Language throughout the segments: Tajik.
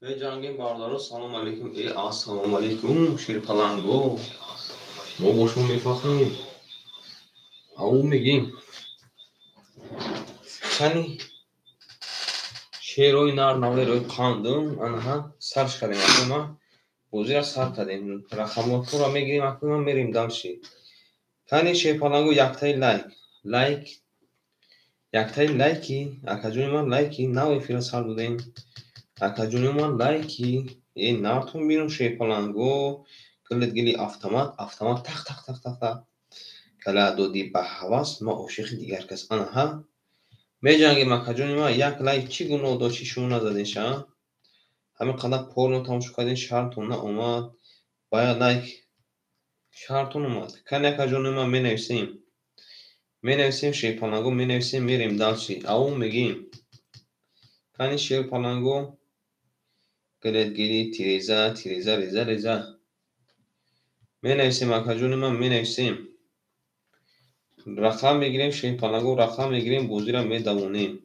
Меҷангем, бародаро, салом алейкум. Э, ассалому алейкум, шерпаланго. Мо бо шумо мефахрем. Ау мегем. Кани шерои нар наверои қандум, анаҳа сарш кардем акума. Бозира сар кардем. Рақамотро мегирем акума, мерем дальше. Кани шерпаланго, яктаи лайк. Лайк. Яктаи лайки, акаҷони ман лайки, нав эфира сар додем. Акаҷони ман лайки, э нартон бинум шерпаланго, гилит гили автомат, автомат тах тах тах тах тах. Кала доди ба ҳавас, ма ошиқи дигар кас. Анаҳа. Меҷангем, акаҷони ман, як лайк чӣ гуноҳ дошт, чи шумо назаден ша? Ҳамин қадар порно тамошо кардем, шармтон наомад. Бояд лайк шармтон омад. Кани акаҷони ман менависем. Менависем шерпаланго, менависем, мерем дальше. Ау мегем. Кани шерпаланго, гилит гили тиреза, тиреза, реза, реза. Менависем, акаҷони ман, менависем. Рақам мегирем, шерпаланго, рақам мегирем, бозира медавонем.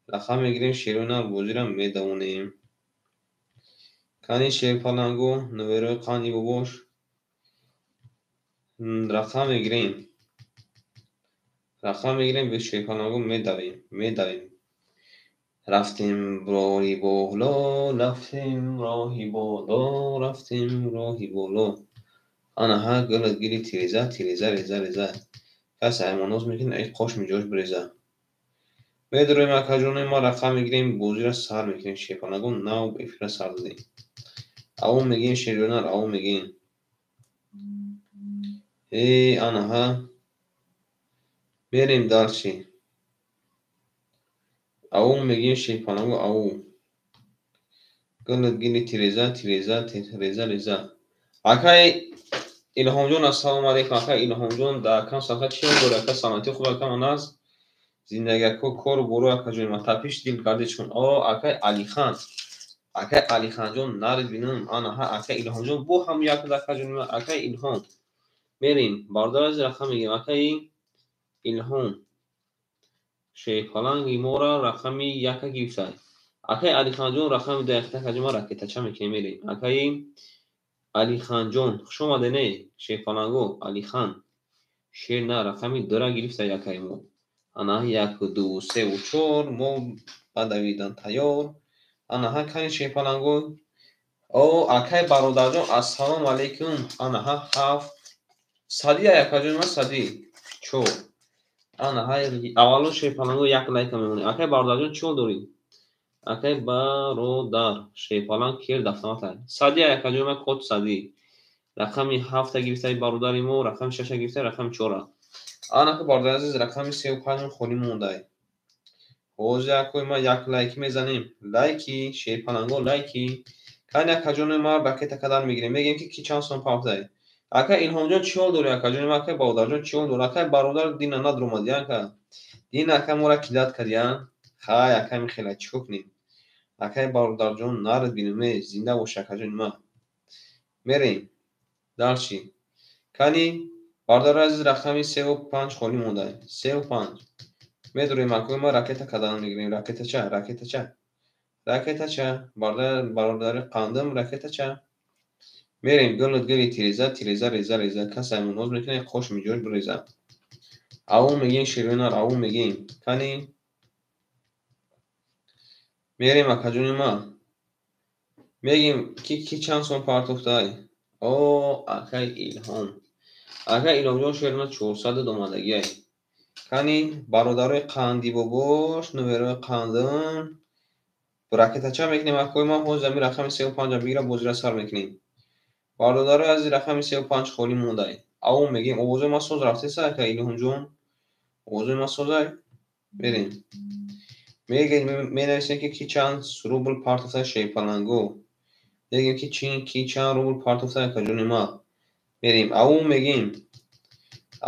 Рақам мегирем, шерона, бозира медавонем. Кани шерпаланго, нуверои қанди бобош. Рақам мегирем. Рақам мегирем, шерпаланго медавем, медавем. Рафтем роҳи боло, рафтем роҳи боло, рафтем роҳи боло. Анаҳа гилит гили тиреза, тиреза, реза, реза. Касе аймоноз мекунад, ай қош миҷош биреза. Медуроем, акаҷони ма, рақам мегирем, бозира сар мекунем. Шерпаланго, нав эфира сар додем. Ау мегем, шерёнар, ау мегем. Э, анаҳа. Мерем дальше. Ау мегем, шерпаланго, ау. Гилит гили тиреза, тиреза, реза, реза. Акай Илҳомҷон, ассалому алейкум, акай Илҳомҷон, дар кам сафар чӣ дори, ака, саломатӣ хуб, ака, ман аст. Зиндагиако, кору бору, акаҷони ман, тапиш дил гардичкун. О, акай Алихан. Акай Алиханҷон, нарид бинум. Анаҳа, акай Илҳомҷон, бо ҳам як акаҷони ман, акай Илҳом. Мерем, бародар азиз, рақам мегирем, акай Илҳом. Шерпаланги мора рақами яка гирифтай. Акай Алиханҷон рақами ду акаҷони ман ракетача мекунем, мерем. Акай Алиханҷон, хуш омадед, не? Шерпаланго, Алихан. Шер на рақами дура гирифтай акай мо. Ана як, ду, севу чор, мо ба давидан тайёр. Анаҳа кани шерпаланго. О, акай бародарҷон, ассалому алейкум. Анаҳа ҳафт. Садия, акаҷони ман, сади. Чор. Анаҳа аввало шерпаланго як лайка мемонем. Акай бародарҷон, чӣ ҳол дорӣ? Акай бародар, шерпаланг керд автомата. Садия, акаҷони ман, код сади. Рақами ҳафта гирифтаи бародари мо, рақами шаша гирифтаи, рақами чора. Анака бародари азиз, рақами севу панҷ холӣ мондай. Ҳозир акои ман як лайк мезанем. Лайки, шерпаланго лайки. Кани акаҷони ман ракета кадан мегирем. Мегӯем ки ки чанд сом пафтай. Ака Илҳомҷон, чӣ ҳол дорӣ, акаҷони ман, акай бародарҷон, чӣ ҳол дорӣ? Акай бародар, дина надромадӣ, ака. Дина ака мора кидать кардӣ, а? Хай, ака михела, чӣ кор кунем? Акай бародарҷон, нарид бинум, э, зинда бош, акаҷони ман. Мерем. Дальше. Кани бародари азиз, рақами севу панҷ холӣ мондай. Севу панҷ. Медурем, акои ман, ракета кадан мегирем. Ракетача, ракетача. Ракетача. Бародари қандам, ракетача. Мерем, гилит гили тиреза, тиреза, реза, реза. Касе аймоноз мекунад, қош миҷош биреза. Ау мегем, ширинар, ау мегем. Кани мерем, акаҷони ман. Мегем ки ки чанд сом партофтай. О, акай Илҳом. Акай Илҳомҷон, шерина чорсадад омадагиай. Кани бародарои қанди бобош, нуверои қандам. Ракетача мекунем, акои ман, ҳозир ҳамин рақами севу панҷа бигира, бозира сар мекунем. Бародарои азиз, рақами севу панҷ холӣ мондай. Ау мегем, овозои ман соз рафтеса, ака Илҳомҷон? Овозои ман созай? Мерем. Мегем, менависем ки ки чанд рубл партофтай шерпаланго. Мегем ки чи ки чанд рубл партофтай, акаҷони ман. Мерем, ау мегем.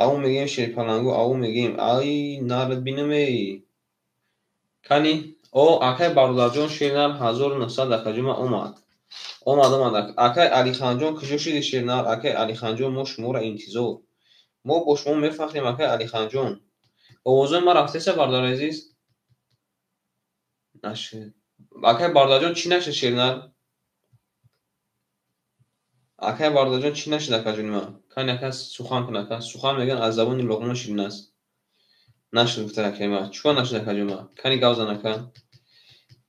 Ау мегем, шерпаланго, ау мегем. Ай, нарид бинам, эй. Кани, о, акай бародарҷон, шернар 1900, акаҷони ман, омад. Омад, омад. Акай Алиханҷон, куҷо шуди, шернар? Акай Алиханҷон, мо шуморо интизор. Мо бо шумо мефахрем, акай Алиханҷон. Овозои ман рафтеса, бародари азиз? Нашуд. Акай Бародарҷон, чӣ нашид, шернар? Акай Бародарҷон, чӣ нашид, акаҷони ман? Кани, ака, сухан кун, ака. Сухан мегӯянд, аз забони Луқмон ширин аст. Нашуд, гуфта акаи ман. Чикор нашуд, акаҷони ман? Кани, гап зан, ака.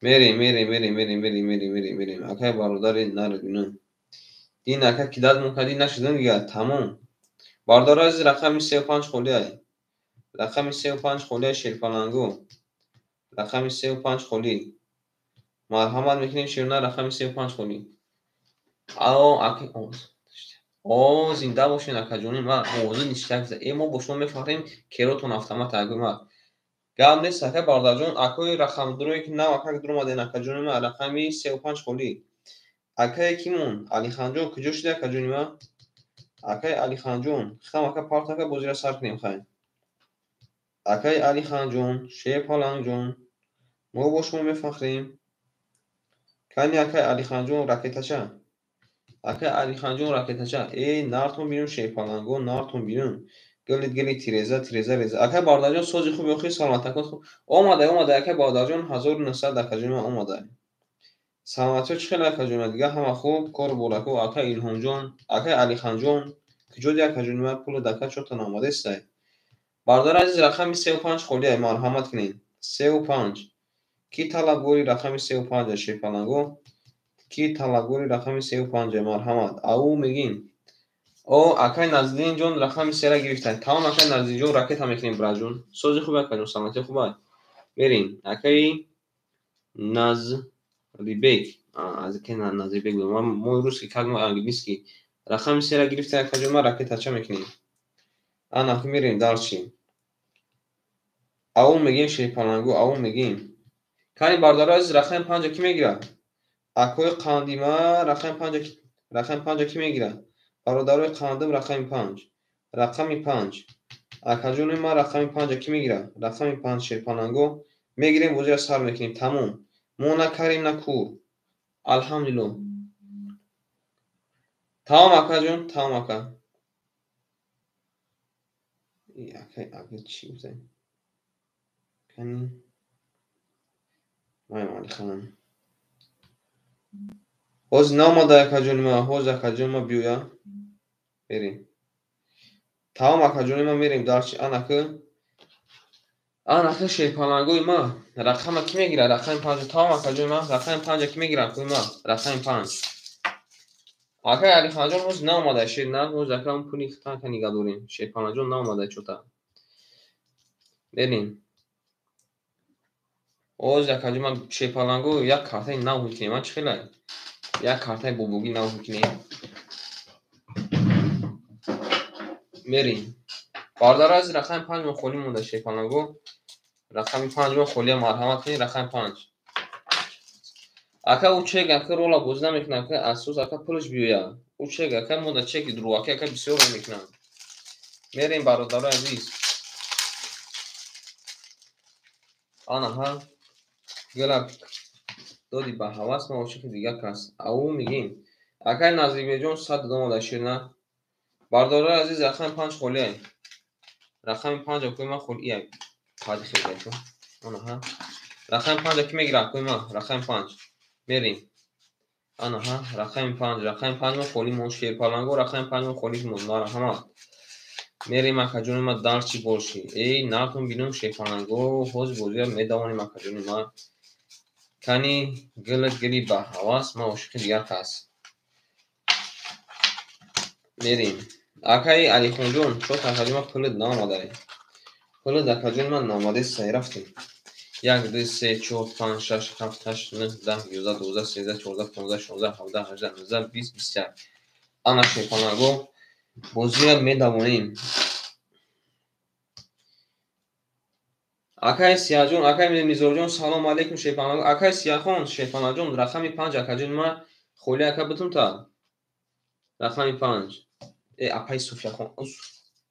Мерем, мерем, мерем, мерем, мерем, мерем, мерем, мерем. Акай бародари наро бинам. Дин, ака, ки дадмон кардӣ, нашудам дигар, тамом. Бародари азиз, рақами 35 холиай. Рақами 35 холиай, шерпалангу. Рақами 35 холӣ. Марҳамат мекунем, шерна, рақами 35 холӣ. Ао, ака, о, зинда бошед, акаҷони ман. Овози ништак. Э, мо бо шумо мефаҳмем, керотон автомат, агӯи ман. Гап нест, ака Бародарҷон, акои рақамдурое ки нав акак дуромаден, акаҷони ман, рақами 35 холӣ. Акае кимон? Алиханҷон, куҷо шуди, акаҷони ман? Акаи Алиханҷон, хам, ака, парт, ака, бозиро сар кунем, хай. Акаи Алиханҷон, шерпалангҷон, мо бо шумо мефахрем. Кани, акаи Алиханҷон, ракетача. Акаи Алиханҷон, ракетача. Э, нартон бирун, шерпаланго, нартон бирун. Гилит гили тиреза, тиреза реза. Акаи Бародарҷон, сози хуби охир, саломатакот хуб. Омадай, омадай, акаи Бародарҷон, 1900, акаҷони ман, омадай. Саломатиҳо чӣ хел, акаҷони ман? Дигар ҳама хуб, кору борако, акаи Илҳомҷон, акаи Алиханҷон, куҷо ди, акаҷони ман, пули дака чота наомадестай. Бародари азиз, рақами 35 холиай, марҳамат кунед. 35. Ки талабгори рақами 35, шерпаланго? Ки талабгори рақами 35, марҳамат. Ау, мегин. О, акай Назриддинҷон, рақами сера гирифтанд. Тамом, акай Назриддинҷон, ракета мекунем, браҷон. Сози хуб, акаҷон, саломатӣ хубай. Мерем. Акаи Назрибек. Аз акаи Назрибек. Мой русский как мой английский. Рақами сера гирифта, акаҷон, ман ракетача мекунем. Ана, мерем дарчи. Ау, мегем, шерпалангу, ау, мегем. Кани, бародари азиз, рақами панҷа кӣ мегирад? Акои қандима, рақами панҷа, рақами панҷа кӣ мегирад? Бародарои қандим, рақами панҷ. Рақами панҷ. Акаҷони ман, рақами панҷа кӣ мегирад? Рақами панҷ, шерпаланго. Мегирем, бозиро сар мекунем. Тамом. Мо на карем, на кур. Алҳамдулилло. Тамом, акаҷон, тамом, ака. Ака, ака, чӣ гуфтем? Кани? Маям Алихан. Ҳозир наомада, акаҷони ман, ҳозир акаҷони ман биёя. Мерем. Тамом, акаҷони ман, мерем дарчи. Анака. Анака, шерпалангои ман. Рақама кӣ мегирад? Рақами панҷ. Тамом, акаҷони ман, рақами панҷа кӣ мегирад, акои ман? Рақами панҷ. Акаи Алиханҷон ҳозир наомада, шер на, ҳозир ака пули хитанка нигаҳ дорем. Шерпаланҷон наомада чота. Мерем. Ҳозир, акаҷон ман, шерпаланго, як картаи нав мекунем. Ман чӣ хелай? Як картаи бобогӣ нав мекунем. Мерем. Бародари азиз, рақами панҷ мо холӣ монда, шерпаланго. Рақами панҷ мо холия, марҳамат кунед, рақами панҷ. Ака, ӯ чек, ака, рола бозӣ намекунад, ака, асос, ака, пулаш биёяд. Ӯ чек, ака, мо да чеки дурӯғаки, ака, бисёр мекунанд. Мерем, бародарои азиз. Ана ҳа. Гила доди ба ҳавас, ман ошиқи дигар кас. Ау, мегем. Акай Назрибеҷон, 100 омада, ширна. Бародарои азиз, рақами панҷ холиай. Рақами панҷ, акои ман, холиай. Пади хеле. Ана ҳа. Рақами панҷ кӣ мегирад, акои ман? Рақами панҷ. Мерем. Ана ҳа, рақами панҷ, рақами панҷ мо холӣ мон, шерпаланго, рақами панҷ мо холӣ мон, марҳамат. Мерем, акаҷони ман, дарчи боши. Эй, нартон бинам, шерпаланго, ҳозир бозиро медавонем, акаҷони ман. Кани, гилат гили ба ҳавас, ман ошиқи дигар кас. Мерем. Акаи Алихонҷон, чот, акаҷон ман, пулат наомадай. Пулат, акаҷони ман, наомадест, рафтем. Як, ду, се, чор, панҷ, шаш, ҳафт, ҳашт, нӯҳ, 10, 11, 12, 13, 14, 15, 16, 17, 18, 19, 20, 21. Ана, шерпаланго, бозиро медавонем. Акаи Сияҷон, акаи Мизорҷон, салом алейкум, шерпаланго. Акаи Сияхон, шерпаланҷон, рақами панҷ, акаҷони ман, холӣ, ака, бутун та. Рақами панҷ. Э, апаи Суфияхон.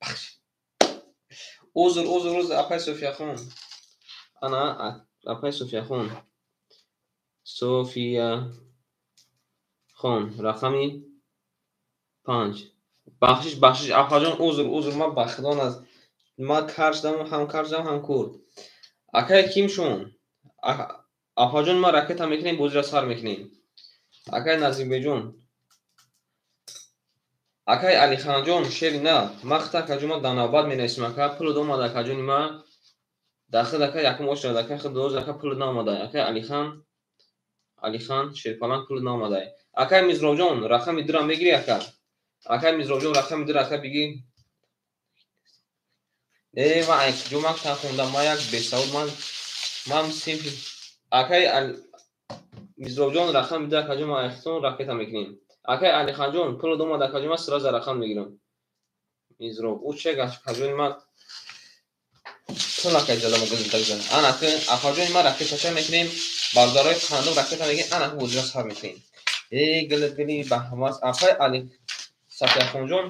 Бахш. Узр, узр, узр, апаи Суфияхон. Ана, апаи Суфияхон. Софияхон, рақами панҷ. Бахшиш, бахшиш, апаҷон, узр, узр, ман ба худо наз ман кар шудам, ҳам кар шудам, ҳам кур. Акаи ким шун? Апаҷон, ма ракета мекунем, бозиро сар мекунем. Акай Назимбеҷон, акай Алиханҷон, шери на, ма хита акаҷон ма дар навбат менависем, ака пул омада, акаҷони ма дар хид ака якум очрад, ака хид доз, ака пул наомада. Акай Алихан, Алихан Шерпаланг пул наомада. Акай Мизробҷон, рақами дура мегирӣ, ака? Акай Мизробҷон, рақами дура ака бигӣ. Э, ма айкиҷо мактаб хондам, ма як бесавод, ман синфи. Акай Мизробҷон, рақами ду, акаҷон, ма айхитон ракета мекунем. Акай Алиханҷон, пул омада, акаҷон, ма сразу рақам мегирам. Мизроб, ӯ че акаҷони ма пул акай задам гузида. Ана ки акаҷони ма ракетача мекунем, бародарои қандум ракета мегирем, ана ки бозиро сар мекунем. Э, гили гили ба ҳавас. Акай Али Сафияхонҷон,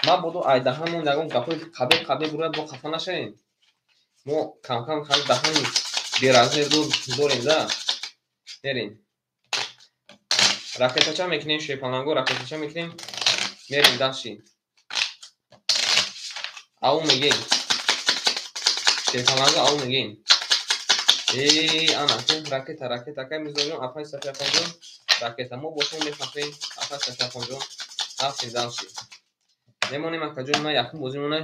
ма буду айдаҳамон ягон гапои қабеҳ қабеҳ бурояд, бо хафа нашавем. Мо камкам хали даҳани беразмер дорем да. Мерем. Ракетача мекунем, шерпаланго ракетача мекунем, мерем даши. Ау мегем. Шерпаланго ау мегем. Э, ана ракета, ракета, акай Мирзоҷон, апай Сафияхонҷон, ракета. Мо бо шумо мефахрем, апай Сафияхонҷон. Рафтем даши. Мемонем, акаҷони ман, якум бозӣ монай.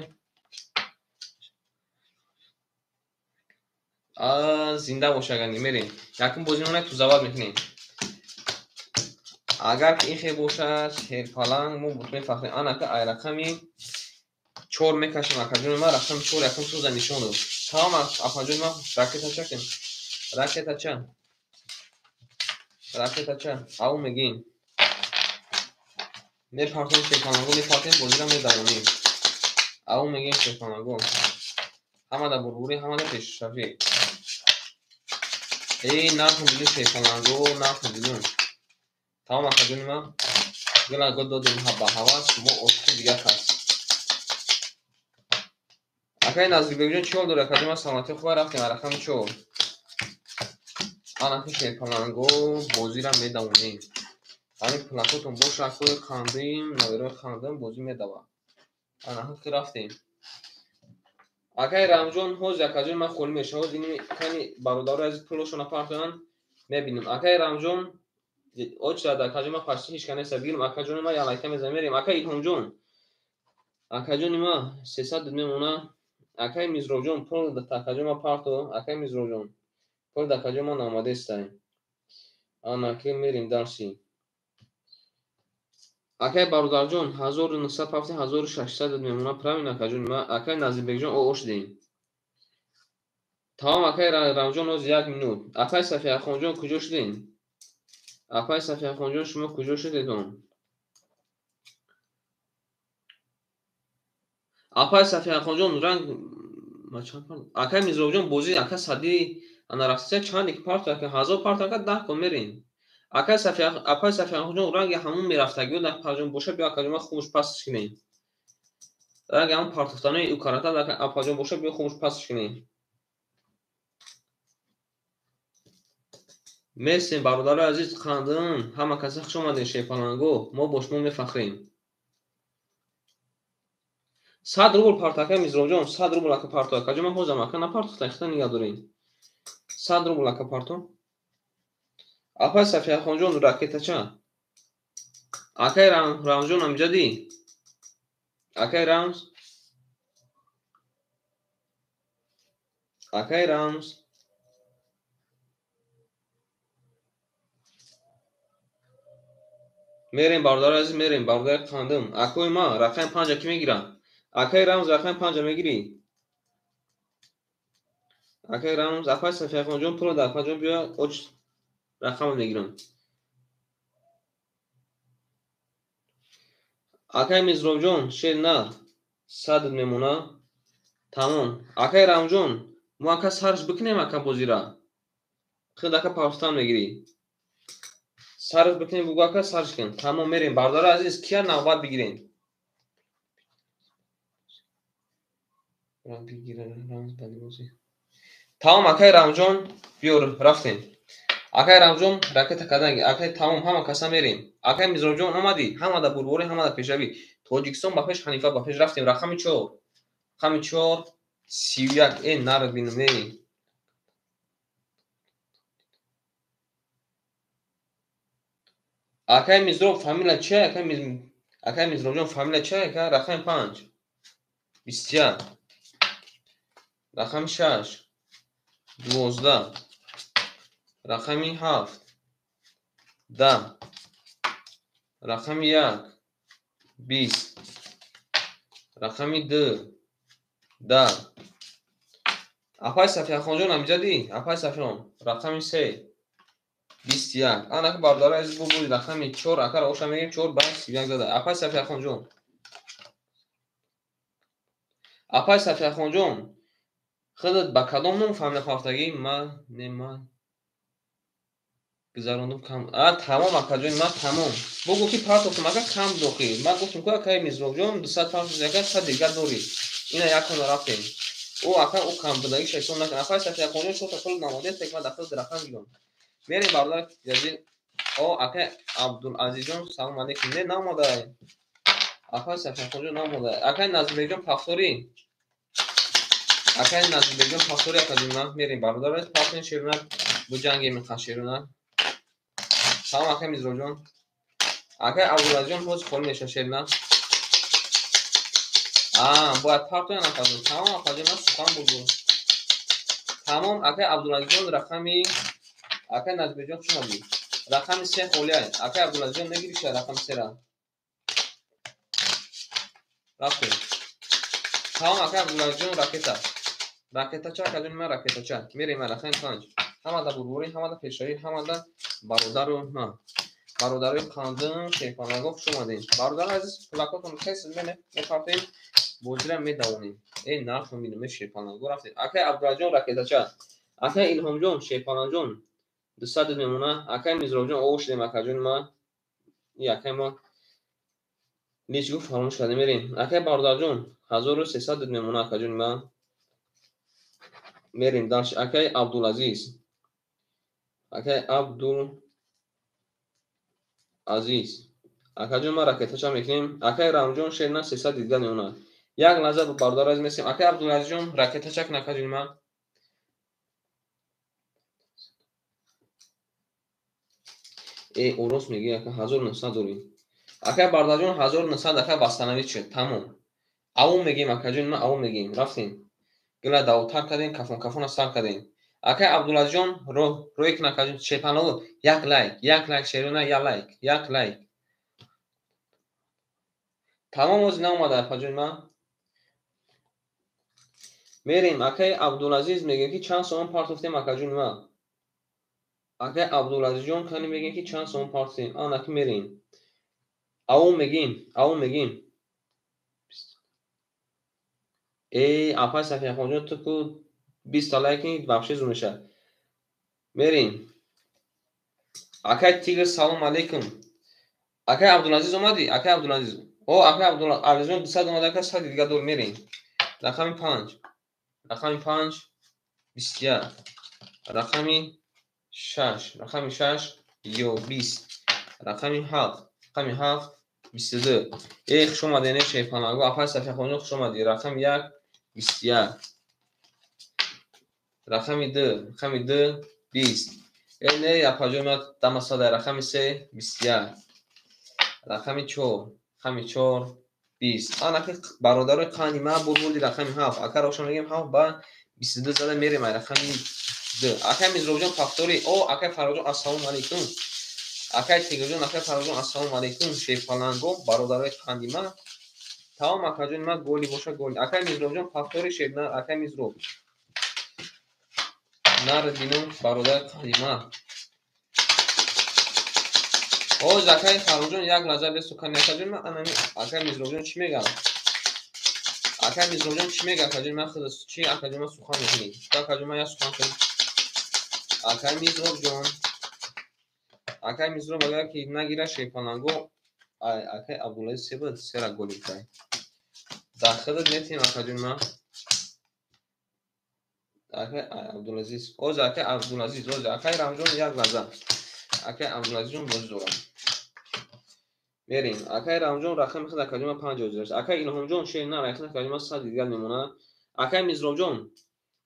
Зинда бош, агани мерем. Якум бозӣ монай, тузават мекунем. Агар ки ин хел бошад, шерпаланг, мо мефахрем. Ана ка ай рақами 4 мекашем, акаҷони ман, рақами 4 якум сӯза нишон дод. Тамом, апаҷони ман, ракетача кун. Ракетача. Ракетача. Ау мегим. Мепартем шерпаланго, мепартем, бозиро медавонем. Ау мегим шерпаланго. Ҳамада бурбурӣ, ҳамада пешрафӣ. Эй, нарху билин шерпаланго, нарху билин. Тамом, акаҷони ман, гила гул додем ба ҳавас, мо ошиқи дигар кас. Акай Назирбекҷон, чӣ ҳол дорӣ, акаҷон? Ман саломатӣ хуба, рафтем рақами 4. Ана ки шерпаланго бозиро медавонем. Ҳамин пулакотон боша, акои қандим, навирои қандим бозӣ медава. Ана ки рафтем. Акай Рамҷон, ҳозир акаҷон ман холӣ мешавам. Ҳозир ини кани бародарои азиз пулошона партоянд, мебинем. Акай Рамҷон, очрад, акаҷон ман пашти ҳеч кас нест. Бигирем, акаҷони ман, ялайка мезанем, мерем. Акай Илҳомҷон, акаҷони ман 300 мемона. Акай Мизробҷон, пул акаҷон ман парто. Акай Мизробҷон, пул акаҷон ман наомадестай. Ана ки мерем дарси. Акай бародарҷон, 1900 пафти, 1600 мемона. Правильно, акаҷони ман. Акай Назирбекҷон, о ошдем. Тамом, акай Рамҷон, ҳозир як минут. Акай Сафияхонҷон, куҷо шудем? Апай Сафияхонҷон, шумо куҷо шудедон? Апай Сафияхонҷон, ранг акай Мизробҷон, бозӣ ака сади ана рафтиса чанде ки парто, ака 1000 парто, ака 10 кон мерем. Акай Сафия, апай Сафияхонҷон, ранги ҳамун мерафтагиё дар паҷон боша, биё акаҷон ман хумуш пасш кунем. Ранги ҳамун партофтанои ӯ карата апаҷон боша, биё хумуш пасш кунем. Мерсем, бародарои азиз, қандим, ҳама каса хуш омадед, шерпаланго, мо бо шумо мефахрем. 100 рубл парто, акай Мизробҷон, 100 рубл ака парто, акаҷон ман ҳозирам, ака напартохта, ихта нигаҳ дорем. 100 рубл ака парто. Апай Сафияхонҷон, ракетача. Акай Рамҷон, амҷадӣ. Акай Рамз. Акай Рамз. Мерем, бародари азиз, мерем, бародари қандим. Акои ма, рақами 5 ки мегирам? Акай Рамз, рақами 5 мегирӣ? Акай Рамз, апай Сафияхонҷон, пуло дар апаҷон биё, оч рақамро мегирам. Акай Мизробҷон, шер на, 100 мемона. Тамом. Акай Рамҷон, мо ака сарш бикунем ака бозира. Хид ака партофтан мегирӣ. Сарш бикунем, бугу ака сарш кун. Тамом, мерем, бародари азиз, кия навбат бигирем? Тамом, акай Рамҷон, биё рафтем. Акай Рамҷон, ракета кардан. Акай тамом, ҳама каса мерем. Акай Мизробҷон омадӣ, ҳама да бурборӣ, ҳама да пешравӣ. Тоҷикистон ба пеш, Ҳанифа ба пеш, рафтем. Рақами 4. Рақами 4, 31. Э, нар бинем, э. Акай Мизроб фамилия чи? Акай Мизробҷон фамилия чи? Ака рақами 5 21, рақами 6 12, рақами 7 10, рақами 1 20, рақами 2 10. Апай Сафияхонҷон амҷадӣ? Апай Сафихон рақами 3 21. Анаки бародари азиз бубуди рақами 4 акара оша мегирем 4 ба 31 зада. Апай Сафияхонҷон. Апай Сафияхонҷон, худат ба кадом ном фамилия пафтагӣ? Ма не ма гузарондум кам. А тамом акаҷон, ма тамом. Бугу ки партофтум ака кам дохил. Ма гуфтум ку акаи Мизробҷон 200 партофт, ака 100 дигар дорӣ. Ина якона рафтем. Ӯ ака ӯ кам будагиша ҳисоб накун. Апай Сафияхонҷон чорта соли намода тек ма дахил рақам гирам. Мерем бародар азиз. О акай Абдулазизҷон салом алейкум. Не наомадай. Апай Сафияхонҷон наомадай. Акай Назирбекҷон пафторӣ. Акай Назирбекҷон пафторӣ акаҷон ман мерем бародар азиз пафтин шерона буҷангем инқа шерона. Салом акай Мизроҷон. Акай Абдулазизҷон ҳоз холӣ меша шерона. Бояд партоян акаҷон. Тамом акаҷон ман сухан бурдум. Тамом акай Абдулазизҷон рақами акай Назирбекҷон хуш омадӣ. Рақами 3 холиай. Акай Абдулазизҷон мегириша рақами 3-ра. Рафтем. Тамом акай Абдулазизҷон ракета. Ракетача акаҷон ман ракетача. Мерем рақами 5. Ҳамада бурбурӣ, ҳамада пешравӣ, ҳамада бародару ман. Бародарои қандим, шерпанаго хуш омадед. Бародари азиз, пулакотон тез мепартем, бозира медавонем. Э нархо мебинем, шерпанаго рафтем. Акай Абдулазизҷон ракетача. Акай Илҳомҷон, шерпанаҷон 200 мемона. Акай Мизробҷон оғоз шудем акаҷони ман. И акай мо лич гуфт фаромӯш кардем мерем. Акай бародарҷон 1300 мемона акаҷони ман. Мерем дальше. Акай Абдулазиз. Акай Абдулазиз. Акаҷон ман ракетача мекунем. Акай Рамҷон шерна 300 дигар мемона. Як лаҳза бародар азиз месем. Акай Абдулазизҷон ракетача кун акаҷони ман. Э орос мегӯи ака 1900 дорӣ. Акай бародарҷон 1900 ака восстановить шуд. Тамом. Аву мегӯем акаҷон ман аву мегӯем. Рафтем. Гила давотар кардем, кафон кафона сар кардем. Акай Абдулазизҷон рӯй кун акаҷон шерпанаго як лайк, як лайк шерона як лайк, як лайк. Тамом ози наомада акаҷон ман. Мерем акай Абдулазиз мегӯем ки чанд сомон партофтем акаҷон ман. Акай Абдулазизҷон кани мегӯем ки чанд сомон партофтем. Анаки мерем. Аву мегӯем, аву мегӯем. Э апай Сафияхонҷон ту ку 20 та лайк кунӣ вообще зур мешавад. Мерем. Акай Тигр салом алейкум. Акай Абдулазиз омадӣ? Акай Абдулазиз. О акай Абдулазизҷон 200 омада ака 100 дигар дор мерем. Рақами 5. Рақами 5 21. Рақами 6. Рақами 6 ё 20. Рақами 7. Рақами 7 22. Э хуш омадед не шерпанаго. Апай Сафияхонҷон хуш омадӣ. Рақами 1 21. Рақами 2. Рақами 2 20. Э не апаҷон ман дамасада. Рақами 3 21. Рақами 4. Рақами 4 20. Анаки бародарои қанди ман бурбурди рақами 7. Ака рошон мегӯем 7 ба 22 зада мерем ай рақами 2. Акай Мизробҷон пафторӣ. О акай Фарроҷон ассалому алейкум. Акай Тигрҷон, акай Фарроҷон ассалому алейкум. Шерпаланго бародарои қанди ман. Тамом акаҷон ман голи боша голи. Акай Мизробҷон пафтори шернар, акай Мизроб. Нар динум бародари қанди ман. Оз акай Фарроҷон як лаҳза бесукани акаҷон ман анами акай Мизробҷон чӣ мегӯяд? Акай Мизробҷон чӣ мегӯяд акаҷон ман худ чӣ акаҷон ман сухан мекунӣ? Акаҷон ман як сухан кунам. Акай Мизробҷон. Акай Мизроб агар ки нагира шерпаланго акай Абдулазиз се буд сера голи кай. Дар худат метем акаҷон ман. Акай Абдулазиз. Оз акай Абдулазиз, оз акай Рамҷон як лаҳза. Акай Абдулазизҷон бозӣ дорам. Мерем. Акай Рамҷон рақами худ акаҷон ман 5 ҳозир аст. Акай Илҳомҷон шер на рақами акаҷон ман 100 дигар мемонад. Акай Мизробҷон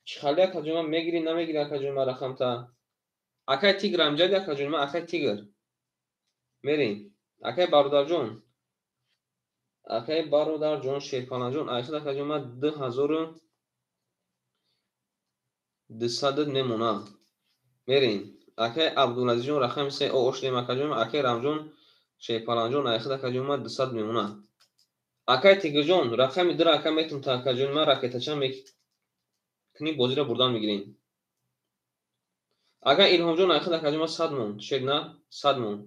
чӣ хали акаҷон ман мегирӣ намегирӣ акаҷон ман рақамта? Акай Тигр амҷади акаҷон ман акай Тигр. Мерем. Акай бародарҷон. Акай бародарҷон, Шерпаланҷон, айхид акаҷон ма 2200 мемона. Мерем. Акай Абдулазизҷон рақами 3 ош дем акаҷон, акай Рамҷон, Шерпаланҷон, айхид акаҷон ма 200 мемона. Акай Тигрҷон, рақами 2 ака метум та акаҷон ма ракетача мекунӣ, бозиро бурдан мегирем. Акай Илҳомҷон, айхид акаҷон ма 100 монд. Шер на 100 монд.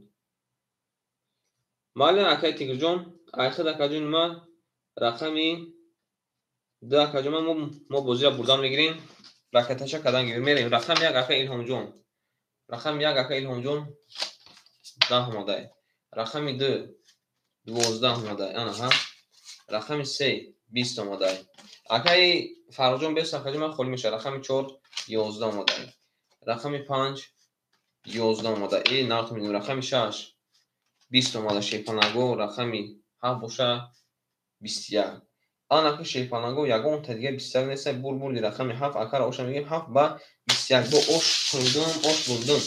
Майли акай Тигрҷон, айхид акаҷон ма рақами 2 акаҷон ма мо бозиро бурдан мегирем. Ракетача кардан гирем. Мерем. Рақами 1 акай Илҳомҷон. Рақами 1 акай Илҳомҷон 10 омадай. Рақами 2 12 омадай. Ана ҳа. Рақами 3 20 омадай. Акай Фаррухҷон бес акаҷон ман холӣ мешавад. Рақами 4 11 омадай. Рақами 5 11 омадай. Нарх мебинем. Рақами 6 20 омада Шерпаланго, рақами 7 боша 21. Анаки Шерпаланго ягонта дига 21 нест. Бур бурди рақами 7 акара оша мегирем 7 ба 21. Бо ош қилдум, ош бурдум.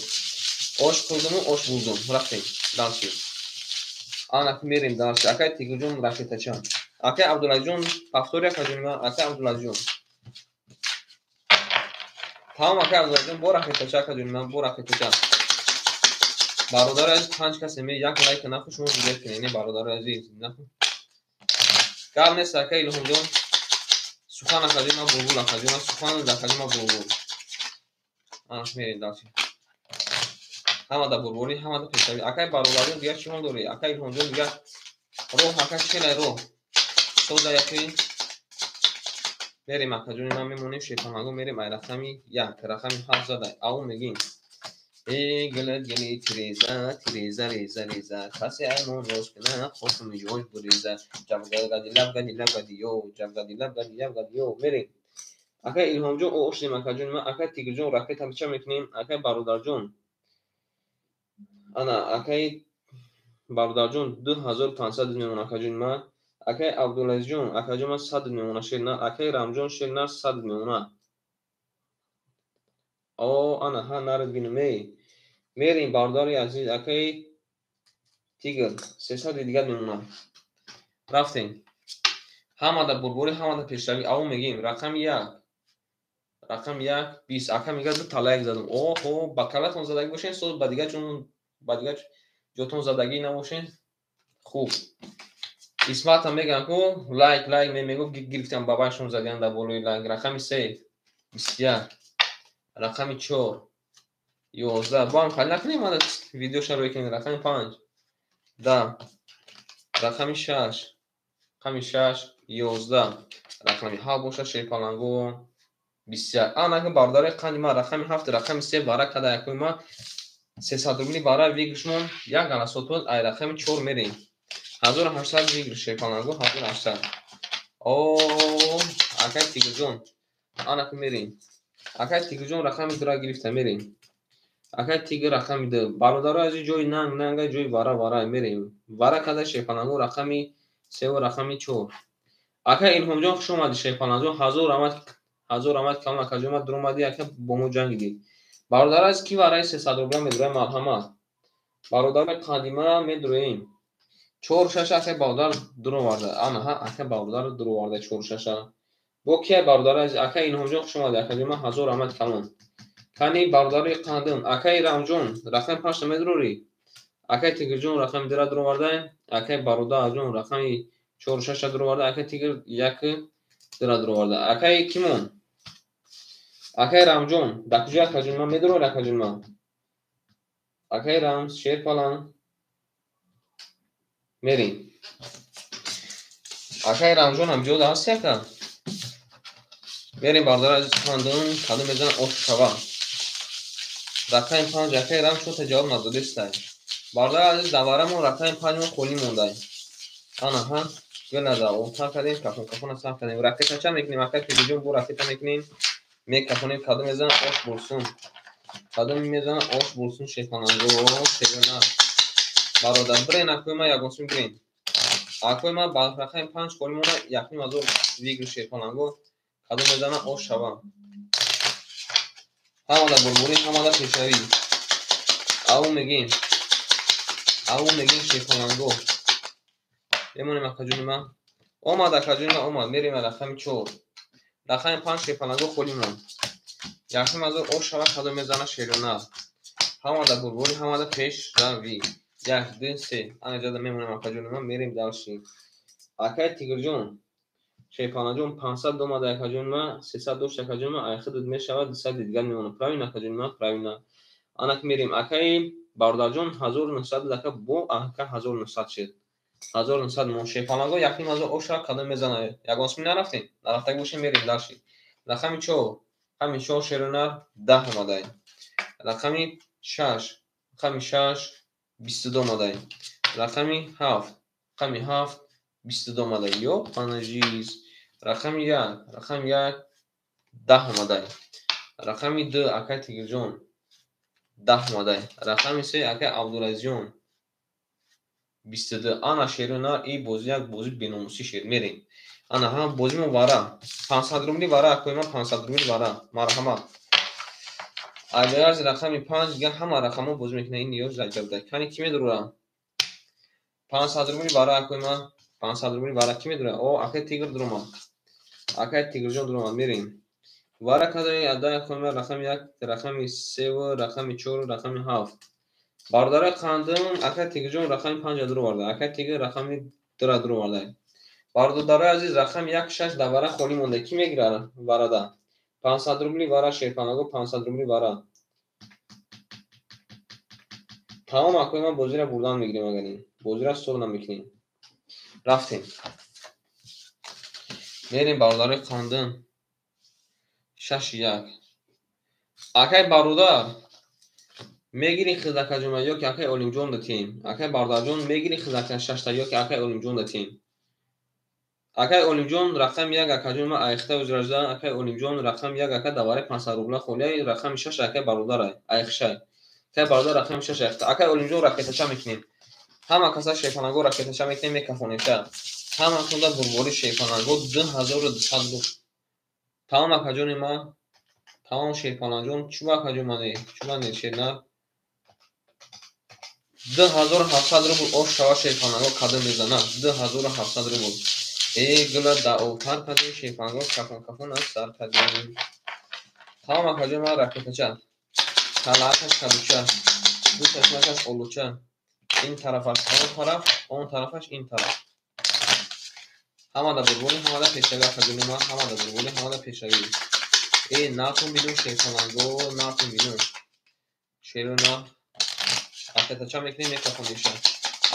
Ош қилдуму ош бурдум. Рафтем. Дальше. Анаки мерем дальше. Акай Тигрҷон ракетача. Акай Абдулазизҷон повтори акаҷон ма, акай Абдулазизҷон. Тамом акай Абдулазизҷон бо ракетача акаҷон ма, бо ракетача. Бародари азиз, 5 кас еме як лайк наху шумо видео кунед, не бародари азиз, наху. Гап нест акай Илҳомҷон. Сухан акаҷон ма булбул акаҷон ма, сухан акаҷон ма булбул. Ана мерем дальше. Ҳамада бурбурӣ, ҳамада пешравӣ. Акай бародарҷон дигар чӣ ҳол дорӣ? Акай Илҳомҷон дигар роҳ ака чӣ роҳ? Соза якӣ. Мерем акаҷони ман мемонем Шерпаланго, мерем ай рақами 1, рақами 7 задай. Ав мегим. Гилат гили тиреза, тиреза реза реза. Касе ай мо ноз кина, хосум ҷош буреза. Ҷавгади лабгади лабгади ё, ҷавгади лабгади лабгади ё. Мерем. Акай Илҳомҷон ош дем акаҷони ман, акай Тигрҷон ракета ча мекунем, акай бародарҷон. Ана акай бародарҷон 2500 мемона акаҷони ман. Акай Абдулазизҷон, акаҷон ман 100 мемона шер на, акай Рамҷон шер на 100 мемона. О, ана ҳа нарад бинем эй. Мерем бародари азиз, акай Тигр 300 дигар мемона. Рафтем. Ҳамада бурбурӣ, ҳамада пешравӣ. Ав мегим рақами 1. Рақами 1 20. Ака мегӯяд ду та лайк задам. Оҳо, ба калатон задагӣ бошен, соз ба дигар чун ба дигар ҷотон задагӣ набошен. Хуб. Исматам мегӯям ку лайк лайк мегӯ гирифтам бабашон задиан дар болои лайк. Рақами 3 21. Рақами 4 11. Бо ҳам хали накунем, мана видеоша рӯй кунем. Рақами 5 10. Рақами 6. Рақами 6 11. Рақами 7 боша Шерпаланго 21. Анаки бародари қанди ман рақами 7 рақами 3 вара када якои ман 300 рубли вара выигрыш мон як галасот ай рақами 4 мерем. 1800 выигрыш Шерпаланго 1800. О, акай Тигрҷон. Анаки мерем. Акай Тигрҷон рақами 2 гирифта мерем. Акай Тигр рақами 2. Бародаро азиз ҷои нанг нанга ҷои вара вара мерем. Вара када Шерпаланго рақами 3 ва рақами 4. Акай Илҳомҷон хуш омадӣ Шерпаланҷон, ҳазор раҳмат, ҳазор раҳмат калон акаҷон ма дуромадӣ ака бо мо ҷангидӣ. Бародаро азиз ки вараи 300 рубла медуроем марҳамат. Бародарои қадима медуроем. 4 6 акай бародар дуроварда. Ана ҳа акай бародар дуроварда 4 6. Бо кия бародари азиз? Акай Илҳомҷон хуш омадӣ акаҷон ма, ҳазор раҳмат калон. Кани бародари қандим, акай Рамҷон рақами 5 медурорӣ? Акай Тигрҷон рақами 2 дуроварда, акай бародарҷон рақами 4 6 дуроварда, акай Тигр 1 2 дуроварда. Акай кимон? Акай Рамҷон, дар куҷо акаҷон ман медурорӣ акаҷон ман? Акай Рамз, Шерпаланг. Мерем. Акай Рамҷон ҳам ҷода ҳасти ака? Мерем бародари азиз қандим, кадом мезанад ош шава. Рақами 5 акай Рам чорта ҷавоб надодистай. Бародари азиз даварамон рақами 5 мо холӣ мондай. Ана ҳа, гилада отар кардем, кафон кафона сар кардем. Ракета ча мекунем акай Тигрҷон, бо ракета мекунем. Мекафонем кадом мезанад ош бурсун. Кадом мезанад ош бурсун Шерпаланго, шерна. Бародар, бирен акои ман ягон сум бирен. Акои ман ба рақами 5 холӣ монда, 1500 выигрыш Шерпаланго. Кадом мезанад ош шава. Ҳамада бурбурӣ, ҳамада пешравӣ. Ав мегим. Ау мегим шерпаланго. Мемонем акаҷони ман. Омад акаҷони ман, омад. Мерем рақами 4. Рақами 5 шерпаланго холӣ монд. Якум ҳазор ош шава кадом мезана шерона. Ҳамада бурбори, ҳамада пешравӣ. 1, 2, 3. Ана ҷода мемонем акаҷони ман, мерем дальше. Акай Тигрҷон, шерпаланҷон 500 омада акаҷони ман, 300 дошт акаҷони ман, айхидат мешавад 200 дигар мемонад. Правильно акаҷони ман, правильно. Анак мерем. Акай бародарҷон 1900 ака бо ака 1900 шуд. 1900 мон шерпаланго 1,5 ҳазор ош шава кадом мезана. Ягон сум нарафтем. Нарафтаг бошем мерем дальше. Рақами 4. Рақами 4 шерона 10 омадай. Рақами 6. Рақами 6 22 омадай. Рақами 7. Рақами 7 22 омадай. Ё панажиз. Рақами 1. Рақами 1 10 омадай. Рақами 2 акай Тигрҷон 10 омадай. Рақами 3 акай Абдулазизҷон 22. Ана шерона и бозӣ як бозӣ беномусӣ шер. Мерем. Ана ҳам бозимо вара. 500 рубли вара акои ман 500 рубли вара. Марҳамат. Агар аз рақами 5 дигар ҳама рақамҳо бозӣ мекунад, ин ниёз раҷабда. Кани ки медурам? 500 рубли вара акои ман. 500 рубли вара ки медурад? О, акай Тигр дуромад. Акай Тигрҷон дуромад. Мерем. Вара кадаи ада акои ман рақами 1, рақами 3, рақами 4, рақами 7. Бародарои қандим, акай Тигрҷон рақами 5 дуроварда. Акай Тигр рақами 2 дуроварда. Бародарои азиз, рақами 1 6 дар вара холӣ монда. Ки мегирад варада? 500 рубли вара шерпанаго 500 рубли вара. Тамом акои ман бозиро бурдан мегирем агарин. Бозиро сор намекунем. Рафтем. Мерем бародарои қандим. 6 1. Акай бародар мегири хизакаҷон ё ки акай Олимҷон датем. Акай бародарҷон мегири хизака 6 та ё ки акай Олимҷон датем. Акай Олимҷон рақами 1 акаҷон ман айхта узражда. Акай Олимҷон рақами 1 ака давараи 500 рубла холия рақами 6 акай бародарай айхшай. Акай бародар рақами 6 айхта. Акай Олимҷон ракетача мекунем. Ҳама каса шерпанаго ракетача мекунем мекафонем ша. Ҳама кунда бурбори шерпанаго 2200 рубл. Тамом акаҷони ман. Тамом шерпанаҷон. Чӯба акаҷон ман не? Чӯба не шерна? 2700 рубл ош шава шерпанаго кадом мезана. 2700 рубл. Э гула даовтар кардем шерпанаго кафон кафон аз сар кардем. Тамом акаҷон ман ракетача. Талаакаш кадуча. Ду чашмакаш олуча. Ин тарафаш он тараф, он тарафаш ин тараф. Ҳамада бурбори, ҳамада пешравӣ акаҷони ман, ҳамада бурбори, ҳамада пешравӣ. Э натун бидун шерпаланго, натун бидун. Шерона ракетача мекунем мекафонем ша.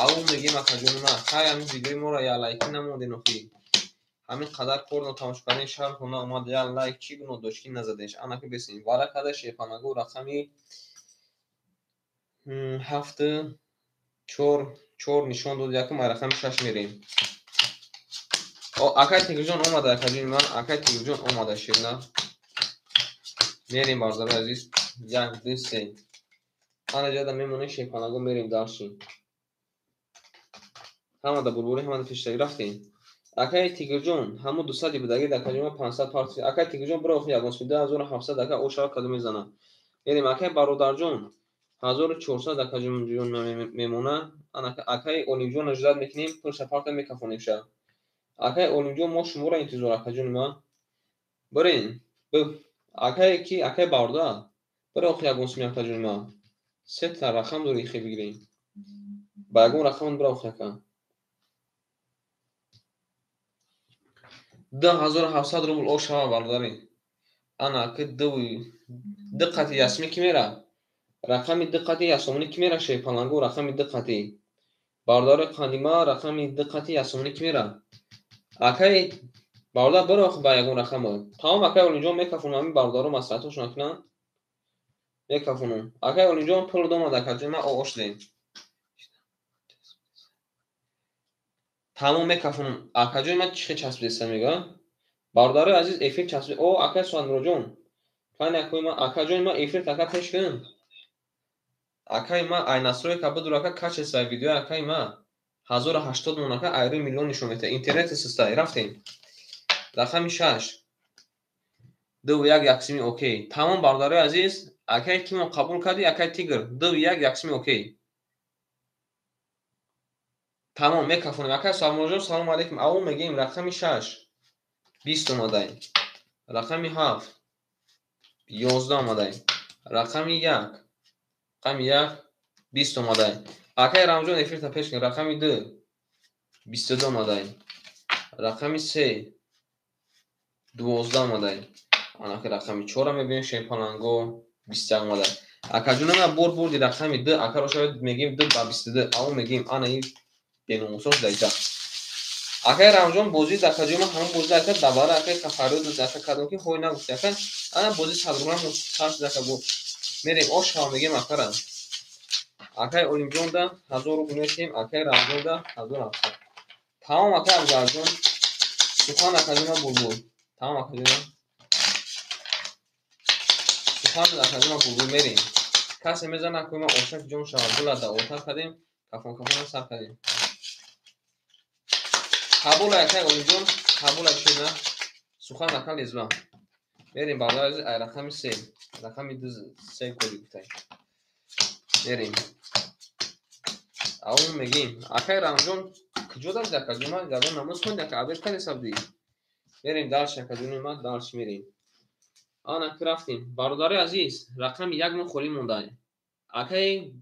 Ау мегем акаҷони ман, хай ҳамин видеои моро я лайкӣ намондем охи. Ҳамин қадар корно тамошо кардем, шарҳо наомад, я лайк чӣ гуноҳ дошт ки назадеш. Анаки бесем. Вара када шерпанаго рақами 7 4 4 нишон дод, якум ай рақами 6 мерем. О, акай Тигрҷон омада, акаҷони ман, акай Тигрҷон омада ширна. Мерем бародарои азиз. 1 2 3. Ана ҷода мемонем шерпанаго мерем дальше. Ҳамада бурбори, ҳамада пешравӣ рафтем. Акай Тигрҷон, ҳамун 200 будаги акаҷон ман 500 партия. Акай Тигрҷон бира охи ягон сум 2700 ака ошава кадом мезана. Мерем акай бародарҷон 1400 акаҷон мемона. Ана акай Олимҷон ждать мекунем, пулша партия мекафонем ша. Акай Олимҷон мо шуморо интизор акаҷони ман. Бирин. Акай ки акай бародар. Бира охи ягон сум акаҷони ман. Сета рақам дори хе бигирем. Ба ягон рақам бира охи ака. 2700 рубл ош шава бародари. Ана ки ду қати ясми ки мера? Рақами ду қати ясомонӣ ки мера шерпаланго рақами ду қати. Бародари қандима рақами ду қати ясомонӣ ки мера? Акай бародар бира охи ба ягон рақам. Тамом акай Олимҷон мекафонам ҳамин бародаро маслиҳатошон кунанд. Мекафонам. Акай Олимҷон пул домад акаҷон ман ош дем. Тамом мекафонам. Акаҷон ман чӣ хел часпидеста мега? Бародарои азиз эфир часпид. О, акай Суҳанмуроҷон. Кани акои ман, акаҷони ман эфир така пеш кун. Акай ман ай настройка бидур ака качество видео акай ман 1080 мон ака айрӯи миллион нишон медиҳад. Интернети систай. Рафтем. Рақами 6. 2 1 яксими окей. Тамом бародарои азиз, акай кимо қабул кардӣ, акай Тигр. 2 1 яксими окей. Тамом, мекафонем. Акай Сафмуродҷон, салом алейкум. Аввал мегӯем рақами 6 20 омадай. Рақами 7 11 омадай. Рақами 1 рақами 1 20 омадай. Акай Рамҷон, эфирта пеш кун. Рақами 2 22 омадай. Рақами 3 12 омадай. Анаки рақами 4 мебинем, шерпаланго 21 омадай. Акаҷонама бор бурди рақами 2, акаро шавад мегӯем 2 ба 22. Аввал мегӯем ана ин беномусош даиҷа. Акай Рамҷон, бозӣ дакаҷома ҳамон бозӣ ака давара акай кафарёд дака кардам ки ҳой нагуфти ака. Ана бозӣ садрона сар дака бо. Мерем ош шава мегӯем акара. Акай Олимҷонда 1000 рубл метиҳем, акай Рамҷонда 1700. Тамом акай Абдуалҷон. Сухан акаҷома булбул. Тамом акаҷома. Сухан акаҷома булбул мерем. Касе мезана акои ма ошак ҷон шава. Гула да отар кардем, кафон кафона сар кардем. Қабул акай Олимҷон, қабул шуда. Сухан ака лезва. Мерем бародари ай рақами 3, рақами 2 3 коли гуфтай. Мерем. Аввал мегӯем акай Рамҷон куҷо даст акаҷома ягон намоз хонд ака абед каде сабди. Мерем дарш акаҷони ма дарш мерем. Ана ки рафтем. Бародари азиз, рақами 1 мо холӣ монда. Акай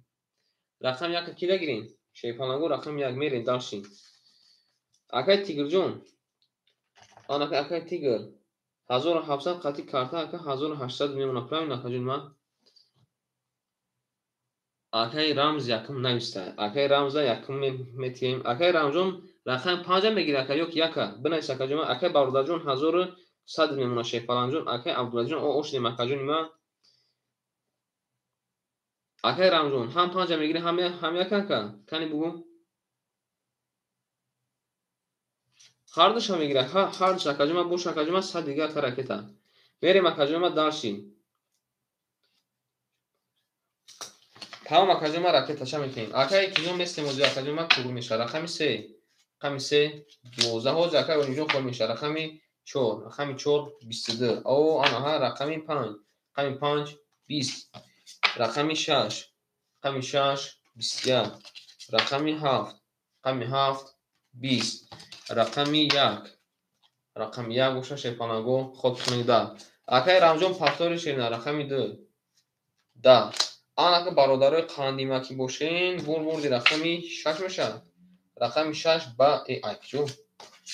рақами 1 ки дагирем? Шерпаланго рақами 1 мерем дарши. Акай Тигрҷон. Ана акай Тигр 1700 қати карта ака 1800 мемона. Правильно акаҷон ма? Акай Рамз якум нависта. Акай Рамза якум метиҳем. Акай Рамҷон рақами 5 мегирад ака ё ки 1? Бинавис акаҷон ма. Акай Бародарҷон 1100 мемона. Шерпаланҷон, акай Абдуллаҷон, о ошдем акаҷони ма. Акай Рамҷон ҳам 5 мегирад, ҳам 1 ака? Кани бугӯ? Ҳардуша мегирад. Ҳардуш акаҷон ма бош акаҷон ма 100 дига ака ракета. Мерем акаҷон ма дарши. Тамом акаҷон ма ракеташа мекунем. Акай киҷон местем озӣ акаҷон ма куру мешавад. Рақами 3, рақами 3 12. Ҳозир акай Олимҷон хол мешавад. Рақами 4, рақами 4 22. О, ана ҳа рақами 5, рақами 5 20. Рақами 6, рақами 6 21. Рақами 7, рақами 7 20. Рақами 1, рақами 1 боша шерпаланго хоб хунда. Акай Рамҷон пафтори шерна рақами 2 10. Анака бародарои қандима ки бошен, бур бурди рақами 6 мешавад. Рақами 6 ба ай куҷо?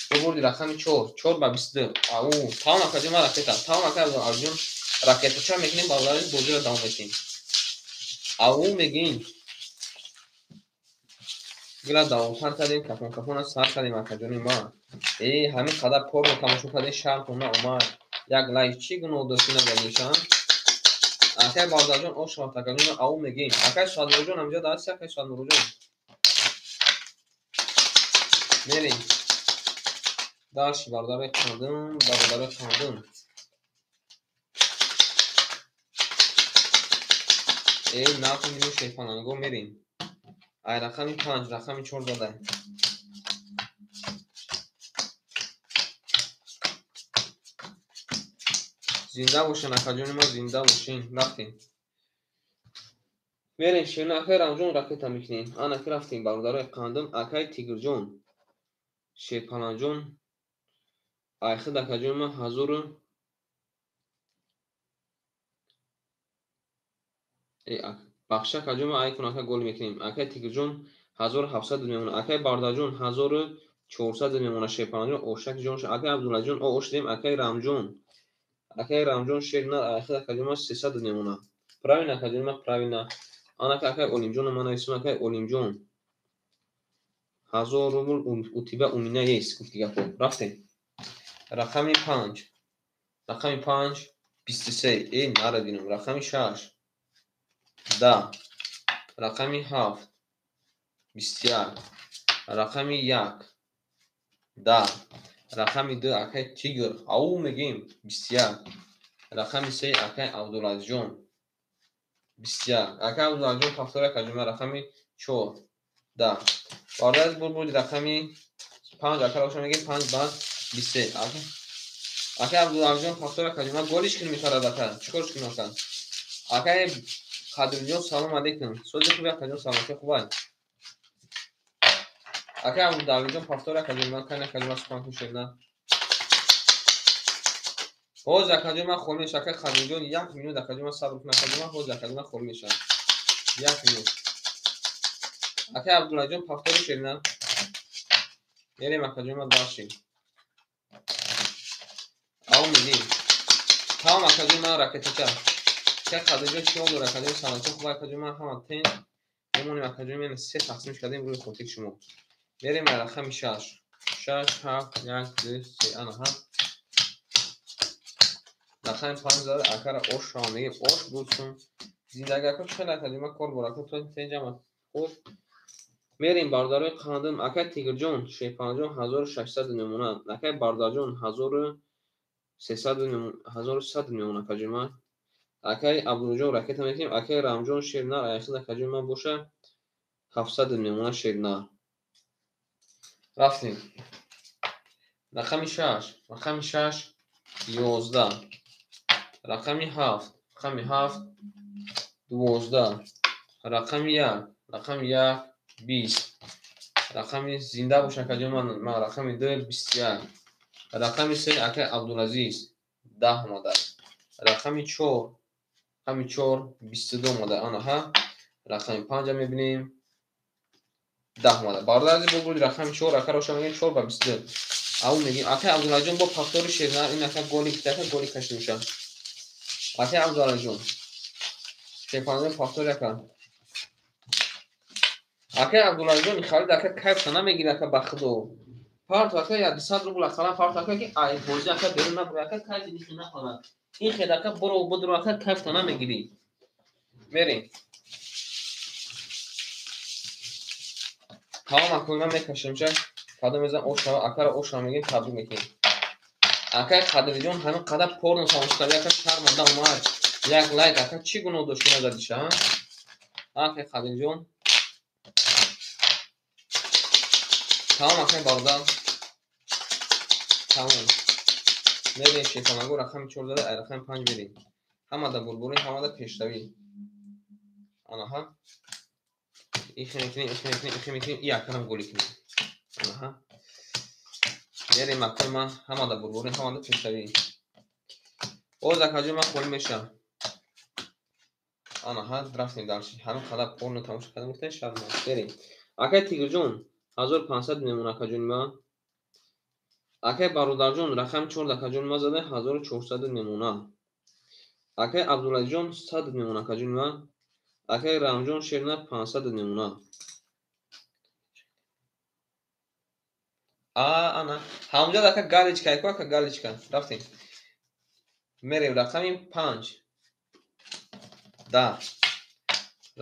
Бур бурди рақами 4, 4 ба 22. Ау, тамом акаҷон ма ракета. Тамом акай Абдулҷон ракетача мекунем, бародари бозиро давом медиҳем. Ау мегӯем. Гила давомтар кардем, кафон кафона сар кардем акаҷони ма. Ҳамин қадар порно тамошо кардем, шартон наомад. Як лайк чӣ гуноҳ дошти назадиша? Акай Бародарҷон ош шавад акаҷон, ау мегӯем. Акай Саднурҷон ҳамҷо даст, акай Саднурҷон. Мерем. Дарши бародарои қандым, бародарои қандым. Нақл шерпаланго мерем. Ай рақами 5, рақами 4 задай. Зинда бошен акаҷони ма, зинда бошен. Рафтем. Мерем шерна акай Рамҷон ракета мекунем. Ана ки рафтем бародарои қандым, акай Тигрҷон, Шерпаланҷон, айхид акаҷони ма 1000 бахша акаҷон ма айкун ака гол мекунем. Акай Тигрҷон 1700 мемона. Акай Бародарҷон 1400 мемона. Шерпаланҷон ошак ҷон. Акай Абдуллаҷон о ошдем. Акай Рамҷон, акай Рамҷон шерна айхид акаҷон ма 300 мемона. Правильно акаҷон ма, правильно. Анака акай Олимҷон ма нависем. Акай Олимҷон 1000 рубл у тебя у меня есть гуфти гапо. Рафтем. Рақами 5, рақами 5 23. Нарадинам. Рақами 6 10. Рақами 7 21. Рақами 1 10. Рақами 2 акай Тигр. Ау мегӯем 21. Рақами 3 акай Абдулазизҷон 21. Акай Абдулазизҷон пафтори акаҷон рақами 4 10. Бародари бур бурди рақами 5 акай ошо мегӯем 5 ба 23. Акай Абдулазизҷон пафтори акаҷон голиш кун мехарад ака. Чӣ корш кун ака? Акай Қадирҷон салом алейкум. Сози хуби акаҷон, саломатӣ хубай. Акай Абдулалиҷон повтор акаҷон ман кани акаҷон ман сухан кун шерна. Ҳозир акаҷон ман холӣ мешавам. Акай Хадиҷон як минут акаҷон ман сабр кун акаҷон ман ҳозир акаҷон ман холӣ мешавам. Як минут. Акай Абдулалиҷон повтори шерна. Мерем акаҷон ман дальше. Ав мегим. Тамом акаҷон ман ракетача. Акай Хадиҷон чӣ ҳол дорад акаҷон саломатӣ хуб акаҷон ман ҳама тен мемонем акаҷон мен се тақсимш кардем рӯи хотири шумо. Мерем рақами 6. 6 7 1 2 3 ана ҳа. Рақами 5 зада акара ош шава мегем ош бурсун. Зиндагӣ ака чӣ хел акаҷон ман кор бор ака то тенҷама хуб. Мерем бародарои қандим акай Тигрҷон Шерпаланҷон 1600 мемонад. Акай Бародарҷон 1300 1100 мемонад акаҷон ман. Акай Абдулҷон ракета мекунем. Акай Рамҷон шернар аяхид акаҷон ман боша 700 мемонад шернар. Рафтем. Рақами 6, рақами 6 11. Рақами 7, рақами 7 12. Рақами 1, рақами 1 20. Рақами зинда боша акаҷон ман рақами 2 21. Рақами 3 акай Абдулазиз 10 омада. Рақами 4, рақами 4 22 омада. Ана ҳа. Рақами 5 мебинем 10 омада. Бародар азиз бо буд рақами 4 акаро шо мегем 4 ба 22. Ав мегем акай Абдуллаҷон бо повтори шерна ин ака голи китака голи кашида меша. Акай Абдуллаҷон шерпанҷон повтори ака. Акай Абдуллаҷон Халид ака кайф намегирад ака ба худо. Парт ака я 200 рубл ақаллан парт ака ки ай бозӣ ака берун набур ака кайф нихи нахонад. Ин хел ака буро будро ака кайф намегирӣ. Мерем. Тамом акои ман мекашем ча. Кадом мезан ош шава акара ош шава мегем табрик мекунем. Акай Қадриҷон ҳамин қадар порно тамошо карда ака шарманда омад. Як лайк ака чӣ гуноҳ дошт назадиша? Акай Қадриҷон. Тамом акай бародар. Тамом. Мерем шерпаланго рақами 4 зада ай рақами 5 мерем. Ҳамада бурбурӣ, ҳамада пешравӣ. Ана ҳа. Ихе мекунем, ихе мекунем, ихе мекунем, и акарам голӣ кунем. Ана ҳа. Мерем акои ман ҳамада бурбурӣ, ҳамада пешравӣ. Боз акаҷон ман холӣ мешавам. Ана ҳа, рафтем дальше. Ҳамин қадар порно тамошо кардем гуфтем шарманд. Мерем. Акай Тигрҷон 1500 мемонад акаҷони ман. Акай Бародарҷон рақами 4 акаҷони ман зада 1400 мемонад. Акай Абдуллаҷон 100 мемонад акаҷони ман. Акай Рамҷон шерна 500 мемонад. Ана ҳамҷад ака галичка айко ака галичка. Рафтем. Мерем рақами 5 10.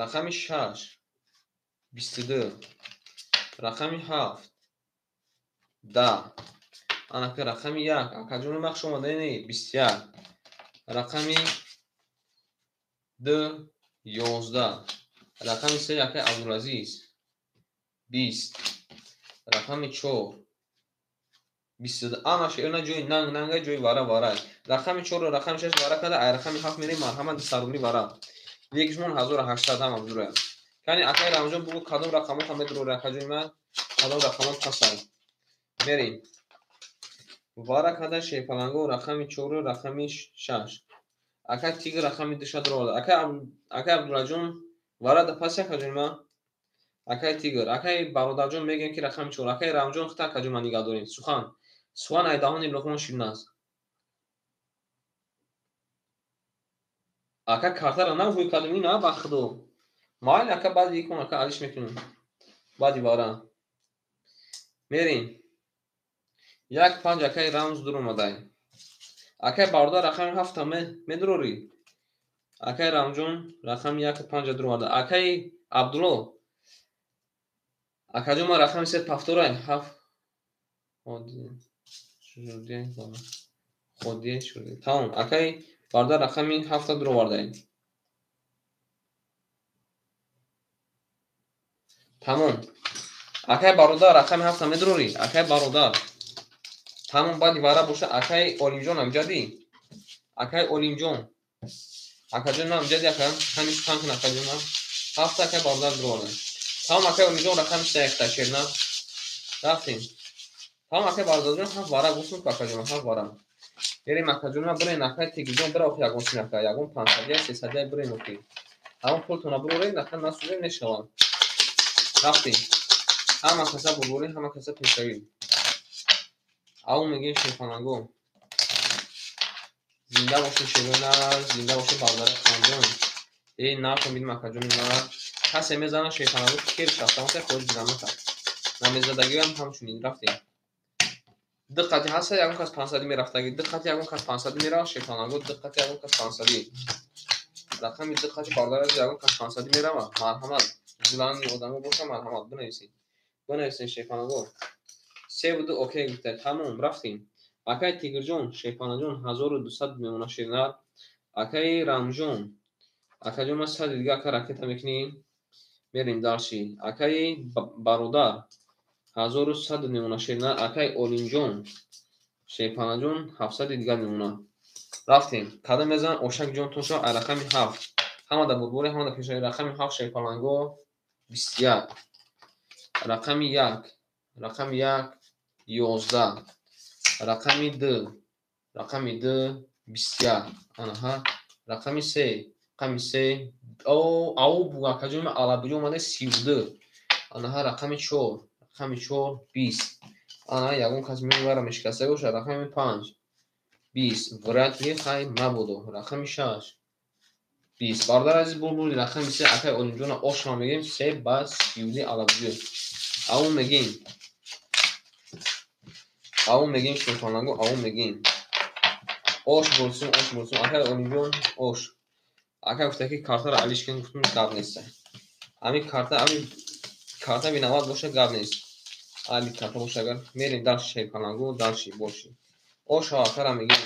Рақами 6 22. Рақами 7 10. Анака рақами 1 акаҷони ман хуш омада не 21. Рақами 2 11. Рақами 3 акай Абдулазиз 20. Рақами 4 22. Ана шеъна ҷои нанг нанга ҷои вара вара. Рақами 4 рақами 6 вара када ай рақами 7 мерем марҳамат 200 рубли вара. Якишмон 1800 ҳам абдура. Кани акай Рамҷон бугу кадом рақамот ҳам медурори акаҷони ман, кадом рақамот пасай. Мерем. Вара када шерпаланго рақами 4 рақами 6. Акай Тигр рақами 2 дурорда. Акай Абдуллаҷон вара да паси акаҷони ман. Акай Тигр, акай Бародарҷон мегӯем ки рақами 4. Акай Рамҷон хита акаҷон ман нигаҳ дорем. Сухан. Сухан ай даҳони Луқмон ширин аст. Ака картара на ҳуй кардем ина ба худо. Майли ака баъди икон ака алиш мекунем. Баъди вара. Мерем. 1 5 акай рамз дур омадай. Акай бародар рақами 7 медурорӣ. Акай Рамҷон рақами 1 5 дур омада. Акай Абдулло акаҷон ман рақами 3 повторай 7 ходие шуди. Тамом акай бародар рақами 7 дур овардаем. Тамом. Акай бародар рақами 7 медурорӣ. Акай бародар. Тамом баъди вара боша акай Олимҷон амҷадӣ. Акай Олимҷон. Акаҷон ман амҷадӣ ака. Ҳамин сухан кун акаҷон ман. 7 акай бародар дур овардаем. Тамом акай Олимҷон рақами 31 шерна. Рафтем. Тамом акай Барзоҷон ҳафт вара гуфтум ку акаҷон ҳафт вара. Берем акаҷон ма бирен акай Тигрҷон бира охи ягон син ака ягон 500 300 бирен охи. Ҳамон пултона буроред ака насӯзем мешавад. Рафтем. Ҳама каса бурборӣ, ҳама каса пешравӣ. Ав мегем шерпаланго. Зинда бошед шерона, зинда бошед бародари Ханҷон. Эй нафтон бидим акаҷони ман. Касе мезанад шерпаланго кер шафтамоса хориҷ бизанмака. Намезадагиам ҳамчунин рафтем. Ду қати ҳаста ягон кас 500 мерафтагӣ, ду қати ягон кас 500 меравад шерпаланго, ду қати ягон кас 500. Рақами ду қати бародари ягон кас 500 меравад. Марҳамат, зулани одамо боша марҳамат бинависед. Бинависед шерпаланго. 3 2 окей гуфта. Тамом рафтем. Акай Тигрҷон, шерпаланҷон 1200 мемона шернар. Акай Рамҷон, акаҷон ма 100 дига ака ракета мекунем. Мерем дарши. Акай Бародар 1100 мемона шернар. Акай Олимҷон, шерпаланҷон 700 дига мемона. Рафтем. Кадом мезанад ошак ҷон тоншо ай рақами 7. Ҳама да бурбори, ҳама да пешравӣ. Рақами 7 шерпаланго 21. Рақами 1, рақами 1 11. Рақами 2, рақами 2 21. Анаҳа. Рақами 3, рақами 3 о ау бу акаҷон ма алабиҷо омада 32. Анаҳа рақами 4, рақами 4 20. Ана ягон кас меовара мешикаста боша. Рақами 5 20. Вряд ли хай мабодо. Рақами 6 20. Бародари азиз булбули рақами 3 акай Олимҷона ошма мегем 3 ба 32 алабиҷо. Ау мегем. Ау мегем шерпаланго, ау мегем. Ош бурсум, ош бурсум. Акай Олимҷон ош. Акай гуфта ки картаро алиш кун, гуфтум гап нест. Ами карта виноват боша гап нест. Али карта боша агар мерем дальше шерпаланго, дальше боши. Ош акара мегем.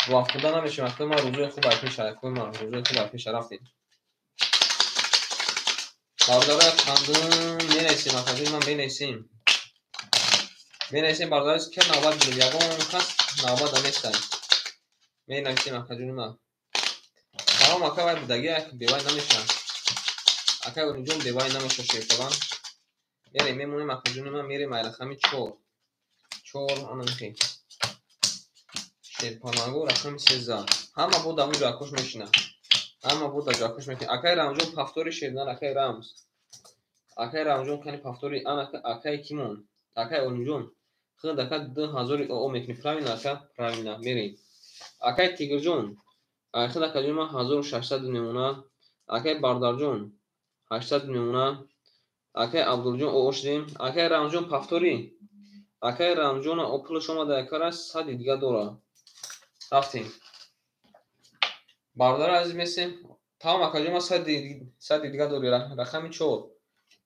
Вақтуда намешем, акай ман рӯзои хуб ай пеша, акай ман рӯзои хуб ай пеша рафтем. Бародари хандун менависем, акаҷон ман менависем. Менависем бародари ки навбат гирифт, ягон кас навбат наместай. Менависем акаҷони ман. Салом ака вай будаги як бевай намеша. Акай Олимҷон бевай намеша шерпалан. Мерем мемонем акаҷони ман, мерем ай рақами 4. 4 ана мехе. Шерпаланго рақами 13. Ҳама бо даму ҷакош мешина. Ҳама бо да ҷакош мешина. Акай Рамҷон пафтори шернар, акай Рамз. Акай Рамҷон кани пафтори ана акай кимон. Акай Олимҷон худ ака 2000 оо мекунӣ. Правильно ака? Правильно. Мерем. Акай Тигрҷон, худ акаҷон ман 1600 мемона. Акай Бардарҷон 800 мемона. Акай Абдулҷон оо шудем. Акай Рамҷон пафтори. Акай Рамҷон о пулаш омада якара 100 дига дора. Рафтем. Бародари азиз месем. Тамом акаҷон ман 100 дига дори. Рақами 4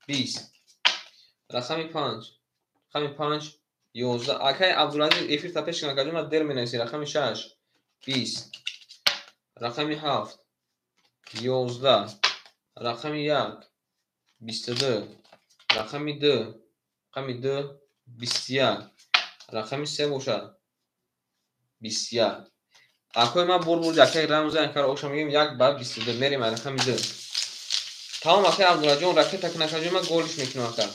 20. Рақами 5. Рақами 5 11. Акай Абдулазиз эфир та пеш кун акаҷон ман дер менависӣ. Рақами 6 20. Рақами 7 11. Рақами 1 22. Рақами 2. Рақами 2 21. Рақами 3 бошад 21. Акои ман бур бурди акай Рамза акара оша мегем 1 ба 22. Мерем ай рақами 2. Тамом акай Абдуллаҷон ракета кун акаҷон ман голиш мекунам ака.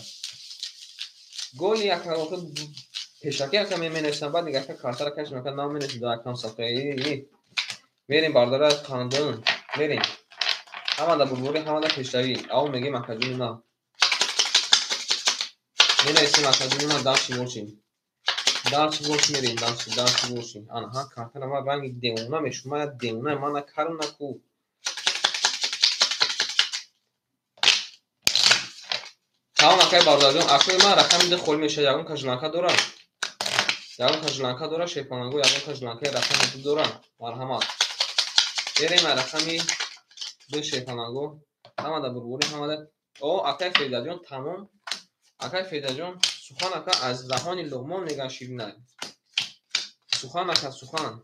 Голи ака охир пешакӣ ака менависам, баъд дига ака картара кашм ака нам менависам дар акам сафҳаи. Мерем бардара қандун. Мерем. Ҳама да бурбурӣ, ҳама да пешравӣ. Ав мегем акаҷони ман. Менависем акаҷони ман дальше бошем. Дальше бошем мерем, дальше, дальше бошем. Ана ҳа картара ман ранги девона мешум. Ман девона, ман на карм на ку. Тамом акай бародарҷон, акои ман рақами 2 холӣ мешавад. Ягон кас жиланка дора? Ягон кас жиланка дора? Шерпаланго ягон кас жиланкаи рақами 2 дора? Марҳамат. Берем ай рақами 2 шерпаланго. Ҳама да бурбурӣ, ҳама да. О, акай Феридаҷон тамом. Акай Феридаҷон, сухан ака аз даҳони Луқмон меган ширинай. Сухан ака, сухан.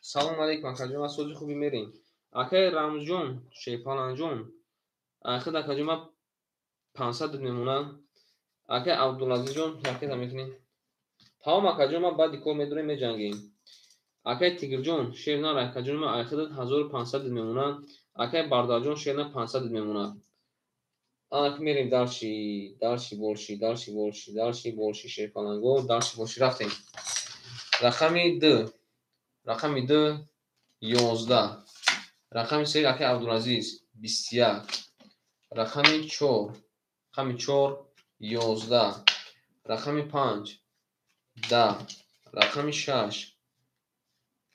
Салом алейкум акаҷон, аз сози хуби мерем. Акай Рамзҷон, шерпаланҷон, худ акаҷон ман 500 мемонам. Акай Абдулазизҷон ракета мекунем. Тамом акаҷон ман баъди кор медорем меҷангем. Акай Тигрҷон шернар акаҷон ман айхудат 1500 мемонам. Акай Бардарҷон шернар 500 мемонад. Ана ки мерем дальше, дальше больше, дальше больше, дальше больше, шерпаланго, дальше больше рафтем. Рақами 2. Рақами 2 11. Рақами 3 акай Абдулазиз 21. Рақами 4. Рақами 4 11. Рақами 5 10. Рақами 6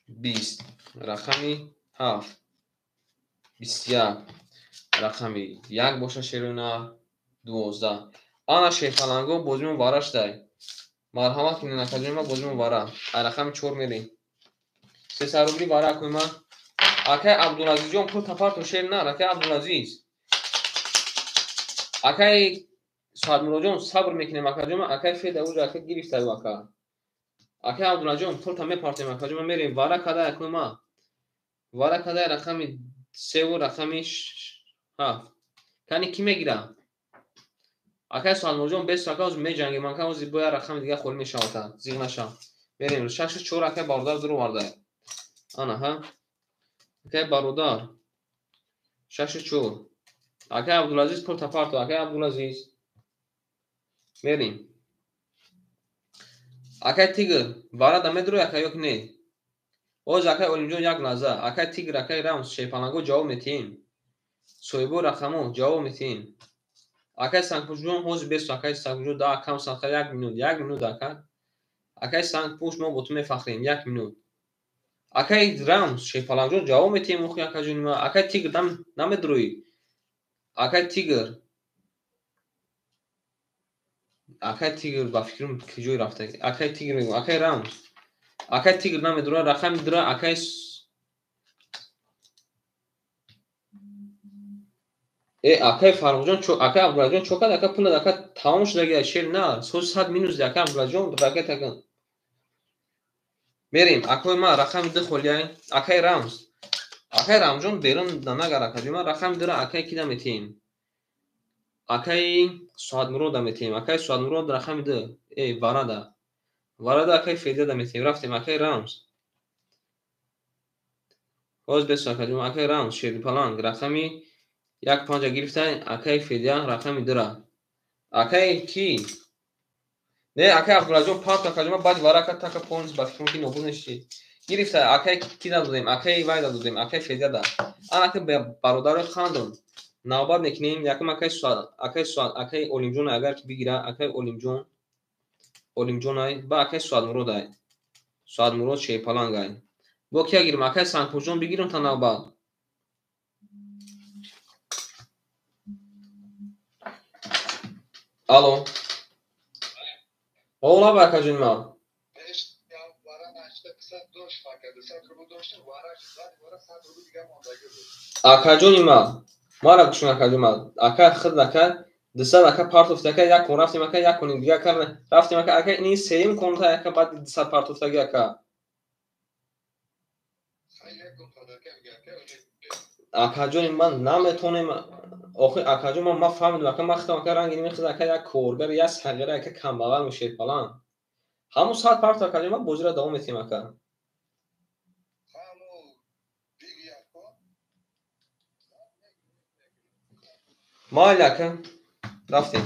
20. Рақами 7 21. Рақами 1 боша шерона 12. Ана шерпаланго бозимон вара шудай. Марҳамат кунед акаҷони ма, бозимон вара. Ай рақами 4 мерем. 300 рубли вара акои ма. Акай Абдулазизҷон пул тапартон шер нар, акай Абдулазиз. Акай Саадмуроҷон сабр мекунем акаҷон ма, акай Феда уҷа ака гирифтаю ака. Акай Абдулазизҷон пул та мепартем акаҷон ма, мерем вара кадай акои ма. Вара кадай рақами 3 ва рақами 7. Кани ки мегира? Акай Саадмуроҷон бес ака ҳозир меҷангем, ака ҳозир бояд рақами дига холӣ мешавад, зиғ нашав. Мерем 6 4 акай бародар дур оварда. Ана ҳа. Акай бародар 6 4. Акай Абдулазиз пул тапарто, акай Абдулазиз. Мерем. Акай Тигр, варада медурӯй ака ё ки не? Оз акай Олимҷон як лаҳза. Акай Тигр, акай Рамз, шерпаланго ҷавоб метиҳем. Соҳибо рақамо ҷавоб метиҳем. Акай Сангпӯшҷон ҳозир бесу, акай Сангпӯшҷон да кам санха 1 минут, 1 минут ака. Акай Сангпӯш мо бо ту мефахрем, 1 минут. Акай Рамз, шерпалангҷон ҷавоб метиҳем охи акаҷони ма. Акай Тигр намедурӯй. Акай Тигр. Акай Тигр ба фикрам куҷой рафта? Акай Тигр мегӯям, акай Рамз. Акай Тигр намедурад, рақами 2 акай акай Фаррухҷон, акай Абдулазизҷон чо кард? Ака пулат ака тамом шудаги, шер на, соз 100 минус ака Абдулазизҷон ракета кун. Мерем, акои ма рақами 2 холияй, акай Рамз. Акай Рамзҷон берун нагар акаҷон ма, рақами 2 акай ки наметиҳем? Акай Соатмурод наметиҳем. Акай Соатмурод рақами 2, варада. Варада акай Федя наметиҳем. Рафтем акай Рамз. Боз бесо акаҷон, акай Рамз шерпаланг рақами 1 5 гирифта, акай Федя рақами 2. Акай ки? Не, акай Абдулазизҷон парт акаҷон ма, баъд варака така понс ба фикрам ки нобуд неши. Гирифта, акай ки дадодем, акай вай дадодем, акай Федя да. Ана ки бародарои хандон навбат мекунем, якум акай Суат, акай Суат, акай Олимҷон агар ки бигира, акай Олимҷон, Олимҷон ай, ба акай Суатмурод ай. Суатмурод шерпаланг ай. Бо кия гирим? Акай Сангпӯшҷон бигирем та навбат. Алло. Ола ба акаҷон ма. Акаҷони ма, мара гӯшун акаҷон ма. Ака хид ака 200 ака партофта ака як кон рафтем ака як коним дига ака рафтем ака ака ин сеюм конта ака баъд 200 партофтаги ака. Акаҷони ман наметонем охи акаҷон ман фаҳмидам ака ман хидам ака ранги ними хид ака як коргар як сағира ака камбағал шерпаланг. Ҳамун 100 парт акаҷон ман бозиро давом метиҳем ака. Майли ака рафтем.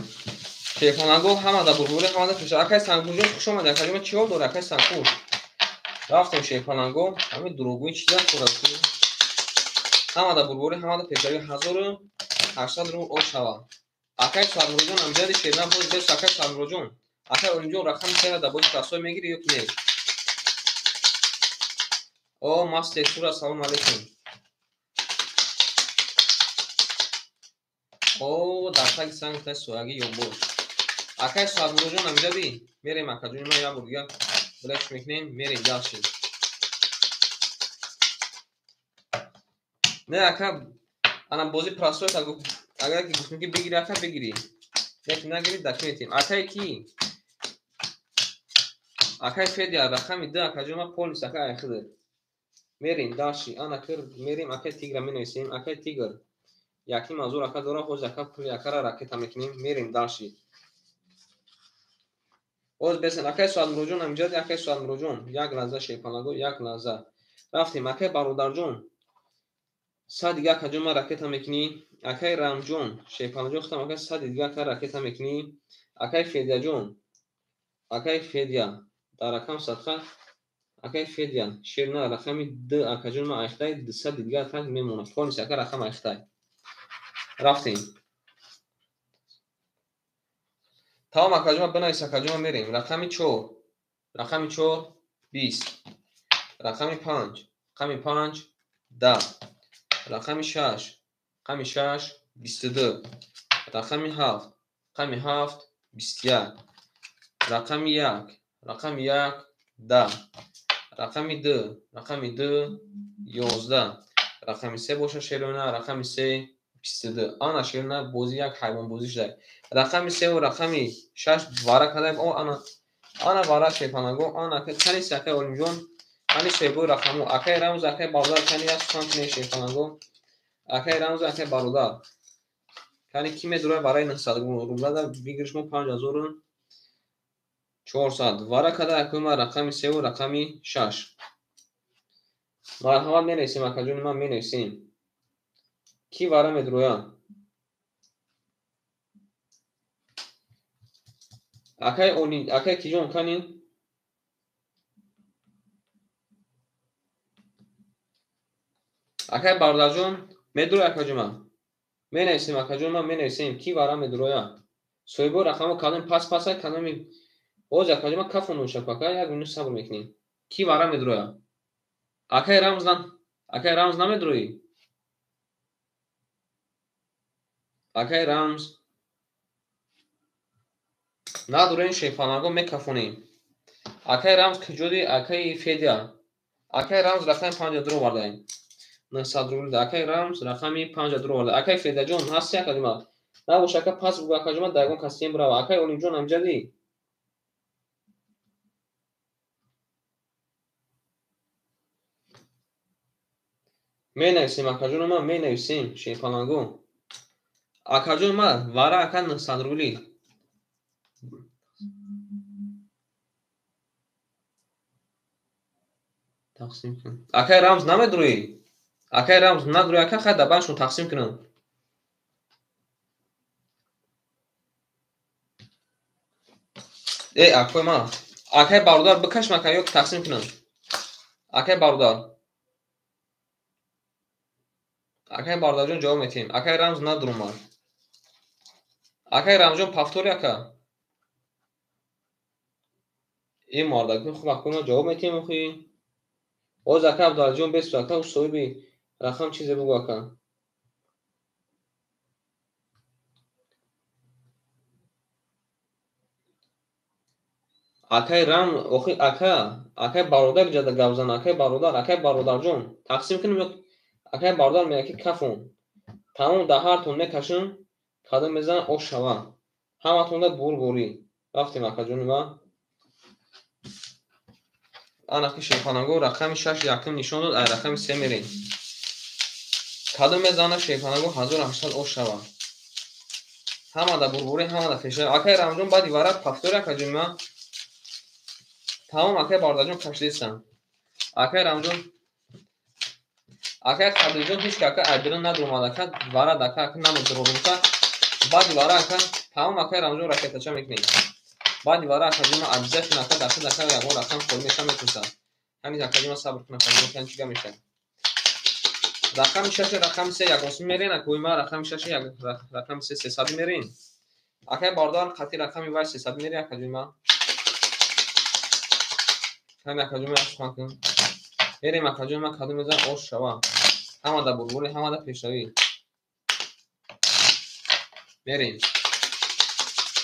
Телефонанго ҳама да бурбури ҳама да пеша. Акай Сангпӯшҷон хуш омадӣ акаҷон ман чӣ ҳол дорӣ акай Сангпӯш? Рафтем шерпаланго ҳамин дурӯғгӯи чиза хӯрад. Ҳама да бурбури ҳама да пешави 1800 рубл об шава. Акай Соатмуроҷон амҷади шерна боз бес акай Соатмуроҷон. Акай Олимҷон рақами 3 да бози красой мегирӣ ё ки не? О мастер Сура салом алейкум. О дар таги санг та сояги ёбош. Акай Соатмуроҷон амҷади мерем акаҷони ман як бор дига блеш мекунем мерем дальше. Не ака ана бози прасой та агар ки гуфтем ки бигири ака бигири. Яки нагири даки метиҳем. Акай ки? Акай Федя рақами 2 акаҷон ма полис ака айхидр. Мерем дальше. Ана кир мерем акай Тигра менависем. Акай Тигр. Яким мазур ака дора ҳозир ака пули акара ракета мекунем. Мерем дальше. Боз бесен акай Соатмуроҷон амҷади акай Соатмуроҷон як лаҳза шерпаланго як лаҳза. Рафтем акай бародарҷон. 100 дига акаҷон ман ракета мекунӣ. Акай Рамҷон, Шерпаланҷон худам ака 100 дига ака ракета мекунӣ. Акай Федяҷон, акай Федя дар рақам садқа. Акай Федя шерна рақами д акаҷон ман айхтай 200 дига ака мемонад. Полис ака рақам айхтай. Рафтем. Тамом акаҷон ман бинавис акаҷон ман мерем. Рақами 4, рақами 4 20, рақами 5, рақами 5 10, рақами 6, рақами 6 22, рақами 7, рақами 7 21, рақами 1, рақами 1 10, рақами 2, рақами 2 11, рақами 3 боша шерона, рақами 3 22. Ана шерона бозӣ як ҳайвонбозӣ шуда. Рақами 3 ва рақами 6 вара кадаем. О ана ана вара шерпанаго, ана кани акай Олимҷон, кани соҳибои рақаму, акай Рамз, акай бародар, кани як сухан кунед шерпанаго, акай Рамз, акай бародар. Кани ки медурад вараи 900 рубла да бигириш мо 5400. Вара када акои ман рақами 3 ва рақами 6. Марҳамат менависем акаҷони ман менависем. Ки вара медурояд? Акай Оли, акай Киҷон кани? Акай бародарҷон медурояд акаҷон ман? Менависем акаҷон ман менависем. Ки вара медурояд? Соҳибои рақамҳо кадоми пас пасай, кадоми боз акаҷон ман кафон нӯшак ака, як минут сабр мекунем. Ки вара медурояд? Акай Рамз на, акай Рамз намедуроӣ? Акай Рамз надурен шерпанаго мекафонем. Акай Рамз куҷоди? Акай Федя. Акай Рамз рақами 5 дур овардаем. 900 рубл. Акай Рамз рақами 5 дур оварда. Акай Федяҷон ҳасти акаҷон ман? Набош ака пас бугӯ акаҷон ман дар ягон касием бирава. Акай Олимҷон амҷадӣ? Менависем акаҷон ман менависем шерпанаго. Акаҷон ман вара ака 900 рубли. Тақсим кун. Акай Рамз намедурӣ? Акай Рамз надурӣ ака, хай дар баншон тақсим кунам. Э акои ман, акай бародар бикашм ака ё тақсим кунам. Акай бародар. Акай бародарҷон ҷавоб метиҳем. Акай Рамз надурумад. Акай Рамзҷон пафтори ака. Ин мардакун хуб акои ман ҷавоб метиҳем охи. Боз ака Абдуалиҷон бесу ака соҳиби рақам чизе бугӯ ака. Акай Рам, охи ака, акай бародар ҷада гап зан, акай бародар, акай бародарҷон тақсим кунем ё акай бародар мегӯяд ки кафон. Тамом дар ҳартон мекашам, кадом мезанам ош шава. Ҳаматонда бурборӣ. Рафтем акаҷони ман. Ана ки шерпанаго рақами 6 якум нишон дод, ай рақами 3 мерем. Кадом мезана шерпанаго 1800 ош шава. Ҳама да бурборӣ, ҳама да пеша. Акай Рамҷон баъди вара пафтори акаҷони ман. Тамом акай бародарҷон кашидистам. Акай Рамҷон, акай Қадирҷон ҳеч ки ака айбирин надурумад ака, вара дака ака намедурумка. Баъди вара ака тамом акай Рамҷон ракетача мекунем. Баъди вара акаҷон ман обязательно ака дака дака ягон рақам холӣ меша метурсад. Ҳамин акаҷон ман сабр кунам, акаҷон кани чига мешавад. Рақами 6 рақами 3 ягон сум мерен акои ман рақами 6 рақами 3 300 мерен. Акай бародар қатъи рақами вай 300 мерен акаҷон ман. Кани акаҷон ман сухан кун. Мерем акаҷон ман кадом мезанам ош шава. Ҳама да бурбурӣ, ҳама да пешравӣ. Мерем.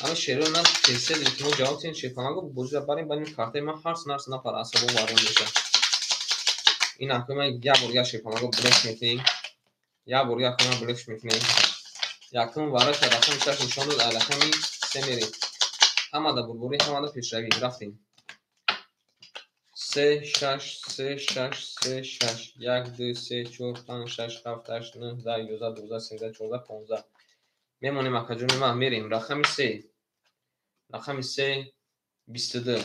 Ҳама шеърро на тез-тез илтимос ҷавоб диҳем шерпанаго бозиро барем барем картаи ман ҳарс нарс нафар асабо варон мешавад. Ин акои ман як бор як шерпанаго блеф мекунем. Як бор як ман блеф мекунем. Якум вараша рақами 6 нишон дод, ай рақами 3 мерем. Ҳама да бурбурӣ, ҳама да пешравӣ. Рафтем. 3 6 3 6 3 6 1 2 3 4 5 6 7 8 9 10 11 12 13 14 15. Мемонем акаҷони ман мерем. Рақами 3. Рақами 3 22.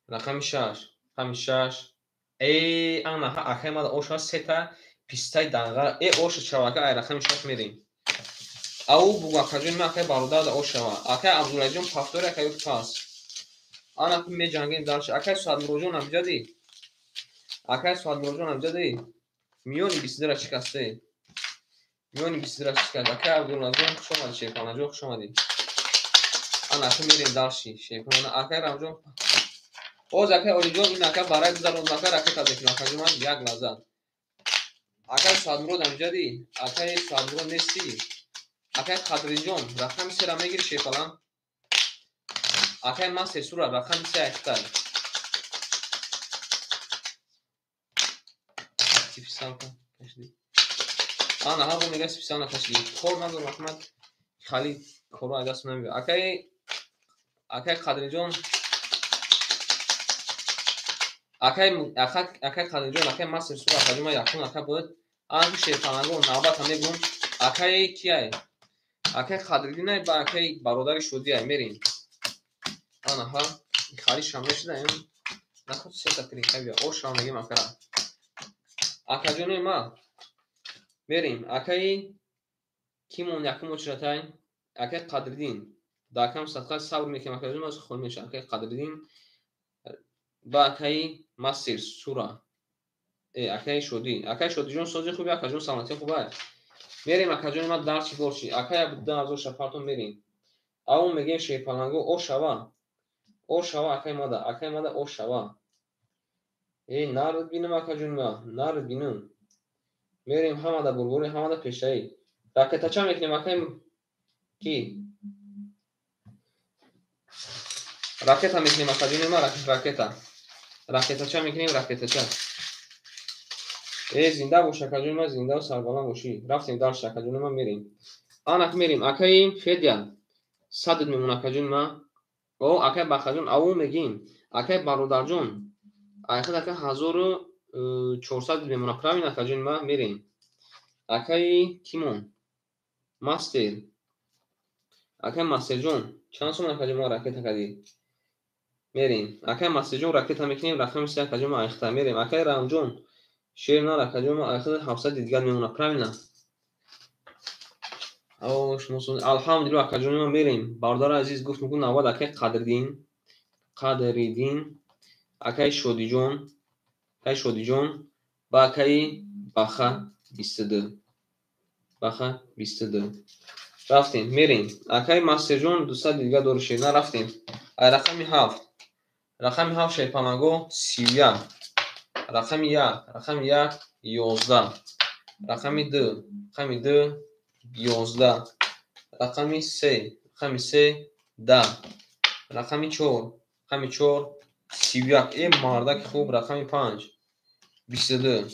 Рақами 6. Рақами 6. Ана акай мада оша сета Пистаи данғара. Э, оша шава, ака, ай рақами 6 мерем. Ау бугу, акаҷон, ма акай бародар да ошава. Акай Абдулазизҷон, повтори, акай пас. Ана меҷангем дальше. Акай Суадмуроҷон амҷади. Акай Суадмуроҷон амҷади. Миёни 22-ра шикасте. Миёни 22-ра шикаст. Акай Абдулазизҷон, хуш омадӣ, Шерпаланҷон, хуш омадӣ. Ана ака мерем дальше. Шерпалан, акай Рамҷон. Оз акай Олиҷон, ин ака барай гузарон, ака ракета мекунам, акаҷон, ман як лаҳза. Акай Суадмурод амҷади. Акай Суадмурод нестӣ. Акай Қадриҷон, рақами 3-ра мегири, Шерпалан? Акай мастер сура, рақами 3 айхтай. Списалка кашди. Ана ҳабо мега списалка кашди. Кор надорам, Аҳмад. Хали корро аз даст намебарад. Акай Қадриҷон, акай Қадриҷон, акай мастер сура, акаҷон, ман якум ака бояд. Ана Шерпаланго навбата мегӯм. Акай кияй? Акай Қадриддинай ба акай бародари Шодиай мерем. Ана ҳа, хали шам мешуда, ин нахуд сета тринка бия. Ошам мегем акара. Акаҷони ма мерем. Акаи кимон якум очратай? Акай Қадриддин. Дар кам садқа сабр мекунем, акаҷон, ма хол меша. Акай Қадриддин ба акаи мастер сура. Э, акаи Шодӣ. Акаи Шодиҷон, сози хуби, акаҷон, саломатӣ хубай. Мерем, акаҷони ма, дарчи борчи. Акай 2000 шафартон мерем. Ау мегем Шерпаланго ошава. Ошава, акай мада, акай мада ошава. Э, нард бинам, акаҷони ма, нард бинам. Мерем ҳамада бурбури, ҳамада пешаи. Ракетача мекунем, акай ки? Ракета мекунем, акаҷони ма, ракета. Ракетача мекунем, ракетача. Э, зинда бош, акаҷони ма, зинда ва сарбаланд бошӣ. Рафтем дальше, акаҷони ма, мерем. Анак мерем, акаи Федя. Садд мемон, акаҷони ма. О, акай Бахаҷон, ау мегим. Акай бародарҷон. Айхад ака 1400 мемона. Правильно, акаҷони ма, мерем. Акаи кимон? Мастер. Акай Мастерҷон, чанд сом, акаҷон, ма ракета кардӣ? Мерем. Акай Мастерҷон, ракета мекунем, рақами 3, акаҷон, ма айхта мерем. Акай Рамҷон, шер нар, акаҷон, ма айхта 700 дигар мемона. Правильно? О, шумо алҳамдулилла, акаҷони ма, мерем. Бародари азиз, гуфт мекун навбат акай Қадриддин, Қадриддин, акай Шодиҷон, акай Шодиҷон ба акаи Баха 22. Баха 22. Рафтем, мерем. Акай Мастерҷон 200 дигар дори шер. На, рафтем. Ай рақами 7. Рақами 7 Шерпанаго 31. Рақами 1, рақами 1 11. Рақами 2, рақами 2 11. Рақами 3, рақами 3 10. Рақами 4, рақами 4 31. Э, мардаки хуб, рақами 5 22.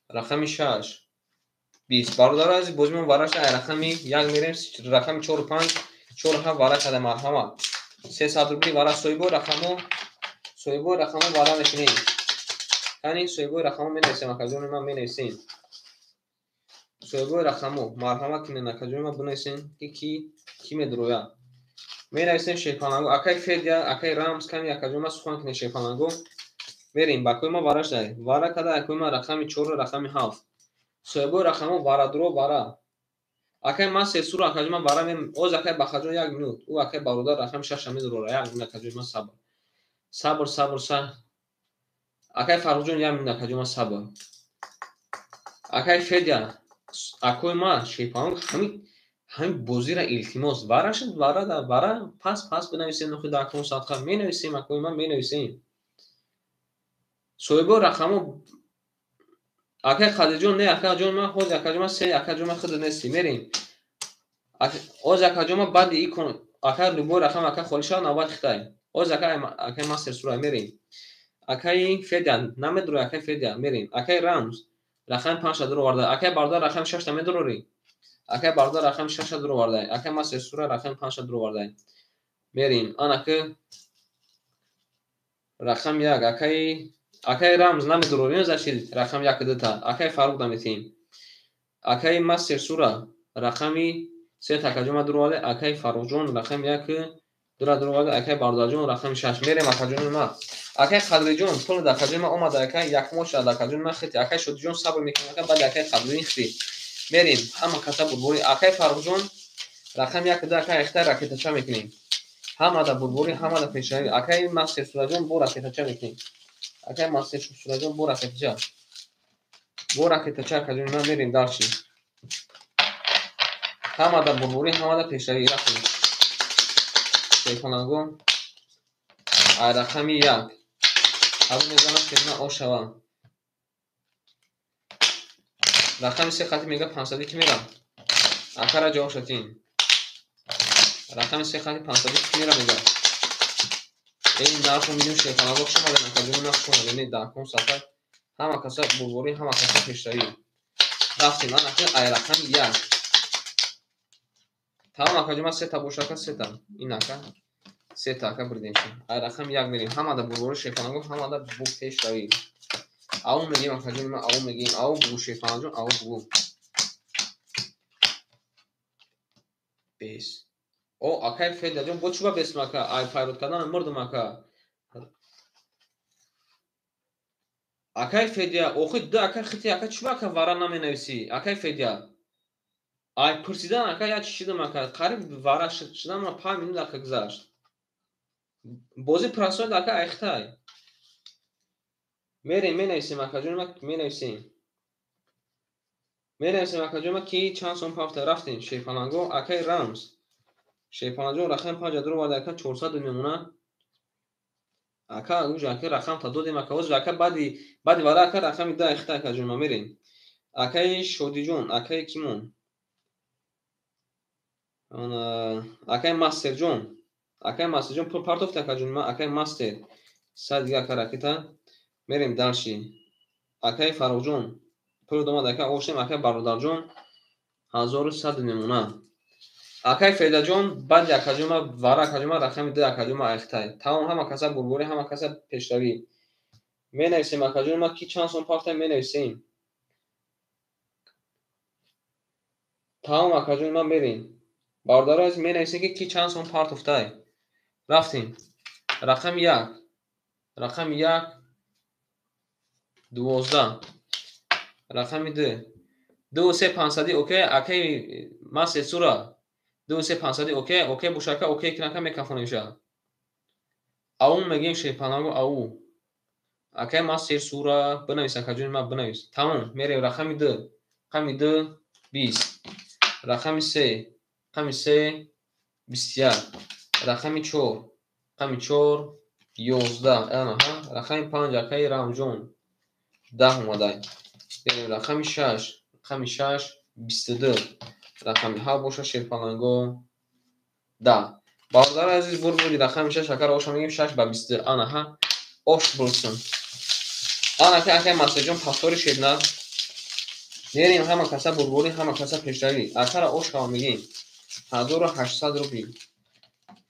Рақами 6 20. Бародари азиз, бозимон вараша, ай рақами 1 мерем, рақами 4 5 4 7 вара када, марҳамат. 300 рубли вара, соҳибои рақамо, соҳибои рақамо вара мекунем. Яъне соҳибои рақамо менависем, акаҷони ман, менависем. Соҳибои рақамо марҳамат кунед, акаҷони ман, бинависем, ки ки медурояд. Менависем Шерпаланго, акай Федя, акай Рамз, ками, акаҷони ман, сухан кунед, Шерпаланго. Мерем, ба кӯи ма вара шудай. Вара када, акои ма, рақами 4, рақами 7. Соҳибои рақамо варадуро вара. Акай мастер сура, акаҷони ман, вара мем. Оз акай Бахаҷон, як минут. Ӯ акай бародар рақами 6 медурора. Як минут, акаҷони ман, сабр. Сабр, сабр, сабр. Акай Фаррухҷон, як минут, акаҷони ман, сабр. Акай Федя, акои ма, Шерпаланго, ҳамин бозира илтимос вара шуд, вара да вара пас пас бинависем, нухи дар акон садқа менависем, акои ман, менависем. Соҳибои рақамо акай Қадирҷон, не, акаҷон ман, ҳози акаҷон ман се, акаҷон ман, худат нестӣ, мерем. Оз акаҷон ман, баъди икон ака любой рақам ака холӣ шавад, навбат хитай. Оз акай мастер сурай мерем. Акаи Федя намедурой, акай Федя, мерем. Акай Рамз рақами 5-та дуроварда. Акай бародар, рақами 6-та медурорӣ? Акай бародар рақами 6-та дуроварда. Акай мастер сура рақами 5-та дуроварда. Мерем. Анаки рақами 1, акаи Рамз намедурорӣ, зачи рақами 1 дута. Акаи Фаруқ даметем. Акаи мастер сура рақами 3 такаҷома дуроварда. Акаи Фарруқҷон рақами 1 Дура дуроварда акай бародарҷон рақами 6 мерем акаҷони ма. Акай Қадриҷон пул дар акаҷони ма омада акай якмо шуда дар акаҷони ма хити. Акай Шодиҷон сабр мекунем ака баъд акай Қадриддин хити. Мерем ҳама каса бурборӣ. Акай Фаррухҷон рақами 1 2 акай ихта ракетача мекунем. Ҳамада бурборӣ, ҳамада пешравӣ. Акай Мастер Сураҷон бо ракетача мекунем. Акай Мастер Сураҷон бо ракетача. Бо ракетача акаҷони ма мерем дарчи. Ҳамада бурборӣ, ҳамада пешравӣ. Рафтем. Шерпаланго ай рақами 1. Ҳазор мезанам шерна ошава. Рақами 3 хати мега 500 ки мерам. Акара ҷавоб шатин. Рақами 3 хати 500 ки мерам мега. Эй нархо мидим шерпаланго хуш омаден акаҷони ман хуш омаден. Не даҳкон сафар. Ҳама каса бурборӣ, ҳама каса пешравӣ. Рафтем ана ай рақами 1. Тамом акаҷон ман сета боша ака сета. Ин ака сета ака бурдем. Ай рақами 1 мерем. Ҳамада бурборӣ шерпаланго, ҳамада бу пешравӣ. Ау мегем акаҷон ман ау мегем. Ау бугу шерпаланҷон, ау бугу. Бес. О акай Федаҷон бо чӣ ба бесм ака? Ай пайрод кардан мурдум ака. Акай Федя, охи ду ака хити ака чӣ ба ака вара наменависӣ? Акай Федя. Ай пурсидан ака як чӣ шидам ака. Қариб вара шидам ма 5 минут ака гузашт. Бозӣ прасоид ака айхтай. Мерем менависем акаҷон ма менависем. Менависем акаҷон ма ки чанд сом пафта рафтем шерпаланго акай Рамз. Шерпаланҷон рақами 5 дуроварда ака 400 мемона. Ака уҷа ака рақам та додем ака ҳозир ака баъди вара ака рақами 2 айхта акаҷон ма мерем. Акаи Шодиҷон, акаи Кимон. Акаи Мастерҷон. Акаи Мастерҷон пул партофт акаҷон ма акаи Мастер. Сад дига ака ракета. Мерем дарши. Акаи Фаррухҷон пул домад ака оштем акаи Бародарҷон 1100 мемона. Акаи Федаҷон баъди акаҷон ма вара акаҷон ма рақами 2 акаҷон ма айхтай. Тамом ҳама каса бурборӣ, ҳама каса пешравӣ. Менависем акаҷон ма ки чанд сом пафта менависем. Тамом акаҷон ма мерем. Бародаро аз менависем ки ки чанд сом партофтай. Рафтем. Рақами 1. Рақами 1 12. Рақами 2. 2 3 500 окей акаи Мастер Сура. 2 3 500 окей окей бошака окей кинака мекафонемша. Ау мегем шерпаланго ау. Акаи Мастер Сура бинавис акаҷони ма бинавис. Тамом мерем рақами 2. Рақами 2 20. Рақами 3. Рақами 3 21. Рақами 4. Рақами 4 11. Анаҳа рақами 5 акаи Рамҷон 10 омадай. Берем рақами 6. Рақами 6 22. Рақами 7 боша шерпаланго 10. Бародари азиз бурбури рақами 6 акара оша мегем 6 ба 22. Анаҳа ош бурсун. Ана ки акаи Мастерҷон пастори шерна. Мерем ҳама каса бурбури, ҳама каса пешравӣ. Акара ош хава мегем. 1800 рубл.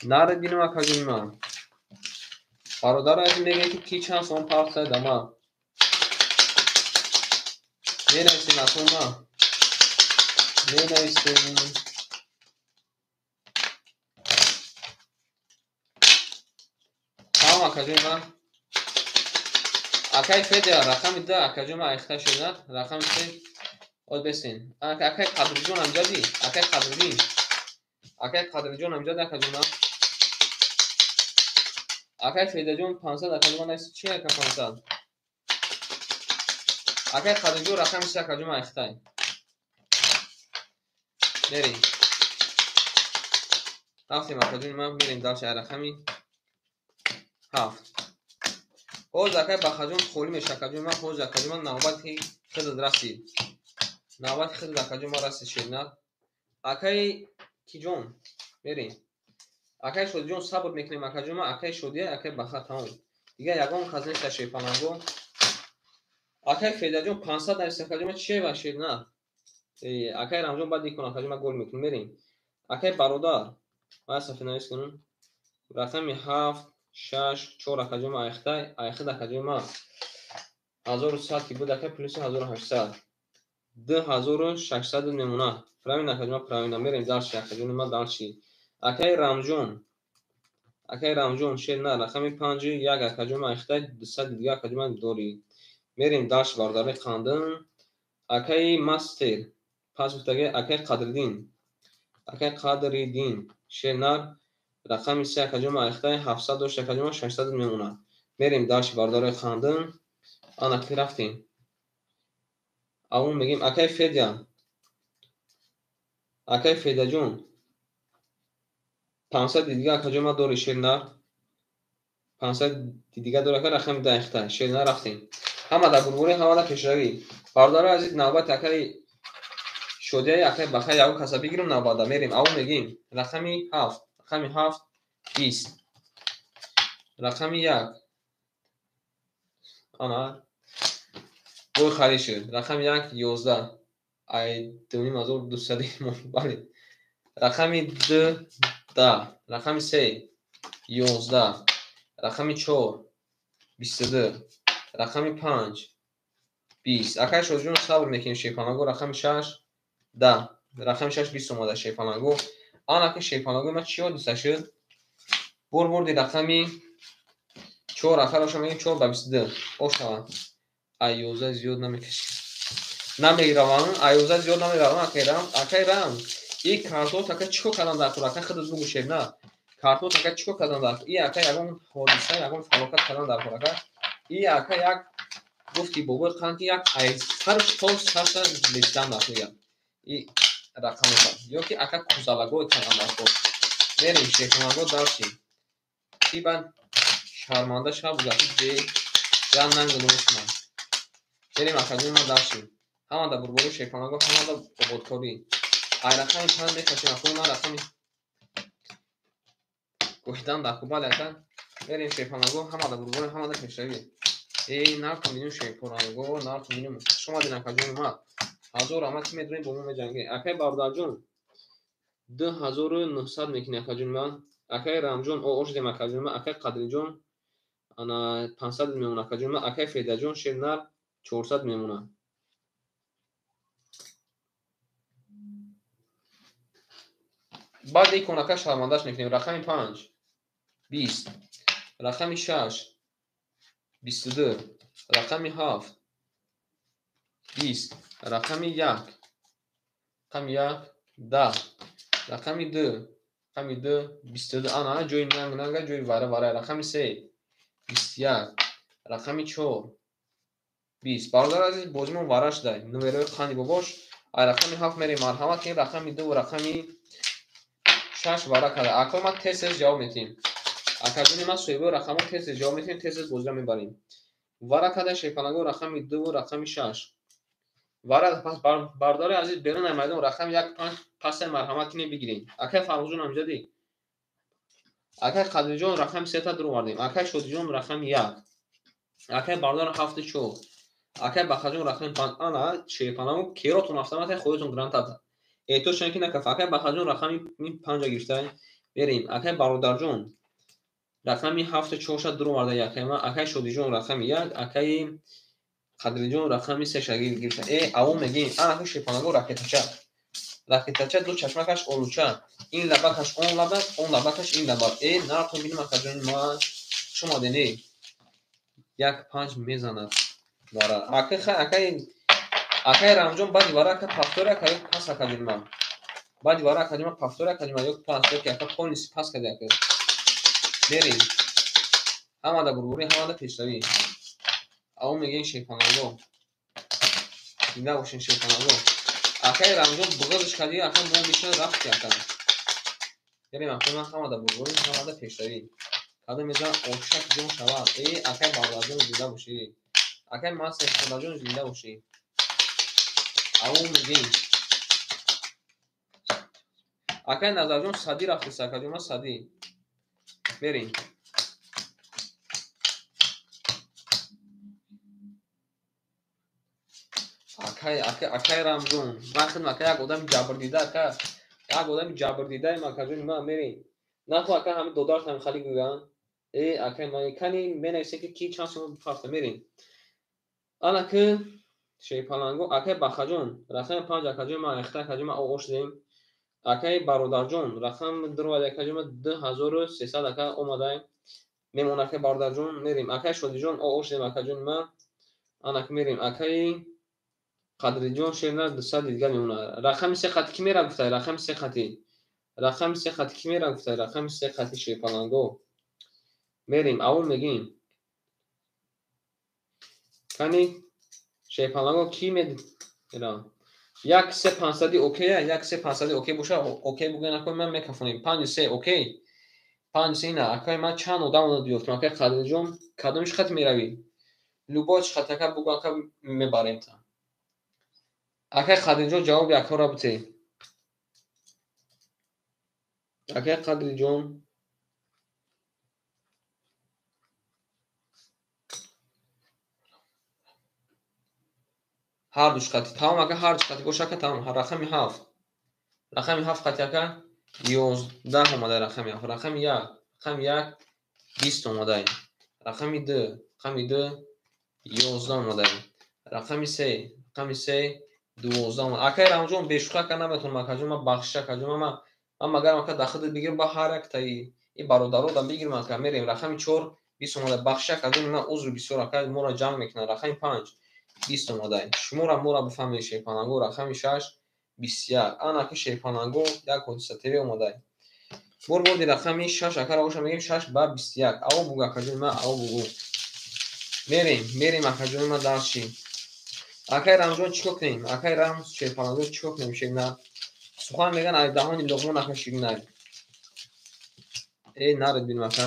Наре бинам акаҷони ман. Бародари азиз мегӯяд ки ки чанд сом партофта дама. Менависем акон ма. Менависем. Тамом акаҷони ман. Акаи Федя рақами 2 акаҷони ман айхта шуда. Рақами 3 од бесен. Акаи Қадриҷон амҷади. Акаи Қадриддин. Акаи Қадриҷон амҷади акаҷон ман. Акаи Федаҷон 500 акаҷон ман нависи чи ака 500? Акаи Қадриҷон рақами 3 акаҷон ман айхтай. Мерем. Рафтем акаҷони ман мерем дарши ай рақами 7. Ҳозир акаи Бахаҷон холӣ меша акаҷони ман. Ҳозир акаҷон ман навбати худат расид. Навбати худат акаҷон ман расид шерна. Акаи Киҷон мерем. Акаи Шодиҷон сабр мекунем акаҷон ман. Акаи Шодия, акаи Баха тамом. Дигар ягон кас нест шерпаланго. Акаи Федаҷон 500 навист акаҷон ман чие ва шерна? Акаи Рамҷон баъд икун акаҷон ман гол мекунем мерем. Акаи Бародар ман сафи навис кунам. Рақами 7 6 4 акаҷон ман айхтай, айхид акаҷон ман 1100 ки буд ака плюси 1800. 2600 мемона. Правильно акаҷон ман правильно мерем дарши акаҷон ман дарши. Акаи Рамҷон Акай Рамҷон шер на рақами 5 1 акаҷон ман айхтай 200 дига акаҷон ман дорӣ. Мерем даш бародари қандин. Акаи мастер пас гуфтаги акаи Қадриддин. Акаи Қадриддин шер нар рақами 3 акаҷон ман айхтай 700 дошт акаҷон ман 600 мемонад. Мерем даш бародари қандин. Ана ки рафтем. Аввал мегем акаи Федя. Акаи Федяҷон 500 дига акаҷон ман дорӣ шер нар. 500 дига дорӣ ака рақами 10 айхтай шер нар рафтем. Ҳама дар бурбурӣ, ҳама дар пешравӣ. Бародарои азиз, навбати акаи Шодияи акаи Бахай ягон каса бигирем навбатда мерем. Аввал мегем рақами 7, рақами 7 20, рақами 1 ана бой харид шуд. Рақами 1 11 ай 2200 мон бале. Рақами 2 10, рақами 3 11, рақами 4 22, рақами 5 20. Акай Шодиҷон сабр мекунем шерпаланго. Рақами 6 10, рақами 6 20 омада шерпаланго. Ана ки шерпаланго ма чӣ ҳодиса шуд? Бурди рақами 4 акароша мегем 4 ба 22 ошава. Ай 11 зиёд намекаши. Намеравам, ай 11 зиёд намеравам акай Рам, акай Рам. И картот ака чӣ кор кардан дар кор? Ака худат бугӯ шер на. Картот ака чӣ кор кардан дар кор? И ака ягон ҳодиса, ягон фалокат кардан дар кор ака. И ака як гуфти бобои қанд ки як ай сарш то сарша лесидан дар кор. И рақамота. Ё ки ака кузалагой кардан дар кор. Мерем шерпаланго дарши. Ки баъд шарманда шав бугаки бе я нанг номушман. Мерем акаҷони ма дарши. Ҳама дар бурбори шерпаланго, ҳама дар ободкорӣ. Ай рақами 5 мекашем акаи ман рақами гӯшидан дар кор. Бале ака мерем шерпаланго, ҳама дар бурбори, ҳама дар пешравӣ. Эй нарту минум шерпаланго, нарту минум. Хуш омадед акаҷони ман. 1000 раҳмат ки медонед бо мо меҷангед. Акаи бародарҷон 2900 мекунӣ акаҷони ман. Акаи Рамҷон ошидем акаҷони ман. Акаи Қадриҷон ана 500 мемонад акаҷони ман. Акаи Федаҷон шер нар 400 мемонад. Баъд ин конака шармандаш мекунем. Рақами 5 20, рақами 6 22, рақами 7 20, рақами 1, рақами 1 10, рақами 2, рақами 2 22. Ана ҷои нанг нанга, ҷои вара вара. Рақами 3 21, рақами 4 20. Бародари азиз, бозимон вара шуда. Номерои қанди бобош. Ай рақами 7 мерем. Марҳамат ки рақами 2 ва рақами 6 вара карда. Акаи ман тез тез ҷавоб медиҳем. Акаҷони ман соҳибои рақамҳо тез тез ҷавоб медиҳем, тез тез бозиро мебарем. Вара карда шерпаланго рақами 2 ва рақами 6. Вара пас бародари азиз берун ай майдон рақами 1 5 пасай марҳамат кинем бигирем. Акаи Фаррухҷон ҳамҷадӣ. Акаи Қадриҷон рақами 3 та дуровардем. Акаи Шодиҷон рақами 1. Акаи бародар 7 4. Акаи Бахаҷон рақами 5. Ана шерпаланго керотон автомат худатон грантат. Эҳтиёҷ ки накаф. Акаи Бахаҷон рақами 5 гирифта. Берем. Акаи бародарҷон рақами 7 4 ша дуроварда якаи ман. Акаи Шодиҷон рақами 1, акаи Қадриҷон рақами 3 ша гирифта. Аввал мегем ана ки шерпаланго ракетача. Ракетача ду чашмакаш олуча. Ин лабакаш он лабак, он лабакаш ин лабак. Нартон бинем акаҷони ман. Хуш омадед. 1 5 мезанад. Вара. Акаи хай, акаи Рамҷон баъди вара ака пафтори ака ё пас акаҷони ман. Баъди вара акаҷони ман пафтори акаҷони ман ё пас ё ки ака полнис пас карди ака. Мерем. Ҳама дар бурбурӣ, ҳама дар пешравӣ. Аввал мегем шерпаланго. Зинда бошем шерпаланго. Акаи Рамҷон буғизш карди, ака мо мешина рафти ака. Мерем акаи ман ҳама дар бурбурӣ, ҳама дар пешравӣ. Кадом мезанад ошак ҷон шавад. Акаи бародарҷон зинда бошӣ. Акаи мастер Худоҷон зинда бошӣ. Аввал мегем. Акаи Назарҷон садӣ рафтест акаҷон ман садӣ. Мерем. Акаи Рамҷон, ман худам ака як одами ҷабрдида ака, як одами ҷабрдидаем акаҷони ман мерем. Нахо ака ҳами додарат ҳами хали гӯянд. Акаи ман кани менависем ки ки чанд сом пафта мерем. Ана ки шерпаланго акаи Бахаҷон рақами 5 акаҷони ман айхта акаҷони ман оғоз шудем. Акаи бародарҷон, рақам даровард акаҷон, 2300 ака омадай. Мемон акаи бародарҷон, мерем. Акаи Шодиҷон, ошдем акаҷони ман. Анак мерем. Акаи Қадриҷон шерна 200 дигар мемонад. Рақами се хати ки мера гуфтай? Рақами се хати. Рақами се хати ки мера гуфтай? Рақами се хати шерпаланго. Мерем, аввал мегим. Кани шерпаланго ки мера? 1 3 500 окей, 1 3 500 окей боша, окей бугӯя накун, ман мекафонем. 5 3 окей. 5 3 на, акай ман чанд одам ёфтам. Акай Қадриҷон, кадомиш хат меравӣ? Любой хат ака бугӯ, ака мебарем та. Акай Қадриҷон ҷавоби акаро бите. Акай Қадриҷон ҳар душ хати. Тамом ака, ҳар душ хати боша ака, тамом. Рақами 7. Рақами 7 хати ака 11 омадай рақами 7. Рақами 1, рақами 1 20 омадай. Рақами 2, рақами 2 11 омадай. Рақами 3, рақами 3 12 омадай. Акай Рамҷон бешӯха ака наметавонам акаҷон, ман бахшиш акаҷон, ман магарам ака дар худат бигирам, ба ҳар яктаи ин бародаро дам бигирам ака. Мерем рақами 4 20 омадай. Бахшиш акаҷон, ман узр бисёр ака, моро ҷанг мекунанд. Рақами 5 20 омадай. Шуморо моро бифаҳмед шерпаланго. Рақами 6 21. Ана ки шерпаланго як ҳодиса ТВ омадай. Бор борди рақами 6 акаро боша мегем 6 ба 21. Аво бугӯ акаҷони ман, аво бугӯ. Мерем, мерем акаҷони ман дарши. Акай Рамҷон чӣ кор кунем? Акай Рамз шерпаланго чӣ кор кунем шерна? Сухан меган ай даҳони Луқмон ака ширинай. Э наред бинем ака.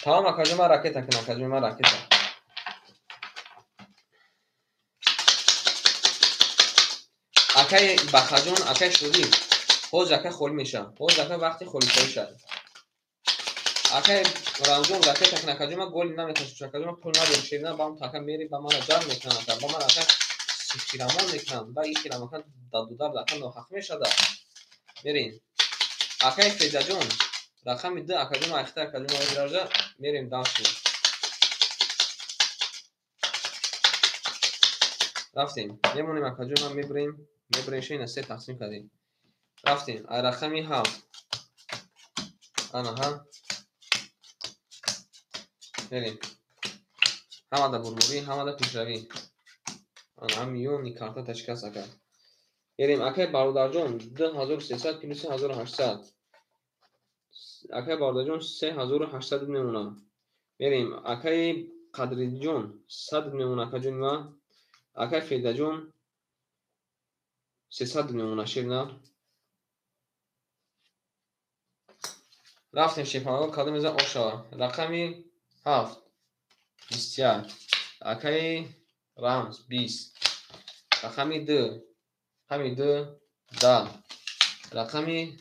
Тамом акаҷон, ман ракета кунам, акаҷон ман ракета. Акай Бахаҷон, акай Шодӣ, ҳозир ака холӣ мешавад. Ҳозир ака вақти холишавӣ шавад. Акай Рамҷон ракета кун акаҷон, ман голи наметашам акаҷон, ман пул надорам ширина, ба ака мери, ба мана ҷанг мекунанд ака, ба ман ака хирамон мекунанд, ба ин хирам ака даду-дард ака ноҳақ мешавад. Мерем. Акай Федаҷон, рақами 2 акаҷон, айхта акаҷон, ма мерем дарси. Рафтем. Мемонем акаҷон, ман мебарем. Мебарем шейна се тақсим кардем. Рафтем. Ай рақами 7. Ана ҳа. Мерем. Ҳамада бурбурӣ, ҳамада пешравӣ. Ана ҳам миёни карта ташкас ака. Мерем. Акай бародарҷон 2300 плюс 1800. Акай бародарҷон 3800 мемонад. Мерем. Акай Қадриҷон 100 мемонад акаҷони ман. Акай Федаҷон 300 мемонад ширна. Рафтем шерпаланго, кадом мезан ошава. Рақами 7 21. Акаи Рамз 20. Рақами 2, рақами 2 10. Рақами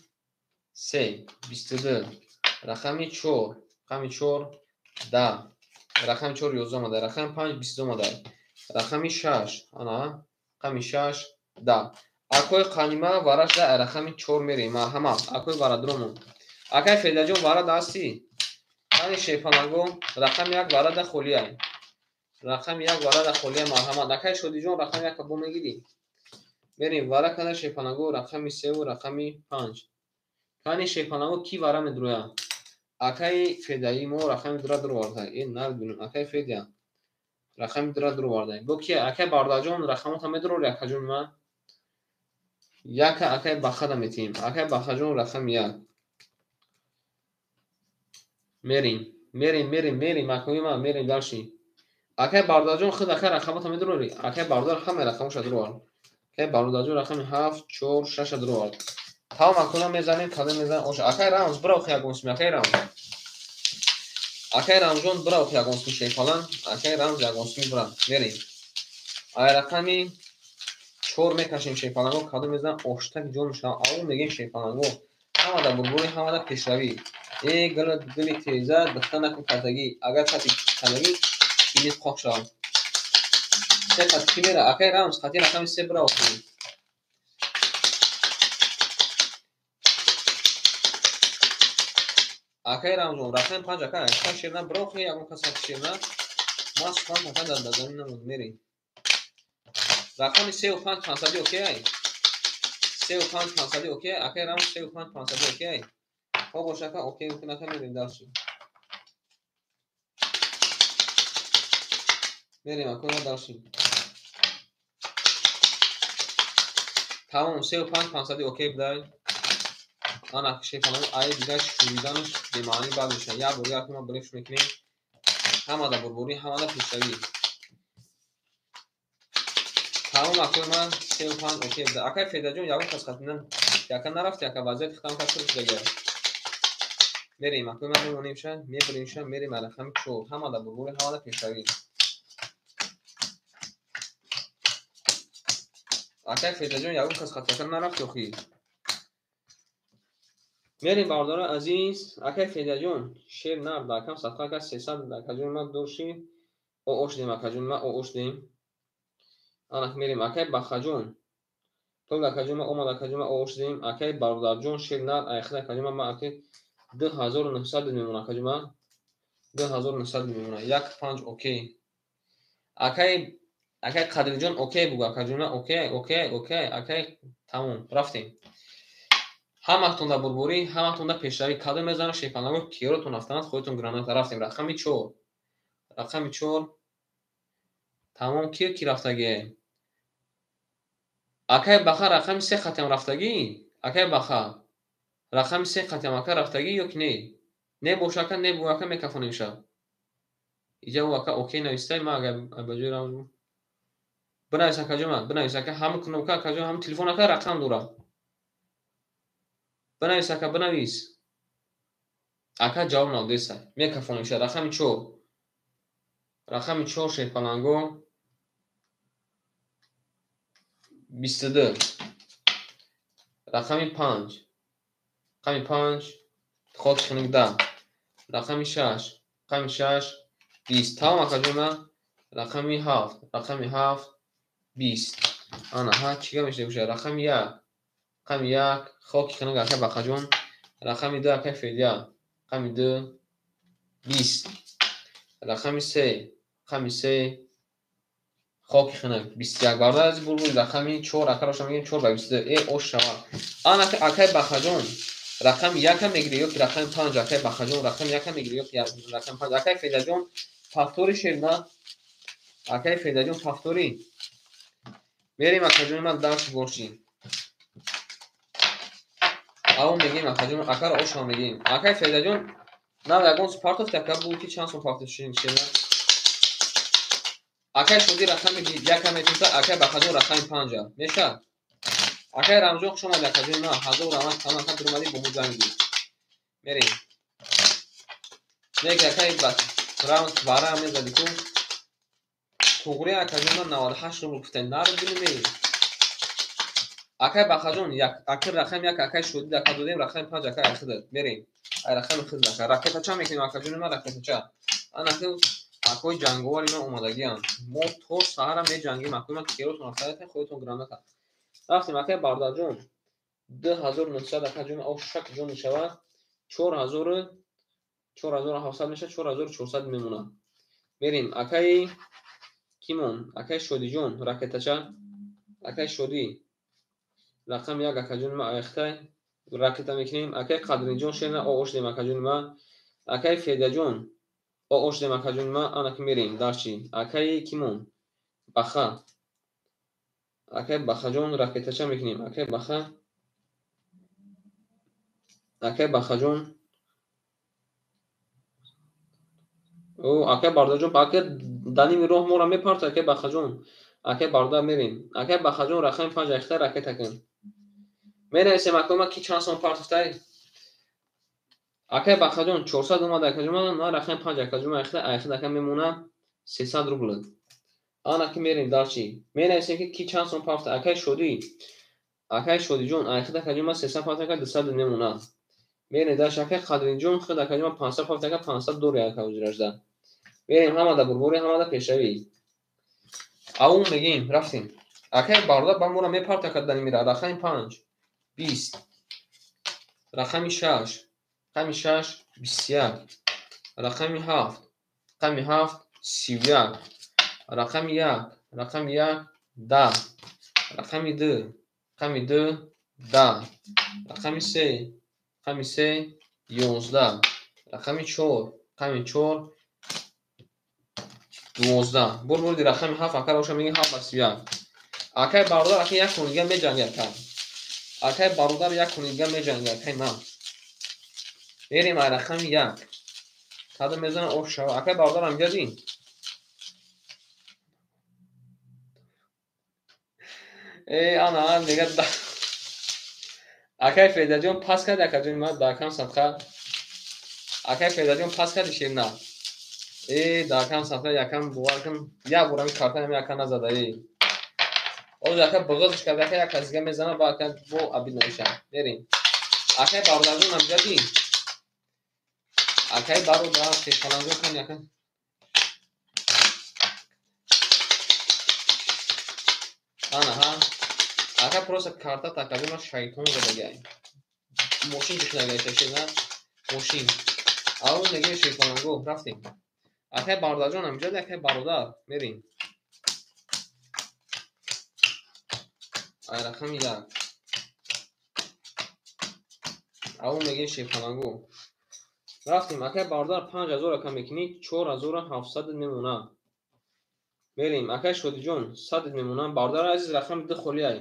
3 22. Рақами 4, рақами 4 10. Рақами 4 11 омадай. Рақами 5 22 омадай. Рақами 6, ана, рақами 6 10. Акои Қанима варашда рақами 4 мерем. Марҳамат, акои варадромон. Акай Федаҷон варада ҳастӣ? Кани шерпаланго, рақами 1 варада холия. Рақами 1 варада холия, марҳамат. Акай Шодиҷон рақами 1 бо мегирӣ? Мерем вара када шерпаланго рақами 3 ва рақами 5. Кани шерпаланго ки вара медуроя? Акай Федаи мо рақами 2 дуроварда. Э нар бинем, акай Федя рақами 2 дуроварда. Бо ки акай Бардаҷон рақамота медурори акаҷони ман? Яка акай Бахада метиҳем. Акай Бахаҷон рақами 1. Мерем, мерем, мерем, мерем, акои ман, мерем дарши. Акай Бардаҷон худ акай рақамота медурори? Акай Бардар ҳамаи рақамоша дуровард. Акай Бародарҷон рақами 7, 4, 6 дуровард. Тамом акода мезанем, кадом мезанем оша. Акай Рамз, бирав ягонсми, акай Рамз. Акай Рамзҷон, бирав ягонсми шерпалан. Акай Рамз ягонсми бирав. Мерем. Ай рақами 4 мекашем шерпаланго, кадом мезанем оштак ҷон мешавад. Аввал мегем шерпаланго. Ҳамада бурбурӣ, ҳамада пешравӣ. Э гули гули теза, духта накун кардагӣ. Агар кати кардагӣ, инит қоқ шавад. Се хат ки мера? Акай Рамз, хати рақами 3 бирав. Акай Рамзон, рақами 5 ака, ака шерна бирав, хе ягон кас хати шерна. Ман сухан ака дар замин намонд, мерем. Рақами 3 ва 5 500 окей ай? 3 5 500 окей, акай Рамз, 3 5 500 окей. Хоб боша, ака, окей бикун, ака, мерем дальше. Мерем, ака, дальше. Тамом, 3 5 500 окей будай. Ана шефана ай дигар шуриданаш бемаънӣ бад мешавад. Як бор як ма брефш мекунем. Ҳамада бурбурӣ, ҳамада пешравӣ. Тамом, акои ман, 3 5 окей буда. Акай Федаҷон, ягон кас хатминан яка нарафти, ака, вазъияти хитам кас шудага. Мерем, акои ман, мемонемша, мебуримша, мерем рақами 4. Ҳамада бурбурӣ, ҳамада пешравӣ. Акай Федаҷон, ягон кас хатяка нарафти охи. Мерем, бародарои азиз. Акай Федаҷон, шер нар дакам садқа, ака, 300 акаҷони ман дорши. Оош дем, акаҷони ман, оош дем. Анак мерем, акай Бахаҷон. Пул акаҷони ман омад, акаҷони ман, оош дем. Акай бародарҷон, шер нар айхид, акаҷони ман, акай 2900 мемонад, акаҷони ман. 2900 мемонад. 1 5 окей. Акай Қадриҷон, окей бугӯ, акаҷони ман, окей, окей, окей, акай, тамом, рафтем. Ҳаматонда бурбурӣ, ҳаматонда пешравӣ. Кадом мезанад шепанаго, киёротон рафтанад, худатон граната. Рафтем, рақами 4. Рақами 4. Тамом, ки ки рафтагӣ? Акай Баха, рақами 3 қатиам рафтагӣ? Акай Баха, рақами 3 қатиам, ака, рафтагӣ ё ки не? Не боша, ака, не бугӯ, ака, мекафонем ша. Иҷа ӯ, ака, окей навистай, ман агар ба ҷои рамз бинавис, акаҷон, ман бинавис, ака, ҳама кнопка, акаҷон, ҳама телефон, ака, рақам дорад. Бинавис, ака, бинавис. Ака ҷавоб надодеса. Мекафонем ша, рақами 4. Рақами 4, шерпаланго 22. Рақами 5. Рақами 5, хоки хунук 10. Рақами 6. Рақами 6, 20. Тамом, акаҷон, ман. Рақами 7. Рақами 7, 20. Ана, ҳа, чӣ гап мешуда бошад? Рақами 1. Рақами 1, хоки хунук, акай Бақаҷон. Рақами 2, акай Федя. Рақами 2, 20. Рақами 3. Рақами 3, хоки хунук 21. Бародар азиз, бурбури, рақами 4 акароша мегирем, 4 ба 22. Э, ош шава. Ана, акай Бақаҷон, рақами 1 мегирӣ ё ки рақами 5? Акай Бақаҷон, рақами 1 мегирӣ ё ки рақами 5? Акай Федаҷон, повтори шер на. Акай Федаҷон, повтори. Мерем, акаҷони ман, дальше боши. Авон мегем, акаҷон, акаро ошам мегем. Акай Федаҷон, нав ягон партофт, ака, бугӯ ки чанд сом партофт шер на. Акай Шодӣ, рақами 1 метунта, акай Бақаҷон, рақами 5 меша. Акай Рамзон, хуш омадӣ, акаҷони ман, ҳазор раҳмат, тамом, ака, дуромадӣ, бо мо ҷангӣ. Мерем. Неки, акай Рамз бара мезади ку. Туғри, акаҷон, ман 98 рубл гуфтем. Наро бинем. Акай Бақаҷон, як акир рақами 1 акай Шодӣ ака додем, рақами 5 акай Айхидат. Мерем. Ай рақами хизд, ака. Ракетача мекунем, акаҷони ман, ракетача. Ана акои ҷанговари ман омадагианд. Мо то саҳара меҷангем, акои ман, киёротон рафтаете, худатон граната. Рафтем, акай Бардарҷон. 2900, акаҷон, ошак ҷон мешавад. 4000 4700 мешавад, 4400 мемонад. Мерем, акаи кимон, акаи Шодиҷон, ракетача. Акаи Шодӣ. Рақами 1, акаҷони ман, айхтай ракета мекунем. Акаи Қадриҷон, шерна оош дем, акаҷони ман. Акаи Федаҷон, оош дем, акаҷони ман, ана ки мерем дарчи. Акаи кимон? Баха. Акаи Бахаҷон, ракетача мекунем. Акаи Баха. Акаи Бахаҷон. О, акаи Бардарҷон, ака, дар ними роҳ моро мепарт, акаи Бахаҷон. Акаи Бардар, мерем. Акаи Бахаҷон, рақами 5 айхта ракета кун. Менависем, акаи ман, ки чанд сом партофтай. Акаи Бахаҷон, 400 омад, акаҷон, ман рақами 5, акаҷон, айхта айхта, ака, мемонад 300 рубл. Ана ки мерем дарчи. Менависем ки ки чанд сом партофта. Акаи Шодӣ. Акаи Шодиҷон, айхта, акаҷон, ман 300 партофта, ака, 200 мемонад. Мерем дарчи, акаи Қадринҷон, худ, акаҷон, ман 500 партофта, ака, 500 дори, ака, ҳозиражда. Мерем, ҳамада бурбури, ҳамада пешравӣ. Авун мегем, рафтем. Акаи Бародар ба моро мепарт, ака, дар мира. Рақами 5 20. Рақами 6. Рақами 6, 21. Рақами 7. Рақами 7, 31. Рақами 1. Рақами 1, 10. Рақами 2. Рақами 2, 10, рақами 3, рақами 3, 11, рақами 4, рақами 4, 12. Бур бурди рақами 7 ака роша мегӣ 7 ба 31. Акай бародар ака як кун дига меҷанги ака. Акай бародар як кун дига меҷанги акай ман. Мерем ай рақами 1. Кадом мезана ош шава. Акай бародар амҷадӣ? Ана мега акай Федаҷон пас карди акаҷони ман дар кам садқа. Акай Федаҷон пас карди шерна. Дар кам садқа якам бовар кун як бор ҳамин картаам яка назада. Оз ака бағзш кард ака як кас дига мезана ба ака бо абид намеша. Мерем. Акай бародарҷон амҷадӣ? Акай бародар шерпаланго кан яка. Ана ҳа. Ака просто карта такаби ман шайтон задагай. Мошин ҷишнагай шашина. Мошин. Ау неге шерпаланго рафтем. Акай бародарҷон амҷадӣ акай бародар мерем. Ай рақами 1. Ау мегем шерпаланго. Рафтем акай бародар 5000 ака мекунӣ 4700 мемона. Мерем акай Шодиҷон 100 мемона. Бародари азиз рақами 2 холӣ ай.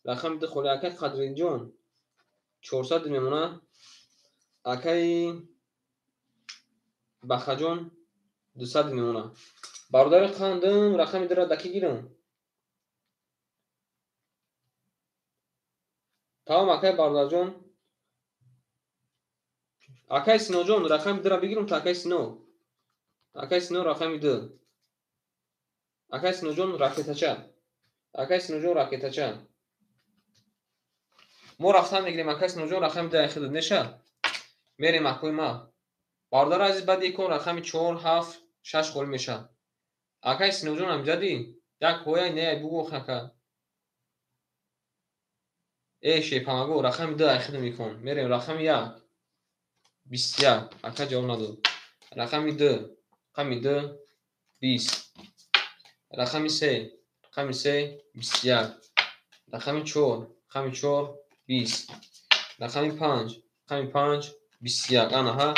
Рақами 2 холӣ акай Қадриддинҷон 400 мемона. Акай Бахаҷон 200 мемона. Бародари қандим рақами 2-ра даки гирам. Тамом акай бародарҷон. Акай Синоҷон рақами 2-ра бигирам та акай Сино. Акай Сино рақами 2. Акай Синоҷон ракетача. Акай Синоҷон ракетача. Мо рафтан мегирем акай Синоҷон рақами 2 айхидад неша? Мерем акои ма. Бародари азиз баъди икон рақами 4, 7, 6 холӣ меша. Акай Синоҷон амҷадӣ? Як ҳояй не бугӯ ака. Шерпалаго рақами 2 айхидам икон. Мерем рақами 1. 21. Ака ҷавоб надод. Рақами 2. Рақами 2 20. Рақами 3. Рақами 3 21. Рақами 4. Рақами 4 20. Рақами 5. Рақами 5 21. Ана ҳа.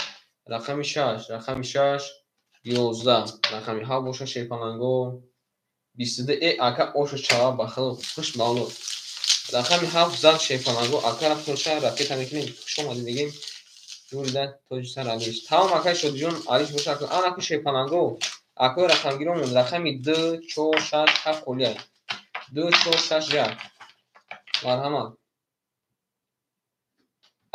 Рақами 6. Рақами 6 11. Рақами 7 боша шерпаланго 22. Ака оша чава ба худо хуш мавлуд. Рақами 7 зад шерпаланго ака рафтоша ракета мекунем. Хуш омадӣ мегем. Ҷурида тоҷисар Алиш. Тамом акай Шодиҷон Алиш боша ака. Ана ку шерпаланго. Акои рақамгиромон рақами 2, 4, 6, 7 холӣ ай. 2, 4, 6, 1. Марҳамат.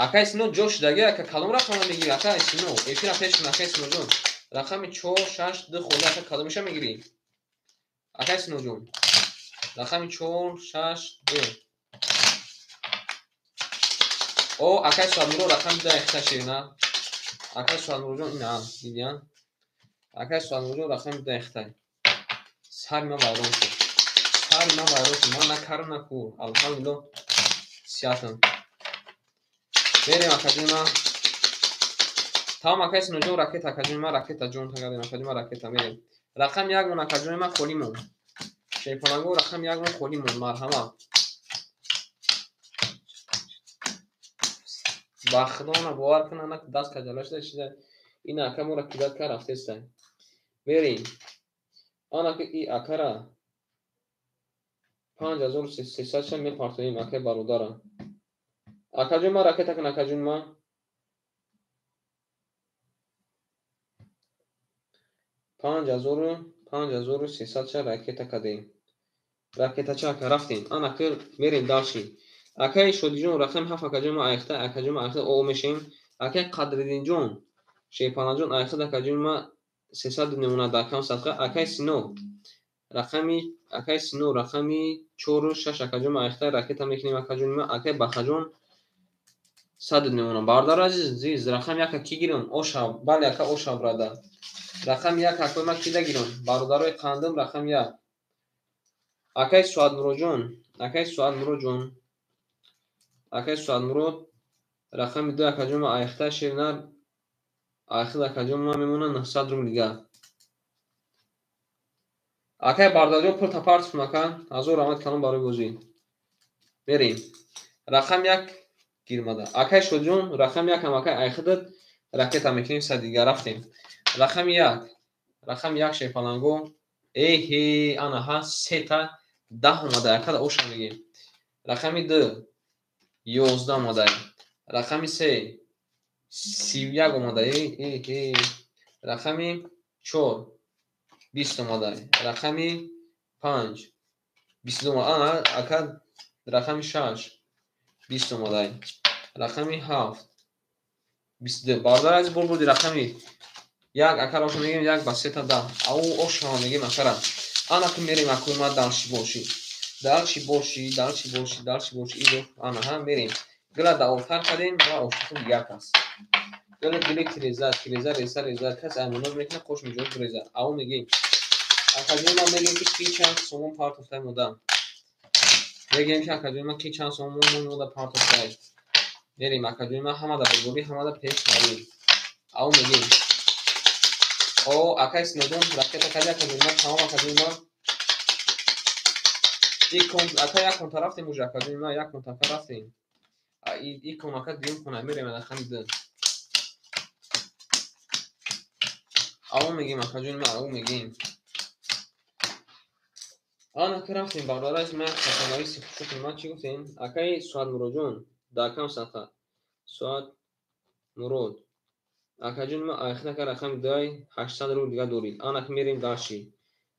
Акай Сино ҷо шудаги ака кадом рақамро мегирӣ? Акай Сино эфира пеш кун акай Синоҷон. Рақами 4, 6, 2 холӣ ака кадомиша мегирӣ? Акай Синоҷон. Рақами 4, 6, 2. О акай Суадмуро рақами 2 айхта ширина. Акай Суадмуроҷон ина дидиян. Акай Суадмуроҷон рақами 2 айхта. Сари ман вайрон шуд. Сари ман вайрон шуд. Ман на карм на кур. Алҳамдулиллоҳ сиҳатам. Мерем акаҷони ман. Тамом акай Синоҷон ракета акаҷони ман ракета ҷон тагардем акаҷони ман ракета мерем. Рақами 1 мон акаҷони ман холӣ мон. Шерпаланго рақами 1 мон холӣ мон. Марҳамат. Ба худо на бовар кун ана даст каҷала шуда шуда. Ин ака моро кидат кар рафтеста. Мерем. Ана ки и акара 5300 ша мепартоем акай бародара. Акаҷон ман ракета кун акаҷон ман. 5300 ша ракета кардем. Ракетача ака рафтем. Ана ки мерем дарши. Акай Шодиҷон рақами 7 акаҷон ман айхта акаҷон ман айхта о мешем. Акай Қадриддинҷон Шерпаланҷон айхта акаҷон ман 300 мемона дар кам садқа. Акай Сино рақами акай Сино рақами 4 6 акаҷон ман айхта ракета мекунем акаҷон ман. Акай Бахаҷон 100 мемона. Бародари азиз рақами 1 ки гирам? Оша бале ака оша брада. Рақами 1 акои ман кида гирам? Бародарои қандим рақами 1. Акай Суадмуроҷон, акай Суадмуроҷон, акай Суадмурод рақами 2 акаҷон ман айхта шернар айхта акаҷон ман мемона 900 рубл дига. Акай бародарҷон пул тапартиф кун ака. Ҳазор раҳмат калон барои бозӣ. Мерем. Рақами 1 гирмада. Акай Шодиҷон, рақами 1 ҳам акай айхидат ракета мекунем сад дигар рафтем. Рақами 1. Рақами 1 шерпаланго. Эҳе, ана ҳа сета 10 омада, акада оша мегем. Рақами 2 11 омада. Рақами 3 31 омада. Эҳе. Рақами 4 20 омада. Рақами 5 22 омада. Ана ака рақами 6 20 омада. Рақами 7 22. Бародар аз бор буди рақами 1 акара оша мегем 1 ба 3 та 10. Ау оша мегем акара. Ана ки мерем акои ма дальше боши. Дальше боши, дальше боши, дальше боши. Идо ана ҳа мерем. Гила давотар кардем ва ошиқи дигар кас. Гила гили тиреза, тиреза, реза, реза кас аймоноз мекунад, қош меҷоз реза. Ау мегем. Акаҷои ман мегем ки ки чанд сомон партофтай мода. Мегем ки акаҷои ман ки чанд сомон мода партофтай. Мерем акаҷои ман ҳамада бурбурӣ, ҳамада пеш равем. Ау мегем. О, акай Синоҷон ракета кади акаҷои ман, тамом акаҷои ман. Икон ака як кон тарафтем уже акаҷои ман, як кон тараф рафтем. Икон ака дуюм кона мерем рақами 2. Ау мегем акаҷои ман, ау мегем. Ана ки рафтем бародараз ман хатанависи хушуки ман чӣ гуфтем? Акаи Суат Муроджон дар кам сақа. Суат Мурод. Акаҷон ман айхнака рақами 2 800 рубл дигар дорид. Ана ки мерем дальше.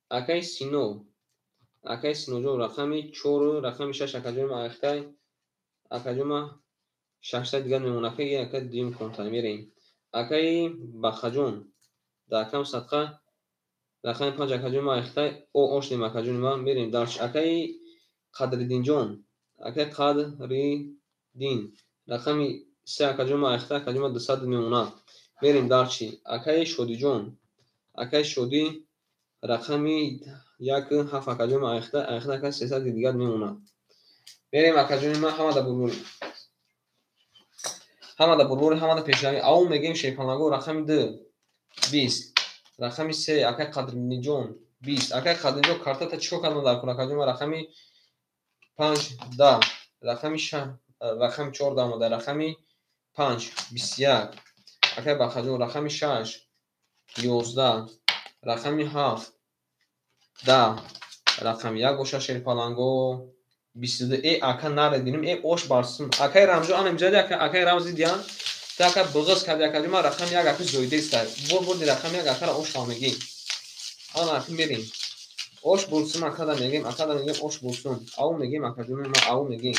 Акаи Сино. Акаи Синоҷон рақами 4, рақами 6 акаҷон ман айхтай. Акаҷон ман 600 дигар мемонад. Акаи ака дуюм конта мерем. Акаи Бахаҷон дар кам садқа рақами 5 акаҷон ман айхтай. О ошдем акаҷон ман мерем дальше. Акаи Қадриддинҷон. Акаи Қадриддин рақами 3 акаҷон ман айхтай. Акаҷон ман 200 мемонад. Мерем дальше. Акаи Шодиҷон. Акаи Шодӣ рақами 1 7 акаҷон ман айхтай. Айхтай ака 300 дигар мемонад. Мерем акаҷони ман ҳамада бурбури. Ҳамада бурбури, ҳамада пешравӣ. Ау мегем шерпалаго рақами 2 20. Рақами 3 акаи Қадриддинҷон 20. Акаи Қадриддинҷон картата чикор кардам дар кун акаҷон ман рақами 5 10. Рақами 6 рақами 4 омада. Рақами 5 21. Акаи Бахаҷон рақами 6 11. Рақами 7 10. Рақами 1 боша шерпаланго 22. Э ака нарединим, э ош барсум. Акаи Рамзо ана миҷади ака, акаи Рамзи диан. Та ака буғыз кади акаҷон ман рақами 1 ака зоидеста. Бор бурди рақами 1 акара ош мегем. Ана ака мерем. Ош бурсум акада мегем, акада мегем ош бурсум. Ау мегем акаҷон ман ау мегем.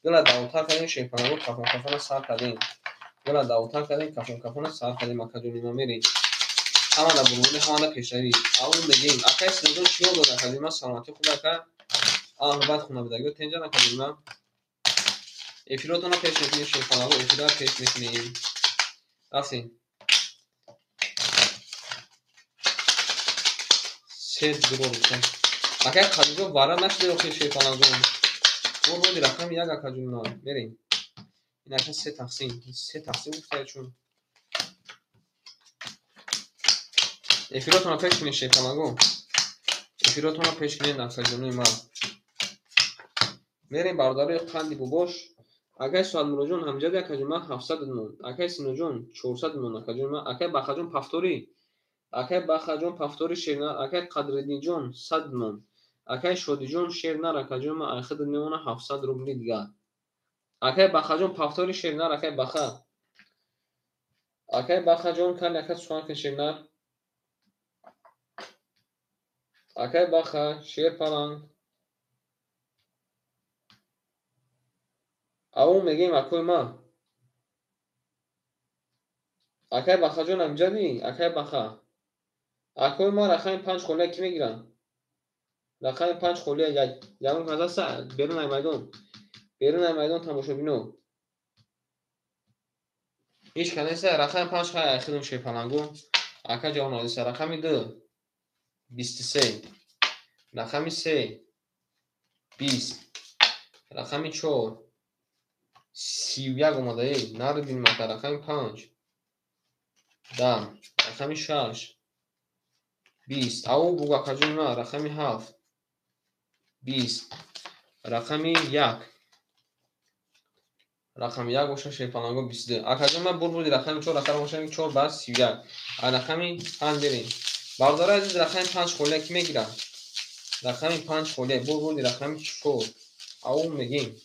Гила давотар кардем шерпаланго кафон кафона сар кардем. Гила давотар кардем кафон кафона сар кардем акаҷон ман мерем. Ҳамада бурбури, ҳамада пешравӣ. Ау мегем. Акаи Синоҷон чиё дод акаҷон ман саломатӣ хуб ака. Аҳ, бад хона будагӣ тенҷа накардем ман. Эфиротона пеш мекунем шерпаланго, эфира пеш мекунем. Рафтем. Се дурор гуфтам. Акаи Қадиҷон вара нашуда охир шерпаланго. Бор боди рақами 1 акаҷон ман. Мерем. Ин ака се тақсим. Се тақсим гуфта чун. Эфиротона пеш кунем шерпаланго. Эфиротона пеш кунем акаҷонои ман. Мерем бародарои қанди бобош. Акаи Суатмуроджон ҳамҷади акаҷон ман 700 мон. Акаи Синоҷон 400 мон акаҷон ман. Акаи Бахаҷон пафторӣ. Акаи Бахаҷон пафторӣ шернар. Акаи Қадриддинҷон 100 мон. Акаи Шодиҷон шернар акаҷон ман айхид мемона 700 рубли дигар. Акаи Бахаҷон пафтори шернар акаи Баха. Акаи Бахаҷон кали ака сухан кун шернар. Акаи Баха шерпаланг. Ау мегем акои ман. Акаи Бахаҷон ҳамҷади? Акаи Баха. Акои ман рақами 5 холия ки мегирам? Рақами 5 холия ягон кас аст? Берун ай майдон. Берун ай майдон тамошобино. Ҳеҷ кас нест. Рақами 5 хай айхидум шерпаланго. Ака ҷавон одиса. Рақами 2 23. Рақами 3 20. Рақами 4 31 омада. Эй, наридин мака. Рақами 5 10. Рақами 6 20. Ау бугу акаҷони ман. Рақами 7 20. Рақами 1 Рақами 1 боша шерпаланго 22. Акаҷон ман бурбуди рақами 4 рақам боша 4 ба 31. Рақами 5 берем. Бародарои азиз, рақами 5 холия ки мегирад? Рақами 5 холия бурбуди рақами 4. Ау мегим.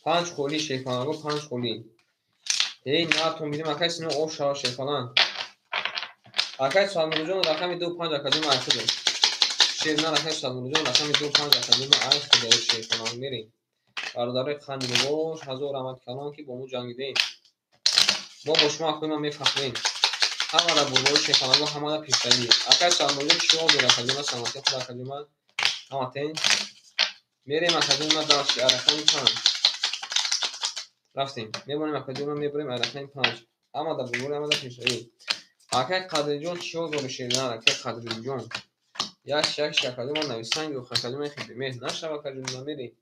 5 холи шерпаланго 5 холи. Эй, натон бинем акай сино оф шава шерпаланг. Акай Салмурҷон рақами 2 5 акаҷон айхудо. Шерна рақами Салмурҷон рақами 2 5 акаҷон айхудо шерпаланг мерем. Бародарои қандилбош, ҳазор раҳмат калон ки бо мо ҷангидем. Мо бо шумо акои мефахрем. Ҳамада бурбори шерпаланго, ҳамада пешравӣ. Акай Салмурҷон чиҳо дорад акаҷон саломатии худ акаҷон ҳаматен. Мерем акаҷон дарси рақами 5. Рафтем. Мемонем акаҷон мебарем рақами 5. Ҳамада бурбори, ҳамада пешравӣ. Акай Қадриҷон чиҳо дорад шернар акай Қадриҷон. Як як акаҷон нависанг акаҷон хеле нашава акаҷон намерем.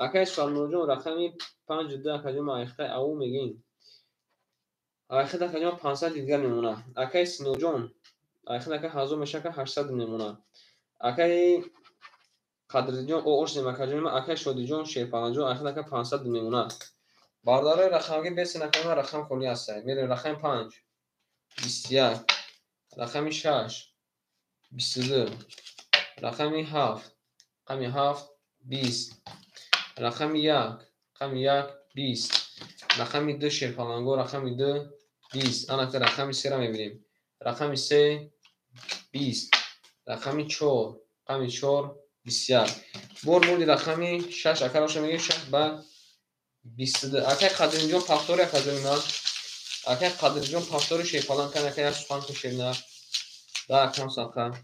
Акай Салмурҷон рақами 5 2 акаҷон айхтай ау мегин. Айхид акаҷон 500 дигар мемона. Акай Синоҷон айхид ака 1000 мешака 800 мемона. Акай Қадриҷон оошнем акаҷон акай Шодиҷон Шерпаланҷон айхид ака 500 мемона. Бародарои рақамги бесен акаҷон рақам холӣ ҳастай. Мерем рақами 5 21, рақами 6 22, рақами 7, рақами 7 20, рақами 1, рақами 1 20, рақами 2 шерпаланго, рақами 2 20. Анака рақами 3-ра мебинем. Рақами 3 20, рақами 4, рақами 4 21. Бор бурди рақами 6 ака роша мегирем 6 ба 22. Акай Қадринҷон пахтори акаҷони ман. Акай Қадринҷон пахтори шерпаланг кан акай як сухан ку шернар. Да акам сақа.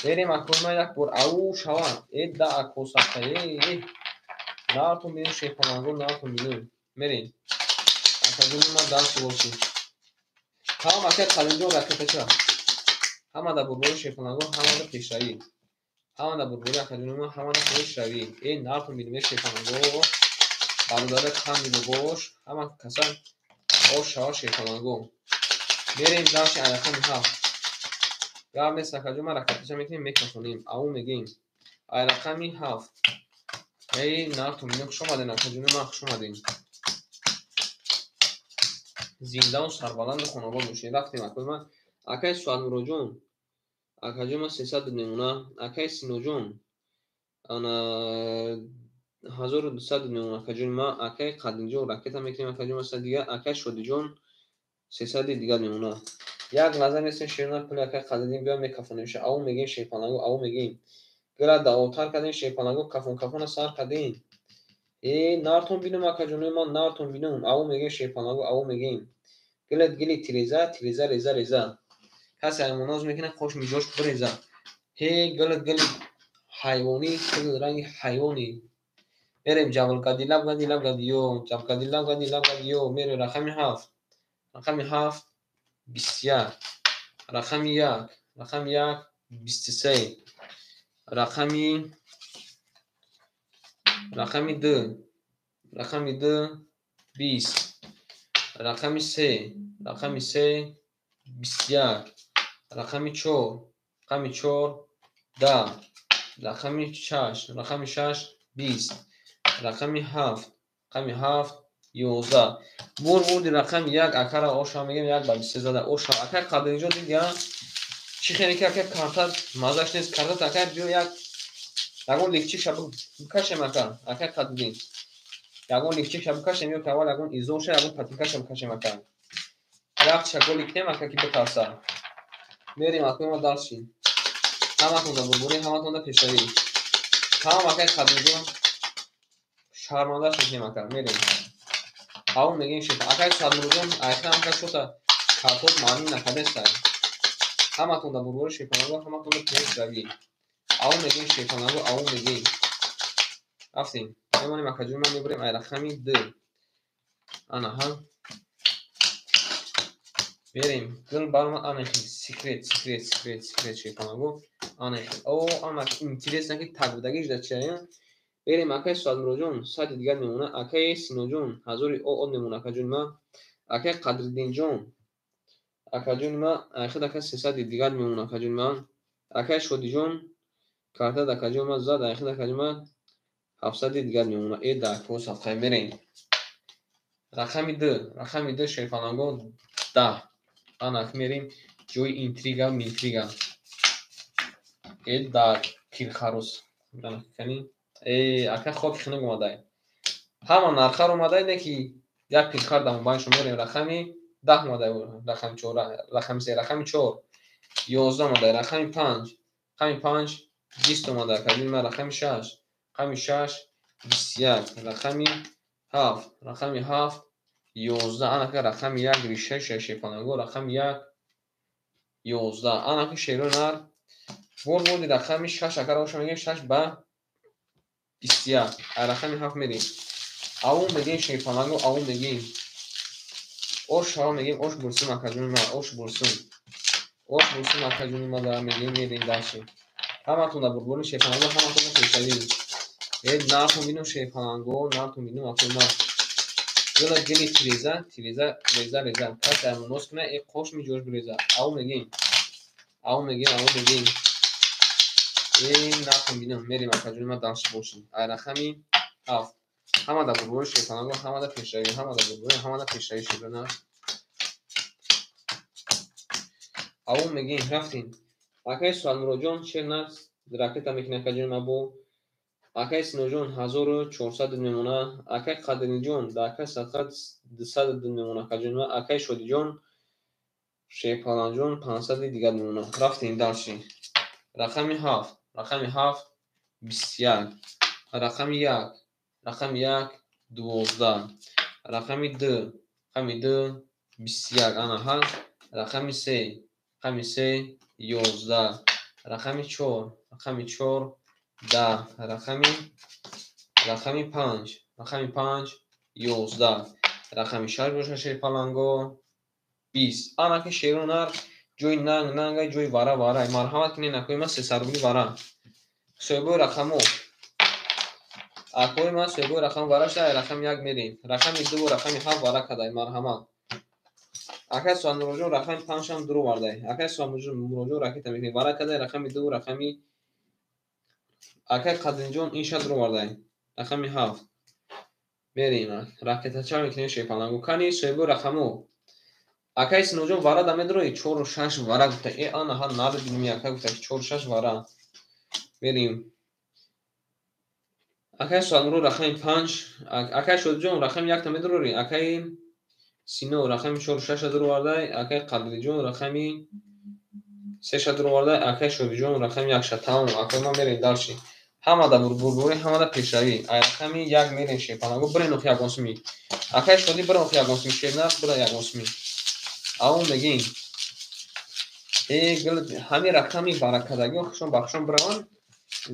Берем акои ман як бор ау шава. Э да ако сақа. Э нартон бинем шерпаланго, нартон бинем. Мерем. Акаҷони ман дарси бошӣ. Ҳам акай Қадринҷон ракетача. Ҳама да бурбори шерпаланго, ҳама да пешравӣ. Ҳама да бурбори акаҷони ман, ҳама да пешравӣ. Э нартон бинем шерпаланго. Бародари қандилбош, ҳама каса ош шава шерпаланго. Мерем дарси рақами 7. Гап нест акаҷон ман ракетача мекунем мекафонем. Ау мегем. Ай рақами 7. Эй нартон бинем хуш омаден акаҷони ман хуш омаден. Зиндаву сарбаланду хонобод бошед. Рафтем акои ман. Акай Суадмуроҷон. Акаҷон ман 300 мемона. Акай Синоҷон. Ана 1200 мемона акаҷони ман. Акай Қадринҷон ракета мекунем акаҷон ман дигар. Акай Шодиҷон 300 дигар мемона. Як лаҳза нестем шернар пули акай Қадриддин биё мекафонем. Ау мегем шерпаланго, ау мегем. Гира давотар кардем шерпаланго, кафон кафона сар кардем. Э нартон бинум акаҷонои ман, нартон бинум. Ау мегем шерпаланго, ау мегем. Гилет гили тиреза, тиреза реза реза. Касе аймоноз мекунад қош миҷош биреза. Ҳе гилет гили ҳайвонӣ, гил ранги ҳайвонӣ. Мерем ҷавлгади лабгади лабгади ё, ҷавлгади лабгади лабгади ё. Мерем рақами 7. Рақами 7 21. Рақами 1, рақами 1 23. Рақами 2, рақами 2 20. Рақами 3, рақами 3 21. Рақами 4, рақами 4 10. Рақами 6, рақами 6 20. Рақами 7, рақами 7 11. Бур бурди рақами 1 акара оша мегем 1 ба 23 зада оша. Акай Қадринҷон дидя чӣ хеле ки акай карта мазаш нест. Карта акай биё як ягон лифчик бикашем ака. Акай Қадриддин ягон лифчик бикашем ё ки аввал ягон изоша ягон патинкаша бикашем ака. Як чаголи кунем ака ки битарса. Мерем акои ма дарси. Ҳаматон да бурбурӣ, ҳаматон да пешравӣ. Ҳамам акай Қадринҷон шармандаш мекунем ака. Мерем. Ау мегем шеф. Акай Садмурҷон айхам ака чота картот маъни накардестай. Ҳаматон да бурбурӣ шерпаланго, ҳаматон да пешравӣ. Ау мегем шерпаланго, ау мегем. Рафтем. Мемонем акаҷон ман мебарем ай рақами 2. Ана ҳа. Мерем. Гул баромад анахи секрет, секрет, секрет, секрет шерпаланго. Анахи. О, ана интересно ки так будагиш да чия. Берем акай Суадмуроҷон 100 дигар мемона. Акай Синоҷон 1000 о мемона акаҷони ман. Акай Қадриддинҷон акаҷони ман айхид ака 300 дигар мемона акаҷони ман. Акай Шодиҷон картад акаҷони ман зад айхид акаҷони ман 700 дигар мемона. Да ко садқай мерем. Рақами 2, рақами 2 шерпаланго 10. Анак мерем ҷои интрига, минтрига. Да кирхарус. Ака хоки хунук омадай. Ҳама нархар омадай, не ки як пирхар дар мобайншон мерем. Рақами 10 омадай, рақами 4, рақами 3, рақами 4 11 омадай, рақами 5, рақами 5 20 омадай, калима рақами 6, рақами 6 21, рақами 7, рақами 7 11. Анака рақами 1 риша шерпаланго, рақами 1 11. Анака шеро нар бурди рақами 6 акара боша мегем 6 ба 21. Рақами 7 мерем. Аву мегем шерпаланго, аву мегем. Ош шава мегем, ош бурсум акаҷони ма, ош бурсум. Ош бурсум акаҷони ма да мегем, мерем дальше. Ҳаматон да бурбори шерпаланго, ҳаматон да пешравӣ. Нартон бинум шерпаланго, нартон бинум акои ма. Гила гили тиреза, тиреза, реза, реза. Касе амунос куна, қош ми ҷош биреза. Аву мегем. Аву мегем, аву мегем. Нартон бинум, мерем акаҷони ма дальше бошем. Рақами 7. Ҳама да бурбори шерпаланго, ҳама да пешравӣ, ҳама да бурбори, ҳама да пешравӣ шерона. Аву мегем, рафтем. Акаи Суалмуроҷон шер нар ракета мекунад акаҷони ма бо. Акаи Синоҷон 1400 мемона. Акаи Қадриҷон да акаи Садқат 200 мемона акаҷони ма. Акаи Шодиҷон шерпаланҷон 500 дигар мемона. Рафтем дальше. Рақами 7, рақами 7 21, рақами 1, рақами 1 12, рақами 2, рақами 2 21, ана ҳа, рақами 3, рақами 3 11, рақами 4, рақами 4 10, рақами 5, рақами 5 11, рақами 6 боша шерпаланго 20. Анаки шеро нар ҷои нанг нанга, ҷои вара вара. Марҳамат кунед акои ман 300 рубли вара. Соҳибои рақамо. Акои ман соҳибои рақам вара шуда, рақами 1 мерем. Рақами 2 ва рақами 7 вара кадай, марҳамат. Акай Суалмуроҷон рақами 5 ҳам дур овардай. Акай Суалмуроҷон ракета мекунед. Вара кадай рақами 2 ва рақами Акай Қадриҷон инша дур овардай. Рақами 7. Мерем. Ракетача мекунем шерпаланго. Кани соҳибои рақамо. Акай Синоҷон вара да медрои 4 6 вара гуфта. Ана ҳа нар бинем ака гуфта 4 6 вара. Мерем. Акай Суалмуро рақами 5, акай Шодиҷон рақами 1 та медрори. Акай Сино рақами 4 6 дур овардай. Акай Қадриҷон рақами 3 дур овардай. Акай Шодиҷон рақами 1. Тамом, акай ма мерем дальше. Ҳама да бурбурӣ, ҳама да пешравӣ. Ай рақами 1 мерем шерпаланго, бирен охи ягон суми. Акай Шодӣ бирен охи ягон суми, шернар бира ягон суми. Аву мегем. Гул ҳами рақами баракадагиҳо хушон ба хушон бираванд,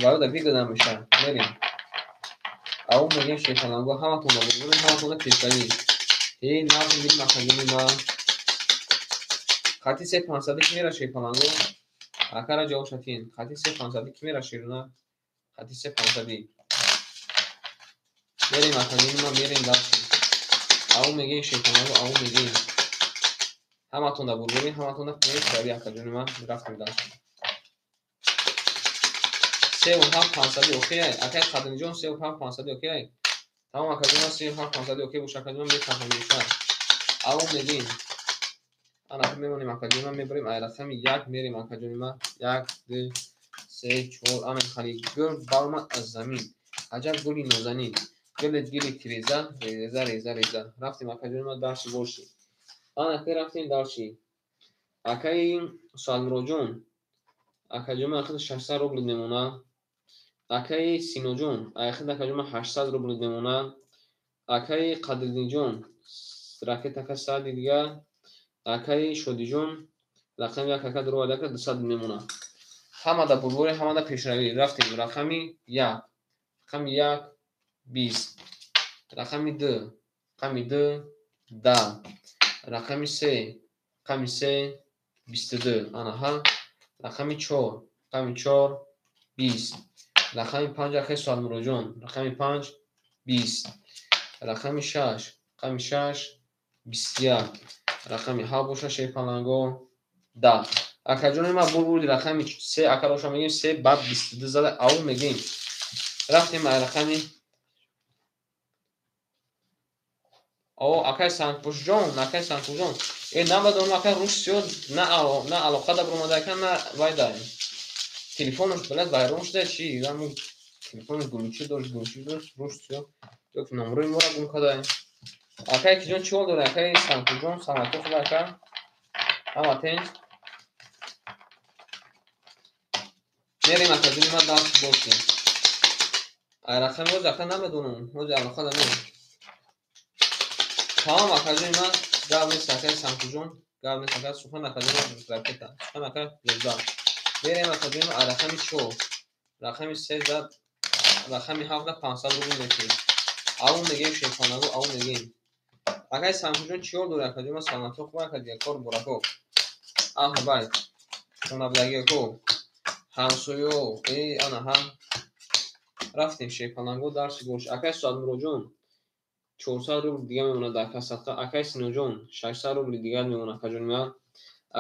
ваё да вигода мешавад. Мерем. Аву мегем шерпаланго, ҳаматон да бурбурӣ, ҳаматон да пешравӣ. Нархи бин макаҷони ма. Хати 3 500 ки мера шерпаланго? Акара ҷавоб шатин. Хати 3 500 ки мера шерона? Хати 3 500. Мерем акаҷони ма, мерем дальше. Аву мегем шерпаланго, аву мегем. Ҳаматон да бурбурӣ, ҳаматон да пешравӣ акаҷони ма, рафтем дальше. 3 7 500 окей. Акай Қадриҷон 3 7 500 окей. Тамом акаҷони ман 3 7 500 окей боша акаҷони ман мефаҳмам меша. Аву мегем. Ана мемонем акаҷони ман, мебарем ай рақами 1 мерем акаҷони ман. 1 2 3 4 ана хали гул баромад аз замин. Аҷаб гули нозанин. Гили гили тиреза, реза реза реза. Рафтем акаҷони ман дальше боши. Ана ки рафтем дальше. Акаи Суалмуроҷон акаҷони ман 600 рубл мемона. Акаи Синоҷон айхид акаҷони ман 800 рубл мемона. Акаи Қадриддинҷон ракетака 100 дигар. Акаи Шодиҷон рақами 1 ака дур оварда 200 мемона. Ҳама да бурбурӣ, ҳама да пешравӣ. Рафтем рақами 1, рақами 1 20, рақами 2, рақами 2 10, рақами 3, рақами 3 22, ана ҳа, рақами 4, рақами 4 20, рақами 5 акаи Суалмуроҷон, рақами 5 20, рақами 6, рақами 6 21, рақами 7 боша шерпаланго 10. Акаҷони ман бурбурди рақами 3 акароша мегем 3 ба 22 зада аву мегем. Рафтем ай рақами О, акай Санпушҷон, акай Санпушҷон. Э, намедонам, акай рӯш сиёд, на на алоқа да баромада ака, на вай да. Телефонаш блядь вайрон шуда чи? Ҳамун телефонаш гулучи дошт, гулучи дошт, рӯш сиёд. Ё ки номрои моро гум кардае. Акай киҷон чӣ ҳол дорӣ? Акай Санпушҷон, саломатӣ хуб ака? Ҳама тинч? Мерем акаҷони ман дарс бошем. Ай рақами ҳози ака намедонам, ҳози алоқа да нест. Тамом акаҷони ман, гап нест акаи Санпушҷон, гап нест ака, сухан акаҷони ман ракета, сухан ака 11. Мерем акаҷони ман ай рақами 4, рақами 3 рақами 7 500 рубл мекунем. Аву мегем шерхонаго, аву мегем. Акаи Санпушҷон чӣ ҳол дорӣ акаҷони ман, саломатӣ хуб ака, дигар кор бурако. Аҳли байт, хонабудагико, ҳамсоё, э ана ҳа. Рафтем шерпаланго дарси бош. Акаи Суадмуроҷон 400 рубл дига мемонад дар касатқа. Акаи Синоҷон 600 рубли дигар мемонад акаҷони ман.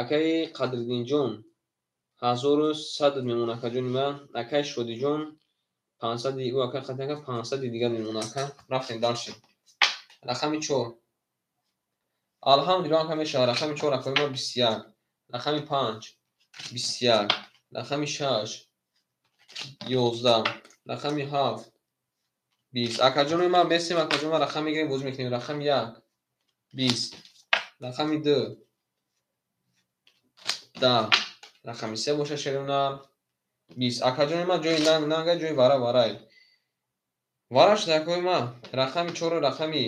Акаи Қадриддинҷон 1100 мемонад акаҷони ман. Акаи Шодиҷон 500 ӯ ака қатъи ака 500 дигар мемонад ака. Рафтем дальше. Рақами 4. Алҳамдулиллоҳ ака мешавад. Рақами 4 акаи ман 21. Рақами 5 21. Рақами 6 11. Рақами 7 20. Акаҷони ман бесем, акаҷони ман рақам мегирем, бозӣ мекунем. Рақами 1 20. Рақами 2 10. Рақами 3 боша шерунар 20. Акаҷони ман ҷои нанг нанга, ҷои вара варай. Вара шуда акои ман. Рақами 4 рақами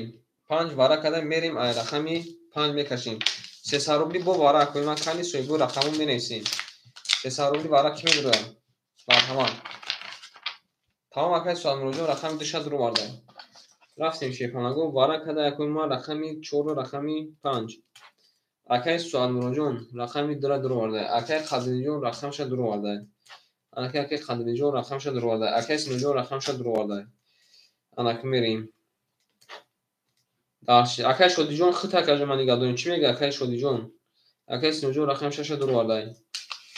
5 вара карда мерем, ай рақами 5 мекашем. 300 рубли бо вара акои ман кани соҳибу рақаму менависем. 300 рубли вара ки медурад? Марҳамат. Тамом акаи Суадмуроҷон рақами 2 дуроварда. Рафтем шерпанаго вара карда акои ман рақами 4 рақами 5. Акаи Суадмуроҷон рақами 2 дуроварда. Акаи Қадриддинҷон рақамша дуроварда. Акаи Қадриддинҷон рақамша дуроварда. Акаи Синоҷон рақамша дуроварда. Анаки мерем. Дальше. Акаи Шодиҷон хит акаҷон ман нигоҳ дорем. Чӣ мега акаи Шодиҷон? Акаи Синоҷон рақами 6 дуроварда.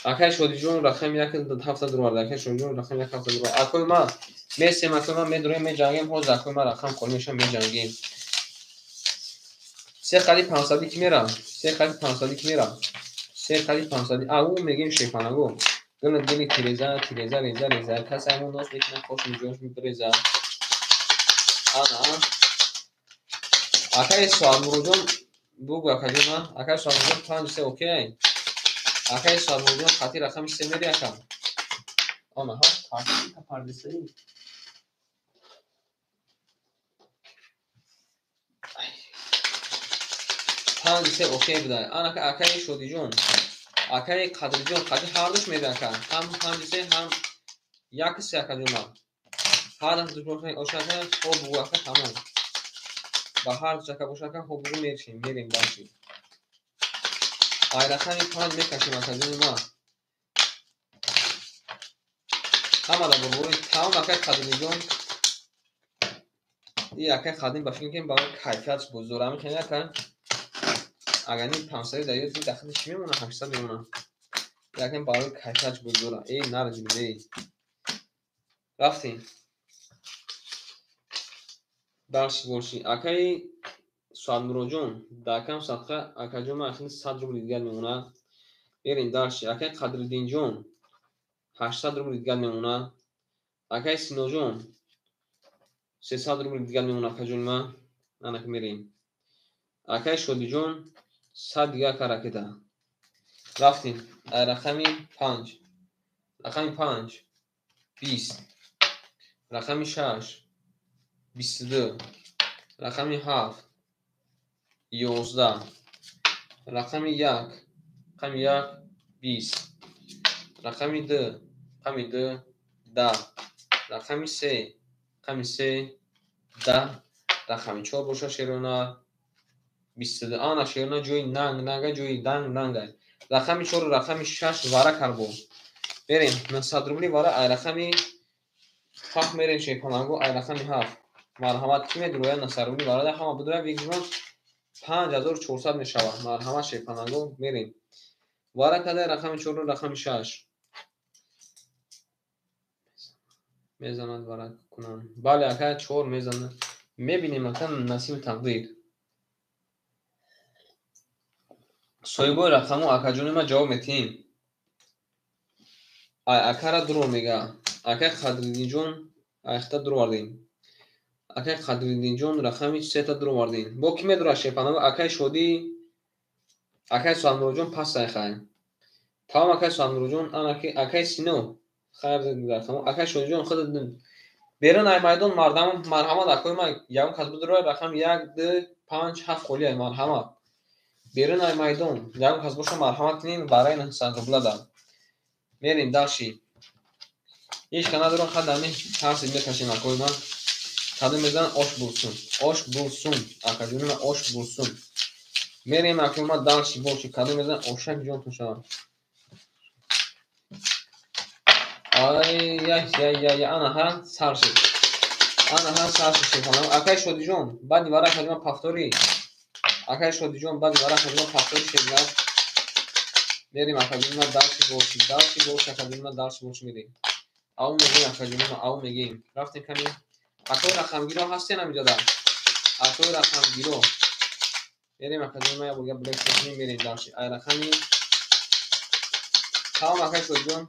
Акаи Шодиҷон рақами 1 7 дуроварда. Акаи Шодиҷон рақами 1 7 дуроварда. Акои ман месем, акои ман медурем, меҷангем. Ҳозир акои ман рақам холӣ мешавам, меҷангем. Се қади 500 ки мера? Се қади 500 ки мера? Се қади 500. Ау мегем шерпанаго. Гуна гуни тиреза, тиреза, реза, реза. Касе ҳамон нос мекунад, хош миҷош мебиреза. Ана. Акаи Суадмуроҷон бугу акаҷон ман. Акаи Суадмуроҷон 5 3 окей. Акаи Суадмуроҷон хати рақами 3 мери ака. Ана ҳа, тартиби пардесаи. 5 3 окей буда. Ана акаи Шодиҷон, акаи Қадриҷон қати ҳардуш мери ака. Ҳам 5 3 ҳам 1 3 акаҷон ман. Ҳар ду ошака хоб бугу ака тамом. Ба ҳар ду ака боша ака хоб бугу мершем, мерем дальше. Ай рақами 5 мекашем акаҷони ман. Ҳамада бурбури тамом акаи Қадриддинҷон. И акаи Қадриддин ба фикр кунем барои кайфиятш бузург. Ҳамин хеле ака. Агар ни 500 дар ёд дахли чӣ мемонад? 800 мемонад. Якем барои кайфиятш бузург. Эй нарҷи эй. Рафтем. Дальше боши. Акаи Суадмуроҷон дар кам садқа акаҷон ман ахир 100 рубли дигар мемонад. Мерем дальше. Акаи Қадриддинҷон 800 рубли дигар мемонад. Акаи Синоҷон 300 рубли дигар мемонад акаҷони ман. Анаки мерем. Акаи Шодиҷон 100 дигар ака ракета. Рафтем. Ай рақами 5. Рақами 5 20. Рақами 6 22. Рақами 7 11. Рақами 1 рақами 1 20. Рақами 2 рақами 2 10. Рақами 3 рақами 3 10. Рақами 4 боша шерона 22. Ана шерона ҷои нанг нанга, ҷои данг нанга. Рақами 4 рақами 6 вара карбо. Берем 900 рубли вара ай рақами 7 мерем шерпаланго ай рақами 7. Марҳамат ки медурояд 900 рубли вара ҳама бидурояд вигжмон 5400 мешавад. Марҳамат шерпаланго мерем. Вара кадай рақами 4 рақами 6. Мезанад варак кунам. Бале, ака, 4 мезанад. Мебинем, ака, насиби тақдир. Соҳибои рақаму акаҷони ма ҷавоб метиҳем. Ай акара дуро мега. Акай Қадриддинҷон айхта дуро вардем. Акай Қадриддинҷон рақами сета дуро вардем. Бо ки медура шепанава? Акай Шодӣ, акай Суҳанмуроҷон пас айхай. Тамом, акай Суҳанмуроҷон, анаки акай Сино. Хайр рақаму. Акай Шодиҷон худ берун ай майдон мардам марҳамат акои ма ягон кас бидура рақам 1 2 5 7 холӣ ай марҳамат. Берун ай майдон ягон кас боша марҳамат кунем барои 900 рубла да. Мерем дальше. Ҳеҷ ка надорам хад ами тарси мекашем акои ма. Кадом мезанам ош бурсун. Ош бурсун. Акаҷони ма ош бурсун. Мерем акои ма дальше боши. Кадом мезанам ошак ҷонтон шавад. Ай яй яй яй ана ҳа сар шуд. Ана ҳа сар шуд шефанам. Акай Шодиҷон баъди вара акаҷон ма пафтори. Акай Шодиҷон баъди вара акаҷон ма пафтори шеднав. Мерем акаҷон ма дальше боши. Дальше боши акаҷон ма дальше боши мерем. Ау мегем акаҷон ма ау мегем. Рафтем ками. Акои рақамгиро ҳастен ҳаминҷода. Акои рақамгиро. Мерем акаҷон ма як бор блек мекунем мерем дальше. Ай рақами тамом акай Шодиҷон.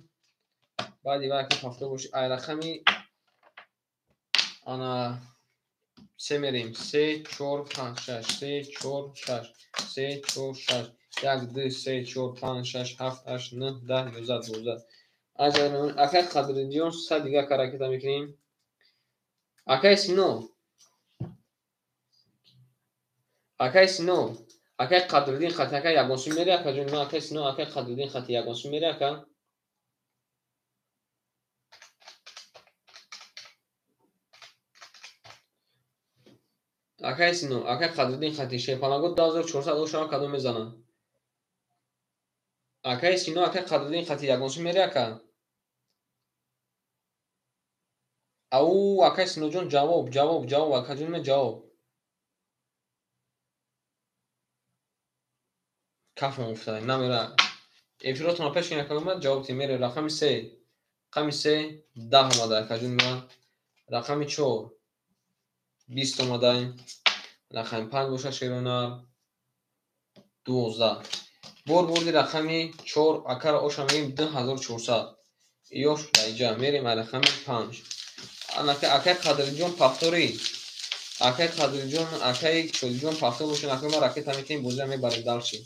Баъди вай ака пафто боши. Ай рақами ана се мерем. 3 4 5 6 3 4 6 3 4 6 1 2 3 4 5 6 7 8 9 10 11 12. Акай Қадриддинҷон са дига ака ракета мекунем. Акай Сино. Акай Сино. Акай Қадриддин хати ака ягонсу мери акаҷон ма акай Сино акай Қадриддин хати ягонсу мери ака. Акай Сино, акай Қадриддин хати шепалаго 2400 ошава кадом мезанад. Акай Сино, акай Қадриддин хати ягонсу мери ака. Ау, акай Синоҷон ҷавоб, ҷавоб, ҷавоб, акаҷон ме ҷавоб. Кафм уфтад, намера. Эфиротонро пеш кин акаҷон ма ҷавоб тим мере рақами 3. Рақами 3 10 омада акаҷон ма. Рақами 4 20 омада. Рақами 5 боша шеронар 12. Бор бурди рақами 4 акара оша мегем 2400. Ёш даиҷа мерем ай рақами 5. Анака акай Қадриддинҷон пафтори. Акай Қадриддинҷон, акай Шодиҷон пафтор бошен, акай ма ракета мекунем, бозиам мебарем дальше.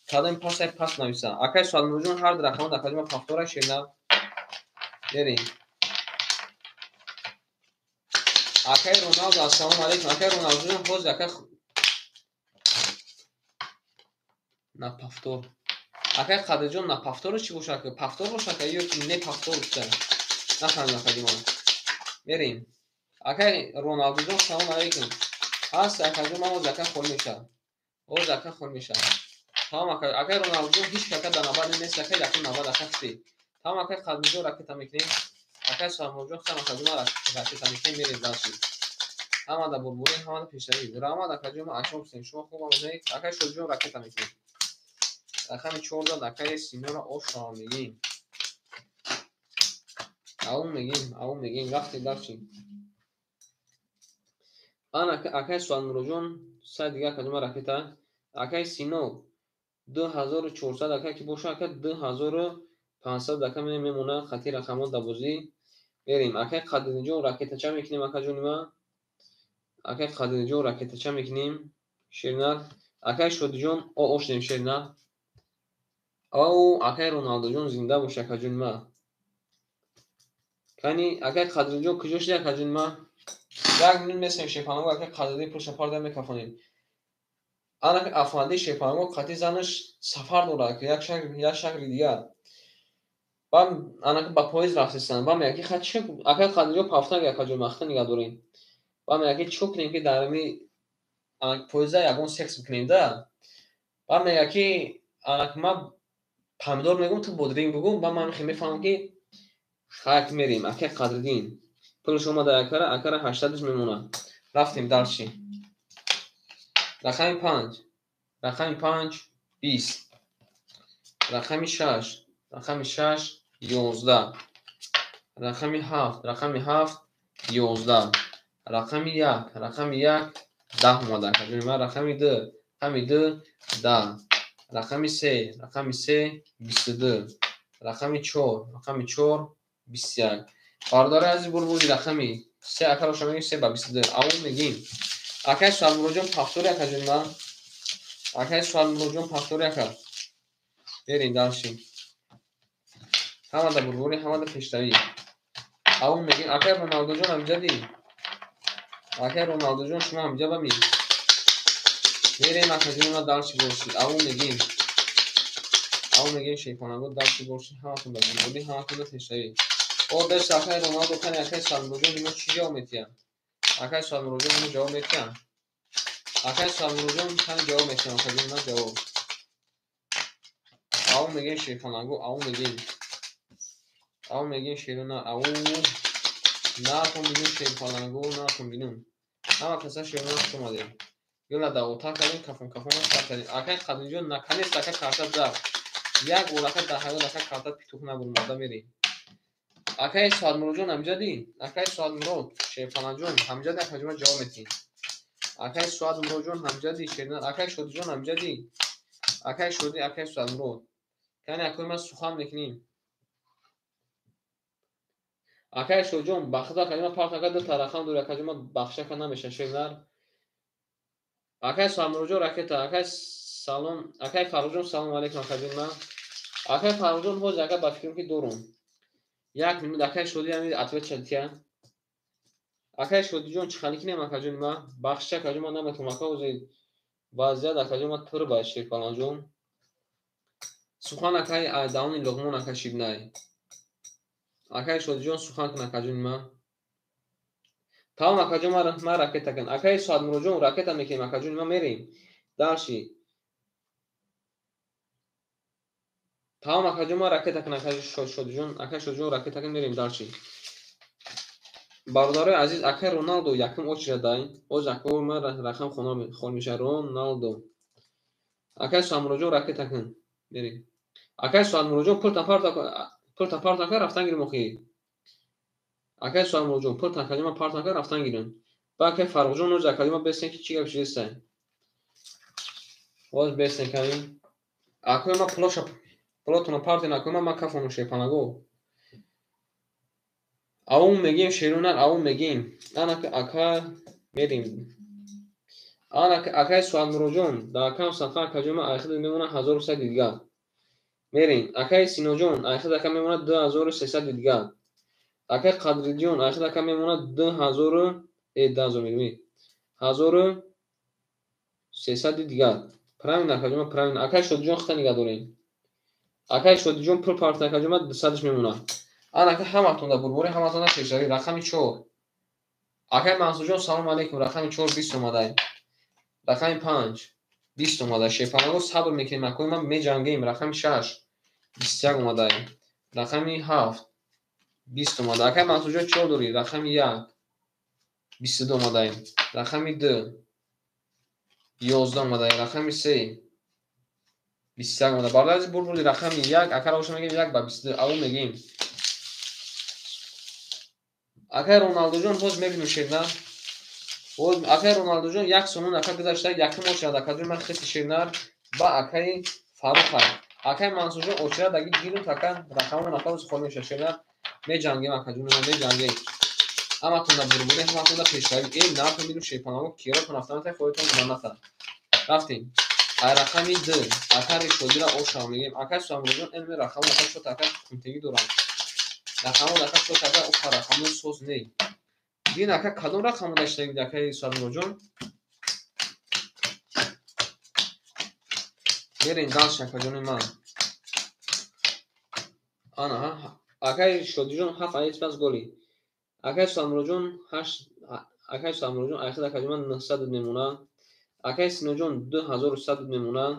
Кадом пас ай пас нависа. Акай Суҳанмуроҷон ҳар ду рақамон акаҷон ма пафтора шерна. Мерем. Акай Роналдо, ассалому алайкум. Акай Роналдоҷон, ҳозир акай на пафтор. Акай Қадриддинҷон на пафторо чӣ боша? Ака пафтор боша ака ё ки не пафтор боша? Нафаҳмидам акаҷон. Мерем. Акай Роналдоҷон, салому алайкум. Ҳаст акаҷон, ман ҳозир ака холӣ мешавам. Ҳозир ака холӣ мешавам. Тамом ака, акай Роналдоҷон ҳеҷ ака дар набард нест, ака якум набард ака хусти. Тамом акай Қадриддинҷон ракета мекунем. Акай Суҳанмуроҷон хусам акаҷон ма ракета мекунем, мерем дальше. Ҳамада бурбурӣ, ҳамада пешравӣ. Раҳмат акаҷон, ма ашом ҳастем. Шумо хуб омадед. Акай Шодиҷон ракета мекунем. Рақами 4 акай Синора ошро мегем. Ау мегем, ау мегем. Рафте дальше. Ана акай Суҳанмуроҷон сай дига акаҷон ма ракета. Акай Сино 2400 ака ки боша ака 2500 ака мемона хати рақамон дар бозӣ. Мерем. Акай Қадриддинҷон ракетача мекунем акаҷони ма. Акай Қадриддинҷон ракетача мекунем. Шернар. Акай Шодиҷон ошдем шернар. Ау акай Роналдоҷон зинда бош акаҷони ма. Кани акай Қадриддинҷон куҷо шуди акаҷони ма? Як минут месем шепаного акай Қадриддин пулша парда мекафонем. Ана афанди шепаного қати занаш сафар дорад, як шаҳр, як шаҳри дигар. Бам ана ба поезд рафтистанд. Бам яки хат чӣ акай Қадриддинҷон пафтан акаҷон махта нигоҳ дорем. Бам яки чӣ кунем ки дар ами ана поезда ягон секс бикунем да. Бам яки ана ма помидор мегум, ту бодринг бугум, ба ман хе мефаҳмам ки хак мерем. Акай Қадриддин пулш омада акара, акара 800 мемонад. Рафтем дальше. Рақами 5, рақами 5 20, рақами 6, рақами 6 11, Рақами 7, рақами 7, 11. Рақами 1, рақами 1, 10 омада акаҷони ман. Рақами 2, рақами 2, 10. Рақами 3, рақами 3, 22. Рақами 4, рақами 4, 21. Бародари азиз, бурбури рақами 3 акароша мегим 3 ба 22. Аввал мегим. Акай Суалмуроҷон пафтори акаҷони ман. Акай Суалмуроҷон пафтори ака. Берин дальше. Ҳамада бурбури, ҳамада пешравӣ. Аввал мегим. Акай Роналдоҷон ҳамҷади. Акай Роналдоҷон шумо ҳамҷа ба ми. Мерем акаҷони ман дальше бошед. Аввал мегим. Аввал мегим шейхонаго дальше бошед. Ҳаматон да бурбури, ҳаматон да пешравӣ. О, дашт акай Роналдо кани акай Суалмуроҷон ино чӣ ҷавоб метиҳанд? Акай Суалмуроҷон ино ҷавоб метиҳанд? Акай Суалмуроҷон кани ҷавоб метиҳанд? Акаҷони ман ҷавоб. Аввал мегим шейхонаго, аввал мегим. Аввал мегим шерона, аввал наатон бинум шерпаланго, наатон бинум. Ҳама каса шерона хуш омадем. Гила давота кардем, кафон кафона сар кардем. Акай Қадимҷон наконец ака карта зад. Як бор ака дар ҳаёт ака карта питух набурмада мерем. Акай Суалмуроҷон ҳамҷади? Акай Суалмурод, шерпаланҷон ҳамҷади акаҷон ҷавоб метиҳем. Акай Суалмуроҷон ҳамҷади, шерна, акай Шодиҷон ҳамҷади? Акай Шоди, акай Суалмурод. Кани акои ман сухан мекунем. Акай Шодиҷон, ба худо акаҷон ман парт ака ду та рақам дори акаҷон ман бахшака намеша шернар. Акай Суалмуроҷон ракета, акай салом, акай Фарруҷон салом алейкум акаҷон ман. Акай Фарруҷон ҳозир ака ба фикрам ки дорум. Як минут акай Шоди ҳами ответ шадития. Акай Шодиҷон чӣ хали кинем акаҷони ман? Бахшиш акаҷон ман наметавонам ака ҳозир вазъият акаҷон ман тир ба шерпаланҷон. Сухан акай Айдаони Луқмон ака Шибнай. Акай Шодиҷон сухан кун акаҷони ман. Тамом акаҷон ман ракета кун. Акай Суалмуроҷон ракета мекунем акаҷони ман мерем. Дальше. Тамом акаҷон ман ракета кун акай Шодиҷон, акай Шодиҷон ракета кун мерем дальше. Бародарои азиз, акай Роналдо якум очередь дай. Оз акаи ман рақам хон меша Роналдо. Акай Суалмуроҷон ракета кун. Мерем. Акай Суалмуроҷон пултан парта ака рафтан гирим охи. Акай Суалмуроҷон пултан акаҷон ман парта ака рафтан гирим. Ба акай Фарруҷон оз акаҷон ман бесен ки чӣ гап шидестай. Оз бесен ками. Акаи ман пулоша пулотона партен акаи ман кафону шепанаго. Авум мегим шерунар, авум мегим. Ана ака мерим. Ана акай Суалмуроҷон дар акам сафа акаҷон ман айхид мемонад 1100 дидга. Мерем. Акай Синоҷон айхид ака мемонад 2300 дидга. Акай Қадриҷон айхид ака мемонад 2000 2000 мегӯем. 1300 дидга. Правильно акаҷон ман правильно. Акай Шодиҷон хита нигаҳ дорем. Акай Шодиҷон пул парта акаҷон ман 200-ш мемонад. Ана ака ҳаматон да бурбури, ҳаматон да пешравӣ. Рақами 4. Акай Мансурҷон салом алейкум. Рақами 4 20 омадай. Рақами 5 20 омадай. Шерпанаго сабр мекунем акои ман меҷангем. Рақами 6 21 омадай. Рақами 7 20 омадай. Акай Мансурҷон 4 дорӣ. Рақами 1 22 омадай. Рақами 2 11 омадай. Рақами 3 21 омадай. Бародари азиз, бурбури рақами 1 акаро боша мегем 1 ба 22. Аввал мегем. Акай Роналдоҷон ҳоз мебинем шернар. Ҳоз акай Роналдоҷон як сомон ака гузашта якум очерад акаҷон ман хеси шернар ба акаи Фаррух. Акай Мансурҷон очерад аги гирум ака рақамон ака ҳоз холӣ мешавад шернар. Меҷангем акаҷон ман меҷангем. Ҳаматон да бурбури, ҳаматон да пешравӣ. Эй наатон бинум шерпанаго киротон рафтан хоҳитон гуманата. Рафтем. Ай рақами 2 акари Шодира ошав мегем. Акай Суалмуроҷон энме рақамон ака чот ака кунтегӣ дорам. Рақамон ака чот ака уқа рақамон соз не. Дин ака кадом рақамон даштагид акаи Суалмуроҷон? Мерем дальше акаҷони ман. Ана акаи Шодиҷон 7 аиз пас голи. Акаи Суалмуроҷон 8, акаи Суалмуроҷон айхид акаҷон ман 900 мемонад. Акаи Синоҷон 2100 мемонад.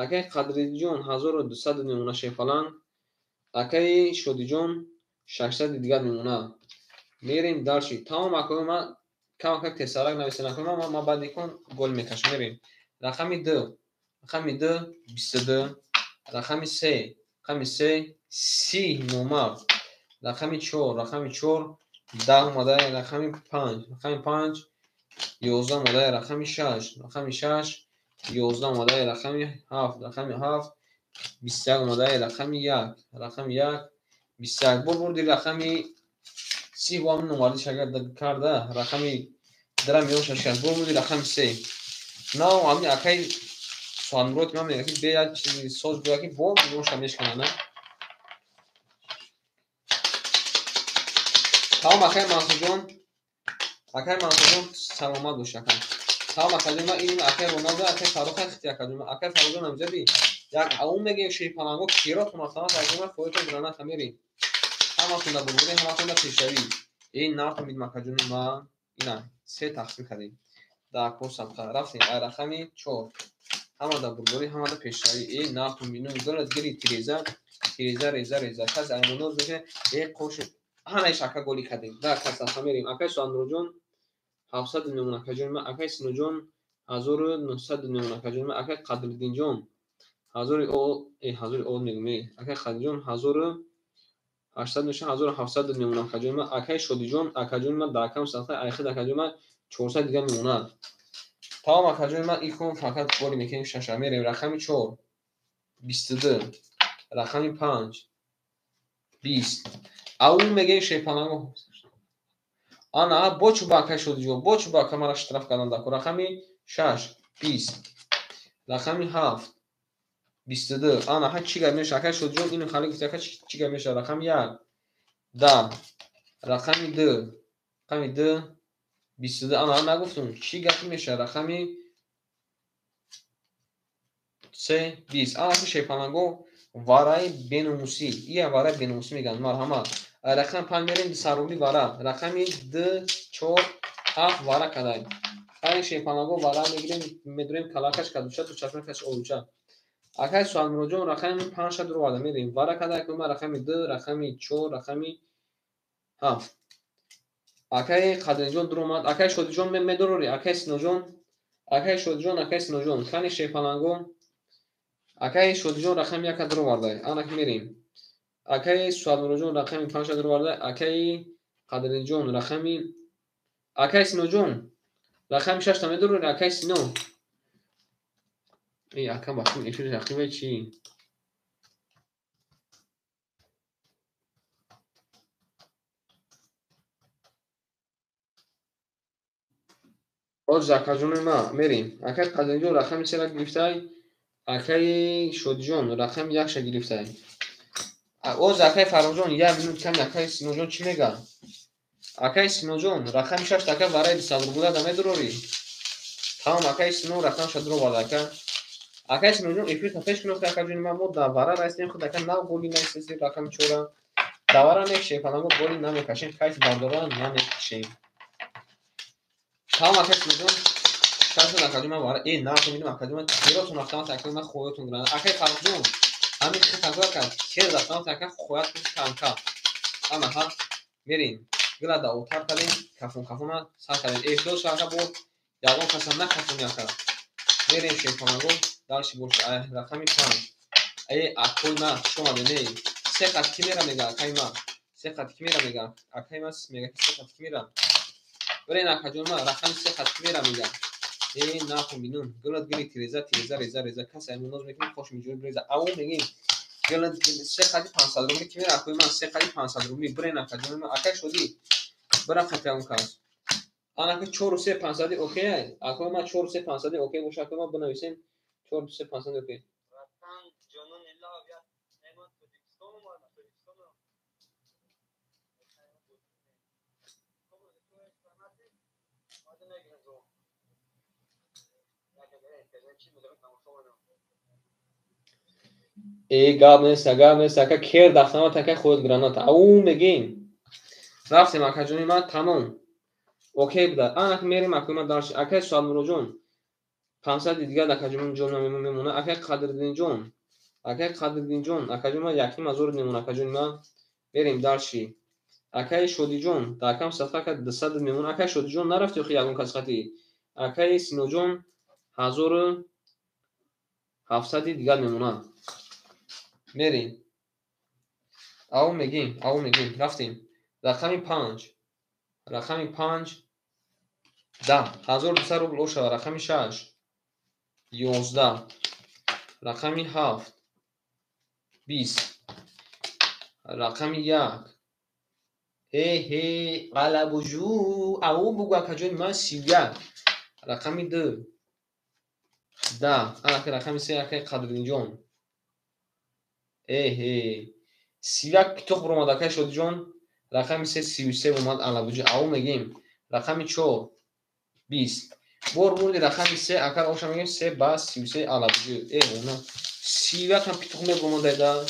Акаи Қадриҷон 1200 мемонад шерпаланг. Акаи Шодиҷон 600 дигар мемонад. Мерем дальше. Тамом акои ман камакак тезсарак нависен акои ман, ман баъд икон гол мекашам. Мерем. Рақами 2, рақами 2 22, рақами 3, рақами 3 30 номард. Рақами 4, рақами 4 10 омада, рақами 5, рақами 5 11 омада, рақами 6, рақами 6 11 омада, рақами 7, рақами 7 21 омада, рақами 1, рақами 1 21. Бо бурди рақами 30 бо ҳамин номардӣ шагар карда, рақами дара миён шашкар. Бо бурди рақами 3. Нав ҳамин акай Суҳанмурод ман мегӯяд, ки бе як чизи соз гӯяд, ки бо миёнша мешканад, на? Тамом, акай Мансурҷон, акай Мансурҷон, саломат бош, акай. Тамом, акаҷон, ман ин акай Роналдо, акай Фаррух хити, акаҷон. Акай Фаррухҷон ҳамҷади як аум мегӯем, шерпаланго киротон автомат, акаҷон, ман хоҳитон граната мерем. Ҳаматон да бурбурӣ, ҳаматон да пешравӣ. Ин нархо мидим, акаҷони ман, ина се тақсим кардем. Дар курсам рафтем, ай рақами 4. Ҳама да бурбурӣ, ҳама да пешравӣ. Э нархо минум гала гири тиреза, тиреза, реза, реза. Кас аймоноз мекунад, э қош ҳамаи шака голи кардем. Да кас аха мерем. Акай Суҳанмуродҷон 700 мемон, акаҷони ман, акай Синоҷон 1900 мемон, акаҷони ман, акай Қадриддинҷон ҳазори о, э ҳазори о мегӯм, э акай Қадриддинҷон 1800 мешавад, 1700 мемон, акаҷони ман, акай Шодиҷон, акаҷони ман дар кам сафа, айхид акаҷони ман 400 дигар мемонад. Тамом, акаҷони ман, икон фақат голи мекунем шаша мерем. Рақами 4 22, рақами 5 20. Аум мегӯем шерпаланго. Ана бо чӯба, акай Шодиҷон, бо чӯба ака мара штраф кардан дако. Рақами 6 20, рақами 7 22. Ана ҳа чӣ гап мешавад, акай Шодиҷон, ину хали гуфти, ака чӣ гап мешавад? Рақами 1 10, рақами 2, рақами 2 22. Ана нагуфтум чӣ гапи мешавад? Рақами 3 20. Ана ки шерпаланго вараи беномусӣ, ия вараи беномусӣ мегӯянд. Марҳамат. Рақами 5 мерем, саррубли вара. Рақами 2 4 7 вара кадай. Ҳай шерпаланго вара мегирем, медурем калакаш кадуча, ду чашмакаш олуча. Акай Суҳанмуродҷон рақами 5 ша дуроварда мерем. Вара кадай кума рақами 2, рақами 4, рақами 7. Акай Қадринҷон дуромад. Акай Шодиҷон медурори. Акай Синоҷон, акай Шодиҷон, акай Синоҷон. Кани шерпаланго. Акай Шодиҷон рақами 1 дуроварда. Ана ки мерем. Акай Суҳанмуродҷон рақами 5 ша дуроварда. Акай Қадринҷон рақами, акай Синоҷон рақами 6 та медурори. Акай Сино. Эй, ака бахм эфир рақибе чӣ? Оз акаҷони ма мерем. Акай Қадринҷон рақами 3 гирифтай. Акай Шодиҷон рақами 1 ша гирифтай. Оз акай Фаррухҷон як минут ками акай Синоҷон чӣ мега? Акай Синоҷон рақами 6 ака вараи 200 рубла да медурори. Тамом, акай Сино рақам ша дуроварда ака. Акай Синоҷон эфир та пеш кунед, акаҷони ман, мо дар вара расидем, худ ака нав голи наистаси рақами 4. Дар вара мекшем, паланго голи намекашем, кайф бардора намекашем. Тамом, акай Синоҷон шашта акаҷони ман вара, э нархо мебинам, акаҷони ман тиротон рафтам, акаҷони ман хоятон гиранд. Акай Фаррухҷон ҳамин хитако ака тир рафтам, ака хоят камка. Ана ҳа мерем. Гила да отар кардем, кафон кафона сар кардем. Эҳтиёт шав ака, бо ягон касам накафони ака. Мерем шерпаланго. Дальше больше. Рақами 5. Э, акой ма, хуш омадед, не. Се қат ки мера мега, акай ма. Се қат ки мера мега. Акай ма мега ки се қат ки мера. Бирен, акаҷон ма, рақами 3 қат ки мера мега. Э, нахун бинун. Гулат гили тиреза, тиреза, реза, реза. Кас аймон ноз мекунем, хош миҷои бреза. Ау мегим. Гулат гили се қати 500 рубли ки мера, акой ма, се қати 500 рубли. Бирен, акаҷон ма, акай Шодӣ. Бира қати он кас. Ана ки 4 3 500 окей. Акой ма 4 3 500 окей боша, акой ма бинависем. 4 3 500 окей. Э гап нест, гап нест, ака кер дафтамат, ака хоят граната. Ау мегем. Рафтем, акаҷони ман, тамом. Окей буда. Ана ки мерем, акои ман дарш. Акай Суҳанмуродҷон 500 дигар акаҷон ҷон мемона. Акай Қадриддинҷон, акай Қадриддинҷон, акаҷон ман 1500 мемона, акаҷони ман. Мерем дарши. Акай Шодиҷон дар кам сафа ака 200 мемона. Акай Шодиҷон нарафти охи ягон кас хати. Акай Синоҷон 1700 дигар мемона. Мерем. Ав мегим, ав мегим. Рафтем. Рақами 5. Рақами 5 10. 1200 рубл ошава. Рақами 6 11. Рақами 7 20. Рақами 1. Ҳе қалабужу ав бугу акаҷони ман 31. Рақами 2 10. Анаки рақами 3 акаи Қадринҷон. Эҳе 31 питух буромад акаи Шодиҷон. Рақами 3 33 омад алабуҷи. Ав мегим. Рақами 4 20. Бор бурди рақами 3 акар оша мегим 3 ба 33 алабуҷи. Она 31 ҳам питух мебуромад айда.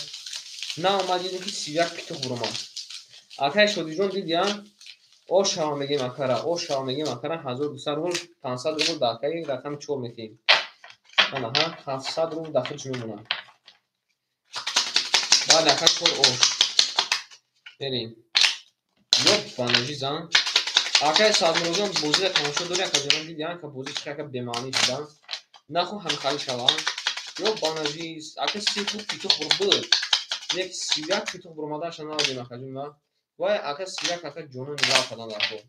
На омад дидем ки 31 питух буромад. Акаи Шодиҷон дидия? Ошава мегим акара, ошава мегим акара 1200 рубл, 500 рубл да акаи рақами 4 метиҳем. Ана ҳа 700 рубл дахилш мемонад. Бале ака 4 ош. Мерем. Ёп банажи зан. Акаи Садмуродҷон бозиро тамошо дори акаҷонам дидия? Ака бозӣ чӣ ака бемаънӣ шуда. Наху ҳамхалӣ шава. Ёп банажи ака 30 худ питух буд. Нек 31 питух буромадаша надодем акаҷон ма. Вай ака 31 ака ҷонони лав кадан дар хоб.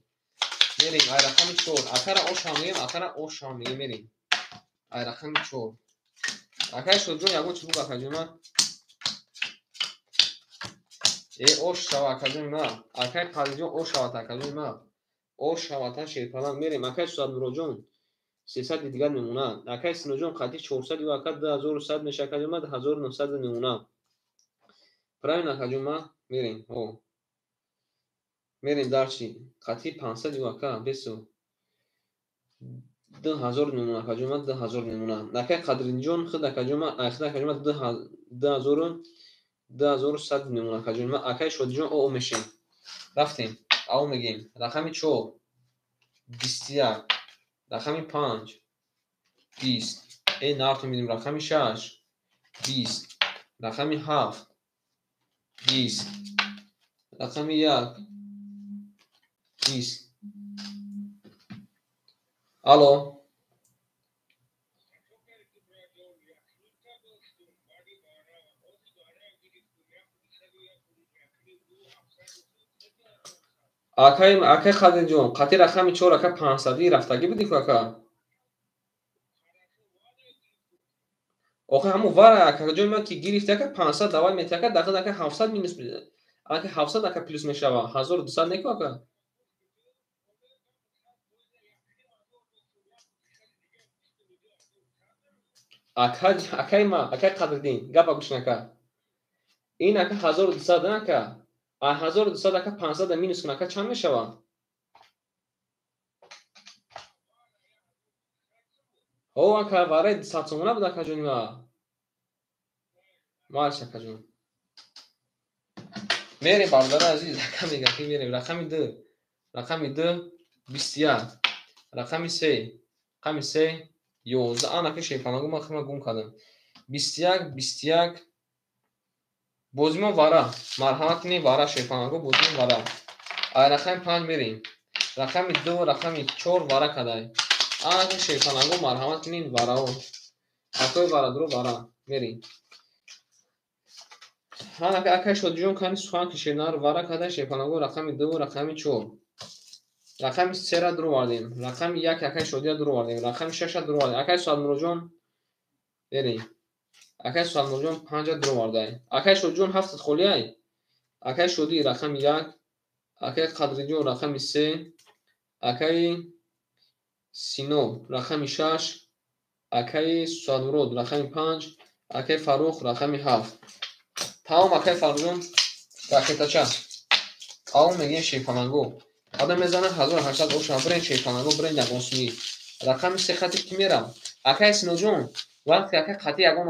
Мерем ай рақами 4. Акара ошава мегем, акара ошава мегем мерем. Ай рақами 4. Акаи Шодиҷон ягон чиз бугу акаҷон ма. Ош шава акаҷони ма. Акаи Қадриҷон ош шавад акаҷони ма. Ош шавата шерпаланг мерем. Акаи Садмуроҷон 300 дигар мемонад. Акаи Синоҷон қатъи 400 ё ака 2100 меша акаҷон ма 1900 мемонад. Правильно акаҷон ма мерем. О. Мерем дарчи. Қатъи 500 ё ака бесу. 2000 мемонад акаҷон ма 2000 мемонад. Акаи Қадринҷон худ акаҷон ма, худ акаҷон ма 2100 мемонад акаҷон ма. Акаи Шодиҷон о мешем. Рафтем. Ав мегим. Рақами 4 21. Рақами 5 20. Нарту медим. Рақами 6 20. Рақами 7 20. Рақами 1 20. Алло. Акай Қадринҷон, қатъи рақами 4 ака 500 рафтагӣ будӣ ку ака? Охи ҳамун вара акаҷони ман ки гирифти ака 500 давай мети ака дахил ака 700 минус ака 700 ака плюс мешава 1200 неку ака? Акаи ма, акаи Қадриддин, гапа гӯш кун ака. Ин ака 1200 ака. А 1200 ака 500 минус кун ака чанд мешавад? О ака вараи 200 сомона буд акаҷони ма. Марш акаҷон. Мерем бародари азиз, ака мега ки мерем. Рақами 2. Рақами 2 21. Рақами 3. Рақами 3 11. Ана ки шерпалангу ман хима гум кардам. 21 21 бозимо вара. Марҳамат кунед вара шерпалангу бозимо вара. Ай рақами 5 мерем. Рақами 2 рақами 4 вара кадай. Ана ки шерпалангу марҳамат кунед варао. Акои варадро вара. Мерем. Ана ки акаи Шодиҷон кани сухан кишед вара кадай шерпалангу рақами 2 рақами 4. Рақами 3-ра дуровардем. Рақами 1 акаи Шодия дуровардем. Рақами 6-ра дуровардем. Акаи Садмуроҷон мерем. Акаи Садмуроҷон 5-ра дуровардай. Акаи Шодиҷон 7 холиай. Акаи Шодӣ рақами 1, акаи Қадриҷон рақами 3, акаи Сино рақами 6, акаи Садмурод рақами 5, акаи Фаррух рақами 7. Тамом акаи Фаррухҷон ракетача. Тамом мегем шерпалангу. Одам мезанад 1800 оша брен шерпалангу брен ягон сумӣ. Рақами 3 хати ки мерам. Акаи Синоҷон вақте ака қатъи ягон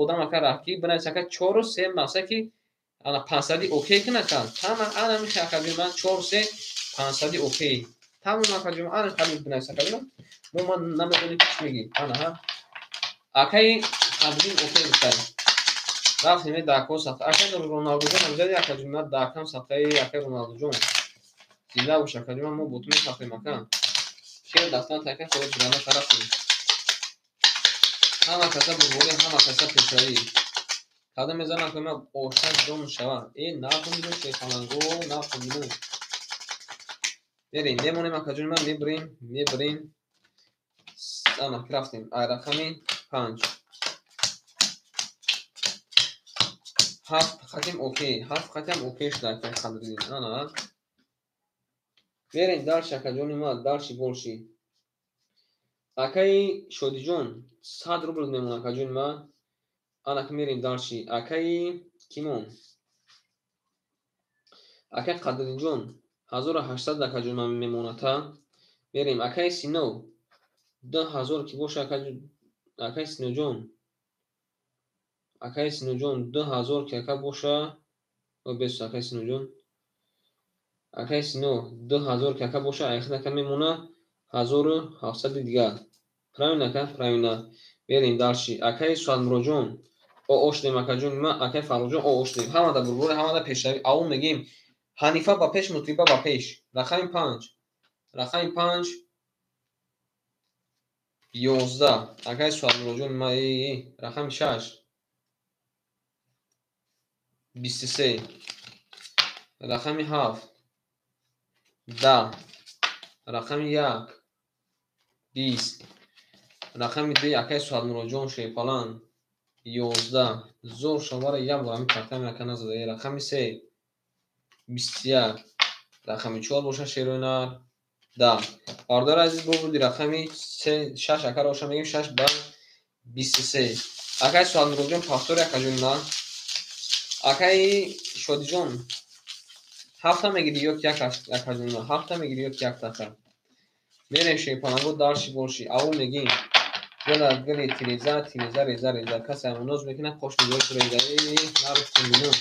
одам ака рафт ки бинавис ака 4 3 мақсад ки ана 500 окей кун ака. Тама ана михе ака ман 4 3 500 окей. Тамом ака ҷон ана қабил бинавис ака ҷон. Мо ман намедонем чӣ мегӣ. Ана ҳа. Акаи Қадрин окей гуфтай. Рафтем дако саф. Акаи Роналдуҷон ҳам зади ака ҷон ман дакам сафаи акаи Роналдуҷон. Зинда бош ака ҷон мо бо ту мехафем ака. Хел дафтан така худо ҷирана тарафем. Ҳама каса бурборӣ, ҳама каса пешравӣ. Кадом мезанам ки ман оша ҷудо мешава. Э, нақумиду шерпаланго, нақумиду. Мерем, мемонем акаҷони ман, мебирем, мебирем. Ана, рафтем. Ай рақами 5. 7 хатим окей, 7 хатим окей шуда акаи Қадриддин. Ана. Мерем дальше акаҷони ман, дальше больше. Акаи Шодиҷон 100 рубл мемонад акаҷони ман. Ана ки мерем дальше. Акаи кимон? Акаи Қадриддинҷон 1800 акаҷони ман мемонад та. Мерем акаи Сино 2000 ки боша акаи Синоҷон. Акаи Синоҷон 2000 ки ака боша. Бес акаи Синоҷон. Акаи Сино 2000 ки ака боша, айхид ака мемонад 1700 дигар. Правильно ака? Правильно. Мерем дальше. Акаи Суадмуроҷон о шудем акаҷони ман, акаи Фарруҳҷон о шудем. Ҳамада бурбуре, ҳамада пешравӣ. Аввал мегем Ҳанифа ба пеш, Мутриба ба пеш. Рақами 5. Рақами 5 11. Акаи Суадмуроҷон ман, рақами 6 23. Рақами 7 10. Рақами 1 20. Рақами 2 акаи Суадмуроҷон Шерпалан 11. Зор шавара як бор ҳамин картами ака назада. Рақами 3 21. Рақами 4 боша Шероинар 10. Бародари азиз, бо буди рақами 6 акаро оша мегем 6 ба 23. Акаи Суадмуроҷон повтори акаҷони ман. Акаи Шодиҷон 7 мегири ё ки як акаҷони ман? 7 мегири ё ки як така? Мерем шерпаланго дальше больше. Аввал мегем гала гали тиреза тиреза реза реза. Касе ҳамоноз мекунад қош нигоҳ реза. Наруфтем бинам.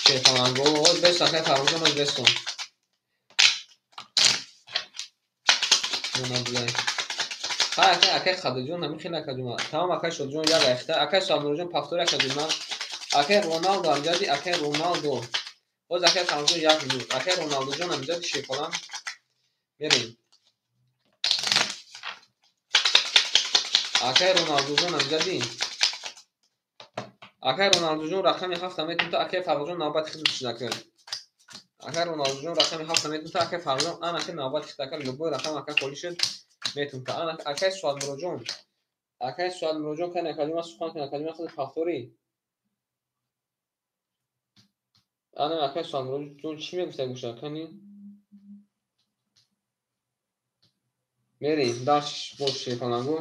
Шерпаланго оз бес акаи Фарруҳҷон оз бестон. Монабулай. Ха акаи акаи Қадриҷон ҳамин хел акаҷон ман. Тамом акаи Шодиҷон як айхта. Акаи Суадмуроҷон повтори акаҷон ман. Акаи Роналдо амҷади акаи Роналдо. Боз акаи Фарруҳҷон як минут. Акаи Роналдоҷон амҷади шерпалан. Мерем. Акаи Роналдоҷон амҷади. Акаи Роналдоҷон рақами 7 метунта, акаи Фарруҳҷон навбати хид мешуда ака. Акаи Роналдоҷон рақами 7 метунта, акаи Фарруҳҷон ана ки навбати хид ака любой рақам ака холӣ шуд метунта. Ана акаи Суадмуроҷон. Акаи Суадмуроҷон кани акаҷон ман сухан кунам, акаҷон ман худ повтори. Ана акаи Суадмуроҷон чӣ мегуфта гӯша кани? Мерем дальше боз шерпаланго.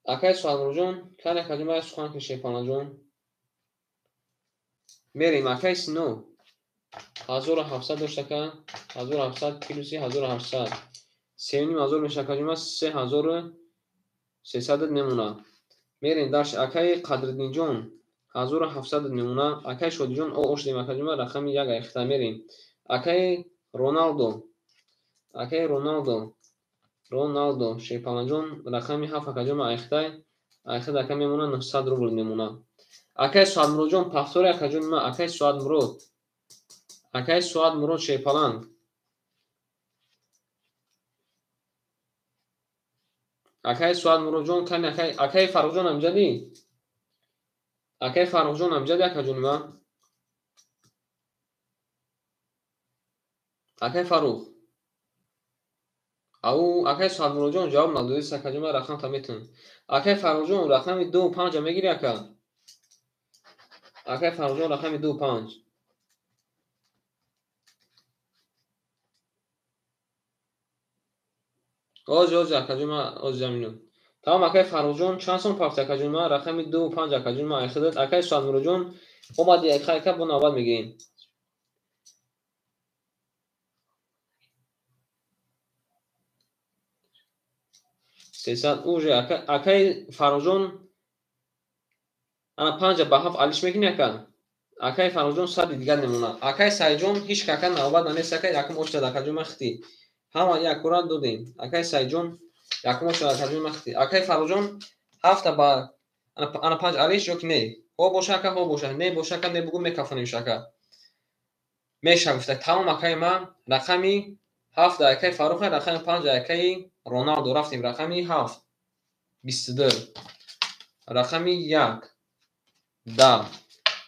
Акаи Суадмуроҷон кани акаҷон ман сухан кун шерпаланҷон. Мерем акаи Сино 1700 дошт ака, 1700 плюси 1700 3500 мешава акаҷон ман 3300 мемонад. Мерем дальше акаи Қадриддинҷон 1700 мемонад. Акаи Шодиҷон о шудем акаҷон ман рақами 1 айхта мерем. Акаи Роналдо, акаи Роналдо, Роналдо Шерпаланҷон рақами 7 акаҷон ман айхтай, айхта ака мемонад 900 рубл мемонад. Акаи Суадмуроҷон повтори акаҷон ман, акаи Суадмурод, акаи Суадмурод Шерпаланг. Акаи Суадмуроҷон кани акаи Фарруҳҷон амҷади? Акаи Фарруҳҷон амҷади акаҷони ман? Акаи Фаррух. Ау акаи Суадмуроҷон ҷавоб надодист акаҷон ман рақамта метавонам. Акаи Фарруҳҷон рақами 2 5 мегири ака? Акаи Фарруҳҷон рақами 2 5. Оз оз акаҷон ман оз замину. Тамом акаи Фарруҳҷон чанд сом пафт акаҷон ман рақами 2 5 акаҷон ман айхидат. Акаи Суадмуроҷон омади ака ака бо навбат мегирем. 300 уже акаи Фарруҳҷон ана 5 ба 7 алиш мекунӣ ака? Акаи Фарруҳҷон 100 дигар мемонад. Акаи Сайҷон ҳеч ака навбат нанест ака, якум очад акаҷон ман хити. Ҳама якура додем. Акаи Сайҷон якум очад акаҷон ман хити. Акаи Фарруҳҷон 7 ба ана 5 алиш ё ки не? Ҳо боша ака, ҳо боша. Не боша ака, не бугу мекафонем ака. Меша гуфта. Тамом акаи ман рақами 7 акаи Фаррух, рақами 5 акаи Роналдо. Рафтем рақами 7 22. Рақами 1 10,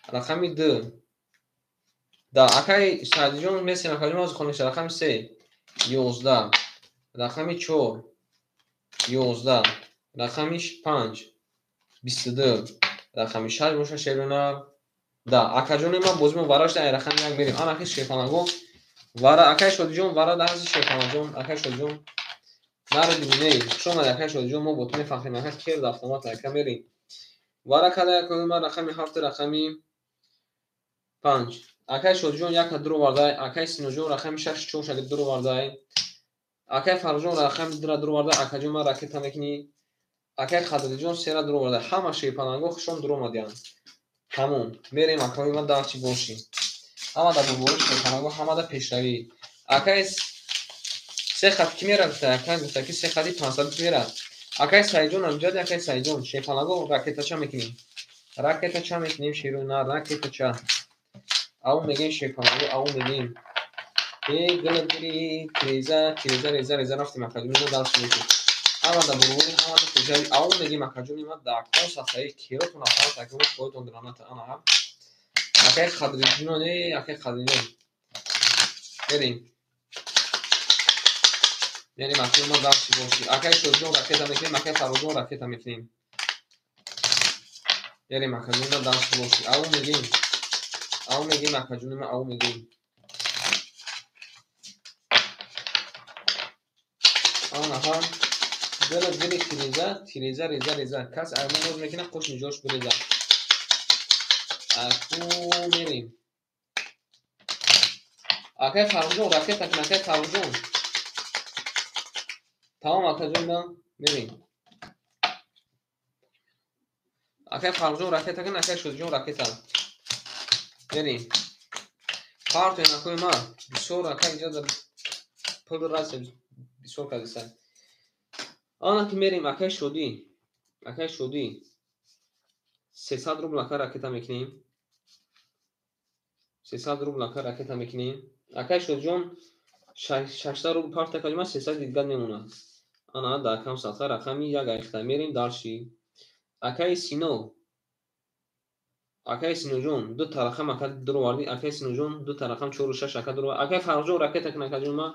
рақами 2, 10. Акай Саидҷон месем, акаҷон аз хониш. Рақами 3, 11, рақами 4, 11, рақами 5, 22, рақами 6 боша шерунар 10. Акаҷони ман бозимо вара шуда, ай рақами 1 мерем. Ана ки шерпаланго вара, акай Шодиҷон вара даҳаси шерпаланҷон, акай Шодиҷон наро биней. Хуш омадӣ, акай Шодиҷон, мо бо ту мефахрем, ака керд автомат, ака мерем. Вара када акаи ман рақами 7, рақами 5. Акай Шодиҷон 1 дуровардай, акай Синоҷон рақами 6 4 шага дуровардай. Акай Фарруҷон рақами 2 дуровардай, акаҷон ман ракета мекунӣ. Акай Қадриҷон 3 дуровардай. Ҳама шерпаланго хушом дуромадиянд. Тамом. Мерем акаи ман дарчи бошӣ. Ҳама дар бурбори шерпаланго, ҳама дар пешравӣ. Акай се хат ки мера гуфта, акай гуфта ки се хати 500 ки мера. Акай Саидҷон амҷади, акай Саидҷон шерпаланго ракетача мекунем. Ракетача мекунем шеруна, ракетача. Ау мегем шерпаланго, ау мегем. Э гила гили тиреза, тиреза, реза, реза рафтем акаҷони мо дарс мекунем. Ҳама дар бурбори, ҳама дар пешравӣ. Ау мегем акаҷони ма дар кон сафаи керотон афарат акаҷони хоҳитон граната ана. Акай Қадриҷон, э акай Қадриҷон. Мерем. Мерем акаи мо дарси бошӣ. Акай Шодиҷон ракета мекунем, акай Фарруҷон ракета мекунем. Мерем акаҷони ма дарси бошӣ. Ау мегем. Ау мегем акаҷони ма, ау мегем. Анаҳа. Дила дили тиреза, тиреза, реза, реза. Кас аймон боз мекунад, қош ниҷош биреза. Аку мерем. Акай Фарруҷон ракета кун, акай Фарруҷон. Тамом акаҷон ман мерем. Акай Фарруҷон ракета кун, акай Шодиҷон ракета. Мерем. Партоен акои ман. Бисёр акай инҷа пул раст бисёр кардиса. Ана ки мерем акай Шодӣ. Акай Шодӣ. 300 рубл ака ракета мекунем. 300 рубл ака ракета мекунем. Акай Шодиҷон 600 рубл парта кардем, 300 дидгар мемонад. Ана дар кам садқа рақами 1 айхта мерем дарши. Акай Сино. Акай Синоҷон ду та рақам ака дуровардӣ. Акай Синоҷон ду та рақам 4 6 ака дуровард. Акай Фарруҷон ракета кун акаҷон ман.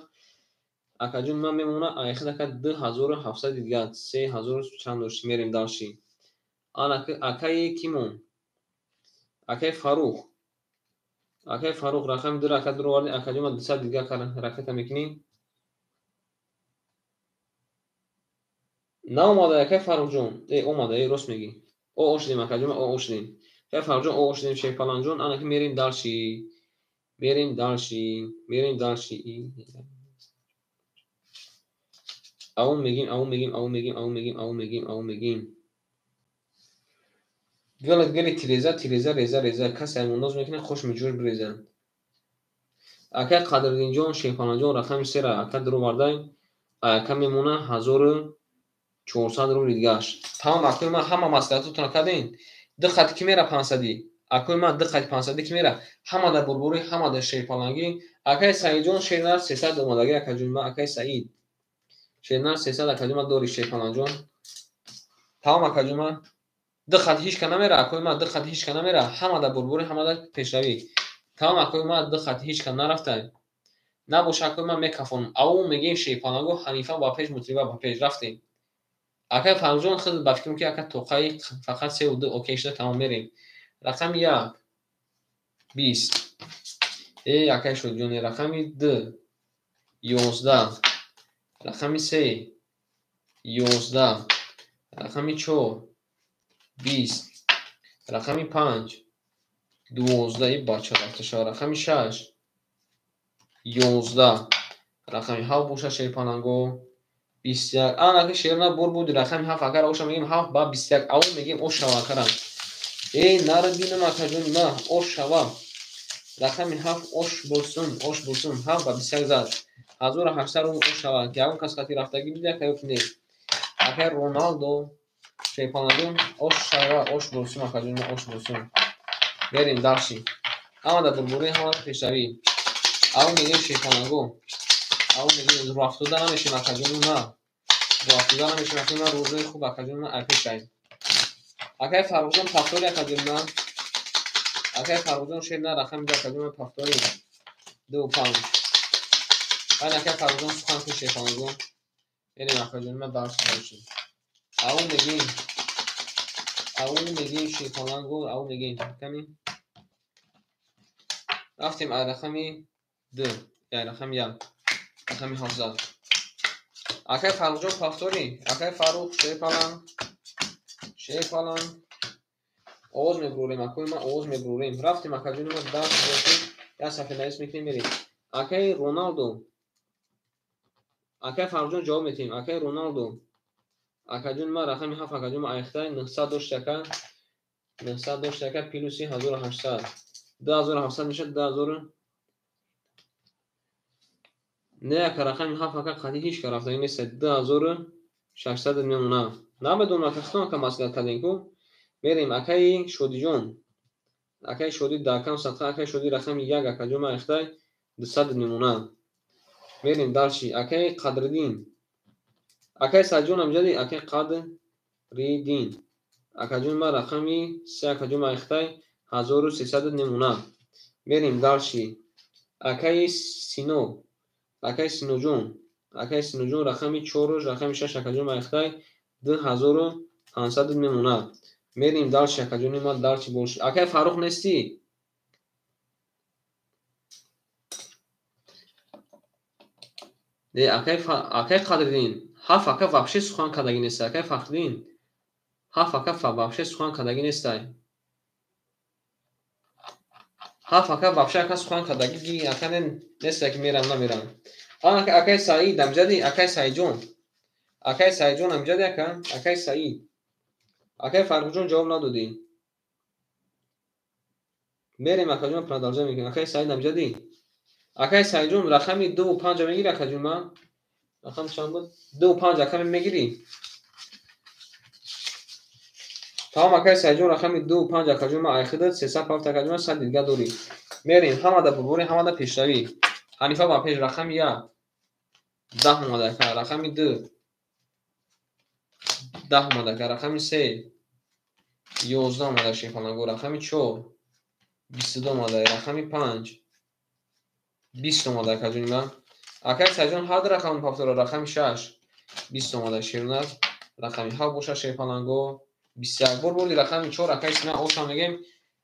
Акаҷон ман мемонад айхта ака 2700 дидгар. 3000 чанд дошт мерем дарши. Ана акаи кимон? Акай Фарух. Акай Фарух рақами 2 ака дуровардӣ. Акаҷон ман 200 дидгар ракета мекунӣ. Наомада акай Фаррухҷон. Э омада, э рост мегӣ. О ошидем акаҷон, о ошидем. Акай Фаррухҷон о ошидем шерпаланҷон. Ана ки мерем дарши. Мерем дарши. Мерем дарши. Ау мегим, ау мегим, ау мегим, ау мегим, ау мегим, ау мегим. Гила гили тиреза, тиреза, реза, реза. Касе аймондоз мекунад, хош миҷӯш биреза. Акай Қадриддинҷон, шерпаланҷон рақами 3 ака дуровардай. Ака мемона 1400 рубли дигаш. Тамом акои ман ҳама маслиҳатотонро кардем. Ду хати ки мера 500. Акои ман ду хати 500 ки мера. Ҳама дар бурбурӣ, ҳама дар шерпалангӣ. Акай Саидҷон шернар 300 омадагӣ акаҷон ман, акай Саид. Шернар 300 акаҷон ман дори шерпаланҷон. Тамом акаҷон ман. Ду хат ҳеч ка намера, акои ман ду хат ҳеч ка намера. Ҳама дар бурбурӣ, ҳама дар пешравӣ. Тамом акои ман ду хат ҳеч ка нарафта. Набоша акои ман мекафонам. Ау мегем шерпаланго ҳанифа ба пеш, мутлиба ба пеш рафтем. Акай Фарруҷон худ ба фикрам ки ака тоқаи фақат 3 2 окей шуда, тамом мерем. Рақами 1 20. Э акай Шодиҷон, рақами 2 11, рақами 3 11, рақами 4 20, рақами 5 12, и бача рафта шава, рақами 6 11, рақами 7 боша шерпаланго 21. Ана ки шерна бур буд рақами 7 акара оша мегем 7 ба 21. Ау мегем ошава акара. Э нара бинам акаҷони ма ошава. Рақами 7 ош болсун, ош болсун 7 ба 21 зад. 1800 рубл ошава. Ягон кас хати рафтагӣ бида акаё ки не. Акай Роналдо шерпаланҷон ошава, ош болсун акаҷони ма ош болсун. Мерем дарши. Ҳама дар бурбурӣ, ҳама дар пешравӣ. Ау мегем шерпаланго. Ау мегем руафтода намешем акаҷони ма. Руафтода намешем акаҷони ма, рӯзои хуб акаҷони ма айпешай. Акай Фарруҷон повтори акаҷони ма. Акай Фаррухҷон шер на рақами ду акаҷон пафтори 2 5. Айн акай Фаррухҷон сухан кун шерпалангон. Мерем акаҷон ма дарс бошем. Ау мегим. Ау мегим шерпаланго, ау мегим. Кани? Рафтем ай рақами 2, ай рақами 1. Рақами 7. Акай Фаррухҷон пафтори, акай Фаррух шерпаланг. Шерпаланг. Овоз мебурем, акои ма овоз мебурем. Рафтем акаҷони ма дарс бошем. Як сафеднавис мекунем мерем. Акай Роналдо. Акай Фаррухҷон ҷавоб метиҳем. Акай Роналдо. Акаҷони ма рақами 7 акаҷони ма айхтай 900 дошт ака. 900 дошт ака плюси 1800. 2700 мешавад 2000. Не ака рақами 7 ака қатъи ҳеч ка рафтагӣ нест. 2600 мемона. Намедонам ака худам ака маслиҳат кардем ку. Мерем акаи Шодиҷон. Акаи Шодӣ дар кам садқа, акаи Шодӣ рақами 1 акаҷон ма айхтай 200 мемона. Мерем дарши акаи Қадриддин. Акаи Саидҷон амҷади акаи Қадриддин. Акаҷон ма рақами 3 акаҷон ма айхтай 1300 мемона. Мерем дарши акаи Сино. Акаи Синоҷон. Акаи Синоҷон рақами 4 рақами 6 акаҷон ма айхтай 2500 мемона. Мерем дарши акаҷони ма дарши бош. Акаи Фаррух нестӣ? Не, акаи Қадриддин. 7 ака вообще сухан кардагӣ нест. Акаи Фахриддин. 7 ака вообще сухан кардагӣ нестай. 7 ака вообще ака сухан кардагӣ ака нест ки мерам намерам. Ана акаи Саид амҷади, акаи Саидҷон. Акаи Саидҷон амҷади ака, акаи Саид. Акаи Фаррухҷон ҷавоб надодӣ. Мерем акаҷон продолжать мекунем. Акаи Саид амҷади. Акаи Саидҷон рақами 2 5 мегири акаҷон ма? Рақам чанд буд? 2 5 ака мегири? Тамом акаи Саидҷон рақами 2 5 акаҷон ма айхидат 307 акаҷон ма 100 дидга дорӣ. Мерем ҳамада бурборӣ ҳамада пешравӣ. Ҳанифа ба пеш рақами 1 10 омада ака, рақами 2 10 омада ака, рақами 3 11 омада шефаланго, рақами 4 22 омада, рақами 5 20 омада акаҷони ман. Акаи Саидҷон ҳар ду рақами пафтора, рақами 6 20 омада шерназ, рақами 7 боша шерпаланго, 21 бор бурди рақами 4 акаи Сина оша мегем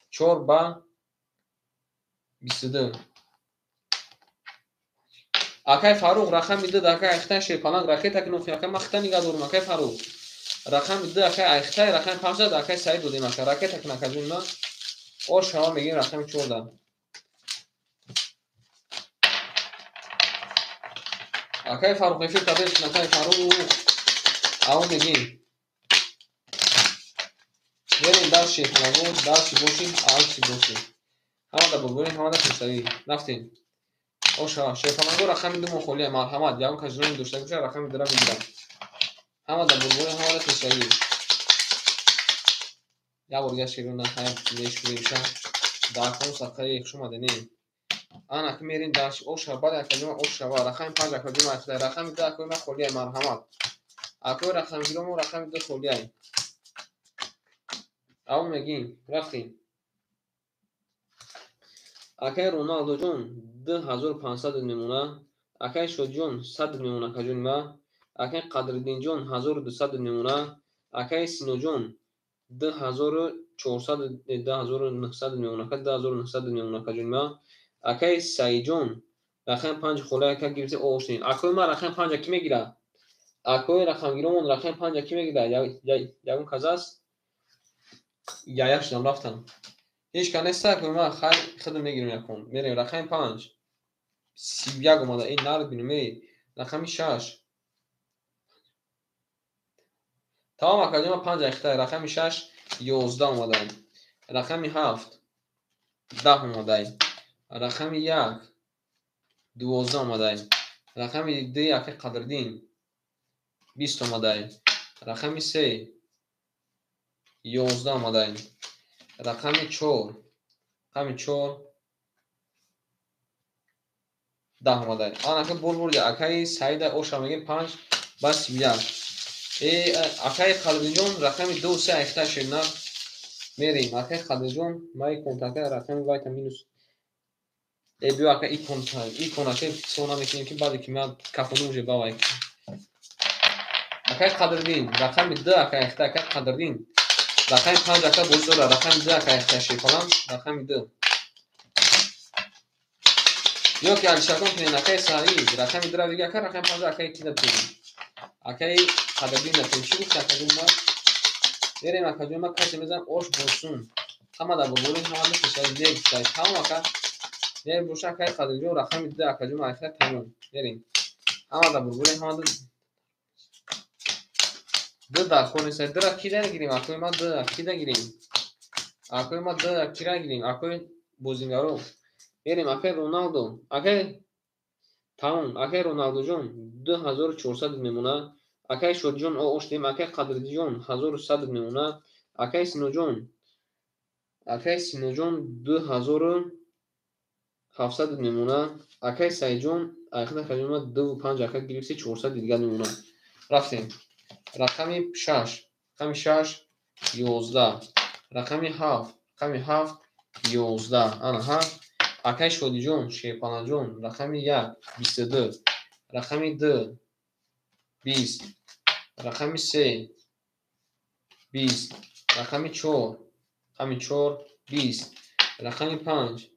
4 ба 22. Акаи Фаррух рақами 2 акаи айхтай шерпаланг ракета кунохи акаи ман хита нигаҳ дорум акаи Фаррух. Рақами 2 акаи айхтай рақами 5 акаи Саид додем ака ракета кун акаҷони ман. Ош ҳава мегем рақами 4. Акаи Фаррух эфир кардем акаи Фаррух. Ав мегем. Мерем дарши шерпаланго, дарши боши, алчи боши. Ҳамада бурборӣ, ҳамада пешравӣ. Рафтем. Оша, шерпаланго рақами 2 мохолия, марҳамат, ягон кас ҷиноми дошта боша, рақами 2-ра мегирам. Ҳамада бурборӣ, ҳамада пешравӣ. Як бор дигар шерона хайр мешӯремша. Дар кон садқаи хуш омадед, не. Ана ки мерем дарши оша, баъд акаҷон оша ва рақами 5 акаҷон айхтай, рақами 2 акои ман холия, марҳамат. Акои рақамгиромо рақами 2 холия. Ав мегим, рафтем. Акаи Роналдоҷон 2500 мемона, акаи Шодиҷон 100 мемона акаҷони ма, акаи Қадриддинҷон 1200 мемона, акаи Синоҷон 2400 2900 мемона, ака 2900 мемона акаҷони ма, акаи Саидҷон рақами 5 холия ака гирифта оштем. Акои ма рақами 5 ки мегирад? Акои рақамгиромон рақами 5 ки мегирад? Ягон кас аст? Яяк шудам рафтам. Ҳеч кас нест акои ма хайр худам мегирам якон. Мерем рақами 5 31 омада. Эй нард бинем эй. Рақами 6. Тамом акаҷон ма 5 айхтай. Рақами 6 11 омада. Рақами 7 10 омада. Рақами 1 12 омада. Рақами 2 акаи Қадриддин 20 омада. Рақами 3 11 омада. Рақами 4 10 омада. Ана ки бур бурди акаи Саида оша мегем 5 ба 31. Акаи Қадриддинҷон рақами 2 3 айхтай шерна. Мерем, акай Қадирҷон, ман иконтака рақами вайта минус. Э биё ака икон ака ҳисоб намекунем ки баъде ки ман кафонум уже бавай. Акай Қадриддин, рақами 2 ака яхта акай Қадриддин. Рақами 5 ака бозӣ дора, рақами 2 ака яхта шефалан, рақами 2. Ё ки алишакон кунен акай Саид, рақами 2 ра биги ака, рақами 5 акай ки датем. Акай Қадриддин датем. Чӣ гуфт акаҷон ма? Мерем акаҷон ма касе мезанам ош босун. Ҳама дар бозорин, ҳама дар пешаи не гуфтай. Тамом ака. Мерем боша акай Қадриддин рақами 2 акаҷон ма ахира тамом. Мерем. Ҳама дар бозорин, ҳама дар ду дар хона нест. Дура кида гирем? Акои ма ду кида гирем? Акои ма ду кира гирем? Акои бозингаро. Мерем акай Роналдо. Акай тамом, акай Роналдоҷон 2400 мемона. Акай Шодиҷон оштем, акай Қадриддинҷон 1100 мемона. Акай Синоҷон, акай Синоҷон 2700 мемона. Акай Саидҷон, акай Қадриддинҷон 25 ака гирифти 400 дигар мемона. Рафтем. Рақами 6, рақами 6 11, рақами 7, рақами 7 11. Ана ҳа. Акай Шодиҷон, Шерпаланҷон, рақами 1 22, рақами 2 20, рақами 3 20, рақами 4, рақами 4 20, рақами 5,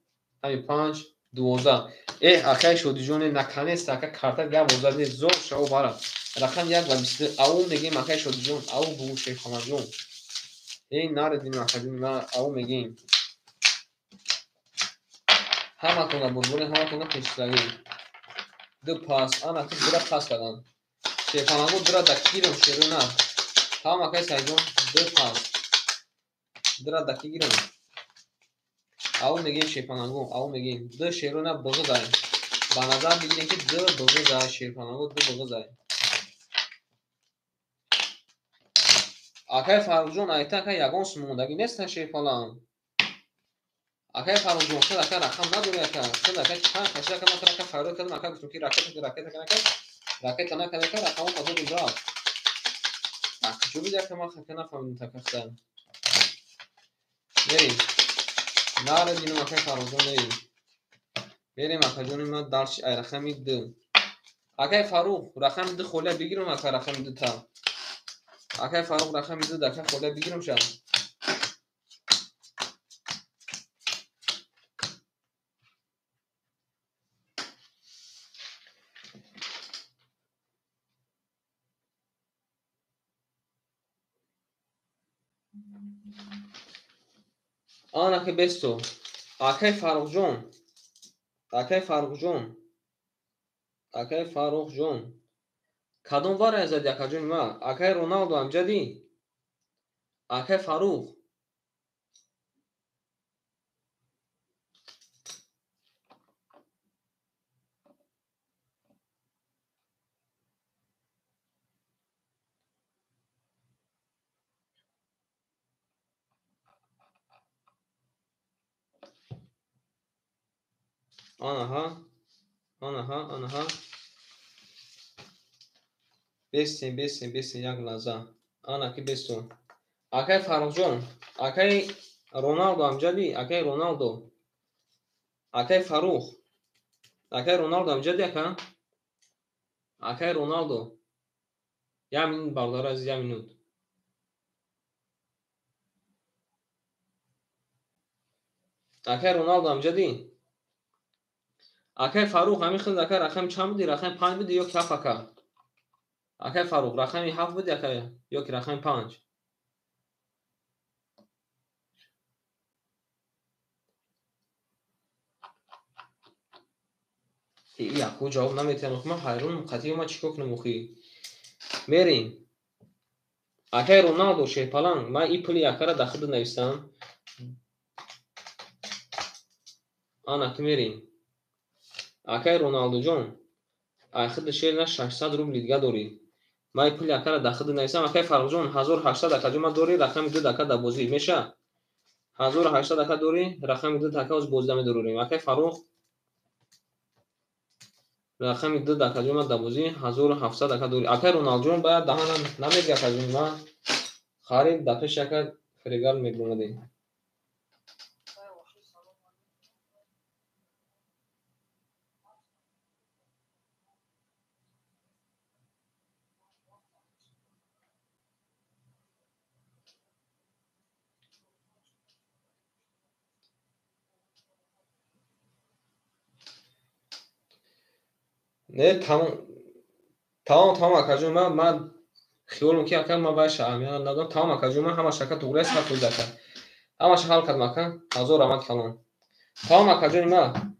рақами 5 12. Э, акай Шодиҷон, наконец-то ака карта гап зад, зор шао бара. Рақами 1 ва 22. Ау мегем акай Шодиҷон, ау бу Шерхонаҷон. Эй наредим акаҷон, на ау мегем. Ҳаматона бурбури, ҳаматона пешравӣ. Ду пас, ана ки дура пас кардам. Шерхонаго дура да кирам шерона. Тамом акай Саидҷон, ду пас. Дура да ки гирам. Ау мегем Шерхонаго, ау мегем. Ду шерона бұғызай. Ба назар бигирем ки ду бұғызай, Шерхонаго ду бұғызай. Акай Фаррухҷон, айта ака ягон сумондагӣ нест Шерпалан. Акай Фаррухҷон, худ ака рақам надори ака. Худ ака чанд хаши ака ман ака фарёд кардам, ака гуфтам ки ракета ракета ака ракета накард ака рақамон азоб рафт. Куҷо буди ака ман хака нафаҳмидам така худа. Мерем. Наре динам акай Фаррухҷон мерем. Мерем акаҷони ман дарши ай рақами 2. Акай Фаррух, рақами 2 холия бигирам ака рақами 2 та. Акай Фаррух рақами 2 дака холия бигирам ша. Ана ки бесто. Акай Фаррухҷон. Акай Фаррухҷон. Акай Фаррухҷон. Кадом вара зади акаҷони ма? Акай Роналдо амҷадӣ? Акай Фаррух. Анаҳа, анаҳа, анаҳа. Бестем, бестем, бестем, як лаҳза. Ана ки бестум. Акай Фаррухҷон, акай Роналдо амҷадӣ, акай Роналдо. Акай Фаррух. Акай Роналдо амҷадӣ ака? Акай Роналдо. Як минут бародари азиз, як минут. Акай Роналдо амҷадӣ? Акай Фаррух, ҳамин хел ака рақами чанд буди? Рақами 5 буди ё ки 7 ака? Акай Фаррух, рақами 7 буди ака ё ки рақами 5? Яку ҷавоб наметиҳам, ман ҳайронам, қатъи ман чӣ кор кунам охи? Мерем. Акай Роналдо Шерпаланг, ман ин пули акара дар худ нависам. Ана ки мерем. Акай Роналдоҷон, ай худи шер на 600 рубли дига дорӣ. Ман ин пули акара дар худ нависам. Акай Фаррухҷон, 1800 акаҷон ман дорӣ, рақами 2 ака дар бозӣ меша? 1800 ака дорӣ, рақами 2 ака оз бозида медорем. Акай Фаррух, рақами 2 акаҷон ман дар бозӣ 1700 ака дорӣ. Акай Роналдоҷон бояд даҳана намеги акаҷон ман харид дар пеши ака Перегар мебуромадем. Не, тамом, тамом, тамом, акаҷон, ман хиёлам ки ака ман вай аҳамият надорам. Тамом, акаҷон, ман ҳамаш ака туғри аст, 100% ака. Ҳамаша ҳал кардам ака. 1000 раҳмат калон. Тамом, акаҷони ман.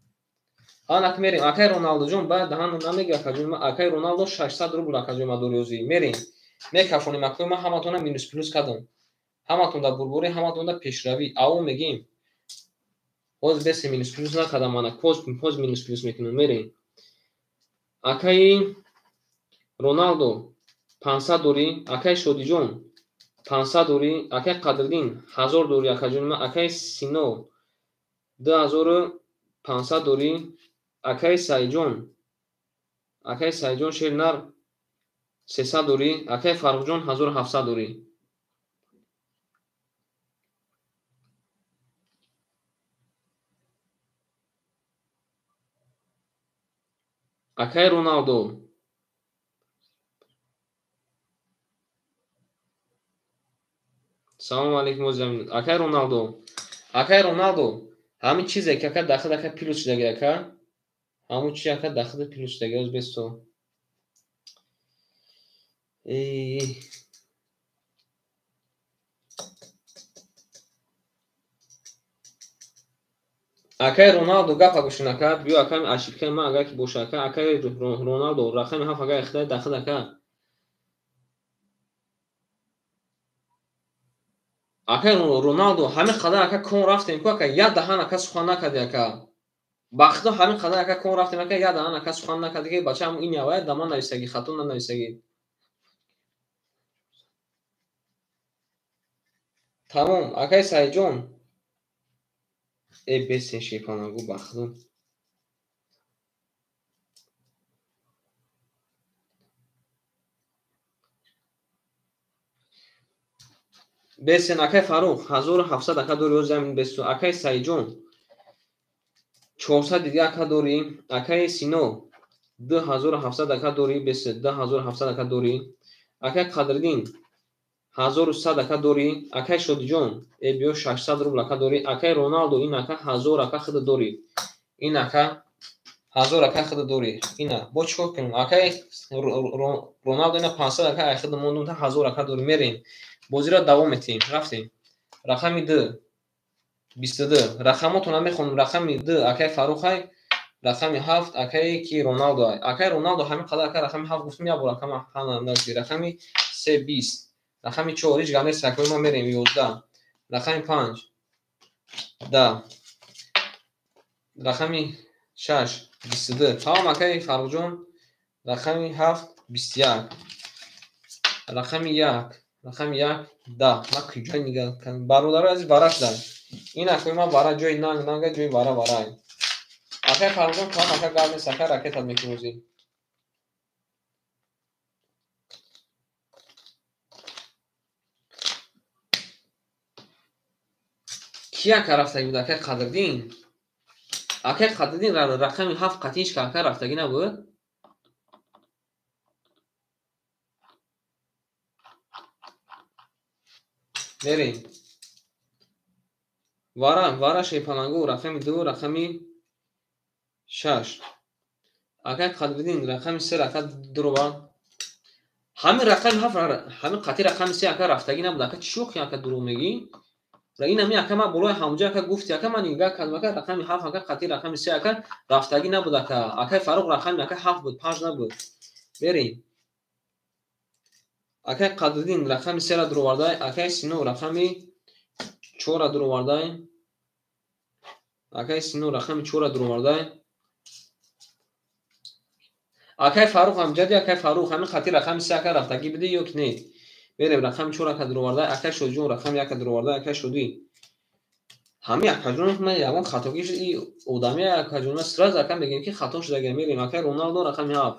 Ана ки мерем. Акай Роналдоҷон, баъд даҳан намеги акаҷон ман. Акай Роналдо 600 рубл акаҷон ман дори озӣ. Мерем. Мекафонем акои ман, ҳаматона минус плюс кардам. Ҳаматон дар бурборӣ, ҳаматон дар пешравӣ. Аво мегим. Ҳозир бесе минус плюс накардам мана. Коз минус плюс мекунам. Мерем. Акаи Роналдо 500 дорӣ, акаи Шодиҷон 500 дорӣ, акаи Қадриддин 1000 дорӣ, акаҷони ман, акаи Сино 2500 дорӣ, акаи Саидҷон, акаи Саидҷон Шернар 300 дорӣ, акаи Фаррухҷон 1700 дорӣ. Акаи Роналдо салому алейкум озамин. Акаи Роналдо, акаи Роналдо, ҳамин чизе ки ака дахил ака плюс шудаги ака, ҳамун чи ака дахил плюс шудаги оз бесто. Акаи Роналдо гапа гӯшин ака, биё ака ошибкаи ман агар ки боша ака, акаи Роналдо рақами 7 агар ихтиёр дахил ака. Акаи Роналдо ҳамин қадар ака кон рафтем ку ака, як даҳан ака сухан накарди ака. Ба худо ҳамин қадар ака кон рафтем ака, як даҳан ака сухан накарди ки бача ҳамун ин явая да ман нависаги, хато нанависаги. Тамом, акаи Саидҷон. Бесен шепанагу ба худо. Бесен акаи Фаррух 1700 ака дори озамин бесу. Акаи Саидҷон 400 дига ака дори. Акаи Сино 2700 ака дори бесу, 2700 ака дори. Акаи Қадриддин 1100 ака дори. Акаи Шодиҷон биё 600 рубл ака дори. Акаи Роналдо ин ака 1000 ака худа дори. Ин ака 1000 ака худа дори. Ина бо чикор кунем? Акаи Роналдо ина 500 ака ай худа мондум та 1000 ака дори. Мерем. Бозиро давом метиҳем. Рафтем. Рақами 2 22. Рақамотро намехонем. Рақами 2 акаи Фаррухай, рақами 7 акаи ки Роналдо ай. Акаи Роналдо ҳамин қадар ака рақами 7 гуфтем, як бор ака ман нагуфтӣ. Рақами 3 20. Рақами 4 ҳеҷ гап нест, акаи ман мерем 11. Рақами 5 10. Рақами 6 22. Тамом акаи Фаррухҷон. Рақами 7 21. Рақами 1, рақами 1 10. Ман куҷо нигаҳ кардам? Бародарои азиз, бара шудам. Ин акои ман бара ҷои нанг нанга ҷои бара барай. Акаи Фаррухҷон тамом ака гап нест, ака ракетат мекунем. Ки ака рафтагӣ буд? Акаи Қадриддин. Акаи Қадриддин рақами 7 қатъи ҳеҷ ака рафтагӣ набуд? Мерем. Вара, вара шепалангу рақами 2, рақами 6. Акаи Қадриддин рақами 3 ака дуроба. Ҳамин рақами 7, ҳамин қатъи рақами 3 ака рафтагӣ набуд. Ака чӣ шӯхи ака дурӯғ мегӣ? Ин ҳамин ака ман болои ҳамҷо ака гуфти ака ман нигаҳ кардам ака рақами 7 ака қатъи рақами 3 ака рафтагӣ набуд ака. Акаи Фаррух рақами ака 7 буд, 5 набуд. Берем. Акаи Қадриддин рақами 3-ра дуровардай, акаи Сино рақами 4-ра дуровардай. Акаи Сино рақами 4-ра дуровардай. Акаи Фаррух ҳамҷади, акаи Фаррух ҳамин қатъи рақами 3 ака рафтагӣ будӣ ё ки не? Берем рақами 4 ака дуровардай, акаи Шодиҷон рақами 1 дуровардай, акаи Шодӣ. Ҳамин акаҷон ман ягон хатогӣ шуд, ин одами акаҷон ман сразу ака мегӯем ки хато шудагӣ. Мерем акаи Роналдо рақами 7.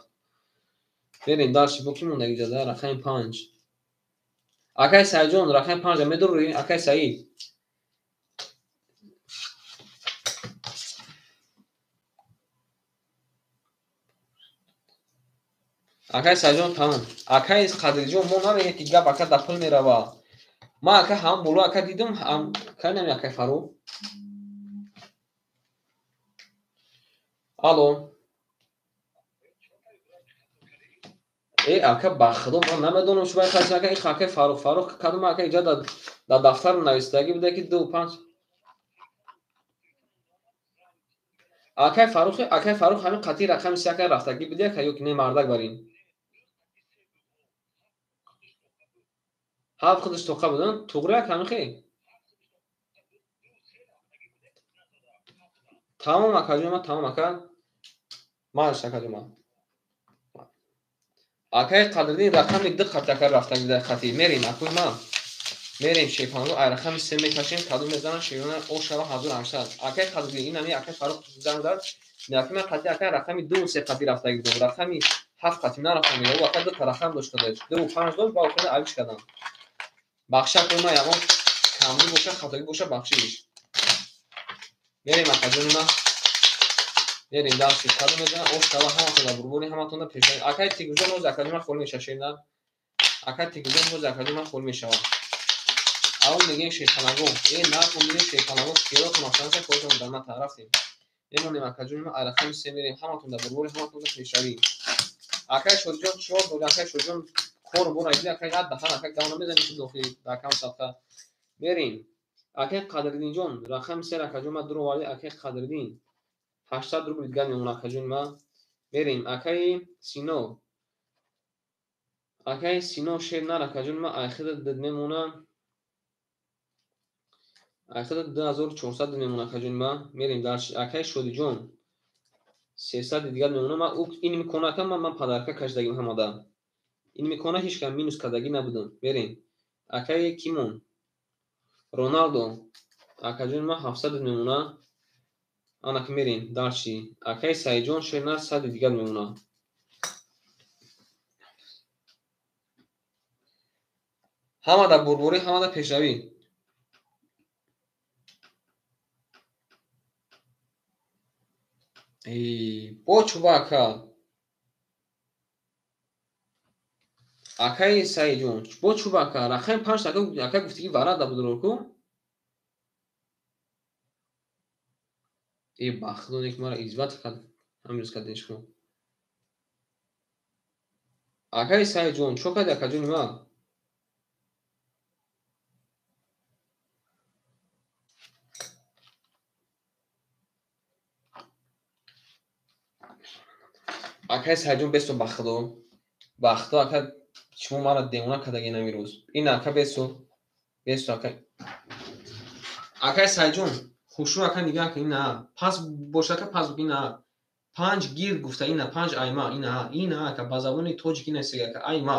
Берем дальше бо ки мондаги ҷаза рақами 5. Акай Саидҷон, рақами панҷа медурӣ, акай Саид. Акай Саидҷон тамом. Акай Қадирҷон, мо намегем ки гап ака дар пул мерава. Ман ака ҳам боло ака дидам, ҳам кай нами акай Фарух. Алло. Э, ака, ба худо ман намедонам чӣ бай хасим ака, ин акай Фарух, Фарух кадом ака иҷа дар дафтар нависдагӣ буда ки ду панҷ. Акай Фарух, акай Фарух ҳамин қатъи рақами се ака рафтагӣ буди ака ё ки не мардак бар ин? Ҳафт худаш тоқа будан? Туғри ака ҳамин хел? Тамом акаҷон ма, тамом ака. Маш акаҷон ма. Акай Қадриддин рақами ду қати ака рафтагӣ дар қати. Мерем акӯи ма. Мерем шефанго ай рақами се мекашем, кадом мезанам шевона ошава 1800. Акай Қадриддин ин ҳами акай Фарух занг зад. Меаки ман қати ака рақами ду се қати рафтагӣ будам. Рақами ҳафт қати нарафтам. Ӯ ака ду та рақам дошт худаш. Ду панҷ дошт, ба охир алиш кардам. Бахша кун ма ягон камбӣ боша, хатогӣ боша, бахшиш. Мерем акаҷони ма. Мерем дарси кадом мезанам, ошава ҳаматон дар бурбури ҳаматон дар пешравӣ. Акай Тигрҷон ҳози акаҷон ман холӣ мешавад шерна. Акай Тигрҷон ҳози акаҷон ман холӣ мешавад. Аввал мегӯем шерпаланго. Э, накун мегӯем шерпаланго, хиёлотон афтанаша коротон дар ман рафтем. Мемонем акаҷони ма, рақами се мерем, ҳаматон дар бурбури ҳаматон дар пешравӣ. Акай Шодиҷон чор дори, акай Шодиҷон кор бора иди акай ад даҳан акай гав намезанем ки дохили дар кам садқа. Мерем. Акай Қадриддинҷон, рақами се акаҷон ма дур оварди, акай Қадриддин. 800 рубл дигар мемонад акаҷони ма. Мерем. Акаи Сино. Акаи Сино шер нар акаҷони ма айхида дид мемона. Айхида 2400 мемона акаҷони ма. Мерем дар акаи Шодиҷон. 300 дигар мемона. Ма ин микона ака ман падарка кашидагим ҳамада. Ин микона ҳеч кам минус кардагӣ набудам. Мерем. Акаи Кимон. Роналдо. Акаҷони ма 700 мемона. Анак мерем дарчи. Акаи Саидҷон шернар 100 дигар мемона. Ҳама дар бурбурӣ, ҳама дар пешравӣ. Эй, бо чӯба ака. Акаи Саидҷон, бо чӯба ака, рақами панҷ ака, ака гуфтигӣ варада будро ку? Э, ба худо не ки мара изват кард, ҳамин кардем шумо. Акаи Саидҷон, чо карди акаҷони ман? Акаи Саидҷон бесо ба худо. Ба худо ака шумо мара девона кардагин ҳамин рӯз. Ин ака бесо. Бесо ака. Акаи Саидҷон, хушрӯ ака нигаҳ кун, ина пас боша ака пас ина панҷ гир гуфта ина панҷ айма ина ина ака ба забони тоҷик ина сега ака айма.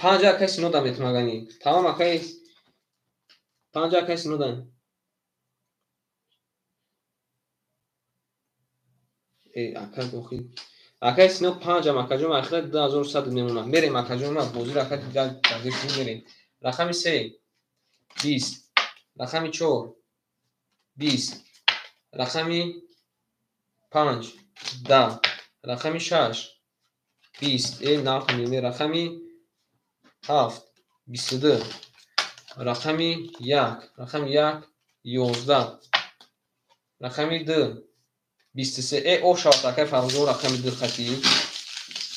Панҷ акаи Сино дам метумагани. Тамом акаи панҷ акаи Сино дам. Э, ака охи. Акаи Сино панҷам акаҷон ахира 2100 мемонад. Мерем акаҷон ма бозиро ака дигар тағйир мерем. Рақами се 20, рақами чор 20, рақами панҷ 10, рақами шаш 20, э нақми рақами ҳафт 22, рақами як, рақами як 11, рақами ду 23. Э, о шавад акай Фаррухҷон рақами ду қатӣ.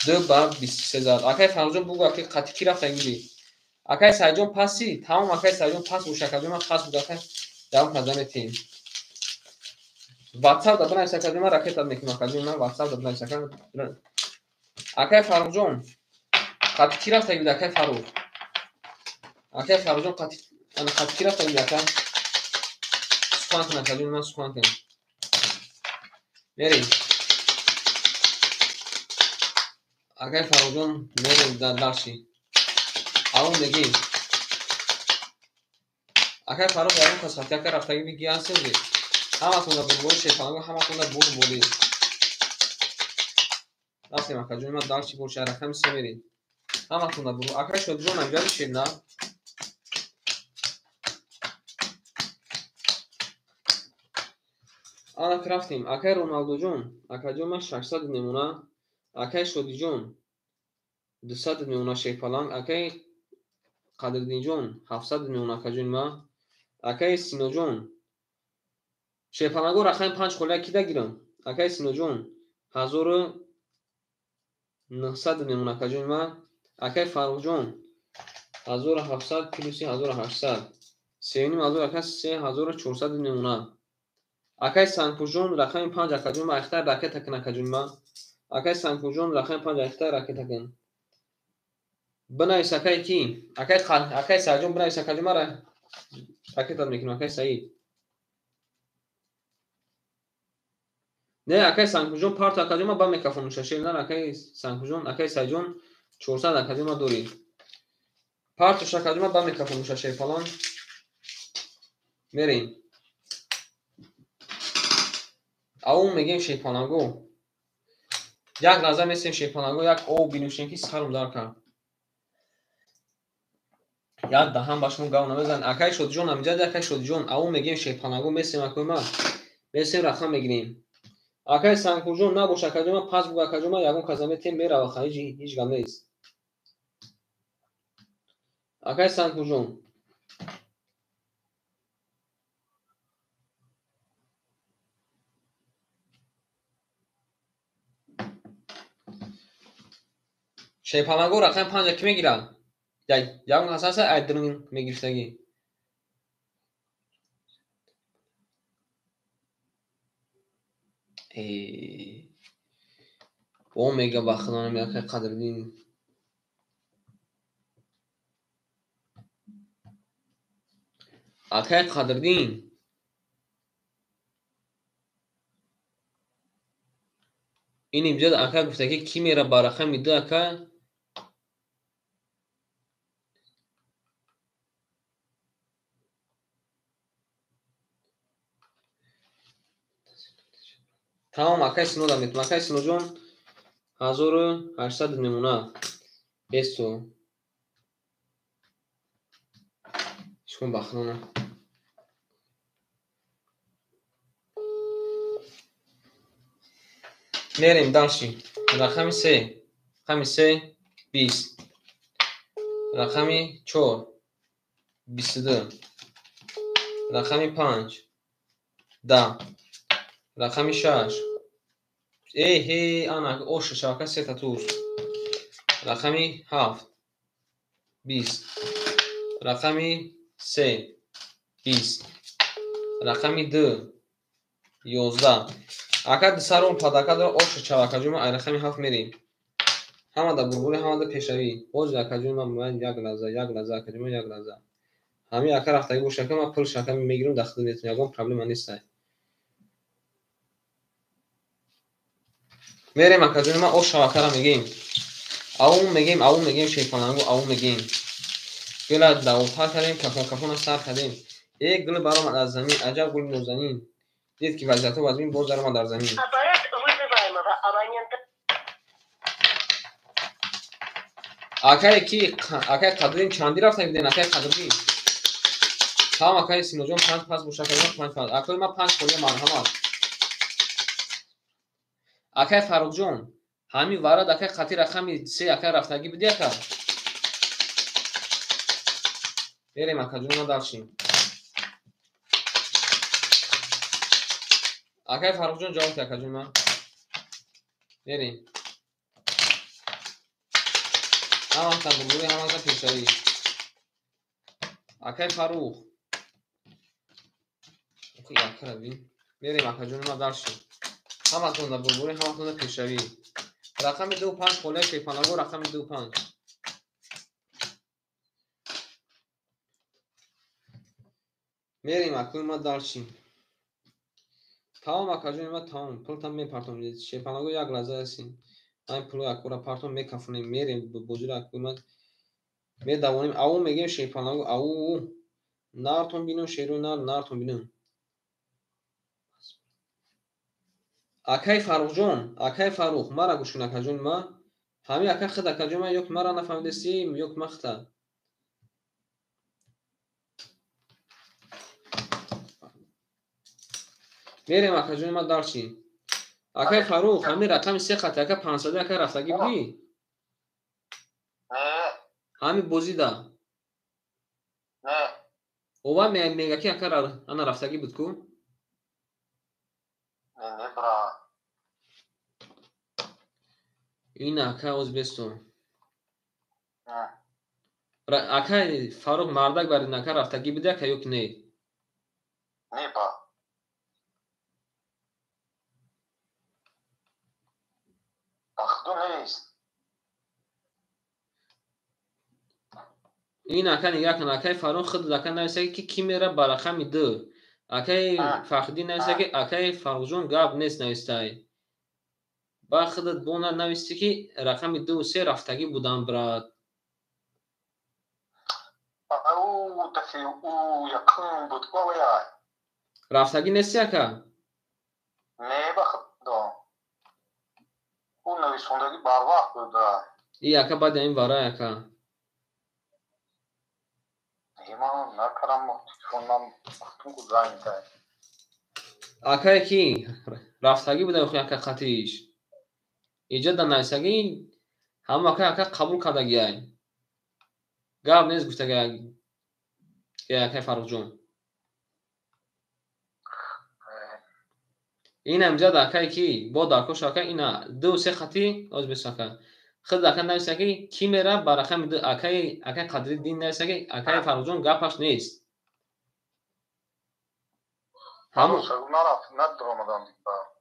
Ду ба 23 зад. Акай Фаррухҷон бугӯ аки қатӣ ки рафтагӣ будӣ? Акай Саидҷон паси? Тамом акай Саидҷон пас бош акаҷон ман пас буд акай давом карда метем. WhatsApp да бинавис акаҷон ман ракетат мекунам акаҷон ман WhatsApp да бинавис ака. Акай Фаррухҷон қатӣ ки рафтагӣ буд акай Фаррух? Акай Фаррухҷон қатӣ ана қатӣ ки рафтагӣ буд ака? Сухан кун акаҷон ман сухан кун. Мерем. Акай Фаррухҷон мерем дар дарси. Аввал мегӯем. Акай Фаррух ягон кас қатӣ ака рафтагӣ бигӣ ҳастем зи. Ҳаматон дар бурбори шерпаланго, ҳаматон дар бурборӣ. Рафтем акаҷони ман дальше боша рақами 3 мерем. Ҳаматон буру. Акай Шодиҷон ҳамҷа шед на? Анак рафтем. Акай Роналдоҷон, акаҷон ман 600 мемона. Акай Шодиҷон 200 мемона шерпаланг. Акай Қадриддинҷон 700 мемона акаҷони ман. Акай Синоҷон шерпаланго рақами 5 холия кида гирам. Акай Синоҷон 1900 мемона акаҷони ман. Акай Фаррухҷон 1700 плюси 1800. 3500 ака 3400 мемона. Акай Сангпурҷон рақами 5 акаҷон ман ахтар ракета кун акаҷон ман. Акай Сангпурҷон рақами 5 ахтар ракета кун. Бинавис акай ки? Акай Саидҷон бинавис акаҷон ман ракета мекунам акай Саид. Не акай Сангпурҷон парто акаҷон ман ба микрофон шашел акай Сангпурҷон акай Саидҷон 400 акаҷон ман дорӣ. Парто акаҷон ман ба микрофон шашел фалон. Мерем. Аун мегем шерпаланго. Як лаҳза месем шерпаланго, як об бинӯшем ки сарум дар кард. Як даҳан ба шумо гав намезан. Акай Шодиҷон ҳамҷа акай Шодиҷон, аун мегем шерпаланго месем акои ман. Месем рақам мегирем. Акай Сангпурҷон набош акаҷон ман пас буг акаҷон ман ягон каза метем мерава ха ҳеҷ гап нест. Акай Сангпурҷон шерпаланго рақами 5 ки мегирад? Ягон кас ҳаст айдрин мегирифтагӣ? О мега ба худонам акай Қадриддин. Акай Қадриддин. Ин имҷа ака гуфта ки ки мера ба рақами 2 ака? Тамом акай Сино да метум. Акай Синоҷон 1800 мемона. Бесто. Шумо бахнона. Мерем дальше. Рақами 3. Рақами 3 20. Рақами 4 22. Рақами 5 10. Рақами 6. Эҳе, ана ош шавака сета туз. Рақами 7 20. Рақами 3 20. Рақами 2 11. Ака дусарон падака дора ош шавака ҷума ай рақами 7 мерем. Ҳама да бурбури, ҳама да пешравӣ. Боз ака ҷума ман як лаҳза, як лаҳза ака ҷума як лаҳза. Ҳами ака рафтагӣ боша ка ман пул шака мегирам дахл метам, ягон проблема нест. Мерем акаҷони ман ош шавакара мегем. Аун мегем, аун мегем шерпаланго, аун мегем. Гула давотар кардем, кафон кафона сар кардем. Э гул баромад аз замин, аҷаб гули нозанин. Дид ки вазиятҳо вазмин боз даромад дар замин. Акай ки акай Қадриддин чанди рафта биден акай Қадриддин. Тамом акай Синоҷон 5 пас боша акаҷон 5 пас. Акои ман 5 холия марҳамат. Акай Фаррухҷон, ҳамин варад акай қати рақами 3 акай рафтагӣ буди ака? Берем акаҷон ма даршим. Акай Фаррухҷон ҷавоб ки акаҷон ма. Берем. Ҳамаста бурбури, ҳамаста пешравӣ. Акай Фаррух. Охи акара бин. Берем акаҷони ма даршим. Ҳаматон да бурбури, ҳаматон да пешравӣ. Рақами 2 5 холия шерпаланго рақами 2 5. Мерем акои ма даршим. Тамом акаҷони ма тамом. Пултам мепартом. Шерпаланго як лаҳза ҳастем. Ҳамин пулои акора партом мекафонем. Мерем бозиро акои ма медавонем. Ау мегем шерпаланго ау. Нартон бинам шерои нар, нартон бинам. Акай Фаррухҷон, акай Фаррух, мара гӯш кун, акаҷони ма. Ҳамин ака худ, акаҷони ма, ё ки мара нафаҳмидасӣ, ё ки ма хута. Мерем, акаҷони ма, дарчи. Акай Фаррух, ҳамин рақами се хати, ака 500, ака рафтагӣ будӣ? Не. Ҳамин бозида? Не. Ова мега ки ака ана рафтагӣ буд ку? Не, не, брат. Ин ака оз бесто. Ака Фаррух, мардак бар ин ака рафтагӣ буди, ака, ё ки не? Не, ба. Ахду нест. Ин ака нигаҳ кун, акаи Фаррух худ ака нависа ки ки мера ба рақами ду. Акаи Фахриддин нависа ки акаи Фаррухҷон гап нест навистай. Ба худат бона нависти ки рақами ду се рафтагӣ будам, брат. Рафтагӣ нести, ака? Не, ба худо. Ӯ нависондагӣ барвақт буда. И ака баъди ҳамин варай, ака. Ман накардам, телефонам гуфтум ку занг. Акае ки рафтагӣ буда охи ака қатиш. Иҷа дар нависагӣ ҳама ака ака қабул кардагиай. Гап нест гуфтагиай акаи Фаррухҷон. Ин ҳамҷа дар акае ки бо даркош ака ина ду се хати оз бес ака. Худ ака нависа ки ки мера ба рақами ду, акаи акаи Қадриддин нависа ки акаи Фаррухҷон гапаш нест.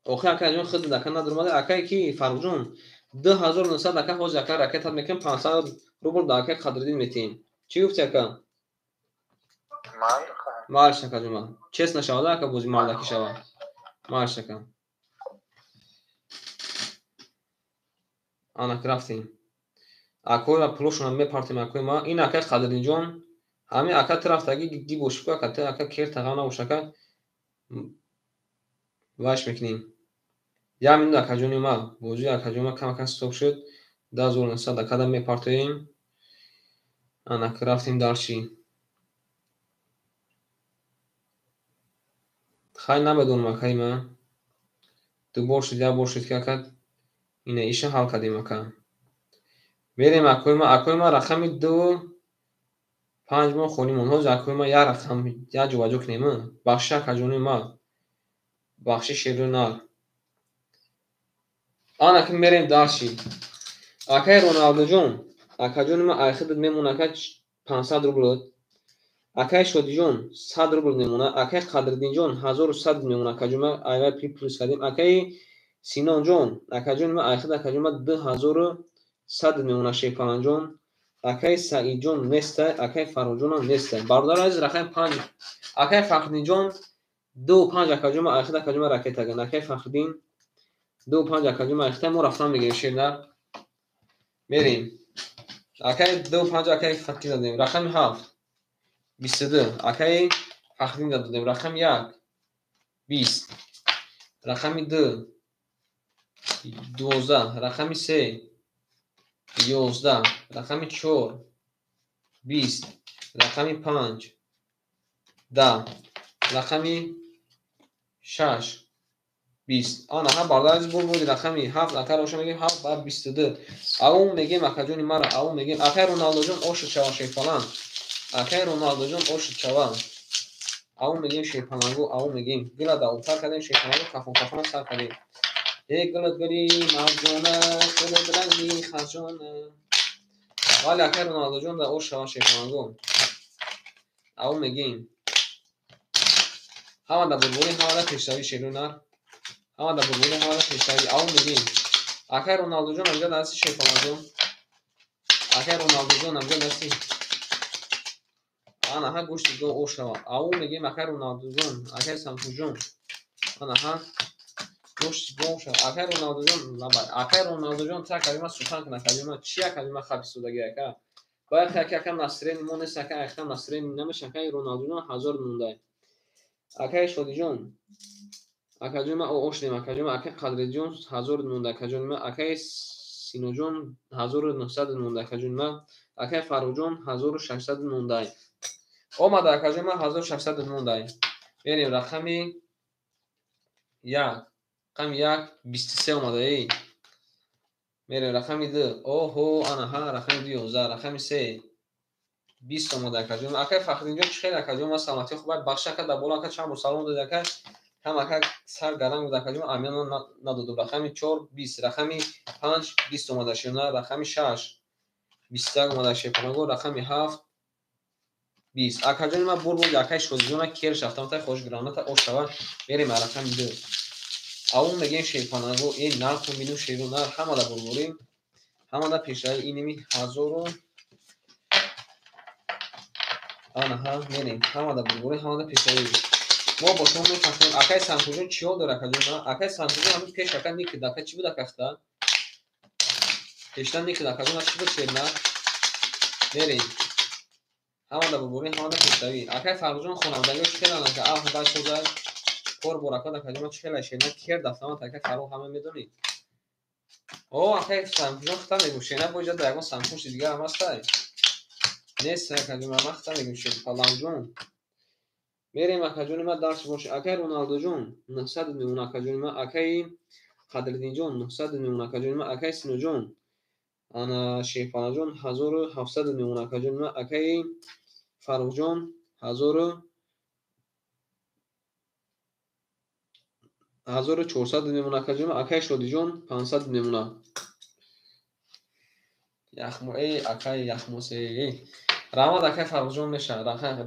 Охи акаҷон худ ака надурмада, акае ки Фаррухҷон 2900 ака ҳозир ака ракетат мекунем, 500 рубл дар акаи Қадриддин метиҳем. Чӣ гуфти, ака? Марш, акаҷон ма. Чест нашавада, ака, бози мардакӣ шава. Марш, ака. Анак рафтем. Акои пулошона мепартем, акои ма. Ин акаи Қадриддинҷон, ҳамин ака ту рафтагӣ ги бошӣ ку, ака ту ака кер тағав набош, ака. Вайш мекунем. Як минут, акаҷони ма, бозии акаҷони ма камакам стоп шуд. 10900 акада мепартоем. Анак рафтем дарчи. Хай намедонам, акаи ма. Ду бор шуд, як бор шуд ки ака ина иша ҳал кардем, ака. Мерем, акои ма, акои ма рақами ду панҷ мо холӣ монд. Ҳозир акои ма як рақам як ҷобаҷо кунем. Бахши, акаҷони ма. Бахши шеру нар. Ана ки мерем дарчи. Акаи Роналдуҷон, акаҷони ма, айхидат мемона, ака, 500 рубл. Акаи Шодиҷон 100 рубл мемона, акаи Қадриддинҷон 1100 мемона, акаҷони ма, айвай плюс кардем. Акаи Синонҷон, акаҷони ма, айхид акаҷони ма 2100 мемона, Шерпаланҷон. Акаи Саидҷон нестай, акаи Фаррухҷонам нестай. Бародари азиз, рақами панҷ. Акаи Фахриддинҷон ду панҷ, акаҷони ма, айхид акаҷони ма ракета ган. Акаи Фахриддин ду панҷ, акаҷони ма, айхида мо рафтан мегирем шернар. Мерем. Акаи ду панҷ акаи Фахриддин дадем. Рақами ҳафт 22 акаи Фахриддин дадем. Рақами як 20, рақами ду 12, рақами се 11, рақами чор 20, рақами панҷ 10, рақами шаш 20. Ана ҳа, бародари азиз, буд рақами ҳафт ака роша мегем ҳафт ба 22. Аву мегем, акаҷони мара, аву мегем. Акаи Роналдуҷон ошуд шава, шерпалан. Акаи Роналдуҷон ошуд шава. Аву мегем, шерпалангу, аву мегем. Гила да утар кардем, шерпалангу, кафон кафона сар кардем. Э гулат гули марҷона, гулат ранги хазона. Вале акаи Роналдуҷон да ош шава, шерпалангу. Аву мегем. Ҳама да бурбури, ҳама да пешравӣ, шерунар. Ҳама да бурбури, ҳама да пешравӣ. Аву мегем. Акаи Роналдуҷон амҷа дасти, шерпалангу. Акаи Роналдуҷон амҷа дасти. Ана ҳа гӯшти го ош шава. Аву мегем, акаи Роналдуҷон, акаи Самсунҷон. Ана ҳа гӯшти го ош шава. Акаи Роналдуҷон, лабай. Акаи Роналдуҷон та калима сухан кун, акаи ма чи акаи ма хаб истодаги, ака? Бояд ки ака насрени мо нест, ака айхта насрени намеша, акаи Роналдуҷон 1000 мондай. Акаи Шодиҷон, Акаҷон ма ошдем, акаҷон ма. Акаи Қадриҷон 1000 монда, акаҷон ма. Акаи Синоҷон 1900 монда, акаҷон ма. Акаи Фарруҳҷон 1600 монда. Омада, акаҷон ма, 1600 монда. Мерем рақами 1. Рақами 1 23 омада, эй. Мерем рақами 2. Оҳо, ана ҳа, рақами 2 11, рақами 3 20 омада, акаҷон. Акаи Фахриддинҷон, чӣ хел, акаҷон? Ма саломатӣ хуб. Бахш ака дар боло, ака, чанд бор салом дод, ака. Ҳам ака сар гаранг буд, акаҷон, амиён надодум. Рақами 4 20, рақами 5 20 омада шена, рақами 6 21 омада шепанаго, рақами 7 20. Акаҷони ма бур буд, акаи Шодиҷона кер шафтам, тай хош граната ош шава. Мерем рақами 2. Аввал мегем шерпанаго, э нарху мину шеру нар ҳамада бурбурем. Ҳамада пешрави иними 1000 ана ҳа мерем. Ҳамада бурбурем, ҳамада пешрави. Мо бо шумо мефаҳмем. Акаи Санкуҷон чӣ ҳол дор, акаҷон? Акаи Санкуҷон ҳамин пеш ака никид, ака чӣ буд, акахта? Пештар никид, акаҷон, чӣ буд шернар? Мерем. Ҳамада бурбурем, ҳамада пешравӣ. Акаи Фарруҳҷон, хонандагиҳо чӣ хеланд, ака? Аҳ, бай соза кор боракот, акаҷон, чӣ хела шерна кер дафтамат, ака Фаррух ҳама медонӣ. О, акаи Санкуҷон хата мегӯ, шерна бо иҷа дар ягон санпӯши дигар ҳам ҳастай? Нест, акаҷон, ман хата мегӯ, шер Паланҷон. Мерем, акаҷони ма, дарс боши. Акаи Роналдоҷон 900 мемона, акаҷони ма. Акаи Қадриддинҷон 900 мемона, акаҷони ма. Акаи Синоҷон, ана Шерпалаҷон 1700 мемона, акаҷони ма. Акаи Фаррухҷон 1400 мемона, акаҷони ма. Акаи Шодиҷон 500 мемона. Яхмо, эй, акаи Яхмос, эй. Раҳмат, акаи Фаррухҷон, меша.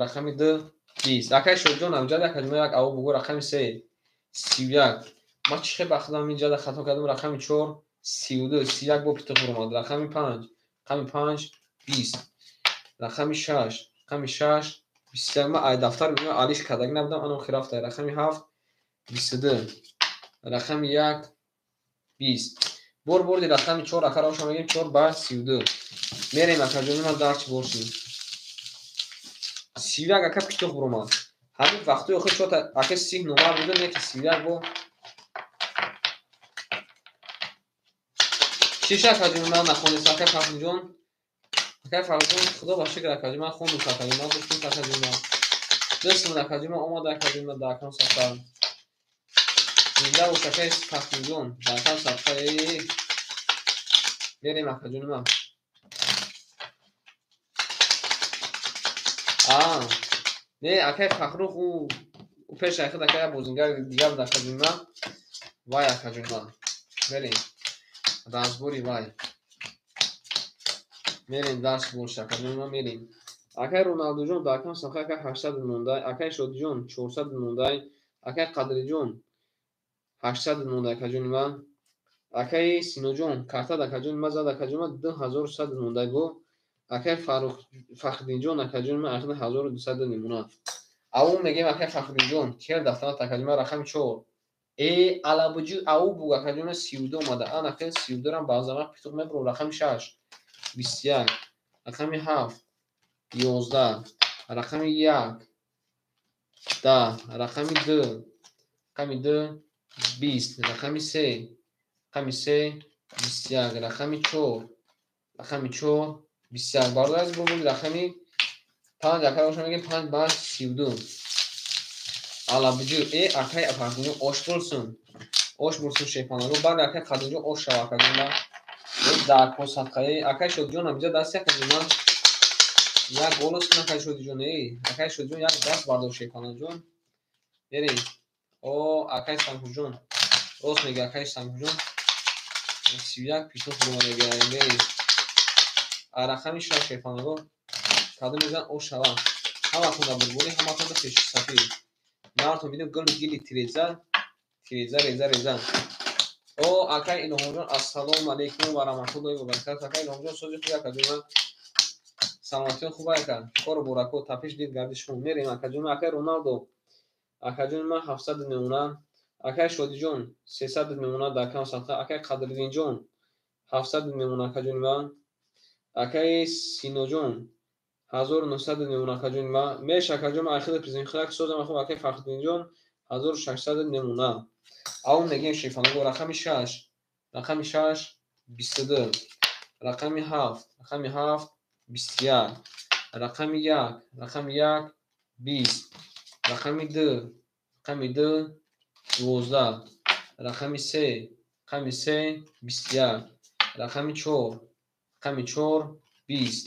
Рақами 2 20. Акаи Шодиҷон, амҷад, акаҷон, як аво бугӯ, рақами 3 31. Ма чӣ хел бахтам инҷада хато кардам. Рақами 4 32, 31 бо питиқ омад. Рақами 5, рақами 5 20. Рақами 6, рақами 6 21. Ма ай дафтар мегӯям, алиш кардагӣ набудам, анам хирафта. Рақами 7 22. Рақами 1 20. Бор бурди рақами 4, ака роша мегӯем 4 ба 32. Мерем, акаҷони ман, дарч бошӣ. 31, ака, питух буромад. Ҳамин вақтҳои охир чота ака 30 номар буда, не ки 31 бо. Чиша, акаҷон, ман нахондест, акаи Фарҳунҷон. Акаи Фарҳунҷон, худо ба шукр, акаҷон, ман хондум, акаҷон, ман гуфтум, акаҷон, ман. Дӯстмон, акаҷон, ман омада, акаҷон, ман дар акам сафар. Зинда бош, акаи Фарҳунҷон, дар акам сафар. Мерем, акаҷони ман. Не, акаи Фахрух, ӯ пеш айхид, ака, як бозингар дигар буд, акаҷони ман. Вай, акаҷони ман. Мерем. Разбори вай. Мерем, дарс бош, акаҷони ман, мерем. Акаи Роналдуҷон дар акам сафха, акаи 800 мондай, акаи Шодиҷон 400 мондай, акаи Қадриҷон 800 мондай, акаҷони ман. Акаи Синоҷон картад, акаҷони ман, зад, акаҷони ман, 2100 мондай бо. Акаи Фахриддинҷон, акаҷони ман, ахир 1200 мемонад. Аввал мегӯем, акаи Фахриддинҷон, кер дафтарат, акаҷони ман, рақами 4. Э, алабуҷи ау буг, акаҷони ман, 32 омада. Ана хел 32 рам баъзан вақт питуқ мебурам. Рақами 6 21, рақами 7 11, рақами 1 10, рақами 2, рақами 2 20, рақами 3, рақами 3 21, рақами 4, рақами 4 21. Бародар азиз, бо рақами 5, ака роша мегӯем 5 ба 32. Алабуҷи, э, акаи Фарҳунҷон, ош бурсун. Ош бурсун, шерпанаго. Бале, акаи Қадимҷон, ош шава, акаҷон, ман. Дар ко садқаи. Акаи Шодиҷон, ҳаминҷа даст, акаҷон, ман. Як голос кун, акаи Шодиҷон, эй. Акаи Шодиҷон, як даст бардор, шерпанаҷон. Мерем. О, акаи Санкуҷон. Рост мегӯ, акаи Санкуҷон. 31 питух буромада, мерем. Рақами 6, шерпанаго. Кадом мезан, ош шава. Ҳаматон дар бурбурӣ, ҳаматон дар пешсафӣ. Нартон бинем, гул гили тиреза, тиреза, реза, реза. О, акаи Илҳомҷон, ассалому алайкум ва раҳматуллоҳи ва баракатуҳ. Акаи Илҳомҷон, сози хуби, акаҷон, ман. Саломатиён хуб, ака. Кору боракот, тапиш дид гарди шумо. Мерем, акаҷон, акаи Роналдо. Акаҷони ман 700 мемона. Акаи Шодиҷон 300 мемона дар кам садқа. Акаи Қадриддинҷон 700 мемона, акаҷони ман. Акаи Синоҷон 1900 мемона, акаҷони ман. Меш, акаҷон, ман ахири президент худак созам, хуб, акаи Фахриддинҷон 1600 мемона. Аввал мегӯем шерфаланго рақами 6, рақами 6 22, рақами 7, рақами 7 21, рақами 1, рақами 1 20, рақами 2, рақами 2 12, рақами 3, рақами 3 21, рақами 4, рақами 4 20,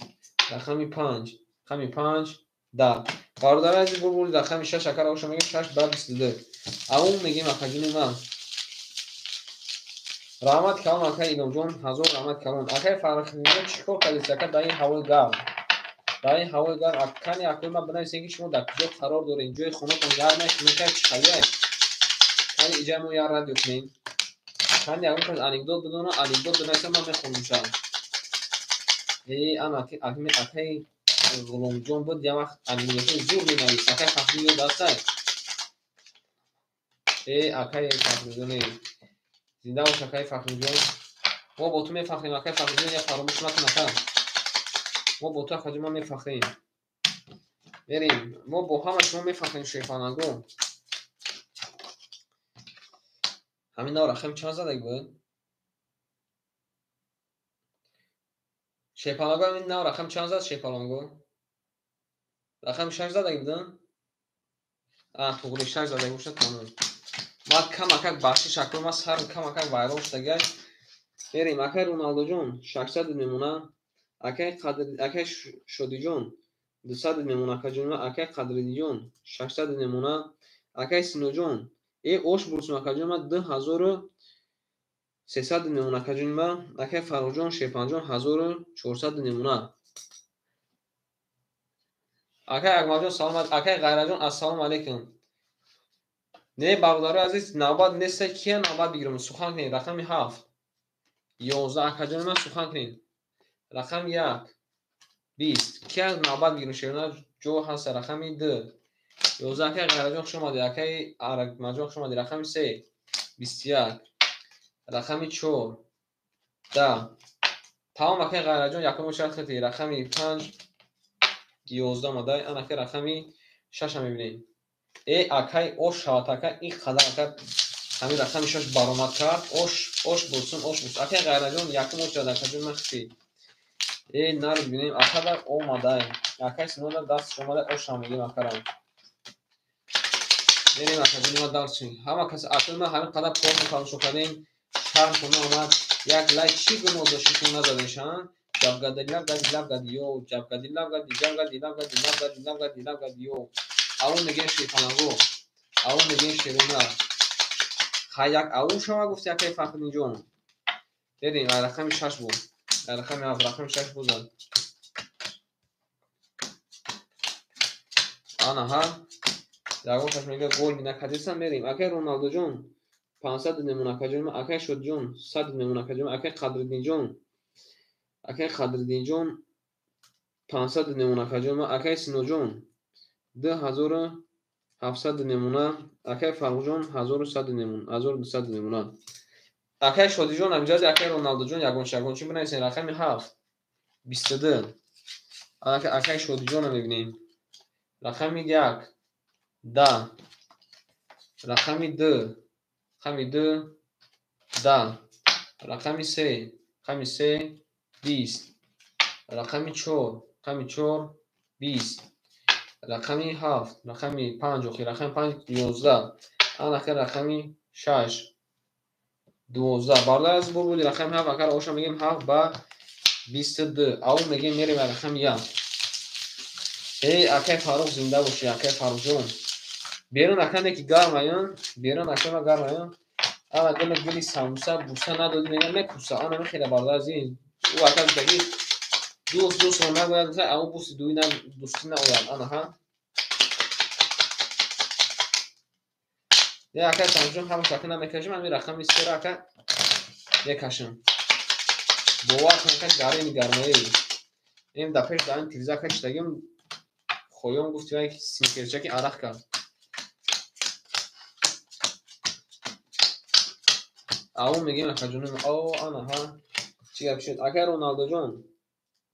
рақами 5, рақами 5 10. Бародари азиз, бурбури рақами 6 акара оша мегӯем 6 ба 22. Аввал мегӯем акаҷони ман. Раҳмат калон акай Иломҷон, ҳазор раҳмат калон. Акай Фаррухиддинҷон, чӣ кор кардед ака дар ин ҳавои гарм? Дар ин ҳавои гарм кани акои ман бинависед, ки шумо дар куҷо қарор доред, ҷои хонатон гарм аст, хунук чӣ хеле? Кани иҷа мо як радио кунем. Кани ягон кас анекдот бидона, анекдот бинависад, ман мехонам шав. Ана акаи Ғуломҷон буд, як вақт анекдотҳои зур менавист. Акай Фахриддин ёд ҳастай? Акаи Фахриддин, зинда бош акаи Фахриддинҷон. Мо бо ту мефахрем, акаи Фахриддин, як фаромӯш накун ака. Мо бо ту акаҷон ма мефахрем. Мерем, мо бо ҳама шумо мефахрем, шерфаланго. Ҳамин нав рақами чанд задаги буд? Шерфаланго ҳамин нав рақам чанд зад шерфаланго? Рақами 6 задаги будам? Туғри 6 задаги бошад, тамом. Ман камакак бахшиш акои ман сарм камакак вайрон шудагай. Мерем, акай Роналдоҷон 600 мемона, акай Шодиҷон 200 мемона, акаҷон, акай Қадриддинҷон 600 мемона, акай Синоҷон, ош бурсум акаҷон ман 2300 мемона, акаҷони ман, акай Фаррухҷон, Шерпанҷон 1400 мемона. Акай Акмалҷон салом, акай Ғайраҷон ассалому алайкум. Не, бародарои азиз, навбат неста, кия навбат бигирам? Сухан кунед. Рақами 7 11, акаҷони ман сухан кунед. Рақами 1 20, кия навбат бигирам? Шерона ҷо ҳаста. Рақами 2 11, акай Ғайраҷон хуш омадед, акай Акмалҷон хуш омадед. Рақами 3 21, рақами 4 10. Тамом, акай Ғайраҷон якум очард хати. Рақами 5 11 омадай. Ана ака рақами 6 мебинем. Акай ош шавад, ака ин қадар ака ҳамин рақами 6 баромад кард. Ош, ош бурсун, ош бурсун. Акай Ғайраҷон якум очард, акаҷон ман хити. Нар бинем, акадар омадай. Акай Синодар дастш омадай, ош ҳам мегирем акарам. Мерем акаҷони ман дарс чӣ. Ҳама кас акои ман ҳамин қадар порно тамошо кардем, шармтон наомад. Як лайк чӣ гуноҳ дошт, шумо назадешан? Ҷабгади лабгади лабгади ё, ҷабгади лабгади ҷабгади лабгади лабгади лабгади лабгади ё. Аввал мегӯем шерфаланго, аввал мегӯем шерона. Хай як аввал шава гуфт акай Фахриддинҷон. Берем, рақами 6 буд. Рақами 7, рақами 6 буд. Ана ҳа. Ягон кас мегӯяд гол накардисан, мерем. Акай Роналдоҷон 500 мемона, акаҷон, акай Шодиҷон 100 мемона, акаҷон, акай Қадриддинҷон, акай Қадриддинҷон 500 мемона, акаҷон, акай Синоҷон 2700 мемона, акай Фаррухҷон 1100 мемона, 1200 мемона. Акай Шодиҷон амҷази акай Роналдоҷон ягончи ягончи бинависед. Рақами 7 22. Акай Шодиҷонро мебинем. Рақами 1 10, рақами 2, рақами 2 10, рақами 3, рақами 3 20, рақами 4, рақами 4 20, рақами 7, рақами 5, охир рақами 5 11, анака рақами 6 12. Бародар аз бурбуди рақами 7 акар оша мегем 7 ба 22. Аввал мегем мерем рақами 1. Акай Фаррух зинда бошӣ, акай Фаррухҷон. Берун акане ки гарм аян, берун акама гарм аян. Ана гули гули самуса буса надодӣ мегам мекуса. Ана мехела бародар азиз. Ӯ ака гуфтаги дӯст дӯстро нагӯяд, гуфта ау буси дуи на дӯстӣ наояд. Ана ҳа. Акай Самусҷон ҳамаш ака намекашим, ҳамин рақами 3 ака мекашам. Бовар кун ака гарини гармои. Ин дар пеш дар ин тиреза ака шидагим хоём гуфт як синкерчаки арақ кард. Ау мегем акаҷоним, о ана ҳа. Чӣ гап шуд? Акай Роналдоҷон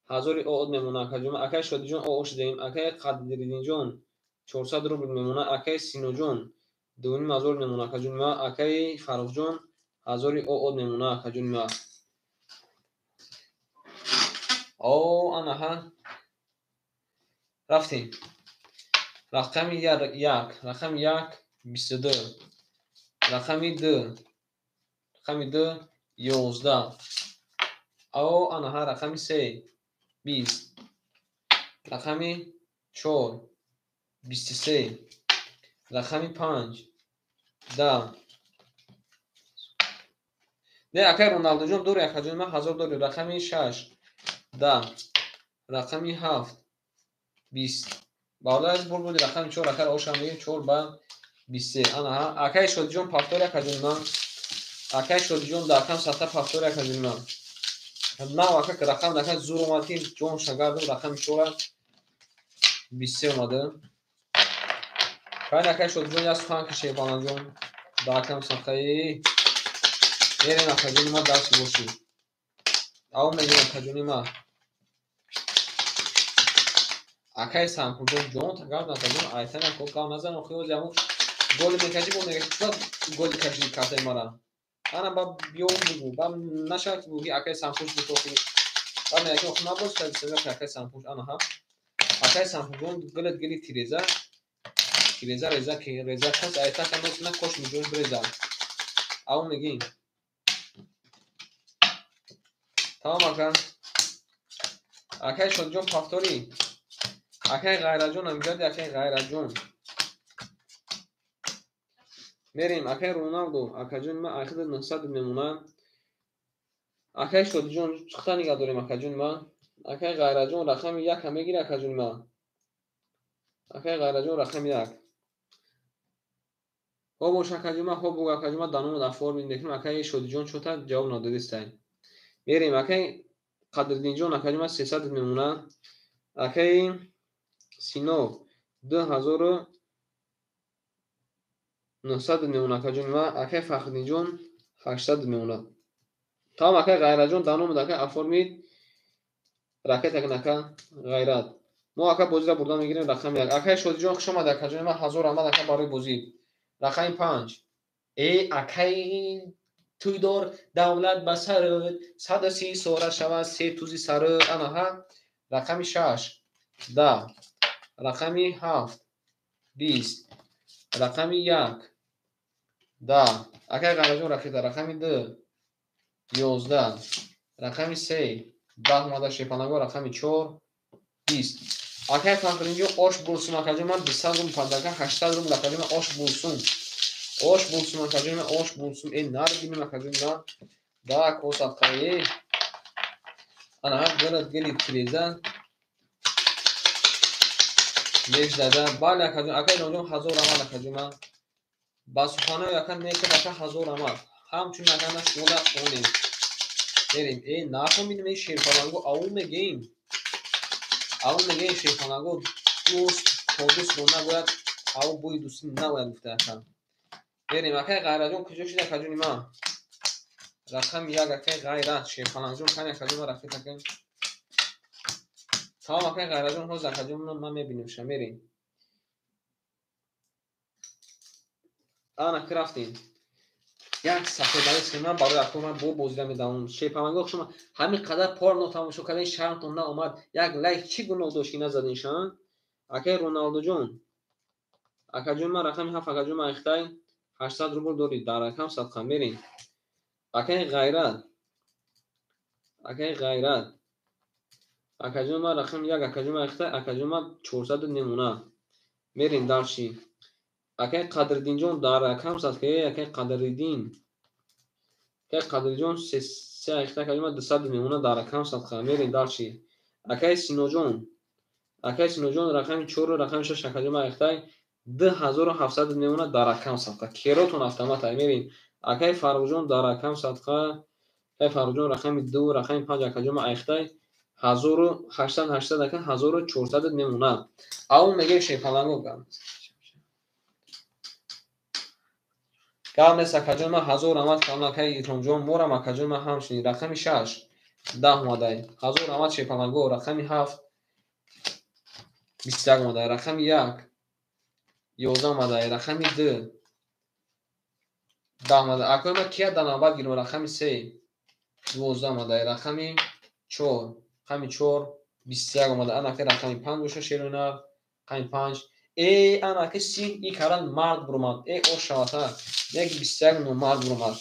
1000 од мемона, акаҷон, акай Шодиҷон о шудаем, акай Қадриддинҷон 400 рубл мемона, акай Синоҷон 2,5 ҳазор мемона, акаҷони ма. Акаи Фаррухҷон, ҳазори оод мемона, акаҷони ма. О, анаҳа, рафтем. Рақами як, рақами як 22, рақами ду, рақами ду 11. О, анаҳа, рақами се 20, рақами чор 23, рақами панҷ 10. Не, акай Роналдуҷон, дори, акаҷони ман, ҳазор дори. Рақами шаш 10, рақами ҳафт 20. Бародар азиз, бур буди. Рақами чор, акай, ошам мегирем, чор ба 23. Анаҳа, акай Шодиҷон, повтори, акаҷони ман. Акай Шодиҷон, дар кам садта повтори, акаҷони ман. Нав ака рақам дака зур омад, ки ҷон шагардум. Рақами чора 23 омада. Кайн, акай Шодиҷон, як сухан кише, баланҷон, дар кам садтаи мерем, акаҷони ма, дарси бошӣ. Ав мегирем, акаҷони ма. Акай Сампурҷон, ҷон тагард, акаҷон, айтана ко гав назан. Охи, ози ҳамун голи мекашӣ, бо мегашӣ, чӣ голи кашидӣ картаи мара? Ана, ба биё бугу, ба нашавад, ки буги, акай Сампуш буд. Охи, ба мегаки, охи, набоз акай Сампуш. Анаҳа, акай Сампурҷон, гилат гили тиреза, тиреза реза, реза кос айтака носина кош миҷош бреза. Ав мегӣ. Тамом, ака. Акай Шодиҷон, повтори. Акай Ғайраҷон, амҷади акай Ғайраҷон. Мерем, акай Роналдо, акаҷони ман, ахида 900 мемона. Акай Шодиҷон, чиқта нигаҳ дорем, акаҷони ман. Акай Ғайраҷон, рақами яка мегири, акаҷони ман. Акай Ғайраҷон, рақами як. Хоб бош, акаҷони ман, хоб бугӯ, акаҷони ман, даному оформить мекунем. Акай Шодиҷон, чота ҷавоб надодистай. Мерем, акай Қадриддинҷон, акаҷони ман, 300 мемона. Акаи Сино, 2900 мемона, акаҷони ман. Акай Фахриддинҷон, 800 мемона. Тамом, акай Ғайраҷон, даному ака оформить ракета кун, ака Ғайрат. Мо, ака, бозиро бурда мегирем. Рақами як. Акай Шодиҷон, хуш омадед, акаҷони ман, ҳазор раҳмат, ака, барои бозӣ. Рақами панҷ. Э, акаи тӯйдор, давлат ба сарат, 130 сора шавад се тузи сарат. Анаҳа, рақами шаш 10, рақами ҳафт 20, рақами як 10. Акай Ғайраҷон, ракета. Рақами ду 11, рақами се 10 омада. Шепанаго, рақами чор 20. Акай Фахриддинҷон, ош булсум, акаҷон ман, 200 рубл подарка, 800 рубл, акаҷон ман. Ош булсум, ош булсум, акаҷон ман, ош булсум. Э, нар бинем, акаҷон ман, да косатқае. Анаҳа, гилат гили тиреза беш дада. Бале, акаҷон. Акай Ҷонҷон, ҳазор раҳмат, акаҷон ман. Ба суханои ака некад, ака, ҳазор раҳмат. Ҳамчунин, ака, на шумо да хонем. Мерем. Э, нафаҳмидем, э, шерпаланго, ау мегем, ау мегем, шерпаланго. Дӯст то дӯстро нагӯяд, ау бӯи дӯстӣ нагӯяд, гуфта, ака. Мерем, акай Ғайраҷон, куҷо шуд, акаҷони ман? Рақами як, акай Ғайрат, шерпалангҷон, кани, акаҷон ман, рафиқ, ака. Тамом, акай Ғайраҷон, ҳозир, акаҷон, ман мебинемша. Мерем. Ана ки рафтем. Як сафедаи ман барои акор ман бо бозида медавам. Шерпаланго, шумо ҳамин қадар порно тамошо кардем, шармтон наомад? Як лайк чӣ гуноҳ дошт, ки назадин шан? Акай Роналдуҷон, акаҷон ман, рақами ҳафт, акаҷон ман, ихтай 800 рубл дорӣ дар рақам садқа. Мерем, акаи Ғайрат. Акаи Ғайрат, акаҷон ман, рақами як, акаҷон ман, ихтай, акаҷон ман, 400 мемона. Мерем дальше. Акаи Қадриддинҷон, дар рақам садқа. Акаи Қадриддин, акаи Қадридҷон, се ихтай, акаҷон ман, 200 мемона дар рақам садқа. Мерем дальше. Акаи Синоҷон, акаи Синоҷон, рақами чору рақами шаш, акаҷон ман, ихтай 2700 мемона дар рақам садқа. Керотон автомата. Мерем, акаи Фаррухҷон, дар рақам садқа. Акаи Фаррухҷон, рақами ду, рақами панҷ, акаҷон ман, ихтай 1800, 800, ака, 1400 мемона. Ав мегем, шерпаланго. Гап нест, акаҷон ман, ҳазор раҳмат калон, акаи Икромҷон, морам, акаҷон ман, ҳамчунин. Рақами шаш 10 омадай. Ҳазор раҳмат, шерпаланго. Рақами ҳафт 21 омадай. Рақами як 11 омадай. Рақами ду 10 омада. Акои ма кия дар навбат гирем? Рақами 3 12 омада. Рақами 4, рақами 4 21 омада. Анаки рақами 5 боша шерона. Рақами 5. Э, анаки 30 и каран мард бурмад. Э, ош шавата. Як 21 номард бурмад.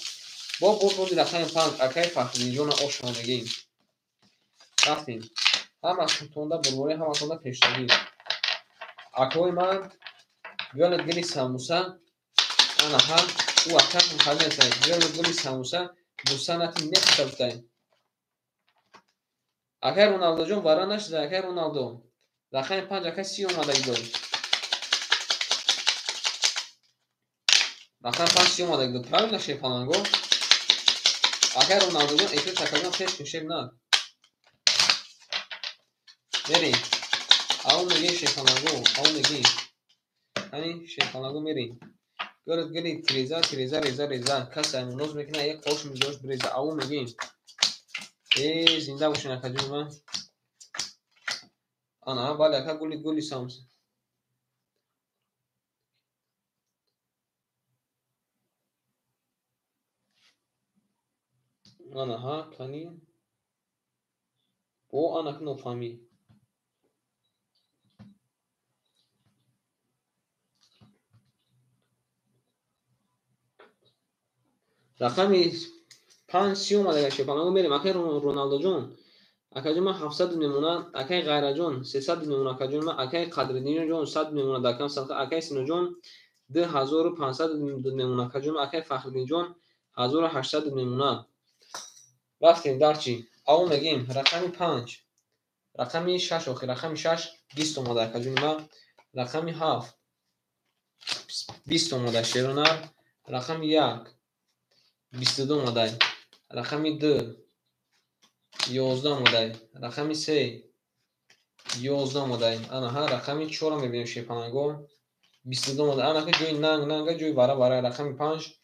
Бо бурди рақами 5 акай Фахриддинҷона ош шава мегем. Рафтем. Ҳаматонда бурборӣ, ҳаматонда пешравӣ. Акои ман гӯлат гили самуса, ана ҳа, ӯ ака мухаллисай. Гӯлат гили самуса, бусанати мехта гуфтай. Акай Роналдоҷон вара нашуда, акай Роналдо. Рақами 5 акай 30 омадаги дод. Рақами 5 30 омадаги дод. Правильно шефаланго? Акай Роналдоҷон эфир такаҷон пеш кун на. Мерем. Ау мегем шефаланго, ау мегем. Ани шефаланго мерем. Гӯлат гили тиреза, тиреза, реза, реза. Кас аймоноз мекунад, як қош мизош биреза. Ау мегем. Э, зинда бошен акаҷони ман. Ана, бале, ака гули гули самс. Ана, ҳа, кани. Бо анак нофаҳмӣ. Рақами 5 30 омада шефаланго мерем. Акай Роналдоҷон, акаҷон ман 700 мемона, акай Ғайраҷон 300 мемона, акаҷон ман, акай Қадриддинҷон 100 мемона, дакам садқа, акай Синоҷон 2500 мемона, акаҷон ман, акай Фахриддинҷон 1800 мемона. Рафтем дарчи. Ав мегем рақами 5, рақами 6 охир, рақами 6 20 омада, акаҷони ман, рақами 7 20 омада шерона, рақами 1 22 омадай, рақами 2 11 омадай, рақами 3 11 омадай. Ана ҳа, рақами 4 мебинем шефаланго 22 омада. Ана ки ҷои нанг нанга, ҷои вара вара, рақами 5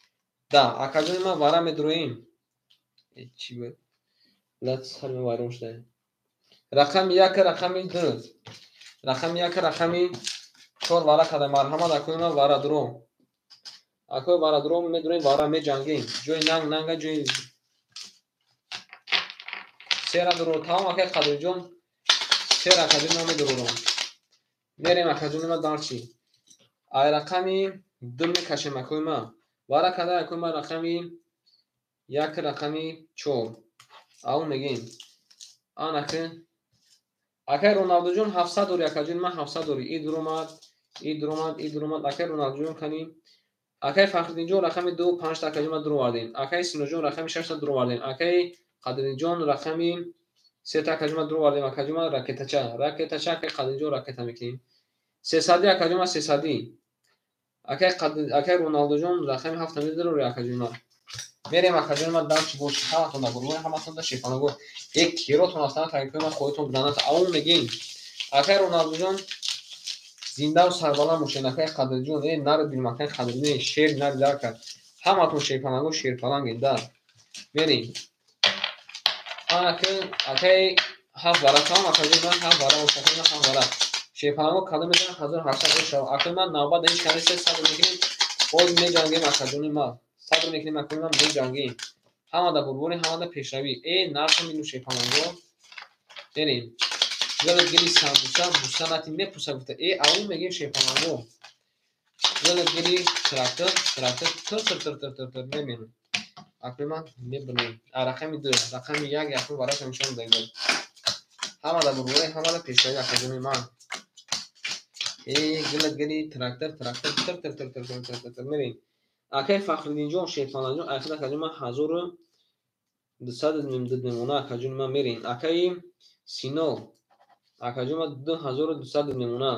10. Акаҷони ман вара медуроем. Чӣ буд? Лат сар ме вайрон шуда. Рақами 1, рақами 2, рақами 1, рақами 4 вара када. Марҳамат акои ман вара дуро. Акои вара дуро медуроем, вара меҷангем. Ҷои нанг нанга, ҷои сера дуро. Тамом акай Қадриҷон, сера акаҷони ман медурорам. Мерем акаҷони ман дарчи. Ай рақами 2 мекашем акои ман. Вара када акои ман рақами 1, рақами 4. Ав мегем. Анаки акай Роналдоҷон 700 дори, акаҷони ман 700 дори. И дуромад, и дуромад, и дуромад. Акай Роналдоҷон кани. Акай Фахриддинҷон рақами 2 5 та акаҷони ман дуровардем. Акай Синоҷон рақами 6 та дуровардем. Акай Қадриддинҷон рақами 3 та акаҷони ман дуровардем. Акаҷони ман ракетача, ракетача акай Қадриддинҷон ракета мекунем. 300 акаҷони ман 300. Акай Роналдоҷон рақами 7 та медурори акаҷони ман. Мерем акаҷони ман дарчи боши. Ҳаматон дар бурбори, ҳаматон дар шефаланго. Як киротон ҳастанд, такои ман хоҳитон граната. Ав мегем. Акай Роналдоҷон зиндаву сарбаланд бошед. Акай Қадриддинҷон, э нари дилм акай Қадриддин, шер нари дар кард. Ҳаматон шерпаланго, шерпалангед да. Мерем. Анаки акай 7 вара тамом акаҷони ман 7 вара бош, акаи ман 7 вара. Шерпаланго кадом мезанад 1800 шава. Акаи ман навбат ҳеҷ кане се сабр мекунем. Боз меҷангем акаҷони ман. Сабр мекунем акаи ман меҷангем. Ҳама дар бурбори, ҳама дар пешравӣ. Э нархо мину шерпаланго. Мерем. Гӯлат гили самбуса, буса нати мепуса гуфта. Э ау мегем шерпаланго. Гӯлат гили трактор, трактор тыр тыр тыр тыр тыр тыр мемонем. Акаи ман мебинем. Рақами 2, рақами 1 якум вараша нишон додем. Ҳама дар бурбори, ҳама дар пешравӣ акаҷони ман. Э гӯлат гили трактор, трактор тыр тыр тыр тыр тыр тыр тыр мерем. Акай Фахриддинҷон, шерпаланҷон, акай акаҷони ман 1200 мемона акаҷони ман мерем. Акаи Сино, акаҷони ман 2200 мемона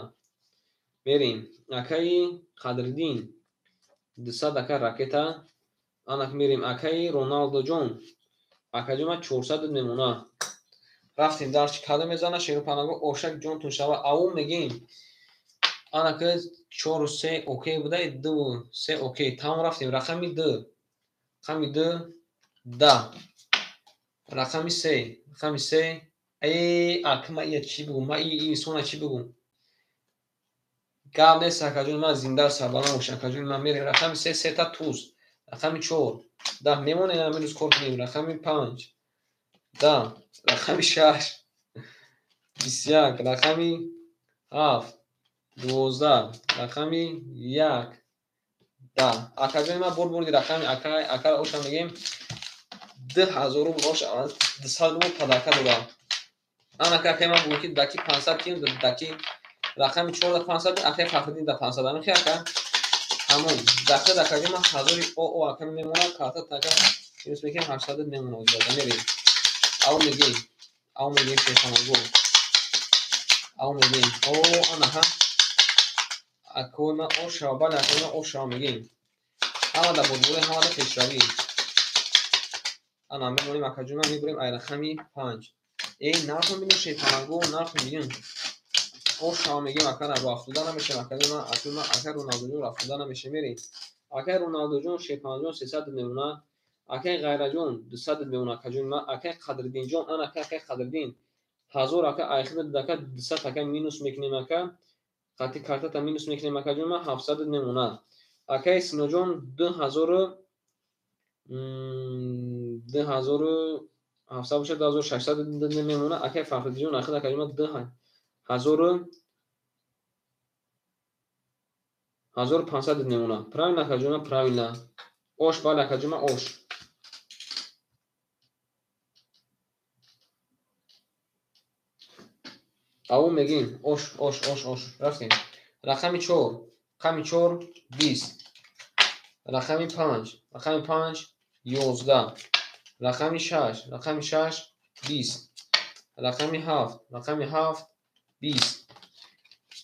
мерем. Акаи Қадриддин 200 ака ракета анак мерем. Акаи Роналдоҷон, акаҷони ман 400 мемона. Рафтем дарчи кадом мезана шерпаланго ошак ҷонтон шава. Ау мегем. Анаки 4 3 окей будай, 2 3 окей. Тамом рафтем. Рақами 2, рақами 2 10, рақами 3, рақами 3. Э, ак ма ия чӣ бигӯм? Ма и инсона чӣ бигӯм? Гап нест акаҷони ман, зинда сарбаланд бош акаҷони ман. Мерем рақами 3, сета туз. Рақами 4 10 мемонем, ҳамин рӯз кор кунем. Рақами 5 10, рақами 6 21, рақами 7 12, рақами 1 10. Акаҷони ман бурди рақами акай, акара оша мегем 2000 рубл оша, 200 рубл падарка дода. Ана акай ман бугӯ ки даки 500 ким, даки рақами 4 да 500, акай Фахриддин да 500. Ами хи ака? Тамом. Дахта дакаҷо ман 1000 о ака мемонад, карта така минус мекунем 800 мемонад. Мерем. Ав мегем. Ав мегем шерханагу. Ав мегем. О, ана ҳа. Акои ман ошава, бале акои ман ошава мегем. Ҳама да бурдборӣ, ҳама да пешравӣ. Ана мемонем акаҷон, ман мебурем ай рақами 5. Эй, нархо бинем шерханагу, нархо бинем. Ошава мегем акара ро афтода намешем акаҷон, ман акои ман акай Роналдоҷон ро афтода намешем мерем. Акай Роналдоҷон шерханаҷон 300 мемонад. Акай Ғайраҷон 200 мемонад акаҷон ман. Акай Қадриддинҷон, ана акай Қадриддин 1000 ака айхида дака 200 ака минус мекунем ака. Қати картата минус мекунем акаҷон ман 700 мемонад. Акай Синоҷон 2700 бошад 2600 мемонад. Акай Фахриддинҷон ахир акаҷон ман 1500 мемонад. Правильно акаҷон ман, правильно. Ош, бале акаҷон ман ош. Аву мегим ош, ош, ош, ош. Рафтем. Рақами 4, рақами 4 20. Рақами 5, рақами 5 11. Рақами 6, рақами 6 20. Рақами 7, рақами 7 20.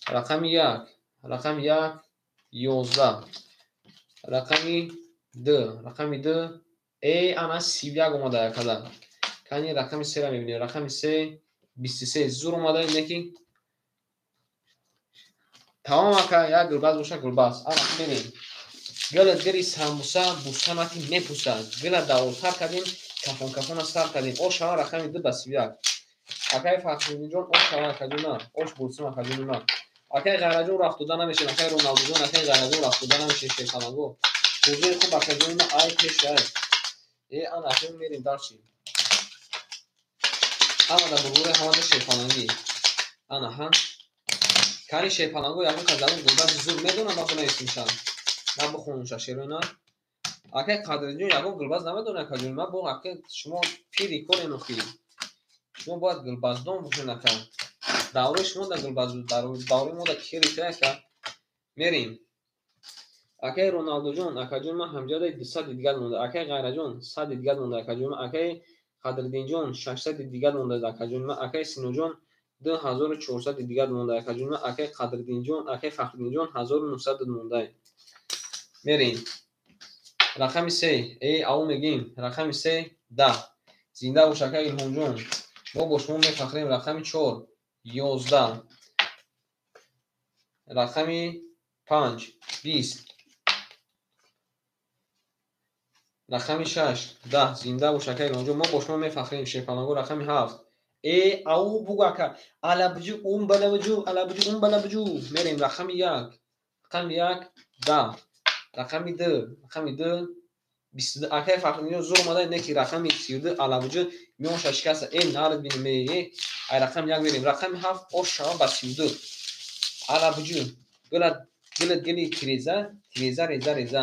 Рақами 1, рақами 1 11. Рақами 2, рақами 2 ана 31 омада якада. Кани рақами 3 ра мебинем. Рақами 3 23 зур омада неки. Тамом ака, як гулбаз боша гулбаз. Ана бинем. Гила гири самбуса бусанати мепуса. Гила давотар кардем, кафон кафона сар кардем. Ош ҳама рақами 2 ба 31. Акай Фахриддинҷон ош ҳама акаҷон, ош бурсим акаҷон ман. Акай Ғайраҷон рафт дода намешем, акай Роналдуҷон, акай Ғайраҷон рафт дода намешем шерханагу. Ҳузури хуб акаҷон ман ай пеш ай. Ана акай мерем дарчи. Ҳама да бурбури, ҳама да шерханагӣ. Ана ҳа. Кани шерханагу ягон кас ягон гулбази зур медонам, ман бинависимша. Ман бихонумша шероина. Акай Қадриддинҷон ягон гулбаз намедонад акаҷон ман, бо акай шумо пири корен охи. Шумо бояд гулбаздон бошед ака. Давраи шумо да гулбаз, давраи мо да кери та ака. Мерем. Акай Роналдуҷон, акаҷон ман ҳамҷода 200 дигар монда. Акай Ғайраҷон 100 дигар монда акаҷон ман. Акай Қадриддинҷон 600 дигар монда акаҷон ман. Акай Синоҷон 2400 дигар монда акаҷон ман. Акай Қадриддинҷон, акай Фахриддинҷон 1900 монда. Мерем. Рақами 3, ав мегим. Рақами 3 10. Зинда бош акай Илҳомҷон. Мо бо шумо мефахрем. Рақами 4 11. Рақами 5 20. Рақами 6 10. Зинда бош акай Илҳомҷон. Мо бо шумо мефахрем шерпалагу. Рақами 7. Ау бугу ака. Алабҷу ум балабҷу, алабҷу ум балабҷу. Мерем рақами 1. Рақами 1 10. Рақами 2, рақами 2 22. Акай Фахриддинҷон зур омада неки рақами 32 алабҷу миёнша шикаста. Нард бинем, ай рақами 1 мерем. Рақами 7 ош шава ба 32. Алабҷу гила гила гили тиреза, тиреза реза реза.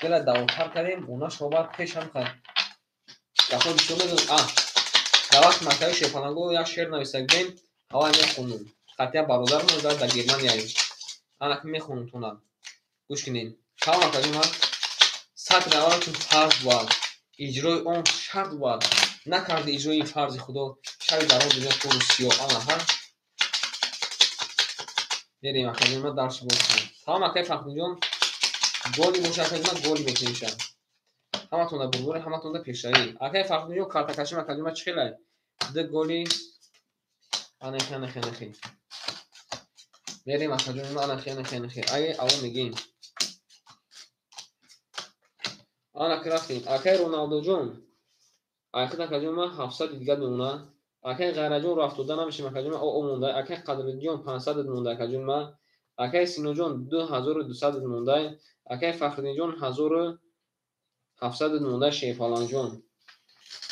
Гила давотар кардем, она шова пеш ҳам кард. Гапҳо бисёр медонам. Дар вақти мактаби шерпалагу як шеър нависта будем, ҳавай мехонум. Қатъия бародарам дар Германияем. Ана ки мехонум тона. Гӯш кунед. Тамом акаҷон ман. Сатри аввал чун фарз буд, иҷрои он шарт буд. Накарди иҷрои ин фарзи худо, шаби дар он дунё кору сиёҳ. Ана ҳа. Мерем акаҷон ман дарси бошем. Тамом акаи Фахриддинҷон, голи боша акаҷон ман голи мекунем. Ҳаматон да бурбури, ҳаматон да пешравӣ. Акаи Фахриддинҷон картакашим акаҷон ман чӣ хелай? Ду голи анахи анахи анахи. Мерем акаҷон ман анахи анахи анахи. Ай аво мегим. Ана ки рафтем. Акай Роналдуҷон, айхид акаҷон ман 700 дигар мемонад. Акай Ғайраҷон рафт дода намешем акаҷон ман о монда. Акай Қадриддинҷон 500 монда акаҷон ман. Акай Синоҷон 2200 монда. Акай Фахриддинҷон 700 монда Шерпаланҷон.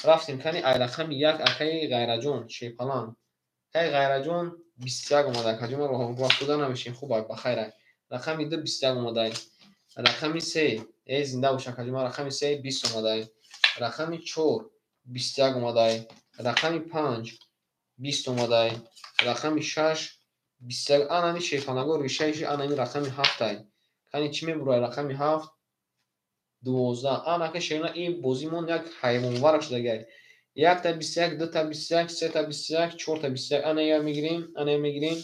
Рафтем кани ай рақами 1 акаи Ғайраҷон Шерпалан. Акаи Ғайраҷон 21 омада. Акаҷон ма роҳ намешем. Хуб ба хайр. Рақами 2 21 омадай. Рақами 3 зинда бош акаҷон ма рақами 3 20 омадай. Рақами 4 21 омадай. Рақами 5 20 омадай. Рақами 6 21. Анами Шерпаланго решаиш анами рақами 7 ай. Кани чӣ мебурад рақами 7 12. Анака шерона ин бозимон як ҳайвонвара шудагай. 1 та 21, 2 та 21, 3 та 21, 4 та 21. Ана я мегирем, ана я мегирем.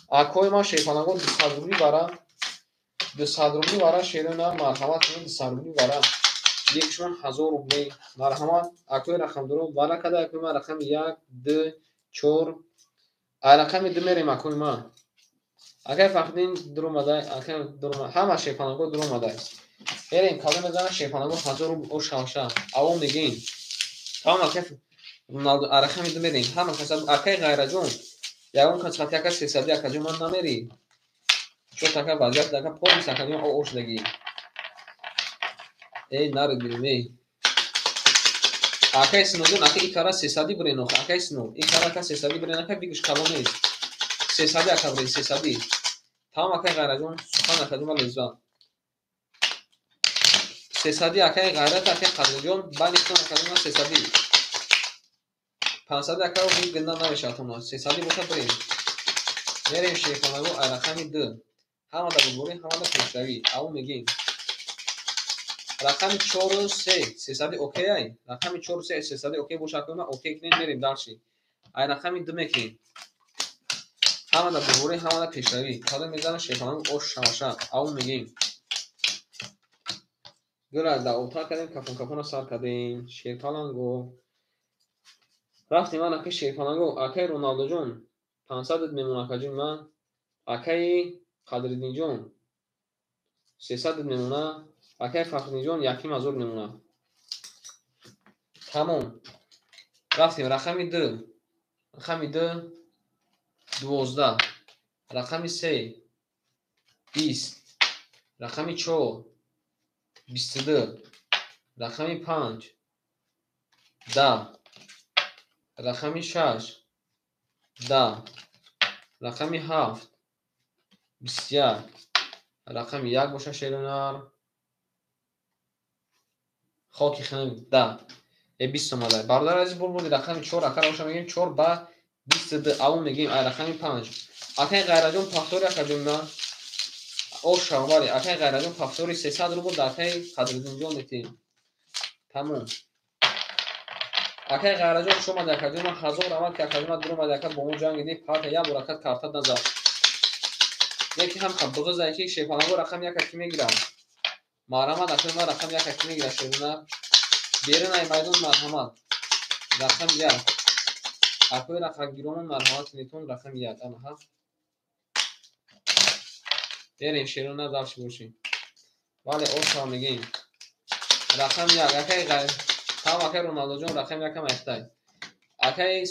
Акои ма Шерпаланго 200 рубли бара. 200 рубли бара шерона марҳамат кунед 200 рубли бара. Якшон 1000 рубли. Марҳамат акои рақамдоро бара када акои ма рақами 1, 2, 4. Ай рақами 2 мерем акои ма. Акай Фахриддин дуромадай, акай дурома, ҳама Шерпаланго дуромадай. Мерем кадом мезанам Шерпаланго 1000 рубл о шавша. Авом мегин. Тамом акай Роналдо рақами 2 мерем. Ҳама каса акай Ғайраҷон. Ягон кас хати ака 300 акаҷон ман намери. Чо така вазъият ака полис акаҷон о ошдагӣ. Эй нари бирем эй. Акай Синоҷон ака икара 300 бирен охи акай Сино. Икара ака 300 бирен ака бигӯш калон нест. 300 ака бирен 300. Тамом акай Ғайраҷон сухан акаҷон ва лезва. 300 акай Ғайрат акай Қадриҷон байни худтон акаҷон 300. 500 ака бу гинда намешавад тона. 300 боша бирем. Мерем Шерпаланго ай рақами 2. Ҳамада бурборӣ, ҳамада пешравӣ. Аву мегин. Рақами 4 3 300 окей ай. Рақами 4 3 300 окей боша акаи ма окей кунем мерем дальше. Ай рақами 2 мекунем. Ҳамада бурборӣ, ҳамада пешравӣ. Кадом мезанам Шерпаланго ош шаваша. Аву мегин. Гула да отар кардем, кафон кафона сар кардем. Шерпаланго. Рафтем ман акаи Шерпаланго, акаи Роналдоҷон 500 мемон акаҷон ман. Акаи Қадриддинҷон 300 мемона. Акаи Фахриддинҷон 1500 мемона. Тамом. Рафтем рақами 2. Рақами 2 12. Рақами 3 20. Рақами 4 22. Рақами 5 10. Рақами 6 10. Рақами 7 21. Рақами 1 боша шерунар. Хоки хинак 10. 20 омада. Бародар азиз бурбуди рақами 4 акара боша мегем 4 ба 22. Аву мегем ай рақами 5. Акай Ғайраҷон повтори акаҷон ма. О шавбари акай Ғайраҷон повтори 300 рубл да акай Қадриддинҷон метем. Тамом. Акай Ғайраҷон хуш омади акаҷон ман 1000 рамад ки акаҷон ман дуромади ака бо мо ҷанг диди парта як бор ака карта назад. Яки ҳам бұғызай ки Шерпаланго рақами 1 ки мегирад. Марҳамат акаи ман рақами 1 ки мегирад шерона. Берун ай майдон марҳамат. Рақами 1. Акои рақамгиромон марҳамат кунедтон рақами 1. Анаҳа. Берем шерона дальше бошем. Бале оша мегем. Рақами 1 акаи Ғайр Тамом акаи Роналдоҷон рақами 1 айхтай. Акаи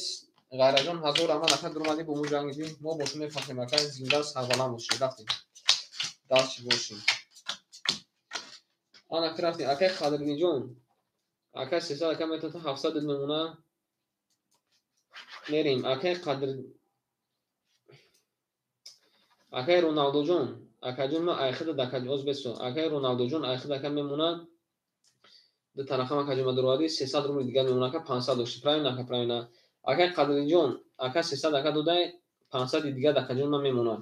Ғайраҷон 1000 рамад ака дуромадӣ бо мо ҷанг дидӣ. Мо бо ту мефахрем ака зинда сарбаланд бошӣ. Рафтем. Дальше бошем. Ана ки рафтем. Акаи Қадриддинҷон. Акаи 300 ака метавонад 700 мемона. Мерем. Акаи Қадр Акаи Роналдоҷон. Акаҷон ма айхида дакаҷ оз бесо. Акаи Роналдоҷон айхида ака мемонад. Ду тарафам акаҷон ма дуровардӣ 300 рубли дигар мемона ака 500 дошти. Правильно ака правильно. Акаи Қадриддинҷон ака 300 ака додай 500 дигар дакаҷон ма мемонад.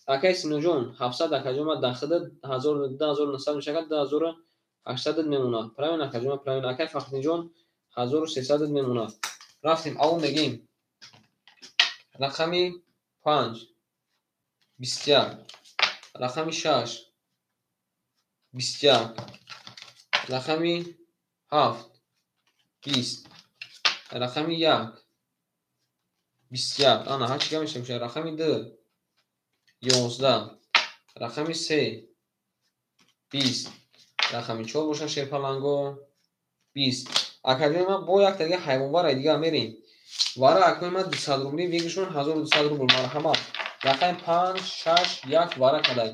Акаи Синоҷон 700 акаҷон ма дахида 1000 2900 мешавад 2800 мемонад. Правильно акаҷон ма правильно. Акаи Фахриддинҷон 1300 мемонад. Рафтем аву мегем. Рақами 5 21. Рақами 6 21. Рақами 7 20. Рақами 1 21. Ана ҳар чӣ гап мешавад. Рақами 2 11. Рақами 3 20. Рақами 4 боша Шерпаланго 20. Акаҷони ман бо як тарига ҳайвонвараи дигар мерем. Вара акои ман 200 рубли выигрышон 1200 рубл. Марҳамат. Рақами 5 6 1 вара кадай.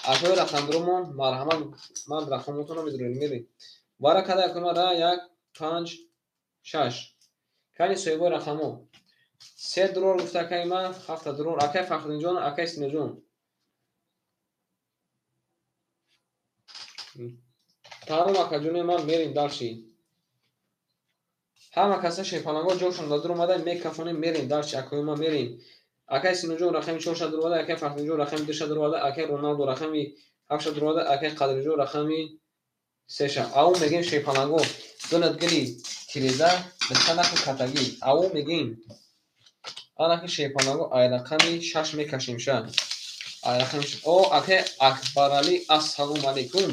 Акои рақамдоромон марҳамат ман рақамотонро медорем мерем. Вара када якума ра 1 5 6. Кани соҳибои рақамҳо. Се дурор гуфта акаи ман, ҳафта дурор. Акаи Фахриддинҷон, акаи Синоҷон. Тамом акаҷони ман, мерем дарши. Ҳама каса шерпаланго ҷошон дар дур омада, мекафонем, мерем дарши акои ман, мерем. Акаи Синоҷон рақами 4 дур омада, акаи Фахриддинҷон рақами 2 дур омада, акаи Роналдо рақами 7 дур омада, акаи Қадринҷон рақами 3. Ау мегем шерпаланго, донат гили тиреза, бисха нахи катагӣ. Ау мегем. Анаки шерпаланго ай рақами 6 мекашем ша. Ай рақами о акаи Акбаралӣ, ассалому алайкум.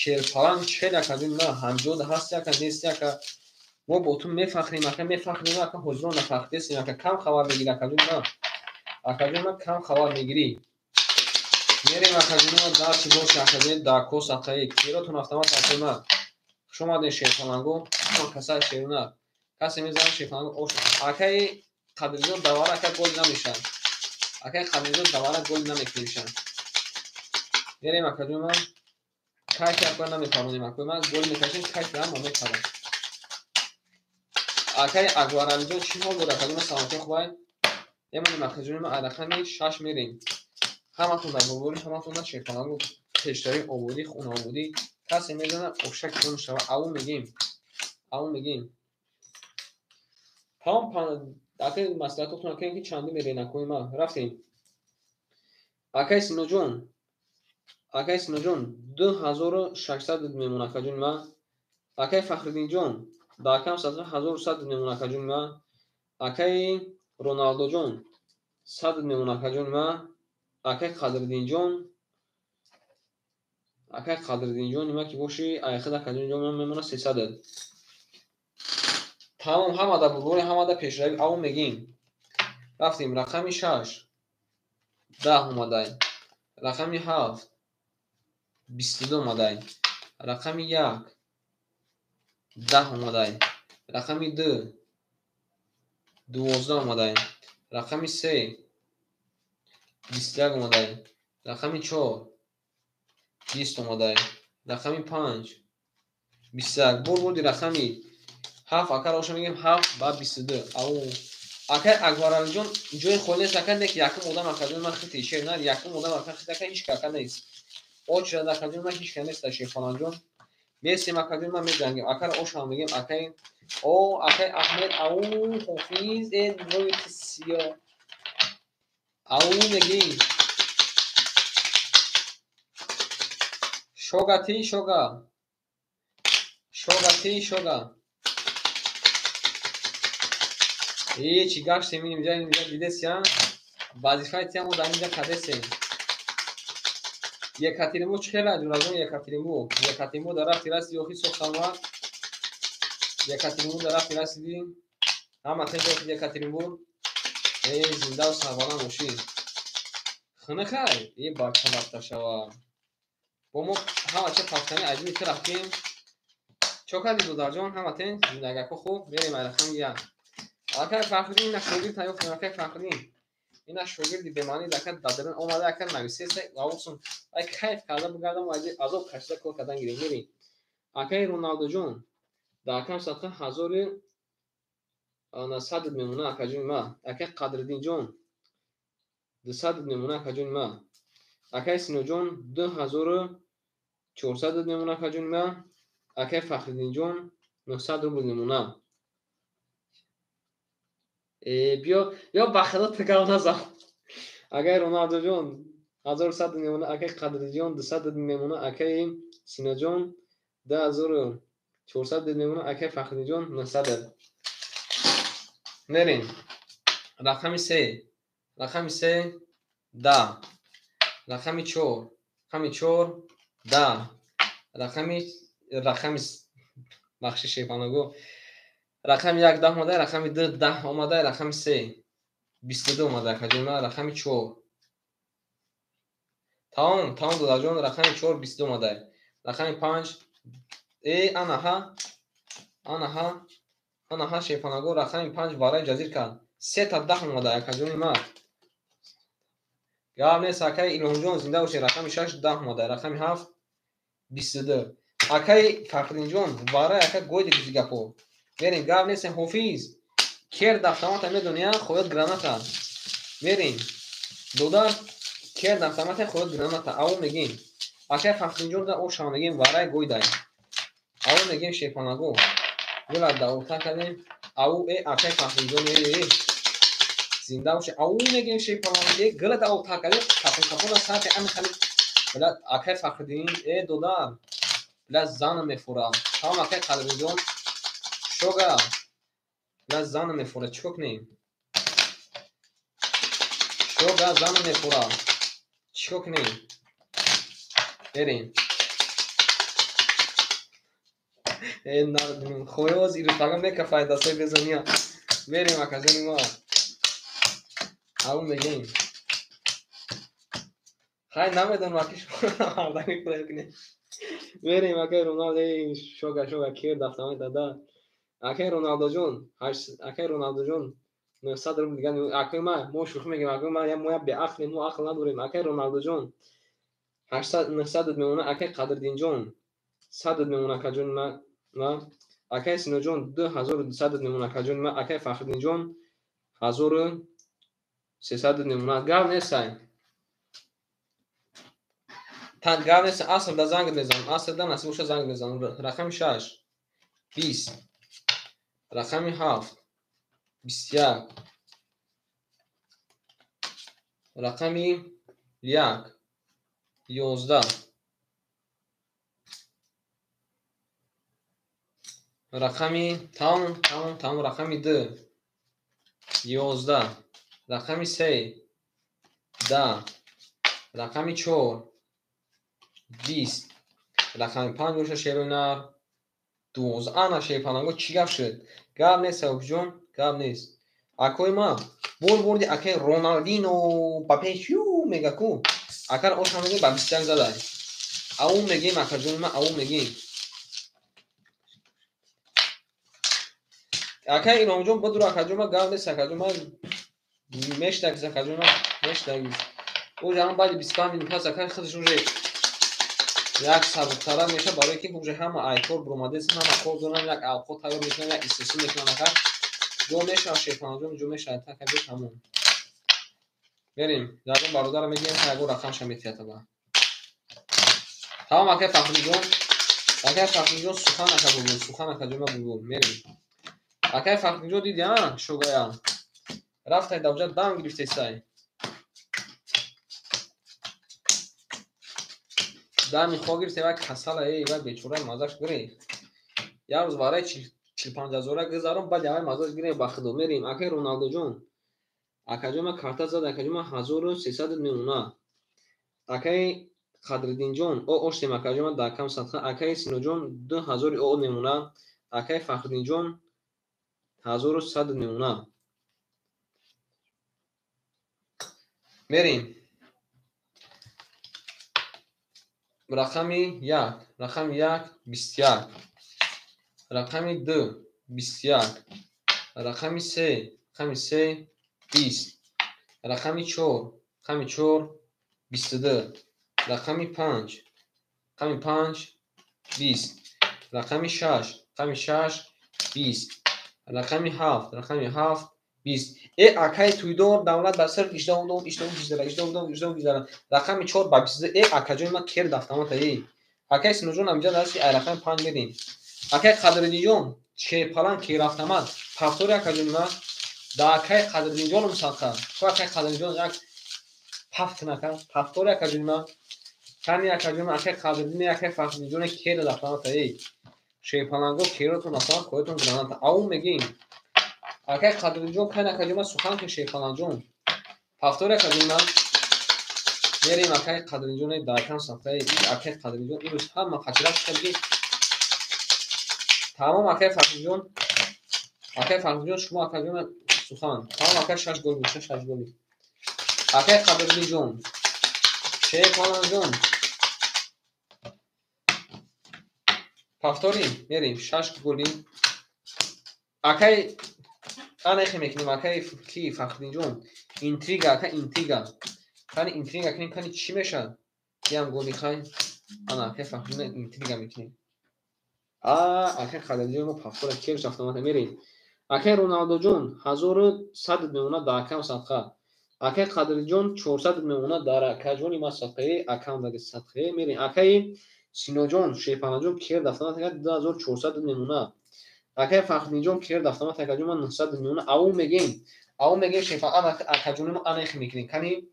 Шерпаланг чел акаҷон ма, ҳамҷода ҳаст яка, нест яка. Мо бо ту мефахрем, ака мефахрем, ака ҳозирон нафахрдесем, ака кам хабар мегирӣ, акаҷон ма. Акаҷон ма кам хабар мегирӣ. Мерем акаҷон ма дарчи бош, акаҷон дакос акаи. Киротон автомат акаи ма. Хуш омадед шерпаланго, касаи шерунар. Касе мезанад шерпаланго ош. Акаи Қадринҷон давара ака гол намешавад. Акаи Қадринҷон давара гол намекунишад. Мерем акаҷон ма. Кайфи акоя намефаҳмонем акои ма, гол мекашем, кайфи ҳама мепарад. Акаи Акбаралиҷон чӣ ҳол дорад? Акаҷон ма саломатӣ хубай? Мемонем акаҷони ма рақами 6 мерем. Ҳаматон дар боборӣ, ҳаматон дар шерпаланго пештари ободӣ, хонаободӣ. Касе мезанад ошак киён шава. Ау мегем. Ау мегем. Тамом акаи маслиҳатотон акаи ки чанди мерем акои ма. Рафтем. Акаи Синоҷон. Акаи Синоҷон 2600 мемон акаҷони ма. Акаи Фахриддинҷон дар кам сатҳ 1100 мемон акаҷони ма. Акаи Роналдоҷон 100 мемон акаҷони ма. Акаи Қадриддинҷон, акаи Қадриддинҷони ма ки боши айхид акаҷони ма мемона 300. Тамом ҳама дар бурбори, ҳама дар пешравӣ. Ау мегем. Рафтем рақами 6 10 омадай. Рақами 7 22 омадай. Рақами 1 10 омадай. Рақами 2 12 омадай. Рақами 3 21 омадай. Рақами 4 20 омадай. Рақами 5 21. Бур бурди рақами 7 акаро оша мегем 7 ба 22. Ау акай Акбаралиҷон ҷои холӣ нест ака, не ки якум одам акаҷон ман хити шер на, якум одам ака хит ака ҳеч ка ака нест. Очрад акаҷон ман ҳеч ка нест шерхонанҷон. Месем акаҷон ман меҷангем. Акаро ошам мегем акай о акай Аҳмед ау ҳофиз э рӯи сиё. Ау мегем. Шога ти шога. Шога ти шога. Э чӣ гаштем инҷа, инҷа дидесия? Вазифаи тия мо дар инҷа кадесем. Екатеринбург чӣ хела ҷуразон Екатеринбург. Екатеринбург дар рафти расиди охи сохтанва. Екатеринбург дар рафти расиди. Ҳама тенҷ охи Екатеринбург. Э зиндаву сарбаланд бошӣ. Хунукай? Э бача бахта шава. Бо мо ҳама ча пафтани аҷиби ту рафтем. Чо кардӣ додарҷон? Ҳама тенҷ зиндагако хуб. Мерем ай рақами 1. Акай Фахриддин ина шогирд тайёр кунем, акай Фахриддин. Ина шогирди бемаъни дака дадрин омада ака нависеса лавусун. Ай кайф карда бугардам азоб кашида кор кардан гирем. Мерем. Акай Роналдоҷон дар кам садқа 1100 мемона акаҷони ма. Акай Қадриддинҷон 200 мемона акаҷони ма. Акай Синоҷон 2400 мемона акаҷони ма. Акай Фахриддинҷон 900 рубл мемона. Биё, ё ба худо ту гап назан. Акай Роналдоҷон 1100 мемона, акай Қадриддинҷон 200 мемона, акай Синоҷон 2400 мемона, акай Фахриддинҷон 900. Мерем. Рақами 3. Рақами 3 10. Рақами 4. Рақами 4 10. Рақами бахши шерпанаго. Рақами 1 10 омада, рақами 2 10 омада, рақами 3 22 омада, акаҷон ма, рақами 4. Тамом, тамом додарҷон, рақами 4 22 омада. Рақами 5 э анаҳа, анаҳа, анаҳа шерпанаго рақами 5 барои ҷазир кард. 3 та 10 омада, акаҷони ма. Гап нест, акаи Илҳомҷон зинда бошед, рақами 6 10 омада, рақами 7 22. Акаи Фахриддинҷон, варай ака гойди гузи гапо. Мерем, гап нестем, ҳофиз. Керд автомата медони, а? Хояд граната. Мерем. Додар керд автомата хояд граната. Ау мегим. Акаи Фахриддинҷон да ошава мегим, варай гойдай. Ау мегим шепанаго. Гула даота кардем. Ау э акаи Фахриддинҷон э. Зинда боше. Ау мегим шепанаго. Э гула даота кардем. Капон капона сати ами хали. Била акаи Фахриддин э додар. Била зана мефура. Тамом акаи Қадриддинҷон. Шога. Била зана мефура. Чӣ кор кунем? Шога зана мефура. Чӣ кор кунем? Берем. Э нардум. Хоёз ирфага мекафай дастой безония. Берем акаҷони ма. Ау мегем. Хай намедонам аки шумо мардами худо кунем. Берем акай Роналдо, эй шога шога кер дафтамай дада. Акай Роналдоҷон, акай Роналдоҷон 900 рубл дигар акай ма мо шӯхӣ мегем, акай ма мо я беақлем, мо ақл надорем. Акай Роналдоҷон 800 900 мемона, акай Қадриддинҷон 100 мемона, акаҷони ма, ма акай Синоҷон 2200 мемона, акаҷони ма, акай Фахриддинҷон 1300 мемона. Гап нестай. Гап нест, аср да занг мезанам, аср да насиб боша занг мезанам. Рақами 6 20, рақами 7 21, рақами 1 11, рақами тамом, тамом, тамом, рақами 2 11, рақами 3 10, рақами 4 20, рақами 5 боша шерунар 12. Ана шерпаланго чӣ гап шуд? Гап нест, савобҷон, гап нест. Акои ма бор бурди акаи Роналдино ба пеш ю мега ку. Акар оша мегем ба 21 задай. Ау мегем акаҷони ма, ау мегем. Акаи Иломҷон бодур акаҷон ма гап нест, акаҷон ма мешнагиз, акаҷон ма мешнагиз. Ӯ ҷамон баъди 25 минут пас акаи худаш уже як сабуктара меша, барои ки уже ҳама айкор буромадест, ҳама кор доранд, як авқот тайёр мекунанд, як истисо мекунанд, ака ҷо мешавад шерпанаҷон, ҷо мешавад, така ҷо тамом. Берем, ягон бародарро мегирем, ягон рақамша метиҳад аба. Тамом акаи Фахриддинҷон, акаи Фахриддинҷон сухан ака бугу, сухан ака ҷома бугу, мерем. Акаи Фахриддинҷон диди, а, шогая. Рафтай давҷа дам гирифтесай. Дами хо гирифте, вай касала, эй, вай бечора мазаш гирифт. Як рӯз варай чилпанҷ ҳазора гузарон, баъд явай мазаш гирифт ба худо. Мерем, акаи Роналдоҷон. Акаҷон ма карта зад, акаҷон ма 1300 мемона. Акаи Қадриддинҷон, о оштем акаҷон ма дар кам садқа. Акаи Синоҷон 2000 о мемона. Акаи Фахриддинҷон 1100 мемона. Мерем. Рақами 1, рақами 1 21, рақами 2 21, рақами 3, рақами 3 20, рақами 4, рақами 4 22, рақами 5, рақами 5 20, рақами 6, рақами 6 20, рақами 7, рақами 7 20. Э акаи туйдор давлат ба сир иждом дом, иждом гизара, иждом дом, иждом гизара. Рақами 4 ба 22. Э акаҷони ма кер дафтамата, э. Акаи Синоҷон амҷа даст ай рақами 5 медем. Акаи Қадриддинҷон чепалан кер автомат. Пафтори акаҷони ма да акаи Қадриддинҷоном садқа. Ку акаи Қадриддинҷон як пафт кунака. Пафтори акаҷони ма. Кани акаҷони ма акаи Қадриддин, акаи Фахриддинҷон кер дафтамата, э. Шерпаланго керотон автомат коятон граната. Ау мегим. Акаи Қадриддинҷон кай акаҷон ма сухан ки шерпаланҷон. Пафтори акаҷон ма. Мерем акаи Қадриддинҷон дар кам сафраи акаи Қадриддинҷон имрӯз ҳама хатира шуда ки тамом акаи Фахриддинҷон, акаи Фахриддинҷон шумо акаҷон сухан. Тамом акаи 6 гол, 6 гол. Акаи Қадриддинҷон, шерпаланҷон. Пафтори мерем 6 голи. Акаи анехе мекунем, акаи ки Фахриддинҷон. Интрига, ака интрига. Кани интрига кунем, кани чӣ мешавад? Ям голи хай. Ана акаи Фахриддин интрига мекунем. Акай Қадриддин мо пафтора керш автомата мерем. Акай Роналдоҷон 1100 мемонад дар акам садқа. Акай Қадридҷон 400 мемонад дар акаҷони ма садқаи акам даги садқаи мерем. Акай Синоҷон Шерпаланҷон керд автомат 2400 мемонад. Акай Фахриддинҷон керд автомат акаҷон ма 900 мемонад. Ау мегем, ау мегем Шерпалан акаҷони мо анахи мекунем. Кани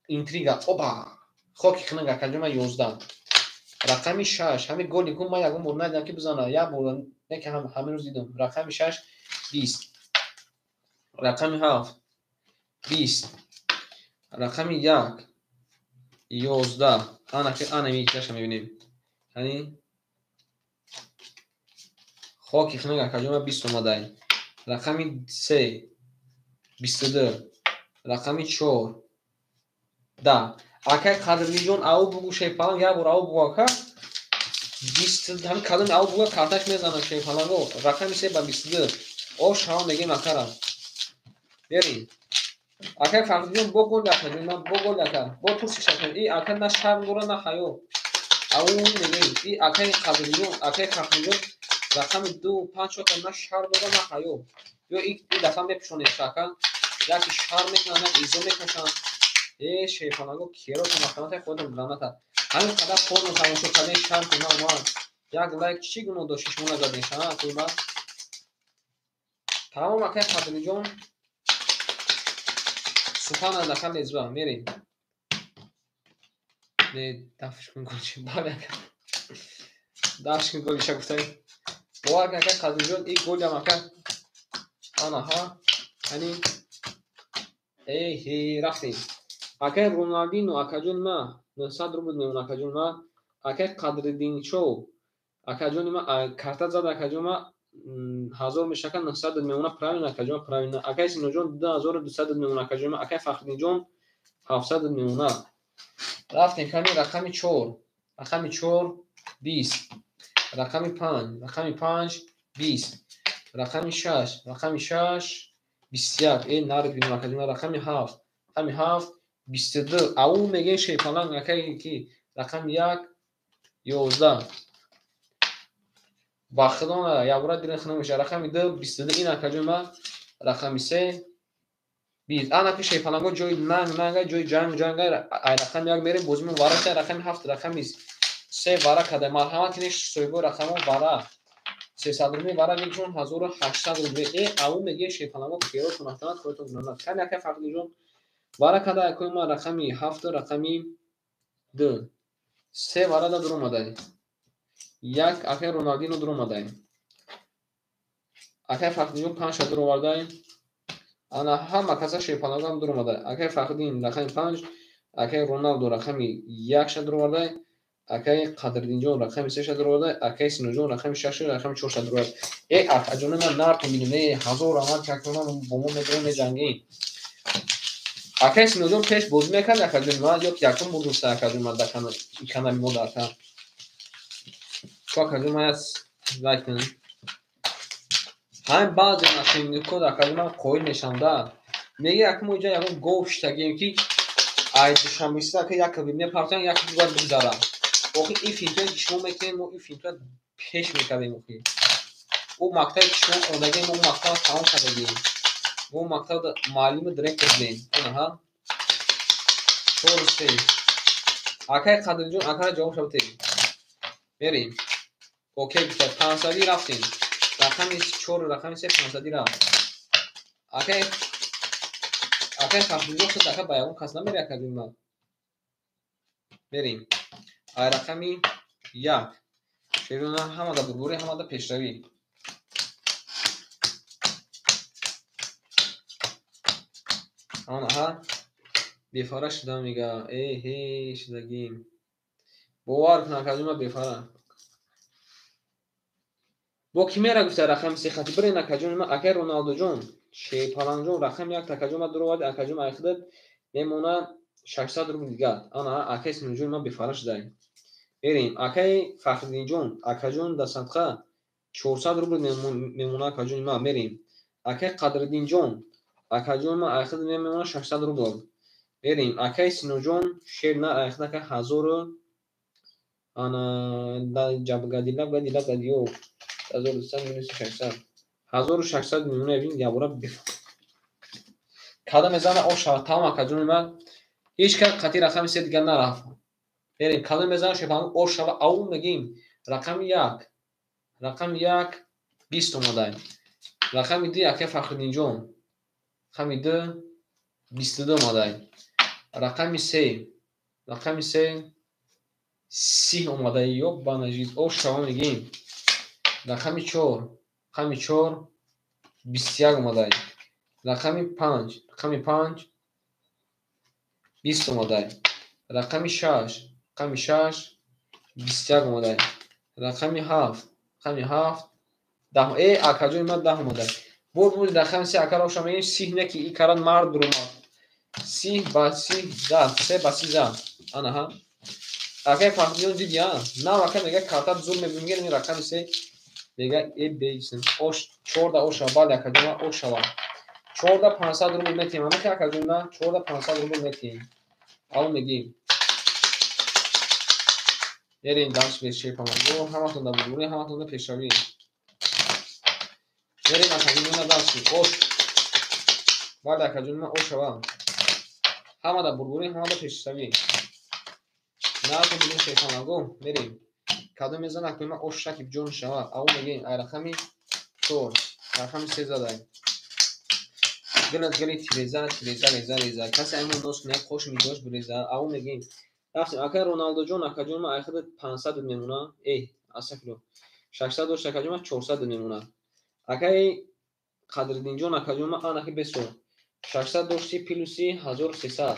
интрига. Опа! Хоки хинаг акаҷон ма 11. Рақами 6. Ҳамин голи кун ман ягон бор надидам ки бизана. Як бор не ки ҳамин рӯз дидам. Рақами 6 20. Рақами 7 20. Рақами 1 11. Ана ки ана миҷаша мебинем. Яъни хоки хинаг акаҷон ма 20 омадай. Рақами 3 22. Рақами 4 10. Акай Қадриддинҷон ау бугу Шерпаланг як бор ау бугу ака 20 ҳамин кадоми ау бугу карташ мезанам Шерпаланго. Рақами 3 ба 22. О шаво мегем акара. Берин. Акай Фахриддинҷон бо гол акаҷон ма бо гол ака. Бо турси шакан. И ака на шарм дора на ҳаё. Ау мегем. И акай Қадриддинҷон, акай Фахриддинҷон рақами 2 5 4 на шарм дора на ҳаё. Ё и дафъа мепӯшонед ака. Яки шарм мекунанд, як изо мекашанд. Шерпаланго керотон автомата худатон граната. Ҳамин қадар порно тамошо кардем, шарм кун омад. Як лайк чӣ гуноҳ дошт шумо назадем, ша куйма. Тамом акай Қадриддинҷон. Сухан аз ака лезба, мерем. Не, дафш кун голчи, бале ака. Дафш кун голиша гуфтаи. Бовар кун акай Қадриддинҷон, и голям ака. Ана ҳа. Яъни эҳе рафтем. Акай Роналдино акаҷони ма 900 рубл мемонад акаҷони ма. Акай Қадриддинчо акаҷони ма карта зад акаҷони ма 1000 мешака 900 мемонад правильно акаҷони ма правильно. Акай Синоҷон 2200 мемонад акаҷони ма. Акай Фахриддинҷон 700 мемонад. Рафтем кани рақами 4. Рақами 4 20. Рақами 5, рақами 5 20. Рақами 6, рақами 6 21. Нарид бинем акаҷони ма. Рақами 7, рақами 7 22. Ау мегем Шерпаланг акай ки рақами 1 11. Ба худо ябора дилин хунук мешавад. Рақами 2 22. Ин акаҷони ма рақами 3 20. Ана ки Шерпаланго ҷои нанг нанга ҷои ҷанг ҷанга ай рақами 1 мерем бозимон вара ша рақами 7 рақами 3 вара када. Марҳамат кинеш соҳибои рақамҳо вара. 300 рубли вара мекушон 1800 рубли. Ау мегем Шерпаланго керотон автомат худатон граната. Кани акай Фахриддинҷон вара када акои ма рақами 7 рақами 2. 3 вара да дуромадай. 1 акай Роналдино дуромадай. Акай Фахриддинҷон 5 ша дуровардай. Ана ҳама каса Шерпалангам дуромадай. Акай Фахриддин рақами 5, акай Роналдо рақами 1 ша дуровардай. Акай Қадриддинҷон рақами 3 ша дуровардай. Акай Синоҷон рақами 6 рақами 4 ша дуровардай. Акаҷони ман нартон бинем. 1000 раҳмат каконам бо мо медорем меҷангем. Акай Синоҷон пеш бозӣ мекард акаҷони ман ё ки якум бурдуста акаҷони ман дар канали мо дар ака. Шу акаҷони ман як лайк кунед. Ҳамин баъзе мошенникҳо акаҷони ман қоил мешаванд да. Меги як мо инҷа ягон гов шитагием ки ай душанбеиста ака як мепартоянд, як бояд бигзара. Охи ин финтое ки шумо мекунед, мо ин финтоя пеш мекардем охи. Ӯ мактабе ки шумо хондагием, мо мактабро тамом кардагием. Мо мактабда муаллиму директор будем. Ана ҳа. 4 3. Акай Қадриддинҷон акара ҷавоб шавед. Мерем. Окей гуфта 500 рафтем. Рақами 4 рақами 3 500 рафт. Акай Фахриддинҷон худ ака ба ягон кас намери акаҷони ман. Мерем. Ай рақами 1. Шерона ҳамада бурбурӣ, ҳамада пешравӣ. Ана ҳа. Бефара шудам мега. Эҳе шудагим. Бовар кун акаҷони ман бефара. Бо ки мера гуфта рақами 3 хати бирен акаҷони ман. Акай Роналдоҷон, Шерпаланҷон рақами 1 акаҷони ман дуровард. Акаҷони ман айхудат мемонад 600 рубл дигар. Ана акай Синоҷони ман бефара шудай. Мерем. Акай Фахриддинҷон, акаҷон дар садқа 400 рубл мемонад акаҷони ман. Мерем. Акай Қадриддинҷон, акаҷони ман айхудат мемонад 600 рубл. Мерем. Акай Синоҷон шер на айхудат ака Ана ҷабгадила гадила гадиё 1200 минуси 600 1600 мемона. Бин, ябора када мезана, ош шава. Тамом, акаҷони ман, ҳеҷ кас қатъи рақами се дигар нарафт. Мерем, када мезана шепаланг, ош шава. Аввал мегим рақами як, рақами як 20 омадай. Рақами ду, акай Фахриддинҷон, рақами ду 22 омадай. Рақами се, рақами се 30 омадай. Ёбана жизнь, ош шава мегим. Рақами чор, рақами чор 21 омадай. Рақами панҷ, рақами панҷ 20 омадай. Рақами шаш, рақами шаш 21 омадай. Рақами ҳафт, рақами ҳафт 10. Э, акаҷони ман, 10 омадай. Бур буд рақами се, акаро оша мегим. Сиҳ не ки и карат мард буромад. Сиҳ ба сиҳ зад, се ба си зад. Анаҳа, акай Фахриддин, диди, а нав ака мега картат зур мебинем. Ин рақами се мега э бейсн ош чорда оша. Бале, акаҷон, ош шава. 14 500 рубл метиҳем. Амаки, акаҷон, на 14 500 рубл метиҳем. Ало мегим, мерем дарс шепамаго. Ҳаматон да бурбурӣ, ҳаматон да пешравӣ. Мерем, акаҷони ман, дарс ош. Бале, акаҷони ман, ош шава. Ҳама да бурбурӣ, ҳама да пешравӣ. Наатон бигем шепамаго. Мерем, кадом мезана, акои ман, ош шаки ҷон шава. Аво мегем, ай рақами чор, рақами се задай. Гилат гили тиреза, тиреза, реза, реза. Касе аймон нос кунад, қош мидош биреза. Аво мегем, рафтем. Акай Роналдоҷон, акаҷон ман, айхада 500 мемона. Э, астафирулло, 600 дошт, акаҷон ман, 400 мемона. Акай Қадриддинҷон, акаҷон ман, анаки бесо 600 дошти, плюси 1300,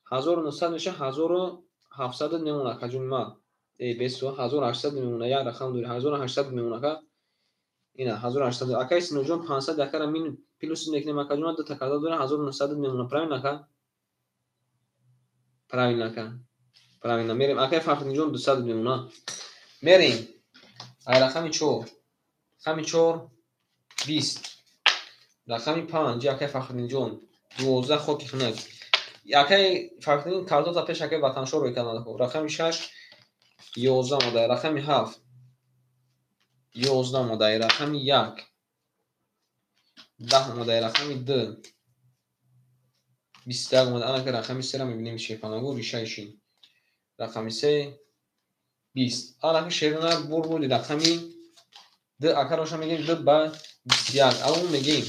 1900 меша, 1700 мемона, акаҷони ман. Э, бесо 1800 мемона, як рақам дори, 1800 мемона, ака. Ина 1800. Акай Синоҷон, 500 акара мин плюс мекунем, акаҷон, дута карда дора, 1900 мемона. Правильно, ака? Правильно, ака, правильно. Мерем, акай Фахриддинҷон, 200 мемона. Мерем, ай рақами чор, рақами чор 20, рақами панҷ, акай Фахриддинҷон, 12. Хоки хунак, акай Фахриддин, картота пеш акай Ватаншор рӯй карда. Рақами шаш 11 омадай. Рақами ҳафт 11 омадай. Рақами як 10 омадай. Рақами ду 21 омадай. Анака рақами сера мебинем, шепанагу ришаишин. Рақами се 20. Анака шерина бур буди. Рақами ду, акароша мегем, ду ба 21. Аву мегем,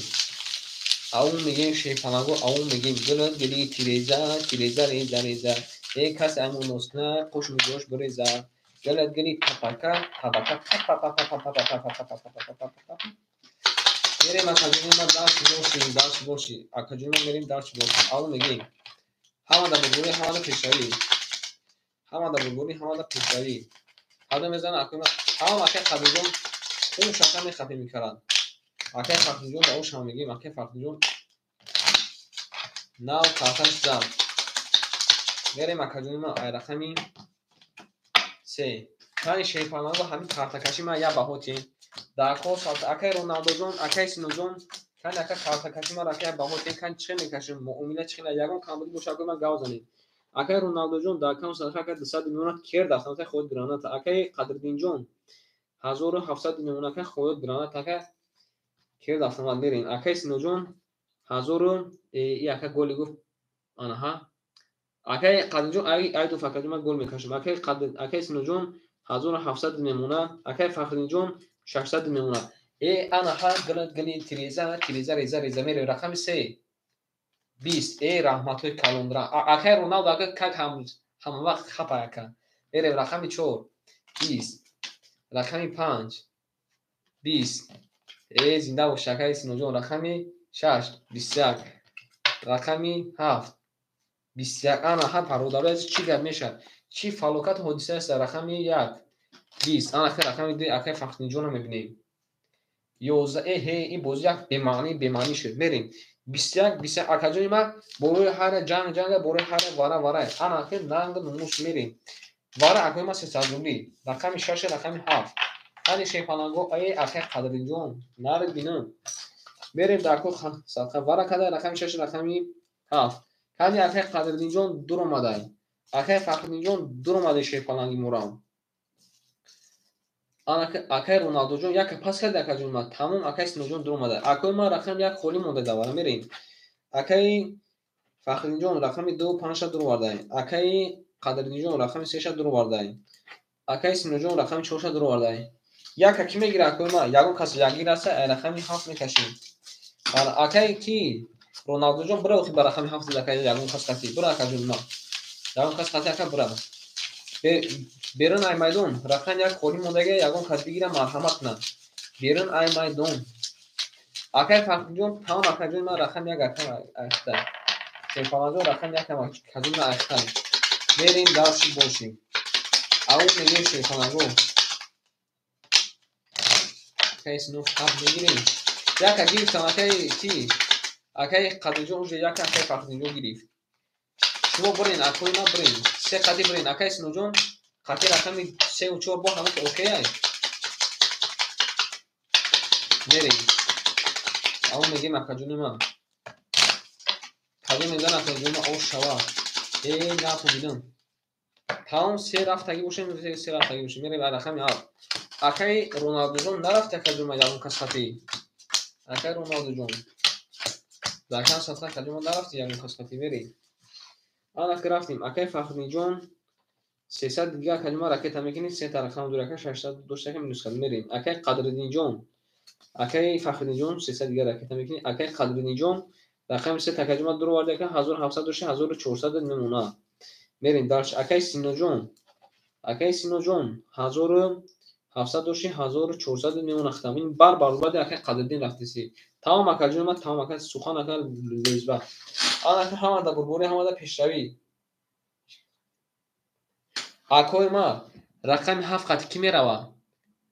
аву мегем, шепанаго, аву мегем. Гилат гили тиреза, тиреза, реза, реза. Э, касе аймон носкна, қош мидош биреза. Гилат гили тапака табака. Папапапапапапапапапапапапапапапапа. Мерем, акаҷони ма, дарс боши, дарс боши, акаҷони ма. Мерем, дарс боши. Аву мегем, ҳама да бурбурӣ, ҳама да пешравӣ. Ҳама да бурбурӣ, ҳама да пешравӣ. Ҳада мезана, акои ма, ҳама. Акай Қадирҷон, хун шака мехапе мекарад. Акай Фахриҷон, да ошам мегем. Акай Фахриҷон нав карташ зад. Мерем, акаҷони ма, ай рақами се. Кани, шерпаланго, ҳамин картакаши ма як баҳо тиҳем. Дар кор, акай Роналдоҷон, акай Синоҷон, кани, ака, картакаши ма рака як баҳо тиҳем. Кани, чӣ мекашем, муомила чӣ хела? Ягон камбудӣ боша, акои ман, гав занем. Акай Роналдоҷон, дар кам садақа, ака, 200 мемонад. Кер дафтанатай хоҳад граната. Акай Қадриддинҷон, 1700 мемонад, ака, хоҳад граната. Ака, кер дафтамад. Мерем, акай Синоҷон, ҳазору и ака голи гуфт. Анаҳа, акай Қадриддинҷон, ай дуф, акаҷон, ман гол мекашам. Акай Синоҷон, 1700 мемонад. Акай Фахриддинҷон, 600 мемонад. Э, анаҳа, гилат гили тиреза, тиреза, реза, реза. Мерем, рақами се 20. Э, раҳматҳои калон, акай Роналдо, ака, как ҳамавақт хапа, ака. Мерем, рақами чор 20, рақами панҷ 20. Э, зинда бош, акай Синоҷон. Рақами шаш 21, рақами ҳафт 21. Анаҳа, бародарои азиз, чӣ гап мешавад, чӣ фалокату ҳодиса аст? Рақами як 20. Анака рақами ду, акай Фахриддинҷонро мебинем, 11. Эҳе, ин бозӣ як бемаънӣ, бемаънӣ шуд. Мерем, 21, 21. Акаҷони ман, борои ҳара ҷанг ҷанга, борои ҳара вара вара. Анаки нанг нумус. Мерем, вара, акои ман, 300 рубли. Рақами шаш, рақами ҳафт. Ҳани, шепаланго. Э, акай Қадриддинҷон, нари бинам. Мерем, дар ко садқа вара када. Рақами шаш, рақами ҳафт. Кани, акай Қадриддинҷон, дур омадай. Акай Фахриддинҷон, дур омадай, шерпаланги мурам. Акай Роналдоҷон яка пас кард, акаҷон ма. Тамом, акай Синоҷон дур омада. Акои ма рақами 1 холӣ монда давара мерем. Акаи Фахриддинҷон рақами 2 5 дур оварда. Акаи Қадриддинҷон рақами 3 дур оварда. Акаи Синоҷон рақами 4 дур оварда. Яка ки мегира акои ма? Ягон кас ягир аста, рақами 7 мекашем. Акаи ки Роналдоҷон бира охи ба рақами 7 акаи ягон кас қати. Бира акаҷон ма. Ягон кас қати ака бира. Берун ай майдон рақам 1 холӣ мондага, ягон кас бигира марҳамат кунад. Берун ай майдон. Акай Фахриддинҷон тамом акаҷон ма рақам 1 ака айхта. Шерпаланҷон рақам 1 акаҷон ма айхта. Мерем дарси бошем. Ау мегем шерпаланго. Акай Сино хаб мегирем. Яка гирифтам акай ки? Акай Қадриҷон уже яка акай Фахриддинҷон гирифт. Шумо бирен, акои ма бирен. Се қади бирен. Акай Синоҷон қати рақами 3 ва 4 бо ҳама окей ай. Мерем. Ау мегем акаҷони ма. Қади мезан акаҷони ма ош шава. Э, нафаҳмидам. Тамом се рафтагӣ бошем, се рафтагӣ бошем. Мерем рақами 7. Акай Роналдоҷон нарафт акаҷон ма ягон кас қати. Акай Роналдоҷон. Дар кам сатха акаҷон ма нарафт ягон кас қати. Мерем. Ана ки рафтим. Акай Фахриддинҷон 300 дига акаҷон ма ракета мекунӣ, се та рақам дур ака 600 дошта ки минус кард. Мерем. Акай Қадриддинҷон. Акай Фахриддинҷон 300 дига ракета мекунӣ. Акай Қадриддинҷон рақами 3 акаҷон ма дур овард ака 1700 дошта 1400 мемона. Мерем дарш. Акай Синоҷон. Акай Синоҷон 1700 дошта 1400 мемона хитам. Ин бар баробари акай Қадриддин рафтиси. Тамом акаҷон ма, тамом ака сухан ака лӯзба. Ана ака ҳама да бурбури, ҳама да пешравӣ. Акои ма рақами 7 қати ки мерава?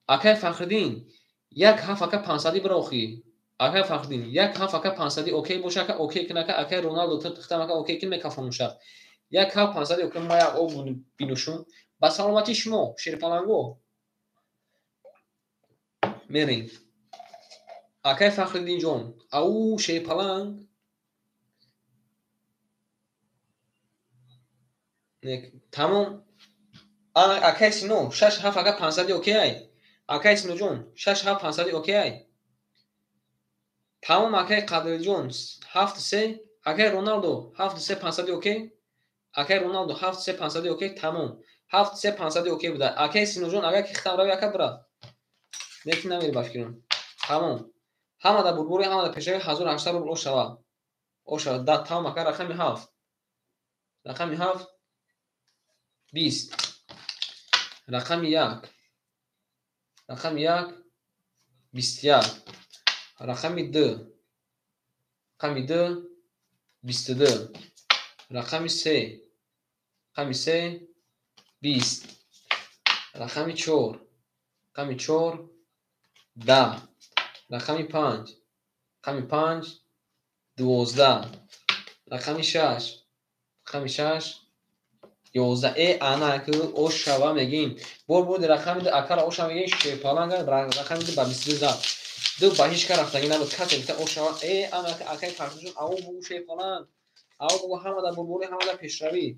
Акай Фахриддин 1 7 ака 500 бира охи. Акай Фахриддин 1 7 ака 500 окей боша ака окей кин ака акай Роналдо тихтам ака окей кин мекафонуша. 1 7 500 окей ма як об бинӯшум. Ба саломатии шумо шерпаланго. Мерем. Акай Фахриддинҷон, ау шерпаланг. Тамом. Акай Сино 6 7 ака 500 окей ай. Акай Синоҷон 6 7 500 окей ай. Тамом акай Қадридҷон 7 3, акай Роналдо 7 3 500 окей. Акай Роналдо 7 3 500 окей, тамом. 7 3 500 окей буда. Акай Синоҷон агар ки хитам рави ака бира. Неки намери ба фикрам. Тамом. Ҳама да бурбури, ҳама да пешави 1800 рубл ошава. Ошава. Да тамом ака рақами 7. Рақами 7 20. Рақами 1. Рақами 1 21. Рақами 2. Рақами 2 22. Рақами 3. Рақами 3 20. Рақами 4. Рақами 4 10. Рақами 5. Рақами 5 12. Рақами 6. Рақами 6 11. Э, ана ки ошава мегин. Бор буд рақами 2 акара ошава мегин, шерпаланга рақами 2 ба 22 зад. 2 ба ҳеҷ кар рафтагӣ набуд. Касе гуфта ошава. Э, ана ки акаи Фарҳодҷон, ау бугу шерпаланг. Ау бугу ҳама да бурбури, ҳама да пешравӣ.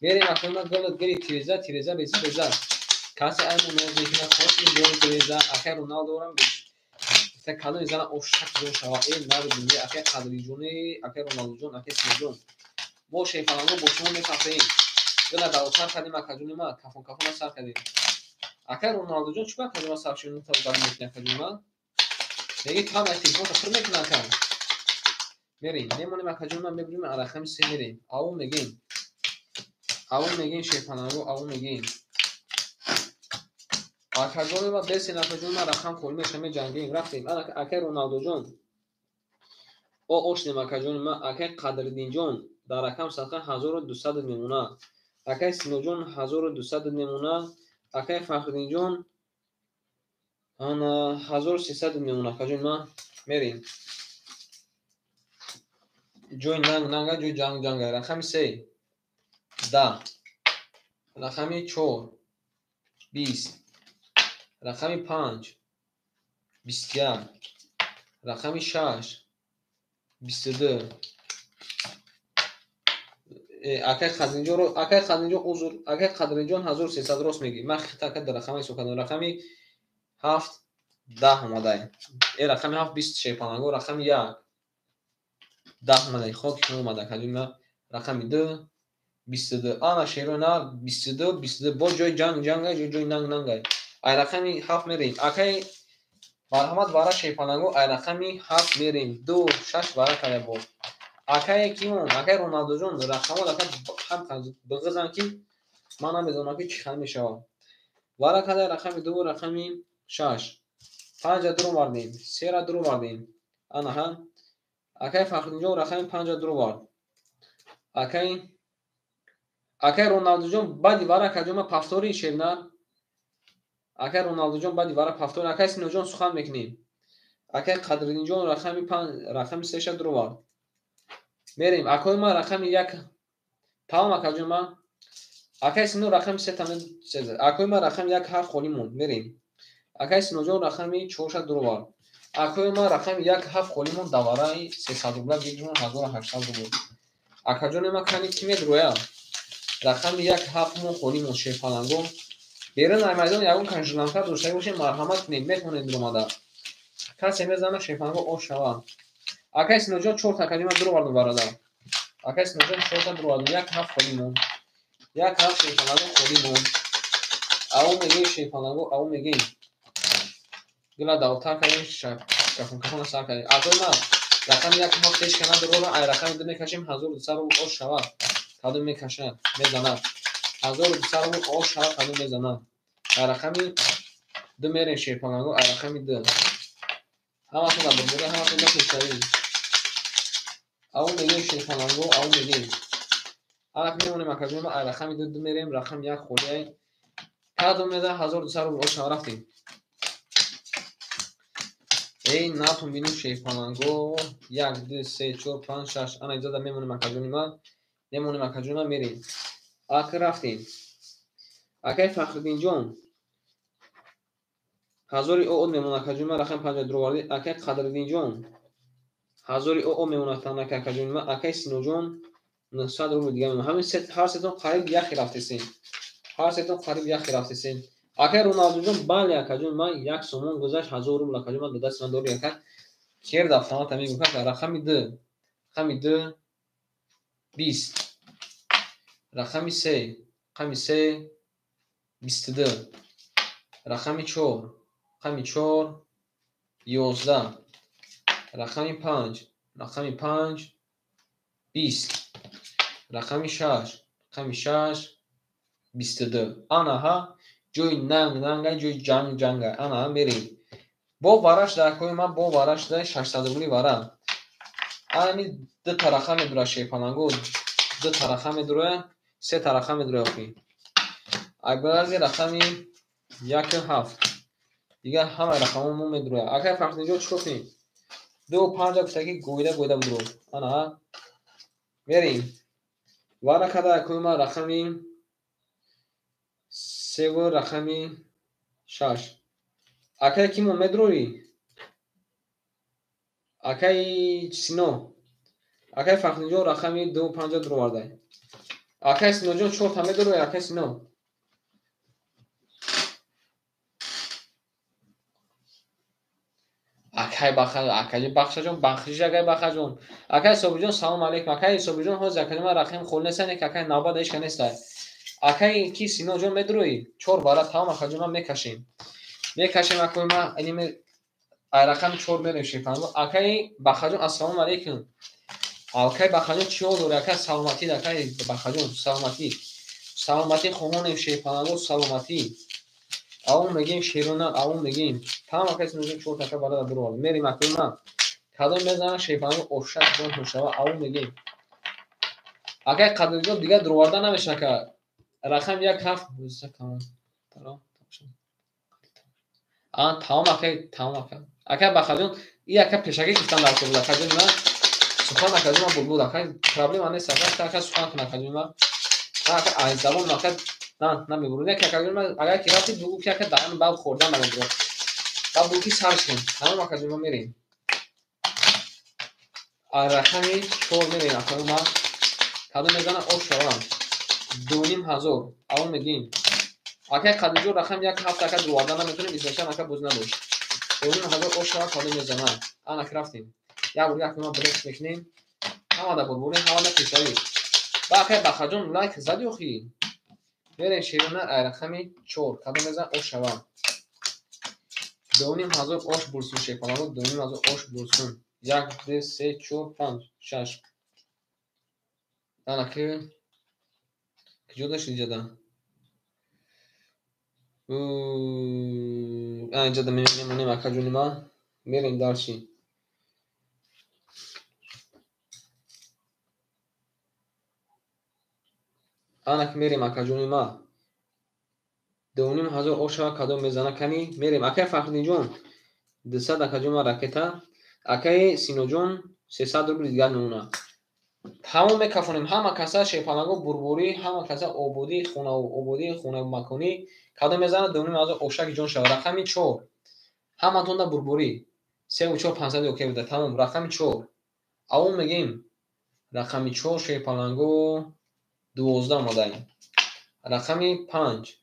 Мерем акои ма гулат гири тиреза, тиреза, реза, реза. Касе айму ноз мекунад, хост мегӯяд тиреза. Акаи Роналдорам беш. Гуфта кадоми зана ошак ҷон шава. Э, набудем. Акаи Қадридҷони, акаи Роналдоҷон, акаи Синоҷон. Мо шерпаланго бо шумо мефаҳмем. Гула давотар кардем акаҷони ма, кафон кафона сар кардем. Акаи Роналдоҷон чӣ ба акаҷон ма сар шуд? Та удар мекунӣ акаҷони ма? Меги там ай телефонро пур мекунад ака. Мерем, мемонем акаҷони ма, мебурем рақами 3 мерем. Ау мегем. Ау мегем шерпаланго, ау мегем. Акаҷони ма бесен акаҷони ма рақам холӣ меша меҷангем. Рафтем. Ана акаи Роналдоҷон. О ошнем акаҷони ма, акаи Қадриддинҷон дар рақам садқа 1200 мемона. Акаи Синоҷон 1200 мемона. Акаи Фахриддинҷон ана 1300 мемона. Акаҷони ма мерем. Ҷои нанг нанга, ҷои ҷанг ҷанга. Рақами 3 10. Рақами 4 20. Рақами 5 21. Рақами 6 22. Акаи Қадриддинҷон, акаи Қадриддинҷон узр, акаи Қадриддинҷон 1300 рост мегӣ. Ман хита ака дар рақами ҳисоб кардам. Рақами 7 10 омадай. Рақами 7 20 шерпаланго, рақами 1 10 омадай. Хоки шумо омада акаҷони ман. Рақами 2 22. Ана шерои нар 22 22. Боз ҷои ҷанг ҷангай, ҷои нанг нангай. Ай рақами 7 мерем. Акай марҳамат вара шерпаланго, ай рақами 7 мерем. 2 6 вара кая боз. Акай кимон, акай Роналдоҷон, рақамҳо ака ҳам бигизан ки ман намедонам ки чӣ хел мешавад. Вара кадай рақами 2 рақами 6. 5 дуровардем, 3 дуровардем. Ана ҳа. Акай Фахриддинҷон рақами 5 дуровард. Акай Роналдоҷон баъди вара акаҷон ма пафтори шернар. Акай Роналдоҷон баъди вара пафтори. Акай Синоҷон сухан мекунем. Акай Қадриддинҷон рақами 5 рақами 3 дуровард. Мерем. Акои ман рақами 1. Тамом акаҷон ман. Акай Сино рақами 3 тамом. Акои ман рақами 1 7 холӣ монд. Мерем. Акай Синоҷон рақами 4 дуровард. Акои ман рақами 1 7 холӣ монд. Давараи 300 рубла бигирон 1800 рубл. Акаҷони ман кани ки медроя? Рақами 1 7 мон холӣ монд шерпаланго. Берун ай майдон ягон кан жиланка доштагӣ бошед, марҳамат кунед, метавонед дуромада. Касе мезана шерпаланго ош шавад. Акай Синоҷон 4 акаҷони ман дуровардум бародар. Акай Синоҷон 4 дуровардум. 1 7 холӣ монд. 1 7 шерпаланго холӣ монд. Ау мегем шерпаланго, ау мегем. Гила давтар кардем, кафон кафона сар кардем. Акои ман рақами 1 7 ҳеч кана дурора, ай рақами 2 мекашем 1200 рубл ош шавад. Кадом мекашад, мезанад. 1200 рубл ош шавад, кадом мезанад. Ай рақами 2 мерем шерпаланго, ай рақами 2. Ҳаматон дар бурбура, ҳаматон дар пешравӣ. Ау мегем шерпаланго, ау мегем. Ана мемонем акаҷони ман, ай рақами 2 мерем, рақами 1 холӣ ай. Кадом мезанад 1200 рубл ош шавад, рафтем. Эй, натон бинем шерпаланго. 1 2 3 4 5 6. Ана иҷоза мемонем акаҷони ман. Мемонем акаҷони ман, мерем. Ак рафтем. Акай Фахриддинҷон 1000 ОО мемонад акаҷони ман, рақами 5 дуровардӣ. Акай Қадриддинҷон 1000 ОО мемонад танака акаҷони ман. Акай Синоҷон 900 рубл дига мемонад. Ҳамин ҳар сетон қариб яхе рафтесен. Ҳар сетон қариб яхе рафтесен. Акай Роналдоҷон, бале акаҷон ман 1 сомон гузашт 1000 рубл акаҷон ман дасти ман дори ака. Керд автомата мегӯ ака рақами 2, рақами 2 20, рақами 3, рақами 3 22, рақами 4, рақами 4 11, рақами 5, рақами 5 20, рақами 6, рақами 6 22. Ана ҳа ҷои нанг нангай, ҷои ҷанг ҷангай. Ана мерем. Бо вараш дар акои ман, бо вараш дар 600 рубли вара. Ани ду тараха медура шерпаланго, ду тараха медура, се тараха медура охи. Айбази рақами 1 7. Дигар ҳамаи рақамҳо мо медура. Акай Фахриддинҷон чикор кунем? 2 5 гуфтаги гӯйда гӯйда будро. Ана мерем. Вара када акои ман рақами 3 рақами 6. Акай кимон медроӣ? Акай Сино. Акай Фахриддинҷон рақами 2 5 дуровардай. Акай Синоҷон 4 та медроӣ, акай Сино. Акай Баха, акай Бахшаҷон, бахшиш акай Бахаҷон. Акай Собиҷон салом алейкум. Акай Собиҷон ҳозир акай ман рақами холӣ нестан, як акай навбат ҳеч ка нестай. Акай ки Синоҷон медроӣ? 4 вара тамом акаҷон ман мекашем. Мекашем акои ман, ани ай рақами 4 мерем шерпаланго. Акай Бахаҷон ассалому алейкум. Акай Бахаҷон чӣ ҳол дорӣ? Акай саломатӣ, акай Бахаҷон саломатӣ. Саломатӣ хоҳонем шерпаланго, саломатӣ. Ау мегем шерона, ау мегем. Тамом акай Синоҷон 4 така вара дуровард. Мерем акои ман. Кадом мезанад шерпаланго ошак ҷон шава, ау мегем. Акай Қадриддинҷон дигар дуроварда намешавад ака. Рақами 1 7 Тамом акай, тамом ака. Акай Бахаҷон, и ака пешакӣ гуфтан дар кор буд акаҷони ман. Сухан акаҷони ман булбул ака, проблема нест ака, ака сухан кун акаҷони ман. Ака аз забон ака на намебурад. Як акаҷони ман агар ки рафти бугу ки ака даҳан баъд хӯрдан намебурад. Баъд бугу ки сарш кун. Тамом акаҷони ман мерем. Рақами 4 мерем акаҷони ман. Кадом мезанад ош шавад. 2500. Аввал мегӯем. Акай Қадирҷон рақами 1 7 ака дуварда наметонем, изначально ака боз набош. 2500 ош шава кадом мезана. Ана ки рафтем. Як бор як нима брекс мекунем. Ҳамада бурбурӣ, ҳамада пешравӣ. Ба акай Бахаҷон лайк зади охи. Мерем шерона ай рақами 4 кадом мезана ош шава. 2500 ош бурсун шепалаво, 2500 ош бурсун. 1 2 3 4 5 6. Ана ки куҷо дошт иҷода? Иҷода мемонем акаҷони ман. Мерем дарши. Ана ки мерем акаҷони ман. 2500 ош шава кадом мезана кани? Мерем. Акай Фахриддинҷон 200 акаҷон ман ракета. Акаи Синоҷон 300 рубл дигар мемонад. Тамом мекафонем. Ҳама каса шерпаланго бурбурӣ, ҳама каса ободӣ, хонаву ободӣ, хонаву маконӣ. Кадом мезанад 2500 ошаки ҷон шава. Рақами 4. Ҳаматонда бурбурӣ. 3 4 500 окей буда. Тамом. Рақами 4. Аввал мегем рақами 4 шерпаланго 12 омадаем. Рақами 5.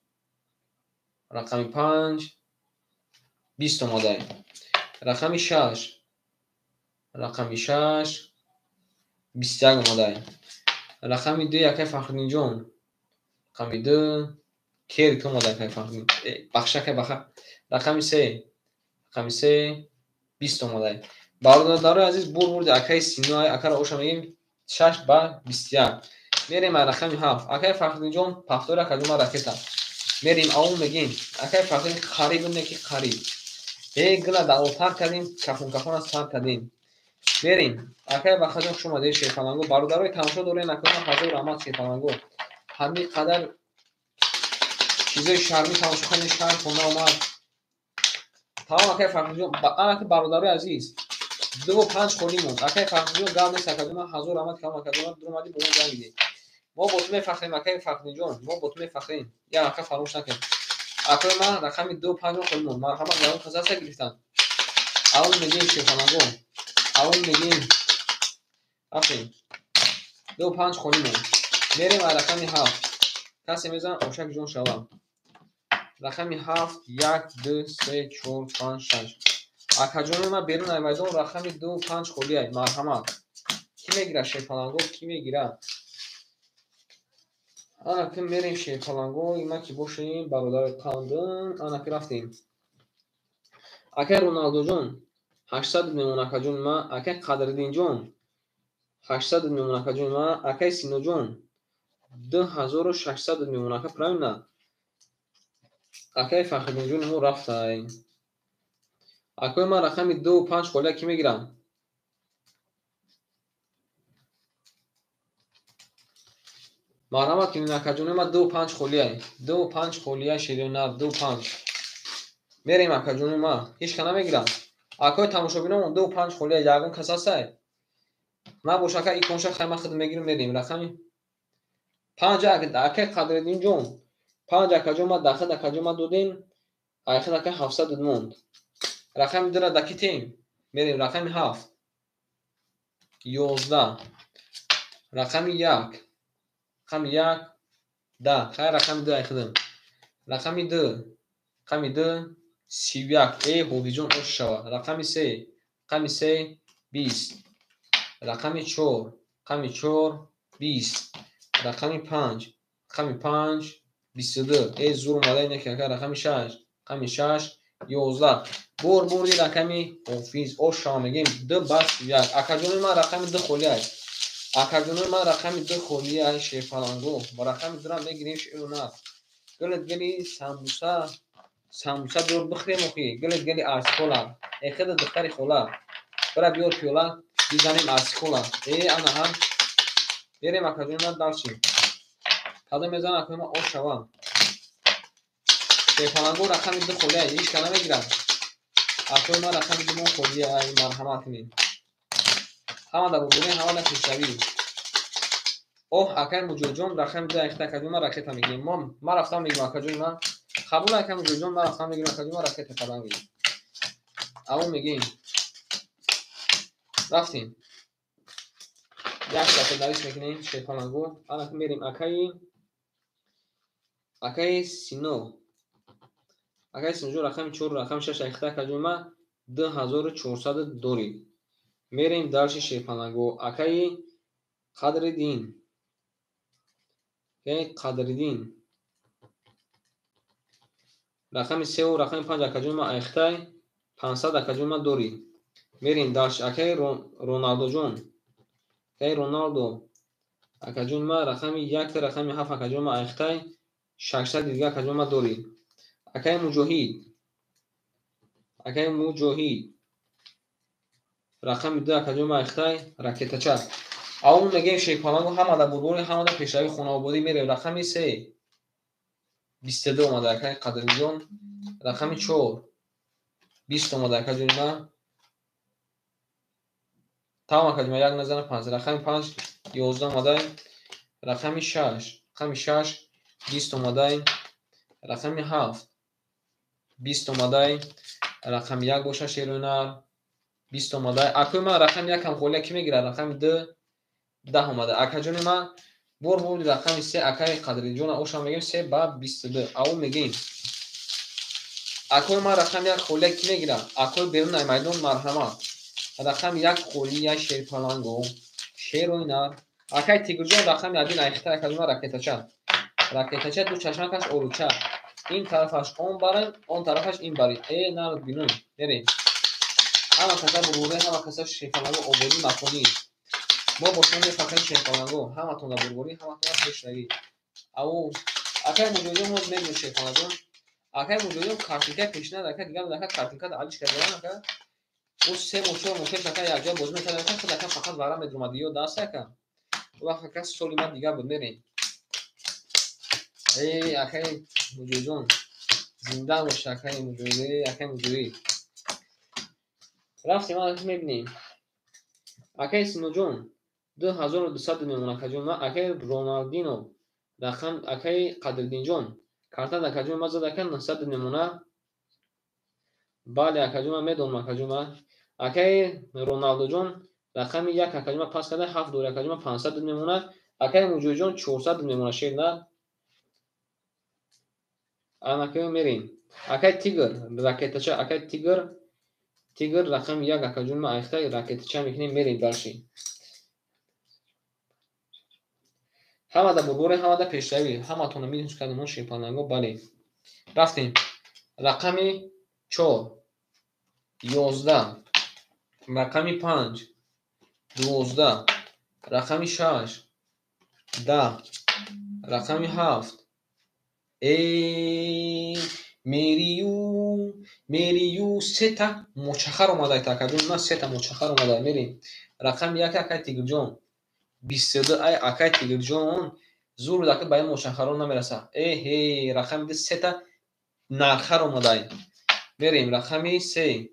Рақами 5 20 омадаем. Рақами 6. Рақами 6 21 омадаем. Рақами 2 акай Фахриддинҷон. Рақами 2 керк омада акай Фахриддин. Бахша акай баха. Рақами 3. Рақами 3 20 омадаем. Бародарои азиз, бур бурди акай Сино акара оша мегем 6 ба 21. Мерем ай рақами 7. Акай Фахриддинҷон пафтори акаҷон ракета. Мерем аввал мегем акай Фахриддин қариб не ки қариб. Гила даъвотар кардем, кафон кафона сар кардем. Мерем. Акай Бахаҷон хуш омадед шерпаланго. Бародарои тамошо дорем акаҷон ҳазор раҳмат шерпаланго. Ҳамин қадар чизои шармӣ тамошо кардем, шарм хонда омад. Тамом акай Фахриддинҷон, анаки бародарои азиз, 2 5 холӣ монд. Акай Фахриддинҷон гап нест акаҷон, ҳазор раҳмат калом акаҷон, дуромадӣ бо мо ҷангидӣ. Мо бо ту мефахрем акай Фахриддинҷон, мо бо ту мефахрем. Я ака фаромӯш накун. Акои ман рақами 2 5 холӣ монд. Марҳамат, ягон кас ҳаста гирифтан. Аввал мегем шерпаланго. Аввал мегем. Рафтем. 2 5 холӣ монд. Мерем ай рақами 7. Касе мезанад ошак ҷон шава. Рақами 7 1 2 3 4 5 6. Акаҷони ман берун ай майдон рақами 2 5 холӣ ай. Марҳамат. Кӣ мегирад шерпаланго? Кӣ мегирад? Ана ки мерем шерпаланго, има ки бошем бародари қандин. Ана ки рафтем. Акай Роналдоҷон 800 мемон акаҷони ман. Акай Қадриддинҷон 800 мемон акаҷони ман. Акай Синоҷон 2600 мемон ака, правильно? Акай Фахриддинҷони мо рафтай. Акои ман рақами 2 5 холия кӣ мегирам? Марҳамат кунед акаҷони ман 2 5 холия. 2 5 холия ширина 2 5. Мерем акаҷони ман. Ҳеч ка намегирам. Акои тамошобинон 2 5 холия ягон кас ҳастай? Набош ака иконша хай ман худ мегирам мерем. Рақами 5 акай Қадриддинҷон. 5 акаҷон ман дахд акаҷон ман додем. Айхид ака 700 монд. Рақами 2-ра дакитем. Мерем рақами 7. 11. Рақами 1. Рақами 1 10. Хай рақами 2 айхидам. Рақами 2. Рақами 2 31. Ҳобиҷон ош шава. Рақами 3. Рақами 3 20. Рақами 4. Рақами 4 20. Рақами 5. Рақами 5 22. Зур омада ине ки ака рақами 6. Рақами 6 11. Бур бурди рақами ҳофиз ош шава мегем 2 ба 31. Акаҷони ман рақами 2 холӣ аст. Акаҷони ман рақами 2 холӣ аст шерпаланго. Ба рақами 2-ра мегирем шерона. Гулет гели самбуса, самбуса биёр бихӯрем охи. Гулет гели арсикола. Эхеда духтари хола. Бира биёр пиёла бизанем арсикола. Ана ҳам. Берем акаҷони ман дарши. Кадом мезанад акои ман ош шава. Шерпаланго рақами 2 холӣ аст. Ҳеч ка намегирад. Акои ман рақами 2 мон холӣ аст. Марҳамат кунед. Ҳама дар бурбурӣ, ҳама дар пешравӣ. Оҳ, акай Муҷоҳидҷон рақами 2 айхта акаҷон ман ракета мегирем. Ман рафтам мегирам акаҷони ман. Қабул акай Муҷоҳидҷон, ман рафтам мегирам акаҷон ман ракета кардам мегирам. Аввал мегирем. Рафтем. Як сафа навис мекунем шерпаланго. Ана мерем акаи Акаи Сино. Акаи Синоҷон, рақами 4, рақами 6 айхта акаҷони ма 2400 дорӣ. Мерем дальше, шерпаланго. Акаи Қадриддин. Акаи Қадриддин. Рақами 3 рақами 5 акаҷони ма айхтай 500 акаҷони ма дорӣ. Мерем дальше. Акаи Роналдоҷон. Акаи Роналдо. Акаҷони ма рақами 1, рақами 7 акаҷони ма айхтай 600 дига акаҷони ма дорӣ. Акаи Муҷоҳид. Акаи Муҷоҳид. Рақами 2 акаҷони ма айхтай ракетача. Аввал мегӯем, шерпаланго, ҳамада бурбори, ҳамада пешравӣ, хонаободӣ. Мерем рақами 3. 22 омада, акаи Қадриддинҷон. Рақами 4. 20 омада, акаҷони ма. Тамом, акаҷони ма, як назара 5. Рақами 5 11 омада. Рақами 6. Рақами 6 20 омада. Рақами 7 20 омада. Рақами 1 боша, шерӯнар 20 омада. Акои ман, рақами 1 ҳам холия, ки мегирад? Рақами 2 10 омада. Акаҷони ман, бор бурди рақами 3 акаи Қадриддинҷона оша мегӯем 3 ба 22. Аввал мегӯем. Акои ман, рақами 1 холия, ки мегирад? Акои берун ай майдон, марҳамат. Рақами 1 холия, шерпаланго. Шерои нар. Акаи Тигрҷон, рақами 1 айхта акаҷона ракетача. Ракетача, ду чашмакаш олуча. Ин тарафаш он барин, он тарафаш ин барин. Э, нар бинун. Мерем. Ҳама каса бурбуре, ҳама каса, шерпаланго, ободӣ маконӣ. Мо бо шумо мефахрем, шерпаланго. Ҳаматонда бурбурӣ, ҳаматонда пешравӣ. Ау, акаи Муҷоҳидҷон, мо мегӯем, шерпаланго. Акаи Муҷоҳидҷон, картинка пешина, ака дигар ака картинка алиш кардан ака. Ӯ 3 моҳ, 4 моҳ пеш ака якҷоя бозӣ мекард, ака худ ака фақат вара медромад. Ёд аст, ака? Ӯ вақт ака соли ман дигар буд, мерем. Э, акаи Муҷоҳидҷон, зинда бош, акаи Муҷоҳид, э, акаи Муҷоҳид. Рафтем, ана мебинем. Акаи Синоҷон, 2200 мемон, акаҷон. Акаи Роналдино, рақам, акаи Қадриддинҷон, карта акаҷон ма зад, ака 900 мемона. Бале, акаҷон, ман медонам, акаҷон ма. Акаи Роналдоҷон, рақами 1 акаҷон ма пас карда 7 дори, акаҷон ма 500 мемона. Акаи Муҷоҳидҷон 400 мемона, шер на. Анакаи мерем. Акаи Тигр, ракетача, акаи Тигр, Тигр, рақами 1 акаҷон ма айхта ракетача мекунем, мерем дальше. Ҳамада бурборе, ҳамада пешравӣ. Ҳаматонро минус кардем мо, шерпаланго, бале. Рафтем. Рақами 4 11, рақами 5 12, рақами 6 10, рақами 7. Э, мерию, мерию, сета мочахар омада, акаҷон ман, сета мочахар омада, мерем. Рақами 1, акай Тигрҷон. 22, ай, акай Тигрҷон, зур буд, ака ба ин мочахарон намераса. Эҳе, рақами 2 сета нархар омадай. Мерем, рақами 3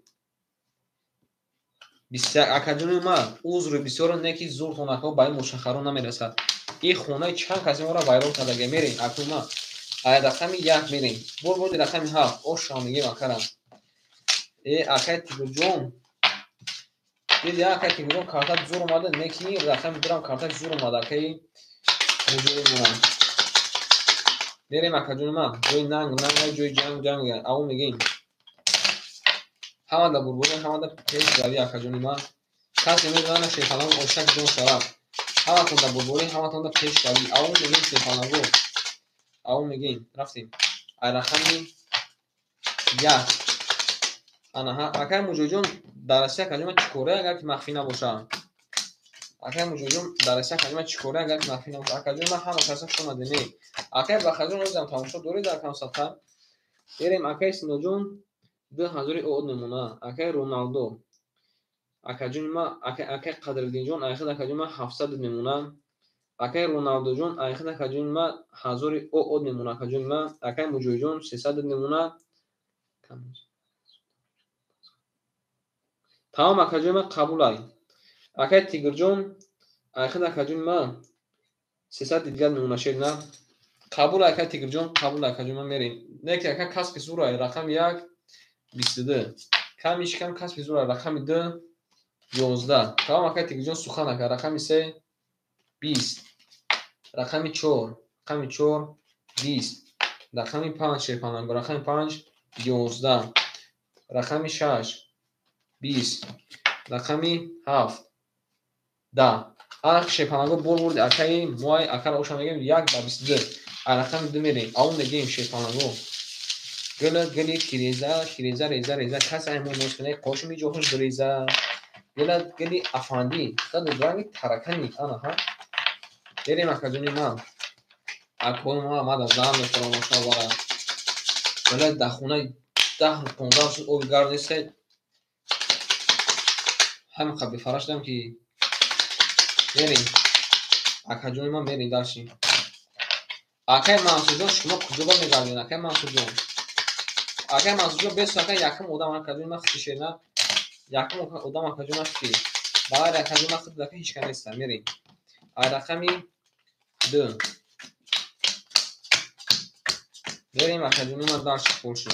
21, акаҷони ман, узри бисёро не ки зуртон, ака ба ин мочахарон намерасад. Ин хонаи чанд каси моро вайрон кардага. Мерем, акои ман. Ай рақами 1 мерем. Бор боди рақами 7. Оша мегем акара. Э, акай Тигрҷон. Диди, акай Тигрҷон, карта зур омада, не ки рақами 2 карташ зур омада, акаи Муҷоҳид ман. Мерем, акаҷони ман. Ҷои нанг, нанг, ҷои ҷанг, ҷанг. Аввал мегем. Ҳамада бурбуре, ҳамада пешравӣ, акаҷони ман. Касе медонад, шерпаланг ошак ҷон шавад. Ҳаматонда бурбуре, ҳаматонда пешравӣ. Аввал мегем, шерпаланго. Аввал мегем, рафтем. Ай рақами 1. Анаҳа, акаи Муҷоҳидҷон, дар Россия, акаҷон ман, чӣ коре, агар ки махфӣ набошад? Акаи Муҷоҳидҷон, дар Россия, акаҷон ман, чӣ коре, агар ки махфӣ набошад? Акаҷон ман, ҳама каса хуш омадед, не. Акаи Бахарҷон, ҳозирам тамошо доред дар камсадқа? Мерем, акаи Синоҷон, 2000 од мемона. Акаи Роналдо. Акаҷони ман, акаи Қадриддинҷон, айхад, акаҷони ман, 700 мемона. Акаи Роналдоҷон, айхад, акаҷони ман, 1000 од мемона, акаҷони ман. Акаи Муҷоҳидҷон 300 мемона. Тамом, акаҷони ман, қабулай. Акаи Тигрҷон, айхад, акаҷони ман, 300 дигар мемона, шер на. Қабул, акаи Тигрҷон, қабул, акаҷони ман, мерем. Не ки ака касби зурай, рақами 1 22. Камиш кам касби зурай, рақами 2 11. Тамом, акаи Тигрҷон, сухан ака, рақами 3 20. Рақами 4, рақами 4 20. Рақами 5 шерпаланго, рақами 5 11, рақами 6 20, рақами 7 10. Ана шерпаланго бор бурди акаи муай акара оша мегем 1 ба 22. А рақами 2 мерем. Аву мегем шерпаланго. Гила гили тиреза, тиреза реза реза кас ай мо нос кунай қошими ҷоҳуш биреза. Гила гили афанди, сад ранги таракани ана ҳа. Берем акаҷони ман. Акои ма мада зан мехӯрам ошавара. Вале дар хона 10-15 рӯз оби гарм нест. Ҳамин қабл бефара шудам ки мерем. Акаҷони ман мерем дарши. Акай Мансурҷон шумо куҷо ба мегардед? Акай Мансурҷон. Акай Мансурҷон бес акай якум одам акаҷони ман хити шерна. Якум одам акаҷони ман хити. Ба ғайри акаҷони ман хити ака ҳеч кас неста. Мерем. Ай рақами 2. Мерем акаҷони ман дарши хурши.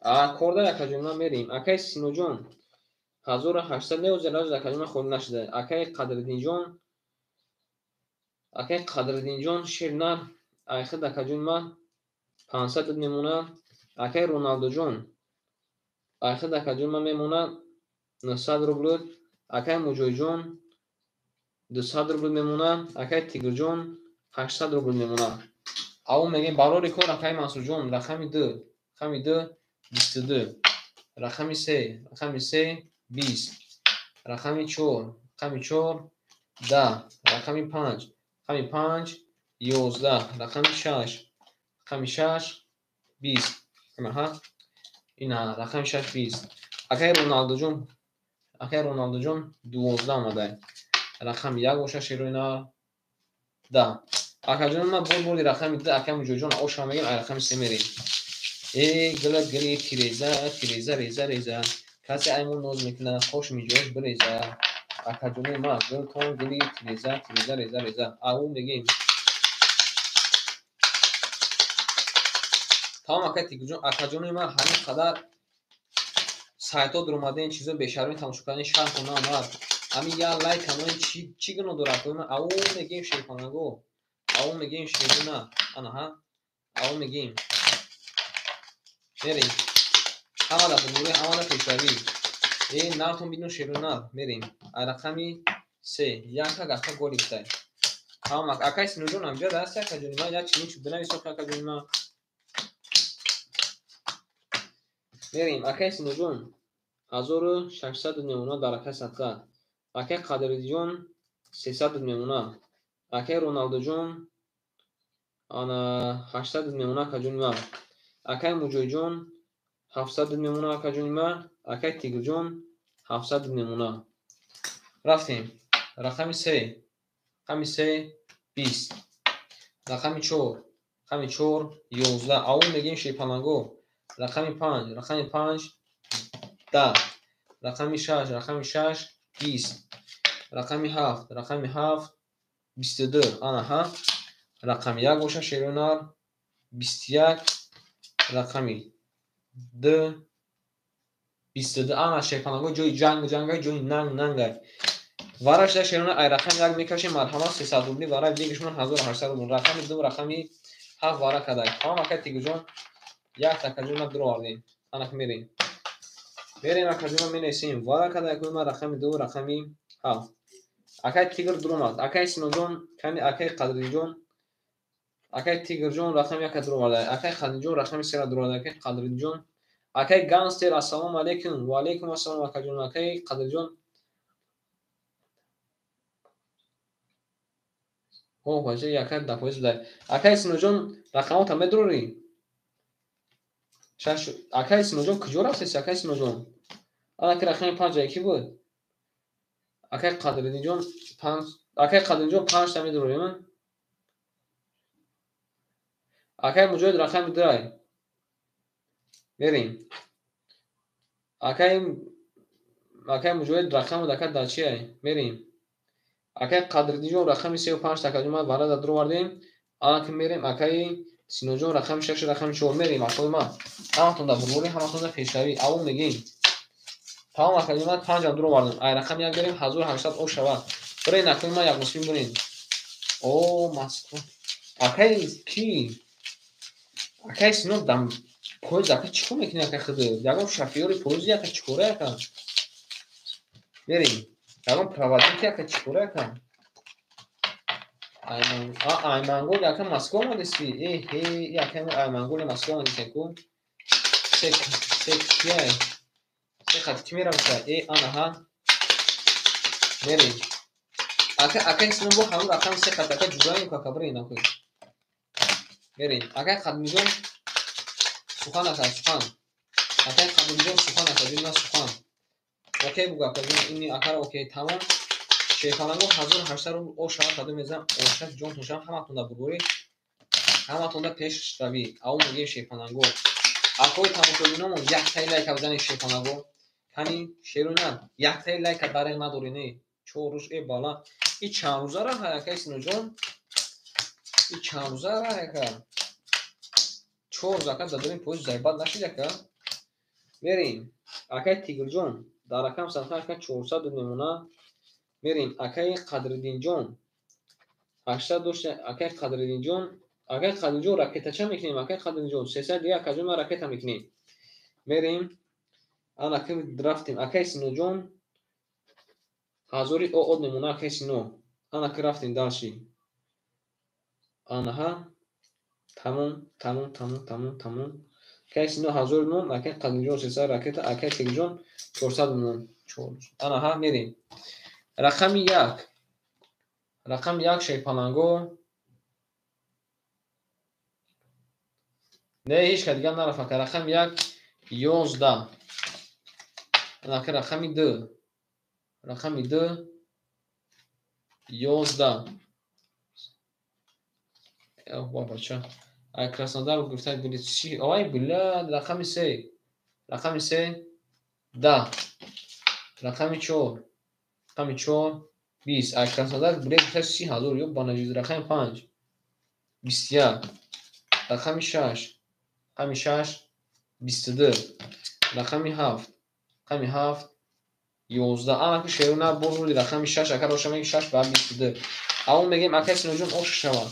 А корда акаҷони ман мерем. Акай Синоҷон 1800 неозер раз акаҷони ман холӣ нашуда. Акай Қадриддинҷон, акай Қадриддинҷон шернар айхид акаҷони ман 500 мемонад. Акай Роналдоҷон айхид акаҷони ман мемонад 900 рубл. Акай Муҷоҳидҷон 200 рубл мемонад. Акай Тигрҷон 800 рубл мемонад. Аввал мегем барори кор акай Мансурҷон рақами 2, рақами 2 22, рақами 3, рақами 3 20, рақами 4, рақами 4 10, рақами 5, рақами 5 11, рақами 6, рақами 6 20. Аҳа. Ина рақами 6 20. Акай Роналдоҷон, акай Роналдоҷон 12 омадай. Рақами 1 боша шероина 10. Акаҷон ман бор бурди рақами 2 акай Муҷоҳидҷон оша мегем ай рақами 3 мерем. Э гила гили тиреза, тиреза реза реза. Касе аймон ноз мекунад, қош миҷош биреза. Акаҷони ман гилтон гили тиреза, тиреза реза реза. Ау мегем. Тамом акай Тигрҷон, акаҷони ман ҳамин қадар сайтҳо дуромаден чизо бешармӣ тамошо кардани шарм наомад. Ҳамин як лайк ҳамои чӣ гуноҳ дорад? Ау мегем шерпанаго. Ау мегем шерина. Ана ҳа. Ау мегем. Мерем. Ҳамада бумурӣ, ҳамада пешравӣ. Э нартон бидун шерина. Мерем. Ай рақами 3. Яка гака голи гифтай. Тамом акай Синоҷон ҳамҷа даст акаҷони ман як чизи бинавис акаҷони ман. Мерем. Акай Синоҷон 1600 мемонад дар акай садқа. Акай Қадриддинҷон 300 мемонад. Акай Роналдоҷон ана 800 мемонад акаҷони ман. Акай Муҷоҳидҷон 700 мемонад акаҷони ман. Акай Тигрҷон 700 мемонад. Рафтем. Рақами 3. Рақами 3 20. Рақами 4. Рақами 4 11. Аввал мегем шерпаланго. Рақами 5. Рақами 5 10. Рақами 6. Рақами 6 20. Рақами 7. Рақами 7 22. Ана ҳа. Рақами 1 боша шерунар 21. Рақами 2 22. Ана шерпаланго ҷои ҷанг ҷангай, ҷои нанг нангай. Вара шуда шерунар ай рақами 1 мекашем, марҳамат 300 рубли вара дигашмон 1800 рубл. Рақами 2 рақами 7 вара кадай. Тамом акай Тигрҷон як такаҷон ма дуровардем. Ана мерем. Мерем акаҷон менависем. Вара кадай кӯи ма рақами 2 рақами 7. Акай Тигр дуромад. Акай Синоҷон, кани акай Қадриддинҷон, акай Тигрҷон рақами 1 дуроварда. Акай Қадриддинҷон рақами 3 дуроварда. Акай Қадриддинҷон, акай Ганстер ассалому алайкум. Ва алайкум ассалом акаҷон. Акай Қадриддинҷон. О, бача якай дафоиз будай. Акай Синоҷон рақамота медурорӣ? Шаш. Акай Синоҷон куҷо рафтеси акай Синоҷон? Ана ки рақами 5 яки буд. Акай Қадриддинҷон 5, акай Қадриддинҷон 5 та медурорӣ? Акай Муҷоҳид рақами 2 ай. Мерем. Акай Муҷоҳид рақами дака дар чи ай? Мерем. Акай Қадриддинҷон рақами 3 ва 5 такаҷон ман вара дуровардем. Ана ки мерем акай Синоҷон рақами 6 рақами 4 мерем акои ман. Ҳаматон дар бурбурӣ, ҳаматон дар пешравӣ. Аввал мегем. Тамом акаҷон ман 5 ам дуровардем. Ай рақами 1 берем 1800 ош шавад. Бирен акои ман як муслим бирен. О, Москва. Акай ки? Акай Сино дам поезд ака чӣ кор мекунӣ ака худ? Ягон шофёри поезди ака чӣ кора ака? Мерем. Ягон проводники ака чӣ кора ака? Айманголи ака Москва омадеси? Э, ака Айманголи Москва омадеси ку? Се се кияй? Се хат ки мерависа? Э, анаҳа. Мерем. Ака акай Сино бо ҳамун рақами се хат ака ҷураем ку ака бирен ака. Мерем. Акай Қадимҷон сухан ака сухан. Акай Қадимҷон сухан ака ҷон на сухан. Окей бугу ака ҷон ини акара окей тамом. Шерпаланго 1800 рубл о шава кадом мезанам оша ҷон тошам ҳаматонда бурборӣ ҳаматонда пешравӣ. Ав мегӯем шерпаланго. Акои тамошобиномон яктаи лайка бизанед шерпаланго. Кани шерона яктаи лайка дареғ надорӣ не. Чор рӯз э бала. И чанд рӯза раҳ акай Синоҷон? И чанд рӯза раҳ ака? Чор рӯз ака дадорим поезд зайбат нашид ака? Мерем. Акай Тигрҷон дар рақам садқа ака 400 мемона. Мерем. Акай Қадриддинҷон 800 дошта акай Қадриддинҷон. Акай Қадриддинҷон ракетача мекунем акай Қадриддинҷон 300 дига акаҷон ма ракета мекунем. Мерем. Ана ки рафтем. Акай Синоҷон ҳазори од мемона акай Сино. Ана ки рафтем дальше. Анаҳа. Тамом, тамом, тамом, тамом, тамом. Акай Сино 1000 мон, акай Қадриддинҷон 300 ракета, акай Тигрҷон 400 мон. Анаҳа мерем. Рақами як. Рақами як шерпаланго. Не, ҳеҷ ка дигар нарафт ака. Рақами як 11. Анака рақами ду. Рақами ду 11. Бача. Ай Краснодар гуфта билет чи? Ой, бля, рақами се. Рақами се 10. Рақами чор. Рақами чор 20. Ай Краснодар билет гуфта 30 000 ё банаҷиз. Рақами панҷ 21. Рақами шаш. Рақами шаш 22. Рақами ҳафт. Рақами ҳафт 11. Ана ки шерона боз рӯзи рақами шаш ака роша меги шаш ба 22. Аввал мегем акай Синоҷон ош шава.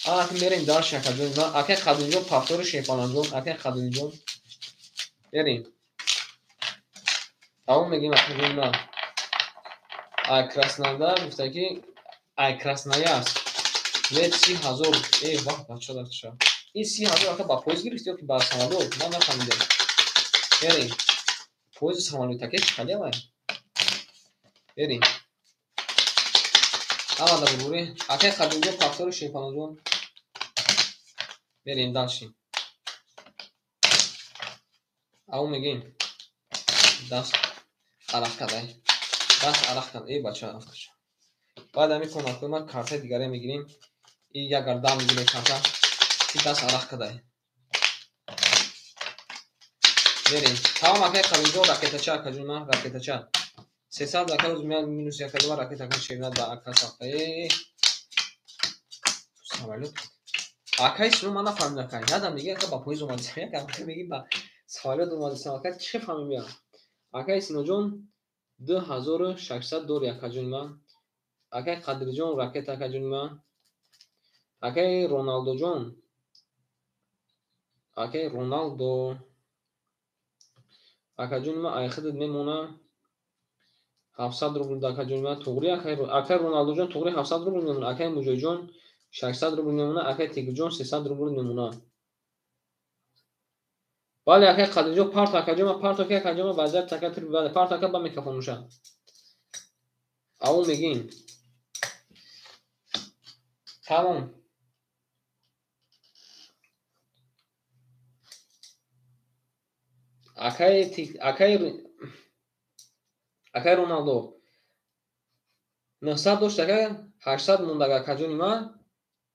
Ана ки мерем дальше акаҷон. Акай Қадимҷон повтори шерпаланҷон. Акай Қадимҷон. Мерем. Аввал мегем акаҷон на. Ай Краснодар гуфта ки ай Красноярск. Билет 30 000. Э, ваҳ бача дарша. Ин 30 000 ака ба поезд гирифти ё ки ба самолёт? Ман нафаҳмидам. Мерем. Поезди самолёт ака чӣ хеле вай? Мерем. Ҳамада бурбурӣ. Акай Қадимҷон повтори шерпаланҷон. Мерем дальше. Ав мегем. Даст арақ кадай. Даст арақ кад. Э бача афташа. Баъд ҳамин кӯмакҳои ма картаи дигаре мегирем. И як гардан мегирем карта. Ки даст арақ кадай. Мерем. Тамом акай Қадимҷон ракетача акаҷон ма ракетача. 300 ака рӯз меяд минус як ака ракета ака шерна да ака сафта. Э. Самолёт. Акай Сино ман нафаҳмидам ака. Ядам дига ака ба поезд омадисам. Як ака меги ба самолёт омадисам ака чӣ фаҳмим я? Акай Синоҷон 2600 дори акаҷони ман. Акай Қадриҷон ракета акаҷони ман. Акай Роналдоҷон. Акай Роналдо. Акаҷони ман ай худат мемона 700 рубл акаҷони ман. Туғри акай Роналдоҷон туғри 700 рубл мемона. Акай Муҷоҳидҷон 600 рубл мемона. Акай Тигрҷон 300 рубл мемона. Бале акай Қадриҷон парто акаҷон ман парто ки акаҷон ман вазъият ака бале парто ака ба микрофон муша. Аввал мегим. Тамом. Акай Роналдо 900 дошт ака 800 мондаг акаҷони ман.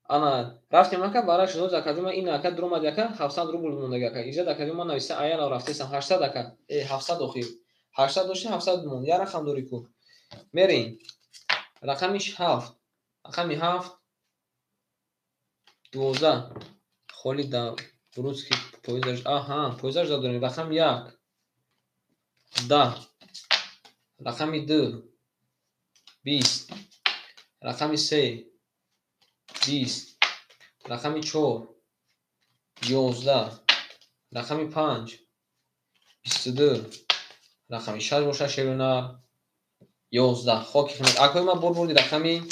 Ана рафтем ака бара шуд акаҷон ман ин ака дуромад ака 700 рубл мондаг ака. Изад акаҷон ман нависта аяна рафтесам 800 ака. Э 700 охир. 800 дошти 700 монд. Я рақам дори ку. Мерем. Рақами 7. Рақами 7 12. Холи да русский поездаш. Аҳа, поездаш дорем. Рақами 1 10. Рақами 2 20. Рақами 3 20. Рақами 4 11, рақами 5 22, рақами 6 бошад шерунар 11. Хоки химат. Акои ма бор бурди рақами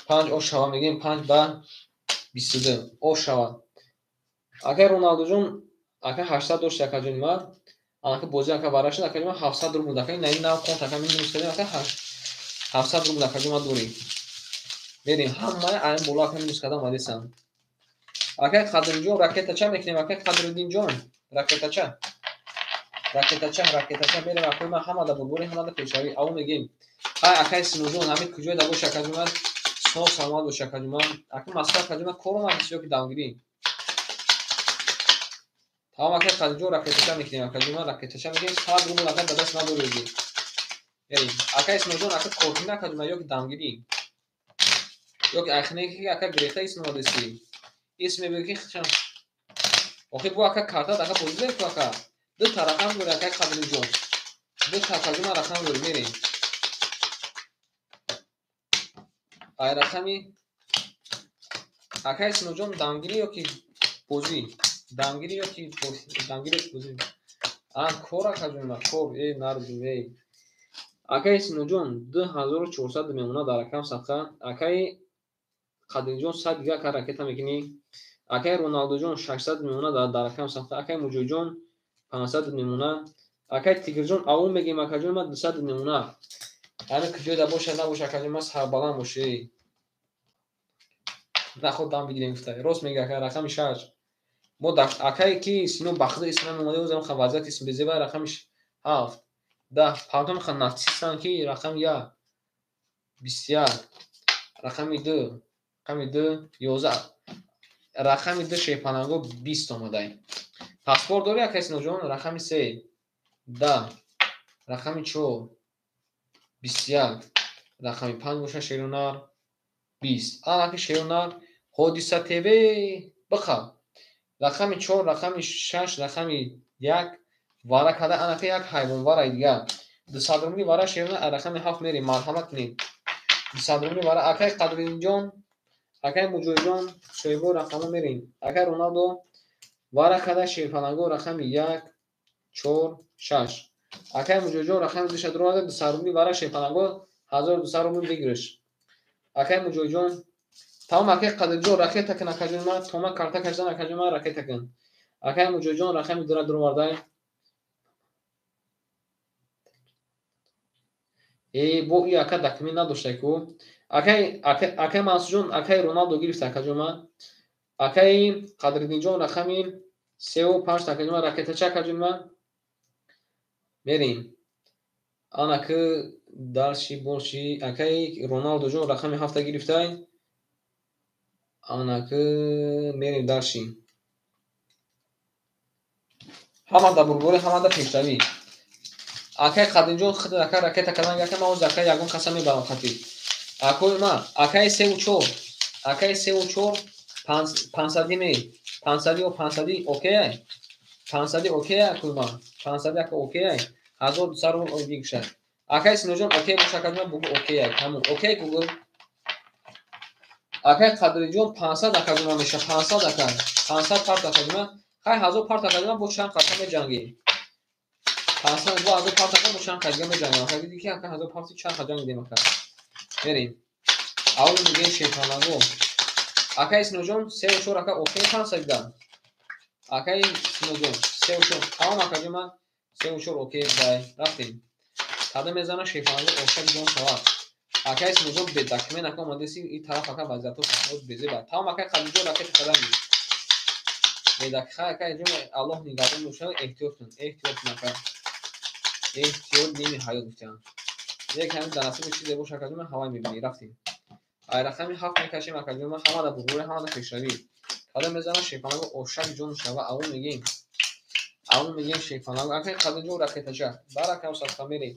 5 ош шава мегӯем 5 ба 22 ош шава. Акай Роналдуҷон ака 800 дошт акаҷони ма. Анака бозӣ ака вара шуд акаҷони ма 700 рубл ака ин нав конт ака минус кардем ака 700 рубл акаҷони ма дорӣ. Мерем ҳамаи айн боло ака минус кардам омадесам. Акай Қадримҷон ракетача мекунем акай Қадриддинҷон ракетача. Ракетача ракетача мерем акои ма ҳамада бурбури ҳамада пешравӣ аву мегем. Ай акай Синоҷон ҳамин куҷое да бош акаҷони ма сов саломат бош акаҷони ма. Ака Москва акаҷони ма кор омадис ё ки дамгирӣ? Тамом акай Қадримҷон ракетача мекунем акаҷони ма ракетача мекунем 100 рубл ака ба даст надорӣ. Мерем. Акай Синоҷон ака коркунӣ акаҷони ма ё ки дамгирӣ? Ё ки айхне ки ака гирехта исм омадеси? Исм мебигӯ ки хчам. Охи бу ака карта ака бозӣ дорӣ ку ака? Ду та рақам дорӣ акай Қадримҷон. Ду та акаҷони ма рақам дорӣ мерем. Ай рақами акай Синоҷон дамгирӣ ё ки бозӣ? Дамгирӣ ё ки бозӣ? Дамгирӣ ё ки бозӣ? А кор акаҷони ма кор. Э нарбин эй. Акай Синоҷон 2400 мемонад дар рақам садқа. Акай Қадримҷон 100 дига ака ракета мекунӣ. Акай Роналдуҷон 600 мемонад дар рақам садқа. Акай Муҷоҳидҷон 500 мемонад. Акай Тигрҷон аввал мегӯем акаҷони ма 200 мемонад. Ҳамин куҷое да бошад набошад акаҷони ма сарбаланд бошӣ. Наход дам бигирем гуфта. Рост мегӯ ака рақами 6. Мо акай ки Сино бахда исм намомада ӯзам ха вазъият исм безеба рақами 7 10 пардон ха нацистан ки рақами 1 21 рақами 2 рақами 2 11 рақами 2 шерпаланго 20 омадай. Паспорт дорӣ акай Синоҷон? Рақами 3 10 рақами 4 21 рақами 5 бошад шерунар 20. Анаки шерунар Ҳодиса ТВ биқа. Рақами 4 рақами 6 рақами 1 вара када анаки як ҳайвонвараи дигар. 200 рубли вара шерунар рақами 7 мерем марҳамат кунед. 200 рубли вара акай Қадриддинҷон акай Муҷоҳидҷон соҳибо рақамҳо мерем. Акай Роналдо вара када шерпаланго рақами 1 4 6. Акай Муҷоҳидҷон рақами 2 дурада 200 рубли вара шерпаланго 1200 рубл бигириш. Акай Муҷоҳидҷон тамом акай Қадриддинҷон ракета кун акаҷони ма тома карта кашидан акаҷони ма ракета кун. Акай Муҷоҳидҷон рақами 2 дуровардай. Э бо и ака документ надоштай ку. Акай Мансурҷон акай Роналдо гирифта акаҷони ма. Акай Қадриддинҷон рақами 3 ва 5 акаҷони ма ракетача акаҷони ма. Мерем. Анаки дарши боши акай Роналдоҷон рақами 7 гирифтай. Анаки мерем дарши. Ҳамада бурборӣ ҳамада пешравӣ. Акай Қадримҷон худ ака ракета кардан ака ман ҳозир акай ягон каса мебарам хати. Акои ма акай 3 ва 4 акай 3 ва 4 500 ме 500 ё 500 окей ай 500 окей акои ма 500 ака окей ай 1200 рубл бигшад. Акай Синоҷон окей бош акаҷон бугу окей ай тамом окей гугл. Акай Қадриддинҷон 500 акаҷон ма меша 500 ака 500 парт акаҷон ма хай 1000 парт акаҷон ма бо чанд қата меҷангем. 500 бо 1000 парт ака бо чанд қата меҷангем. Ака диди ки ака 1000 парти чанд қата ҷангидем ака. Мерем. Аввал мегӯем шерпаланго. Акай Синоҷон 3 ва 4 ака окей 500 да. Акай Синоҷон 3 ва 4 тамом акаҷон ма 3 ва 4 окей дай рафтем. Када мезана шерпаланго ошак ҷон шавад. Акай Синоҷон бе документ ака омадаси и тараф ака вазъиятҳо боз безеба. Тамом акай Қадриддинҷон ракета кардан. Бедакха акай ҷон Аллоҳ нигаҳбон бошад эҳтиёт кун эҳтиёт кун ака. Эҳтиёт ними ҳаёт гуфтам. Як ҳамин дар насиби чизе бош акаҷон ма ҳавай мебинӣ рафтем. Ай рақами 7 мекашем акаҷон ма ҳамада бурбури ҳамада пешравӣ. Када мезана шерпаланго ошак ҷон шава аввал мегӯем. Аввал мегӯем шерпаланго акай Қадриддинҷон ракетача. Дар рақам садқа мерем.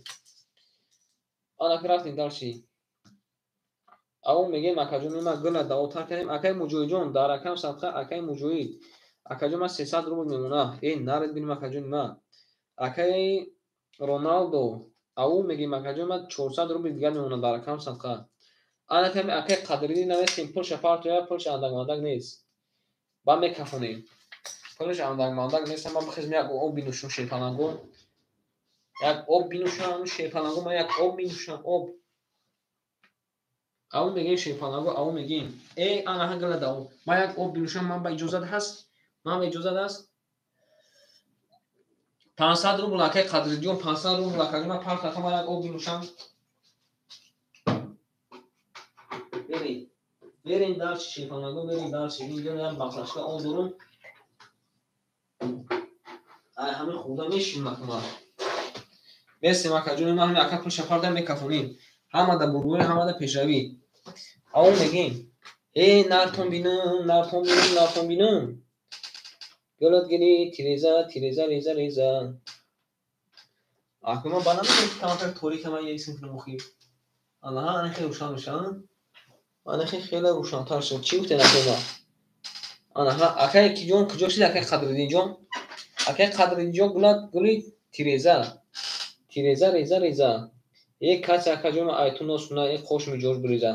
Анаки рафтем дарши. Аввал мегӯем акаҷони ма гула давотар кардем. Акай Муҷоҳидҷон дар рақам садқа акай Муҷоҳид. Акаҷон ма 300 рубл мемонад. Э наред бинем акаҷони ма. Акай Роналдо аввал мегӯем акаҷон ма 400 рубл дигар мемонад дар рақам садқа. Ана ками акай Қадриддин навесем, пулша партоя, пулша андак-мандак нест. Ба мекафонем. Пулш андак-мандак нест, ман бихезм як об бинӯшам шерпаланго. Як об бинӯшам шерпаланго, ман як об минӯшам, об. Ав мегем шерпаланго, ав мегем. Э, ана ҳа гала дао. Ман як об бинӯшам, ман ба иҷозат ҳаст? Ман ба иҷозат ҳаст? 500 рубл акай Қадриддин, 500 рубл акай, ман партаха, ман як об бинӯшам. Берем. Берем дальше шерпаланго, берем дальше. Инҷо як баклажка об дорум. Ай ҳамин хурда мешинам акма. Мерсем акаҷони ман, ҳамин ака пулша парда мекафонем. Ҳамада бурбури, ҳамада пешравӣ. Ав мегем. Э, нартон бинам, нартон бинам, нартон бинам. Гулат гили, тиреза, тиреза, реза, реза. Ака ман ба намедонам ки камтар торика ман яисм кунам охи. Аллаҳа, ана хеле рӯшан мешавад. Ана хеле рӯшантар шуд. Чӣ гуфтен акаи ман? Анаҳа, акай киҷон куҷо шуд акай Қадриддинҷон? Акай Қадриддинҷон гулат гули тиреза. Тиреза, реза, реза. Е касе акаҷон ай ту нос куна, е қош миҷош биреза.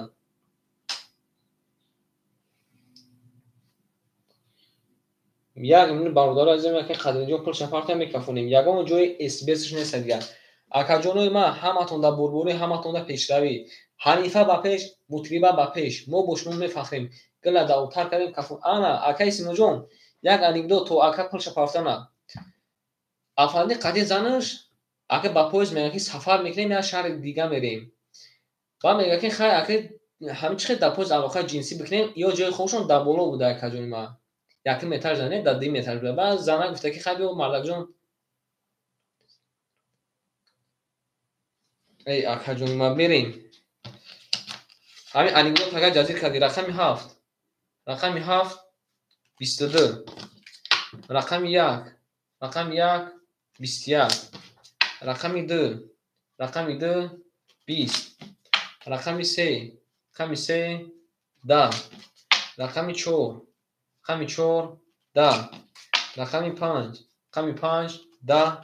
Як минут бародаро азизам, акай Қадриддинҷон пул шапарта мекафонем. Ягон ҷои СБСш нест дигар. Акаҷонои ман, ҳаматон дар бурбурӣ, ҳаматон дар пешравӣ. Ҳанифа ба пеш, мутриба ба пеш. Мо бо шумо мефахрем. Гила давтар кардем кафон. Ана, акай Синоҷон, як анекдот то ака пул шапартана. Афанди қади занаш ака ба поезд мегӯяд ки сафар мекунем, як шаҳри дига мерем. Баъд мегӯяд ки хай ака ҳамин чӣ хел дар поезд алоқаи ҷинсӣ бикунем, ё ҷои хобшон дар боло буда акаҷони ман. Якум этаж не, дар дуюм этаж буда. Баъд зана гуфта ки хай биё мардакҷон. Эй акаҷони ман мерем. Ҳамин анекдот агар ҷазир кардӣ, рақами 7. Рақами 7 22. Рақами 1. Рақами 1 21. Рақами 2. Рақами 2 20. Рақами 3. Рақами 3 10. Рақами 4. Рақами 4 10. Рақами 5. Рақами 5 10.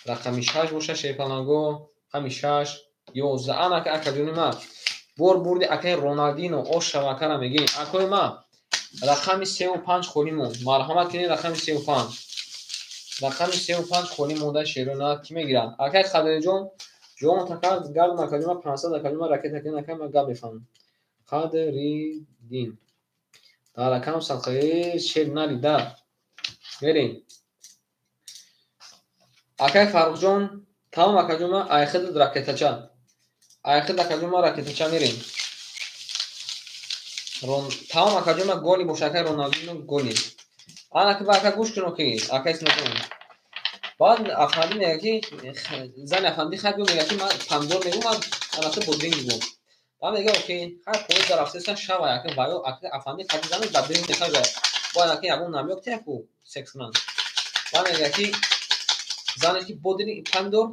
Рақами 6 боша шерпаланго. Рақами 6 11. Ана акаҷони ман. Бор бурди акаи Роналдино ош шавакара мегӯем. Акои ман рақами 3 ва 5 холӣ монд. Марҳамат кунед рақами 3 ва 5. Рақами 3 ва 5 холӣ монда шерона кӣ мегирад? Акаи Қадриддинҷон, ҷон такар гардон акаҷон, ман 500 акаҷон, ман ракета кунед акаи ман гап мефаҳмам. Қадриддин. Дар рақам садқаи шер нарида. Мерем. Акаи Фаррухҷон, тамом акаҷон, ман айхид ракетача. Айхид акаҷон, ман ракетача мерем. Тамом акаҷон, ман голи боша акаи Роналдино голи. Ана ки ба ака гӯш кун охи, акаи Синоҷон. Баъд афанди мегӯяд ки зани афанди хай биё мегӯяд ки ман помидор мегӯм, ман анафта бодринг мегӯм. Баъд мегӯяд охи, хай поезд рафтесан шава ака ваё ака афанди хади занаш дар дуюм этаж бояд ака ягон намёк тияку секс кунанд. Баъд мегӯяд ки занаш ки бодринг помидор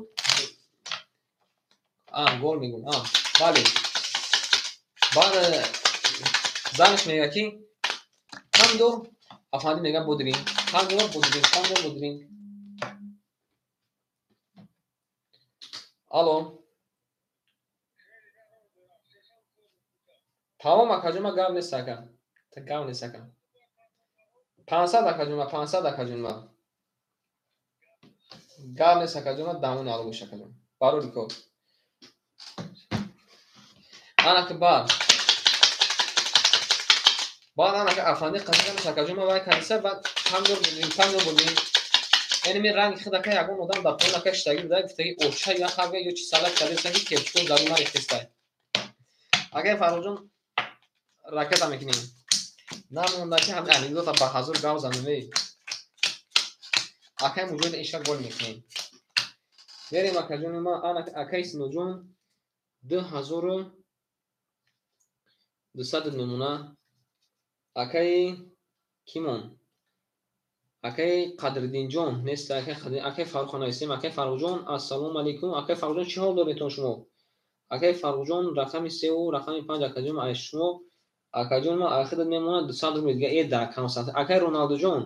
гол мегӯм. Бале. Баъд занаш мегӯяд ки помидор, афанди мегӯяд бодринг, помидор, бодринг, помидор, бодринг. Алло. Тамом акаҷон, ман гап нест ака. Гап нест ака. 500 акаҷон, ман 500 акаҷон ман. Гап нест акаҷон, ман дамони алло бош акаҷон. Барори кор. Ана ки баъд. Баъд ана ки афанди қасидам акаҷон, ман вай кадиса баъд помидор бодринг, помидор бодринг. Яъне мен ранги худ ака ягон одам дар поён ака шиштагӣ буда, гуфтаги оча я хавга ё чи салат кардесан ки кепчико дарун нарехтестай. Акай Фаррухҷон ракета мекунем. Намонда ки ҳамин анекдота ба ҳазур гав занем. Акай Муҷоҳид иша гол мекунем. Мерем акаҷони ман, ана акай Синоҷон 2200 мемона. Акаи кимон? Акаи Қадриддинҷон нест, акаи Қадриддин, акаи Фаррух нависем. Акаи Фаррухҷон, ассалому алайкум. Акаи Фаррухҷон, чӣ ҳол доред шумо? Акаи Фаррухҷон, рақами 3 ва рақами 5 акаҷон, ай шумо акаҷон ман ахират мемонад 200 рубл дига. Э дар кам сат. Акаи Роналдуҷон,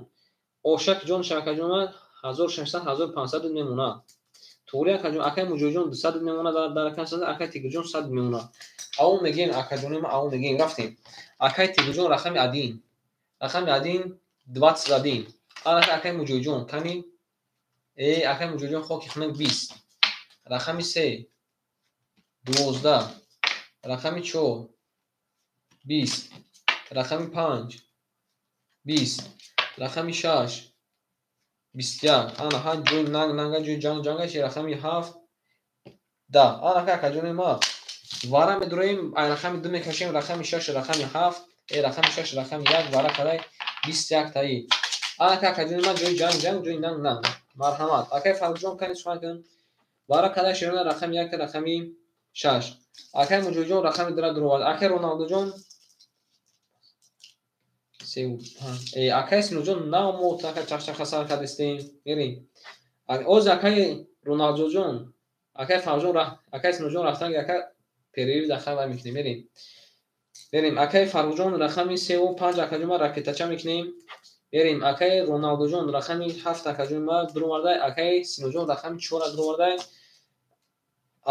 ошак ҷон шакаҷон ман 1600 1500 мемонад. Туғри акаҷон, акай Муҷоҳидҷон 200 мемона дар рақам 100, акай Тигрҷон 100 мемона. Аву мегем, акаҷони ма, аву мегем, рафтем. Акай Тигрҷон рақами 1. Рақами 1 21. Анака акай Муҷоҳидҷон, кани? Акай Муҷоҳидҷон хоки хунак 20. Рақами 3 12. Рақами 4 20. Рақами 5 20. Рақами 6 21. Ана ҳа ҷои нанг нанга, ҷои ҷанг ҷанга, чи рақами 7 10. Анака акаҷони ма вара медуроем, ай рақами 2 мекашем, рақами 6, рақами 7, рақами 6, рақами 1, вара кадай 21 таи. Анака акаҷони ма ҷои ҷанг ҷанг, ҷои нанг нанг. Марҳамат. Акай Фаррухҷон кани сухан кун. Вара кадай шерона рақами 1, рақами 6. Акай Муҷоҳидҷон рақами 2 дуровард. Акай Роналдоҷон 3 5. Акай Синоҷон нав мо така чахчаха сар кардистем. Мерем. Оз акай Роналдоҷон, акай Фаррухҷон, акай Синоҷон рафтан, ака перерыв дахал вай мекунем. Мерем. Мерем. Акай Фаррухҷон рақами 3 ва 5 акаҷон ма ракетача мекунем. Мерем. Акай Роналдоҷон рақами 7 акаҷон ма дуровардай. Акай Синоҷон рақами 4 дуровардай.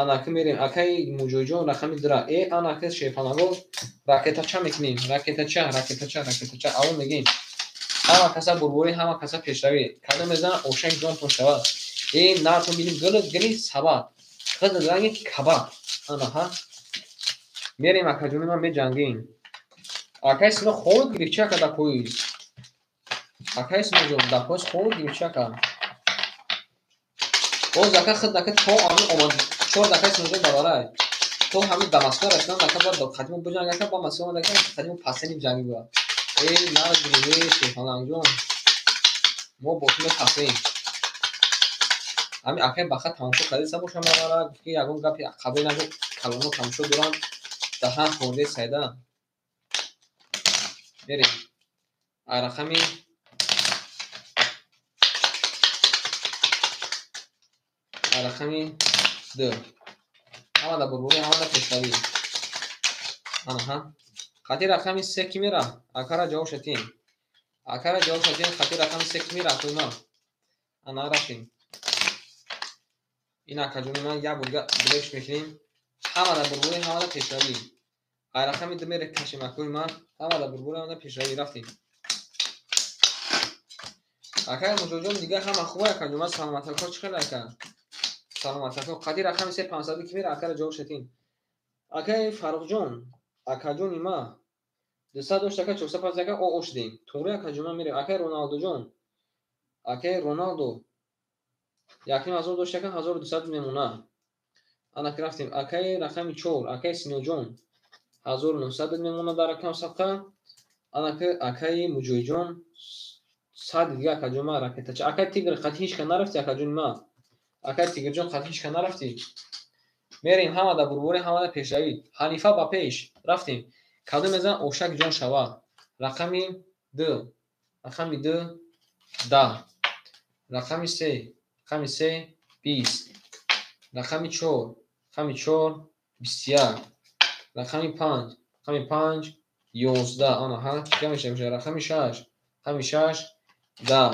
Анаки мерем. Акай Муҷоҳидҷон рақами 2. Анаки шерпанаго ракетача мекунем. Ракетача, ракетача, ракетача. Аввал мегем. Ҳама каса бурбурӣ, ҳама каса пешравӣ. Кадом мезанад, ошак ҷонтон шавад. Нартон бинем, гили гили сабад. Хид ранги кабаб. Анаҳа. Мерем акаҷони ман меҷангем. Акай Сино хоб гирифт чи ака дар поиз? Акай Синоҷон дар поиз хоб гирифт чи ака? Боз ака хид ака то ҳамин омад 4 дақиқа Синоҷон баробарай. То ҳамин ба Москва расидан ака бояд қадимо биҷанг ака, ба Москва омад ака қадимо пасеним ҷангӣ бояд. Нар гирифт Шерпалангҷон. Мо бо ту мепасем. Ҳамин акай баха тамошо кардиса бошам мавара, гуфт ки ягон гапи қабул нагӯ, калоно тамошо доранд, даҳан хӯрдаи сайда. Мерем. Ай рақами 2. Ҳама дар бурбурӣ, ҳама дар пешравӣ. Анаҳа. Хати рақами 3 ки мера? Акара ҷавоб шатем. Акара ҷавоб шатем, хати рақами 3 ки мера? Акои ман. Ана рафтем. Ин акаҷони ман як бор билеш мекунем. Ҳама дар бурбурӣ, ҳама дар пешравӣ. Ай рақами 2 мера кашем акои ман. Ҳама дар бурбурӣ, ҳама дар пешравӣ рафтем. Акай Муҷоҳидҷон дига ҳама хуб акаҷон, ман саломатако чӣ хел ака? Саломатако. Қади рақами 3 500 ки мера? Акара ҷавоб шатем. Акай Фаррухҷон, акаҷони ма 200 дошт ака, 450 ака, о шудем. Туғри акаҷон ман мерем. Акай Роналдоҷон, акай Роналдо 1500 дошт ака, 1200 мемона. Анаки рафтем. Акай рақами 4, акай Синоҷон 1900 мемона дар рақам сабқа. Анаки акай Муҷоҳидҷон 100 дига акаҷон ма ракетача. Акай Тигр қати ҳеч ка нарафти акаҷони ма. Акай Тигрҷон қати ҳеч ка нарафти. Мерем ҳама дар бурбурӣ, ҳама дар пешравӣ. Ҳанифа ба пеш рафтем. Кадом мезанад ошак ҷон шава? Рақами 2, рақами 2 10. Рақами 3, рақами 3 20. Рақами 4, рақами 4 21. Рақами 5, рақами 5 11. Анаҳа, чӣ мешавад? Рақами 6, рақами 6 10.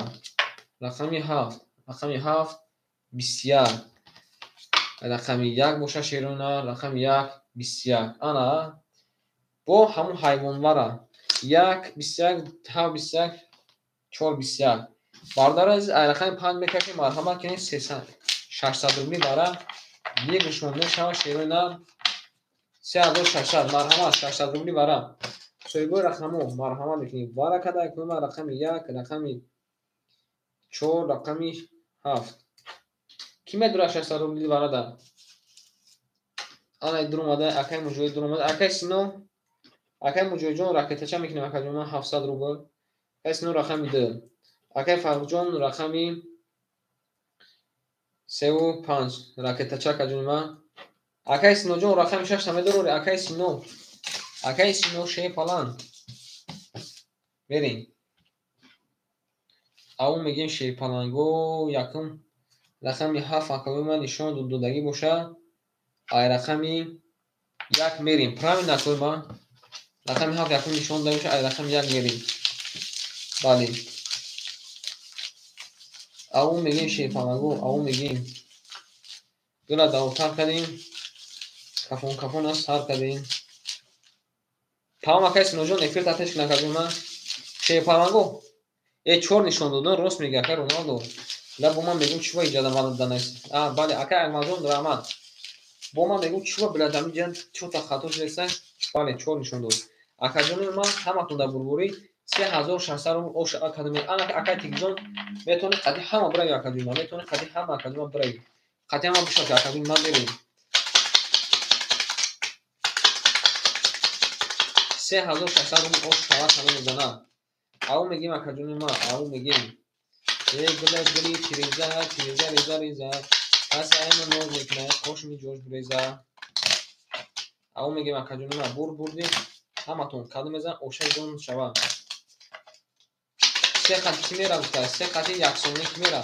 Рақами 7, рақами 7 21. Рақами 1 боша шерона, рақами 1 21. Ана бо ҳамун ҳайвонвара 1 21, 7 21, 4 21. Бародари азиз, ай рақами 5 мекашем, марҳамат кунед, 600 рубли бара лигшон мешавад шерона 3600. Марҳамат, 600 рубли бара. Соҳибои рақамҳо марҳамат мекунед. Вара када кунем рақами 1, рақами 4, рақами 7. Ки медурад 600 рубли варада? Ана дуромада, акай Муҷоҳид дуромада, акай Сино, акай Муҷоҳидҷон ракетача мекунем акаҷон ман 700 рубл. Акай Сино рақами 2. Акай Фаррухҷон рақами 3 ва 5 ракетача акаҷони ман. Акай Синоҷон рақами 6 медорори акай Сино. Акай Сино шерпаланг. Мерем. Аввал мегем шерпаланго якум рақами 7 акаи ман нишон додагӣ боша. Ай рақами 1 мерем. Правильно акаи ман. Рақами 7 якум нишон дода боша, ай рақами 1 мерем. Бале. Аввал мегем шерпаланго, аввал мегем. Гула давотар кардем. Кафон кафон аст сар кардем. Тамом акай Синоҷон эфир татеш кун акаҷон ман. Шерпаланго. Э чор нишон додан рост мега акай Роналдо. Ла бо ман мегӯм чува иҷада ман данайс. А бале акай Акмалҷон раҳмат. Бо ман мегӯм чува билад амиҷан чорта хато шудеса. Бале чор нишон дод. Акаҷони ман ҳаматон дар бурбурӣ 3600 рубл ош академи. Ана акай Тигҷон метавонӣ қади ҳама бирави акаҷон ман. Метавонӣ қади ҳама акаҷон ман бирави. Қади ҳама бишав ки акаҷон ман мерем. 3600 рубл ош шавад ҳама мезанад. Ау мегим акаҷони ман, ау мегим. Э гула гули тиреза, тиреза реза реза. Пас айма ноз мекунад, қошми ҷош буреза. Ау мегим акаҷони ман, бур бурди ҳаматон кадом мезан оша ҷон шавад. Се қати ки мера гуфта, се қати яксомонӣ ки мера.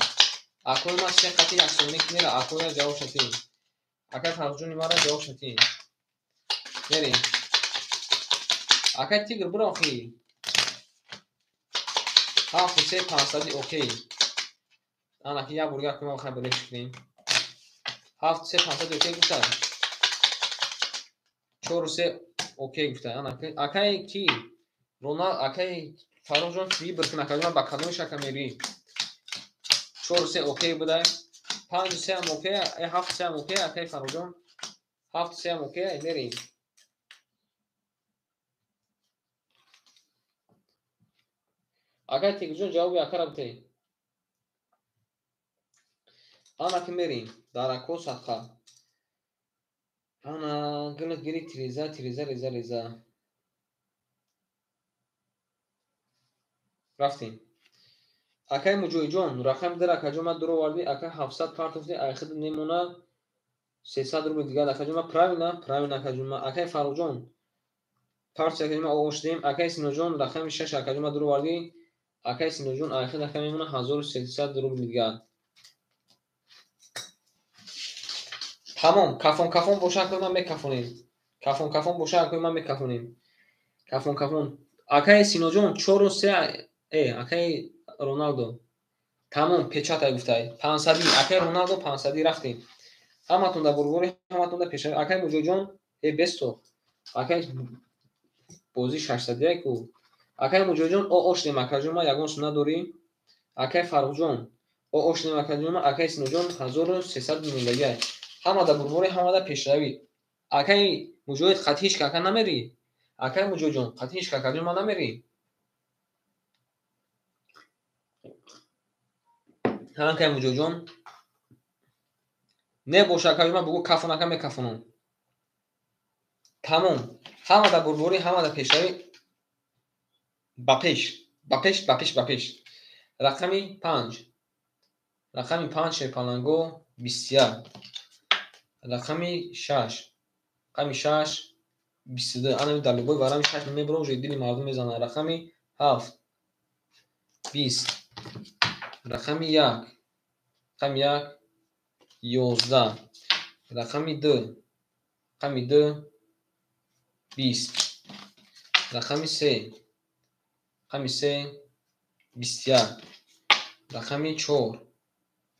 Акои ман се қати яксомонӣ ки мера, акоя ҷавоб шатӣ. Акай Фаррухҷони мара ҷавоб шатӣ. Мерем. Акай Тигр бура охи. 7 3 500 окей. Ана ки як бор як кунам хай билеш кунем. 7 3 500 окей гуфта. 4 3 окей гуфта. Ана ки акай ки Роналд акай Фаррухҷон вибр кун акаҷон ба кадоми шака мери. 4 3 окей будай. 5 3 ам окей, 7 3 ам окей акай Фаррухҷон. 7 3 ам окей мерем. Акай Тигрҷон ҷавоби акара бите. Ана ки мерем. Дарако садқа. Ана гила гири тиреза, тиреза реза реза. Рафтем. Акай Муҷоҳидҷон, рақами дар акаҷон ман дур овардӣ, акай 700 партофтӣ, айхид мемона 300 рубл дигар акаҷон ман правильно, правильно акаҷон ман. Акай Фаррухҷон, партия акаҷон ман оғоз шудем. Акай Синоҷон, рақами 6 акаҷон ман дур овардӣ. Акай Синоҷон, айхид ака мемона 1300 рубл дигар. Тамом, кафон кафон боша акои ман мекафонем. Кафон кафон боша акои ман мекафонем. Кафон кафон. Акай Синоҷон 4 3 акай Роналдо. Тамом, печатай гуфтай. 500, акай Роналдо 500 рафтем. Ҳаматон дар бурбурӣ, ҳаматон дар пеша. Акай Муҷоҳидҷон, бесто. Акай бозӣ 601 ку. Акай Муҷоҳидҷон, о ошнем акаҷон ман ягон сум надорӣ. Акай Фаррухҷон, о ошнем акаҷон ман, акай Синоҷон 1300 миллион. Ҳама дар бурбурӣ, ҳама дар пешравӣ. Акай Муҷоҳид қати ҳеч кака намерӣ. Акай Муҷоҳидҷон, қати ҳеч какаҷон ман намерӣ. Акай Муҷоҳидҷон, не боша акаҷон ман бугӯ кафон ака мекафонам. Тамом. Ҳама дар бурбурӣ, ҳама дар пешравӣ. Ба пеш, ба пеш, ба пеш, ба пеш. Рақами 5. Рақами 5 Шерпаланго 21. Рақами 6. Рақами 6 22. Ана дар либои варами 6 мебро, уже дили мардум мезанад. Рақами 7 20. Рақами 1. Рақами 1 11. Рақами 2. Рақами 2 20. Рақами 3. Рақами 3 21. Рақами 4.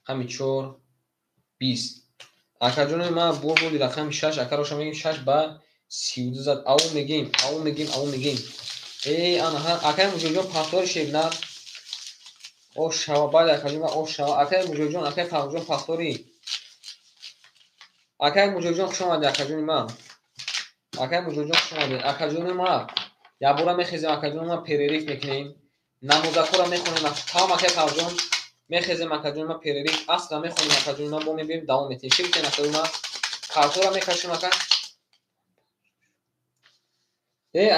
Рақами 4 20. Акаҷони ман бур буди рақами 6, акароша мегим 6 ба 32 зад. Ау мегим, ау мегим, ау мегим. Ана акай Муҷоҳидҷон пахтори шебнар. Ош шава, бале акаҷон ман ош шава. Акай Муҷоҳидҷон, акай Фаррухҷон пахтори. Акай Муҷоҳидҷон хуш омадӣ акаҷони ман. Акай Муҷоҳидҷон хуш омадӣ. Акаҷони ман, якбора мехезем акаҷони ман перериф мекунем. Намозакора мехонем. Тамом акай Фаррухҷон мехезем акаҷони ман перериф, асра мехонем акаҷони ман, бо мебием давом метиҳем. Чӣ гуфтем акаҷони ман? Картора мекашем ака.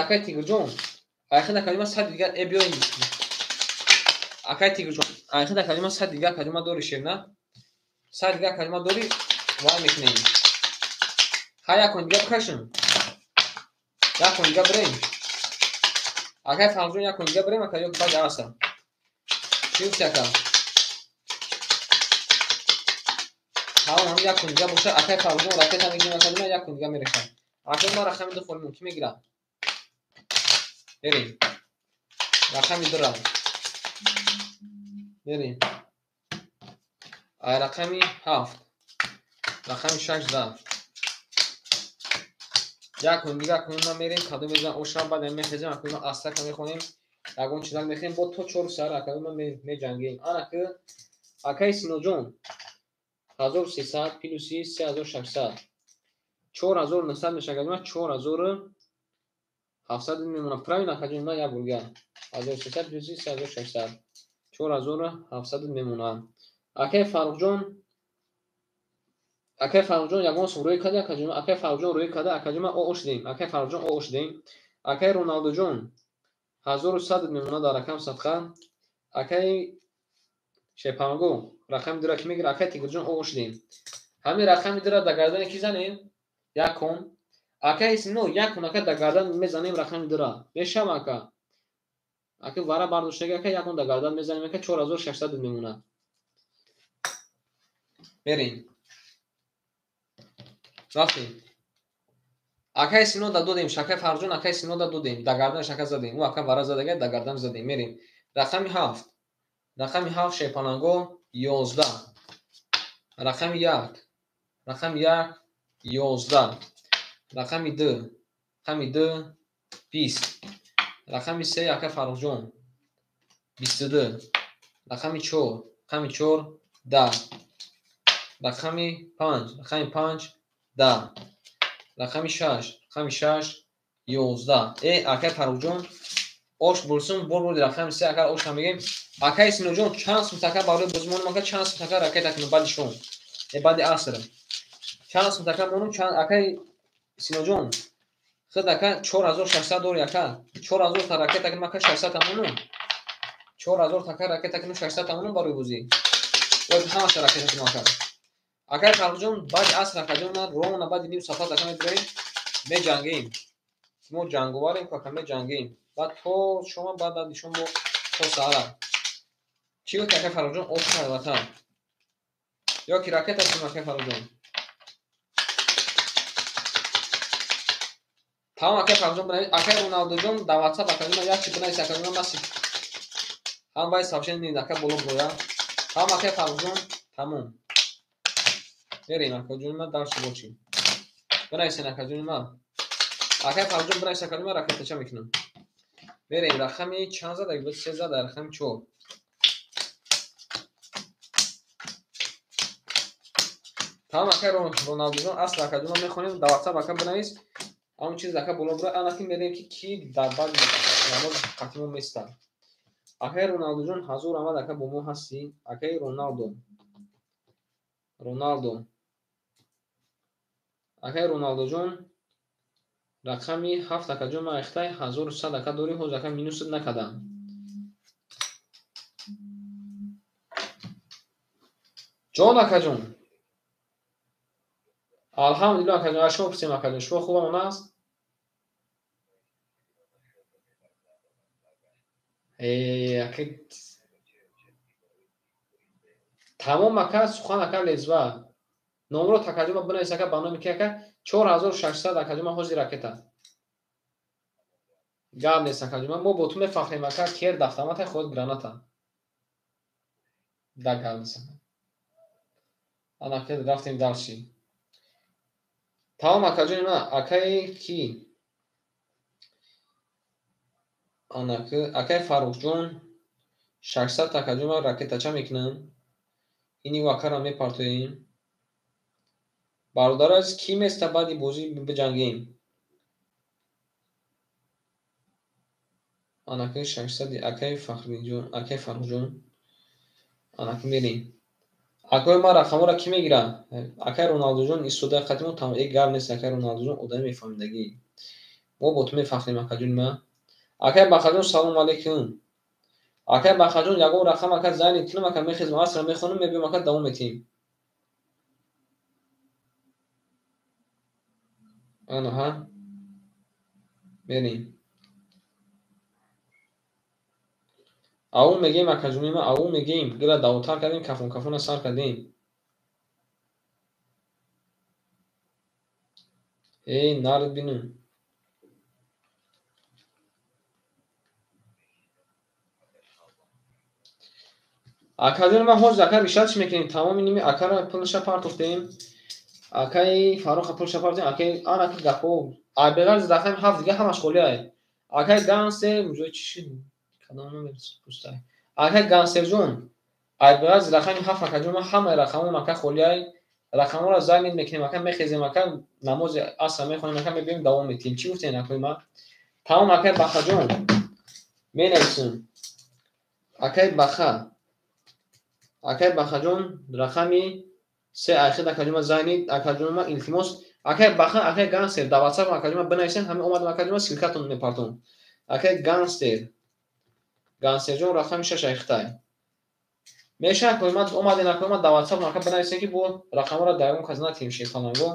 Акай Тигрҷон, айхид акаҷони ман 100 дигар, биёин. Акай Тигрҷон, айхид акаҷони ман 100 дигар акаҷони ман дорӣ шер, на? 100 дигар акаҷони ман дорӣ, вай мекунем. Ҳай як кун дигар бикашем. Як кун дигар бирем. Акай Фаррухҷон як кун дигар бирем, ака ё баъд аса. Чӣ гуфти ака? Тамом, ҳам як кун дигар боша. Акай Фаррухҷон ракета мегирем акаҷон ман як кун дигар мерехам. Акай ман рақами 2 холимон ки мегирам? Мерем. Рақами 2 ра. Мерем. Ай рақами 7. Рақами 6 зад. Як кун дига кун ма мерем, кадом мезан оша, баъд мехезем, акун ма астака мехонем, ягон чизак мехем, бо то 4 сар акун ма меҷангем. Ана ки акаи Синоҷон 1300 плюси 3600 4900 мешавад, ма 4700 мемонад. Правильно, акаҷон, ма як бурга 1300 плюси 3600 4700 мемонад. Акаи Фаррухҷон, акаи Фаррухҷон ягон сум рӯй карда, акаҷон, акаи Фаррухҷон рӯй карда, акаҷон, ма о шудем, акаи Фаррухҷон о шудем. Акаи Роналдуҷон 1100 мемонад дар рақам садқа. Акаи Шепанго рақами дура ки мегирад, акаи Тигрҷон о шудем. Ҳамин рақами дура дар гардани ки занем? Якум. Акаи Сино якум, ака дар гардан мезанем рақами дура. Мешава ака? Ака вара бардоштаги ака якум дар гардан мезанем, ака 4600 мемонад. Мерем. Рафтем. Акаи Сино да додем, шакаи Фаррухҷон акаи Сино да додем, дар гардан шака задем. Ӯ ака вара задага дар гардан задем. Мерем. Рақами 7. Рақами 7 Шерпаланго 11. Рақами 1. Рақами 1 11. Рақами 2. Рақами 2 20. Рақами 3 ака Фаррухҷон 22. Рақами 4. Рақами 4 10. Рақами 5. Рақами 5 10. Рақами 6. Рақами 6 11. Акаи Фаррухҷон ош бурсум, бор бурди рақами 3 ака ош ҳам мегем. Акаи Синоҷон чанд сум така барои бозимонам, ака чанд сум така ракета кунам баъди шом, баъди аср. Чанд сум така монум, чанд акаи Синоҷон худ ака 4600 дори ака 4000 та ракета кунам ака 600 та монум. 4000 така ракета кунам 600 та монум барои бозӣ. Бояд ҳамаша ракета кунам ака. Акаи Фаррухҷон баъди аср акаҷон ман ровно баъди ним соат ака мебироем, меҷангем. Мо ҷанговарем ку ака меҷангем. Баъд то шома, баъд баъди шом бо то саҳара. Чӣ гуфт акаи Фаррухҷон? Ош кард ватан. Ё ки ракета кунам акаи Фаррухҷон. Тамом акаи Фаррухҷон бинавис. Акаи Роналдуҷон дар WhatsApp акаҷон як чи бинавис акаҷон ман ҳам баъди сообщение нид ака боло бироя. Тамом акаи Фаррухҷон, тамом. Мерем акаҷони ман дарси бочи. Бинависен акаҷони ман. Акаи Фаррухҷон бинавис акаҷони ман ракетача мекунам. Мерем рақами чанд зада? 3 зада, рақами 4. Тамом акаи Роналдуҷон асл акаҷон ман мехонем дар WhatsApp ака бинавис. Ҳамон чиз ака боло бироя. Ана ки мерем ки ки дар баъди намоз қатъи мо местад. Акаи Роналдуҷон ҳазор омад ака бо мо ҳастӣ. Акаи Роналдо. Роналдо. Акаи Роналдуҷон рақами 7 акаҷон ман ихтай 1100 ака дорӣ, ҳоз ака минусат накардам. Ҷон акаҷон. Алҳамдулиллоҳ акаҷон, аз шумо пурсем акаҷон, шумо хубам аст? Ака тамом ака сухан ака лезва. Номро акаҷон ман бинавис ака ба номи ки ака 4600 акаҷон ман ҳозир ракета. Гап нест акаҷон, мо бо ту мефахрем ака, кер дафтамата худ граната. Да гап нест ака. Ана ки рафтем дарси. Тамом акаҷони ман, акаи ки? Ана ки акаи Фаррухҷон 600 акаҷон ман ракетача мекунам. Ини акара мепартоем. Бародаро азиз, ки места баъди бозӣ биҷангем? Ана ки 600 акаи Фахриҷон, акаи Фаррухҷон. Ана ки мерем. Акои ман рақамҳоро ки мегирад? Акаи Роналдуҷон истода қатъи мо тамом. Гап нест акаи Роналдуҷон одами мефаҳмидагӣ. Мо бо ту мефахрем акаҷони ман. Акаи Бахаҷон салом алейкум. Акаи Бахаҷон ягон рақам ака занг кунам ака мехезам, асра мехонам, мебиём ака давом метиҳем. Ана ҳа. Мерем. Ау мегем акаҷони ман, ау мегем. Гила давотар кардем, кафон кафона сар кардем. Нард бинум. Акаҷони ман ҳозир ака ришат чӣ мекунем? Тамоми ними акара пулаша партофтем. Акаи Фарруха пулша партем, акаи ана ки гапо. Ай беғарз рақами 7 дига ҳамаш холӣ ай. Акаи Гансер, ҷои чӣ шид? Кадом номер пустай? Акаи Гансерҷон, ай беғарз рақами 7 акаҷон, ман ҳамаи рақамон ака холӣ ай. Рақамҳоро занг мекунем, ака мехезем, ака намози аср мехонем, ака мебиём давом метиҳем. Чӣ гуфтем акои ман? Тамом акаи Бахаҷон. Менависем. Акаи Баха. Акаи Бахаҷон рақами 3 айхид акаҷон ман занг акаҷон ман илтимос. Акаи Баха, акаи Гансер дар WhatsApp акаҷон ман бинависем, ҳамин омадам акаҷон ман ссылкатон мепартом. Акаи Гансер. Гансерҷон рақами 6 айхитай. Меша акои ман омадем акои ман дар WhatsApp ака бинависем ки бо рақамҳоро дар ягон кас натиҳем шерпаланго.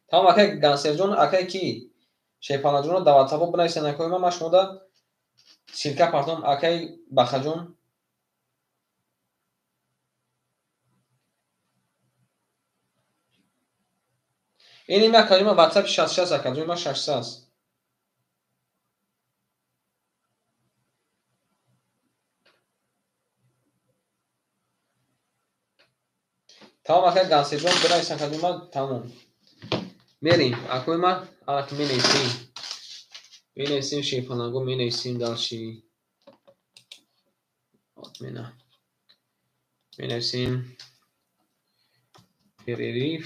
Тамом акаи Гансерҷон, акаи ки шерпаланҷонро дар WhatsApp бинависем акои ман, ман шумода ссылка партом. Акаи Бахаҷон. Ин ин акаҷон ман WhatsApp 66 акаҷон ман 66. Тамом акаи Гансерҷон бинавис акаҷон ман тамом. Мерем акои ман ана ки менависем. Менависем шерпаланго, менависем дальше. Отмена. Менависем перерыв.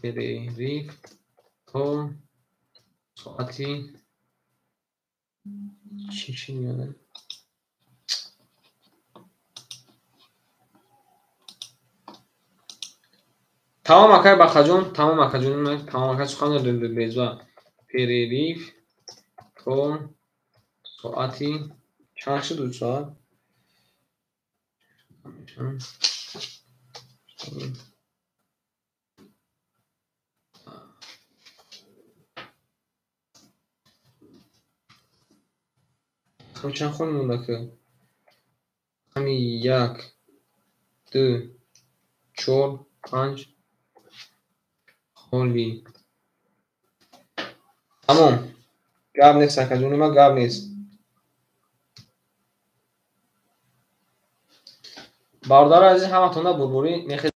Перерыв то соати чӣ меояд? Тамом акаи Бахаҷон, тамом акаҷон, тамом акаи сухан безва. Перерыв то соати чанд шуд соат? Чанд хон монда ки? Рақами 1, 2, 4, 5 холӣ. Тамом. Гап нест акаҷони ман, гап нест. Бародари азиз, ҳаматонда бурбурӣ мехез.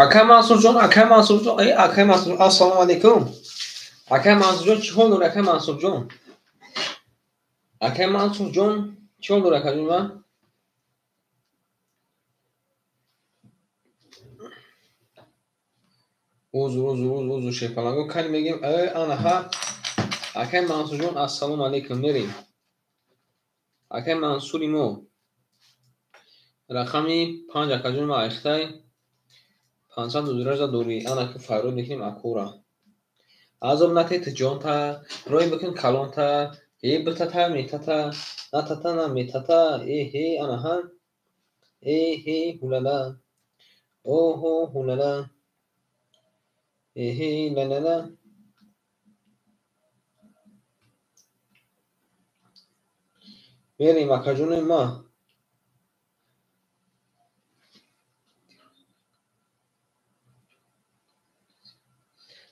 Акай Мансурҷон, акай Мансурҷон, эй акай Мансурҷон, ассалому алайкум. Акай Мансурҷон, чӣ ҳол дорӣ, акай Мансурҷон? Акай Мансурҷон, чӣ ҳол дорӣ, акаҷон ман? Узр, узр, узр, узр, шерпаланго кани мегем. Эй, анаҳа. Акай Мансурҷон, ассалому алайкум, мерем. Акай Мансури мо. Рақами 5 акаҷон ма айхтай. 500 дорӣ. Ана ки фарёд мекунем акура. Азоб натед ҷонта, рой бикун калонта, э битата метата, натата на метата, э ҳе анаҳа. Э ҳе ҳулала. Оҳо ҳулала. Э ҳе лалала. Мерем акаҷони ма.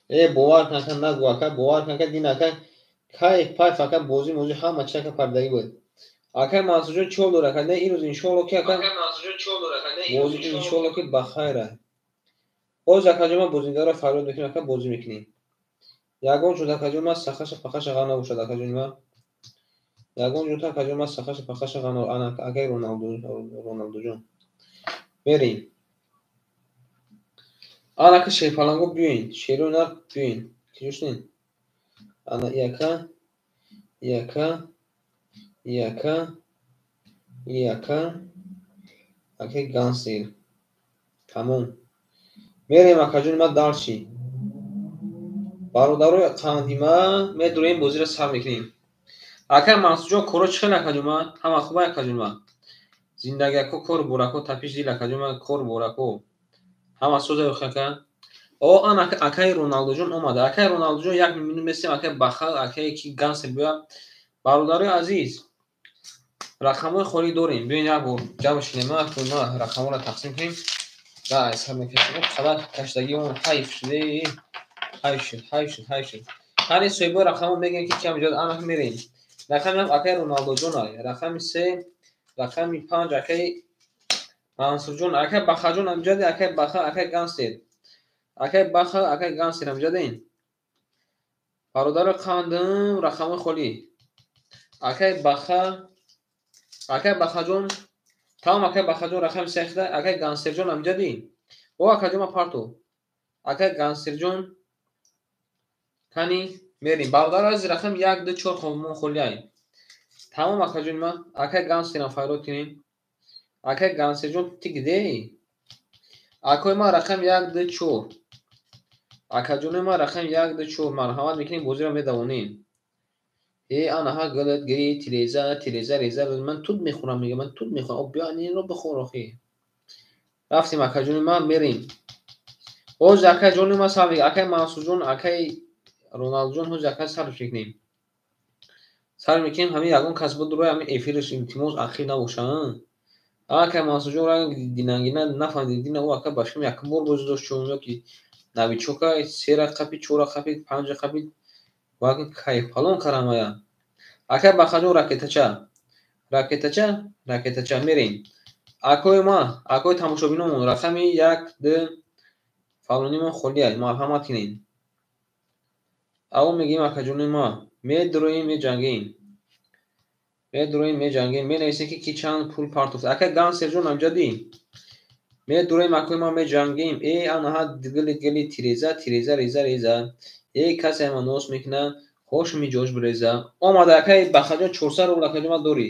Э бовар кун ака, нагӯ ака, бовар кун ака, дин ака, кайф пайф ака, бозӣ мозӣ ҳама чи ака пардагӣ буд. Акай Мансурҷон чӣ ҳол дорад ака? Не, имрӯз иншоалло ки ака бозӣ иншоалло ки бахайр аст. Боз акаҷон ман бозингарро фарёд мекунем ака, бозӣ мекунем. Ягон ҷуд акаҷон ман сахаша пахаша ғам набошад акаҷони ман. Ягон ҷуд акаҷон ман сахаша пахаша ғам набошад. Ана акаи Роналдуҷон. Мерем. Ана ки шерпаланго биёин, шерои нар биёин. Киҷо шудем? Ана яка, яка, яка, яка, акаи Гансер. Тамом. Мерем акаҷони ман дарчи. Бародарои қандима медурем, бозиро сар мекунем. Акаи Мансурҷон, коро чӣ хел акаҷон ман? Ҳама хуба акаҷон ман? Зиндагиако, кор борако, тапиш дил акаҷон ман, кор борако. Ҳама соза ака. О, ана акаи Роналдуҷон омада. Акаи Роналдуҷон як минут месем, акаи Баха, акаи ки Гансер биёя. Бародарои азиз, рақамҳои холӣ дорем. Биёин як бор ҷамъ шинем, ма рақамҳоро тақсим кунем. Да, сар мекашем. Қадар каштагии он ҳайф шуд, ҳайф шуд, ҳайф шуд, ҳайф шуд. Ҳар соҳибои рақамҳо мегӯем ки кам ҷояд, ана мерем. Рақами ҳафт акаи Роналдуҷон, рақами 3, рақами 5 акаи Мансурҷон, акаи Бахаҷон амҷаде, акаи Баха, акаи Гансер. Акаи Баха, акаи Гансер амҷаден. Бародаро қандым, рақамҳои холӣ. Акаи Баха, акаи Бахаҷон, тамом акаи Бахаҷон рақами 3 хида, акаи Гансерҷон амҷадӣ. О, акаҷон ма парту. Акаи Гансерҷон кани мерем. Бародаро аз рақам 1 2 4 хомон холиай. Тамом акаҷон ма, акаи Гансерам фарёд кунем. Акаи Гансерҷон ти где? Акои ман рақам 1 2 4. Акаҷони ман рақам 1 2 4. Марҳамат мекунем, бозиро медавонем. Э анаҳа гилат гири тиреза тиреза реза, ман тут мехӯрам, мега ман тут мехӯрам. О биё инро бихӯр охи. Рафтем акаҷони ман, мерем. Ҳоз акаҷони ман сар мекунем. Акаи Мансурҷон, акаи Роналдуҷон ҳоз ака сар мекунем. Сар мекунем, ҳамин ягон кас буд рӯи ҳамин эфираш илтимос ахир набоша. Акаи Мансурҷон ранг динангина нафаҳмидем, дина ӯ ака башкам якум бор бозӣ дошт, чун ё ки новичока 3 қапи, 4 қапи, 5 қапи, ваки кайф палон карамая. Акаи Бахаҷон ракетача, ракетача, ракетача мерем. Акои ма, акои тамошобиномон рақами 1 2 фалонимон холиай, марҳамат кунед. Аво мегӯем акаҷони ма, медуроем, меҷангем. Медуроем, меҷангем, менависем ки ки чанд пул партофт. Акаи Гансерҷон амҷадӣ. Медуроем акои ма, меҷангем. Э анаҳа гили гили тиреза тиреза реза реза. Э касе ама нос мекунад, хош миҷош биреза. Омада акаи Бахаҷон 400 рубл акаҷон ма дорӣ.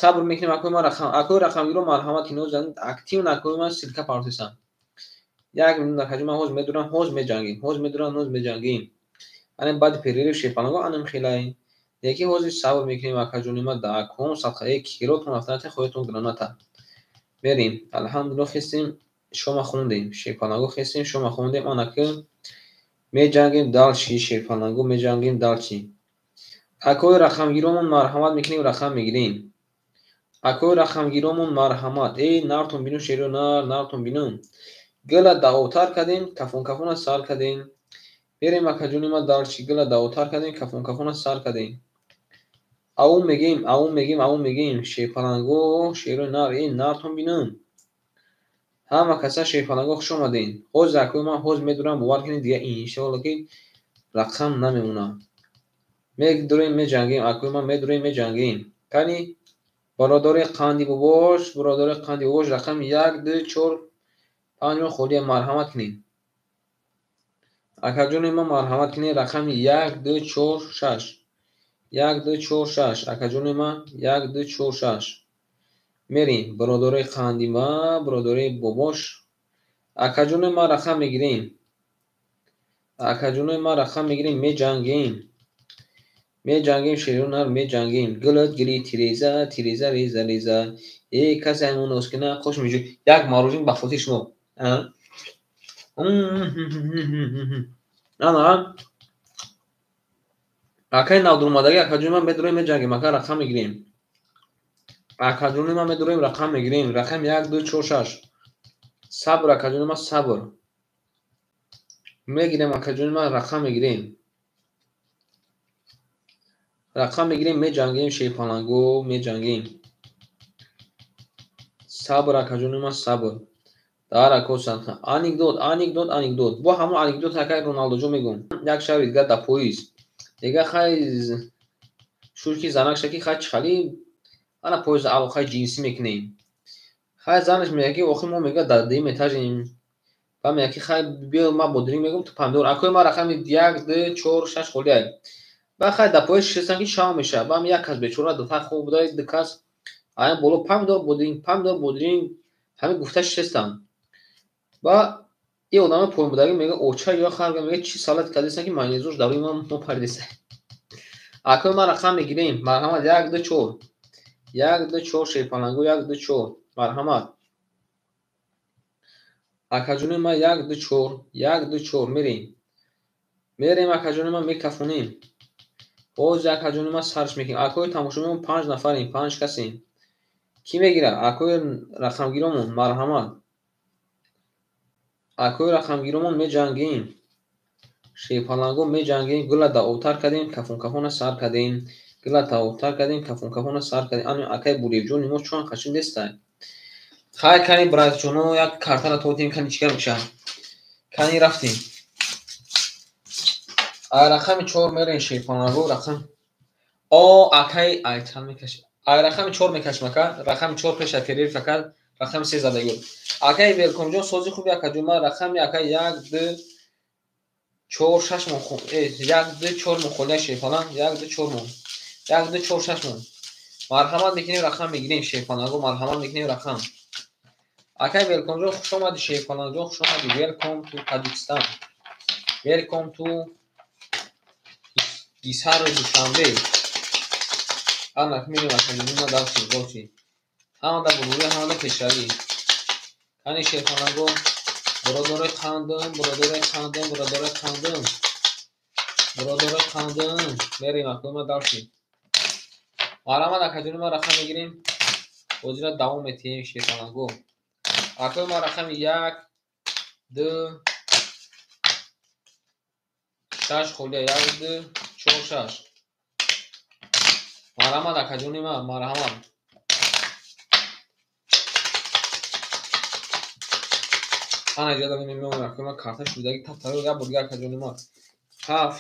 Сабр мекунем акои ма рақам, акои рақамгиро марҳамат кино зан, активно акои ма ссылка партисам. Як минут акаҷон ман ҳоз медурам, ҳоз меҷангем, ҳоз медурам, ҳоз меҷангем. Ана баъди перерыв шерпаланго анам хелай. Яки ҳозир сабр мекунем акаҷони ма, да ком садқа, э киротон рафтаната, хоятон граната. Мерем. Алҳамдулиллоҳ хестем, шома хондем. Шерпаланго хестем, шома хондем. Анаки меҷангем далчи, шерпаланго меҷангем далчи. Акои рақамгиромон марҳамат мекунем, рақам мегирем. Акои рақамгиромон марҳамат. Эй нартон бинун, шеро нар, нартон бинун. Гила даъвотар кардем, кафон кафона сар кардем. Мерем акаҷони ма далчи, гила даъвотар кардем, кафон кафона сар кардем. Аву мегем, аву мегем, аву мегем. Шерпаланго, шерои нар, эй нартон бинун. Ҳама каса шерпаланго хуш омадем. Ҳозир акои ман ҳозир медурам, бовар кунед, дига иншоалло ки рақам намемонам. Медурем, меҷангем, акои ман медурем, меҷангем. Кани бародари қанди бобош, бародари қанди бобош, рақами 1, 2, 4, 5 мо холия, марҳамат кунед. Акаҷони ман марҳамат кунед, рақами 1, 2, 4, 6. 1, 2, 4, 6. Акаҷони ман 1, 2, 4, 6. Мерем, бародари қанди ма, бародари бобош. Акаҷони ман рақам мегирем. Акаҷони ман рақам мегирем, меҷангем. Меҷангем, шерони нар меҷангем. Гулат гили тиреза, тиреза реза реза. Э, касе ҳамон ноз кина, қош меҷӯ. Як марожин ба хотири шумо. Ана. Акаи навдурмадаги, акаҷони ман медурем, меҷангем, ака рақам мегирем. Акаҷони ман медурем, рақам мегирем. Рақам 1, 2, 4, 6. Сабр, акаҷони ман, сабр. Мегирем, акаҷони ман, рақам мегирем. Рақам мегирем, меҷангем, шерпаланго, меҷангем. Сабр, акаҷони ман, сабр. Дар ако садқа. Анекдот, анекдот, анекдот. Бо ҳамон анекдот акай Роналдоҷон мегӯм. Як шаби дигар дар поиз. Дига хай шуд ки занак шаки хай чӣ хали ана поиза алоқаи ҷинсӣ мекунем. Хай занаш мегӯяд ки охир мо мегӯяд дар дуюм этажем. Баъд мегӯяд ки хай биё ман бодринг мегӯм, ту помидор. Акои ман рақами 1, 2, 4, 6 холиай. Баъд хай дар поиз шистам ки шав мешавад. Баъд як кас бечора дар тах хоб буда, ду кас аян боло помидор, бодринг, помидор, бодринг ҳамин гуфта шистам. Баъд ин одами поинбудагӣ мегӯяд оча ё харга, мегӯяд чӣ салат кардесам ки майонезош дар рӯи ман мо паридеса. Акои ман рақам мегирем. Марҳамат 1, 2, 4. 1, 2, 4 шерпаланго, 1, 2, 4. Марҳамат. Акаҷони ман 1, 2, 4, 1, 2, 4 мерем. Мерем акаҷони ман мекафонем. Боз акаҷони ман сарш мекунем. Акои тамошобинон 5 нафарем, 5 касем. Кӣ мегирад? Акои рақамгиромон, марҳамат. Акои рақамгиромон меҷангем. Шерпаланго меҷангем. Гула дар обтар кардем, кафон кафона сар кардем. Гула дар обтар кардем, кафон кафона сар кардем. Ана акаи Буревҷони мо чон қашин дестай. Хай кани братҷоно як картара тотем, кани чикар мешавад. Кани рафтем. Ай рақами 4 мерем шерпаланго, рақам. О, акаи ай чанд мекаши? Ай рақами 4 мекашим ака, рақами 4 пеша перерыв ака, рақами 3 задагӣ. Акаи Велкомҷон сози хуби акаҷон, ман рақами акаи 1, 2, 4, 6 мон 1, 2, 4 мон холия шерпаланг, 1, 2, 4 мон. 1, 2, 4, 6 мон. Марҳамат мекунем, рақам мегирем шерпаланго, марҳамат мекунем рақам. Акаи Велкомҷон хуш омадӣ, шерпалангҷон хуш омадӣ. Welcome to Таҷикистан. Welcome to Гисару Душанбе. Ана мерем акаҷони ма дарси боши. Ҳамада бурбурӣ, ҳамада пешравӣ. Кани шерпаланго, бародарои қандам, бародарои қандам, бародарои қандам. Бародарои қандам. Мерем акои ма дарси. Марҳамат акаҷони ма рақам мегирем. Бозиро давом метиҳем шерпаланго. Акои ма рақами 1, 2, 6 холия, 1, 2, 4, 6. Марҳамат акаҷони ман, марҳамат. Ана иҷоза мемонам акои ман карта шудаги тафтаро як бор дигар акаҷони ман. 7,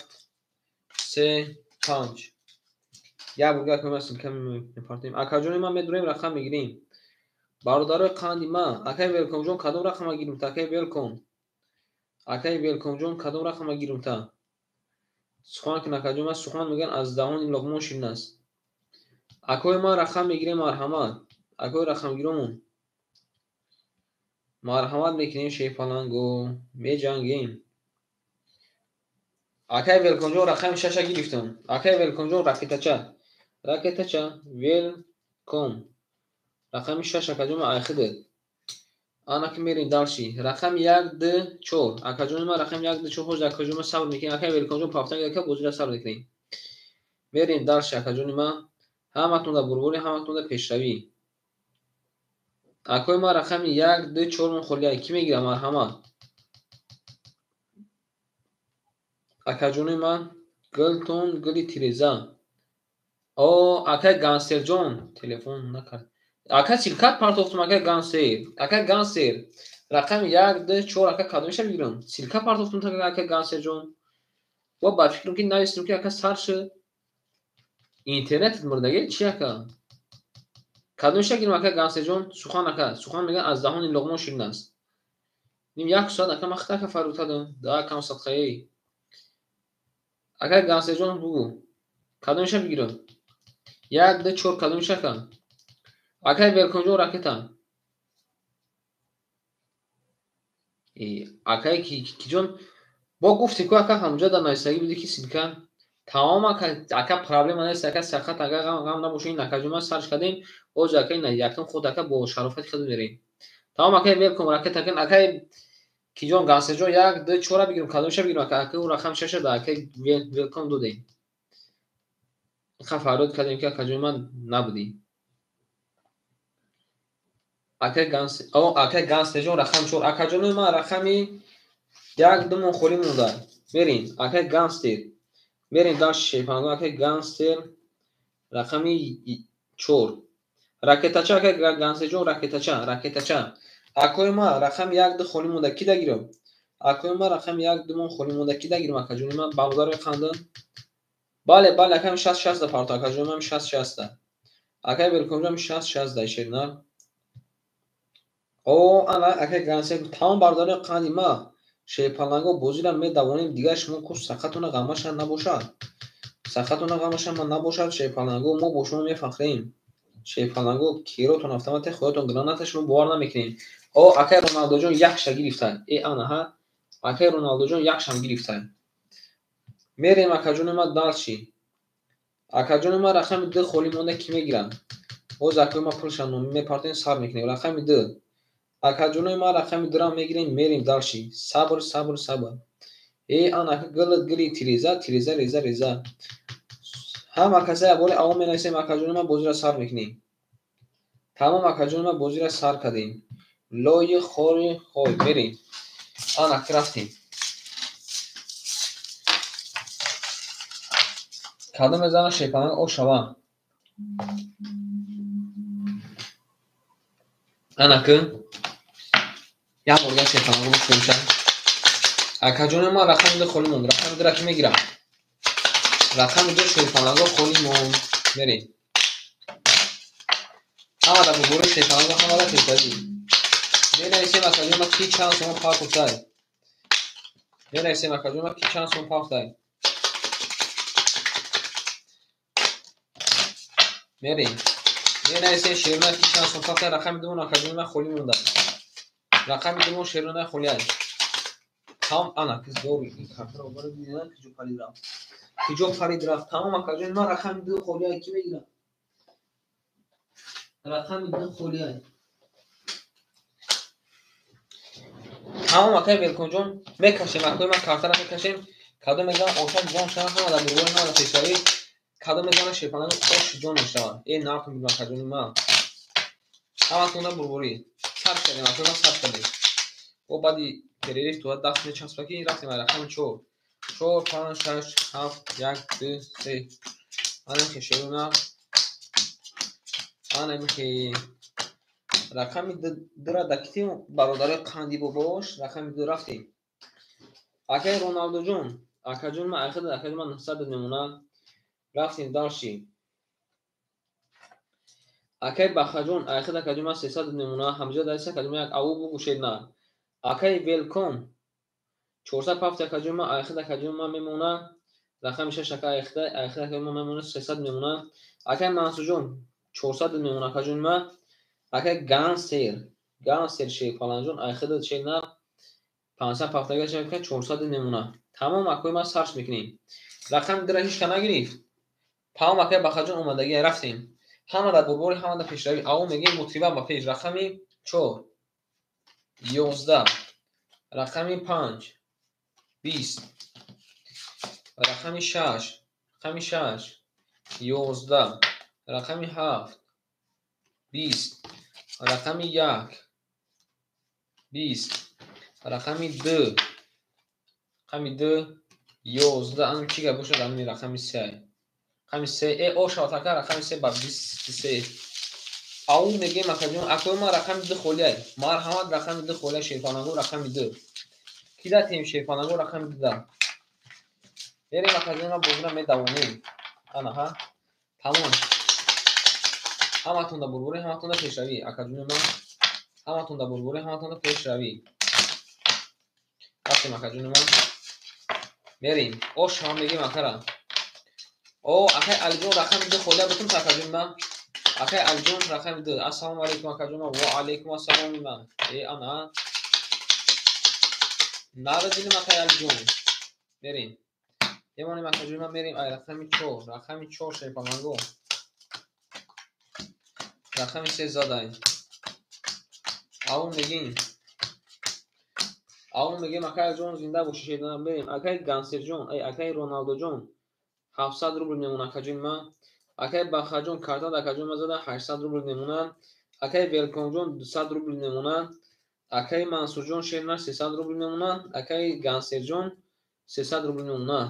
3, 5. Як бор дигар акои ман ссылка мепартем. Акаҷони ман медурем, рақам мегирем. Бародарои қанди ман, акаи Велкомҷон кадом рақама гирумта? Акаи Велком. Акаи Велкомҷон кадом рақама гирумта? Сухан кун акаҷон ман, сухан мегӯянд аз даҳони луқмон ширин аст. Акои ман рақам мегирем, марҳамат. Акои рақамгиромон. Марҳамат мекунем шерпаланго, меҷангем. Акаи Велкомҷон рақами 6 гирифтам. Акаи Велкомҷон ракетача. Ракетача Велком. Рақами 6 акаҷон ман айхидед. Ана ки мерем дарси. Рақами 1, 2, 4. Акаҷони ман рақами 1, 2, 4 ҳозир акаҷони ман сабр мекунем. Акаи Велкомҷон пафтан ака бозиро сабр мекунем. Мерем дарси акаҷони ман. Ҳаматон дар бурбурӣ, ҳаматон дар пешравӣ. Акои ман рақами 1, 2, 4 мон холия. Кӣ мегирад марҳамат? Акаҷони ман гултон гули тиреза. О, акаи Гансерҷон телефон накард. Ака силкат партофтум, акаи Гансер. Акаи Гансер. Рақами 1, 2, 4 ака кадомиша бигирам? Силка партофтум ака Гансерҷон. Ва ба фикрам ки навистум ки ака сар шуд. Интернет мурдаги чи ака? Кадомиша гирам ака Гансерҷон? Сухан ака, сухан мегӯянд аз даҳони луғмон ширин аст. Ним як соат ака ман хита ака фарёд кардам. Да кам садқаи. Ака Гансерҷон бугӯ. Кадомиша бигирам? 1, 2, 4 кадомиша ака? Акай Велкомҷон ракета. Акай киҷон бо гуфти ку ака ҳамҷа дар нависагӣ буди ки силка. Тамом ака, ака проблема нест ака, сахат ака ғам набошед, ин акаҷон ман сарш кардем. Оз ака ин якум худ ака бо шарофати худ мерем. Тамом акай Велком ракета кун. Акай киҷон Гансерҷон 1, 2, 4 бигирам, кадомиша бигирам ака? Ака ӯ рақам 6 да акай Велком додем. Инқа фарёд кардем ки акаҷон ман набудӣ. Акай Ганс, о акай Гансерҷон рақам 4. Акаҷонои ман рақами 1, 2 мон холӣ монда. Мерем акай Ганстер. Мерем дар шепанго акай Ганстер рақами 4. Ракетача акай Гансерҷон ракетача, ракетача. Акои ман рақами 1, 2 холӣ монда. Ки дагирам? Акои ман рақами 1, 2 мон холӣ монда. Ки дагирам акаҷони ман? Бародарои қандан. Бале, бале, акам 60 60 да парто акаҷони ман 60 60 да. Акай Велкомҷон 60 60 да шернар. О, ана акай Гансер тамом бародарои қанди ма шерпаланго бозира медавонем, дигар шумо ку сақатона ғамаша набошад. Сақатона ғамаша ма набошад шерпаланго, мо бо шумо мефахрем. Шерпаланго киротон автомате худатон граната шумо бовар намекунем. О, акай Роналдоҷон якша гирифта. Э, ана ҳа. Акай Роналдоҷон якшам гирифта. Мерем акаҷони ма далчи. Акаҷони ма рақами 2 холӣ монда ки мегирам? Боз акои ма пулша мепартем сар мекунем. Рақами 2. Акаҷонои ман рақами 2-ра мегирем, мерем далши. Сабр, сабр, сабр. Э, ана гил гили тиреза, тиреза, реза, реза. Ҳама каса як боре авом менависем, акаҷонои ман бозиро сар мекунем. Тамом акаҷонои ман бозиро сар кардем. Лои хори хой мерем. Ана рафтем. Кадом мезанам шепанак о шава. Ана ки як борга шепанак бошем. Акаҷони ман рақами 2 холӣ монд. Рақами 2-ра ки мегирам? Рақами 2 шерпаланго холӣ монд. Мерем. Ҳамада бубори шерпаланго, ҳамада пешравӣ. Менависем акаҷони ман ки чанд сомон партофтай. Менависем акаҷони ман ки чанд сомон партофтай. Мерем. Менависем шерона ки чанд сомон партофтай. Рақами 2 акаҷони ман холӣ монда. Рақами 2 шерона холӣ аст. Тамом ана ки зори ин картаро обара дидам ки ҷо парид рафт. Ки ҷо парид рафт. Тамом акаҷони ман рақами 2 холӣ аст. Ки мегирам? Рақами 2 холӣ аст. Тамом акай Велкомҷон мекашем, акои ман картаро мекашем. Кадом мезанам оша ҷон шава, ҳама дар бурбори ҳама дар пешравӣ. Кадом мезанам шерпаланг ош ҷон мешавад. Э, нархм бигӯ акаҷони ман. Ҳаматон дар бурборӣ. Сар кардем, акои ман сар кардем. Бо баъди перерыв то даст мечаспа ки рафтем рақами 4. 4, 5, 6, 7, 1, 2, 3. Ана хешерона. Ана михе рақами 2-ра дакитем бародарои қанди бобош, рақами 2 рафтем. Акай Роналдоҷон, акаҷон ман айхида акаҷон ман 900 мемонад. Рафтем далши. Акай Бахаҷон, айхида акаҷон ман 300 мемонад. Ҳамҷа дайса акаҷон ман як аву бугӯшед на. Акай Велком 400 пафт акаҷон ман айхида акаҷон ман мемонад. Рақами 6 ака айхида, айхида акаҷон ман мемонад 300 мемонад. Акай Мансурҷон 400 мемонад акаҷон ман. Акай Гансер, Гансер Шерпаланҷон айхида шер 500 пафтага шер 400 мемонад. Тамом акои ман сарш мекунем. Рақами 2-ра ҳеч ка нагирифт. Тамом акай Бахаҷон омадагӣ рафтем. Ҳама дар бурбори, ҳама дар пешравӣ. Аввал мегӯем мутриба ба пеш. Рақами 4, 11, рақами 5, 20, рақами 6, рақами 6, 11, рақами 7, 20, рақами 1, 20, рақами 2, рақами 2, 11. Ан чӣ гап бошад? Ами рақами 3. Рақами 3. Э, о шавад ака рақами 3 ба 23. Ау мегем акаҷон, акои ман рақами 2 холиай. Марҳамат, рақами 2 холиай, шерпаланго рақами 2. Ки датем шерпаланго рақами 2 да? Мерем акаҷон, ман бозира медавонем. Ана ҳа. Тамом. Ҳаматонда бурбурӣ, ҳаматонда пешравӣ. Акаҷони ман, ҳаматонда бурбурӣ, ҳаматонда пешравӣ. Рафтем акаҷони ман. Мерем. Ош ҳам мегем акара. О, акай Алиҷон рақами 2 холиай бутум акаҷони ман. Акай Алиҷон рақами 2. Ассалому алайкум акаҷон. Ва алайкум ассалом ман. Э ана. Нарадилим акай Алиҷон. Мерем. Мемонем акаҷон ман, мерем ай рақами 4. Рақами 4 шерпаланго. Рақами 3 задай. Ау мегем. Ау мегем акай Алиҷон зинда бошӣ шердана мерем. Акай Гансерҷон, ай акай Роналдоҷон 700 рубл мемонад акаҷони ман. Акай Бахаҷон картад акаҷон ман зада 800 рубл мемонад. Акай Велкомҷон 200 рубл мемонад. Акай Мансурҷон шернаш 300 рубл мемонад. Акай Гансерҷон 300 рубл мемонад.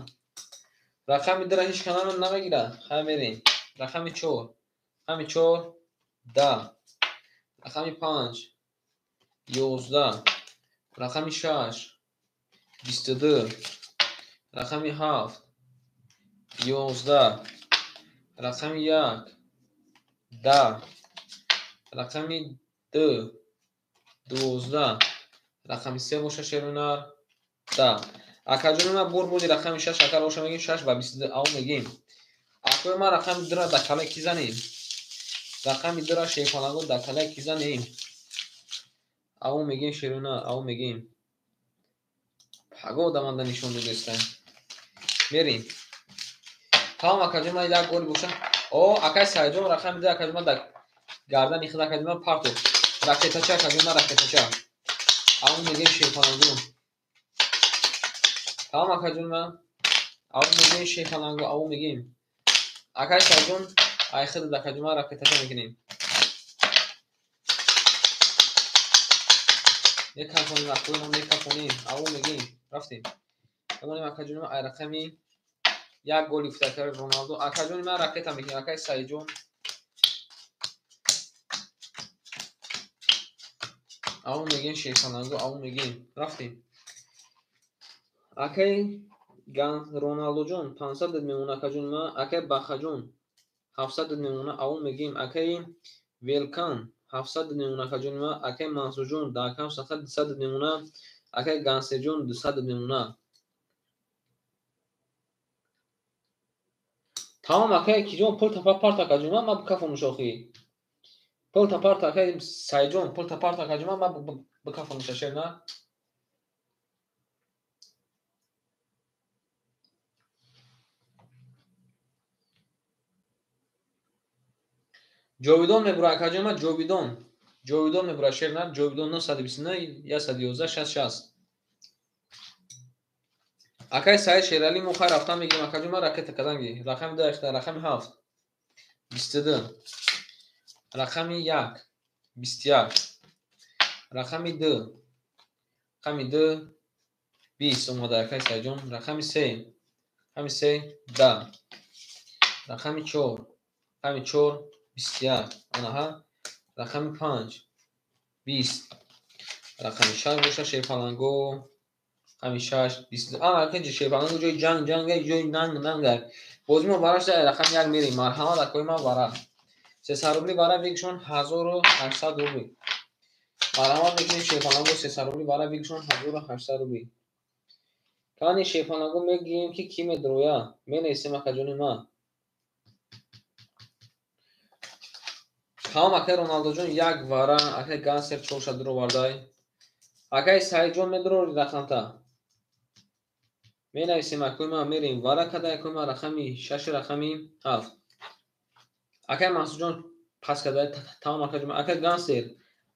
Рақами 2-ра ҳеҷ кас намегирад. Хай мерем. Рақами 4. Рақами 4 10. Рақами 5 11. Рақами 6 22. Рақами 7 11. Рақами 1 10. Рақами 2 12. Рақами 3 боша шерунар 10. Акаҷони ман бур буди рақами 6 акар боша мегим 6 ва 22 ау мегим. Акои ман рақами 2-ра дар калаи ки занем? Рақами 2-ра шерпаланго дар калаи ки занем? Ау мегим шерунар, ау мегим. Паго даманда нишон додестан. Мерем. Тамом акаҷон ман як гол боша. О, акай Сайҷон рақами 2 акаҷон ман дар гардани худ акаҷон ман парту. Ракетача акаҷон ман ракетача. Ау мегим шерпаланго. Тамом акаҷон ман. Ау мегим шерпаланго, ау мегим. Акай Сайҷон ай худ акаҷон ман ракетача мекунем. Мекафонем акои ман мекафонем. Ау мегим. Рафтем. Тамом акаҷон ман ай рақами як гол ифтихори Роналдо. Акаҷони ман ракета мекунем. Акай Сайҷон. Ау мегим шерпаланго, ау мегим. Рафтем. Акай Роналдоҷон 500 мемонад акаҷони ман. Акай Бахаҷон 700 мемонад. Ау мегим. Акай Велкан 700 мемонад акаҷони ман. Акай Мансурҷон дар кам 200 мемонад. Акай Гансерҷон 200 мемонад. Тамом акай Киҷон пул тапа парт акаҷон ман, ман бикафонуш охи. Пул тапарт акай Сайҷон пул тапарт акаҷон ман, ман бикафонуш шер на. Ҷовидон мебура акаҷон ман, Ҷовидон. Ҷовидон мебура шер на, Ҷовидон 929 111 60 60. Акай Саид Шерали мо хай рафтан мегирем акаҷон ман ракета кадан ги. Рақами 2 ихта, рақами 7 22. Рақами 1 21. Рақами 2. Рақами 2 20 омада акай Саидҷон. Рақами 3. Рақами 3 10. Рақами 4. Рақами 4 21. Анаҳа. Рақами 5 20. Рақами 6 боша шерпаланго. Рақами 6 22. Ана акай шерпаланго ҷои ҷанг ҷанг ҷои нанг нанг. Бози мо вараш рақами 1 мерем. Марҳамат акои ман вара. 300 рубли вара бигшон 1800 рубли. Марҳамат мекунем шерпаланго 300 рубли вара бигшон 1800 рубли. Кани шерпаланго мегӯем ки ки медроя. Менависем акаҷони ман. Тамом акай Роналдоҷон як вара, акай Гансер 400 дуровардай. Акай Саидҷон медрори рақамта. Менависем акои ман мерем. Вара када акои ман рақами 6 рақами 7. Акай Мансурҷон пас када тамом акаҷон. Акай Гансер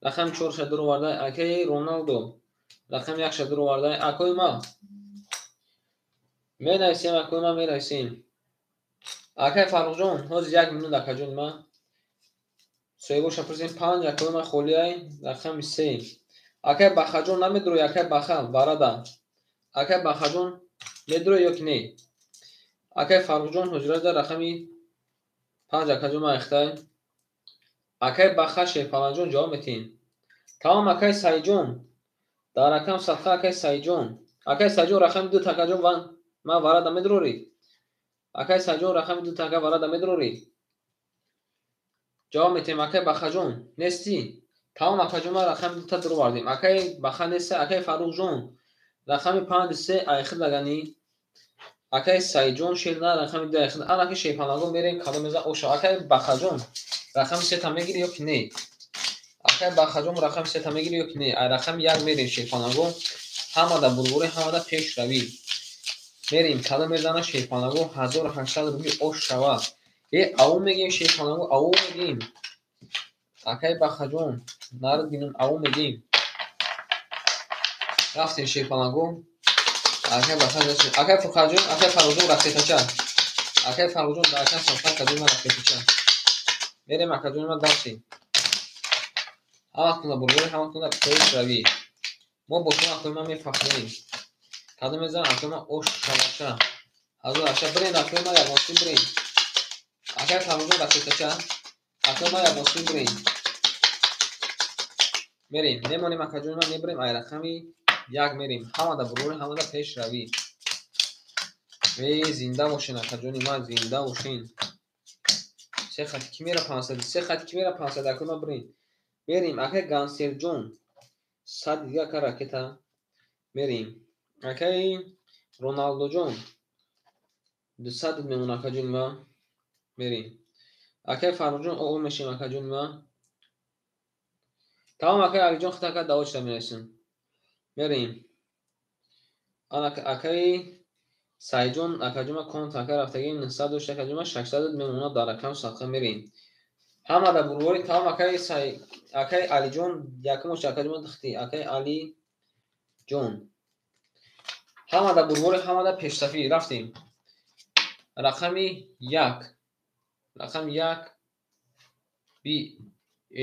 рақами 4 дуровардай. Акай Роналдо рақами 1 дуровардай. Акои ман менависем акои ман менависем. Акай Фаррухҷон ҳозир 1 минут акаҷони ман. Соҳибоша пурсем 5 акои ман холиай рақами 3. Акай Бахаҷон намедрои акай Баха варада. Акай Бахаҷон медрои ё ки не? Акай Фаррухҷон ҳозирада рақами 5 акаҷон ман ихтай. Акай Баха Шерпаланҷон ҷавоб метиҳем. Тамом, акай Саидҷон. Дар рақам садқа акай Саидҷон. Акай Саидҷон рақами ду такаҷон ман варада медурорӣ. Акай Саидҷон рақами ду така варада медурорӣ. Ҷавоб метиҳем акай Бахаҷон. Нестӣ? Тамом акаҷон ман рақами дута дуровардем. Акай Баха неста, акай Фаррухҷон. Рақами панҷ се айхид лаганӣ. Акай Саидҷон шерна рақами ду айхид. Анаки Шерпалангон мерем кадом мезан оша. Акай Бахаҷон рақами сета мегирӣ ё ки не? Акай Бахаҷон рақами сета мегирӣ ё ки не? Ай рақами як мерем Шерпалангон. Ҳамада бурбурӣ, ҳамада пешравӣ. Мерем кадом мезана Шерпалангон 1800 рубли ош шава. Э аву мегем Шерпалангон, аву мегем. Акай Бахаҷон нард бинам аву мегем. Рафтем Шерпалангон. Акай Бахаҷон, акай Фурқатҷон, акай Фаррухҷон ракетача. Акай Фаррухҷон дар акай сафар кадом ракетача. Мерем акаҷони ман дарси. Ҳаматонда бурбурӣ, ҳаматонда пешравӣ. Мо бо шумо акои ман мефахрем. Кадом мезанам акои ман ош шаваша. 1800 бирен акои ман ягонсӣ бирен. Акай Фаррухҷон ракетача. Акои ман ягонсӣ бирен. Мерем, мемонем акаҷони ман мебирем ай рақами як мерем. Ҳамада бурбурӣ, ҳамада пешравӣ. Э зинда бошен акаҷони ман, зинда бошен. Се хати ки мера 500, се хати ки мера 500 акои ман бирем. Мерем акай Гансерҷон. 100 дига ака ракета. Мерем. Акай Роналдоҷон. 200 мемон акаҷони ман. Мерем. Акай Фаррухҷон о мешем акаҷони ман. Тамом акай Алиҷон хит ака даво чида менависем. Мерем. Ана акай Саидҷон акаҷон ман конт ака рафтагӣ 900 дошт акаҷон ман 600 мемонад дар рақам садқа мерем. Ҳамада бурбурӣ тамом акай Сай акай Алиҷон якумош акаҷон ман дихтӣ акай Алиҷон. Ҳамада бурбурӣ, ҳамада пешсафӣ рафтем. Рақами як. Рақами як би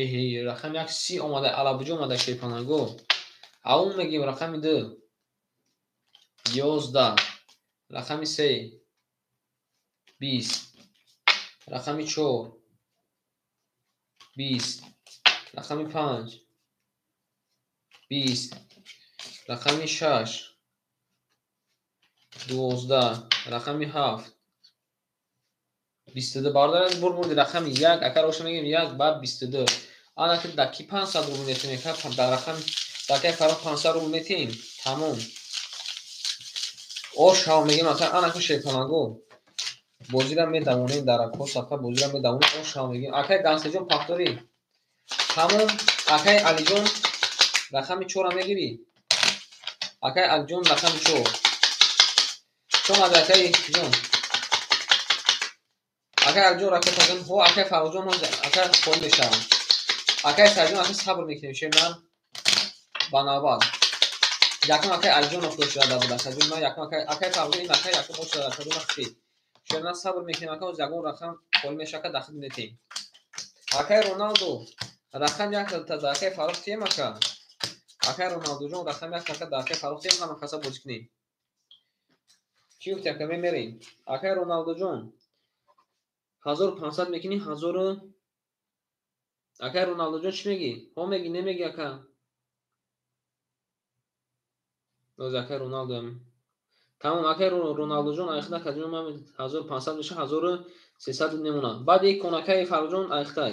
эҳе рақами як си омада алабуҷо омада Шерпаланго. Аву мегем рақами ду 11, рақами се 20, рақами чор 20, рақами панҷ 20, рақами шаш 12, рақами ҳафт 22. Бародар бурбурди рақами як ака роша мегем як ба 22. Ана ки дар ки 500 рубл метиҳем, дар рақам дар кай Фаррух 500 рубл метиҳем. Тамом. Ош ҳав мегем ака ана ки Шерпаланго. Бозира медавонем дар акҳо сафа бозира медавонем ош ҳав мегем. Акай Гансеҷон пахторӣ. Тамом. Акай Алиҷон рақами чора мегирӣ. Акай Алиҷон рақами чор. Чӣ омада акай ҷон? Акай Алиҷон ракетаҷон, ҳо акай Фаррухҷон ака холӣ мешаванд. Акай Саидҷон ака сабр мекунем шерна ба навбат. Якум акай Алиҷон охир шуда буд акаҷон ман якум акай Фаррухҷон ин акай якум охир шуда акаҷон ман хит. Шерна сабр мекунем ака оз ягон рақам холӣ мешава ака дахил метем. Акай Роналдо рақам як та дар акай Фаррух тием ака. Акай Роналдоҷон рақам як ака дар акай Фаррух тием ҳама каса бозӣ кунем. Чӣ гуфти ака мемерем? Акай Роналдоҷон 1500 мекунӣ 1000. Акай Роналдоҷон чӣ мегӣ? Ҳо мегӣ немегӣ ака? Оз акай Роналдо. Тамом акай Роналдоҷон айхта акаҷон ман 1500 меша 1300 мемонад. Баъд икон акай Фаррухҷон айхтай.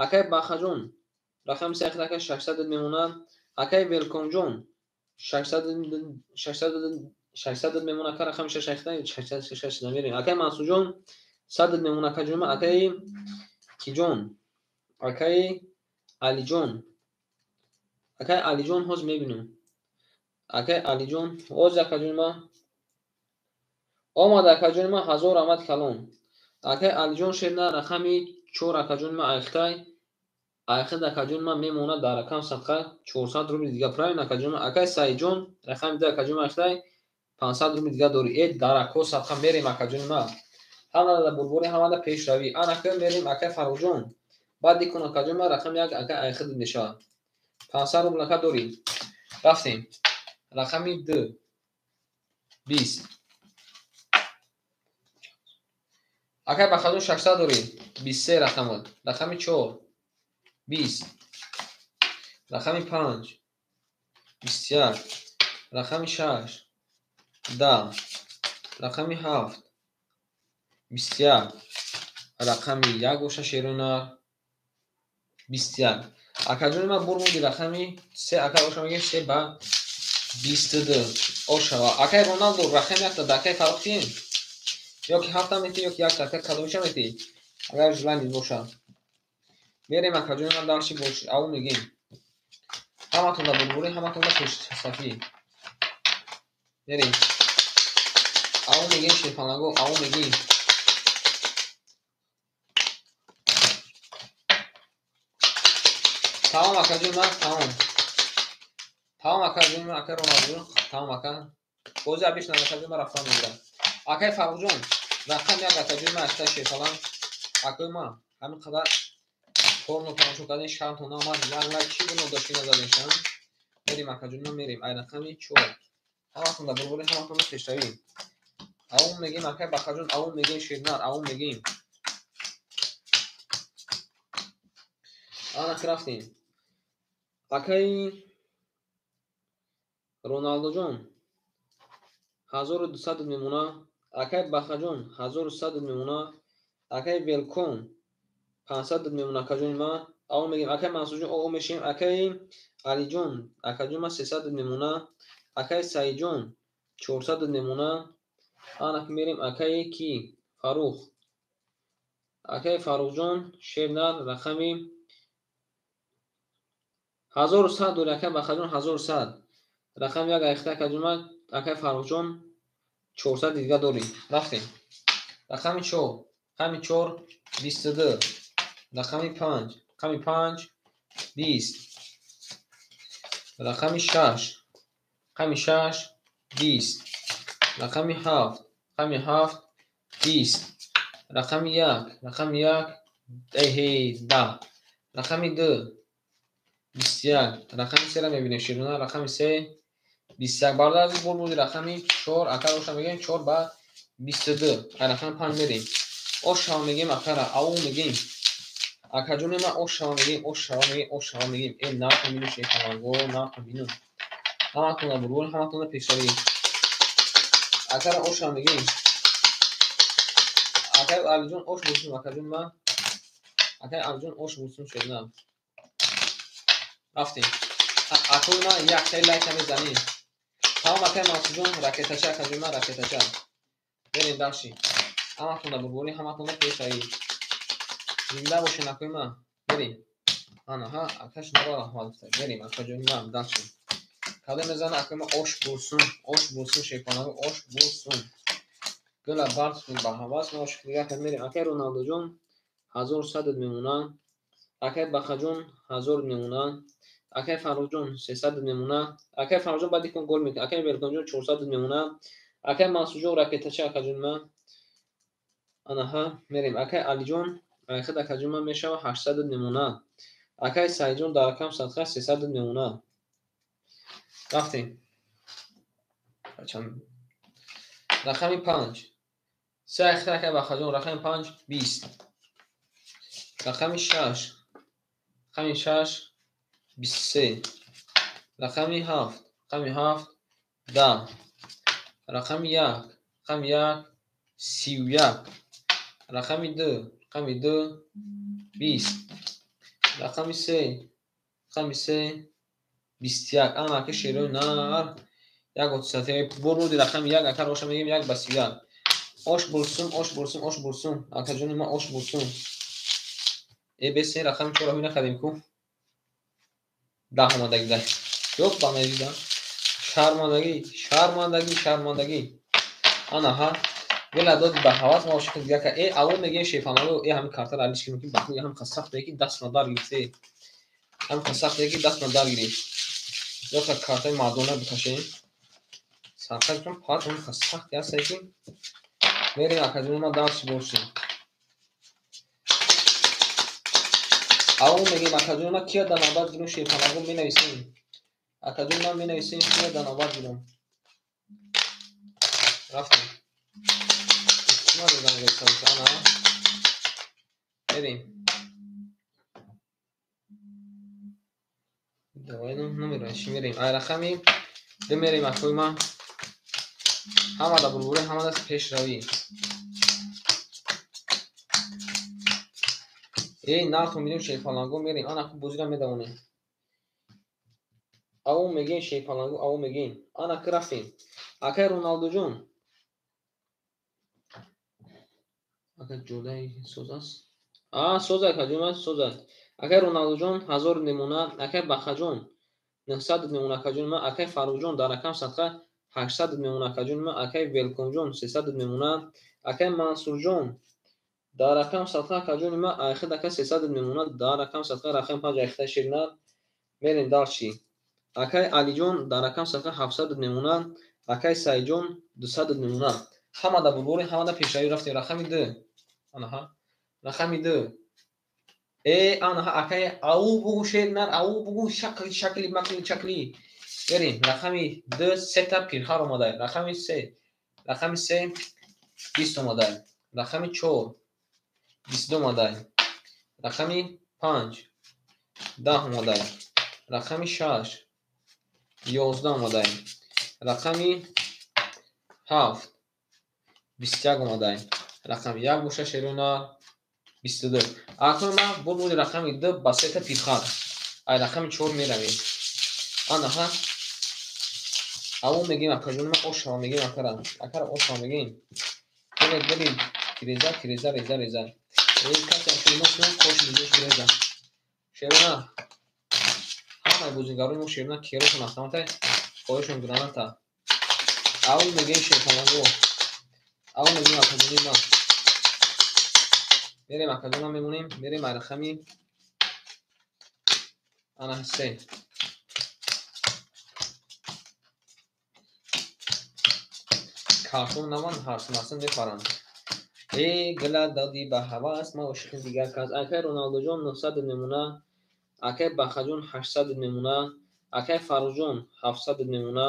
Акай Бахаҷон рақами се айхта ака 600 мемонад. Акай Велкомҷон 600 мемонад ака рақами шаш айхта 600 мерем. Акай Мансурҷон 100 мемонад акаҷон ман. Акай Киҷон, акай Алиҷон, акай Алиҷон ҳоз мебинам. Акай Алиҷон ҳоз акаҷони ман омад акаҷони ман 1000 омад калон. Акай Алиҷон шерна рақами чор акаҷони ман айхтай. Айхид акаҷони ман мемонад дар рақам садқа 400 рубли дига. Правильно акаҷони ман. Акай Саидҷон рақами ду акаҷони ман айхтай 500 рубли дига дорӣ. Э дар акҳо садқа мерем акаҷони ман. Ҳамада бурбурӣ, ҳамада пешравӣ. Анака мерем акай Фаррухҷон. Баъд икон акаҷони ман рақами як акай айхид мешавад. 500 рубл ака дорӣ. Рафтем. Рақами ду 20. Акай Бахаҷон 600 дорӣ. 23 рақамат. Рақами чор 20, рақами 5, 21, рақами 6, 10, рақами 7, 21, рақами 1 боша шерунар 21. Акаҷони ман бурмуди рақами 3, ака боша мегем 3 ба 22. Ошава. Акай Роналдо рақами 1 да акай Фаррух тием? Ёки 7 мети, ёки 1 ака кадомиша мети? Агар желание боша. Мерем акаҷони ман дарши бош, ав мегем. Ҳаматон да бурбурӣ, ҳаматон да пешсафӣ. Мерем. Ав мегем шерпанаго, ав мегем. Тамом акаҷони ман, тамом. Тамом акаҷони ман, акай Роналдоҷон, тамом ака. Бози абиш намакаҷони ман рафтан мегирам. Акай Фаррухҷон, рақам 1 акаҷони ман аштай шерпалан. Акои ман, ҳамин қадар порно тамошо кардем, шармтон наомад, як лайк чӣ гуноҳ дошти назадем шам? Мерем акаҷони ман, мерем. Ай рақами 4. Ҳаматон да бурбурӣ, ҳаматон да пешравӣ. Авум мегем акай Бахаҷон, авум мегем Шернар, авум мегем. Ана ки рафтем. Акай Роналдоҷон 1200 мемона, акай Бахаҷон 1100 мемона, акай Велкон 500 мемона акаҷони ман. Авум мегем акай Мансурҷон, о мешем, акай Алиҷон, акаҷони ман 300 мемона, акай Саидҷон 400 мемона. Ана ки мерем акай ки Фаррух. Акай Фаррухҷон Шернар рақами 1100 дори, акай Бахаҷон 1100. Рақами 1 айхта акаҷон ман, акай Фаррухҷон 400 дига дори. Рафтем. Рақами 4, рақами 4 22, рақами 5, рақами 5 20, рақами 6, рақами 6 20, рақами 7, рақами 7 20, рақами 1, рақами 1 10, рақами 2 21, рақами 3-ро мебинем широна, рақами 3 21. Бародар азиз, бурмуди рақами 4, ака боша мегем 4 ба 22. Ай рақами 5 мерем. Ошава мегем акара, аву мегем. Акаҷони ман ошава мегем, ошава мегем, ошава мегем. Э, нархо бину шефанаго, нархо бину. Ҳаматон да бурбур, ҳаматон да пешравӣ. Акара ошава мегем. Акай Алиҷон ош бурсум, акаҷони ман. Акай Алиҷон ош бурсум шерна. Рафтем. Акои ман яктаи лайка мезанем. Тамом акай Мансурҷон, ракетача, акаҷони ман ракетача. Берем дарши. Ҳаматон да бурбурӣ, ҳаматон да пешравӣ. Зинда бошен акои ман. Берем. Ана ҳа, акаш нора раҳмат гуфта. Берем акаҷони ман дарши. Кадом мезана акои ман ош бурсум, ош бурсум шерпанаго, ош бурсум. Гула барф ба ҳавас, мо ошиқ дига кад мерем. Акай Роналдоҷон 1100 мемона, акай Бахаҷон 1000 мемона, акай Фаррухҷон 300 мемона, акай Фаррухҷон баъди кун гол мекунад, акай Велконҷон 400 мемона, акай Мансурҷон ракетача акаҷони ман. Ана ҳа, мерем. Акай Алиҷон, айхад акаҷони ман мешава 800 мемона. Акай Саидҷон дар рақам садқа 300 мемона. Рафтем. Рақами 5. Се айхад акай Бахаҷон, рақами 5 20. Рақами 6, рақами 6 23, рақами 7, рақами 7 10, рақами 1, рақами 1 31, рақами 2, рақами 2 20, рақами 3, рақами 3 21. Ана ака шерои нар як отсате бурмуди рақами 1, ака роша мегем 1 ба 31. Ош бурсум, ош бурсум, ош бурсум, акаҷони ман ош бурсум. Э б се рақами 4 ҳуй накардем ку. 10 омадагӣ да. Ёп ба мезида. Шармандагӣ, шармандагӣ, шармандагӣ. Ана ҳа, гула доди ба ҳавас, ма ошиқи дига ка. Э, аввал мегем шефанаго, э ҳамин картаро алиш кунем ки баху ҳам сахт ки даст ма дар гирифт. Ҳам сахт ки даст ма дар гирифт. Ёка картаи мардона бикашем. Сарқат кун, пат ҳам сахт ҳаст ки мерем акаҷони ман дарси бошем. Аввал мегем акаҷони ман кия дар навбат гирем шефанаго менависем. Акаҷони ман менависем кия дар навбат гирем. Рафтем. Чима додам гирифтам ана. Мерем. Давай, ну, намедонам чӣ мерем. Ай рақами ду мерем, акои ман. Ҳамада бурбуре, ҳамада пешравӣ. Эй, нарху мидем шерпаланго мерем. Ана ку бозира медавонем. Ау мегем шерпаланго, ау мегем. Ана ки рафтем. Акай Роналдуҷон. Ака ҷодаи соз аст? А, созай, акаҷон, созай. Акай Роналдуҷон 1000 мемона, акай Бахаҷон 900 мемона, акаҷон ма, акай Фаррухҷон дар рақам садқа 800 мемона, акаҷон ма, акай Велкомҷон 300 мемона, акай Мансурҷон дар рақам садқа, акаҷони ма, айхид ака 300 мемона, дар рақам садқа, рақами 5 айхида ширна. Мерем дарчи. Акай Алиҷон дар рақам садқа 700 мемона, акай Саидҷон 200 мемона. Ҳамада бурбори, ҳамада пешравӣ рафтем. Рақами 2. Анаҳа. Рақами 2. Э, анаҳа, акай ау бугу шернар, ау бугу шакли, шакли, макли, чакли. Берем, рақами 2 сета пирхар омадай. Рақами 3. Рақами 3 20 омадай. Рақами 4 22 омадай. Рақами 5 10 омадай. Рақами 6 11 омадай. Рақами 7 21 омадай. Рақами 1 боша шерона 22. Акнун ман бурбури рақами 2 ба сета пирхар. Ай рақами 4 меравем. Анаҳа. Ау мегем акаҷон, ман ошава мегем акара. Акара ошава мегем. Биред, биред. Киреза, киреза, реза, реза. Эй, касе акшумо шумо кош мегӯш реза. Шерона. Ҳамаи бозигарони мо шерона керошон автоматай, хоҳишон граната. Ау мегем шерпаланго. Ау мегем акаҷони ман. Мерем акаҷонам мемонем, мерем ай рақами ана 3. Картон наван ҳарсмарсан мепаранд. Эй, гила додӣ ба ҳавас, ма ошиқи дигар кас. Акай Роналдуҷон 900 мемона, акай Бахаҷон 800 мемона, акай Фаррухҷон 700 мемона,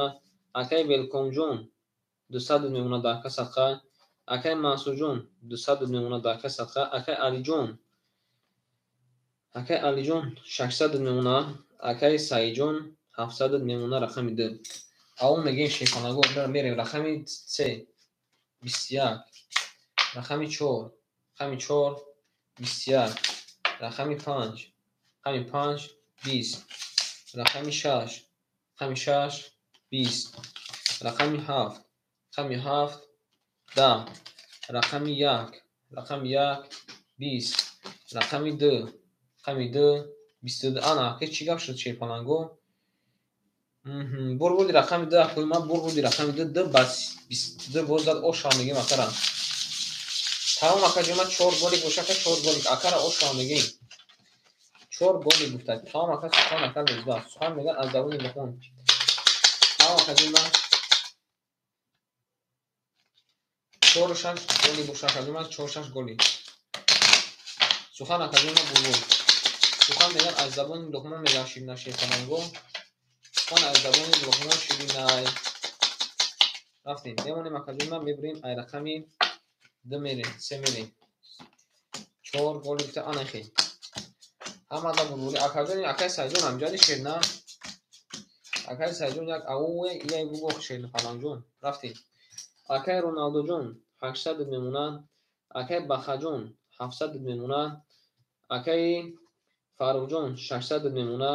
акай Велкомҷон 200 мемона дар ка садқа, акай Мансурҷон 200 мемона дар ка садқа, акай Алиҷон, акай Алиҷон 600 мемона, акай Саидҷон 700 мемона рақами 2. Ау мегем шерпанаго, мерем рақами 3 21, рақами 4, рақами 4 21, рақами 5, рақами 5 20, рақами 6, рақами 6 20, рақами 7, рақами 7 10, рақами 1, рақами 1 20, рақами 2, рақами 2 22. Ана, ки чӣ гап шуд шерпаланго? Бурбуди рақами 2, акои ман бурбуди рақами 2, 2 ба 22 боз зад ошава мегем акара. Тамом акаҷон, ман 4 голик боша, ака 4 голик, акара ошава мегем. 4 голик гуфта. Тамом ака, сухан ака мезба. Сухан меган аз забони луқмон. Тамом акаҷон, ман 4 6 голик боша, акаҷон, ман 4 6 голик. Сухан акаҷон, ман бурбур. Сухан меган аз забони луқмон меган ширина шерпаланго. Сухан аз забони луқмон ширинай. Рафтем. Мемонем акаҷон, ман мебурем ай рақами 2 мерем, 3 мерем. 4 гол гуфта анахи. Ҳамада бурбури акаҷон, акай Саидҷон амҷади шерна. Акай Саидҷон як ауе, як бугох шерпаланҷон. Рафтем. Акай Роналдуҷон 800 мемона, акай Бахаҷон 700 мемона, акай Фаррухҷон 600 мемона,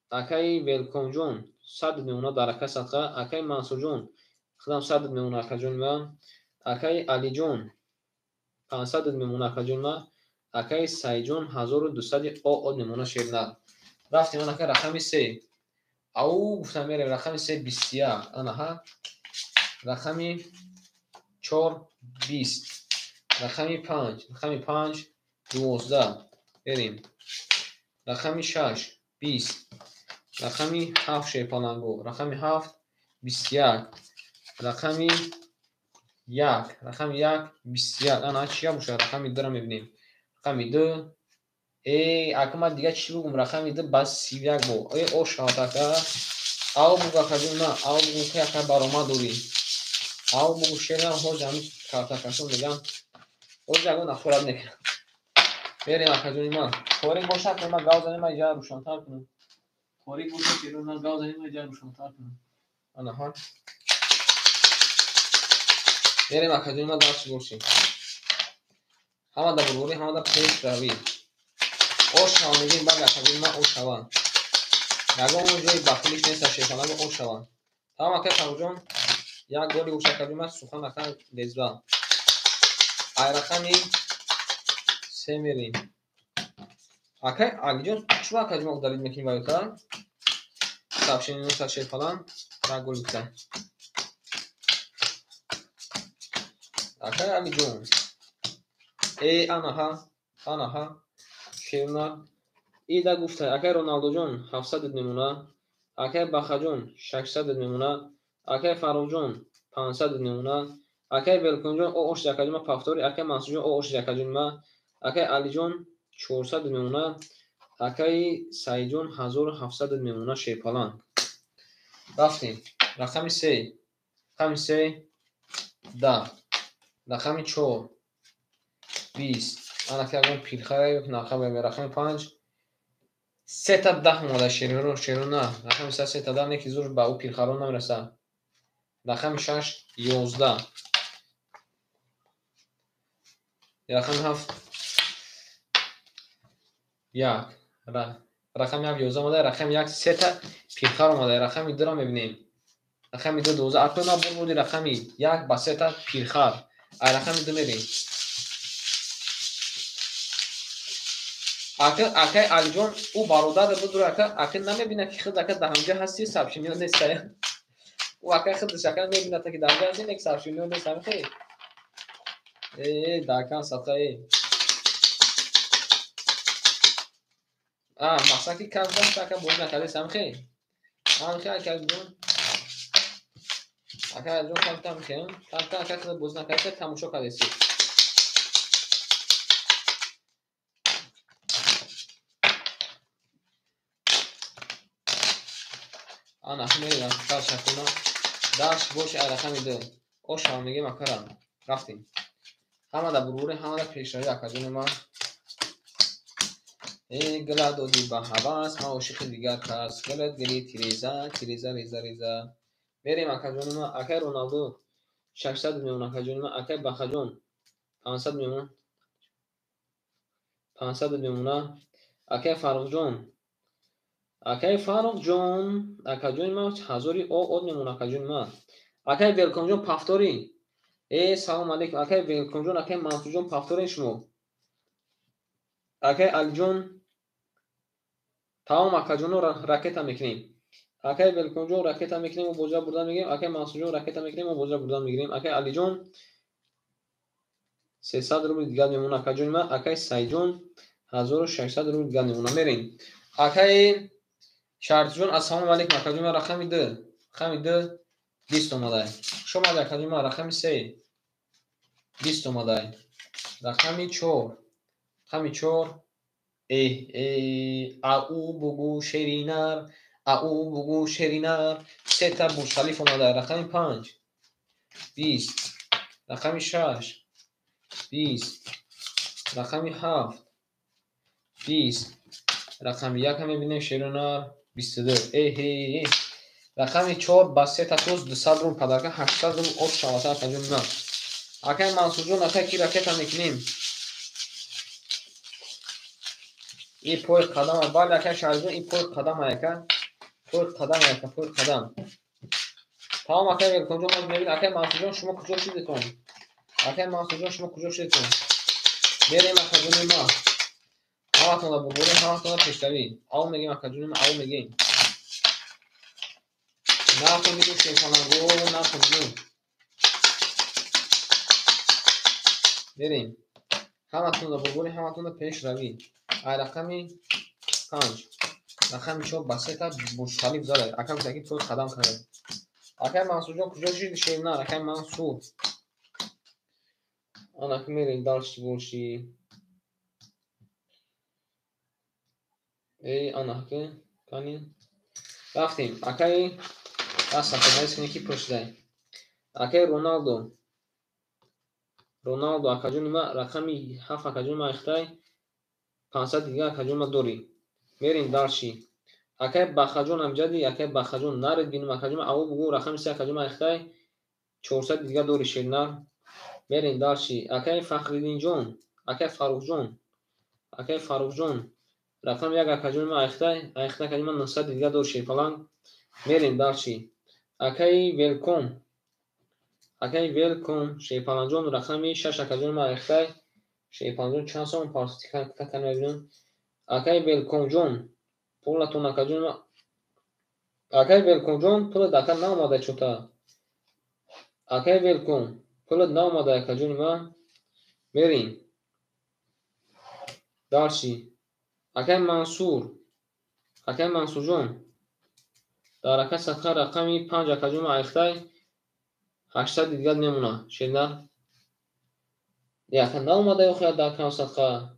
акай Велкомҷон 100 мемона дар ака садқа, акай Мансурҷон худам 100 мемона акаҷони ман, акай Алиҷон 500 мемона акаҷони ман, акай Саидҷон 1200 оо мемона шерна. Рафтем ана ака рақами 3. Ау гуфтам мерем рақами 3 21. Анаҳа. Рақами 4 20. Рақами 5, рақами 5 12. Берем. Рақами 6 20. Рақами 7 шерпаланго. Рақами 7 21. Рақами 1, рақами 1 21. Ана чия боша? Рақами 2-ро мебинем. Рақами 2. Эй, ака ман дига чӣ бугум? Рақами 2 ба 31 бо. Эй, ошавад ака. Ау бугу акаҷон, на, ау бугу ки ака баромад дорӣ. Ау бугу шерам ҳоҷ ҳамин картакашон меган. Ҳоҷ ягон ахборат мекунам. Берем акаҷони ман. Корик бошад, ман гав занем, ман иҷа рӯшантар кунам. Торик бошад, шерона гав занем, ҷай рӯшантар кунам. Анаҳа. Мерем акаҷони ма, дарси бошем. Ҳама да бурборӣ, ҳама да пешравӣ. Ош шава мегем, баъд акаҷони ма ош шава. Ягон ҷои бахилиш нест, шерпаланго ош шава. Тамом, акай Фарруҳҷон, як голи ош акаҷони ма, сухан ака лезба. Ай рақами се мерем. Акай Алиҷон, чӯ акаҷон удалить мекунӣ валюта? Сообщение носа шерпалан, як гол гуфта. Акай Алиҷон. Э, анаҳа, анаҳа, шерна. Ида гуфта, акай Роналдоҷон 700 мемона, акай Бахаҷон 600 мемона, акай Фаррухҷон 500 мемона, акай Велконҷон о оши акаҷон ма пафтори, акай Мансурҷон о оши акаҷон ма, акай Алиҷон 400 мемона, акай Саидҷон 1700 мемона шерпаланг. Рафтем. Рақами се. Рақами се 10. Рақами чор 20. Ана ки ягон пилхара ё нарха бе. Рақами панҷ сета 10 омада шеро, шеро на. Рақами се сета 10 не ки зур ба ӯ пилхаро намераса. Рақами шаш 11. Рақами ҳафт як. Рақами ҳафт 11 омада, рақами як сета пилхар омада. Рақами дуро мебинем. Рақами ду 12. Акнун ма бурбуди рақами як ба сета пилхар. Ай рақами ду мерем. Ака, акай Алиҷон, ӯ бародар буд, ака, ака намебинад ки худ ака дар ҳамҷа ҳасти, сообщениё нест. Ӯ ака худаш ака мебинад ки дар ҳамҷа ҳасти, нек сообщениё нест, ҳамихе. Э, дакан садқа э. А, мақсад ки кам дашт ака бозӣ накардест, ҳамихе. Ҳамихе ака Алиҷон. Ака Алиҷон камта ҳамихе, камта ака худ бозӣ накардест, тамошо кардест. Ана мерем шакуна. Дарш боши ай рақами ду. Ошава мегем акара. Рафтем. Ҳама да бурбури, ҳама да пешравӣ акаҷони ма. Э, гила додӣ ба ҳавас, ма ошиқи дигар кас. Гилат гили тиреза, тиреза реза реза. Мерем акаҷони ма, акай Роналдо 600 мемон акаҷони ма, акай Бахаҷон 500 мемон. 500 мемона. Акай Фаррухҷон. Акай Фаррухҷон, акаҷони ма ҳазори о од мемон акаҷони ма. Акай Велкомҷон пафторӣ. Э, салом алейкум. Акай Велкомҷон, акай Мансурҷон пафторин шумо. Акай Алиҷон, тамом акаҷоно ракета мекунем. Акай Велкомҷон ракета мекунем, мо бозира бурдан мегирем. Акай Мансурҷон ракета мекунем, мо бозира бурдан мегирем. Акай Алиҷон 300 рубл дигар мемона акаҷони ма. Акай Саидҷон 1600 рубл дигар мемона. Мерем. Акай Шартҷон, ассалому алейкум акаҷони ма, рақами ду. Рақами ду 20 омадай. Хуш омадед акаҷони ма, рақами се 20 омадай. Рақами чор. Рақами чор э э ау бугу шеринар, ау бугу шеринар, сета Бурҷ-Халиф омадай. Рақами панҷ 20. Рақами шаш 20. Рақами ҳафт 20. Рақами якам мебинем шеринар 22. Эҳе. Рақами чор ба сета тоз 200 рубл подарка, 800 рубл от шавата акаҷони ман. Акай Мансурҷон, акай ки ракета мекунем? И пой қадама, бале акай Шаҳриҷон, и пой қадама ака. Пой қадам ака, пой қадам. Тамом акай Велкомҷон, ҳозир мебинем. Акай Мансурҷон, шумо куҷо шудетон? Акай Мансурҷон, шумо куҷо шудетон? Мерем акаҷони ма. Ҳаматонро бурборем, ҳаматонро пешравӣ. Ав мегем акаҷони ма, ав мегем. Нархо бигӯ шерпаланго, нархо бигӯ. Мерем. Ҳаматонро бурборем, ҳаматонро пешравӣ. Ай рақами панҷ. Рақами чор ба сета Бурҷ-Халиф зада. Ака гуфта ки пой қадам карда. Акай Мансурҷон куҷо шуди шернар? Акай Мансур. Ана ки мерем дальше больше. Э, ана ки кани. Рафтем. Акай сафарнавис кунед ки пурсидай. Акай Роналдо. Роналдо акаҷони ма рақами ҳафт акаҷони ма ихтай 500 дигар акаҷони ма дорӣ. Мерем дальше. Акай Бахаҷон амҷади, акай Бахаҷон наред бинум акаҷон, аво бугу рақами се акаҷон айхтай 400 дига дори шернар. Мерем дальше. Акай Фахриддинҷон, акай Фаррухҷон, акай Фаррухҷон рақами як акаҷон ма айхтай, айхтай акаҷон ма 900 дига дори шерпаланг. Мерем дальше. Акай Велком, акай Велком шерпалангҷон рақами 6 акаҷон ма айхтай. Шерпалангҷон чанд сом партикан мебинам. Акай Велкомҷон пулатон акаҷон ма, акай Велкомҷон пулат ака наомада чота. Акай Велком пулат наомада акаҷони ма. Мерем дальше. Акай Мансур, акай Мансурҷон дар ака садқа рақами 5 акаҷон ма айхтай 800 дигар мемона шернар. Ака наомада охир дар кам садқа.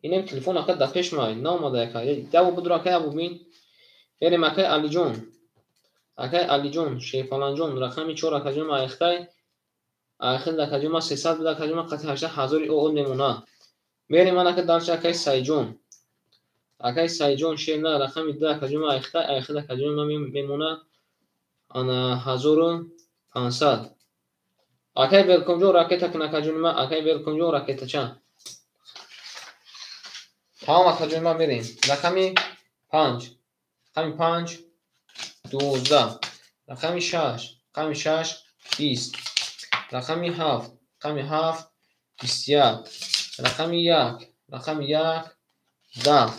Инем телефон ака дар пеш май наомада ака. Ябу будур ака, ябу бин. Мерем акай Алиҷон, акай Алиҷон шерпаланҷон рақами 4 акаҷон ма айхтай, айхил акаҷон ма 300 буда акаҷон ма қати 800 ҳазори оо мемона. Мерем ман ака дальше акай Сайҷон, акай Сайҷон шерна рақами 2 акаҷон ма айхтай, айхил акаҷон ма мемона ана 1500. Акай Велкомҷон ракета кун акаҷони ма, акай Велкомҷон ракетача. Тамом акаҷони ма мерем. Рақами 5, рақами 5 12, рақами 6, рақами 6 20, рақами 7, рақами 7 21, рақами 1, рақами 1 10,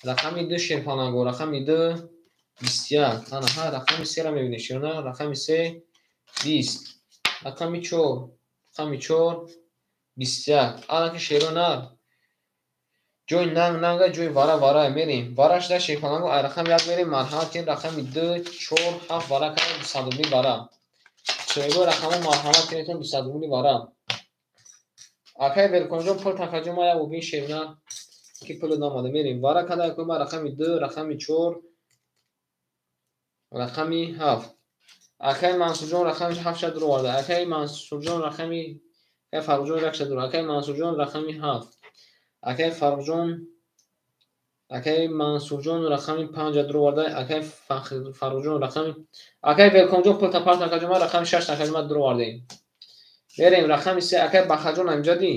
рақами 2 шерпаланго, рақами 2 21. Ана ҳа рақами 3-ра мебинед шерна, рақами 3 20, рақами 4, рақами 4 21. Ана ки шеро нар ҷои нанг нанга, ҷои вара вара мерем. Вара шуда шерпаланго ай рақами 1 мерем. Марҳамат кунед рақами 2 4 7 вара карда 200 рубли вара. Соҳибои рақамҳо марҳамат кунедтон 200 рубли вара. Акай Велкомҷон пул такаҷон ма як бин шерна ки пул наомада. Мерем вара карда якум рақами 2, рақами 4, рақами 7. Акай Мансурҷон рақами 7 шад дуроварда. Акай Мансурҷон рақами, акай Фаррухҷон як шад дур. Акай Мансурҷон рақами 7. Акай Фаррухҷон, акай Мансурҷон рақами 5 дуроварда. Акай Фаррухҷон рақами, акай Велкомҷон пул тапарт акаҷон ма рақами 6 акаҷон ма дуровардем. Мерем рақами 3 акай Бахаҷон амҷади.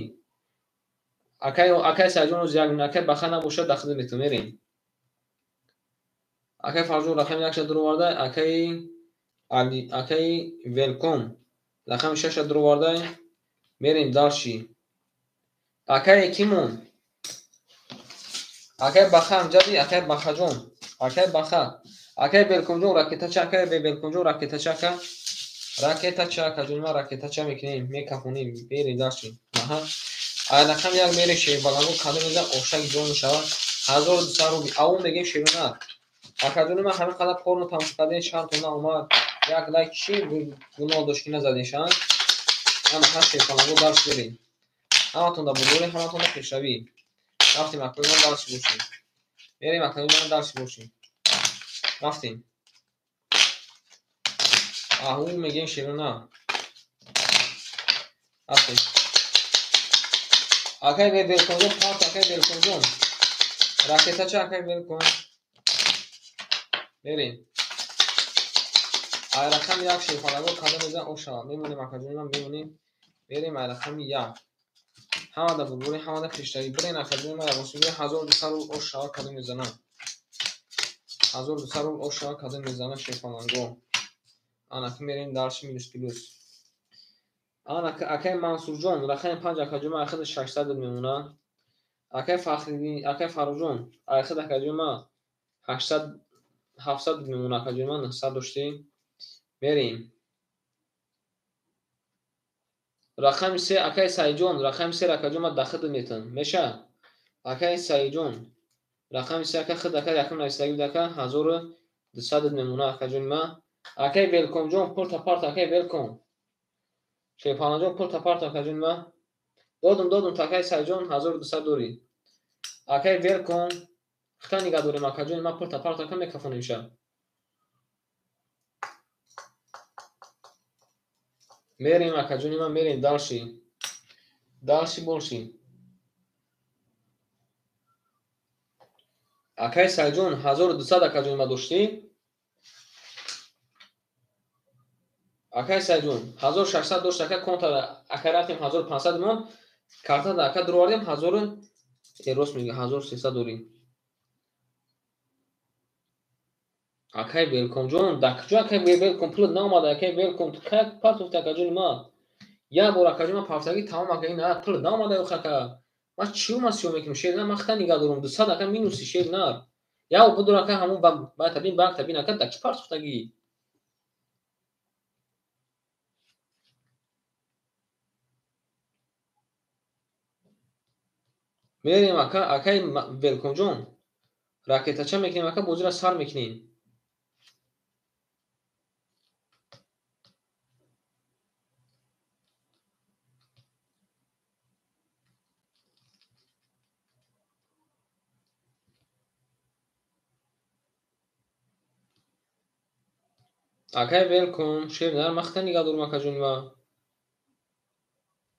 Акай, акай Сайҷон оз як, акай Баха набошад дахл метон. Мерем. Акай Фаррухҷон рақами 1 шад дуроварда. Акай Али, акай Велком рақами 6 шад дуроварда. Мерем дальше. Акай Кимон, акай Баха амҷади, акай Бахаҷон, акай Баха, акай Велкомҷон ракетача, акай Велкомҷон ракетача, ака ракетача, акаҷон ма ракетача мекунем, мекафонем. Мерем дальше. Аҳа ай рақами 1 мерем шербаланго кадом мезан ошак ҷон мешавад 1200 рубли. Аввал мегем шерона. Акаҷони ман ҳамин қадар порно тамошо кардем, чанд тона омад. Як лайк чӣ гуноҳ дошт ки назадешан? Ана ҳа шерпаланго дарс берем. Ҳаматон да бурдорем, ҳаматон да пешравӣ. Рафтем акаҷон ман дарси бошем. Мерем акаҷон ман дарси бошем. Рафтем. Аҳу мегем шерона. Рафтем. Акай Велкомҷон парт, акай Велкомҷон ракетача, акай Велком. Мерем. Ай рақами 1 шерпаланго кадом мезан оша. Мемонем акаҷони ман, мемонем. Мерем ай рақами 1. Ҳамада бурдорем, ҳамада пешравӣ. Бирен акаҷони ман ягонсумӣ 1200 рубл ош шава кадом мезанам. 1200 рубл ош шава кадом мезанам шерпаланго. Ана ки мерем дальше минус плюс. Ана акай Мансурҷон рақами 5 акаҷон ма айхид 600 мемона. Акай Фахриддин, акай Фаррухҷон айхид акаҷон ма 800 700 мемона акаҷон ма 900 доштем. Мерем. Рақами 3 акай Сайҷон рақами 3 акаҷон ма дахид метан. Меша? Акай Сайҷон рақами 3 ака хид ака якум нависагӣ буд ака 1200 мемона акаҷони ма. Акай Велкомҷон пул тапарт, акай Велком. Шерпаланҷон пул тапарт акаҷони ма. Додум, додум акай Сайҷон 1200 дорӣ. Акай Велком хита нигаҳ дорем акаҷони ма пул тапарт ака мекафонем ша. Мерем акаҷони ман, мерем дальше. Дальше больше. Акай Сайҷон, 1200 акаҷон ма доштӣ? Акай Сайҷон, 1600 дошт ака конта ака рафтем 1500 монд, картада ака дуровардем 1000 рост мега 1300 дорӣ. Акай Велкомҷон, дар куҷо акай Велком пулат наомада акай Велком, ту кай партофти акаҷони ма? Як бор акаҷон ма партагӣ тамом ака ин пулат наомада ох ака. Ман чӣ ма сиё мекунам шер нар, ман хата нигаҳ дорам 200 ака минуси шер нар. Як бор ака ҳамон ба табин банк табин ака дар чӣ партофтагӣ? Мерем ака, акай Велкомҷон. Ракетача мекунем ака, бозиро сар мекунем. Акай Велком, шер нар, ман хата нигаҳ дорам акаҷони ма.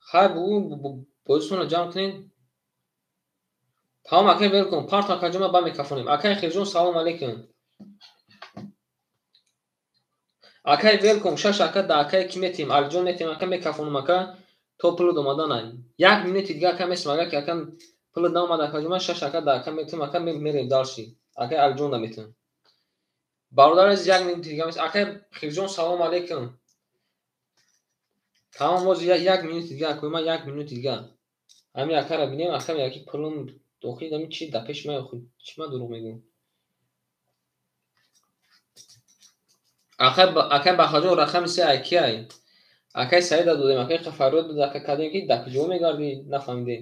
Хай бугӯ бозитонро ҷамъ кунед. Тамом акай Велком, парт акаҷон ма ба мекафонем. Акай Хирҷон, салом алейкум. Акай Велком, шаш ака да акай ки метем, Алиҷон метем ака мекафонам ака то пулат омаданай. Як минути дига ака месм ага ки ака пулат наомада акаҷон ма шаш ака да ака метем ака мерем далши. Акай Алиҷон да метем. Бародар азиз, як минути дига мес. Акай Хирҷон, салом алейкум. Тамом боз як минути дига акои ма як минути дига. Ҳамин акара бинем, ака мега ки пулум дохил ами чи да пеши ман охи чӣ ман дурӯғ мегӯям. Акай Бахаҷон рақами се ай ки ай? Акай Саида додем, акай Фарёд дод, ака кадем ки дар куҷо мегардӣ нафаҳмидем.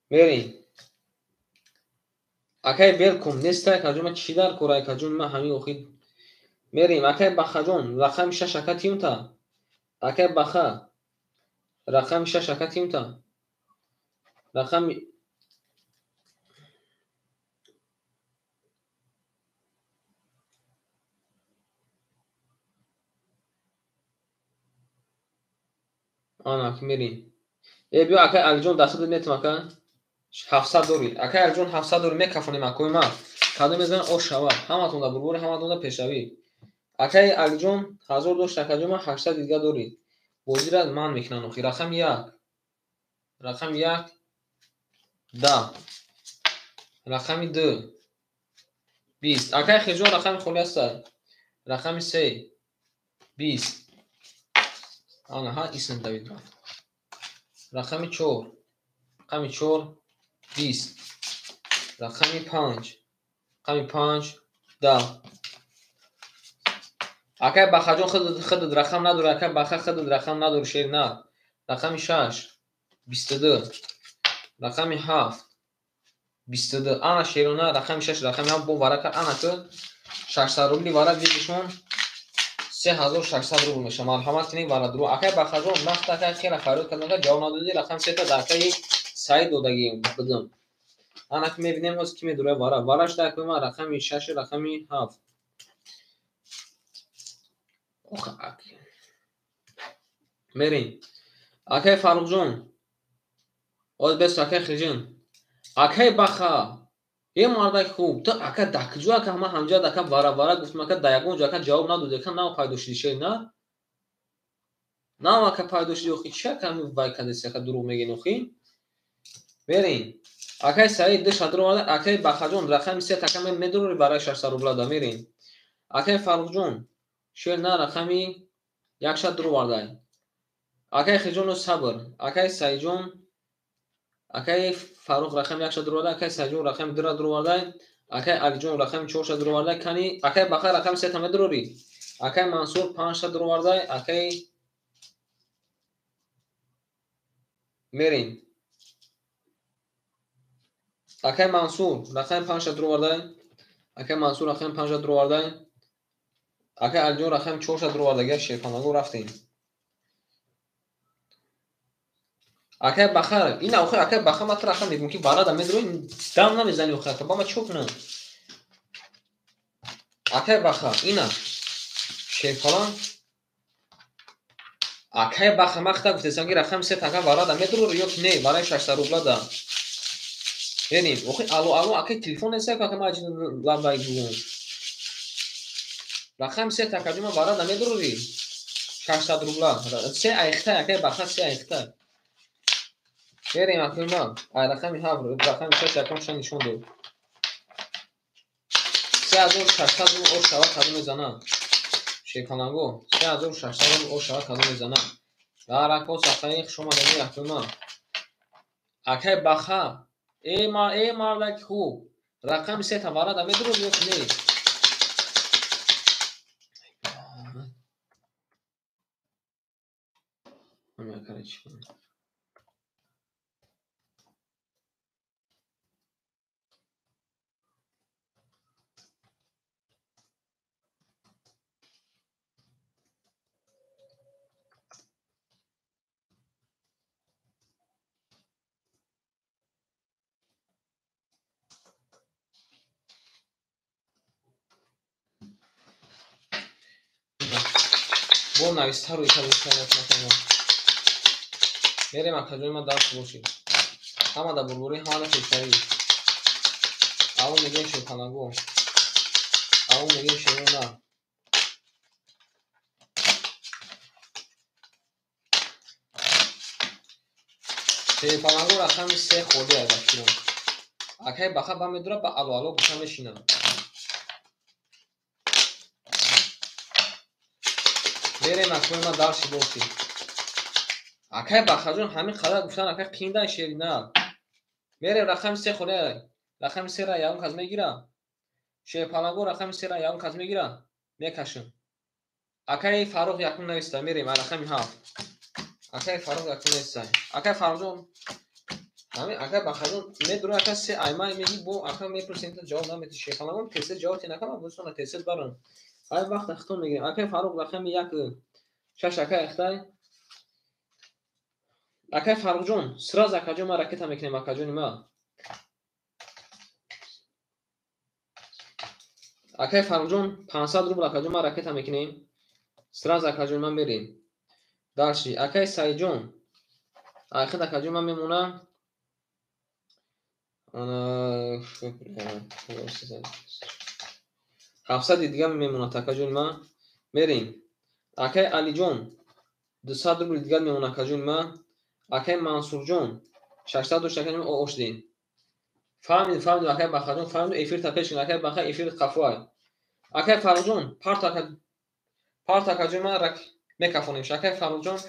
Мерем. Акай Велком нестай акаҷон ма чӣ дар кор акаҷон ма ҳамин охи. Мерем. Акай Бахаҷон рақами шаш ака тимта. Акай Баха рақами шаш ака тимта. Рақами ана ки мерем. Э биё акай Алиҷон дастат метам ака. 700 дорӣ. Акай Алиҷон 700 дорӣ мекафонем акои ма. Кадом мезанад ош шавад. Ҳаматон дар бурбори, ҳаматон дар пешравӣ. Акай Алиҷон 1000 дошт акаҷон ма 800 дига дорӣ. Бозира ман мекунам охи. Рақами 1. Рақами 1 10. Рақами 2 20. Акай Хирҷон рақами холӣ ҳастад. Рақами 3 20. Ана ҳа исм Давид рафт. Рақами 4. Рақами 4 20. Рақами 5. Рақами 5 10. Акай Бахаҷон худат рақам надорӣ, акай Баха худат рақам надорӣ, шер нар. Рақами 6 22. Рақами 7 22. Ана шерона рақами 6 рақами 7 бо варака ана ки 600 рубли вара бигишон 3600 рубл меша. Марҳамат кунед вара дуру. Акай Бахаҷон вақт акай хела фарёд кардам ка ҷавоб надодӣ, рақами 3 та дар акаи Саид додагӣ будам. Ана ки мебинем ҳоз ки медурад вара. Вараш дар акои ман рақами 6 рақами 7. Ох мерем. Акай Фарруқҷон. Оз бес акай Хирҷон. Акай Баха. Е мардак хуб, ту ака дар куҷо ака ман ҳамҷа ака вара вара гуфтам ака дар ягон ҷо ака ҷавоб надодӣ, ака нав пайдо шудӣ шер на? Нав ака пайдо шудӣ охи чӣ ака ҳамин вай кардеси ака дурӯғ мегӯен охи? Мерем. Акай Саид ду шатр оварда, акай Бахаҷон рақами 3 ака медурӣ барои 600 рубла да мерем. Акай Фарруқҷон шер на рақами 1 шатр овардай. Акай Хирҷону сабр. Акай Саидҷон, акай Фаррух рақами 1 шатр овардай, акай Саидҷон рақами 2 ра овардай, акай Алиҷон рақами 4 шатр овардай, кани акай Баха рақами 3 та медурӣ. Акай Мансур 5 шатр овардай, акай мерем. Акай Мансур рақами 5 шатр овардай, акай Мансур рақами 5 шатр овардай, акай Алиҷон рақами 4 шатр овардай. Гар шерпанагӯ рафтем. Акай Баха, ина охи акай Баха ма ту рақам мегӯм ки варада медурӣ, дам намезанӣ охи ака, ба ма чӣ кунам? Акай Баха, ина шерпалан. Акай Баха ма хата гуфтесам ки рақами 3 ака варада медурӣ ё ки не, барои 600 рубла да. Мерем. Охи алло алло акай телефон нест ака ма аҷи лабай гӯям. Рақами се такаҷума варада медурӣ. 600 рубла. Се айхта акай баха се айхта. Мерем акай ма. Ай рақами 7, рақами 6 якам ша нишон дод. 3600 рубл ош шава кадом мезана. Шепаланго 3600 рубл ош шава кадом мезана. Дарако сафаи хуш омадани акай ма. Акай баха. Э мардаки хуб. Рақами се таварада медурӣ ё не? Бо навистару италиятмакама. Мерем акаҷои ман дарс бошед. Ҳама да бурбурӣ, ҳама да пешравӣ. Аввал мегӯем шерпаланго. Аввал мегӯем шерона. Шерпаланго рақами се холӣ аст акирон. Акай баха ба медура ба алло алло гуфта мешинам. Мерем акои ман дарси бошед. Акай бахаҷон ҳамин қадар гуфтан акай қиндан шерина. Мерем рақами се холӣ. Рақами сера ягон кас мегира. Шерпаланго рақами сера ягон кас мегира. Мекашам. Акай Фаррух якум нависта. Мерем ай рақами 7. Акай Фаррух якум нависта. Акай Фаррухҷон ҳамин акай бахаҷон медура ака се аймай меги бо ака мепурсем ҷавоб намети. Шерпаланго тезтез ҷавоб тен ака ман бузона тезтез барам. Ай вақт хитон мегирем. Акай Фаррух рақами 1 6 акай ахтай. Акай Фаррухҷон, сразу акаҷон ма ракета мекунем акаҷони ма. Акай Фаррухҷон 500 рубл акаҷон ма ракета мекунем. Сразу акаҷони ма мерем. Дальше акай Саидҷон. Ахир акаҷон ма мемона. Ана 700 дига мемонад акаҷони ма. Мерем. Акай Алиҷон 200 рубл дига мемонад акаҷони ма. Акай Мансурҷон 600 дошт акаҷон ош дин. Фаҳмид, фаҳмид акай Бахаҷон, фаҳмид эфир та пеш кун акай Баха эфир қафоай. Акай Фаррухҷон парт ака парт акаҷон ма рак мекафонем ша. Акай Фаррухҷон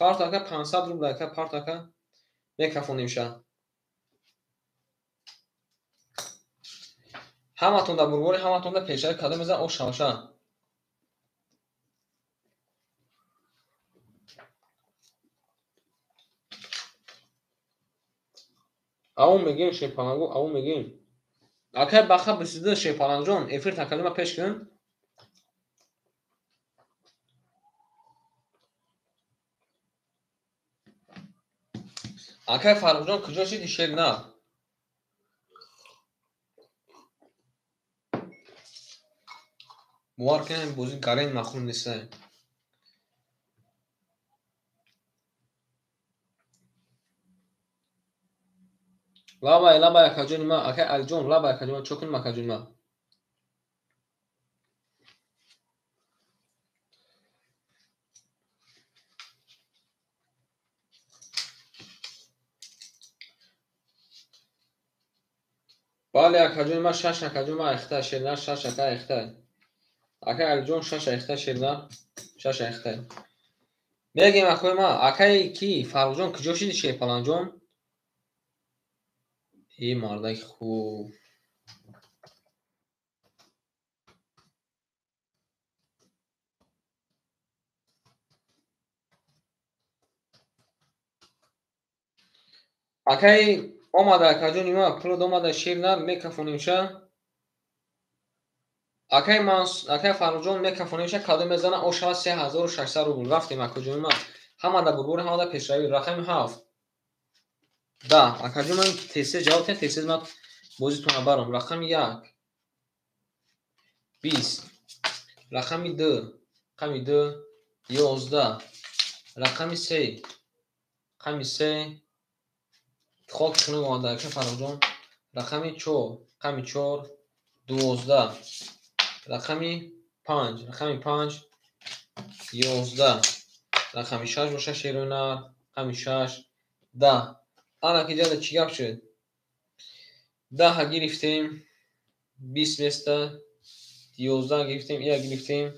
парт ака 500 рубл ака парт ака мекафонем ша. Ҳаматон да бурбори, ҳаматон да пешаи кадом мезан ош шавша. Аву мегӯем шерпаланго, аву мегӯем. Акай баха бисида шерпалангҷон, эфир такалима пеш кун. Акай Фаррухҷон куҷо шиди шер на? Бовар кунед бозӣ гарен маъқул нест. Лабай, лабай акаҷони ма, акай Алиҷон, лабай акаҷони ма, чо кунем акаҷони ма? Бале акаҷони ма, шаш акаҷони ма айхта шерна, шаш ака айхта. Акай Алиҷон шаш айхта шерна, шаш айхта. Мегем акои ма, акай ки Фаррухҷон куҷо шиди шерпаланҷон? Э мардаки хуб. Акай омада акаҷони ма, пулот омада шер на мекафонем ша. Акай акай Фаррухҷон мекафонем ша, кадом мезана ош шава 3600 рубл. Рафтем акаҷони ма. Ҳама да бурбори, ҳама да пешравӣ. Рақами 7. Да, акаҷон ман тезтез ҷавоб диҳам, тезтез ман бозитонро барам. Рақами 1 20, рақами 2, рақами 2 11, рақами 3, рақами 3 хок хунук омада акай Фаррухҷон. Рақами 4, рақами 4, 12. Рақами 5, рақами 5, 11. Рақами 6 боша шерои нар, рақами 6, 10. Ана ки ҷада чӣ гап шуд? 10 гирифтем, 20 места, 11 гирифтем, 1 гирифтем,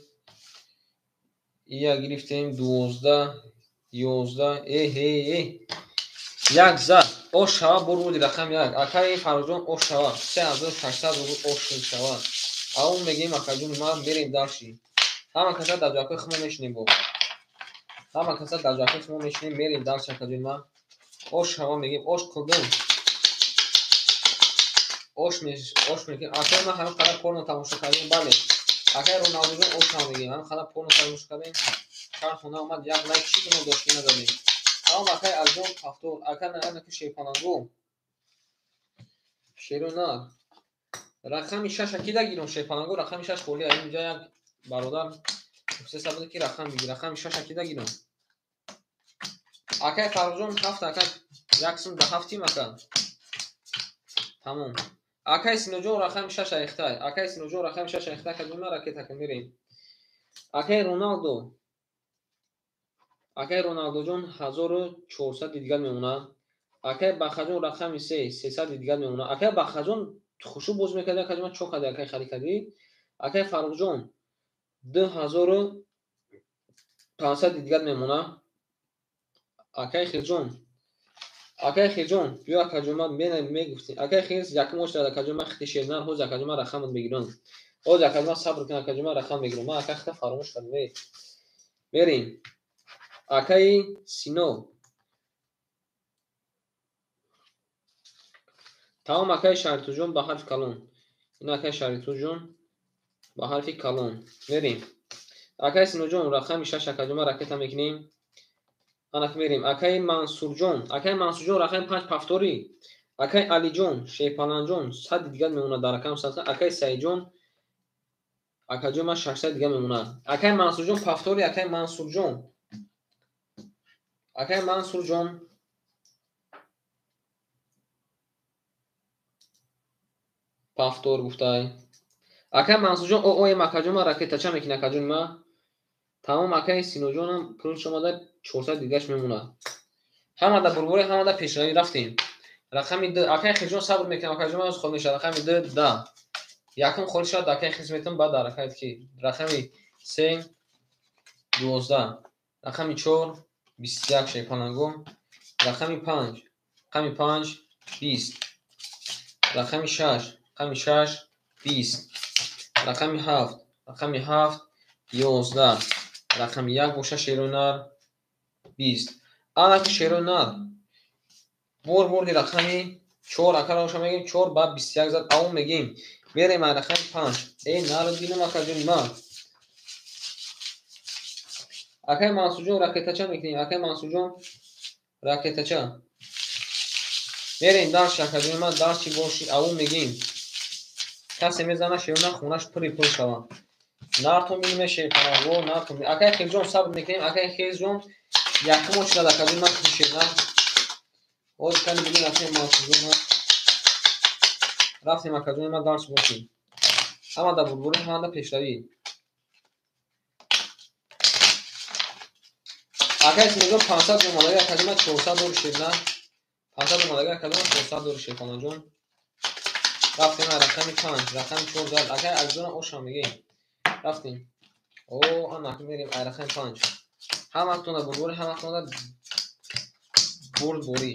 1 гирифтем, 12, 11, э як зад. Ош шава бурбуди рақами 1. Акаи Фаррухҷон ош шава. 3600 рубл ош шава. Аун мегӯем акаҷони ман мерем дарши. Ҳама каса дар ҷойҳои хумо мешинем бо. Ҳама каса дар ҷойҳои хумо мешинем, мерем дарши акаҷони ман. Ош шава мегӯем, ош қилдим. Ош мекунем. Акаи ман ҳамин қадар порно тамошо кардем, бале. Акаи Роналдуҷон ош шава мегӯем. Ҳамин қадар порно тамошо кардем. Чанд хона омад, як лайк чӣ гуноҳ дошт назадем. Тамом акаи Алиҷон ҳафтор, ака наки шерпалангу. Шеро нар. Рақами 6 ки дагирам шерпалангу, рақами 6 холӣ. Инҷа як бародар гуфтеса буд ки рақам бигир, рақами 6 ки дагирам. Акаи Фаррухҷон 7 ака, як сум да 7 тим ака. Тамом. Акаи Синоҷон рақами 6 айхтай. Акаи Синоҷон рақами 6 айхтай, акаҷон ракета ка мерем. Акаи Роналдо. Акаи Роналдоҷон 1400 дигар мемонад. Акаи Бахаҷон рақами 3, 300 дигар мемонад. Акаи Бахаҷон хушу боз мекард, акаҷон чо кард, акаи хари кардӣ. Акаи Фаррухҷон 2500 дигар мемонад. Акаи Хирҷон, акаи Хирҷон, биё акаҷон ман мегуфтем. Акаи Хирз якум ош дад акаҷон ман хити шернар, ҳоз акаҷон ман рақамат мегирам. Ҳоз акаҷон ман сабр кун, акаҷон ман рақам мегирам. Ман акаи хита фаромӯш кардам. Мерем. Акаи Сино. Тамом акаи Шаритуҷон ба ҳарфи калон. Ин акаи Шаритуҷон ба ҳарфи калон. Мерем. Акаи Синоҷон рақами 6 акаҷон ман ракета мекунем. Анак мерем. Акаи Мансурҷон, акаи Мансурҷон рақами 5 пафторӣ. Акаи Алиҷон, Шерпаланҷон 100 дигар мемонад дар рақами 100. Акаи Саидҷон акаҷон ман 600 дигар мемонад. Акаи Мансурҷон пафторӣ, акаи Мансурҷон. Акаи Мансурҷон пафтор гуфтай. Акаи Мансурҷон ооем акаҷон ман ракетача мекунем акаҷони ман. Тамом акаи Синоҷонам пулш омада 400 дигаш мемонад. Ҳамада бурбури, ҳамада пешравӣ рафтем. Рақами 2 акаи Хирҷон сабр мекунам акаҷон ман холӣ мешавад. Рақами 2 10. Якум холӣ шавад акаи Хирҷ метам, баъд дар рақами ки рақами 3 12, рақами 4 21 шерпалангу, рақами 5, рақами 5 20, рақами 6, рақами 6 20, рақами 7, рақами 7 11, рақами 1 боша шерои нар 20. Анаки шерои нар бурди рақами 4 акаро боша мегӯем 4 ба 21 зад аву мегӯем. Мерем ай рақами 5. Эй нару бинам акаҷони ман. Акаи Мансурҷон ракетача мекунем. Акаи Мансурҷон ракетача. Мерем дарши акаҷони ман, дарши боши аву мегӯем. Касе мезана шерона хонаш пури пур шавад. Нартон бинем шерпаланго, нартон. Акаи Хирҷон сабр мекунем. Акаи Хирҷон якум очирад акаҷони ман шерна. Ҳозир кани бинем акаи Мансурҷон. Рафтем акаҷони ман дарши боши. Ҳамада бурбурӣ, ҳамада пешравӣ. Акаи Синоҷон 500 омадаги акаҷон ман 400 дори шерна. 500 омадаги акаҷон ман 400 дори шерпаланҷон. Рафтем рақами 5, рақами 4 зад. Акаи Алиҷонам ошам мегӯем. Рафтем. О, ана мерем ай рақами 5. Ҳаматонда бурбурӣ, ҳаматонда бурдборӣ.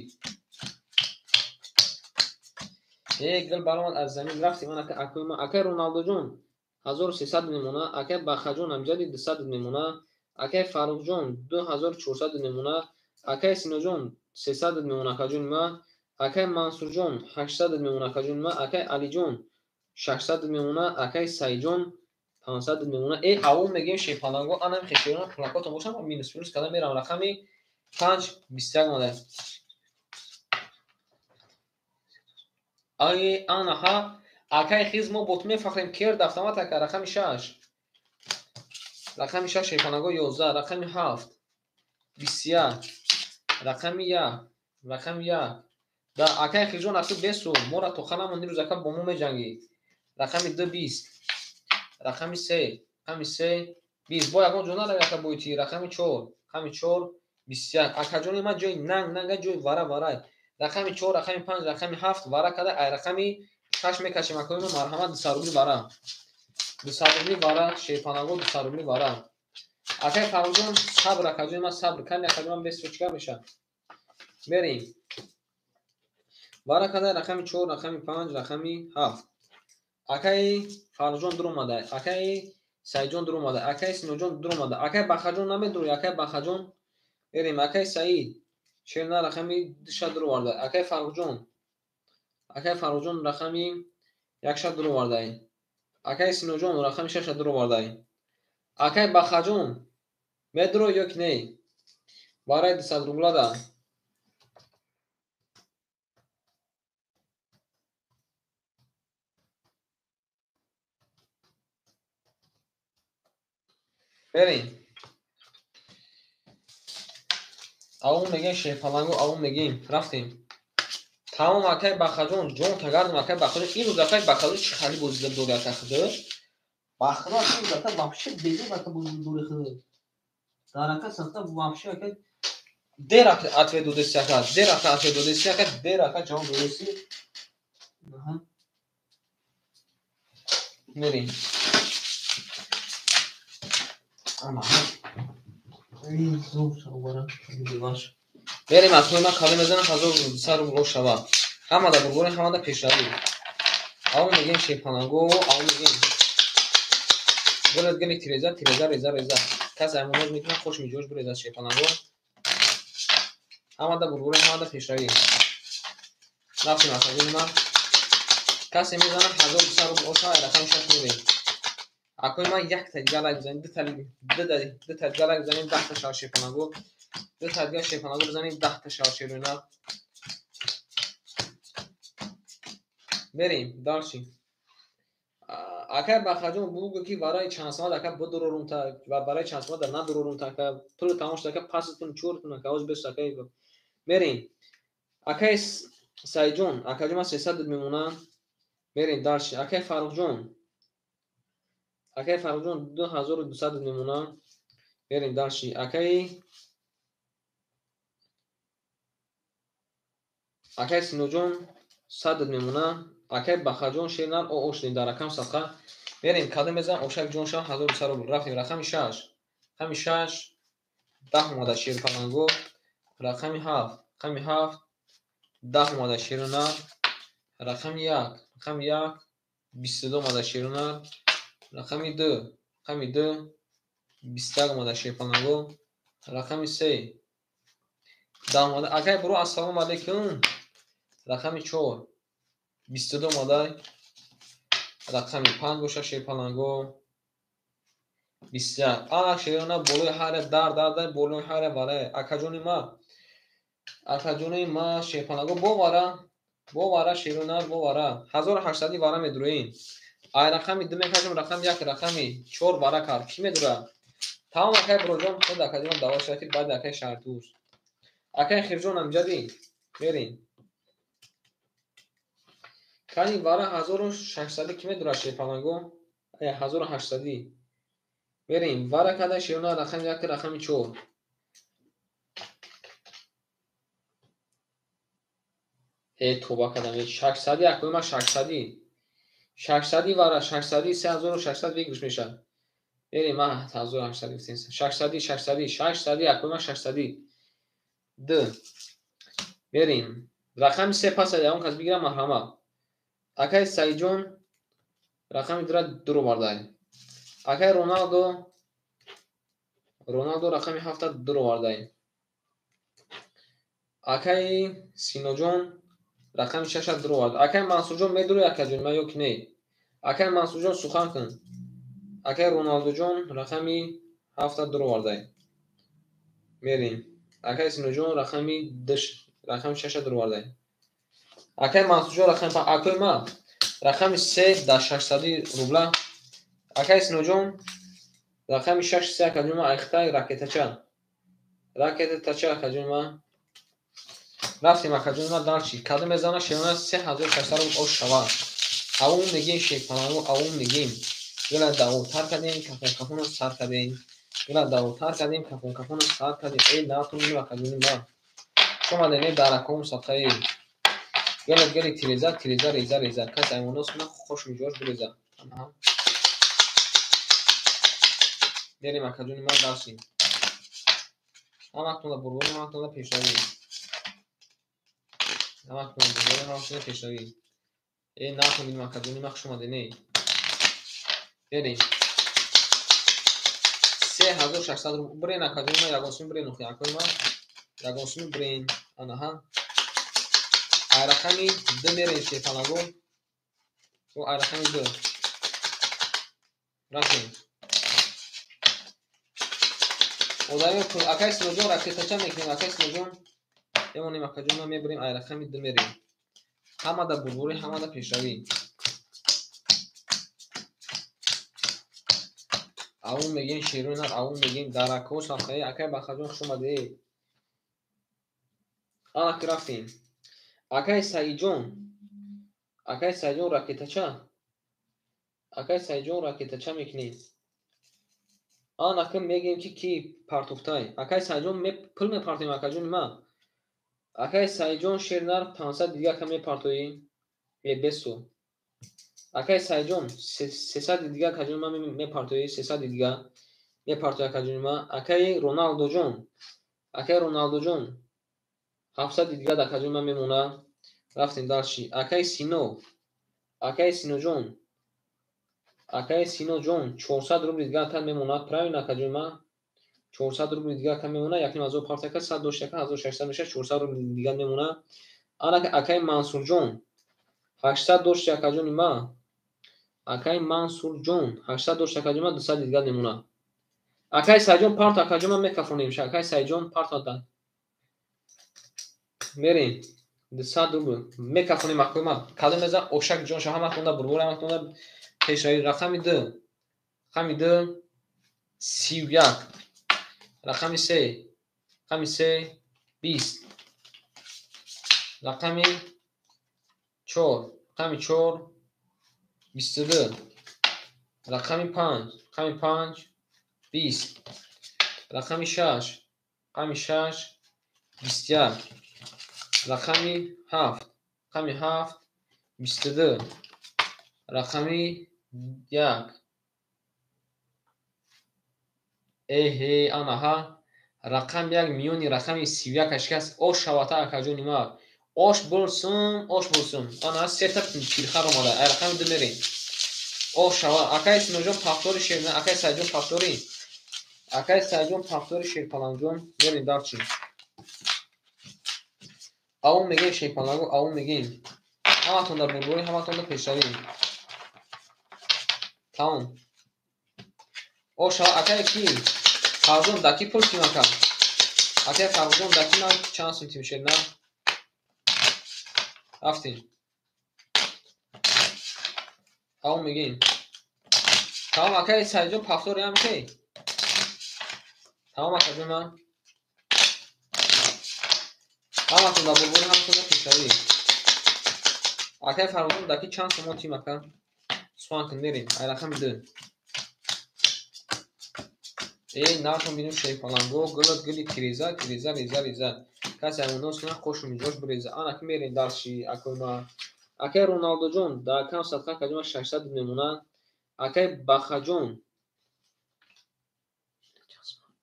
Э, гул баромад аз замин. Рафтем ана акаи ман, акаи Роналдоҷон 1300 мемонад, акаи Бахаҷон амҷади 200 мемонад, акаи Фаррухҷон 2400 мемонад, акаи Синоҷон 300 мемонад акаҷони ман, акаи Мансурҷон 800 мемонад акаҷони ман, акаи Алиҷон 600 мемонад, акаи Саидҷон 500 мемонад. Э, аввал мегӯем шерпаланго, анам хешерона пулакотон бошам, минус плюс карда мерам. Рақами 5 21 омада. Ай, анаҳа, акаи Хиз мо бо ту мефахрем, керд автомат ака, рақами 6. Рақами 6 шерпаланго 11, рақами 7 21, рақами 1, рақами 1, Да, акай Хирҷон асли бесу, мора тоқа намон имрӯз ака бо мо меҷангӣ. Рақами 2 20. Рақами 3, рақами 3 20. Бо ягон ҷо нарави ака боити. Рақами 4, рақами 4 21. Акаҷони ман ҷои нанг нанга ҷои вара варай. Рақами 4, рақами 5, рақами 7 вара када, ай рақами 6 мекашем акои ман марҳамат 200 рубли вара. 200 рубли вара, шерпанаго 200 рубли вара. Акай Фаррухҷон сабр акаҷони ман сабр. Кани акаҷони ман бесу чикар мешавад? Мерем. Вара када рақами 4, рақами 5, рақами 7. Акай Фаррухҷон дур омада, акай Саидҷон дур омада, акай Синоҷон дур омада, акай Бахаҷон намедури, акай Бахаҷон. Мерем, акай Саид шерна рақами 2 дур оварда, акай Фаррухҷон, акай Фаррухҷон рақами 1 дур оварда, акай Синоҷон рақами 6 дур оварда. Акай Бахаҷон медуро ё ки не? Барои 200 рубла да. Мерем. Авон мегем шерпалангу, авон мегем. Рафтем. Тамом акай Бахаҷон, ҷон тагардам акай Бахаҷон. Имрӯз акай Бахаҷон чӣ хали бозида дори ака худо? Бахаҷон имрӯз ака вообще безор ака бозида дори худо. Дар ака сахта вообще ака дер ответ додеси ака, дер ака ответ додеси ака, дер ака ҷавоб додеси. Аҳа. Мерем. Мерем акои ман кале мезанам 1200 рубл шава. Ҳамада бурборем, ҳамада пешравӣ. Авон мегем шерпанаго, авон мегем. Буред гели тиреза, тиреза, реза, реза. Кас аймоноз мекунад, хош миҷош буреза шерпанаго. Ҳамада бурборем, ҳамада пешравӣ. Рафтем акаҷони ман. Касе мезанад 1200 рубл шава, рақами 6 мерем. Акои ман якта дига лайк бизанем, дута дига лайк бизанем, 10та шава шерпанаго. Дута дига шерпанаго бизанем, 10та шава шерона. Мерем, дальше. Акай Бахаҷон бугӯ ки барои чанд соат ака бидурорум та ва барои чанд соат надурорум та ака пул тамом шуд ака пасатун чортун ака оз бес ака. Мерем. Акай Саидҷон, акаҷон ман 300 мемонам. Мерем дальше. Акай Фаррухҷон. Акай Фаррухҷон 2200 мемонам. Мерем дальше. Акай Синоҷон 100 мемонам. Акай Бахаҷон шернар о шудем дар рақам садқа. Мерем кадом мезанам ошак ҷон шава 1200 рубл. Рафтем рақами 6. Рақами 6 10 омада шерпаланго. Рақами 7, рақами 7 10 омада шернар. Рақами 1, рақами 1 22 омада шернар. Рақами 2, рақами 2 21 омада шерпаланго. Рақами 3 10 омада. Акай бро ассалому алайкум. Рақами 4 22 омада. Рақами 5 боша шерпаланго. 21. Ана шерона болои ҳар дар дар дар болои ҳар вара. Акаҷони ма. Акаҷони ма шерпаланго бо вара. Бо вара шерона бо вара. 1800 вара медуроем. Ай рақами 2 мекашем, рақами 1, рақами 4 вара кард. Кӣ медура? Тамом акай броҷон, худ акаҷон даво шавад, баъд акай Шаҳртуз. Акай Хирҷон амҷадӣ. Мерем. Кани вара 1600 кӣ медура шерпаланго? 1800. Мерем. Вара када шерона рақами 1, рақами 4. Тоба кадам. 600 акои ман 600. 600 вара 600 3600 выигрыш мешавад. Мерем ман 1800 гуфтем. 600 600 600 акои ман 600. 2. Мерем. Рақами 3 пас аз он кас бигирам марҳамат. Акай Саидҷон рақами 2 дур оварда. Акай Роналдо, Роналдо рақами 7 дур оварда. Акай Синоҷон рақами 6 дур оварда. Акай Мансурҷон медури акаҷон ман ё ки не? Акай Мансурҷон сухан кун. Акай Роналдоҷон рақами 7 дур оварда. Мерем. Акай Синоҷон рақами 2 рақами 6 дур оварда. Акай Мансурҷон рақами 5, акои ман рақами 3 дар 600 рубла. Акай Синоҷон рақами 6 3 акаҷон ман айхтай ракетача. Ракетача акаҷон ман. Рафтем акаҷони ман дальше. Кадом мезана шерона 3600 рубл ош шава. Авум мегем шерпалангу, авум мегем. Гила давотар кардем, кафон кафоно сар кардем. Гила давотар кардем, кафон кафоно сар кардем. Эй, натун мину акаҷони ман. Шумо дене дараком садқаи. Гила гили тиреза, тиреза, реза, реза. Кас аймонос куна хош миҷош биреза. Мерем акаҷони ман дарси. Ҳаматонда бурбор, ҳаматонда пешравӣ. Ҳаматонда бурбор, ҳаматонда пешравӣ. Э, натон бинем акаҷони ман, хуш омадед, не. Берем. 3600 рубл. Бирен акаҷони ман, ягон сум бирен охи акои ман. Ягон сум бирен. Анаҳа. Ай рақами д мерем шерпаланго. О, ай рақами д. Рафтем. Одами акай Синоҷон ракетача мекунем, акай Синоҷон. Мемонем акаҷон, ман мебарем ай рақами д мерем. Ҳамада бурборӣ, ҳамада пешравӣ. Авум мегем шерои нар, авум мегем даракҳо садқаи. Акай Бахаҷон, хуш омадед. Ана ки рафтем. Акай Саидҷон. Акай Саидҷон ракетача. Акай Саидҷон ракетача мекунем. Ана ки мегем ки ки партофтай. Акай Саидҷон пул мепартоем акаҷони ман. Акай Саидҷон шер нар 500 дига ака мепартоӣ. Э, бесу. Акай Саидҷон 300 дига акаҷони ман мепартоӣ, 300 дига мепартоӣ акаҷони ман. Акай Роналдоҷон. Акай Роналдоҷон 700 дига акаҷони ман мемонад. Рафтем дальше. Акай Сино. Акай Синоҷон. Акай Синоҷон 400 рубли дига ака мемонад. Правильно акаҷони ман? 400 рубли дига ака мемонад. 1500 парт ака 100 дошт ака 1600 мешавад, 400 рубли дига мемонад. Ана акай Мансурҷон 800 дошт акаҷони ман. Акай Мансурҷон 800 дошт акаҷони ман, 200 дига мемонад. Акай Саидҷон парт акаҷон ман мекафонем. Акай Саидҷон парт ада. Мерем. 200 рубл мекафонем акои ман. Кадом мезан ошак ҷон ша ҳаматонда бурбор, ҳаматонда пешравӣ. Рақами д. Рақами д 31. Рақами се. Рақами се 20. Рақами чор. Рақами чор 22. Рақами панҷ. Рақами панҷ 20. Рақами шаш. Рақами шаш 21. Рақами ҳафт. Рақами ҳафт 22. Рақами як. Эҳе, анаҳа. Рақам як миёни рақами 31 ашкаст. Ош шавата акаҷони ман. Ош бурсум, ош бурсум. Ана сета пирхар омада. Ай рақами ду мерем. Ош шава. Акай Синоҷон пафтори шер, акай Саидҷон пафтори. Акай Саидҷон пафтори шерпаланҷон. Мерем дарчи. Авум мегем шерпалангу, авум мегем. Ҳаматонда бурборӣ, ҳаматонда пешравӣ. Тамом. Ош шава. Акай ки? Фарзон даки пул ким ака? Акай Фарзон даки ман чанд сантим шер на? Рафтем. Тамом мегем. Тамом акай Саидҷон пафтори ҳам ки? Тамом акаҷон ман. Ҳаматонда бурборӣ, ҳаматонда пешравӣ. Акай Фарзон даки чанд сомон тим ака? Сухан кун мерем. Ай рақами ду. Э, нартон бинем шерпаланго, гулат гили тиреза, тиреза, реза, реза. Касе аймонос кунад хошу миҷош биреза. Ана ки мерем дарши акои ман. Акай Роналдоҷон дар кам садқа акаҷон ман 600 мемонад. Акай Бахаҷон.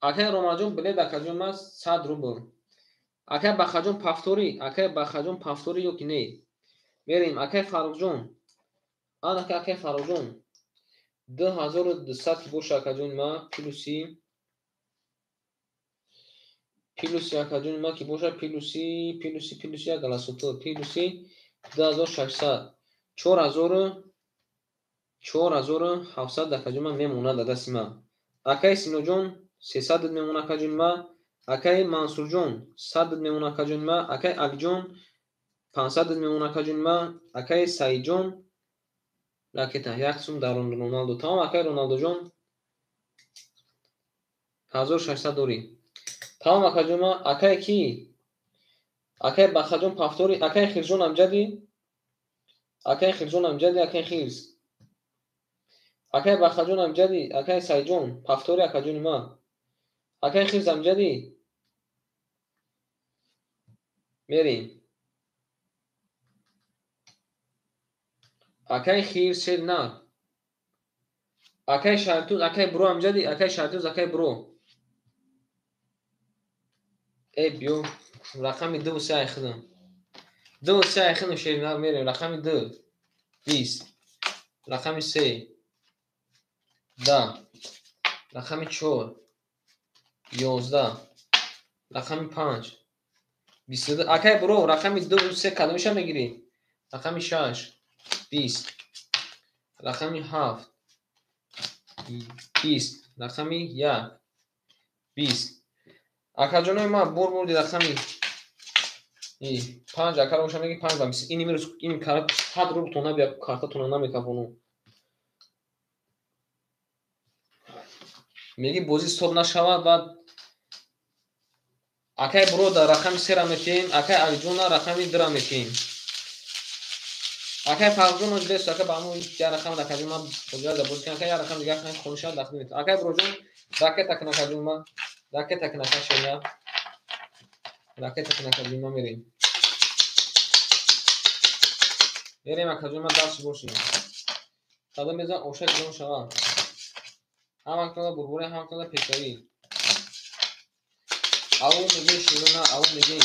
Акай Ромаҷон билет акаҷон ман 100 рубл. Акай Бахаҷон пафтори, акай Бахаҷон пафтори ё ки не? Мерем акай Фаррухҷон. Ана акай Фаррухҷон 2200 ки боша акаҷони ман плюси плюси акаҷони ман ки боша плюси плюси плюси як галасото плюси 2600 4700 акаҷони ман мемонад дар дасти ман. Акай Синоҷон 300 мемонад акаҷони ман. Акай Мансурҷон 100 мемонад акаҷони ман. Акай Алиҷон 500 мемонад акаҷони ман. Акай Саидҷон ракета як сум дар Роналдо. Тамом акай Роналдоҷон 1600 дорӣ. Тамом акаҷони ман. Акай ки? Акай Бахаҷон пафтори, акай Хирҷон амҷади, акай Хирҷон амҷади, акай Хирс. Акай Бахаҷон амҷади, акай Сайҷон пафтори акаҷони ман. Акай Хирс амҷади. Мерем. Акай Хирс шер на. Акай Шартуз, акай Бро амҷади, акай Шартуз, акай Бро. Эй биё, рақами 2 3 айхидам. 2 3 айхидам шер на мерем, рақами 2 20, рақами 3 10, рақами 4 11, рақами 5 22. Акай Бро, рақами 2 3 кадомиша мегирӣ? Рақами 6 20, рақами 7 20, рақами 1 20. Акаҷонои ман бур бурди рақами 5 акаро боша меги 5 ба 20. Ин имрӯз ин кара 100 рубл тона бия картатона намекафону. Меги бозӣ стоп нашавад, баъд акай Бро дар рақами 3 ра метиҳем, акай Алиҷона рақами 2 ра метиҳем. Акай Фаррухҷон оз бес, ака ба ҳамон як рақам дар акаҷон ман бозиҳо дар бозӣ кунам, акай як рақам дигар хонӣ шавад дахл метиҳам. Акай Броҷон ракета кун акаҷон ман, ракета кун ака шена, ракета кун акаҷон ман мерем. Мерем акаҷон ман дарси бошем. Садо мезан оша ҷон шавад. Ҳамактона бурбуре, ҳамактона пешравӣ. Аву мегем широна, аву мегем.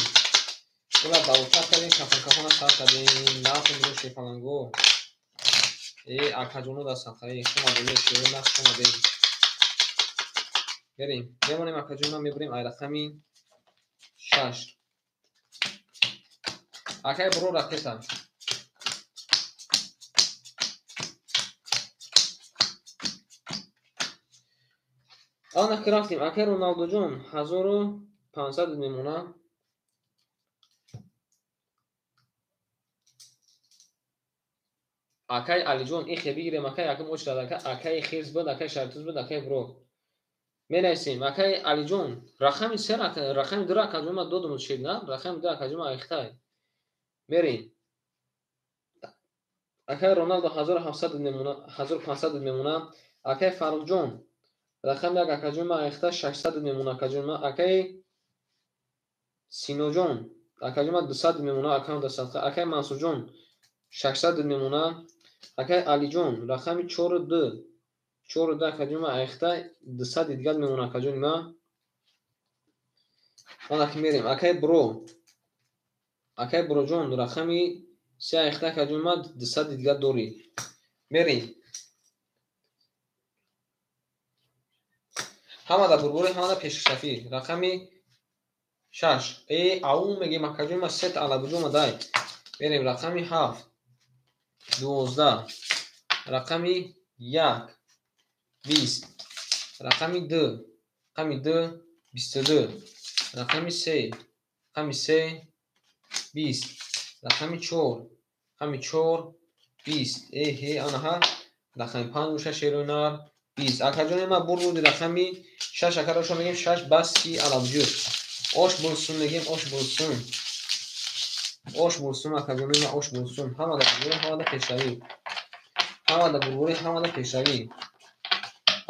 Ула баутар кардем, кафон кафона сар кардем, нахун биро шефаланго. Э, акаҷоно дар садқаи шумо широна шумо дем. Мерем, мемонем акаҷона, мебурем ай рақами 6. Акай Бро ракета. Ана ки рафтем, акай Роналдоҷон 1500 мемона. Акай Алиҷон ихе бигирем, акай якум очрад, акай Хирс буд, акай Шартуз буд, акай Бро. Менависем, акай Алиҷон, рақами 3, рақами 2 акаҷон ман додум шед, на? Рақами 2 акаҷон ман айхтай. Мерем. Акай Роналдо 1700 мемона, 1500 мемона. Акай Фаррухҷон, рақами 1 акаҷон ман айхтай 600 мемона акаҷон ман. Акай Синоҷон, акаҷон ман 200 мемона, акам дар садқа. Акай Мансурҷон 600 мемона. Акай Алиҷон, рақами 4 2, 4 2 акаҷон ман айхтай 200 дигар мемона акаҷони ман. Ана ки мерем, акай Бро, акай Броҷон, рақами 3 айхтай акаҷон ман 200 дигар дорӣ. Мерем. Ҳама дар бурбури, ҳама дар пешрафӣ. Рақами 6. Э, ау мегем акаҷон ман сет алабуҷо омадай. Мерем рақами 7 12, рақами 1 20, рақами 2, рақами 2 22, рақами 3, рақами 3 20, рақами 4, рақами 4 20. Эҳе, анаҳа, рақами 5 боша шерунар 20. Акаҷони ман бур бурди рақами 6, акаро мегем 6 бас 30 алабуҷо. Ош булсун мегем, ош булсун. Ош булсун акаҷони ман, ош булсун. Ҳама дар бурбури, ҳама дар пешравӣ. Ҳама дар бурбури, ҳама дар пешравӣ.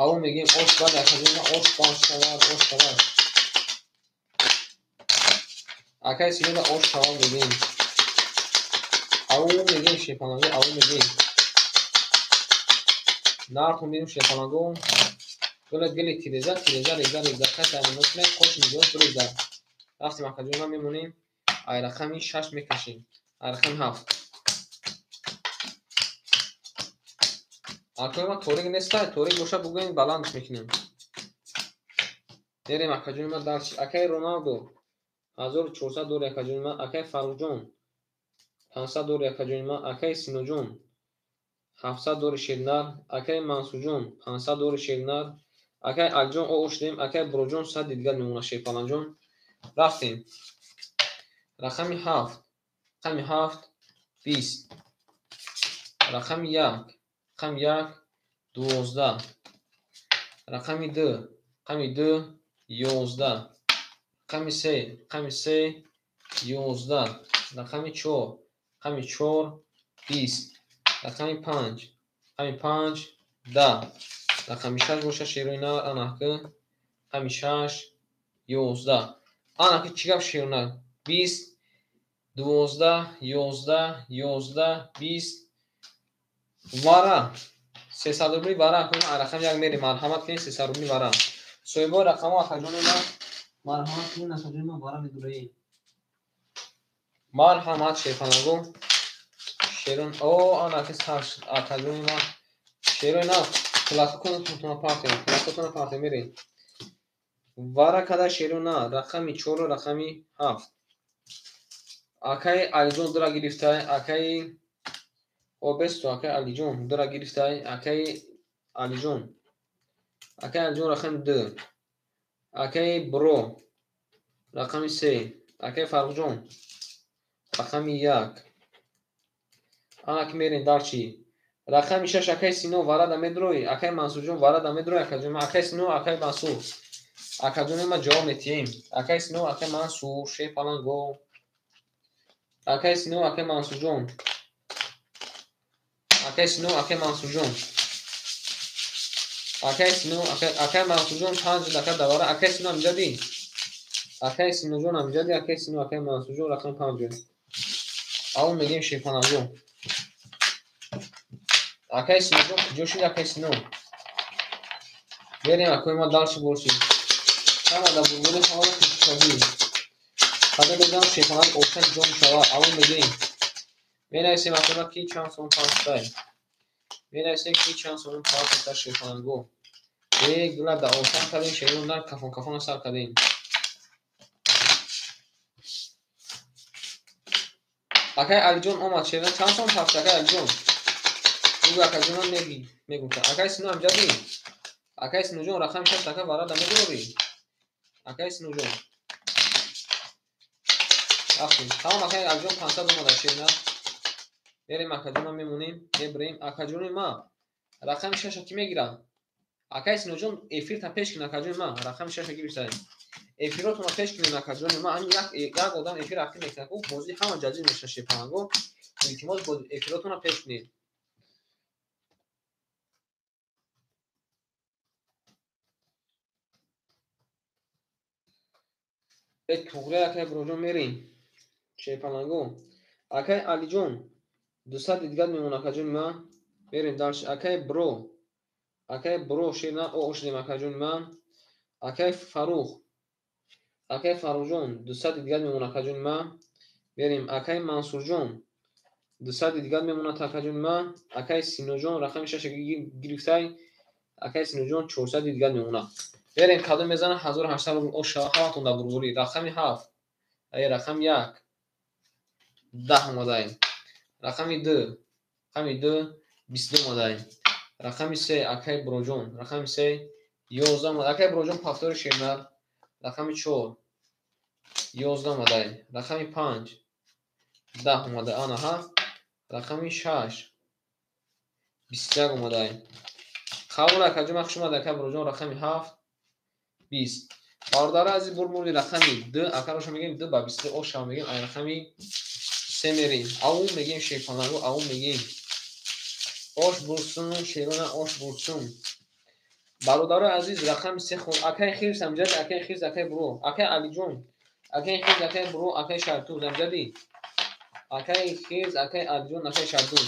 Аву мегем ош бад акаҷони ман, ош бад шавад, ош шавад. Акай Синода ош шавад мегем. Аву мегем шефаланго, аву мегем. Нартон мегем шефаланго. Гула гили тиреза, тиреза, реза, реза, каса аминот мег, қош мегем, реза. Рафтем акаҷони ман мемонем. Ай рақами 6 мекашем. Ай рақами 7. Акои ман торик нестай, торик боша бугӯем баландш мекунем. Мерем акаҷони ман дарчи. Акай Роналдо 1400 дори акаҷони ман, акай Фаррухҷон 500 дори акаҷони ман, акай Синоҷон 700 дори шернар, акай Мансурҷон 500 дори шернар, акай Алиҷон о шудем, акай Броҷон 100 дигар мемона шерпаланҷон. Рафтем. Рақами 7, рақами 7 20, рақами 1, рақами 1 12, рақами 2, рақами 2 11, рақами 3, рақами 3 11, рақами 4, рақами 4, 20, рақами 5, рақами 5, 10, рақами 6 боша шерои нар, анаки рақами 6, 11. Анаки чӣ гап шерои нар? 20, 12, 11, 11, 20. Вара 300 рубли вара кунем, рақами 1 мерем, марҳамат кунед 300 рубли вара. Соҳибои рақамҳо акаҷони ман марҳамат кунед, акаҷони ман вара медураем. Марҳамат шерпанаго. Шерон, о, анаки сар акаҷони ман. Шерои нав, пулакотона партем, пулакотона партем мерем. Вара када шеро на, рақами 4, рақами 7. Акаи Алиҷон дура гирифтай, акаи Обесто, акаи Алиҷон дура гирифтай, акаи Алиҷон. Акаи Алиҷон рақами 2. Акаи Бро рақами 3. Акаи Фаррухҷон рақами 1. Анаки мерем дар чӣ? Рақами 6 акаи Сино варада медрои, акаи Мансурҷон варада медрои, акаҷон ман, акаи Сино, акаи Мансур. Акаҷони ман ҷавоб метиҳем. Акаи Сино, акаи Мансур, шефаланго. Акаи Сино, акаи Мансурҷон. Акаи Сино, акаи Мансурҷон. Акаи Сино, акаи Мансурҷон 5 дака давара. Акаи Сино амҷади. Акаи Синоҷон амҷади, акаи Сино, акаи Мансурҷон рақами 5. Аввал мегӯем шефаланго. Акаи Синоҷон куҷо шуд, акаи Сино? Берем акои ма дальше боши. Ҳама дар бурбури ҳама пешшавӣ. Қадр мезанам шефаланг офтан ҷо мешавад. Аввал мегӯем. Менависем акои ки чанд сомон пастай. Менависем ки чанд сомон пастай шефаланго. Э, гула дар офтан кардем, шерон дар кафон кафона сар кардем. Акаи Алиҷон омад, шерон чанд сомон пастай, акаи Алиҷон? Угу акаҷонам мегуфта. Акаи Сино амҷади. Акаи Синоҷон рақами 6 ака варада медорӣ? Акаи Синоҷон. Рафтем. Тамом акаи Алиҷон 500 омада шерна. Мерем акаҷонам мемонем, мебарем. Акаҷони ма рақами 6 ки мегирам? Акаи Синоҷон эфирта пеш кун акаҷони ма, рақами 6 гирифтаем. Эфиротонро пеш кунем акаҷони ма. Ҳамин як одам эфир ақил мекунад, бозӣ ҳама ҷазир мешавад шепанго. Илтимос эфиротонро пеш кунед. Туғри акаи Броҷон мерем. Шепаланго. Акаи Алиҷон 200 дигар мемонад акаҷони ман. Мерем дарш. Акаи Бро. Акаи Бро шерна ошдем акаҷони ман. Акаи Фарух. Акаи Фарухҷон 200 дигар мемонад акаҷони ман. Мерем. Акаи Мансурҷон 200 дигар мемонад акаҷони ман. Акаи Синоҷон рақами 6 гирифтай. Акаи Синоҷон 400 дигар мемонад. Берем кадом мезанад 1800 рубл оша ҳаматон дар бурбурӣ. Рақами 7, ай рақами 1 10 омадаем. Рақами 2, рақами 2 22 омадаем. Рақами 3 акаи Броҷон, рақами 3 11 омада. Акаи Броҷон пафтори шернар. Рақами 4 11 омадаем. Рақами 5 10 омада. Ана ҳа. Рақами 6 21 омадаем. Қабул акаҷон, хуш омад акаи Броҷон рақами 7 20. Бародари азиз бурбури рақами 2, акароша мегӯем 2 ба 22 оша мегӯем, ай рақами 3 мерем. Аву мегӯем шерпанаго, аву мегӯем. Ош бурсун, шерона ош бурсун. Бародари азиз рақами 3 хун. Акаи Хирс амҷади, акаи Хирс, акаи Бро, акаи Алиҷон, акаи Хирс, акаи Бро, акаи Шартуз амҷади. Акаи Хирс, акаи Алиҷон, акаи Шартуз.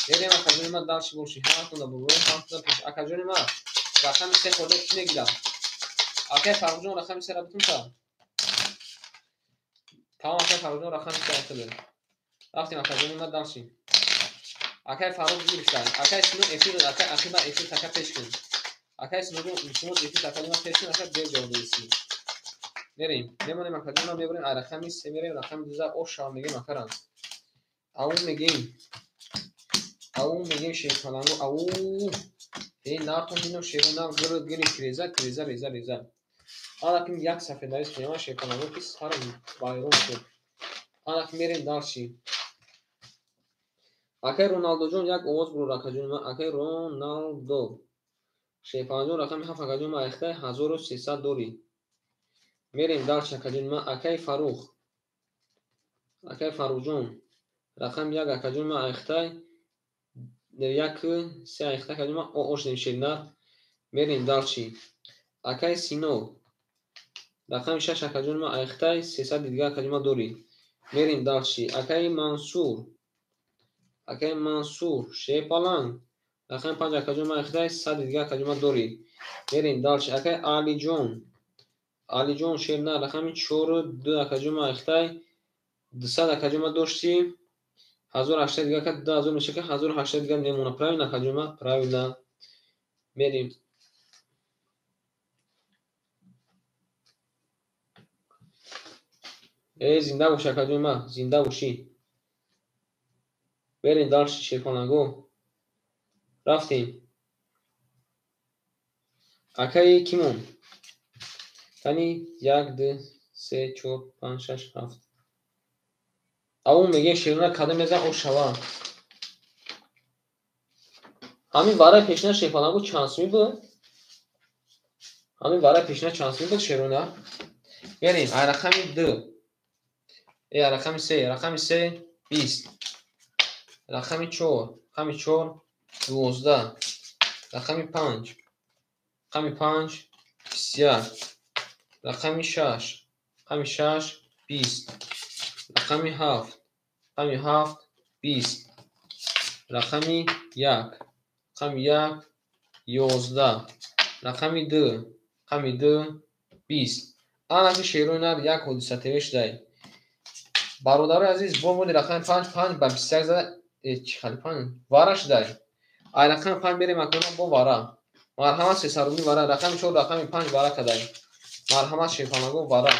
Берем акаҷони ман дарши боши. Ҳаматон дар бурбури, ҳаматон дар пеш. Акаҷони ман рақами 3 хӯрда чӣ мегирам? Акаи Фаррухҷон рақами 3 ра бутун та. Тамом акаи Фаррухҷон рақами 3 рафтаде. Рафтем акаҷони ман дарши. Акаи Фаррух гирифта. Акаи Сино эфир, акаи Ақиба эфир така пеш кун. Акаи Синоҷон илтимос эфир така ман пеш кун, ака дер ҷавоб додиси. Мерем. Мемонем акаҷони ман мебарем, ай рақами 3 мерем, рақами 2 оша мегем акарам. Аву мегем. Аву мегем шерпаланго, аву. Эй нартон мино шерона гир гири креза, креза, реза, реза. Алаким як сафедарис мева шерпаланго ки сарам вайрон шуд. Алак мерем дарши. Акай Роналдоҷон як овоз бур акаҷони ман, акай Роналдо. Шерпаланҷон рақами 7 акаҷони ман айхтай 1300 дорӣ. Мерем дарши акаҷони ман, акай Фарух. Акай Фаррухҷон, рақами як акаҷони ман айхтай як се айхтай акаҷони ман о шудем шернар. Мерем дальше. Акай Сино, рақами шаш акаҷони ман айхтай сесади дигар акаҷони ман дорӣ. Мерем дальше. Акай Мансур, акай Мансур шерпаланг, рақами панҷ акаҷони ман айхтай сади дигар акаҷони ман дорӣ. Мерем дальше. Акай Алиҷон, Алиҷон шернар, рақами чору ду акаҷони ман айхтай дусад акаҷони ман доштӣ. 1800 дигар ка 2000 мешава, 1800 дигар мемона. Правильно акаҷони ман? Правильно. Мерем. Э, зинда бошӣ акаҷони ман, зинда бошӣ. Мерем дальше шерпаланго. Рафтем. Акаи кимон? Тани як, ду, се, чор, панҷ, шаш, ҳафт. Аву мегем шерона кадом мезан о шава. Ҳамин вараи пешина шерпаланго чанд сумӣ буд? Ҳамин вараи пешина чанд сумӣ буд шерона? Мерем, ай рақами ду. Э, рақами се, рақами се бист. Рақами чор, рақами чор дувоздаҳ. Рақами панҷ, рақами панҷ бисту як. Рақами шаш, рақами шаш бист. Рақами ҳафт, рақами ҳафт бист. Рақами як, рақами як ёздаҳ. Рақами ду, рақами ду бист. Анаки шерои нар як ҳодиса ТВ шудай. Бародарои азиз, бо моди рақами панҷ, панҷ ба бисту як зада, чӣ хали панҷ? Вара шудай. Ай рақами панҷ мерем акнун бо вара. Марҳамат сесад рубли вара. Рақами чор, рақами панҷ вара кадай. Марҳамат шерпаланго вара.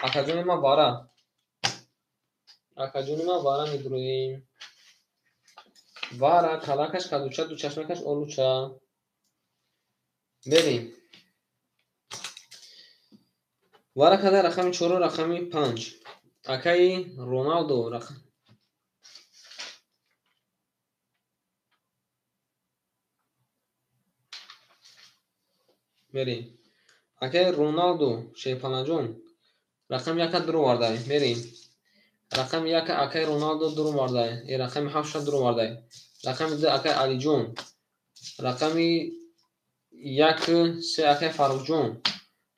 Акаҷони ман вара. Акаҷони ман вара медуроем. Вара калакаш кадуча, ду чашмакаш олуча. Мерем. Вара кадай рақами чору рақами панҷ. Акаи Роналдо рақам. Мерем. Акаи Роналдо шерпаланҷон рақами яка дуровардай. Мерем. Рақами яка акаи Роналдо дуровардай. Э, рақами ҳафтша дуровардай. Рақами ду акаи Алиҷон. Рақами як се акаи Фаррухҷон.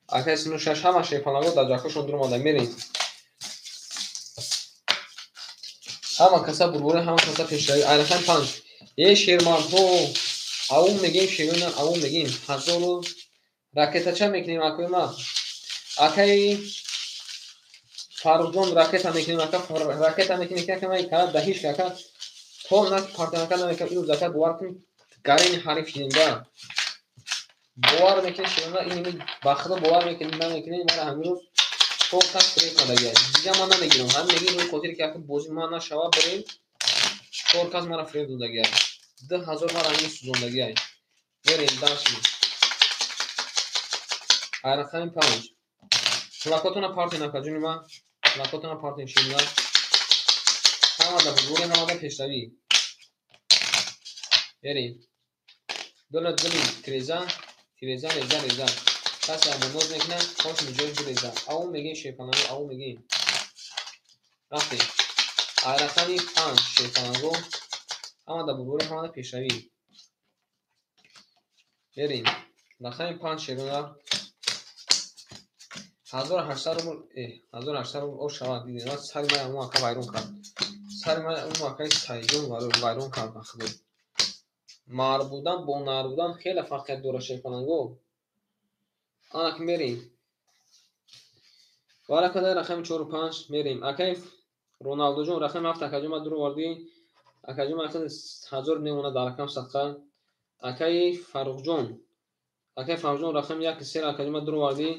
Акаи сину шаш ҳама шерпаланго дар ҷакҳошон дуромада. Мерем. Ҳама каса бурбури, ҳама каса пешравӣ. Ай рақами панҷ. Е шермардҳо, аву мегем шерона, аву мегем ҳазору ракетача мекунем акои ма. Акаи Фаррухҷон ракета мекунем, ака ракета мекунем, ака ман кара даҳиш ака то на партанака намекунам, ин рӯз ака бовар кун гарени ҳариф шидем да. Бовар мекунем шерона, ин ба худо бовар мекунем, намекунем, мара ҳамин рӯз чор кас фиреб кардагия. Дигар ман намегирам, ҳамин мегирам рӯи хотире ки ака бозӣ ман нашава барем, чор кас мара фиреб додагия. 2000 мара ҳамин сӯзондагия. Мерем дальше. Ай рақами панҷ. Плакотона партия накаҷони ман. Плакотона партия ширина. Ҳамада бурбури, ҳамада пешравӣ. Мерем. Дула дули тиреза, тиреза, реза, реза. Касе амоноз мекунад, хош миҷоз биреза. Аву мегем шерпаланго, аву мегем. Рафтем. Ай рақами панҷ шерпаланго. Ҳамада бурбури, ҳамада пешравӣ. Мерем. Рақами панҷ шерона. 1800 рубл, 1800 рубл о шавад. Дидем, ман сари ман аммо ака вайрон кард. Сари ман аммо акаи Саидҷон вайрон кард ба худо. Мар будан бо нар будан хеле фарқият дорад шерпаланго. Анак мерем. Вара кадай рақами чору панҷ мерем. Акаи Роналдоҷон рақами ҳафт акаҷон ман дуровардӣ. Акаҷон ман ҳазор мемонад дар рақам садқа. Акаи Фаррухҷон, акаи Фаррухҷон рақами як се акаҷон ман дуровардӣ.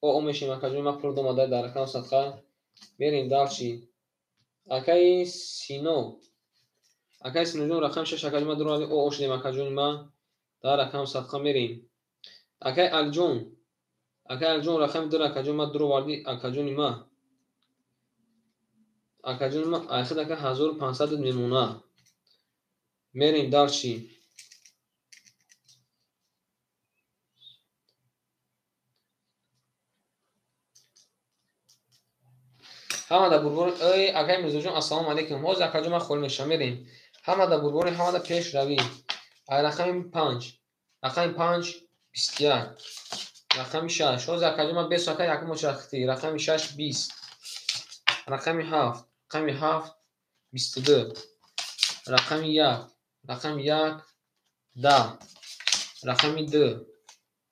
О мешем акаҷон ман пул домада дар рақам садқа. Мерем дальше. Акаи Сино, акаи Синоҷон рақами шаш акаҷон ман дуровардӣ. О шудем акаҷони ман дар рақам садқа мерем. Акаи Алиҷон, акаи Алиҷон рақами ду акаҷон ман дуровардӣ. Акаҷони ман, акаҷони ман айхид ака 1500 мемона. Мерем дальше. Ҳамада бурбори, эй акай Мирзоҷон, ассалому алайкум. Ҳозир акаҷон ман холӣ мешавам, мерем. Ҳамада бурбори, ҳамада пешравӣ. Ай рақами 5. Рақами 5 21. Рақами 6. Ҳозир акаҷон ман бес ака якум очрахти. Рақами 6 20. Рақами 7. Рақами 7 22. Рақами 1. Рақами 1 10. Рақами 2.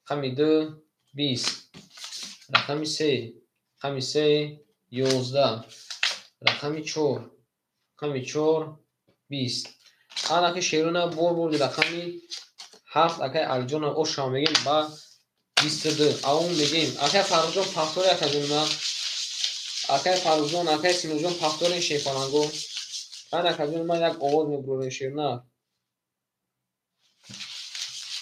Рақами 2 20. Рақами 3. Рақами 3 11. Рақами 4. Рақами 4 20. Анаки шерона бор бурди рақами 7 акай Алиҷон ошам мегем ба 22. Аун мегем. Акай Фаррухҷон пахтори акаҷон ма. Акай Фаррухҷон, акай Синоҷон пахтори шефаланго. Ан акаҷон ма як овоз мебурем шерона.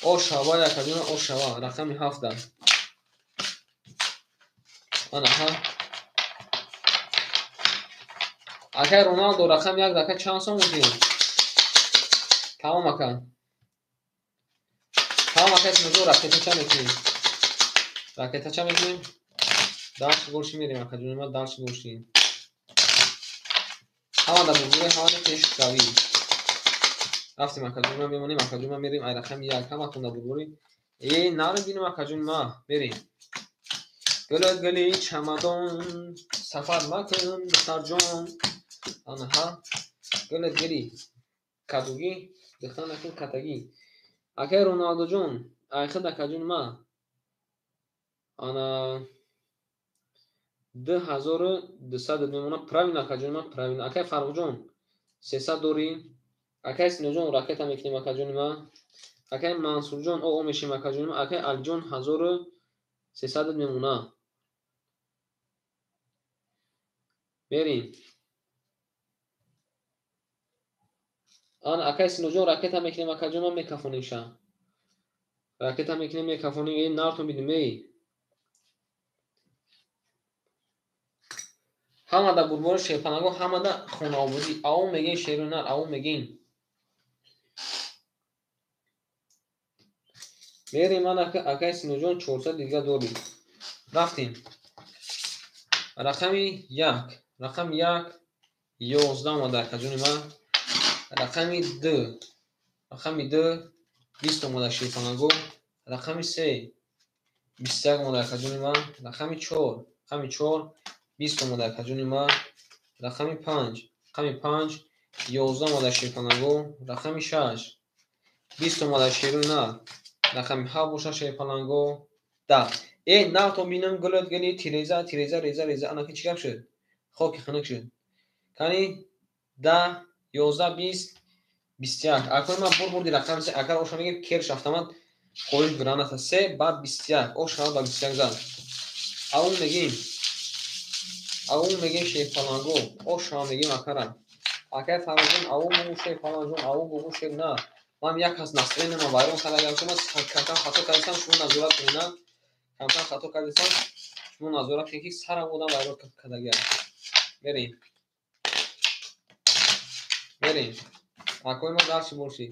Ошава акаҷон ошава рақами 7. Анаҳа. Акай Роналдо рақами 1 ака чанд сом мекунӣ? Тамом ака. Тамом акай Синоҷон ракетача мекунем. Ракетача мекунем. Дарси борши мерем акаҷон ма дарси борши. Ҳамада бурбуре, ҳамада пешравӣ. Рафтем акаҷон ма мемонем акаҷон ма мерем ай рақами 1 ҳаматон да бурбури. Э наро бинем акаҷон ма мерем. Гули гули чамадон сафар макун духтарҷон. Анаҳа гули гули кадугӣ духтар накун катагӣ. Акай Роналдоҷон айхид акаҷон ма ана 2200 мемонад. Правильно акаҷон ма правильно. Акай Фаррухҷон 300 дорӣ. Акай Синоҷон ракета мекунем акаҷони ма. Акай Мансурҷон о мешем акаҷони ма. Акай Алиҷон 1300 мемонад. Мерем. Ана акай Синоҷон ракета мекунем акаҷон ма мекафонем ша. Ракета мекунем мекафонем. Эй нартон бидим эй. Ҳамада бурбори шерпанаго, ҳамада хонаободӣ. Аун мегем шеру нар, аун мегем. Мерем ана акай Синоҷон 400 дига дорӣ. Рафтем. Рақами 1. Рақами 1 11 омада акаҷони ма. Рақами 2. Рақами 2 20 омада шерпанаго. Рақами 3 21 омада акаҷони ма. Рақами 4. Рақами 4 20 омада акаҷони ма. Рақами 5. Рақами 5 11 омада шерпанаго. Рақами 6 20 омада шеру нар. Рақами 7 боша шерпаланго 10. Э нав то бинам гулот гули тиреза тиреза реза реза анаки чӣ гап шуд? Хоки хунук шуд. Кани 10 11 20 21. Акои ман бур бурди рақами 3 агар оша мегем керш автомат хоҳиш граната 3 ба 21. Оша ба 21 зад. Аун мегем. Аун мегем шерпаланго. Оша мегем акара. Акай Фаррухҷон аун гугу шерпаланҷон аун гугу шер на. Ман як аз настроениям вайрон кардагам, шумо камкам хато кардисам, шумо назорат кунед. Камкам хато кардисам, шумо назорат кунед ки сарам одам вайрон кардагиам. Мерем. Мерем. Акои ма дарси бошед.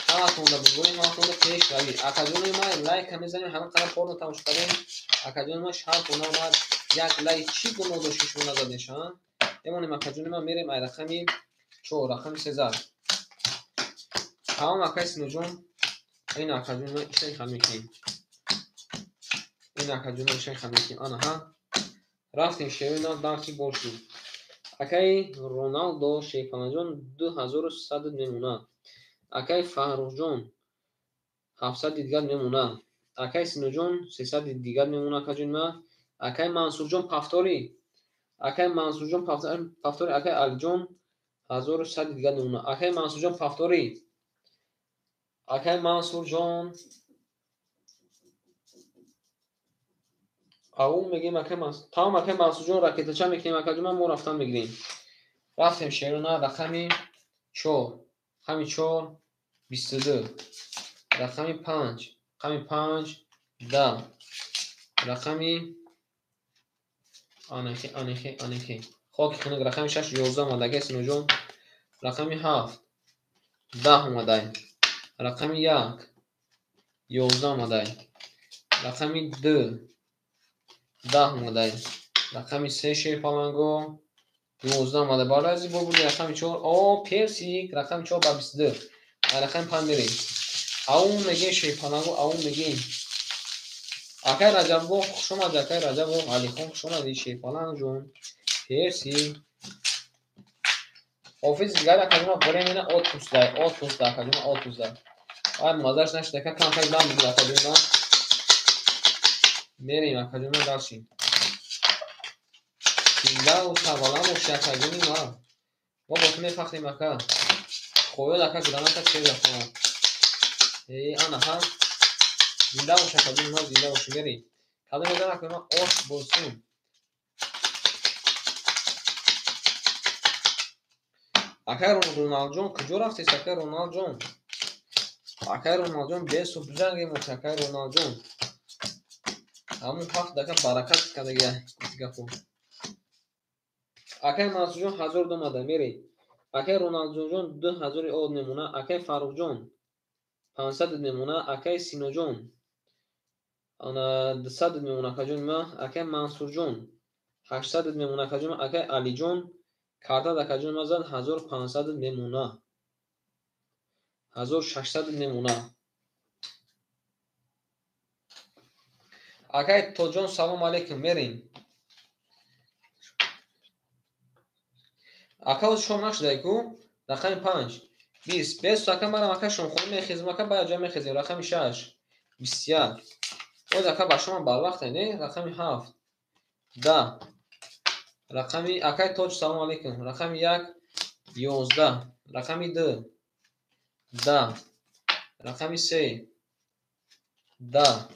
Ҳаматонда бурборем, ҳаматонда пешравӣ. Акаҷони ма лайка мезанем, ҳама қадар порно тамошо кардем. Акаҷони ма шартона омад. Як лайк чӣ гуноҳ дошт, шумо назадед ша? Мемонем акаҷони ма, мерем ай рақами 4, рақами 3. Тамом акай Синоҷон, ин акаҷон ма ишаи хал мекунем. Ин акаҷон ма ишаи хал мекунем. Анаҳа. Рафтем шерина дарси бошед. Акай Роналдо шерпанаҷон 2100 мемонад. Акай Фаррухҷон 700 дигар мемонад. Акай Синоҷон 300 дигар мемонад акаҷони ма. Акай Мансурҷон пафтори. Акай Мансурҷон пафтори. Акай Алиҷон 1100 дигар мемонад. Акай Мансурҷон пафтори. Акай Мансурҷон аун мегем акай Мансур. Тамом акай Мансурҷон ракетача мекунем акаҷон ма, мо рафтан мегирем. Рафтем шерона рақами 4. Рақами 4 22. Рақами 5. Рақами 5 10. Рақами анахи анахи анахи. Хоки хунук рақами 6 11 омад акай Синоҷон. Рақами 7 10 омадай. Рақами 1 11 омадай. Рақами 2 10 омадай. Рақами 3 шерпаланго 12 омада. Барои ази бо бурди рақами 4. О, персик рақами 4 ба 22. Рақами 5 мерем. Аун мегем шерпаланго, аун мегем. Акай Раҷабов хуш омадӣ, акай Раҷабов, Алихон хуш омадӣ, шерпаланг ҷон. Персик. Ҳофиз дигар акаҷума временно отпуск, отпуск акаҷума, отпуск. Ай мазаш нашуда, ака кам кам дам бигир акаҷума. Мерем акаҷума дальше. Зиндаву сарбаланд бошӣ акаҷони ма. Мо бо ту мефахрем ака. Хоёд ака граната чер рафтам. Э, ана ҳа. Зинда бош акаҷони ма, зинда бошӣ, мерем. Кадом мезанам акаҷума ош босум. Акай Роналдҷон куҷо рафтест, акай Роналдҷон? Акай Роналдҷон бесу бижангем ош акай Роналдҷон. Ҳамун ҳафт дака баракат кардагия гапо. Акай Мансурҷон 1000 омада, мерем. Акай Роналдҷонҷон 2000 од мемона, акай Фаррухҷон 500 мемона, акай Синоҷон ана 200 мемона акаҷони ма, акай Мансурҷон 800 мемона акаҷони ма, акай Алиҷон картад акаҷони ма зад 1500 мемона. 1600 мемона. Акай Тоҷон салом алейкум, мерем. Ака оз шом нашудай ку? Рақами 5. 20. Бес ака марам ака шомхонӣ мехезем, ака баъд ҷа мехезем. Рақами 6. 21. Оз ака ба шомам барвақте, не? Рақами 7. 10. Рақами акай Тоҷ салом алейкум. Рақами 1 11. Рақами 2 10. Рақами 3 10.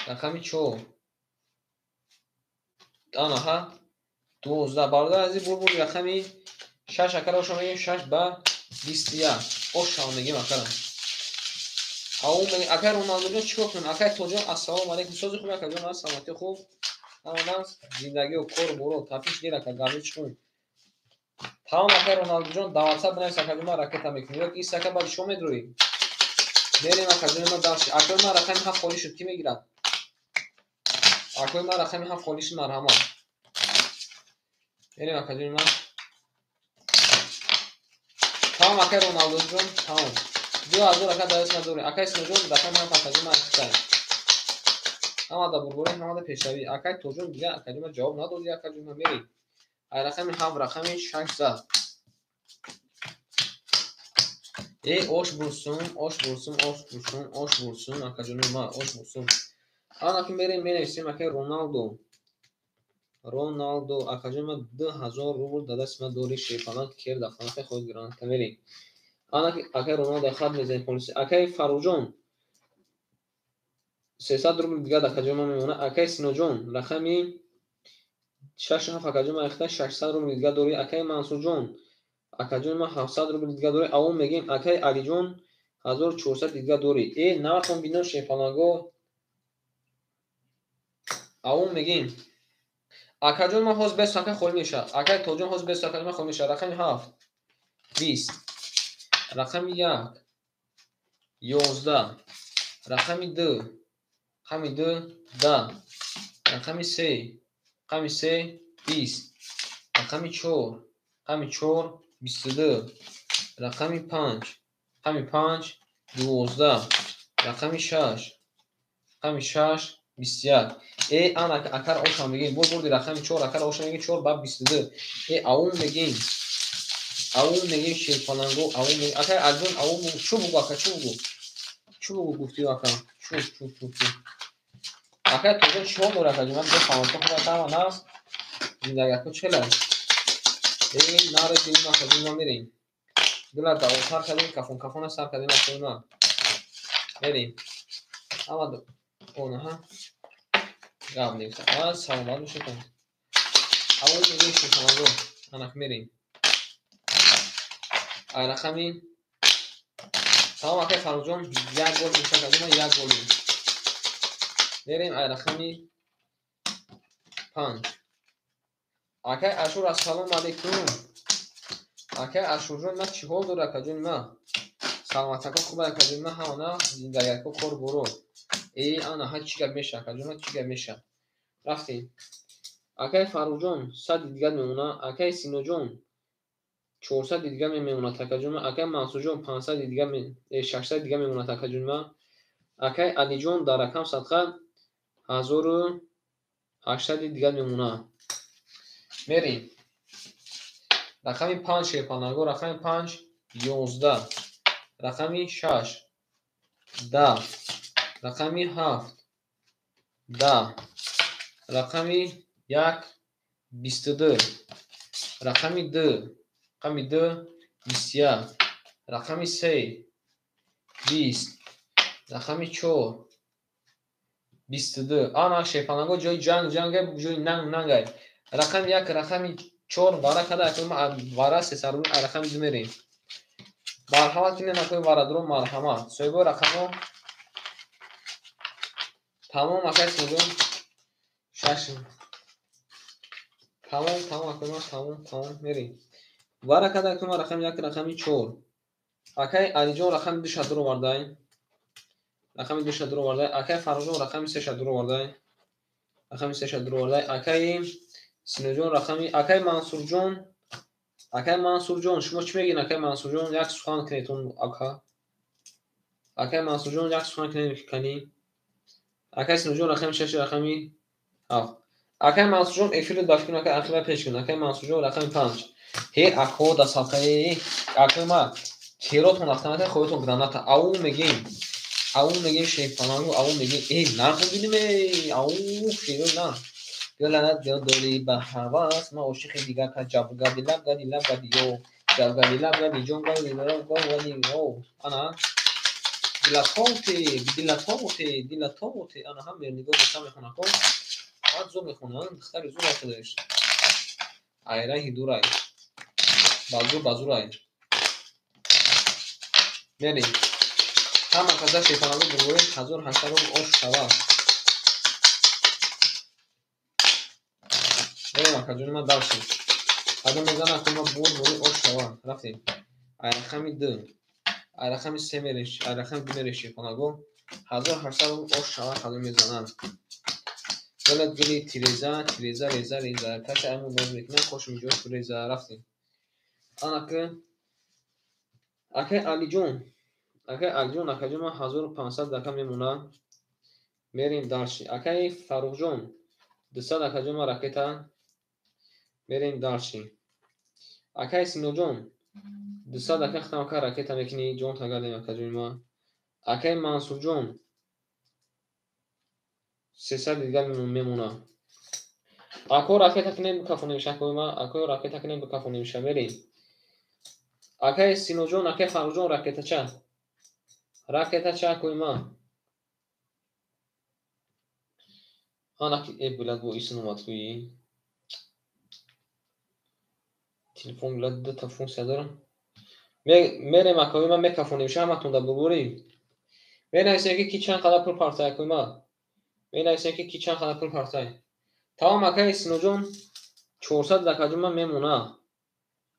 Рақами 4 ана ҳа 12. Бародар азиз бурбур рақами 6 акара оша мегем 6 ба 21. Оша мегем акара. Ау мегем акай Роналдоҷон чӣ кор кунем? Акай Тоҷон ассалому алейкум. Сози хуб акаҷон, аст саломатӣ хуб. Ҳама зиндагиу кору боро тафиш дер ака гапи чӣ кунем? Тамом акай Роналдоҷон, дар WhatsApp бинавис акаҷон, ман ракета мекунем. Ё ки ис ака баъди шом медроӣ? Мерем акаҷони ман дальше. Акои ман рақами 7 холӣ шуд, кӣ мегирад? Акои ман рақами 7 холӣ шуд, марҳамат. Мерем акаҷони ман. Тамом акай Роналдоҷон, тамом. 2000 ака дар даст дорем. Акай Синоҷон рақами 7 акаҷон ман ихтиёр. Ҳамада бурборӣ, ҳамада пешравӣ. Акай Тоҷон дига акаҷон ман ҷавоб надодӣ акаҷон ман мерем. Ай рақами 7 рақами 6 зад. Э ош бурсум, ош бурсум, ош бурсум, ош бурсум акаҷони ман, ош бурсум. Ана ки мерем менависем акай Роналдо. Роналдо акаҷон ман 2000 рубл дар дасти ман дорӣ, шерпаланг кер дафтанака хоҳад граната мерем. Ана ки акай Роналдо хат мезанем полиси. Акай Фаррухҷон 300 рубл дигар акаҷон ман мемона. Акай Синоҷон рақами 6 7 акаҷон ман ихта 600 рубл дигар дорӣ. Акай Мансурҷон акаҷон ман 700 рубл дигар дорӣ. Аввал мегем акай Алиҷон 1400 дигар дорӣ. Э наватон бино шерпаланго. Аввал мегем акаҷон ман ҳозир бес ака холӣ мешавад. Акай Тоҷон ҳозир бес акаҷон ман холӣ мешавад. Рақами 7 20. Рақами 1 11. Рақами 2 рақами 2 10. Рақами 3 рақами 3 20. Рақами 4 рақами 4 22. Рақами 5 рақами 5 12. Рақами 6 рақами 6 21. Э ана акар оша мегем. Бо бурди рақами 4 акар оша мегем 4 ба 22. Э аун мегем. Аун мегем шерпаланго, аун мегем. Акай Алиҷон аун бугу. Чӯ бугу ака, чӯ бугу? Чӯ бугу гуфтӣ ака? Чӯ, чӯ, чӯ, чӯ. Акай Тоҷон чӣ ҳол дорад акаҷон? Ман бифаҳмам, то худат ҳама наст. Зиндагиако чӣ хел аст? Э наре дилим акаҷон ма мерем. Дила давотар кардем, кафон кафона сар кардем акаҷон ма. Мерем. Ҳама онаҳа гап нест. А саломат бошед. Аввал мегем шерпаланго. Анак мерем. Ай рақами тамом акай Фаррухҷон як гол мешавад акаҷон ман як гол. Мерем ай рақами 5. Акай Ашур ассалому алейкум. Акай Ашурҷон ман чӣ ҳол дорад акаҷони ман? Саломатако хуб акаҷони ман, ҳама на зиндагиако кор боро. Э ана ҳа чӣ гап мешавад акаҷон ман чӣ гап мешавад? Рафтем. Акай Фаррухҷон 100 дигар мемона. Акай Синоҷон 400 дигар мемонад, акаҷон. Акай Мансурҷон 500 дигар, 600 дигар мемонад, акаҷон. Акай Алиҷон дар рақам садқа 1800 дигар мемонад. Мерем. Рақами 5 шерпаланго, рақами 5 11, рақами 6 10, рақами 7 10, рақами 1 22, рақами 2, рақами 2 21, рақами 3 20, рақами 4 22. Ана шерпаланго ҷои ҷанг ҷангай, ҷои нанг нангай. Рақами 1, рақами 4 вара када, вара 300 рубл, рақами 2 мерем. Марҳамат кинем, акои варадро, марҳамат. Соҳибои рақамҳо тамом, акай Синоҷон 6. Тамом, тамом, акои ман, тамом, тамом, мерем. Вара када, акои ман, рақами 1, рақами 4. Акай Алиҷон рақами 2 шадур овардай. Рақами 2 шадур овардай. Акай Фаррухҷон рақами 3 шадур овардай. Рақами 3 шадур овардай. Акай Синоҷон рақами, акай Мансурҷон, акай Мансурҷон, шумо чӣ мегӯед, акай Мансурҷон? Як сухан кунедтон, ака. Акай Мансурҷон, як сухан кунед, кани. Акай Синоҷон рақами 6, рақами 7. Акай Мансурҷон эфирро даф кун, акай ахира пеш кун. Акай Мансурҷон рақами 5. Ҳе, ако да садқаи, акои ма, керотон автомата, хоҳитон граната. Ау мегем. Ау мегем шерпалангу, ау мегем. Э, нархо бинем, э, ау, шерои нарх. Гуланат дори ба ҳавас, ман ошиқи дигар ка ҷаб гади лаб гади лаб гади ё, ҷаб гади лаб гади ҷон гади лаб гади ё. Ана дилатоте, дилатоте, дилатоте. Ана ҳам мернигор гуфта мехонад ко. Баъд зур мехонад, духтари зур худаш. Айраҳи дурай. Базур базурай. Мерем. Ҳама каза шерпалангу бурбори 1800 рубл ош шава. Мерем, акаҷони ман, дальше. Ҳадо мезана, акои ман, бур бури ош шава. Рафтем. Ай рақами 2. Ай рақами 3 мерем, ай рақами 2 мерем шерпалангу. 1800 рубл ош шава ҳадо мезанад. Гулат гули тиреза, тиреза, реза, реза. Касе аймон боз мекунад, хошум ҷош реза. Рафтем. Анака акай Алиҷон, акай Алиҷон, акаҷон ман 1500 дака мемонад. Мерем дальше. Акай Фаррухҷон 200, акаҷон ман, ракета. Мерем дальше. Акай Синоҷон 200, ака, хитам, ака, ракета мекунӣ, ҷон тагардем, акаҷони ман. Акай Мансурҷон 300 дигар мемонад. Ако ракета кунем бикафонем шакои ман, ако ракета кунем бикафонем ша, мерем. Акай Синоҷон, акай Фаррухҷон ракетача. Ракетача, акои ман. Ана э билад бо исн омад куи. Телефон билад дута функсия дорам. Мерем, акои ман, мекафонем ша ҳаматон да бурбурӣ. Менависем ки ки чанд қадар пул партай, акои ман. Менависем ки ки чанд қадар пул партай. Тамом, акай Синоҷон 400 акаҷон ман мемонад.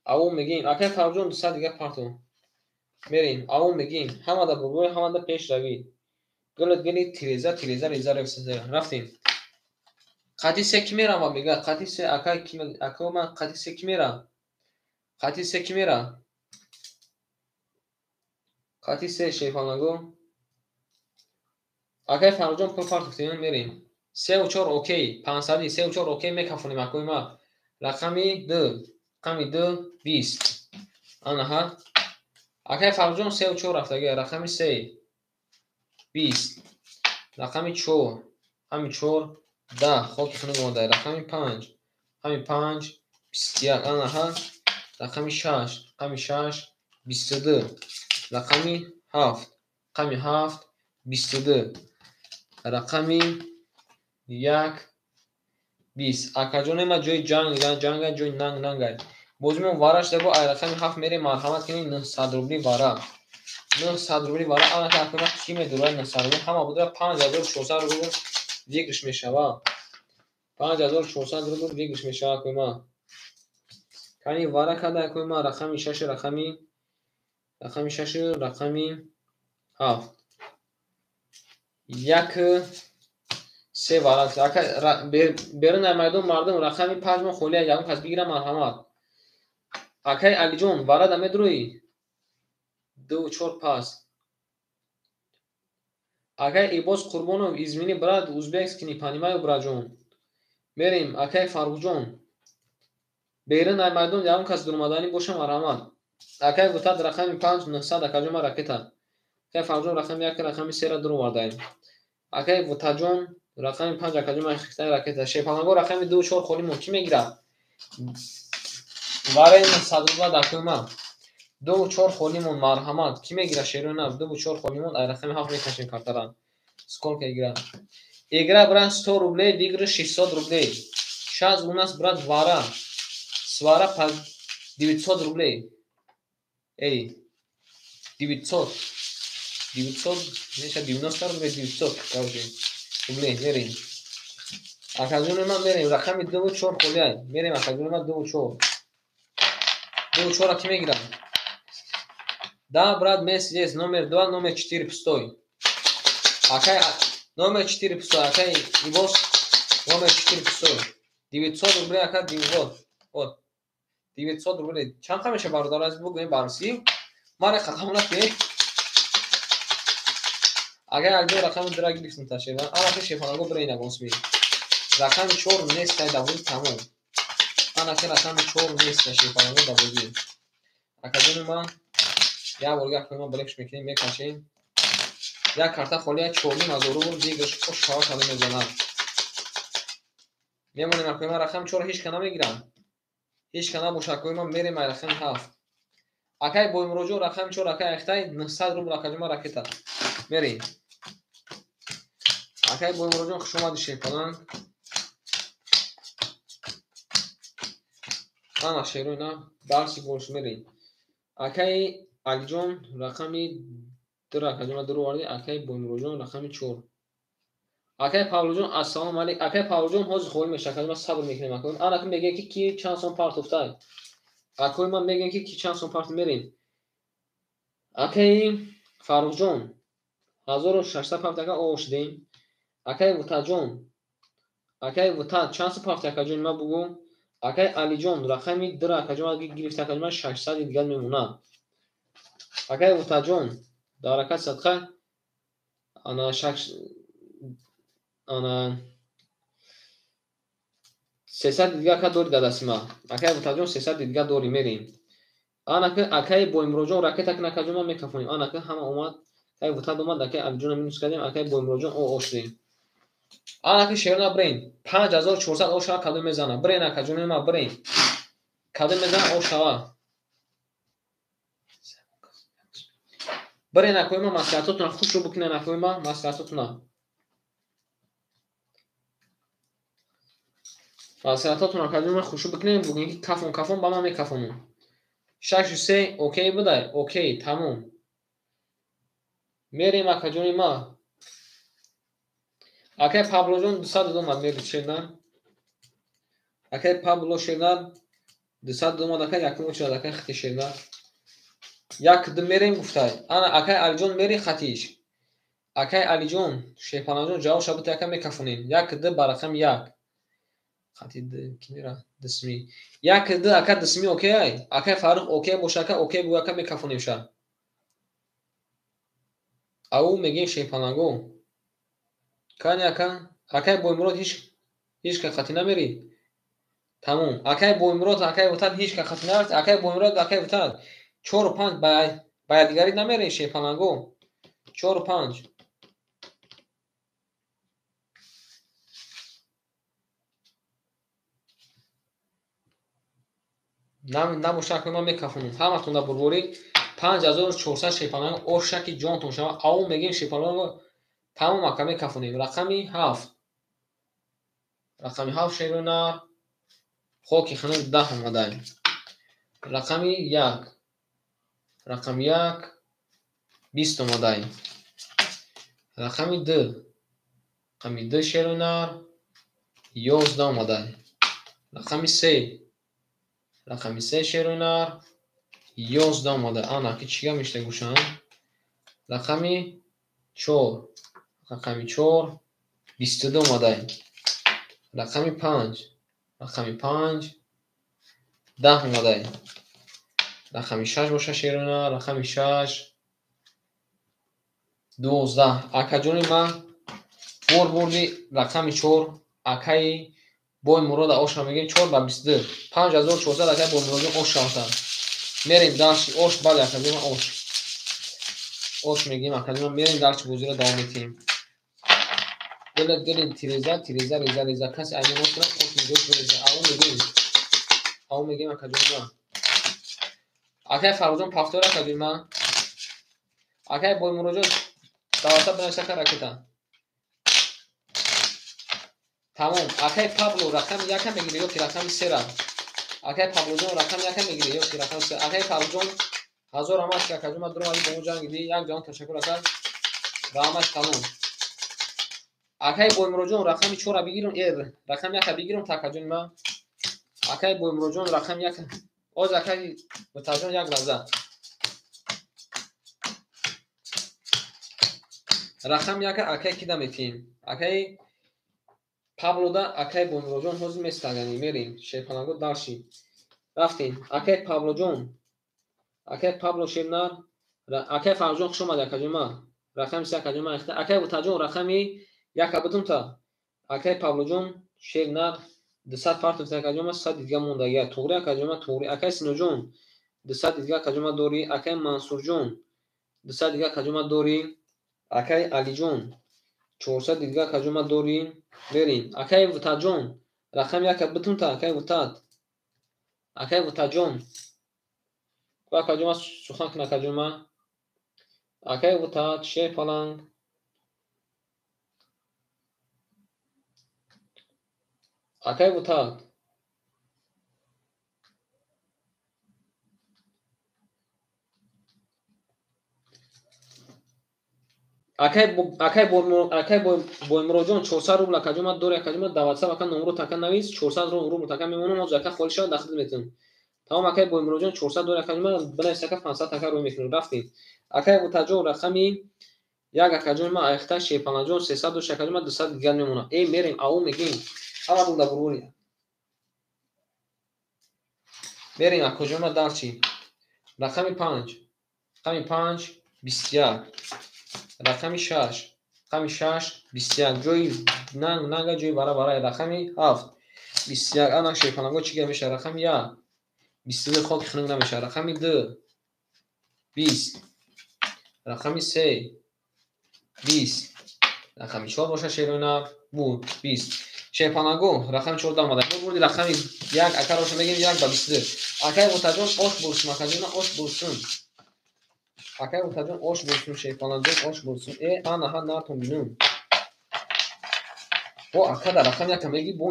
Ау мегем, акай Фаррухҷон 200 дигар парто. Мерем, ау мегем, ҳамада бурбурӣ, ҳамада пешравӣ. Гулат гули тиреза, тиреза, реза, реза. Рафтем. Қати се ки мерава, мега, қати се, акай ки, акои ман, қати се ки мера? Қати се ки мера? Қати се шерпаланго. Акай Фаррухҷон пул партофтем, мерем. 3 4 окей, 500, 3 4 окей мекафонем, акои ман. Рақами 2, рақами 2 20. Анаҳа. Акай Фаррухҷон 3 4 рафтага, рақами 3 20. Рақами 4, рақами 4 10, хоки хунук омада. Рақами 5, рақами 5 21. Анаҳа. Рақами 6, рақами 6 22. Рақами 7, рақами 7 22. Рақами 1 20. Акаҷоне ман ҷои ҷанг ҷангай, ҷои нанг нангай. Бозимон вара шуда, ай рақами 7 мерем, марҳамат кунед, 900 рубли вара. 900 рубли вара, анака акои ман ки медорад 900 рубли, ҳама буда 5400 рубл выигрыш мешавад. 5400 рубл выигрыш мешавад, акои ман. Кани вара када, акои ман, рақами 6, рақами 6, рақами 7. 1 Се варат. Ака берун ай майдон мардум рақами 5 мо холия ягон кас бигира марҳамат. Акай Алиҷон варада медурӯӣ? 2 4 пас. Акай Ибос Қурбонов измени брат узбекский не понимаю братҷон. Мерем акай Фаррухҷон. Берун ай майдон ягон кас дуромаданӣ боша марҳамат. Акай Вутад рақами 5 900 акаҷон ма ракета. Акай Фаррухҷон рақами 1 рақами 3-ра дуровардаем. Акай Вутаҷон рақами 5 акаҷон ма хитай ракета. Шерпаланго рақами 2 4 холӣ мо кӣ мегирад? Вараи 900 рубла дар кӯма. 2 4 холӣ мон марҳамат. Кӣ мегирад шерои нав? 2 4 холӣ мон ай рақами 7 мекашем картара. Сколько игра? Игра брат 100 рублей, выигрыш 600 рублей. Сейчас у нас брат вара. Свара по 900 рублей. Эй, 900. 900, меша 90 рублей, 900, короче. Рублей, мерем. Акаҷони ман мерем, рақами 2 4 холиай. Мерем акаҷони ман 2 4. 2 4-ра кӣ мегирад? Да, брат, мест есть, номер 2, номер 4 пустой. Акай, номер 4 пустой, акай, Ибос, номер 4 пустой. 900 рублей, ака, 900. Вот. 900 рублей. Чанд қа меша бародар аз бугӯем баррасӣ? Мара қақам накунед. Агар алҷо рақами 2-ра гирифтем ташева, анаки шефанаго бирен ягон сми. Рақами 4 нест ай давози тамом. Анаки рақами 4 нест ай шефанаго давози. Акаҷони ман як бор гап кунем, блекш мекунем, мекашем. Як карта холия 4,5 рубл выигрыш хош шава кадом мезанад. Мемонем акои ман рақами 4 ҳеч ка намегирам. Ҳеч ка набоша акои ман мерем ай рақами 7. Акай Боймуроҷон рақами 4 акай Ахтай 900 рубл акаҷон ман ракета. Мерем. Акай Боймуроҷон хуш омадӣ шерпаланг. Ана шерои на дарси больш мерем. Акай Алиҷон рақами 2 акаҷон ман дуровардӣ. Акай Боймуроҷон рақами 4. Акай Павлоҷон ассалому алайкум. Акай Павлоҷон ҳозир холӣ мешавад. Акаҷон ман сабр мекунем. Акои ана ки мегӯяд ки ки чанд сом партофтай. Акои ман мегӯям ки ки чанд сом парт мерем. Акай Фаррухҷон 1600 парт ака ош дем. Акай Вутаҷон, акай Вутад чанд сом парт акаҷон ман бугӯ. Акай Алиҷон рақами 2 акаҷон ман гирифта акаҷон ман 600 дигар мемонад. Акай Вутаҷон дар ҳаракат садқа ана шаш ана 300 дигар ака дори дар дасти ман. Акай Вутаҷон 300 дигар дори мерем. Анаки акай Боймуроҷон ракета кун акаҷон ман мекафонем. Анаки ҳама омад. Акай Вутад омад, акай Алиҷонро минус кардем, акай Боймуроҷон ош дем. Анаки шерона брен 5400 ош шава кадом мезана. Брен акаҷони ман брен. Кадом мезана ош шава. Брен акои ман маслиҳатотона хушро бикунен акои ман маслиҳатотона. Маслиҳатотона акаҷони ман хушро бикунен, бугӯен ки кафон кафон ба ман мекафонам. 6 3 окей будай, окей, тамом. Мерем акаҷони ман. Акай Паблоҷон 200 омад мери шернар. Акай Пабло шернар 200 омад акай якум очад акай хати шернар. Як ду мерем гуфтай. Ана акай Алиҷон мери хатиш. Акай Алиҷон, Шерпанаҷон ҷавоб шабути ака мекафонем. Як ду ба рақами 1. Хати ду ки мера? Дисми. Як ду ака дисми окей ай. Акай Фаррух окей боша ака окей бугӯ ака мекафонем ша. Ау мегем Шерпанаго. Кани ака? Акай Боймурод ҳеч ка хати намери? Тамом. Акай Боймурод, акай Вутад ҳеч ка хати нарафт. Акай Боймурод, акай Вутад 4 5 ба якдигарӣ намерем Шерпаланго. 4 5. Набоша акои ман мекафонам. Ҳаматон дар бурборӣ 5400 Шерпаланго оша ки ҷонтон шава. Ау мегем Шерпаланго тамом ака мекафонем. Рақами 7. Рақами 7 шерона хоки хунук 10 омадай. Рақами 1. Рақами 1 20 омадай. Рақами 2. Рақами 2 шерона 11 омадай. Рақами 3. Рақами 3 шерона 11 омадай. Ана ки чига мешта гӯшам? Рақами 4. Рақами 4 22 омадай. Рақами 5. Рақами 5 10 омадай. Рақами 6 боша шерона, рақами 6 12. Акаҷони ман бор бурди рақами 4 акаи Боймурода оша мегирем 4 ба 22. 5400 акаи Боймуродҷон ош шавта. Мерем дарши ош, бале акаҷон ман ош. Ош мегирем акаҷон ман, мерем дарши бозиро давом метиҳем. Дила дили тиреза, тиреза, реза, реза. Каси аймон ош кунад, ош мегирем, реза. Аву мегирем. Аву мегирем акаҷон ман. Акаи Фаррухҷон пафтор акаҷон ман. Акаи Боймуродҷон давата бинавис ака ракета. Тамом. Акаи Пабло рақами 1 мегири ё ки рақами 3-ра? Акаи Паблоҷон рақами 1 мегири ё ки рақами 3? Акаи Фаррухҷон ҳазор раҳмат ки акаҷон ман дуромадӣ бо мо ҷангидӣ. Як ҷаҳон ташаккур ака. Раҳмат калон. Акаи Боймуродҷон рақами 4-ра бигирам, рақами 1-ра бигирам та акаҷони ман. Акаи Боймуродҷон рақами 1. Оз акаи Мутаҷон як лаҳза. Рақами 1 акаи кида метиҳем? Акаи Паблода акаи Боймуродҷон ҳозир местагани. Мерем. Шерпаланго дарши. Рафтем. Акаи Паблоҷон. Акаи Пабло Шернар. Акаи Фаррухҷон хуш омадӣ акаҷон ман. Рақами 3 акаҷон ман. Акаи Мутаҷон рақами 1 бутум та. Акаи Паблоҷон Шернар 200 партов акаҷон ман 100 дига мондагия. Туғри акаҷон ман туғри. Акаи Синоҷон 200 дига акаҷон ман дорӣ. Акаи Мансурҷон 200 дига акаҷон ман дорӣ. Акаи Алиҷон 400 дига акаҷон ман дорӣ. Мерем. Акаи Вутаҷон рақами 1 бутум та. Акаи Вутат. Акаи Вутаҷон. Ку акаҷон ман сухан кун акаҷон ман. Акаи Вутат Шерпаланг. Акаи Вутат. Акаи Боймуродҷон 400 рубл акаҷон ман дорӣ акаҷон ман даватсаб ака номро така навис 400 рубл така мемонам ҳозир ака холӣ шавад дахл метавонам. Тамом акаи Боймуродҷон 400 дорӣ акаҷон ман бинавис ака 500 така рӯй мекунем. Рафтем. Акаи Вутаҷон рақами 1 акаҷон ман айхта Шерпаланҷон 300 дошт акаҷон ман 200 дигар мемонам. Мерем аву мегем. Ҳама буда бурбури. Мерем акаҷон ман дарчи. Рақами 5. Рақами 5 21. Рақами 6. Рақами 6 21. Ҷои нанг нанга ҷои бара бара. Рақами 7 21. Ана Шерпаланго чӣ гап мешавад? Рақами 1 22 хоки хунук намешавад. Рақами 2 20. Рақами 3 20. Рақами 4 бошад шерона буд 20. Шерпаланго рақами 4 омада. Мо бурди рақами 1 ака роша мегирем 1 ба 22. Акаи Мутаҷон ош бурсун акаҷон ош бурсун. Акаи Мутаҷон ош бурсун Шерпаланҷон ош бурсун. Ана ҳа нартон бинум. Бо ака дар рақами 1 меги бо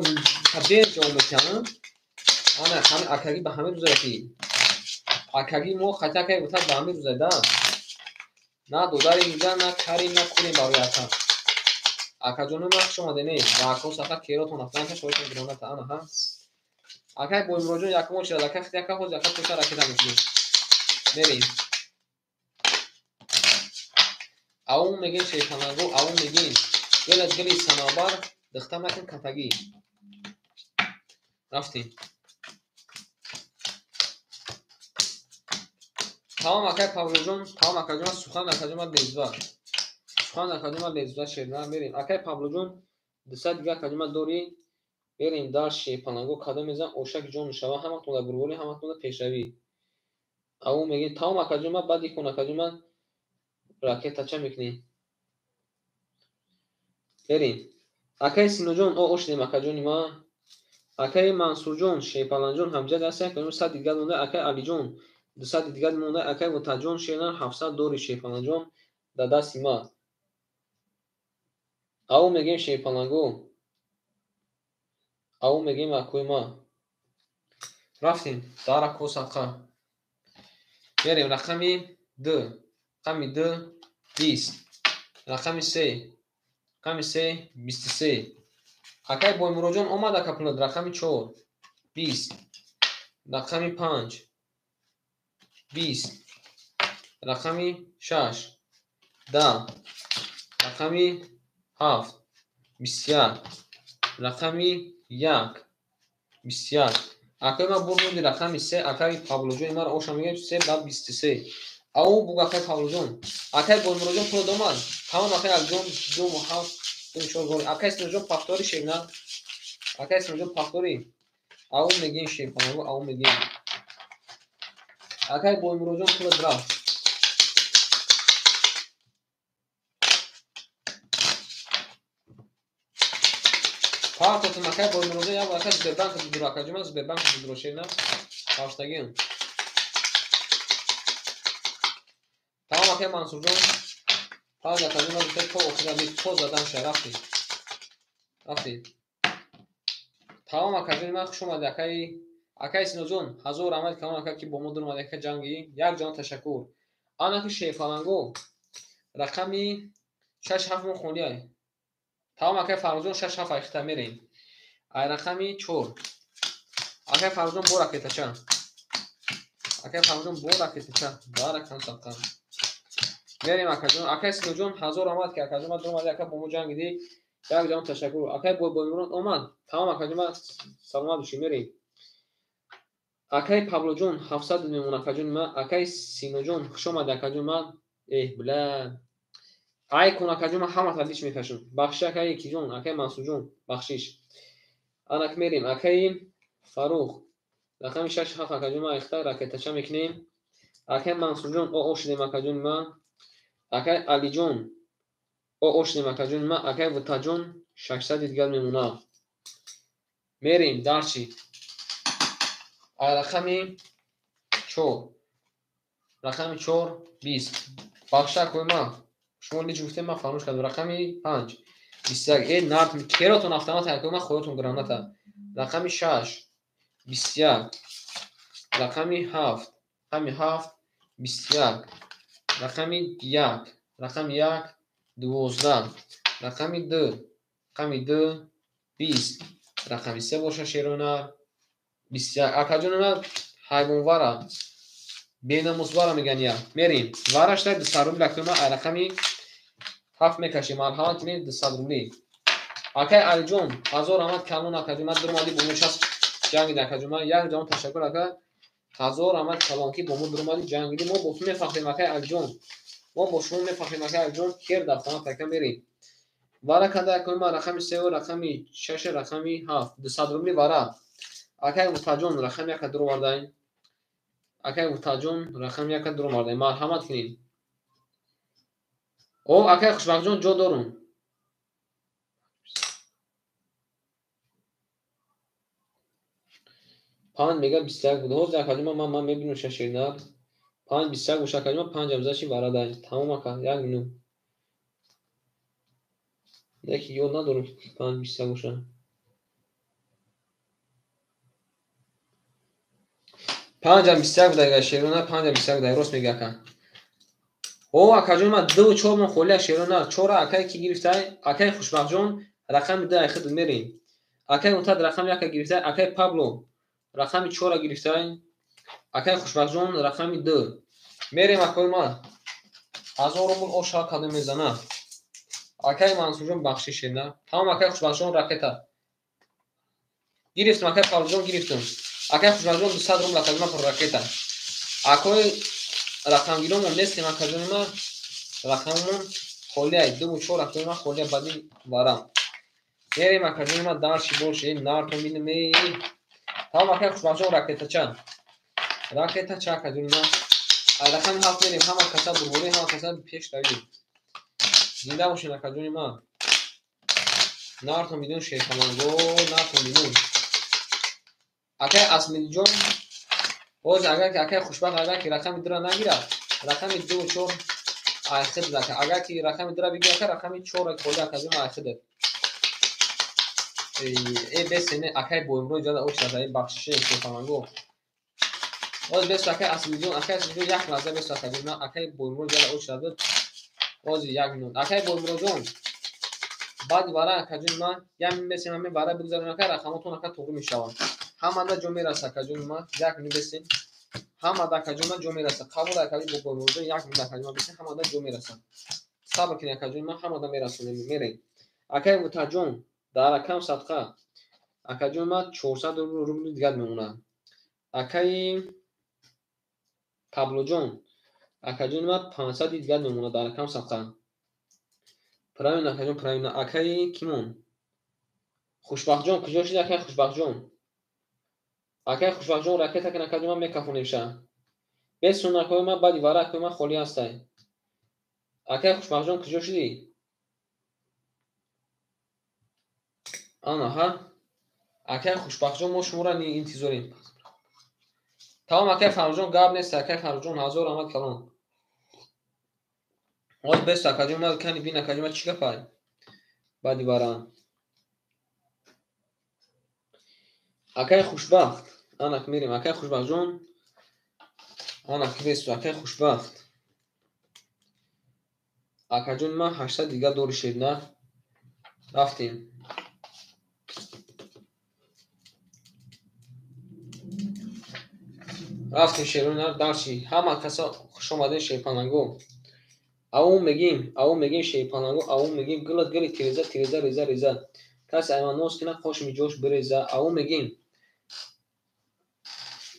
табер ҷавоб метиҳам. Ана ҳами акаги ба ҳамин рӯза ки. Акаги мо хати акаи Мутаҷ ба ҳамин рӯза да. На додари инҷа, на карим, на курим барои ака. Акаҷони ман хуш омадед, не? Ба акос ака керотон афтан шоитон гироната ана ҳа. Акаи Боймуродҷон якум очирад, ака хити ака ҳозир ака тоша ракета мекунем. Мерем. Аву мегем Шерпаланго, аву мегем. Гелат гели самавар, дихта макун катагӣ. Рафтем. Тамом акаи Павлоҷон, тамом акаҷон, сухан акаҷон ман лезва. Сухан акаҷон ман лезва шерна мерем. Акаи Павлоҷон 200 дига акаҷон ман дорӣ. Мерем дар Шерпаланго кадом мезан ошак ҷон мешава ҳаматон дар бурбурӣ ҳаматон дар пешравӣ. Аву мегем тамом акаҷон ман баъд икон акаҷон ман ракета ча мекунем. Мерем. Акаи Синоҷон ош дем акаҷони ман. Акаи Мансурҷон Шерпаланҷон ҳамҷад ҳаст акаҷон 100 дигар монда. Акаи Алиҷон 200 дигар монда. Акаи Мутаҷон Шернар 700 дори Шерпаланҷон дар дасти ман. Аву мегем Шерпаланго. Аву мегем акои ман. Рафтем. Дар акос ака. Мерем рақами 2. Рақами 2 20. Рақами 3. Рақами 3 23. Акаи Боймуродҷон омад ака пулад рақами 4 20. Рақами 5 20. Рақами 6 10. Рақами 7 21, рақами 1, 21. Акай ма бурмуди рақами 3, акай Павлоҷон маро оша мегӯяд 3 ба 23. Ау буг акай Павлоҷон. Акай Боймуроҷон пул домад. Тамом акай Алиҷон 2 7 2 4 гол. Акай Синоҷон пахтори шегна. Акай Синоҷон пахтори. Ау мегин шепанго, ау мегин. Акай Боймуроҷон пул драфт. Пахтотун акай Боймуроҷон як акай Сбербанк дудуро акаҷон Сбербанк дудуро шегна. Паштагин. Тамом акай Мансурҷон. Панҷ акаҷон ма гуфта то охира то задан ша рафти. Рафти. Тамом акаҷон ма хуш омадед акай Синоҷон ҳазор раҳмат калон ака ки бо мо дур омадед ака ҷанги. Як ҷаҳон ташаккур. Анаки Шерфаланго рақами 6 7 мо холиай. Тамом акай Фаррухҷон 6 7 айхта мерем. Ай рақами 4. Акай Фаррухҷон бо ракетача. Акай Фаррухҷон бо ракетача. Баракам саққа. Мерем акаҷон. Акай Синоҷон ҳазор раҳмат ки акаҷон ма дур омадед ака бо мо ҷанг дидӣ. Як ҷаҳон ташаккур. Акай Боймурод омад. Тамом акаҷон ма саломат бошед мерем. Акай Павлоҷон 700 мемон акаҷон ма. Акай Синоҷон хуш омадед акаҷон ма. Эҳ бла. Ай кун акаҷон ма ҳама тадлиш мекашам. Бахшиш акай Киҷон, акай Мансурҷон бахшиш. Анак мерем. Акай Фарух рақами 6 7 акаҷон ма айхта ракетача мекунем. Акай Мансурҷон о шудем акаҷон ма. Акай Алиҷон о шудем акаҷон ма. Акай Вутаҷон 600 дигар мемона. Мерем дарчи. Ай рақами 4. Рақами 4 20. Бахша акои ма. Шумо лич гуфтем ман фаромӯш кардам. Рақами 5 21. Э нард керотон автомат акои ма хоятон граната. Рақами 6 21. Рақами 7. Рақами 7 21. Рақами 1. Рақами 1 12. Рақами 2. Рақами 2 20. Рақами 3 боша шеронар 21. Акаҷон ма ҳайвонвара бенамусвара меган я. Мерем. Варашта 200 рубл акои ма ай рақами 7 мекашем. Марҳамат кунед 200 рубли. Акай Алиҷон ҳазор раҳмат калон акаҷон ма дур омадӣ бо мо часп ҷангид акаҷон ма. Як ҷаҳон ташаккур ака. Ҳазор раҳмат калон ки бо мо дур омадӣ ҷангидӣ. Мо бо ту мефахрем акай Алиҷон. Мо бо шумо мефахрем акай Алиҷон. Кер дафтана така мерем. Вара када акои ма рақами 3 рақами 6 рақами 7 200 рубли вара. Акай Мутаҷон рақами 1 дур овардаем. Акай Мутаҷон рақами 1 дур овардаем. Марҳамат кунед. О акай Хушбахтҷон ҷо дорум. Панҷ мега 21 буд. Ҳозир акаҷон ман мебинам шаширнар. 5 21 боша акаҷон ман 5 абзачи варадай. Тамом ака, як минут. Яки ёд надорам ки 5 21 боша. 5 21 буд агар шерона 5 21 буд, рост мега ака. О акаҷон ман 2 4 мон холия шерона 4 акай ки гирифтай, акай Хушбахтҷон рақами 2 айхид мерем. Акай Мутад рақами 1 гирифтай, акай Пабло рақами 4 гирифтай, акай Хушбахтҷон рақами 2. Мерем акои ма. 1000 рубл оша кадом мезана. Акай Мансурҷон бахшиш шена. Тамом акай Хушбахтҷон ракета. Гирифтам акай Павлоҷон гирифтам. Акай Хушбахтҷон 200 рубл акаҷон ма ракета. Акои рақамгиромон нестем акаҷони ма. Рақаммон холиай 2 4 акои ма холия бади варам. Мерем акаҷони ма дарши бош, нартон бинем. Тамом акай Хушбахтҷон ракетача. Ракетача акаҷони ма. Ай рақами 7 мерем, ҳама каса дурборӣ, ҳама каса пеш равем. Зинда бошед акаҷони ма. Нартон бидун шеркаманго, нартон бидун. Акай Асмидҷон ҳозир агар ки акай Хушбахт агар ки рақами 2-ра нагирад, рақами 2 4 айхид ака. Агар ки рақами 2-ра бигирад, ака рақами 4-ра холӣ акаҷон айхид. Э бесене акай Боймурод ҷада оч зада, бахшише шеркаманго. Ҳозир бес акай Асмидҷон, акай Асмидҷон як лаҳза бес акаҷон, акай Боймурод ҷада оч зада. Ҳозир як минут. Акай Боймуродҷон баъди вара акаҷон ма як минут бесем, ҳамин вара бигзарем ака, рақамотон ака тоғрӣ мешаванд. Ҳамада ҷо мераса акаҷон ма, як минут бесем. Ҳамада акаҷон ма ҷо мераса. Қабул акаҷон бо Боймуродҷон як минут акаҷон ма бесем, ҳамада ҷо мераса. Сабр кунед акаҷон ма, ҳамада мерасонем, мерем. Акай Мутаҷон дар рақам садқа. Акаҷон ма 400 рубли дигар мемонад. Акаи Паблоҷон, акаҷон ма 500 дигар мемонад дар рақам садқа. Правильно, акаҷон, правильно. Акаи кимон? Хушбахтҷон, куҷо шуди, акаи Хушбахтҷон? Акаи Хушбахтҷон, ракета кун, акаҷон, ман мекафонемша. Бесун, акои ман, баъди вара акои ман холӣ ҳастай. Акаи Хушбахтҷон, куҷо шудӣ? Ана, ҳа? Акаи Хушбахтҷон, мо шуморо интизорем. Тамом, акаи Фаррухҷон, гап нест, акаи Фаррухҷон, ҳазор раҳмат калон. Ҳоз бес, акаҷон, ман кани бин, акаҷон, ман чӣ гапай? Баъди вара. Акаи Хушбахт, анак мерем, акаи Хушбахтҷон, анак бесу, акаи Хушбахт. Акаҷон, ман 800 дигар дори шед, на? Рафтем. Рафтем, шерони нар, дарчи. Ҳама каса хуш омадем, шерпаланго. Аву мегим, аву мегим, шерпаланго, аву мегим, гилат гили тиреза, тиреза, реза, реза. Касе айман нос кина, қошми ҷош биреза. Аву мегим.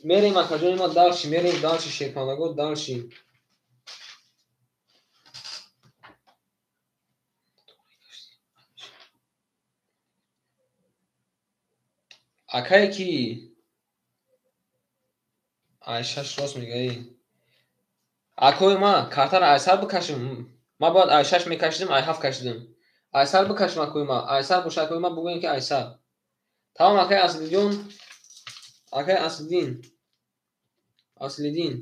Мерем, акаҷони ма, дарчи, мерем, дарчи, шерпаланго, дарчи. Акае ки ай шаш рост мегаӣ. Акои ма, картаро ай сар бикашем. Ма бояд ай шаш мекашидим, ай ҳафт кашидим. Ай сар бикашем, акои ма. Ай сар боша, акои ма, бигӯем ки ай сар. Тамом, акаи Аслиддин, акаи Аслиддин, Аслиддин,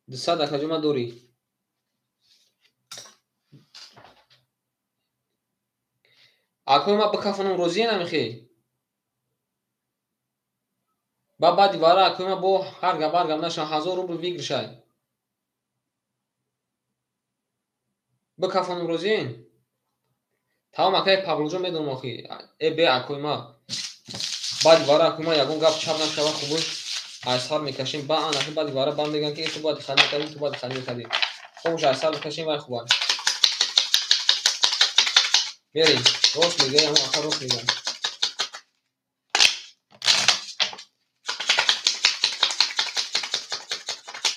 200 акаҷон ма дорӣ. Акои ма, бикафонам, розие намехе? Ба баъди вара, акои ма, бо ҳар гап ҳар гап наша, 1000 рубл выигрыш ай. Бикафонам, розиен? Тамом, акаи Павлоҷон, медонам охи. Э бе, акои ма. Баъди вара, акои ма, ягон гап чап нашава, хубуш ай сар мекашем. Ба анахи баъди вара ба мегӯянд ки ту бояд харид мекардӣ, ту бояд харид мекардӣ. Хубуш ай сар бикашем, вай хуба. Мерем. Рост мегӯяй, ҳамон ака рост мегӯяд.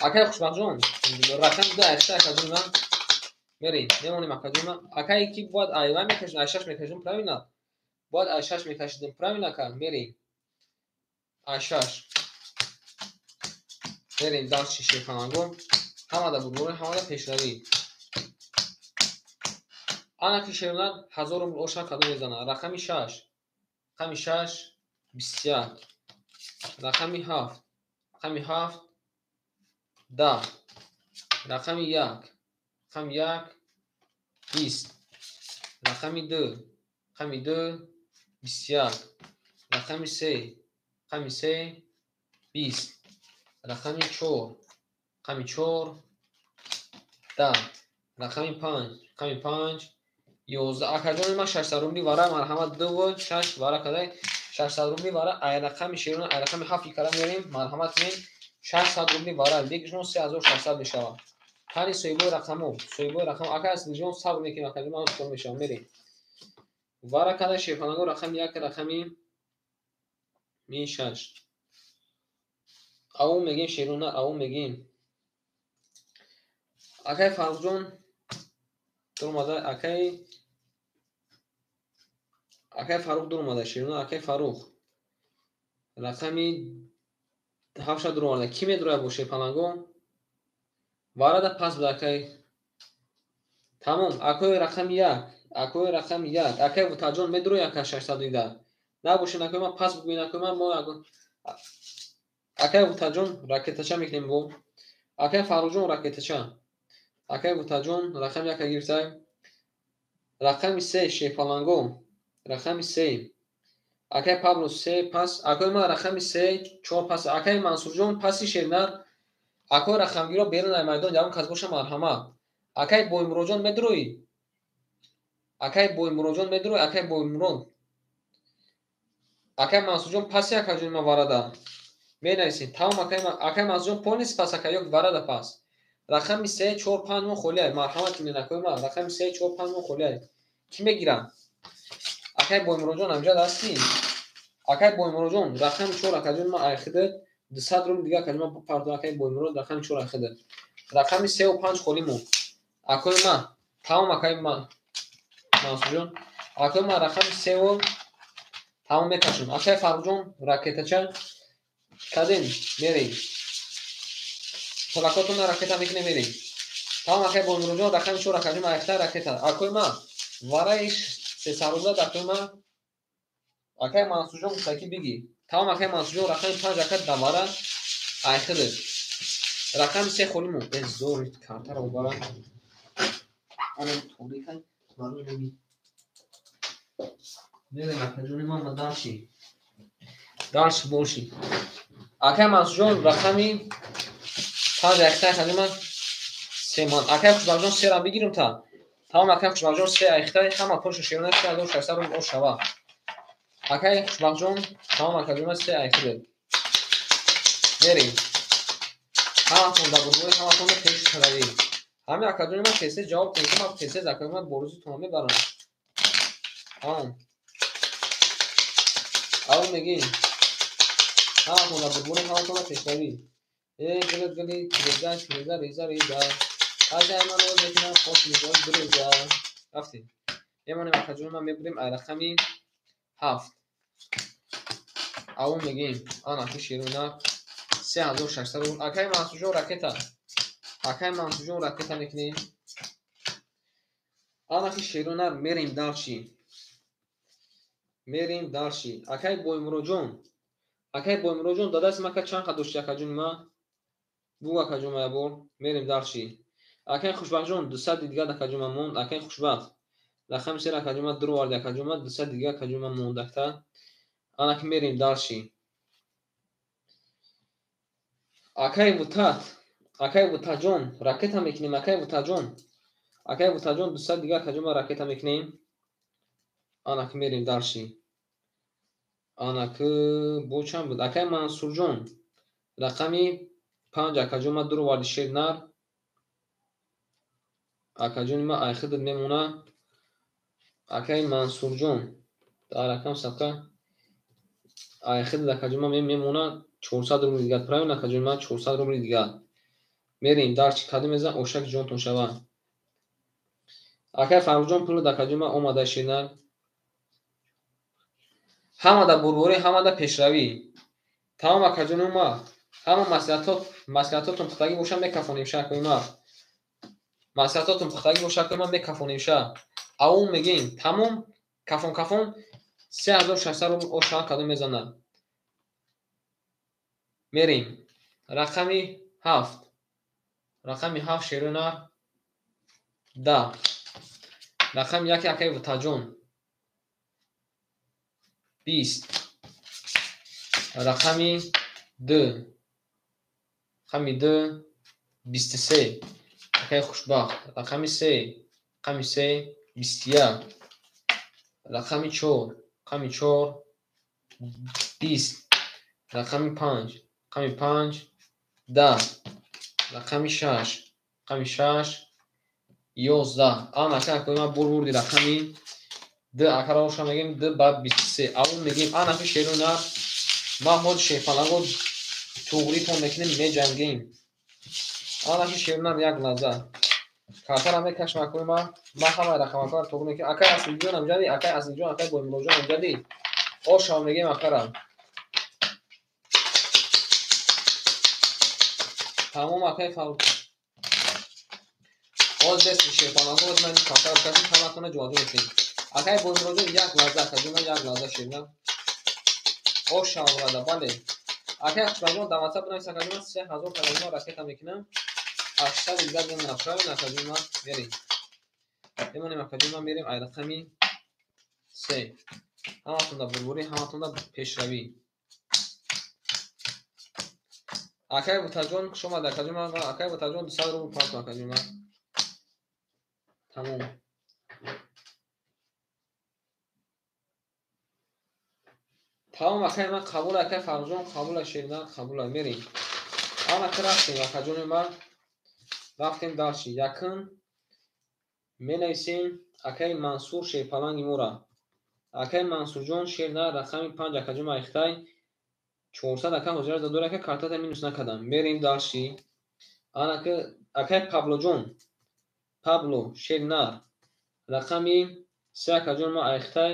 Акаи Хушбахтҷон, рақами ду айша, акаҷон ман. Мерем, мемонем, акаҷон ман. Акае ки бояд ай вай мекашидем, ай шаш мекашидем, правильно? Бояд ай шаш мекашидем, правильно, ака? Мерем. Ай шаш. Мерем дарси шерпаланго. Ҳамада бурдборӣ, ҳамада пешравӣ. Ана ки шернар 1000 рубл оша кадом мезанад. Рақами шаш. Рақами шаш, 21. Рақами ҳафт. Рақами ҳафт, 10. Рақами як. Рақами як, 20. Рақами ду. Рақами ду, 21. Рақами се. Рақами се, 20. Рақами чор. Рақами чор, 10. Рақами панҷ. Рақами панҷ, 11. Акаҷони ман, 600 рубли вара, марҳамат, дуву шаш вара кадай. 600 рубли вара, ай рақами шерона, ай рақами ҳафт кара мерем, марҳамат кунед. 600 рубли вара, выигрыш мо 3600 мешавад. Қани соҳибои рақамо, соҳибои рақам, ака Аслиҷон, сабр мекунем, акаҷон, ман чикор мешавам, мерем. Вара кадай шерпаланго, рақами як, рақами ми шаш. Аву мегем, шерона, аву мегем. Акаи Фаррухҷон дуромада, акаи Фаррух дуромада, шерона, акаи Фаррух. Рақами ҳафтша дуромада. Кӣ медурояд бо шерпаланго? Варада пас буда, акаи. Тамом, акои рақами як, акои рақами як. Акаи Вутаҷон медурояд, ака 610. Набошед, акои ман, пас бигӯед, акои ман, мо акаи Вутаҷон ракетача мекунем бо. Акаи Фаррухҷон ракетача. Акаи Вутаҷон рақами яка гирифтай. Рақами се, шерпаланго. Рақами се. Акаи Павло се пас. Акои ман, рақами се, чор пас. Акаи Мансурҷон паси шернар. Акои рақамгиро берун ай майдон ягон кас боша, марҳамат. Акаи Боймуроҷон медуроӣ? Акаи Боймуроҷон медуроӣ? Акаи Боймурод. Акаи Мансурҷон паси, акаҷони ман, варада. Менависем. Тамом, акаи Мансурҷон полнис пас, ака ё варада пас. Рақами се, чор, панҷ мо холиай. Марҳамат кунед, акои ман. Рақами се, чор, панҷ мо холиай. Кӣ мегирад? Акай Боймуроджон амҷад ҳастӣ? Акай Боймуроджон рақами 4 акаҷон ма айхида 200 рубл дига акаҷон ма парту акай Боймурод рақами 4 айхида. Рақами 3 ва 5 холӣ мо. Акои ма тамом акай ма Мансурҷон. Акои ма рақами 3 ва тамом мекашам. Акай Фаррухҷон ракетача кадем мерем. Пулакотона ракета мекунем мерем. Тамом акай Боймуроджон рақами 4 акаҷон ма айхида ракета. Акои ма вараи 300 рубла акои ма акай Мансурҷон гуфта ки биги. Тамом акай Мансурҷон рақами 5 ака давара айхида. Рақами 3 холӣ мо. Э зор картаро бара. Ана торика маълум неби. Мерем акаҷони ман ма дальше. Дальше больше. Акай Мансурҷон рақами 5 айхида акаҷон ман 3 ман. Акай Хушбахтҷон 3-ра бигирам та. Тамом акай Хушбахтҷон 3 айхида ҳама пулшо шерона 3600 рубл ош шава. Акай Хушбахтҷон тамом акаҷон ман 3 айхида. Мерем. Ҳаматон дар бурбури ҳаматон пешравӣ. Ҳамин акаҷони ман тез-тез ҷавоб диҳед, ки ман тез-тез акаҷони ман борузитонро мебарам. Тамом. Аввал мегӯем. Ҳаматон дар бурбури ҳаматон пешравӣ. Э гили гили тиреза тиреза реза реза. Ҳаҷаи ман оз мекунам хос мегӯяд биреза. Рафтем. Мемонем акаҷони ман мебурем ай рақами 7. Аввал мегӯем. Ана ки шерона 3600 рубл. Акай Мансурҷон ракета. Акай Мансурҷон ракета мекунем. Ана ки шерона мерем дальше. Мерем дальше. Акай Боймуроджон. Акай Боймуроджон дадаси мака чанд қад дошти акаҷони ма? Бугу акаҷон ма ябор. Мерем дальше. Акай Хушбахтҷон 200 дигар акаҷон ма монд. Акай Хушбахт. Рақами 3 акаҷон ма дуроварди акаҷон ма 200 дигар акаҷон ма мондакта. Ана ки мерем дальше. Акай Вутат, акай Вутаҷон ракета мекунем, акай Вутаҷон. Акай Вутаҷон 200 дигар акаҷон ма ракета мекунем. Ана ки мерем дальше. Ана ки бо чанд буд? Акай Мансурҷон рақами 5 акаҷон ма дуроварди шернар. Акаҷони ма айхида мемона. Акай Мансурҷон дар рақам садқа айхида акаҷон ма мемона 400 рубл дигар. Правильно акаҷони ман 400 рубл дигар. Мерем дальше кадом мезан ошак ҷонтон шава. Акай Фаррухҷон пули акаҷони ман омада шернар. Ҳамада бурбурӣ, ҳамада пешравӣ. Тамом акаҷони ма. Ҳама маслиҳатотон пухтагӣ боша мекафонем ша акои ма. Маслиҳатотон пухтагӣ боша акои ма мекафонем ша. Аввал мегӯем тамом кафон кафон 3600 рубл ош шава кадом мезанад. Мерем. Рақами 7. Рақами 7 шерона 10. Рақами 1 акаи Вутаҷон 20. Рақами 2. Рақами 2 23. Акаи Хушбахт. Рақами 3. Рақами 3 21. Рақами 4. Рақами 4 20. Рақами 5. Рақами 5 10. Рақами 6. Рақами 6 11. Ана ака акои ман бурбурди рақами 2 акаро оша мегӯем 2 ба 23. Аввал мегӯем ана ки шерона ман ҳози шерпаланго туғритон мекунем меҷангем. Ана ки шерона як лаҳза. Картара мекашам акои ман. Ман ҳамаи рақамакоро туғри мекунам. Акай Асилҷон амҷади, акай Асилҷон, акай Боймуроджон амҷади. Ошава мегӯем акара. Тамом акай Фаррух. Ҳоз бест шерпаланго ҳоз ман картаро кашам ҳаматонро ҷоаҷо мекунем. Акай Боймуроджон як лаҳза акаҷон як лаҳза шерна. Ошава брада, бале. Акай Хушбахтҷон дар WhatsApp бинавис акаҷон 3000 акаҷон ман ракета мекунам. 800 дигар мемонад. Правильно акаҷон ман мерем. Мемонем акаҷон ман мерем ай рақами 3. Ҳаматон дар бурбурӣ, ҳаматон дар пешравӣ. Акай Вутаҷон хуш омад акаҷон ман. Акай Вутаҷон 200 рубл парту акаҷон ман. Тамом. Тамом акай ман қабул акай Фаррухҷон қабул шерна қабул мерем. Ана ки рафтем акаҷони ман. Рафтем дальше. Якум менависем акай Мансур шерпаланги мора. Акай Мансурҷон шерна рақами 5 акаҷон айхтай 400 ака ҳозира дора, ака картата минус накардам. Мерем дальше. Анака акай Паблоҷон, Пабло шернар рақами 3 акаҷон ма айхтай,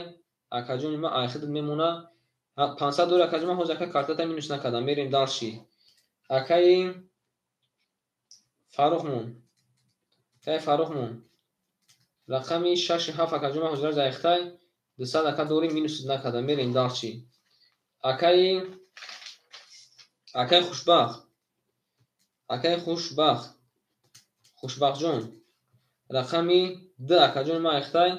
акаҷони ма айхид мемона 500 дора, акаҷон ма ҳозир ака картата минус накардам. Мерем дальше. Акаи Фаррухмон, акаи Фаррухмон рақами 6 7 акаҷон ма ҳозира айхтай 200 ака дори, минус накардам. Мерем дальше. Акаи Хушбахт, акаи Хушбахт, Хушбахтҷон рақами 2 акаҷон ма айхтай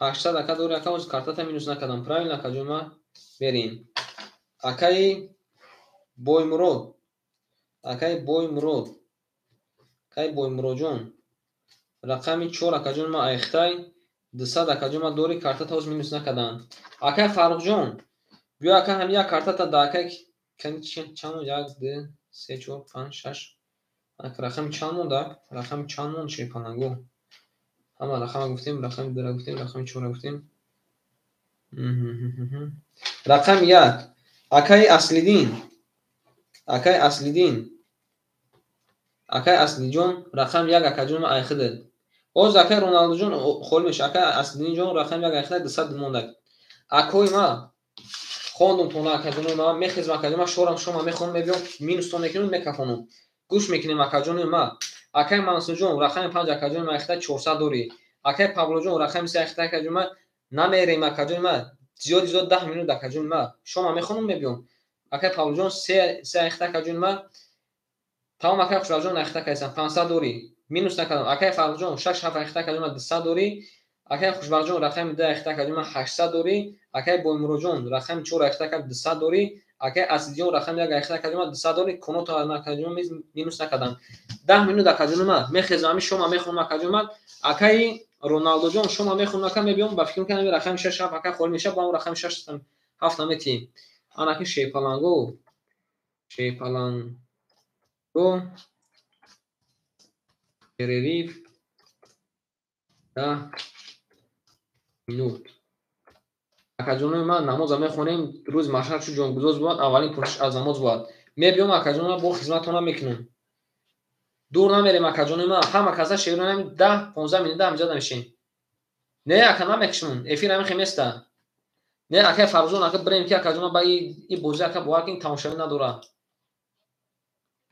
800 ака дори, ака ҳозир картата минус накардам. Правильно акаҷон ма, мерем. Акаи Боймурод, акаи Боймурод, акаи Боймуродҷон рақами 4 акаҷон ма айхтай 200 акаҷон ма дори, картата ҳозир минус накардам. Акаи Фаррухҷон биё ака, ҳами як картата да акаи чанд монд? 1 2 3 4 5 6 рақами чанд монд? Рақами чанд монд шерпалангу? Ҳама рақама гуфтем, рақами 2 гуфтем, рақами 4 гуфтем. Рақами 1 акаи Аслиддин, акаи Аслиддин, акаи Аслидҷон рақами 1 акаҷон ма айхидад. Ҳозир акаи Роналдуҷон холӣ меша. Акаи Аслиддинҷон рақами 1 айхидад 200 мондаг. Акои ма хондум тона акаҷони ма, мехезм акаҷон ма, шорам шома мехонам, мебиём минустон мекунем, мекафонам. Гӯш мекунем акаҷони ма. Акаи Мансурҷон рақами 5 акаҷони ма айхида 400 дорӣ. Акаи Павлоҷон рақами 3 айхида акаҷони ма, намерем акаҷони ма, зиёди зиёд 10 минут акаҷони ма, шома мехонам, мебиём. Акаи Павлоҷон 3 айхида акаҷони ма, тамом. Акаи Хушбахтҷон айхида кардам 500 дорӣ, минус накардам. Акаи Фаррухҷон 6 7 айхида акаҷони ма 200 дорӣ. Акаи Хушбахтҷон рақами 2 айхида акаҷони ма 800 дорӣ. Акаи Боймуродҷон рақами 4 айхида ака 200 дорӣ. Акаи Аслидҷон рақами 1 айхида акаҷони ма 200 дорӣ. Коното акаҷони ма минус накардам. 10 минут акаҷони ма мехезам, ҳами шома мехонам акаҷони ма. Акаи Роналдуҷон шома мехонам ака, мебиём, ба фикр мекунам рақами 6 7 ака холӣ меша, ба он рақами 6 7 наметиҳем. Анаки шерпалангу, шерпалангу перерыв 10 минут. Акаҷонои ман намоза мехонем, рӯзи маҳшар чу ҷонгудоз бувад, аввалин пурсиш аз намоз бувад. Мебиём акаҷонои ман, бо хизматона мекунем. Дур намерем акаҷонои ман, ҳама каса шеъронами 10-15 минута ҳамҷа намешем. Не ака намекушем, эфир ҳамин хеместа. Не акаи Фаррухҷон ака бирем ки акаҷоно ба и бозӣ ака бовар кунед тамошобин надорад.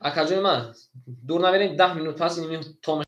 Акаҷони ман дур намерем, 10 минут пас то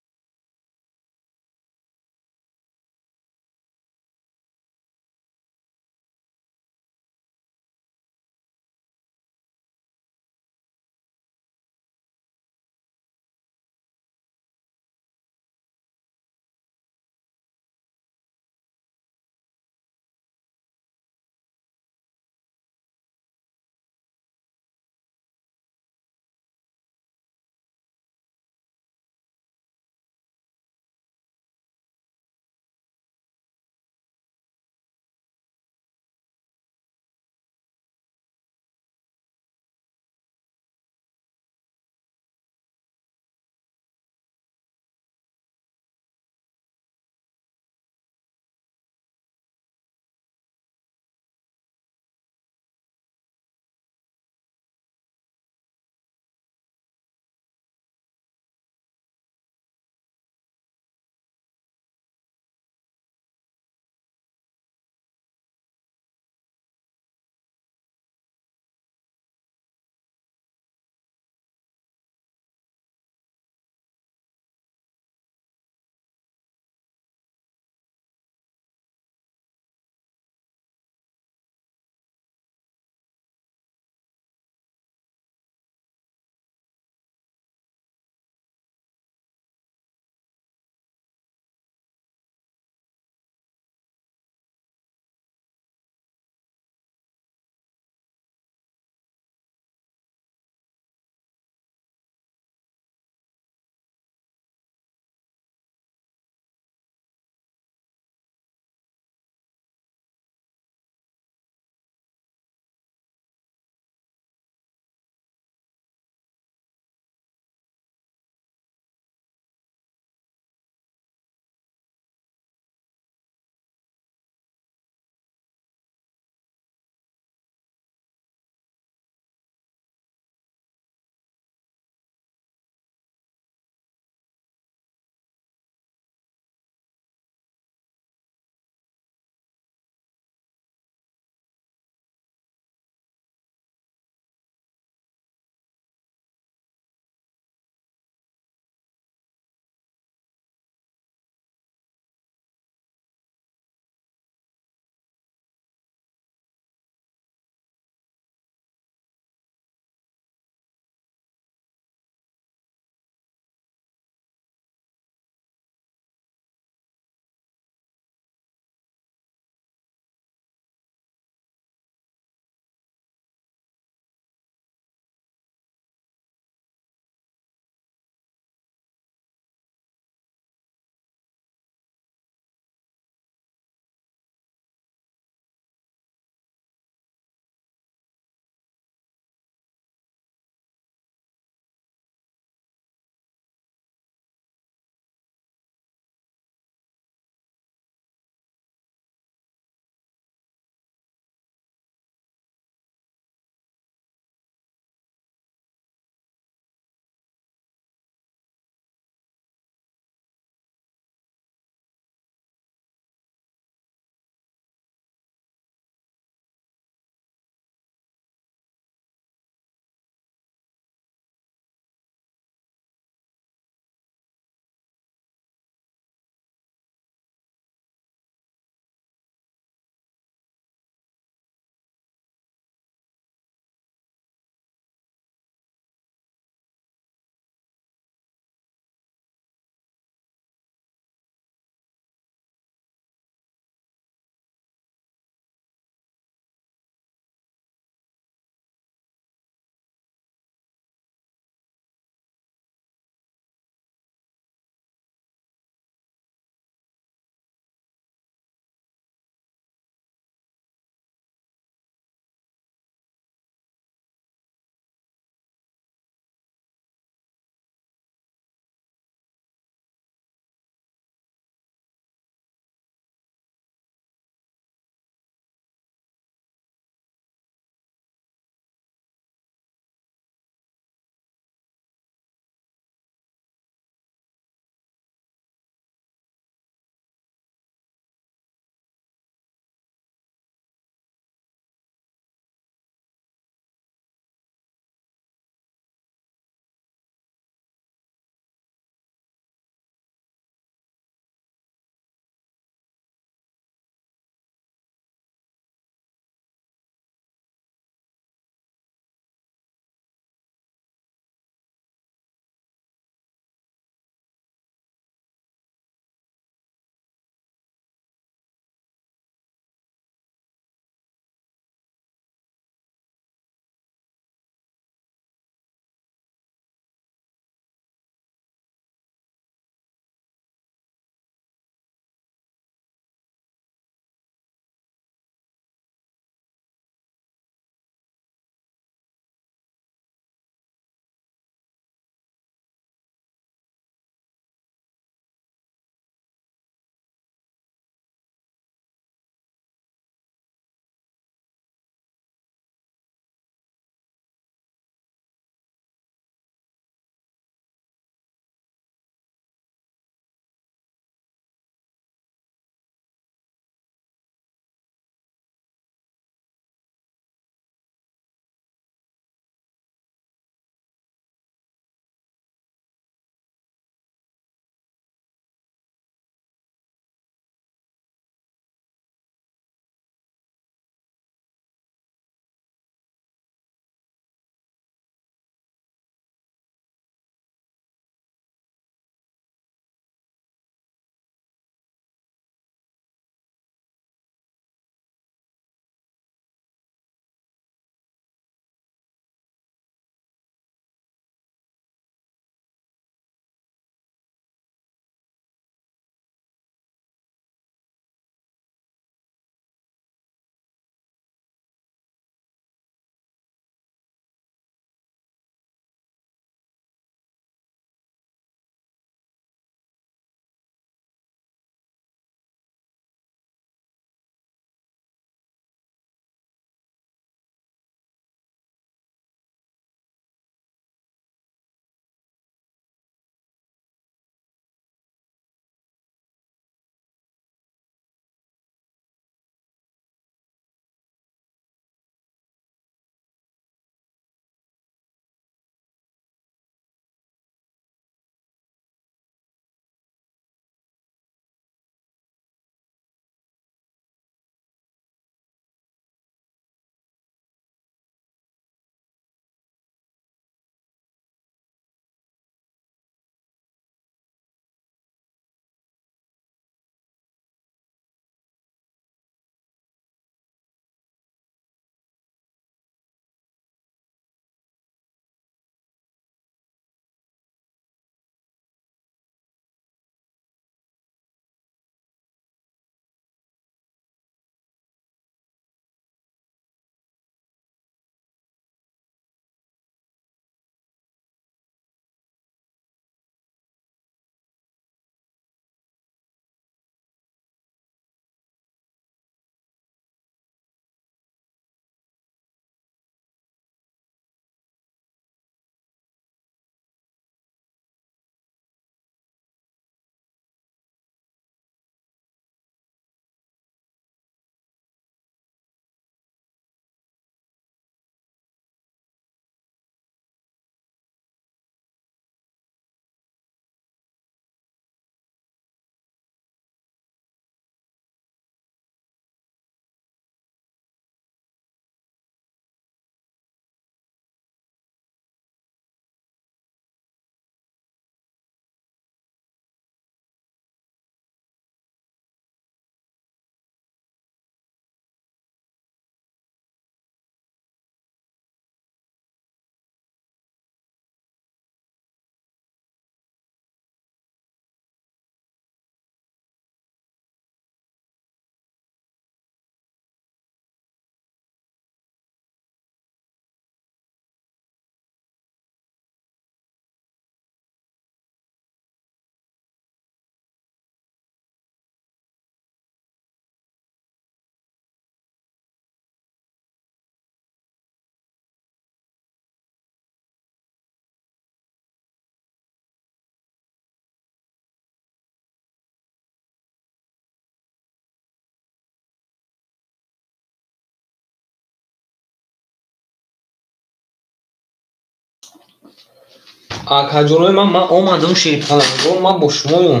Акаҷонои ман, ман омадам шерпаланго, ман бо шумоюм.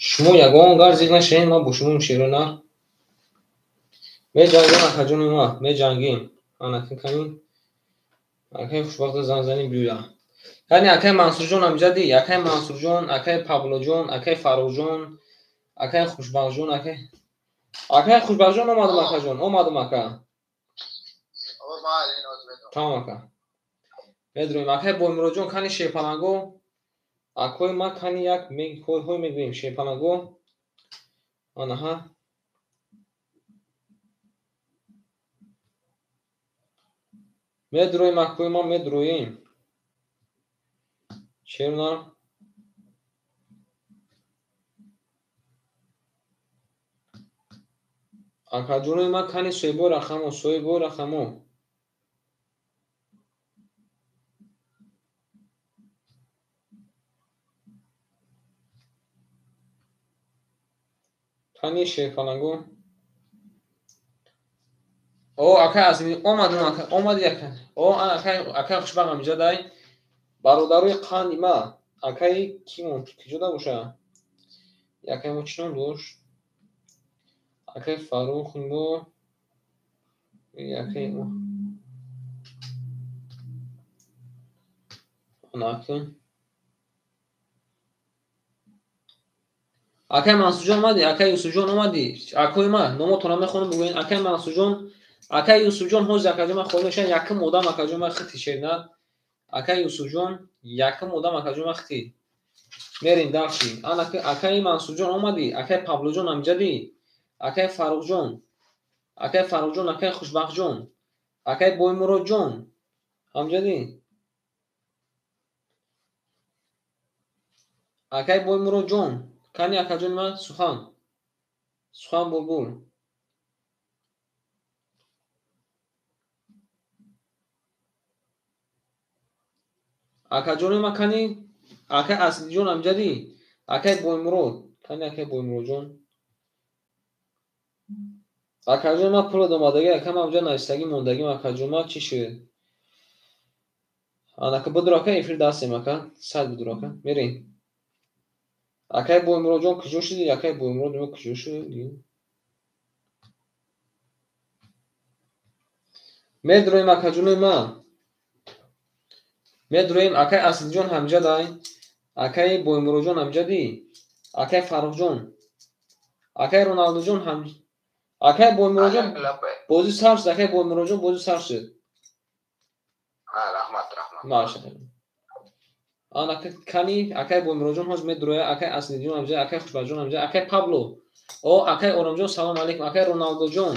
Шумо ягон гар зиқ нашавед, ман бо шумоюм шерона. Меҷангем акаҷони ман, меҷангем. Ана кани. Акай хушбахт зан зани биёя. Кани акай Мансурҷон амҷади, акай Мансурҷон, акай Павлоҷон, акай Фаррухҷон, акай Хушбахтҷон, акай Хушбахтҷон омадам акаҷон, омадам ака. Тамом ака. Медроем акай Боймуроджон, кани шерпаланго. Акои ман кани як ҳой мегӯем шерпаланго. Анаҳа. Медроем акои ман, медроем. Шерна. Акаҷонои ман кани соҳибои рақамо, соҳибои рақамо. Кани шерпаланго. О, акай Азими, омадам ака, омади ака. О, акай, акай хушбахт амҷадай. Бародарои қанди ма, акай кимон, киҷода боша? Акай мо чӣ ном дошт? Акай Фаррух мо, акай мо. Ана ака. Акай Мансурҷон омадӣ, акай Юсуфҷон омадӣ. Акои ма, номотонро мехонам бигӯед. Акай Мансурҷон, акай Юсуфҷон ҳозир акаҷон ман холӣ мешавам, якум одам акаҷон ман хити шерна. Акай Юсуфҷон, якум одам акаҷон ман хити. Мерем дальше. Ана акай Мансурҷон омадӣ, акай Павлоҷон амҷадӣ, акай Фаррухҷон, акай Фаррухҷон, акай Хушбахтҷон, акай Боймуродҷон амҷадӣ. Акай Боймуродҷон, кани акаҷони ман сухан. Сухан булбул. Акаҷони ман кани акай Аслиҷон амҷадӣ, акай Боймурод, кани акай Боймуродҷон. Акаҷони ман пул омадагӣ, ака ман амҷа нависагӣ мондагим акаҷон ман чӣ шуд? Анака бидур ака эфир дастем ака, сайт бидур ака, мерем. Акай Боймуродҷон куҷо шудӣ? Акай Боймурод мо куҷо шудӣ? Медроем акаҷони ман. Медроем акай Аслиҷон ҳамҷадай, акай Боймуродҷон ҳамҷадӣ, акай Фаррухҷон, акай Роналдуҷон ҳам, акай Боймуродҷон бозӣ сар шуд, акай Боймуродҷон бозӣ сар шуд. Раҳмат, раҳмат. Машааллоҳ. Ана кани акай Боймуродҷон ҳозир медроя, акай Аслиҷон ҳамҷа, акай Хушбахтҷон ҳамҷа, акай Пабло. О, акай Оромҷон салом алейкум, акай Роналдуҷон.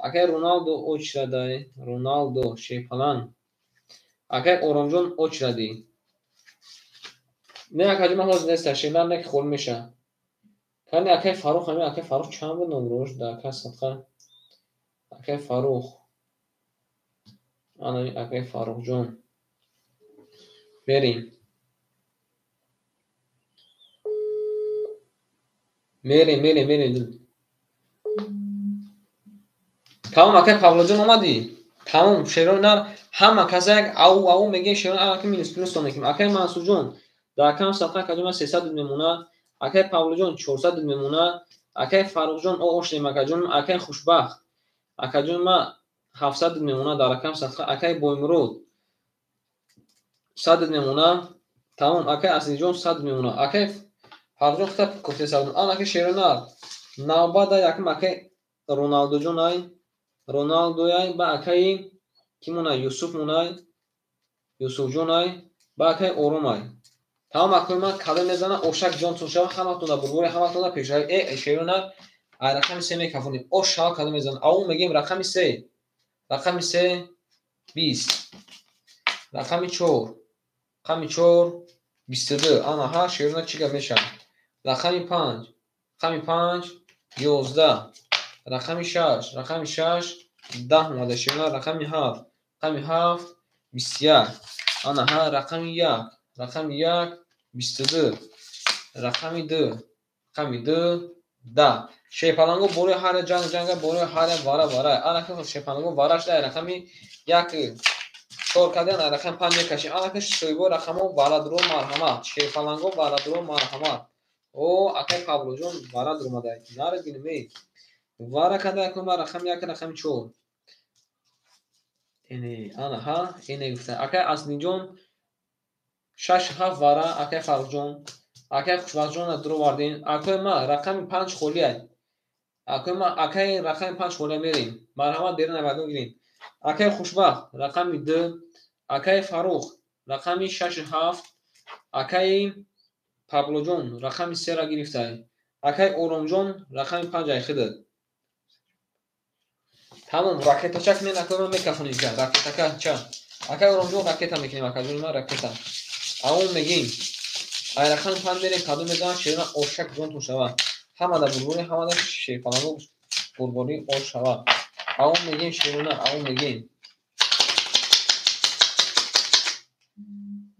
Акай Роналдо очрадай, Роналдо шерпалан. Акай Оромҷон очрадӣ. Не акаҷон ман ҳозир неста, шернар не ки холӣ меша. Кани акай Фаррух ҳами, акай Фаррух чанд буд номрош да акай садқа? Акай Фаррух. Ана акай Фаррухҷон. Мерем. Мерем, мерем, мерем. Тамом акай Павлоҷон омадӣ? Тамом, шерон нар ҳама каса як ау ау мегӯем шерон ака минус плюс мекунем. Акай Мансурҷон дар акам садқа акаҷон ман 300 дуд мемонад, акай Павлоҷон 400 дуд мемонад, акай Фаррухҷон о оштем акаҷон, акай Хушбахт акаҷон ман 700 дуд мемонад дар акам садқа, акай Боймурод 100 дуд мемонад. Тамом, акай Аслиҷон 100 дуд мемонад. Акай Фаррухҷон хита кофте 100 дуд. Ан акай шеронар навбат якум акай Роналдуҷон ай, Роналдояй ба акай ки монай, Юсуф монай, Юсуфҷон ай, ба акай Ором ай. Тамом акои ман кадом мезана ошак ҷонтон шава, ҳаматон дар бурбори, ҳаматон дар пешравӣ. Э, шеронар ай рақами 3 мекафонем. Ош шава кадом мезана. Ау мегӯем рақами 3. Рақами 3 20. Рақами 4. Рақами 4 22. Ана ҳа шеронар чӣ гап мешавад? Рақами 5. Рақами 5 11. Рақами 6. Рақами 6 10 омада шеронар. Рақами 7. Рақами 7 21. Ана ҳа рақами 1. Рақами 1 22. Рақами 2. Рақами 2 10. Шерпаланго борои ҳар ҷанг ҷанга, борои ҳар вара вара. Ана ки шерпаланго вараш дай рақами 1. Чор кардан рақами 5 мекашем. Анака соҳибои рақамҳо варадро марҳамат. Шерфаланго варадро марҳамат. О, акай Павлоҷон варад омада. Наре бинем эй. Вара карда акои ман рақами 1, рақами 4. Эне, ана ҳа, эне гуфта. Акай Аслинҷон 6 7 вара, акай Фаррухҷон, акай Хушбахтҷон дуровардем. Акои ман рақами 5 холия. Акои ман акай рақами 5 холия мерем. Марҳамат берун аввалон гирем. Акай Хушбахт рақами 2, акай Фаррух рақами 6 7, акай Паблоҷон рақами 3-ра гирифтай. Акай Оромҷон рақами 5 айхида. Тамом, ракетача кунед, акои ман мекафонем ка, ракетака ча. Акай Оромҷон ракета мекунем, акаҷони ман ракета. Авон мегим. Ай рақами 5 мерем, кадом мезанам, шерина ошак ҷонтон шава. Ҳамада бурбури, ҳамада шерпаланго бурбури ош шава. Авон мегим шерина, авон мегим.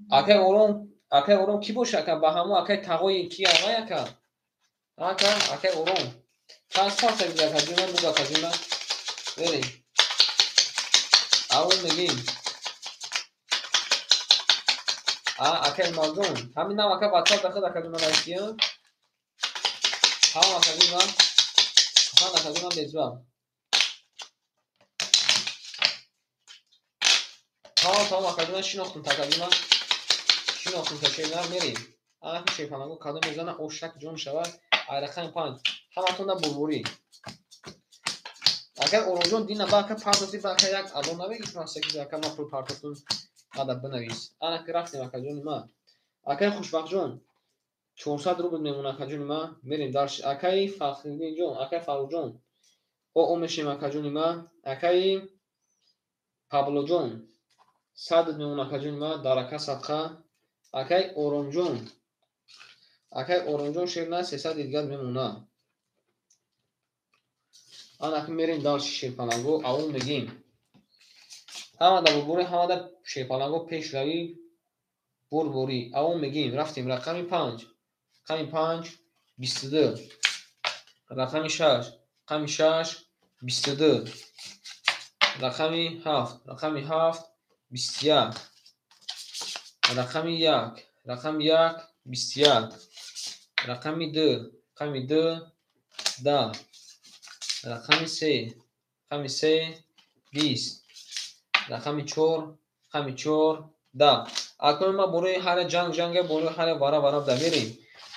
Акай Ором, акай Ором ки боша, ака ба ҳамо акай тағои ки авай ака? Ака, акай Ором. Чанд пас ака ҷуна буд ака ҷуна. Мерем. Авон мегим. А, акай Умарҷон, ҳамин нам ака WhatsApp дахад ака ҷуна нависия. Ҳамон ака ҷуна. Сухан ака ҷуна безва. Тамом, тамом ака ҷуна шинохтум ака ҷуна. Шинохтум та шерина мерем. Анаки шерпанаго кадом мезана ошак ҷон шавад. Ай рақами 5. Ҳаматон да бурбурӣ. Агар Оромҷон дина ба ака партофти, ба ака як адо навегис, ман секи ака ма пул партофтум, ада бинавис. Анаки рафтем акаҷони ма. Акаи Хушбахтҷон 400 рубл мемона акаҷони ма. Мерем дар акаи Фахриддинҷон, акаи Фаррухҷон. О мешем акаҷони ма. Акаи Паблоҷон 100 мемона акаҷони ма, дар ака садқа. Акаи Оромҷон, акаи Оромҷон шерна 300 дигар мемона. Анаки мерем дар шерпаланго, авон мегим. Ҳамада бурбурӣ, ҳамада шерпаланго пешравӣ бурбурӣ. Авон мегим, рафтем рақами 5, рақами 5 22, рақами 6, рақами 6 22, рақами 7, рақами 7 21, рақами 1, рақами 1 21, рақами 2, рақами 2 10, рақами 3, рақами 3 20, рақами 4, рақами 4 10. Акнун ма борои ҳар ҷанг ҷанга, борои ҳар вара вара да мерем.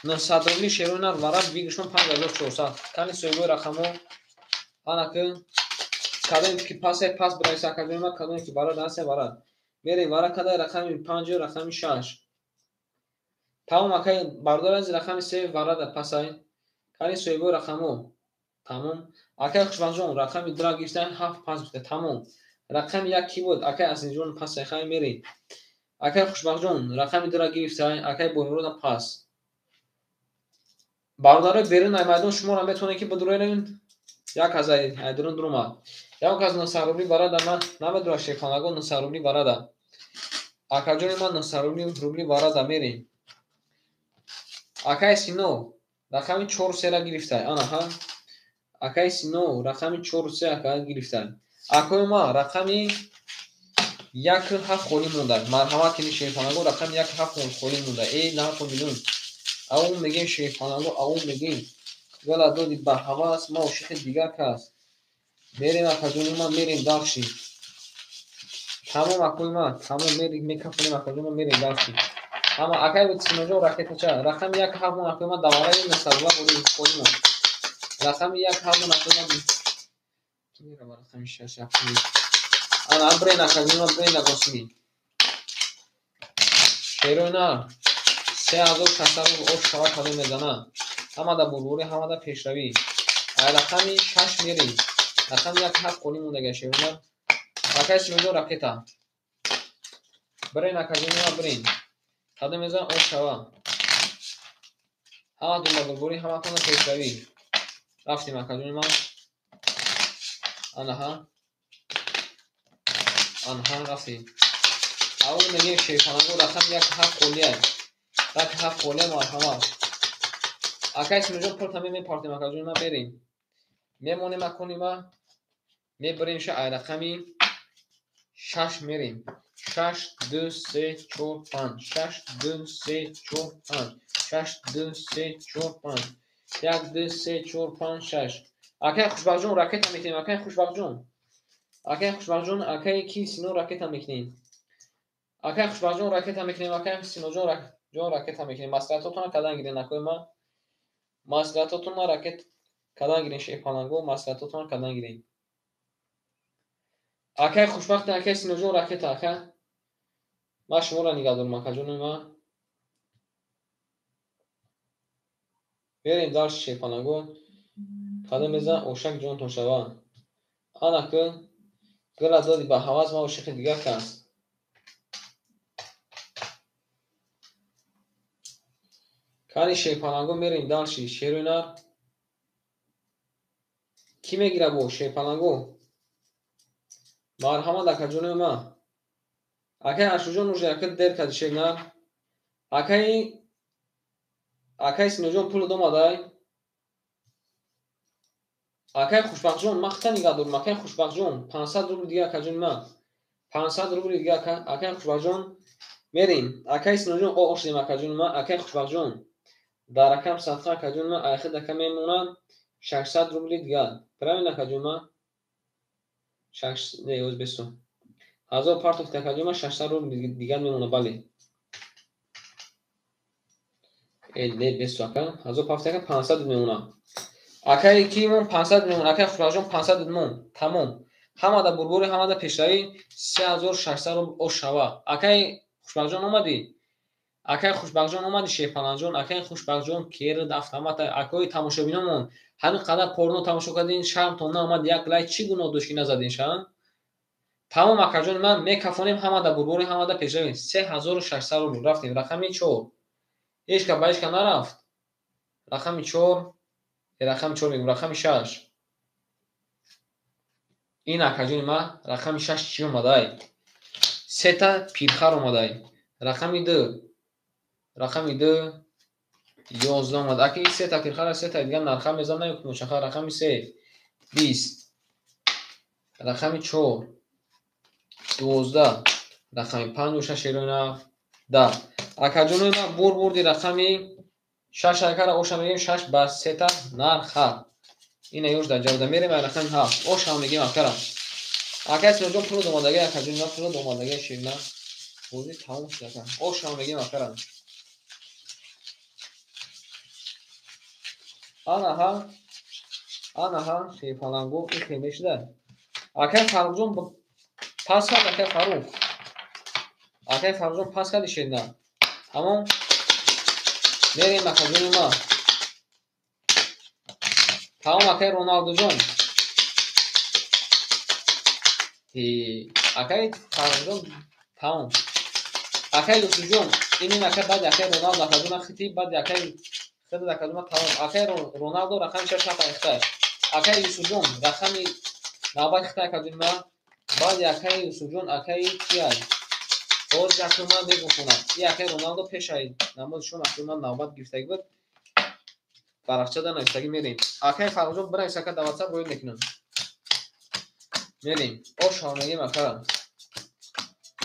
900 рубли шерона вара бигишон 5400. Кани соҳибои рақамҳо анаки кадоме ки пасе пас бинависа акаҷони ма, кадоме ки вара дасе вара. Мерем вара када рақами 5, рақами 6. Тамом акай бародар аз рақами 3 вара да пасай. Кани соҳибои рақамҳо. Тамом. Акай Хушбахтҷон рақами 2 гирифтан 7 5 гуфта. Тамом. Рақами 1 ки буд? Акай Аслинҷон пасай хай мерем. Акай Хушбахтҷон рақами 2 гирифта, акай Боймурод пас. Бародарои берун ай майдон шуморо метавонед ки бидурен. Як аз ай дурун дурума. Як аз 900 рубли варада ман намедонам шерхонаго 900 рубли варада. Акаҷони ман 900 рубли варада мерем. Акай Сино рақами 4 3 гирифта. Ана ҳа. Акай Сино рақами 4 3 ака гирифта. Акои ма рақами 1 7 холӣ монда. Марҳамат кини шерхонаго рақами 1 7 холӣ монда. Эй 9 миллион. Авон мегем шерхонаго, авон мегем. Вала доди ба ҳавас, ма ошиқи дигар кас. Мерем акаҷони ман, мерем дарши. Тамом акои ман, тамом мерем, мекафонем акаҷони ман, мерем дарши. Ҳама акай Синоҷон ракетача рақами 1 7 мон акои ман давараи 900 рубли холӣ мон. Рақами 1 7 мон акои ман. Ки мерава рақами 6 акои. Ана брен акаҷони ман, брен агосми. Шерона 3600 рубл ош шава кадом мезана. Ҳамада бурбурӣ, ҳамада пешравӣ. Ай рақами 6 мерем. Рақами 1 7 холӣ мондага шерона. Акай Синоҷон ракета. Брен акаҷони ман, брен. Кадом мезана ош шава. Ҳаматон ба бурбурӣ, ҳаматон пешравӣ. Рафтем акаҷони ман. Анаҳа. Анаҳа рафтем. Аввал мегем шерхонаго рақами 1 7 холия. 1 7 холия марҳамат. Акай Синоҷон пул тамим мепартем акаҷони ман, мерем. Мемонем акони ман. Мебарем ша ай рақами 6 мерем. 6 2 3 4 5 6 2 3 4 5 6 2 3 4 5 1 2 3 4 5 6. Акай Хушбахтҷон ракета мекунем. Акай Хушбахтҷон. Акай Хушбахтҷон, акай ки Сино ракета мекунем. Акай Хушбахтҷон ракета мекунем. Акай Синоҷон ракета мекунем. Маслиҳатотонро кадан гирен акои ма. Маслиҳатотонро ракет кадан гирен шерпаланго, маслиҳатотонро кадан гирен. Акай Хушбахт, акай Синоҷон ракета, ака. Ман шуморо нигаҳ дорам, акаҷони ма. Мерем дальше шерпаланго. Кадом мезан ошак ҷонтон шава. Ана ки гила доди ба ҳавас ма ошиқи дигар кас. Кани шерпаланго мерем дальше шерои нар. Кӣ мегира бо шерпаланго? Марҳамат акаҷони ма. Акай Ашурҷон уже ака дер кади шер нар. Акай Синоҷон пул домадай. Акай Хушбахтҷон, ман хита нигаҳ дорам. Акай Хушбахтҷон, 500 рубл дига акаҷони ма. 500 рубл дига ака. Акай Хушбахтҷон мерем. Акай Синоҷон о шудем акаҷони ма. Акай Хушбахтҷон дар ракам садқа акаҷони ма айхид ака мемонад 600 рубли дига. Правильно акаҷони ма? Не, оз бесо. 1000 партофти акаҷони ма 600 рубл дига мемонад, бале. Не, бесо ака. 1000 партофти ака 500 мемонад. Акай ки мон 500 мемон, акай Хушбахтҷон 500 мон. Тамом. Ҳамада бурбури, ҳамада пешравӣ 3600 рубл ош шава. Акай Хушбахтҷон омадӣ? Акай Хушбахтҷон омадӣ шерпаланҷон, акай Хушбахтҷон керд автомата, акои тамошобиномон ҳамин қадар порно тамошо кардин, шармтон наомад, як лайк чӣ гуноҳ дошт ки назадин шарм? Тамом акаҷон, ман мекафонем ҳамада бурбури, ҳамада пешравӣ 3600 рубл рафтем. Рақами 4. Ҳеҷ ка ба ҳеҷ ка нарафт. Рақами 4, рақами 4 мегӯм, рақами 6. Ин акаҷони ма рақами 6 чӣ омадай? Сета пирхар омадай. Рақами 2. Рақами 2 11 омад. Аки ин сета пирхар, сета дигар нарха мезанам, ё мушахха. Рақами 3 20. Рақами 4 12. Рақами 5 6 шерона 10. Акаҷони ма бурди рақами 6 акара оша мегем 6 ба сета нарха. Ина ёш дар ҷавда мерем рақами 7. Оша мегем акара. Акай Синоҷон пул домадаги, акаҷон ма пул домадаги ширна. Бозӣ тамом шуд ака. Оша мегем акара. Анаҳа, анаҳа шерпаланго ихе мешуда. Акай Фаррухҷон пас кард, акай Фаррух. Акай Фаррухҷон пас карди ширна. Тамом. Мерем акаҷони ма. Тамом акай Роналдуҷон. Акай Фаррухҷон тамом. Акай Юсуфҷон, инин ака баъди акай Роналду акаҷон хити, баъди акай хидат акаҷон тамом. Акай Роналду рақами 6 нафар хитай. Акай Юсуфҷон рақами навбат хитай акаҷони ма. Баъди акай Юсуфҷон акай кияй? Боз акаи ман мегуфонам. И акай Роналду пешай намози шом акаи ман навбат гирифтагӣ буд. Барахчада навиштагӣ мерем. Акай Фаррухҷон бинавис ака дар WhatsApp роид мекунам. Мерем. Оша мегем ака.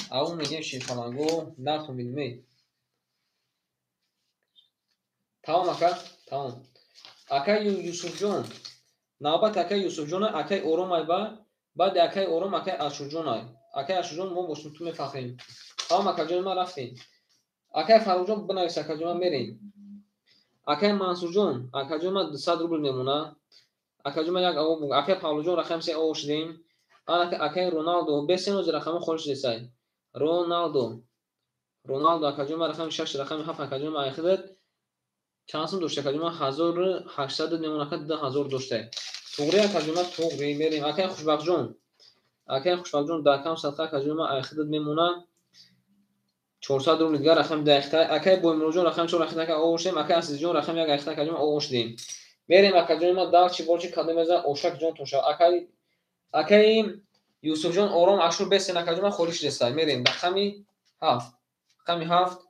Ау мегем шерпаланго, нартон бинем. Тамом ака, тамом. Акай Юсуфҷон. Навбат акай Юсуфҷон, акай Ором ай ба, баъди акай Ором акай Ашурҷон ай. Акай Ашурҷон мо бошем ту мефахрем. Тамом акаҷон ма рафтем. Акай Фаррухҷон бинавис акаҷон ма мерем. Акай Мансурҷон, акаҷон ма 200 рубл мемона. Акаҷон ма як аво буг. Акай Павлуҷон рақами 3 ово шудем. Акай Роналдо, бесенози рақами холиш десай. Роналдо. Роналдо акаҷон ма рақами 6, рақами 7 акаҷон ма айхидат. Чанд сум дошта акаҷон ма 1800 мемона, ака 2000 дошта. Туғри акаҷон ма туғри мерем. Акай Хушбахтҷон. Акай Хушбахтҷон дар кам садқа акаҷон ма айхидат мемона. 400 рубл дигар рақами 10 хитай. Акай Боймуродҷон рақами 4 рақами ака ово шудем. Акай Азизҷон рақами 1 хитай акаҷон ма ово шудем. Мерем акаҷони ма дар чи борчи кадом мезан ошак ҷон тоша. Акай Юсуфҷон ором ашур бесен акаҷон ма холиш дестай. Мерем рақами 7. Рақами 7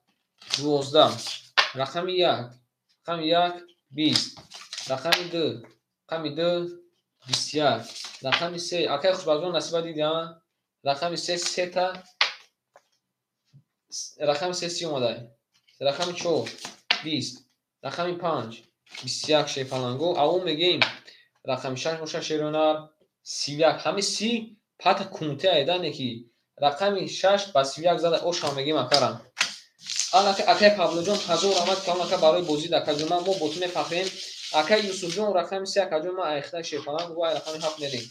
12. Рақами 1. Рақами 1 20. Рақами 2. Рақами 2 21. Рақами 3. Акай Хушбахтҷон насиба диди, а? Рақами се сета, рақами се 30 омадай. Рақами 4 20, рақами 5 21 шерпаланго. Аввал мегӯем рақами 6 боша шерунар 31. Ҳами 30 пата кунте айдане ки рақами 6 ба 31 зада ошам мегӯем акара. Анака акай Павлоҷон ҳазор раҳмат калон ака барои бозид акаҷон, мо бо ту мефахрем. Акай Юсуфҷон рақами 3 акаҷон, ма айхта шерпаланг ва рақами 7 мерем.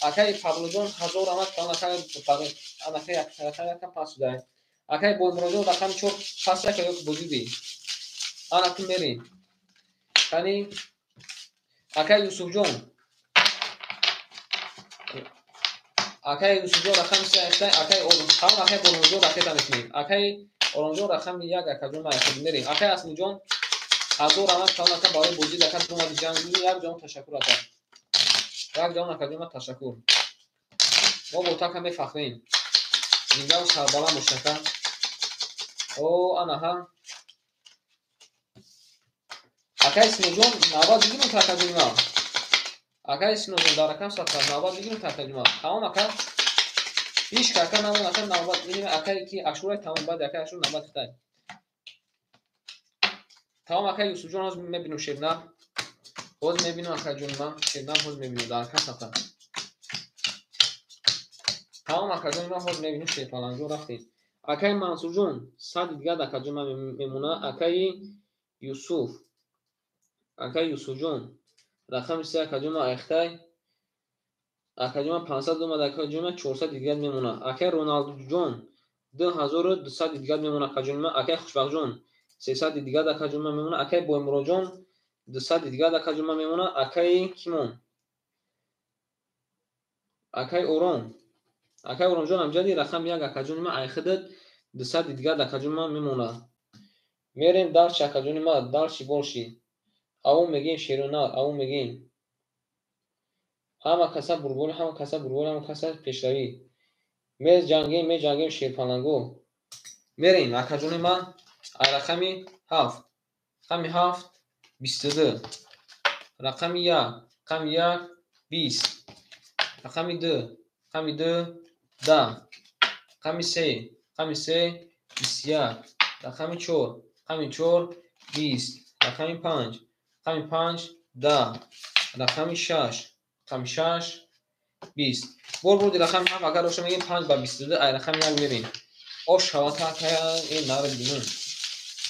Акай Павлоҷон ҳазор раҳмат калон ака барои анака як рақами якам пас шудай. Акай Боймуроҷон рақами 4 пас яка ёк бозиди. Анаки мерем. Кани акай Юсуфҷон. Акай Юсуфҷон рақами 3 айхта, акай Ором, акай Боймуроҷон ракета мекунем. Акай Оромҷон рақами 1 акаҷон ма айхта мерем. Акай Асмиҷон ҳазор раҳмат калон ака барои бозид ака омади ҷанг. Як ҷон ташаккур ака. Як ҷон акаҷон ма ташаккур. Мо бо така мефахрем. Зиндаву сарбаланд бош ака. О, анаҳа. Акай Синоҷон навбат бигирем такаҷони ма. Акай Синоҷон дар рақам сатра навбат бигирем такаҷони ма. Тамом ака. Ҳеч ака намон ака навбат бигирем акай ки Ашурай тамом баъд акай Ашур навбат хитай. Тамом акай Юсуфҷон ҳоз мебинем шернар. Ҳоз мебинем акаҷони ма шернар ҳоз мебинем дар рақам сатра. Тамом акаҷони ма ҳоз мебинем шерпаланҷон рафтем. Акай Мансурҷон сади дигар акаҷон ма мемона. Акаи Юсуф. Акай Юсуфҷон рақами 3 акаҷон ма айхтай. Акаҷон ма 500 омад, акаҷон ма 400 дигар мемона. Акай Роналдуҷон 2200 дигар мемона акаҷон ма. Акай Хушбахтҷон 300 дигар акаҷон ма мемона. Акай Боймуроҷон 200 дигар акаҷон ма мемона. Акай Кимон. Акай Ором. Акай Оромҷон амҷади рақами 1 акаҷони ма айхидат 200 дигар акаҷон ма мемона. Мерем дарчи акаҷони ма, дарчи болши. Аву мегӯем шерунар, аву мегӯем. Ҳама каса бурбори, ҳама каса бурбори, ҳама каса пешравӣ. Меҷангем, меҷангем шерпаланго. Мерем акаҷони ма ай рақами 7. Рақами 7 22. Рақами 1, рақами 1 20. Рақами 2, рақами 2 10. Рақами 3, рақами 3 21. Рақами 4, рақами 4 20. Рақами 5, рақами 5 10. Рақами 6, рақами 6 20. Бор бурди рақами 7 агар боша мегӯем 5 ба 22 ай рақами 1 мерем. Ош шавата акая ин нари бинун.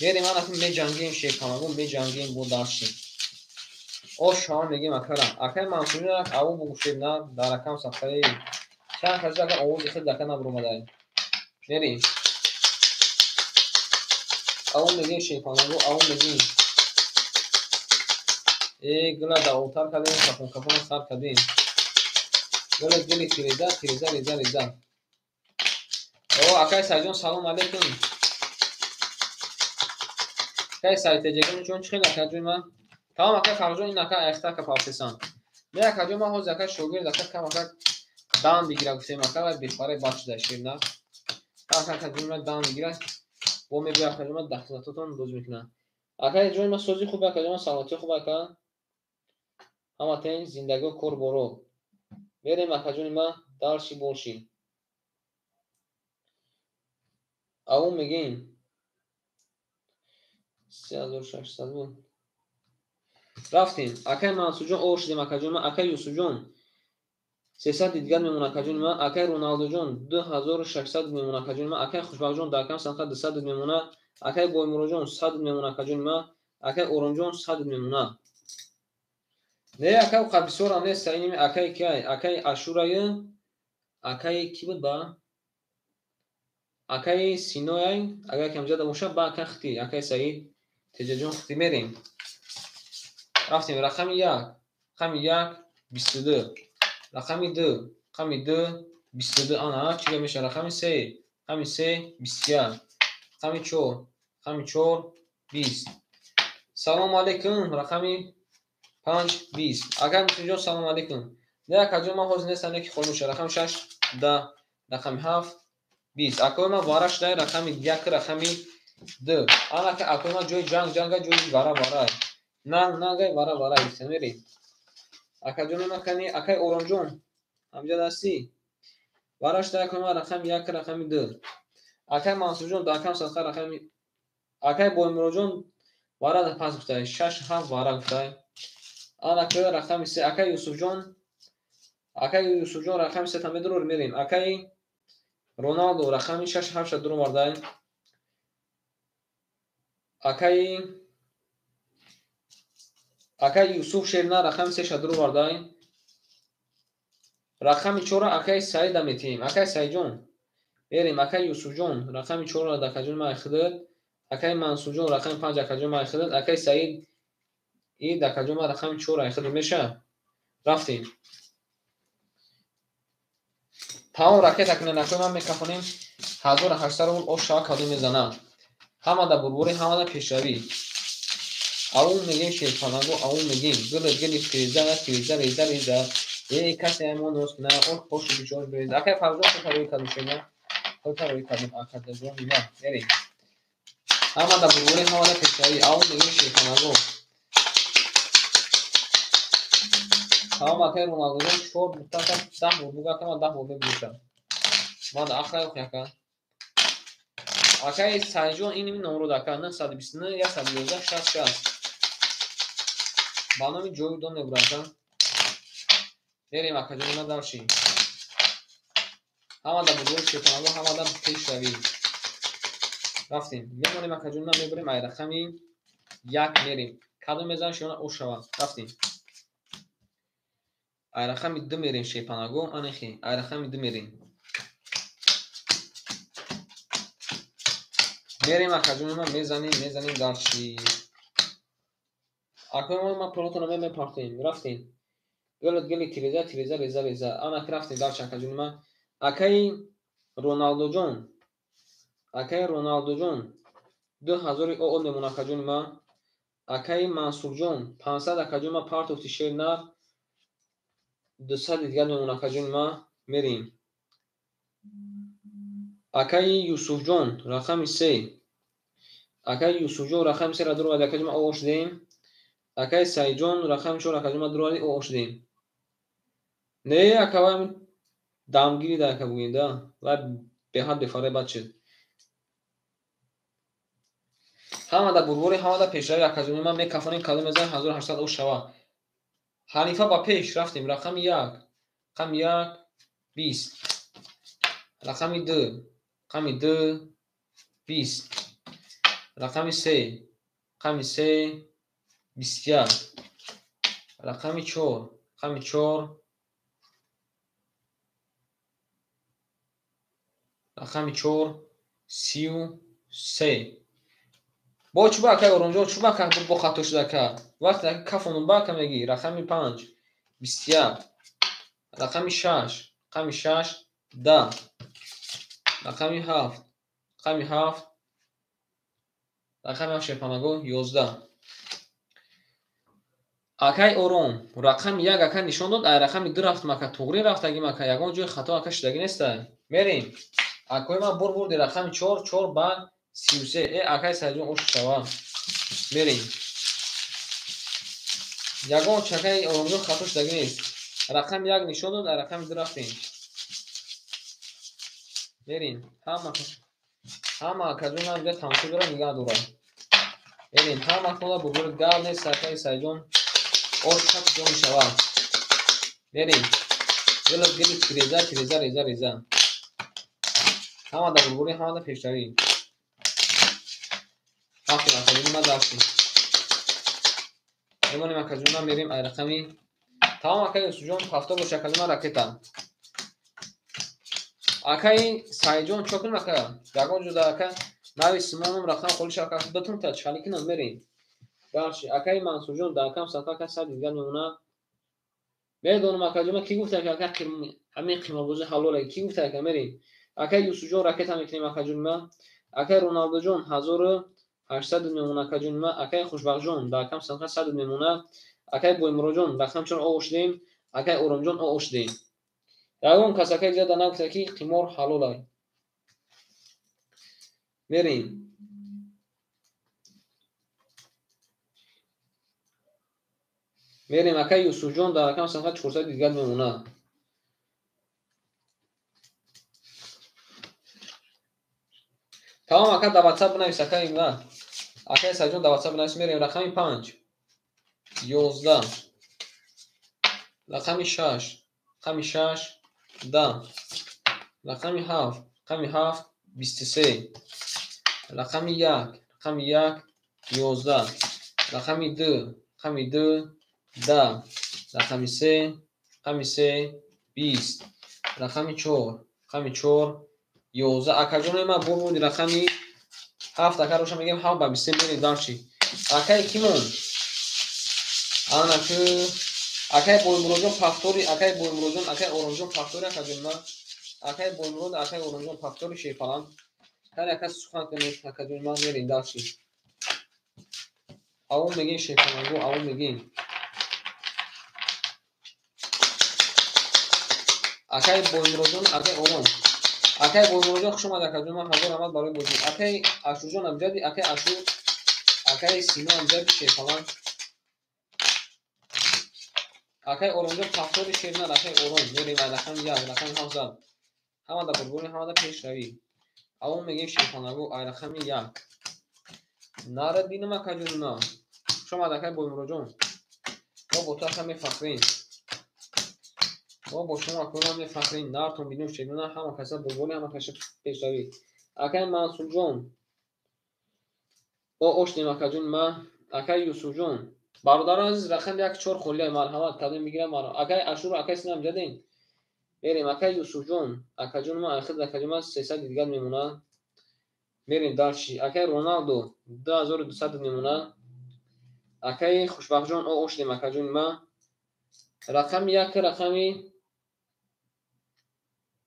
Мерем ана меҷангем шерпаланго меҷангем бо дарши. Ош шава мегӯем акара. Акай Мансурҷон як аву бугу шернар дар рақам сафтаи. Чанд кас ака овози хел дака набуромадай. Мерем. Аву мегӯем шерпаланго, аву мегӯем. Гула давотар кардем, кафон кафон сар кардем. Гула гули тиреза, тиреза, реза, реза. О, акай Сайҷон салом алейкум. Акай Сайтеҷагон ҷон чӣ хел акаҷони ма? Тамом акай Фарҳодҷон ин ака айхта ака павтесан. Не акаҷон ма ҳозир ака шогирд ака кам ака дан бигира гуфтем ака ва бехбаре бад шуда шерна. Ака акаҷони ма дан бигира. Бо мебия акаҷон ма дахлатотон боз мекунад. Акай ҷони ма сози хуб акаҷон ма саломатӣ хуб ака. Ҳама тен зиндагио кор боро. Мерем акаҷони ма дарши болши. Аву мегӯем 3600 буд. Рафтем. Акай Мансурҷон ов шудем акаҷони ма. Акай Юсуфҷон 300 дигар мемона акаҷони ма. Акай Роналдуҷон 2600 мемона акаҷони ма. Акай Хушбахтҷон дар кам санқа 200 мемона. Акай Боймуроҷон 100 мемона акаҷони ма. Акай Оромҷон 100 мемона. Не акай уқа бисёрам нест. Иними акай киай? Акай Ашурай, акай ки буд ба? Акай Синояй, агар камҷада боша ба акай Хити, акай Саид, Теҷаҷон Хити мерем. Рафтем рақами 1, рақами 1 22, рақами 2, рақами 2 22. Ана чӣ меша? Рақами 3, рақами 3 21, рақами 4, рақами 4 20. Салом алейкум, рақами 5 20. Акай Мусинҷон салом алейкум. Не акаҷон ман ҳозир нестам, яки холӣ меша. Рақами 6 10, рақами 7 20. Акои ман вара шудай рақами 1, рақами 2. Ана акои ман ҷои ҷанг ҷанга, ҷои вара вара. Нанг нангай вара вара гуфтем мерем. Акаҷони ман кани акай Оромҷон ҳамҷа дастӣ. Вара шуда акои ман рақами 1, рақами 2. Акай Мансурҷон дар кам садқа рақами акай Боймуроджон вара пас гуфтай, 6 7 вара гуфтай. Ана ки рақами 3 акай Юсуфҷон, акай Юсуфҷон рақами 3 та медурор мерем. Акай Роналдо рақами 6 7 дур овардай. Акай Юсуф Шерна рақами 3 дур овардай. Рақами 4 акай Саида метиҳем. Акай Саидҷон мерем. Акай Юсуфҷон рақами 4 дакаҷон май хидад. Акай Мансурҷон рақами 5 акаҷон май хидад. Акай Саид и дакаҷон май рақами 4 ай хидад меша. Рафтем. Тамом ракета кунен акои ман мекафонем. 1800 рубл ош шава кадом мезана. Ҳамада бурбури, ҳамада пешравӣ. Аун мегем шерпаланго, аун мегем. Гили гили фиреза, фиреза, реза, реза. Эй, касе мо нос куна, он хошу бишош береза. Акай Фарзод худта рӯй кардем шена. Худта рӯй кардем акадаҷон ма. Мерем. Ҳамада бурбури, ҳамада пешравӣ. Аун мегем шерпаланго. Тамом акай Роналдоҷон 4 бутака 10 бор буга кама 10 бор мебурша. Мада ахай охи ака. Акай Сайҷон ин номро дака 929 111 60 60. Ба номи Ҷовидон мебурам. Мерем акаҷон ма дарши. Ҳамада бурбури шерпаланго, ҳамада пешравӣ. Рафтем. Мемонем акаҷон ма мебурем ай рақами 1 мерем. Кадом мезанем шона ош шава. Рафтем. Ай рақами 2 мерем шерпанаго, анехи. Ай рақами 2 мерем. Мерем акаҷон ма мезанем, мезанем дарши. Акои ма пулотонро мепартем. Рафтем. Гулат гили тиреза, тиреза, реза, реза. Ана рафтем дарши акаҷон ма. Акаи Роналдоҷон. Акаи Роналдоҷон 2000 ОО мемон акаҷон ма. Акаи Мансурҷон 500 акаҷон ма партофти шер нар. 200 дигар мемон акаҷон ма. Мерем. Акаи Юсуфҷон рақами 3. Акаи Юсуфҷон рақами 3 ра дур овард акаҷон ма ОО шудем. Акаи Саидҷон рақами 4 акаҷон ма дур овард ОО шудем. Не, ака вай дамгирӣ да ака бугем да. Вай беҳад бефарай бад шуд. Ҳамада бурбури, ҳамада пешравӣ акаҷон ма мекафонем кадом мезанем 1800 ош шава. Ҳанифа ба пеш рафтем. Рақами 1, рақами 1 20. Рақами 2, рақами 2 20. Рақами 3, рақами 3 21. Рақами 4, рақами 4 рақами 4 33. Бо чӯба акай Оромҷон, чӯба ака бо хато шуда ака. Вақте ака кафонум ба ака мегӣ рақами 5 21. Рақами 6, рақами 6 10. Рақами 7, рақами 7 рақами 7 шерпанаго 11. Акай Ором рақами 1 ака нишон дод, ай рақами 2 рафтм ака, туғри рафтагим ака, ягон ҷои хато ака шудагӣ нестай. Мерем. Акои ман бур бурди рақами 4, 4 ба 33. Э, акай Сайҷон ош шава. Мерем. Ягон чакаи Оромҷон хато шудагӣ нест. Рақами 1 нишон дод, ай рақами 2 рафтем. Мерем. Ҳама акаҷон ҳам ҷа тамошо дора, нигаҳ дора. Мерем. Ҳама хола бурбури гап нест, акаи Сайҷон ош чак ҷо мешавад. Мерем. Гилат гили тиреза, тиреза, реза, реза. Ҳамада бурбури, ҳамада пешравӣ. Рафтем акаҷон ма дарси. Мемонем акаҷон ма мерем ай рақами тамом акаи Юсуфҷон ҳафто бош акаҷон ма ракета. Акаи Саидҷон чо кунем ака? Ягон ҷо да ака нави симонум рақам холиш ака битун та чали кунам мерем. Дарши акаи Мансурҷон дар кам сафа ака сад дигар мемонад. Медонам акаҷон ма ки гуфта ака ҳамин қиморбозӣ ҳалол ки гуфта ака мерем. Акаи Юсуфҷон ракета мекунем акаҷон ма. Акаи Роналдоҷон 1800 мемонад акаҷон ма. Акаи Хушбахтҷон дар кам сафа 100 мемонад. Акаи Боймуроҷон рақам 4 ОО шудем. Акаи Оромҷон ОО шудем. Ягон кас акаи зиёда нагуфта ки қимор ҳалол ай. Мерем. Мерем акаи Юсуфҷон дар рақам сафа 400 дигар мемонад. Тамом ака, дар WhatsApp бинавис, акаи на. Акаи Саидҷон, дар WhatsApp бинавис, мерем рақами 5 11, рақами 6, рақами 6 10, рақами 7, рақами 7 23, рақами 1, рақами 1 11, рақами 2, рақами 2 10, рақами 3, рақами 3 20, рақами 4, рақами 4 11. Акаҷони ман бурбуди рақами 7, ака роша мегем 7 ба 23 мерем дарчи. Акаи кимон? Ана ки акаи Боймуродҷон пафтори, акаи Боймуродҷон, акаи Оромҷон пафтори, акаҷони ман. Акаи Боймурод, акаи Оромҷон пафтори шерпаланг. Ҳар яка сухан кунед, акаҷони ман, мерем дарчи. Авон мегем шерпалангу, авон мегем. Акаи Боймуродҷон, акаи Ором. Акаи Боймуродҷон, хуш омад, акаҷон ман, ҳазор раҳмат барои бозӣ. Акаи Ашурҷон Амҷади, акаи Ашур, акаи Сино Амҷади шерпаланг. Акаи Оромҷон пафтори шернар, акаи Ором, мерем ай рақами 1, рақами 7 зад. Ҳамада бурбурӣ, ҳамада пешравӣ. Авон мегем шерпалангу ай рақами 1. Нара бинам, акаҷони ман. Хуш омад, акаи Боймуродҷон. Мо бо ту ака мефахрем. Мо бо шумо акаи мефахрем. Нартон бинем шернар, ҳама каса бурбурӣ, ҳама каса пешравӣ. Акаи Мансурҷон. О оштем, акаҷони ман. Акаи Юсуфҷон. Бародарон азиз, рақами 1 4 холия, марҳамат, кадом бигирам маро. Акаи Ашур, акаи Синам ҷадин. Мерем акаи Юсуфҷон, акаҷони ман, ахир акаҷони ман 300 дигар мемонад. Мерем дарчи. Акаи Роналдо 2200 мемонад. Акаи Хушбахтҷон, о оштем, акаҷони ман. Рақами 1, рақами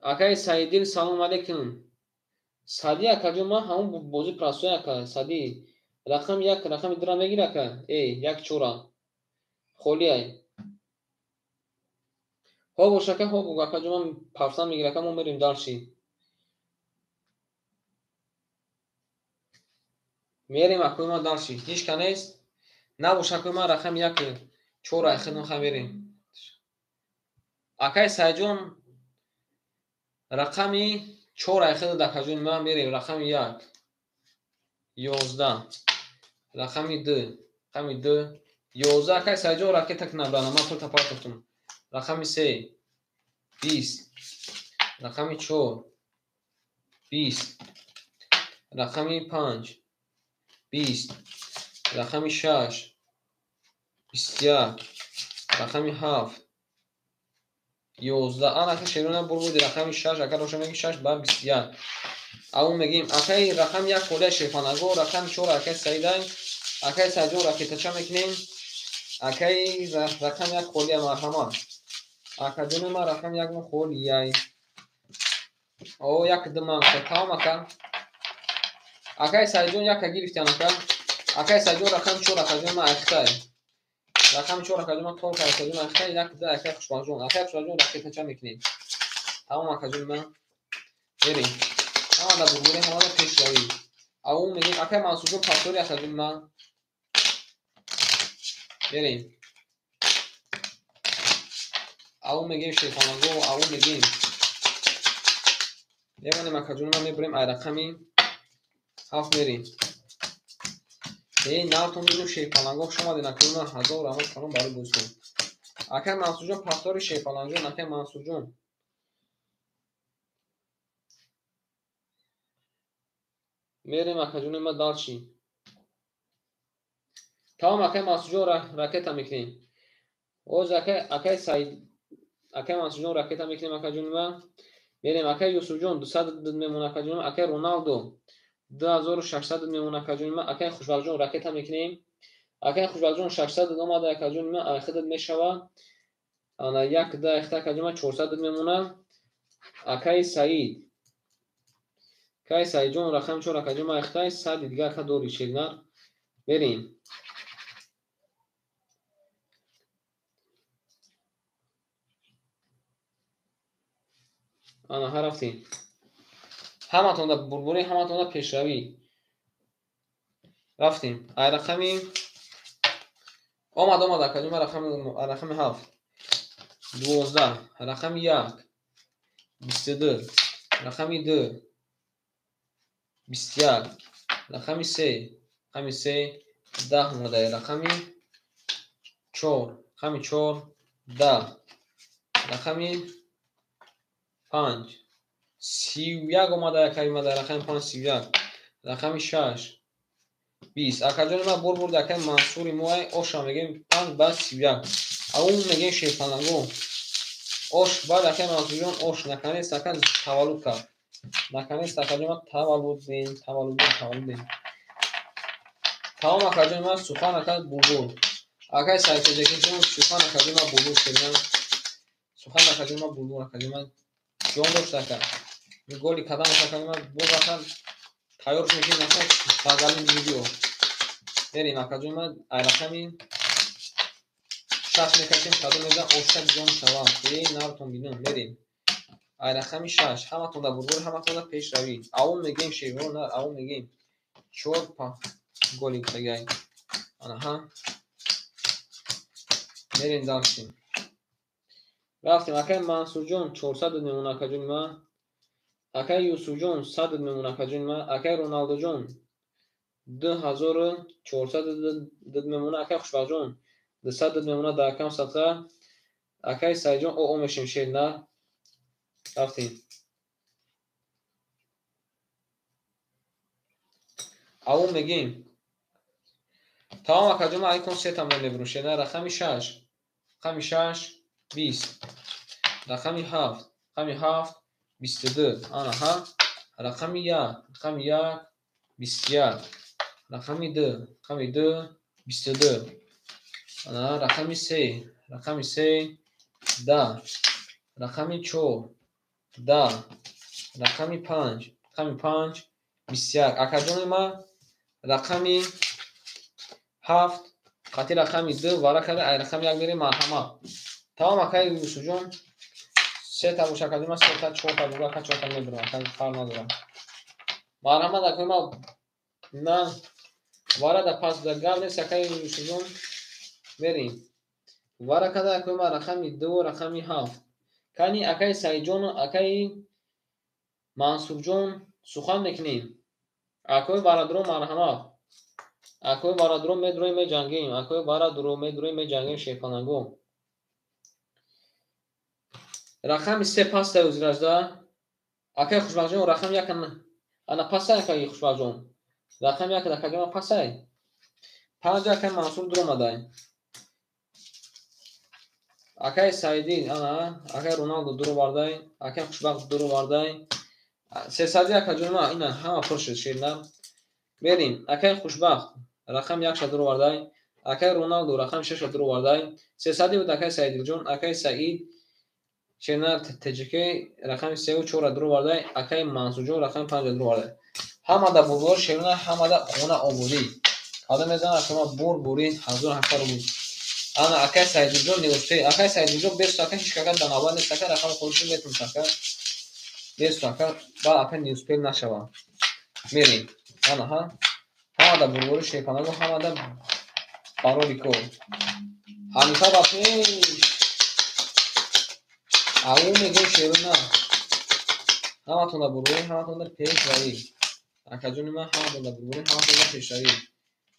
акаи Саидил, салом алейкум. Сади акаҷон ман, ҳамон бозӣ простой ака, Сади. Рақами 1, рақами 2 мегир ака. 1 4 холияй. Ҳо бош ака, ҳо буг акаҷон ман пафсан мегир ака, мо мерем дарчи. Мерем акои ман дарчи. Ҳеч ка нест? Набош акои ман, рақами 1 4 айхидон ха мерем. Акаи Саидҷон рақами 4 айхидон акаҷони ман, мерем рақами 1 11, рақами 2, рақами 2 11. Акаи Саидҷон ракета кунам, ман пул тапартофтум. Рақами 3 20, рақами 4 20, рақами 5 20, рақами 6 21, рақами 7 11. Ана ака шерона бурбуди рақами 6, ака роша меги 6 ба 21. Авон мегим акаи рақами 1 холия шерпанаго, рақами 4 акаи Саидай, акаи Саидҷон ракетача мекунем. Акаи рақами 1 холия, марҳамат. Акаҷони ман рақами 1 холияй. О 1 2 ман тамом ака. Акаи Саидҷон 1 гирифтан ака. Акаи Саидҷон рақами 4 акаҷони ман айхтай. Рақами 4 акаҷони ман тор акаҷони айхтай 1 2 акаи Хушбахтҷон. Акаи Хушбахтҷон ракетача мекунем. Тамом акаҷони ман. Мерем. Ҳамада бурбурӣ, ҳамада пешравӣ. Авон мегем акаи Мансурҷон пафтори акаҷони ман. Мерем. Авон мегем шерпанаго, авон мегем. Мемонем акаҷони ман, мебурем ай рақами 7 мерем. Нартон бинем шерпаланго, хуш омадед акаҷони ман, ҳазор раҳмат калом барои бозитон. Акаи Мансурҷон пафтори шерпалангҷон, акаи Мансурҷон. Мерем акаҷони ман дарчи. Тамом акаи Мансурҷон ракета мекунем. Оз акаи Саид, акаи Мансурҷон ракета мекунем акаҷони ман. Мерем акаи Юсуфҷон 200 мемонад акаҷони ман, акаи Роналдо 2600 мемонад акаҷони ман, акаи Хушбахтҷон ракета мекунем. Акаи Хушбахтҷон 600 омада акаҷони ман, айхидат мешавад. Ана 1 2 айхта акаҷони ман 400 мемонад. Акаи Саид, акаи Саидҷон рақами 4 акаҷони ман айхтай 100 дигар ака дори шернар. Мерем. Ана ҳа рафтем. Ҳаматонда бурбурӣ, ҳаматонда пешравӣ. Рафтем. Ай рақами омад, омад акаҷон ман рақами 7 12, рақами 1 22, рақами 2 21, рақами 3, рақами 3 10 омадай, рақами 4, рақами 4 10, рақами 5 31 омадай, акаи ма, рақами 5 31, рақами 6 20. Акаҷони ма, бур бурд акаи Мансури мо, оша мегем 5 ба 31. Аун мегем шерпаланго ош. Баъд акаи Мансурҷон ош наконец ака таваллуд кард. Наконец акаҷон ма, таваллуддин, таваллуддин, таваллуддин. Тамом, акаҷони ма, сухан ака булбул. Акаи Саидтоҷакиҷон, сухан, акаҷони ма, булбул шерина. Сухан, акаҷони ма, булбул, акаҷони ма, ҷон дошт ака. Голи кадам, акаҷони ма, боз ака тайёрш мекунем, ака бағали видео. Мерем, акаҷони ма, ай рақами 6 мекашем, кадом мезан ошак ҷон шавад. Э, нартон бинам, мерем. Ай рақами 6, ҳаматон да бурбур, ҳаматон да пешравӣ. Авон мегем шево, на, авон мегем. 4 па голи гуфтагай. Анаҳа. Мерем дальше. Рафтем, акай Мансурҷон 400 мемона, акаҷони ма. Акай Юсуфҷон 100 мемона, акаҷони ма. Акай Роналдоҷон 2400 мемона, акай Хушбахтҷон 200 мемона дар акам садқа. Акай Саидҷон, о мешем шер на. Рафтем. Авон мегем. Тамом, акаҷон, ма айкон сета мебурам шер на. Рақами 6, рақами 6 20, рақами 7, рақами 7 22, анаҳа, рақами 1, рақами 1 21, рақами 2, рақами 2 22, ана, рақами 3, рақами 3 10, рақами 4 10, рақами 5, рақами 5 21. Акаҷони ма, рақами 7 қати рақами 2 вара карда, ай рақами 1 мерем, марҳамат. Тамом, акаи Юсуфҷон, сета боша, акаҷони ма, сета, чорта бура, ака, чорта мебурам, ака, фарқ надорам. Марҳамат, акаи ма, на вара да пас да гап нест, акаи Юсуфҷон, мерем. Вара карда, акаи ма, рақами 2, рақами 7. Кани, акаи Саидҷону акаи Мансурҷон, сухан мекунем. Акои барадро, марҳамат. Акои барадро, медроем, меҷангем. Акои барадро, медроем, меҷангем, шерпаланго. Рақами 3 пастай узражда. Акаи Хушбахтҷон, рақами 1 ана пастай, акаи Хушбахтҷон. Рақами 1 акаҷон пастай. 5 акаи Мансур дуромадай. Акаи Саидӣ, ана, акаи Роналдо дуровардай, акаи Хушбахт дуровардай. Сесади, акаҷон ма, ина ҳама пур шуд шерна. Мерем, акаи Хушбахт рақами 1 дуровардай, акаи Роналдо рақами 6 дуровардай. Сесади буд, акаи Саидилҷон, акаи Саид шерна ТҶК рақами 3 4 дуровардай, акаи Мансурҷон рақами 5 дуровардай. Ҳамада бузор шерна, ҳамада хона ободӣ. Кадом мезанад, акаи ма, бур бурид 1800 рубл. Ана, акаи Саидилҷон неуспел. Акаи Саидилҷон бесу, ака, ҳеч кака дар навбат нест, ака, рақами худшон метавонад, ака. Бесу, ака, баъд ака неуспел нашава. Мерем. Ана ҳа. Ҳамада бурбури шерпанаго, ҳамада барори кор. Ҳанифа ба пеш. Аву мегем шерона. Ҳаматонда бурбури, ҳаматонда пешравӣ. Акаҷони ман, ҳаматонда бурбури, ҳаматонда пешравӣ.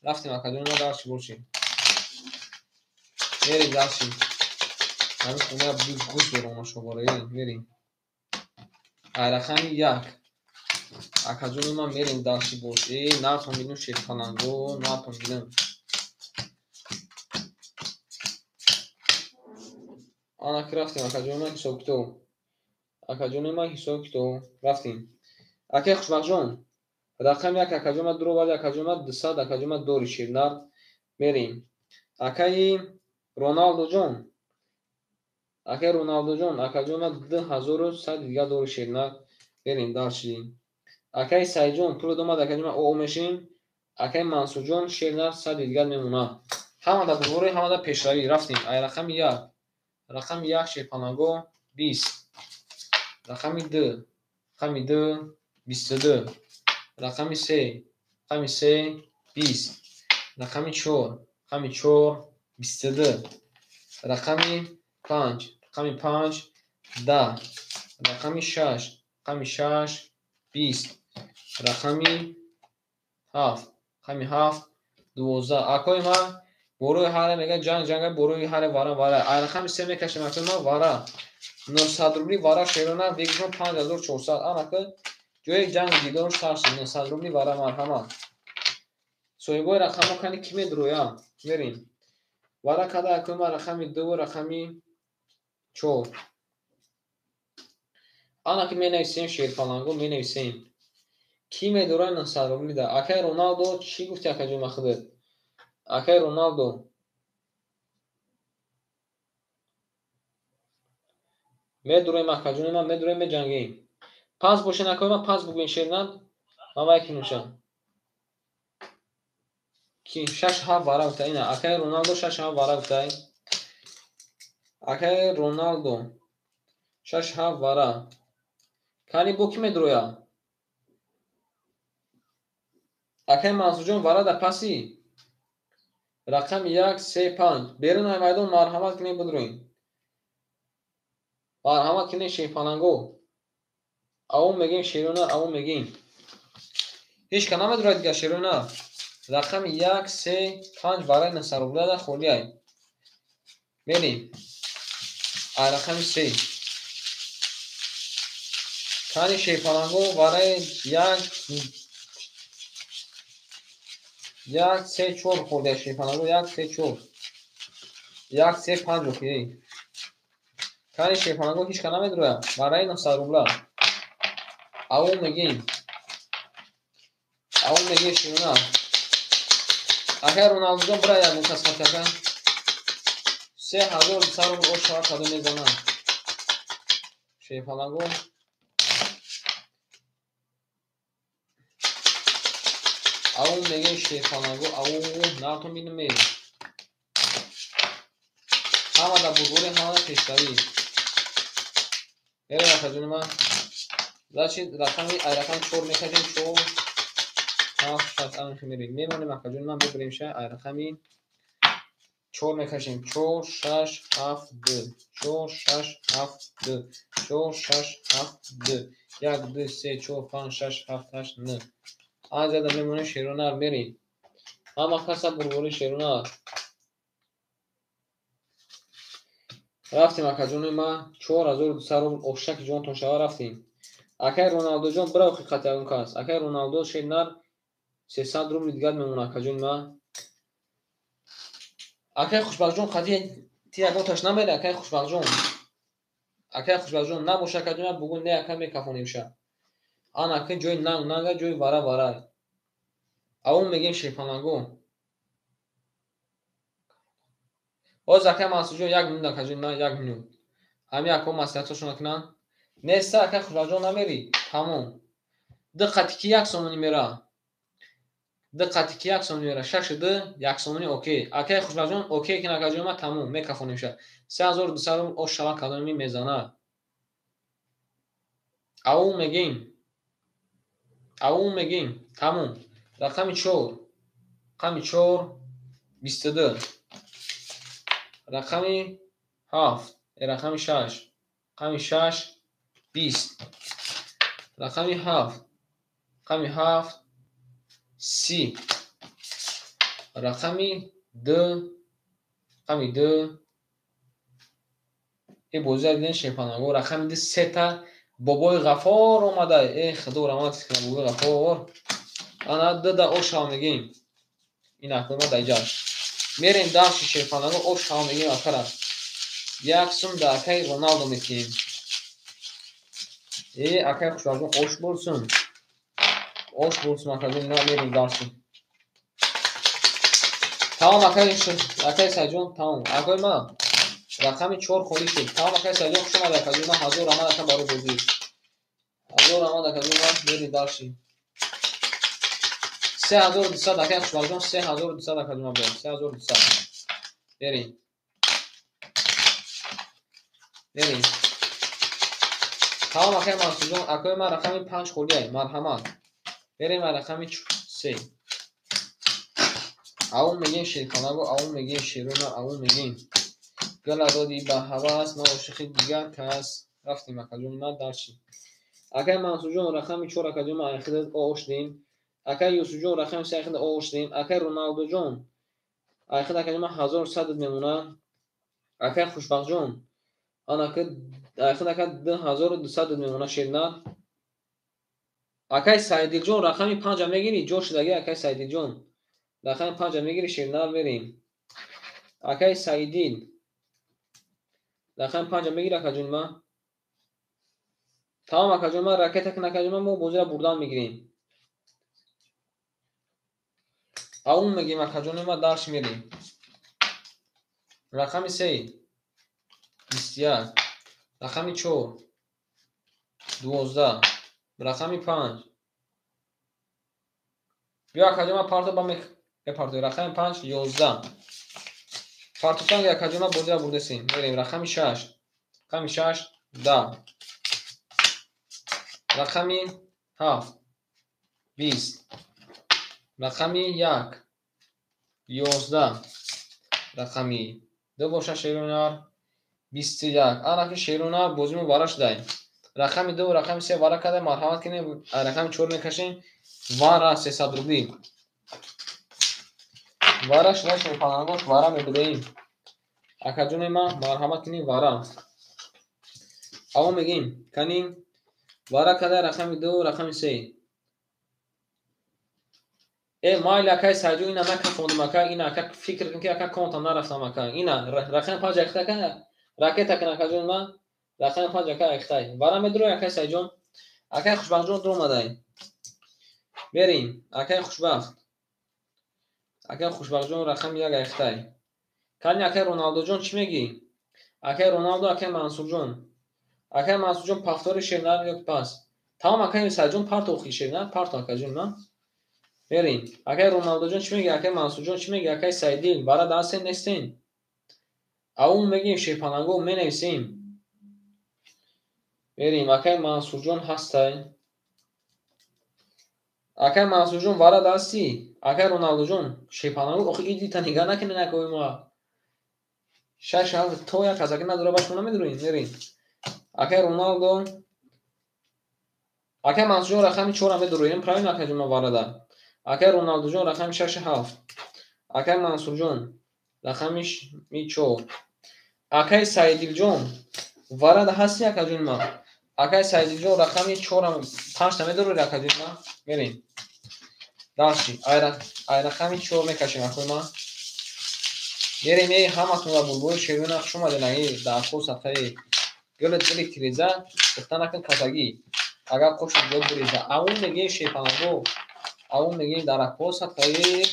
Рафтем, акаҷони ман, дарчи бошем. Мерем дальше. Ҳамин хона гӯш дорам шобора, мерем. Ай рақами 1. Акаҷони ман, мерем дальше бош. Э, нартон бинам шерпаланго, нартон бинам. Ана ки рафтем, акаҷони ман, ҳисоб китоб. Акаҷони ман, ҳисоб китоб. Рафтем. Акаи Хушбахтҷон, рақами 1, акаҷони ман, дуроварди, акаҷони ман, 200, акаҷони ман, дори шернар. Мерем. Акаи Роналдоҷон, акаи Роналдоҷон, акаҷони ман, 2100 дигар дори шернар. Мерем дальше. Акаи Саидҷон, пулат омад, акаҷони ман, о мешем. Акаи Мансурҷон, шернар 100 дигар мемонад. Ҳамада бурбури, ҳамада пешравӣ. Рафтем. Ай рақами 1. Рақами 1 шерпаланго 20. Рақами 2, рақами 2 22. Рақами 3, рақами 3 20. Рақами 4, рақами 4 22. Рақами 5, рақами 5 10. Рақами 6, рақами 6 20. Рақами 7. Рақами 7 12. Акои ма борои ҳара мега ҷанг ҷанга борои ҳара вара вара. Ай рақами 3 мекашем акои ма вара. 900 рубли вара шерона бигирем 5400. Анака ҷои ҷанг дидор сар шуд. 900 рубли вара марҳамат. Соҳибои рақамҳо кани ки медроя? Мерем. Вара када акои ма рақами 2 ва рақами 4. Ана ки менависем шерпаланго менависем. Ки медорад 900 рубли да? Акай Роналдо чӣ гуфти акаҷон ба худат? Акай Роналдо. Медуроем акаҷони ман, медуроем меҷангем. Пас бошен акои ман, пас бугӯен шернад. Ман вай ки нӯшам. Ки 6 7 вара гуфта ина. Акай Роналдо 6 7 вара гуфта. Акай Роналдо 6 7 вара. Кани бо ки медуроя? Акай Мансурҷон вара да паси. Рақами 1 3 5. Берун ай майдон марҳамат кунед бидуроед. Марҳамат кунед шерпаланго. Авон мегем шерона, авон мегем. Ҳеч ка намедурад дигар шерона. Рақами 1 3 5 вараи 900 рубля да холӣ ай. Мерем. Ай рақами 3. Кани шерпаланго вараи 1 1 3 4 холӣ ай шерпаланго 1 3 4. 1 3 5 окей. Кани шерпаланго ҳеч ка намедурояд. Вараи 900 рубля. Авон мегем. Авон мегем шерона. Акай Роналдуҷон бира ягон кас хати ака. 3200 рубл ош шава кадо мезанад. Шерпаланго. Авон мегем шерпаланго. Авон наатон бинем мерем. Ҳама да бурбори, ҳама да пешравӣ. Мерем акаҷони ман. Значит, рақами ай рақами 4 мекашем 4 7 6 ан мерем. Мемонем акаҷони ман мебарем ша ай рақами 4 мекашем 4 6 7 2 4 6 7 2 4 6 7 2 1 2 3 4 5 6 7 8 9. Анҷа да мемонем шеронар мерем. Ҳама каса бурбори шеронар. Рафтем акаҷони ман 4200 рубл ошаки ҷонтон шава рафтем. Акай Роналдоҷон бира ҳақиқат ягон кас. Акай Роналдо шернар 300 рубли дигар мемонад акаҷони ман. Акай Хушбахтҷон қати ти ягонташ намере акай Хушбахтҷон. Акай Хушбахтҷон набоша акаҷони ман бугун не ака мекафонем ша. Ана ака ҷои нанг нанга ҷои вара вара. Авон мегем шерпаланго. Боз акай Мансурҷон 1 минут акаҷони ман 1 минут. Ҳами ако маслиҳатҳошон кунанд. Неста акай Хушбахтҷон намери. Тамом. Ду қати ки 1 сомонӣ мера. Ду қати ки 1 сомонӣ мера. 6 2 1 сомонӣ окей. Акай Хушбахтҷон окей кин акаҷони ман тамом мекафонем ша. 3200 рубл ош шава кадоми мезанад. Авон мегем. Авон мегем. Тамом. Рақами 4. Рақами 4 22. Рақами 7. Рақами 6. Рақами 6 20. Рақами 7. Рақами 7 30. Рақами 2. Рақами 2. Э бозӣ диден шерпаланго. Рақами 2 сета бобои Ғафор омада. Э худо раҳмат кунад бобои Ғафор. Ана 2 да ош шава мегем. Ин акои ма даҷаш. Мерем дарши шерпаланго ош шава мегем акара. 1 сум да акаи Роналдо метиҳем. Э акаи Хушбахтҷон ош бурсун. Ош бурсун акаҷон на мерем дарши. Тамом акаи Сайҷон тамом. Акои ман рақами 4 холӣ шуд. Тамом акаи Сайҷон хуш омадед акаҷон ман 1000 раҳмат ака барои бозӣ. 1000 раҳмат акаҷон ман мерем дарши. 3200 акаи Хушбахтҷон 3200 акаҷон ман берем 3200. Берем. Берем. Тамом акаи Мансурҷон акои ман рақами 5 холӣ ай марҳамат. Берем ай рақами 3. Авон мегем шерпаланго, авон мегем шерона, авон мегем. Гала доди ба ҳавас, ман ошиқи дигар кас. Рафтем акаҷони ман дарши. Акай Мансурҷон рақами 4 акаҷон ма айхида ош дем. Акай Юсуфҷон рақами 3 айхида ош дем. Акай Роналдоҷон айхида акаҷон ма 1100 мемона. Акай Хушбахтҷон анака айхида ака 2200 мемона шернар. Акай Сайдилҷон рақами 5 мегирӣ? Ҷо шудаги акай Сайдилҷон. Рақами 5 мегирӣ шернар мерем. Акай Саидил рақами 5 мегирӣ акаҷон ма? Тамом акаҷон ма ракета кун акаҷон ма мо бозиро бурдан мегирем. Аун мегирем акаҷони ма дарш мерем. Рақами 3 21, рақами 4 12, рақами 5. Биё акаҷон ма парто ба мепартои. Рақами 5 11. Партофтан акаҷон ма бозиро бурдесем. Мерем рақами 6. Рақами 6 10. Рақами 7 20. Рақами 1 11. Рақами 2 боша шерунар 21. Анаки шерунар бозимон вара шудаем. Рақами 2 ва рақами 3 вара карда марҳамат кунем. Рақами 4 мекашем. Вара 300 рубли. Вара шуда шерпалангош вара мебудаем. Акаҷони ма марҳамат кунем вара. Аво мегим каним вара карда рақами 2 рақами 3. Майли акай Сайҷон ина накафондум ака, ина ака фикр кун ки ака контам нарафтам ака. Ина рақами 5 акта ака ракета кун акаҷон ма рақами 5 ака актай. Вара медурой акай Сайҷон. Акай Хушбахтҷон дуромадай. Берим акай Хушбахт. Акай Хушбахтҷон рақами 1 актай. Кани акай Роналдоҷон чӣ мегӣ? Акай Роналдо, акай Мансурҷон. Акай Мансурҷон пафтори шернар ё пас. Тамом акай Сайҷон парто охи шернар, парто акаҷон ма. Берим. Акай Роналдоҷон чӣ мегӣ? Акай Мансурҷон чӣ мегӣ? Акай Сайдил вара дастен нестен. Аун мегим шерпаланго менависем. Берим. Акай Мансурҷон ҳастай. Акай Мансурҷон вара дастӣ. Акай Роналдоҷон шерпаланго охи идита нигаҳ накунед акои ма. 6 7 то як казаки надора баш мо намедурем. Мерим. Акай Роналдо акай Мансурҷон рақами 4 медуроем. Правильно акаҷон ма варада. Акай Роналдоҷон рақами 6 7. Акай Мансурҷон рақами 4. Акай Сайдилҷон варада ҳасти акаҷон ма? Акай Сайдилҷон рақами 4 5 медуред акаҷон ма? Мерем. Дальше. Ай рақами 4 мекашем акои ма. Мерем эй ҳаматон ва булбули шервина хуш омадед ай дархост садқаи гулат гули тиреза гуфта накун катагӣ. Агар қоши ҷо биреза. Аун мегем шерпаланго. Аун мегем дарахтҳо садқаи.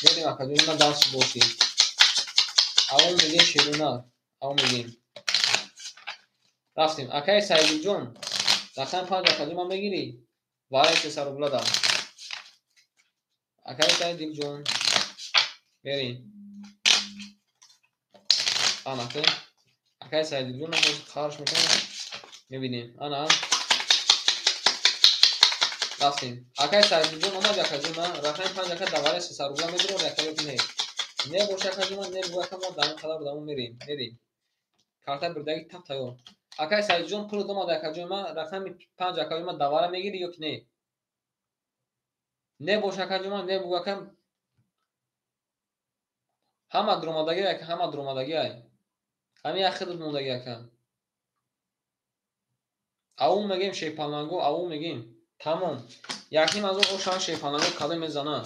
Мерем акаҷон ма дарси бошӣ. Аун мегем шервина. Аун мегем. Рафтем. Акай Сайдилҷон рақами 5 акаҷон ма мегирӣ? Вараи 300 рубла да. Акай Сайдилҷон мерем. Анака акай Сайдилҷон боз қарш мекунем. Мебинем. Ана рафтем. Акай Сайдилҷон омад акаҷон ма рақами 5 ака давараи 300 рубла медурод ака ё не? Не боша акаҷон ма не буга ака мо дар қадар одамо мерем. Мерем. Карта бирдаги тап тайёр. Акай Сайдилҷон пул омад акаҷон ма рақами 5 акаҷон ма давара мегирӣ ё ки не? Не боша акаҷон ма не буга ака ҳама дуромадаги ака, ҳама дуромадаги ай. Ҳами як хидат мондаги ака. Аун мегем шерпаланго, аун мегем. Тамом. Якним ҳазор ошава шерпаланго кадом мезана?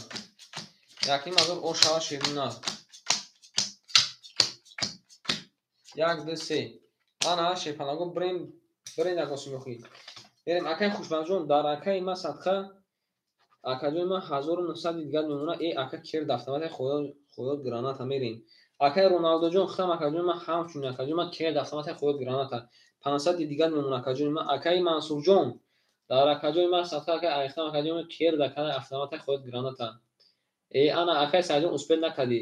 Якним ҳазор ошава шерина. 1 2 3. Ана шерпаланго бирем, бирем якосим охи. Берем акай Хушбахтҷон дар акаи ма садқа акаҷони ма 1900 дигар мемона. Ака кер дафтамата хоёт граната мерем. Акай Роналдоҷон хитам акаҷони ма ҳамчунин акаҷони ма кер дафтамата хоёт граната 500 дигар мемона акаҷони ма. Акаи Мансурҷон дар акаҷони ма садқа акай айхтам акаҷони ма кер дакана автомата хоёт граната. Ана акай Сайдҷон успел накардӣ.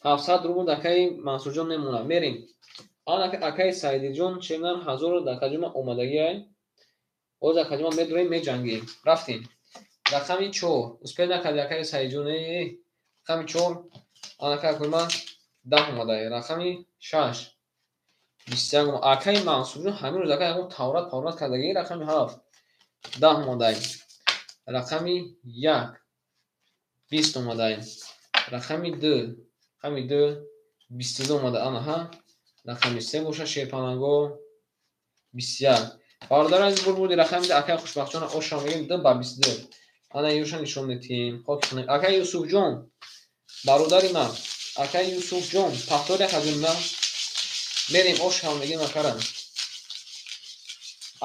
700 рубл акаи Мансурҷон мемона. Мерем. Ана акаи Сайдилҷон чемнан 1000 дар акаҷони ма омадагӣ ай. Боз акаҷони ма медурем меҷангем. Рафтем. Рақами 4. Успел накардӣ акаи Сайдҷон. Рақами 4 анака акои ма 10 омадай. Рақами 6 21. Акаи Мансурҷон ҳамин рӯз ака ягон таврат паврат кардаги. Рақами 7 10 омадай. Рақами 1 20 омадай. Рақами 2 рақами 2 22 омада. Анаҳа. Рақами 3 боша шерпаланго 21. Бародари азиз, бурбуди рақами 2 акаи Хушбахтҷон ошро мегӯем 2 ба 22. Ана юша нишон медиҳем. Акаи Юсуфҷон, бародари ман, акаи Юсуфҷон, пахтори акаҷонна мерем ошро мегӯем акара.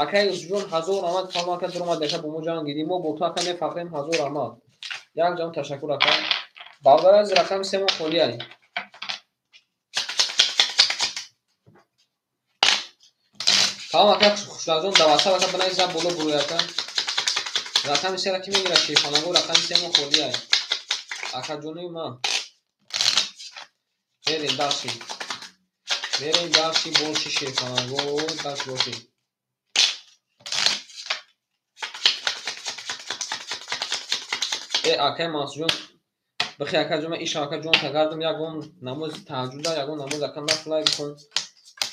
Акаи Юсуфҷон ҳазор раҳмат, калон ака дуромад ака бо мо ҷанг гирӣ. Мо бо ту ака мефахрем, ҳазор раҳмат. Як ҷон ташаккур ака. Бародари азиз, рақами 3 мо холиай. Тамом ака Хушбахтҷон, дар ватсап ака бинавис, зад боло буруй ака. Рақами 3-ра ки мегирад шерпаланго? Рақами 3 мо холиай. Акаҷони ман. Мерем дальше. Мерем дальше больше шерпаланго, дальше больше. Акаи Мансурҷон, бихе акаҷон, ман иша акаҷон тагардам, ягон намози таҳаҷҷуда, ягон намоз ака нафлай бихон.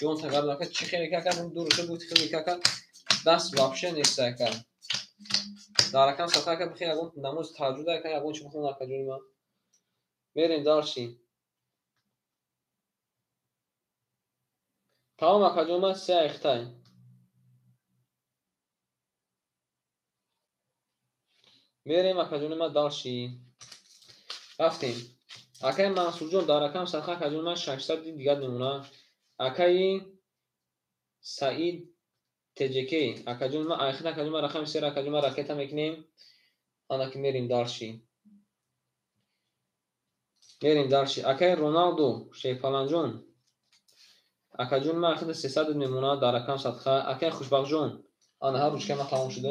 Ҷон тагардам ака, чӣ хеле ки ака, ду рӯза гуфти хеле ки ака, даст вообще нест ака. Дар рақам сата ака бихе ягон намози таҳаҷҷуда ака, ягон чӣ бихон акаҷони ман. Мерем дальше. Тамом акаҷон ман се айхтай. Мерем акаҷони ман дальше. Рафтем. Акаи Мансурҷон дар рақам сата акаҷони ман 600 дигар мемонад. Акаи Саид ТЖК, акаҷони ман, айхит акаҷони ман рақами 3 акаҷони ман ракета мекунем. Ана ки мерем дальше. Мерем дальше. Акаи Роналдо Шерпаланҷон, акаҷони ман айхит 300 мемонад дар рақам садқа. Акаи Хушбахтҷон, ана ҳар ручкаи ман тамом шуда.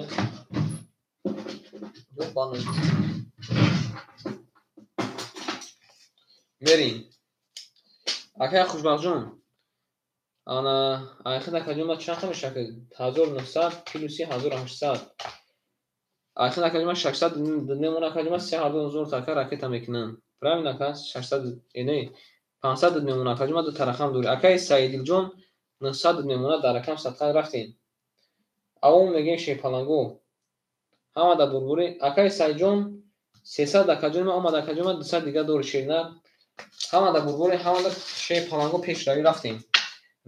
Мерем. Акаи Хушбахтҷон, ана айхит акаҷони ман чанд мешавад? 1900 плюси 1800. Айхит акаҷони ман 600 мемонад акаҷони ман 3900 ака ракета мекунам. Правильно ака? 600 не 500 мемонад акаҷони ман, ду тарақам дорӣ. Акаи Саидилҷон 900 мемонад дар рақам садқа рафтем. Аввал мегӯем шерпаланго. Ҳама дар бурбурӣ. Акаи Саидҷон 300 акаҷони ман омад акаҷони ман 200 дигар дорӣ шернар. Ҳама дар бурбурӣ, ҳама дар шерпаланго пешравӣ рафтем.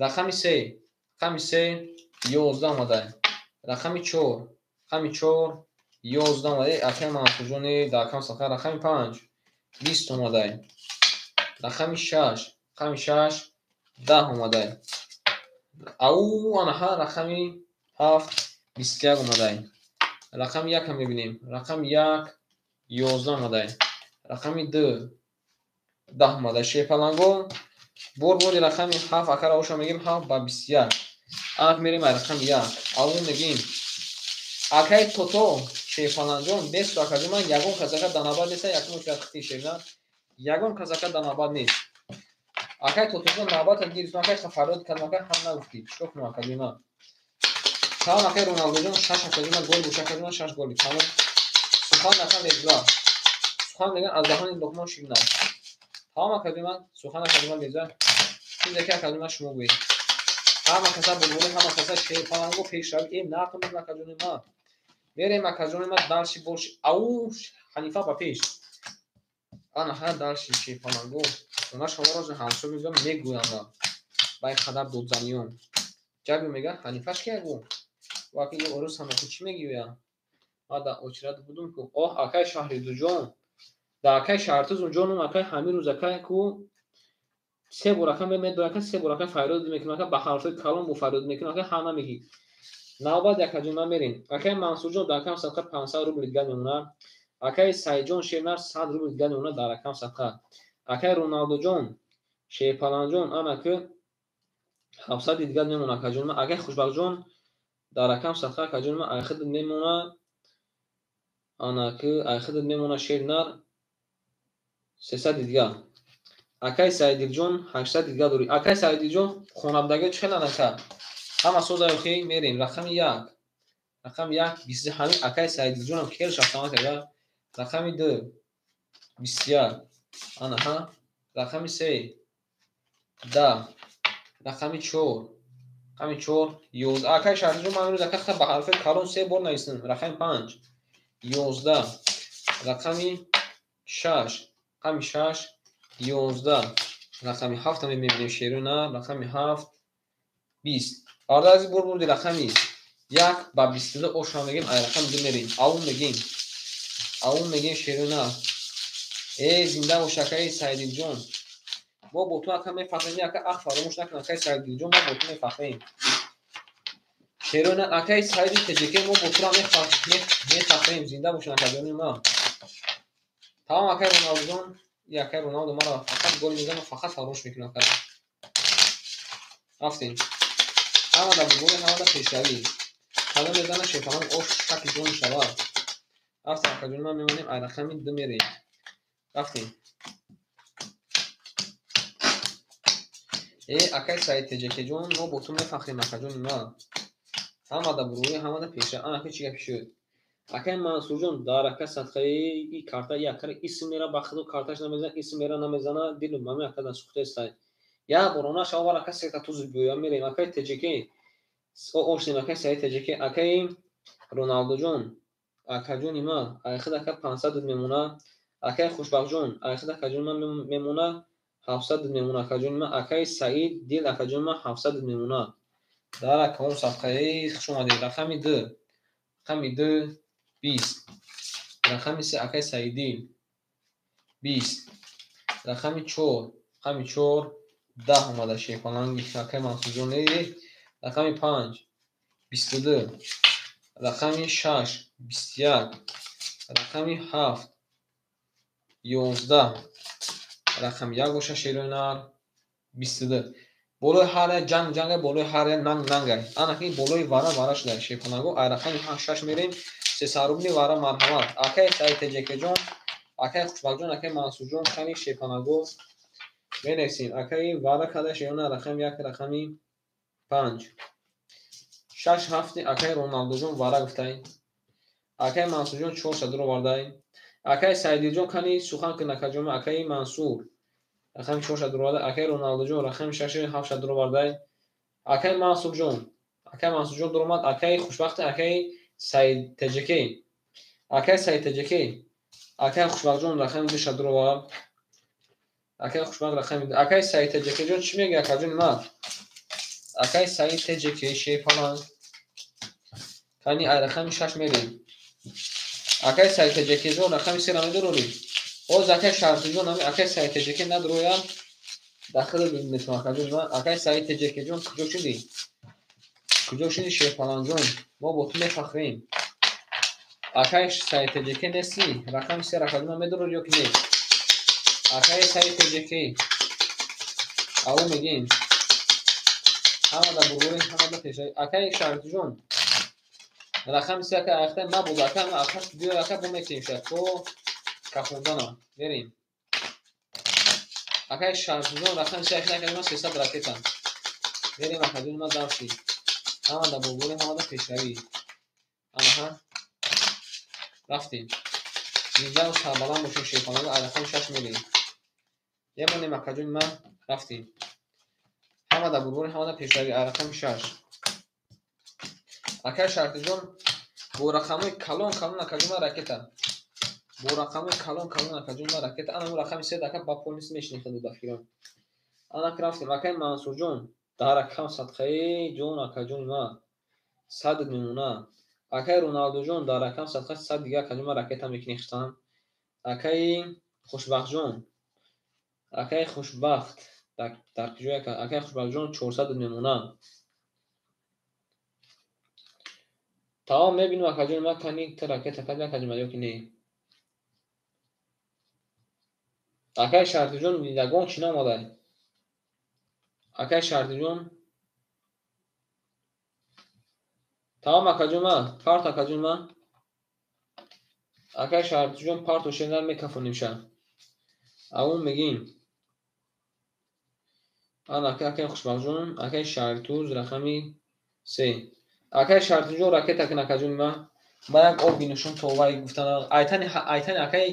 Рақами 3, рақами 3 11 омада. Рақами 4, рақами 4 11 омада. Акаи Мансурҷон дар рақам садқа. Рақами 5 20 омада. Рақами 6, рақами 6 10 омада. Ау анаҳа рақами 7 21 омада. Рақами 1 мебинем. Рақами 1 11 омада. Рақами 2 10 омада. Шерпаланго бурбури рақами 7 акара оша мегӯем 7 ба 21. Анак мерем ай рақами 1. Аввал мегӯем акаи Тото Шерпаланҷон бесу акаҷон ман ягон кас ака дар навбат нест, якум очередь хити шерна. Ягон кас ака дар навбат нест. Акаи Тотоҷон навбата гирифт, акаи фарёд кардам, ака ҳам нагуфтӣ. Чикор кунам акаҷон ман? Тамом акаи Роналдоҷон 6 акаҷон ман гол боша акаҷон ман 6 голи. Тамом. Сухан ака леза. Сухан мегӯянд аз даҳони луқмон ширин аст. Тамом акаҷон ман, сухан акаҷон ман леза. Чизе ки акаҷон ман шумо гӯед. Ҳама каса бурбурӣ, ҳама каса шерпаланго пешравӣ. Нақл акаҷони ман. Мерем акаҷони ман дальше больше. Ау Ҳанифа ба пеш. Ана ҳа дальше шерпаланго. Она шуморо ҳамсо мегӯям, мегӯям ба ин қадар додзаниён. Ҷаби мега Ҳанифаш ки ягу. Ваки орус ҳама чӣ мегӯянд? Ман дар очират будум ку. Оҳ, акаи Шаҳридуҷон. Дар акаи Шаҳртузунҷонум акаи ҳамин рӯз акаи ку се бор ака медорам ака, се бор ака фарёд мекунам ака, ба ҳарфҳои калон бо фарёд мекунам ака, ҳама мегӣ. Навбат якаҷон ман мерем. Акаи Мансурҷон дар рақам садқа 500 рубл дигар мемонад. Акаи Саидҷон Шернар 100 рубл дигар мемонад дар рақам садқа. Акаи Роналдоҷон Шерпаланҷон ана ки 700 дигар мемонад акаҷон ман. Акаи Хушбахтҷон дар рақам садқа акаҷон ман айхид мемонад. Ана ки айхид мемонад Шернар 300 дигар. Акаи Саидилҷон 800 дигар дорӣ. Акаи Саидилҷон хонабдагиҳо чӣ хеланд ака? Ҳама созаю хи мерем. Рақами 1. Рақами 1 20 ҳамин акаи Саидилҷонам хеле шафтамат карда. Рақами 2 21. Ана ҳа. Рақами 3 10. Рақами 4 Рақами 4 11. Акай Шаҳртузҷон, ман имрӯз ака ба ҳарфи калон се бор нависам. Рақами 5 11. Рақами 6, рақами 6 11. Рақами 7 мебинем шерона. Рақами 7 20. Бародар азиз, бур бурди рақами 1 ба 22 ошро мегем, ай рақами 2 мерем. Авум мегем. Авум мегем шерона. Э, зинда бош акаи Саидилҷон. Мо бо ту ака мефахрем, ака ах фаромӯш накун акаи Саидилҷон, мо бо ту мефахрем. Шерона акаи Саиди ТҶК, мо бо тура мефахрем. Зинда бошен акаҷони ма. Тамом акаи Роналдуҷон, и акаи Роналду маро фақат гол мезанад, фақат фаромӯш мекунад ака. Рафтем. Ҳама дар бурбори, ҳама дар пешравӣ. Калон мезанад, шефалон ош шакли ҷон шавад. Рафтем акаҷони ман, мемонем, ай рақами 2 мерем. Рафтем. Э, акай Саид ТҶК-ҷон, мо бо ту мефахрем акаҷони ман. Ҳама дар бурбори, ҳама дар пешравӣ. Ана ака чӣ гапи шуд? Акай Мансурҷон, дар ака садқаи и карта, и акари исм мера ба худо карташ намезана, исм мера намезана, дилу мами ака дар сухтестай. Я борона шавар ака сета туз биёя мерем. Акай ТҶК, ошнем акай Саид ТҶК, акай Роналдуҷон, акаҷони ман, ай худ ака 500 мемона, акай Хушбахтҷон, ай худ акаҷони ман мемона, 700 мемона акаҷони ман, акай Саид Дил акаҷони ман 700 мемона. Дар акаом садқаи хуш омадед. Рақами 2, рақами 2 20. Рақами 3 акай Саиддил 20. Рақами 4, рақами 4 10 омада шефаланги акай Мансурҷон. Рақами 5 22. Рақами 6 21. Рақами 7 11. Рақами 1 боша шеронар 22. Болои ҳар як ҷанг ҷангай, болои ҳар як нанг нангай. Ана ки болои вара вара шуда шефаланго. Ай рақами 6 мерем. 300 рубли вара марҳамат. Акай Саид ТҶК-ҷон, акай Хушбахтҷон, акай Мансурҷон, кани шефаланго менависем. Акай вара када шерона рақами 1, рақами 5. 6 7 акай Роналдуҷон вара гуфтай. Акай Мансурҷон 400 дуровардай. Акай Саидилҷон кани сухан кун акаҷон, акай Мансур рақами 400 дуровардай. Акай Роналдуҷон рақами 6 700 дуровардай. Акай Мансурҷон, акай Мансурҷон дуромад. Акай Хушбахт, акай Саид ТҶК, акай Саид ТҶК, акай Хушбахтҷон рақами 200 дуровард. Акай Хушбахт рақами акай Саид ТҶК-ҷон чӣ мегӯяд акаҷони ман? Акай Саид ТҶК шефаланг кани ай рақами 6 мерем. Акай Саид ТҶК-ҷон рақами 3 медорорӣ. Боз акай Шаҳртуҷон ами акай Саид ТҶК надроям дахил метавонам акаҷони ман. Акай Саид ТҶК-ҷон куҷо шудӣ? Куҷо шудӣ шефалангҷон? Мо бо ту мефахрем. Акай Саид ТҶК нестӣ? Рақами 3 акаҷони ман медорорӣ ё ки не? Акай Саид ТҶК аву мегем. Ҳама дар бурбори, ҳама дар пешравӣ. Акай Шаҳртуҷон рақами 3 акай ахта набуд. Ака ака биё ака бо метем шад то кафондана мерем. Акай Шаҳртуҷон рақами 3 акай акаҷони ман 300 ракета. Мерем акаҷони ман дарси. Ҳама дар бурбори, ҳама дар пешравӣ. Анаҳа рафтем. Зинда сарбаланд бошем шефаланго. Ай рақами 6 мерем. Емонем акаҷони ман рафтем. Ҳама дар бурбори, ҳама дар пешравӣ. Ай рақами 6. Акай Шаҳртуҷон бо рақамҳои калон калон акаҷони ман ракета. Бо рақамҳои калон калон акаҷони ман ракета. Ана рақами 3 ака ба полис мешинем хеле дафирон. Ана рафтем. Акай Мансурҷон дар рақам садқаи ҷон акаҷони ман 100 мемона. Акай Роналдуҷон дар рақам садқа 100 дига акаҷони ман ракета мекунем хиштан. Акай Хушбахтҷон, акай Хушбахт дар куҷо ака? Акай Хушбахтҷон 400 мемона. Тамом мебинем акаҷони ман кани ту ракета кади акаҷони ман ё ки не? Акай Шаҳртуҷон ягон чӣ наомадай. Акай Шаҳртуҷон тамом акаҷони ман, парт акаҷони ман. Акай Шаҳртуҷон парту шенар мекафонем ша. Авун мегим. Ана акай Хушбахтҷон, акай Шаҳртуз рақами 3. Акай Шаҳртуҷон ракета кун акаҷони ман. Ман як об бинӯшам то вай гуфтан. Айтани айтани акай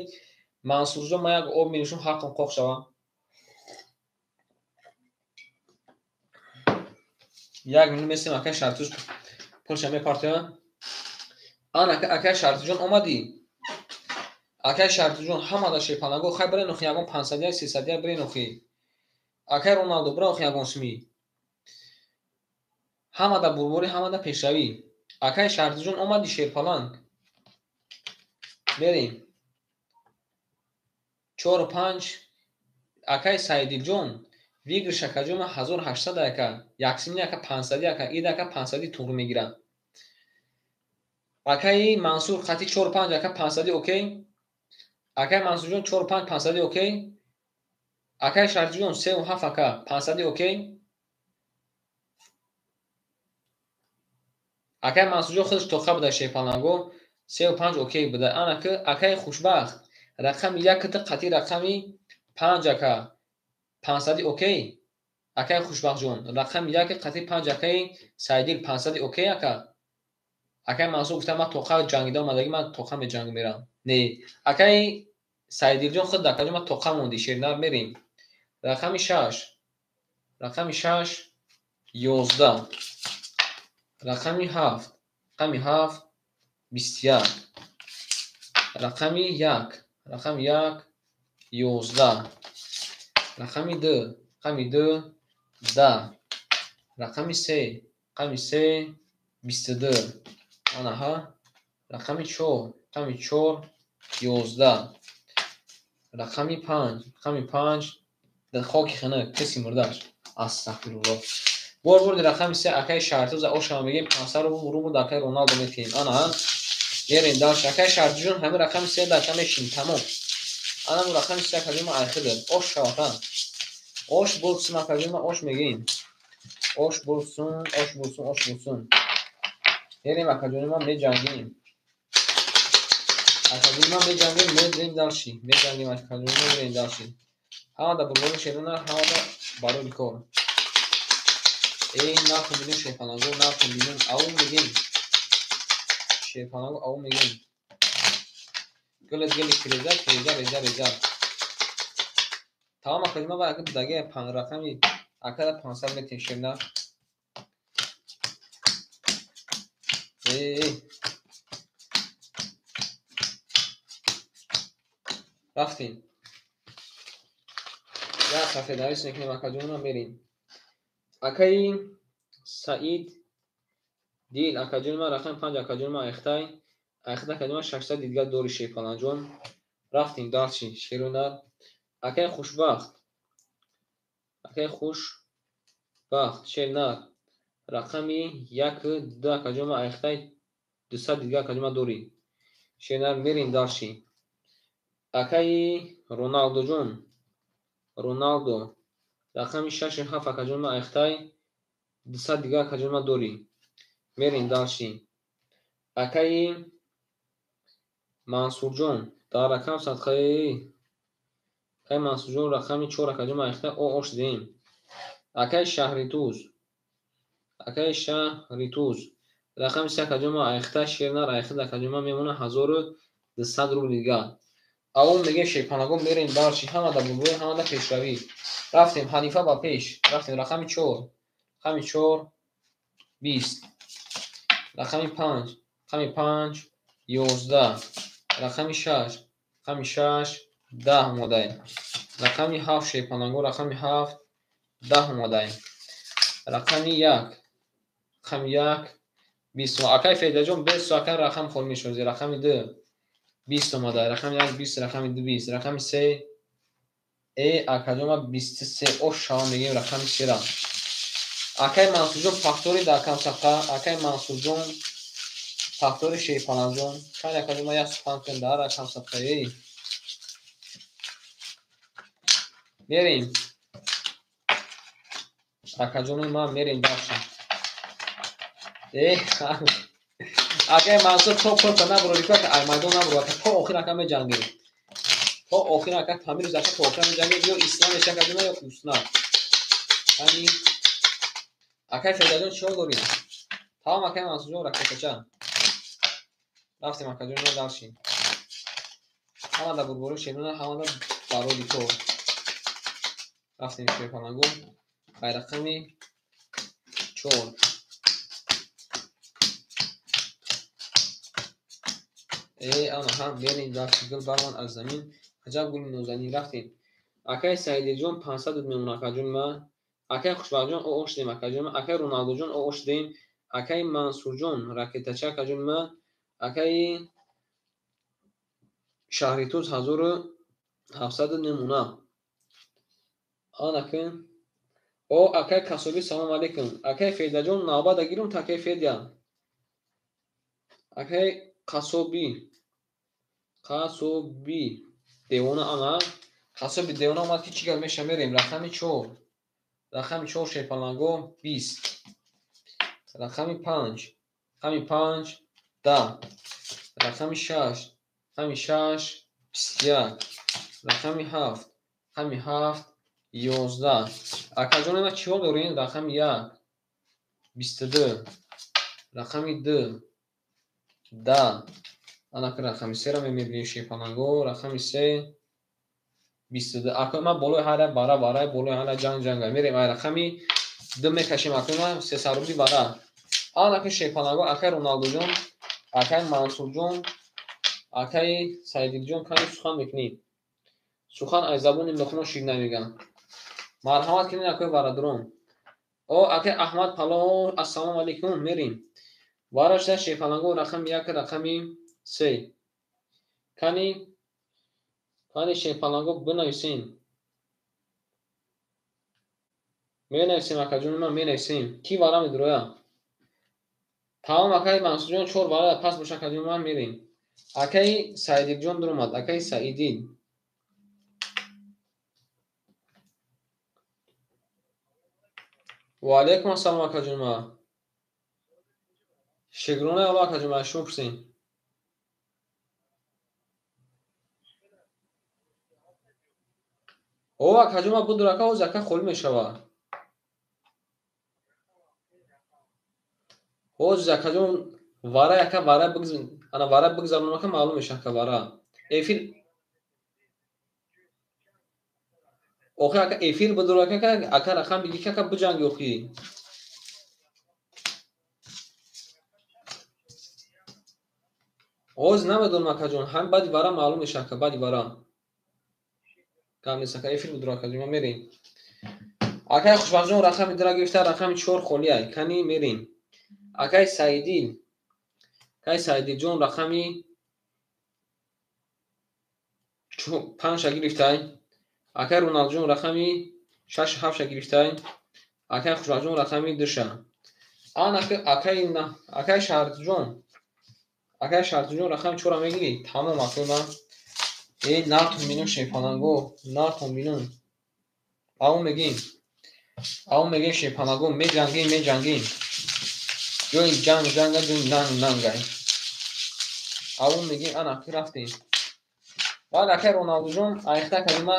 Мансурҷон ман як об менӯшам ҳаққам қоқ шава. Як минут месем, акай Шартуз пулша мепартояд. Ан акай Шартуҷон омадӣ? Акай Шартуҷон ҳамада шерпаланго хай бирен охи ягон 500 300 бирен охи. Акай Роналдо бира охи ягон сми. Ҳамада бурборӣ, ҳамада пешравӣ. Акай Шартуҷон омадӣ шерпаланг. Мерем. 4 5 акай Саидилҷон выигрыш акаҷон 1800 ака, яксимни ака 500 ака, ида ака 500 туғри мегирад. Акаи Мансур қати 4 5 ака 500 окей. Акаи Мансурҷон 4 5 500 окей. Акаи Шартуҷон 3 7 ака 500 окей. Акаи Мансурҷон худаш тоқа буда шерпаланго 3 5 окей буда. Ана ки акаи Хушбахт рақами 1 қати рақами 5 ака 500 окей. Акаи Хушбахтҷон рақами 1 қати 5 акаи Сайдил 500 окей ака. Акаи Мансур гуфта ман тоқа ҷангида омадагӣ, ман тоқа меҷанг мерам. Не, акаи Сайдилҷон худ акаҷон ман тоқа монди шернар мерем. Рақами 6, рақами 6 11, рақами 7, рақами 7 21, рақами 1, рақами 1 11, рақами 2, рақами 2 10, рақами 3, рақами 3 22, анаҳа, рақами 4, рақами 4 11, рақами 5, рақами 5 хоки хинак киси мурдаш. Астағфируллоҳ. Бор бурди рақами 3 акаи Шартуза ошама мегем 500 рубл акаи Роналдо метиҳем. Анаҳа, мерем дальше. Акаи Шартуҷон ҳамин рақами 3 дака мешинем тамом. Анам рақами 3 акаҷон ман айхида. Ош шавака. Ош булсун акаҷон ман ош мегем. Ош булсун, ош булсун, ош булсун. Мерем акаҷони ман меҷангем. Акаҷони ман меҷангем, мерем дальше. Меҷангем акаҷони ман мерем дальше. Ҳамада бурбори шерона, ҳамада барои кор. Эй, нарху бинем шерпаланго, нарху бинем, ау мегем. Шерпаланго ау мегем. Гулет гули киреза, киреза, реза, реза. Тамом акаҷон ман ака даге рақами акада 500 метем шерна. Эй, рафтем. Як сафедавис мекунем акаҷонам мерем. Акаи Саид Дил акаҷони ман рақами 5 акаҷони ман айхтай. Айхтай акаҷони ман 600 дидгар дори шерпаланҷон. Рафтем дальше шерунар. Акаи Хушбахт. Акаи Хушбахт шернар. Рақами 1 2 акаҷони ман айхтай 200 дидгар акаҷони ман дори. Шернар мерем дальше. Акаи Роналдоҷон. Роналдо рақами 6 7 акаҷони ман айхтай 200 дигар акаҷони ман дорӣ. Мерем дальше. Акаи Мансурҷон дар рақам садқаи акаи Мансурҷон рақами 4 акаҷони ман айхтай о ош диҳем. Акаи Шаҳритуз, акаи Шаҳритуз рақами 3 акаҷони ман айхтай шернар айхтай акаҷони ман мемонад 1200 рубл дигар. Аввал мегем шерпанагон мерем дальше. Ҳамада бурборӣ, ҳамада пешравӣ. Рафтем Ҳанифа ба пеш. Рафтем рақами 4, рақами 4 20, рақами 5, рақами 5 11, рақами 6, рақами 6 10 омодаем. Рақами 7 шерпанагон рақами 7 10 омодаем. Рақами 1, рақами 1 20. Акаи Федаҷон 20 акаи рақам хол мешавад. Рақами 2 20 омада, рақами 1 20, рақами 2 20, рақами 3 акаҷон ман 23 ош шава мегем рақами 3-ра. Акаи Мансурҷон пахтори дар камсақа, акаи Мансурҷон пахтори шерпаланҷон. Кани акаҷон ман як сухан кунем дар камсақа. Эй. Мерем. Акаҷони ман мерем дальше. Эй, акаи Мансур то пулта набурди, ака ай майдон набурд, ака то охир ака меҷангем. То охир ака тамир ака то охир меҷангем. Ё ислам меша акаҷон ё ҳусна. Ҳамин акаи Федаҷон чиҳо дорӣ? Тамом акаи Мансурҷон ракетача. Рафтем акаҷон мо дальше. Ҳамада бурбори шерона, ҳамада барои кор. Рафтем шерпалангон. Ай рақами 4 4. Ана ҳам мерем дасти гул барман аз замин. Аҷаб гули нозанин рафтем. Акай Саидилҷон 500 мемона акаҷон ма. Акай Хушбахтҷон о шудем акаҷон ма. Акай Роналдоҷон о шудем. Акай Мансурҷон ракетача акаҷон ма. Акай Шаҳритуз 1700 мемона. Анаки о акай Касобӣ салом алейкум. Акай Федаҷон навбат гирум та акай Федя. Акай Қасобӣ. Қасобӣ девона ана. Қасоби девона омад ки чӣ гап меша мерем. Рақами 4. Рақами 4 шерпаланго 20. Рақами 5. Рақами 5 10. Рақами 6. Рақами 6 21. Рақами 7. Рақами 7 11. Акаҷон ма чиҳо дорем? Рақами 1 22. Рақами 2 10. Анаки рақами 3-ро мебинем шерпаланго. Рақами 3 22. Акои ма болои ҳар як бара барай, болои ҳар як ҷанг ҷанга. Мерем ай рақами 2 мекашем акои ма 300 рубли бара. Анаки шерпаланго акай Роналдоҷон, акай Мансурҷон, акай Саидилҷон кани сухан мекунем. Сухан аз забони луқмон шир намеган. Марҳамат кунед акои бародарон. О акай Аҳмад Пало ассалому алайкум мерем. Варашда шерпаланго рақами 1 рақами 3. Кани кани шерпаланго бинависем. Менависем акаҷони ман менависем. Ки вара медуроя? Тамом акай Мансурҷон 4 вара пас боша акаҷони ман мерем. Акай Саидилҷон дуромад. Акай Саидил. Ва алайкум ассалом акаҷони ман. Шукронаи Аллоҳ акаҷони ман шумо пурсем. О акаҷон ман буду рака ҳоз ака холӣ мешавад. Ҳоз акаҷон вара яка вара бигз ана вара бигзаронам ака маълум мешавад ака вара. Эфир охи ака эфир будур ака ака рақам биги ки ака биҷанги охи. Ҳоз намедонам акаҷон ҳам баъди вара маълум мешавад ака баъди вара. Гап нест ака эфир будур акаҷон ма мерем. Акай Хушбахтҷон рақами 2 гирифта рақами 4 холиай. Кани мерем. Акай Саидил. Акай Саидилҷон рақами 5 гирифтай. Акай Роналдҷон рақами 6 7 гирифтай. Акай Хушбахтҷон рақами 2. Ана акай акай Шаҳртҷон. Акай Шаҳртҷон рақами 4 мегирӣ. Тамом акай ман. Нартон бинум шерпаланго, нартон бинум. Аву мегим. Аву мегим шерпаланго, меҷангим, меҷангим. Ҷои ҷанг ҷанга, ҷои нанг нангай. Аву мегим ана ки рафтем. Баъд акай Роналдоҷон айхта калима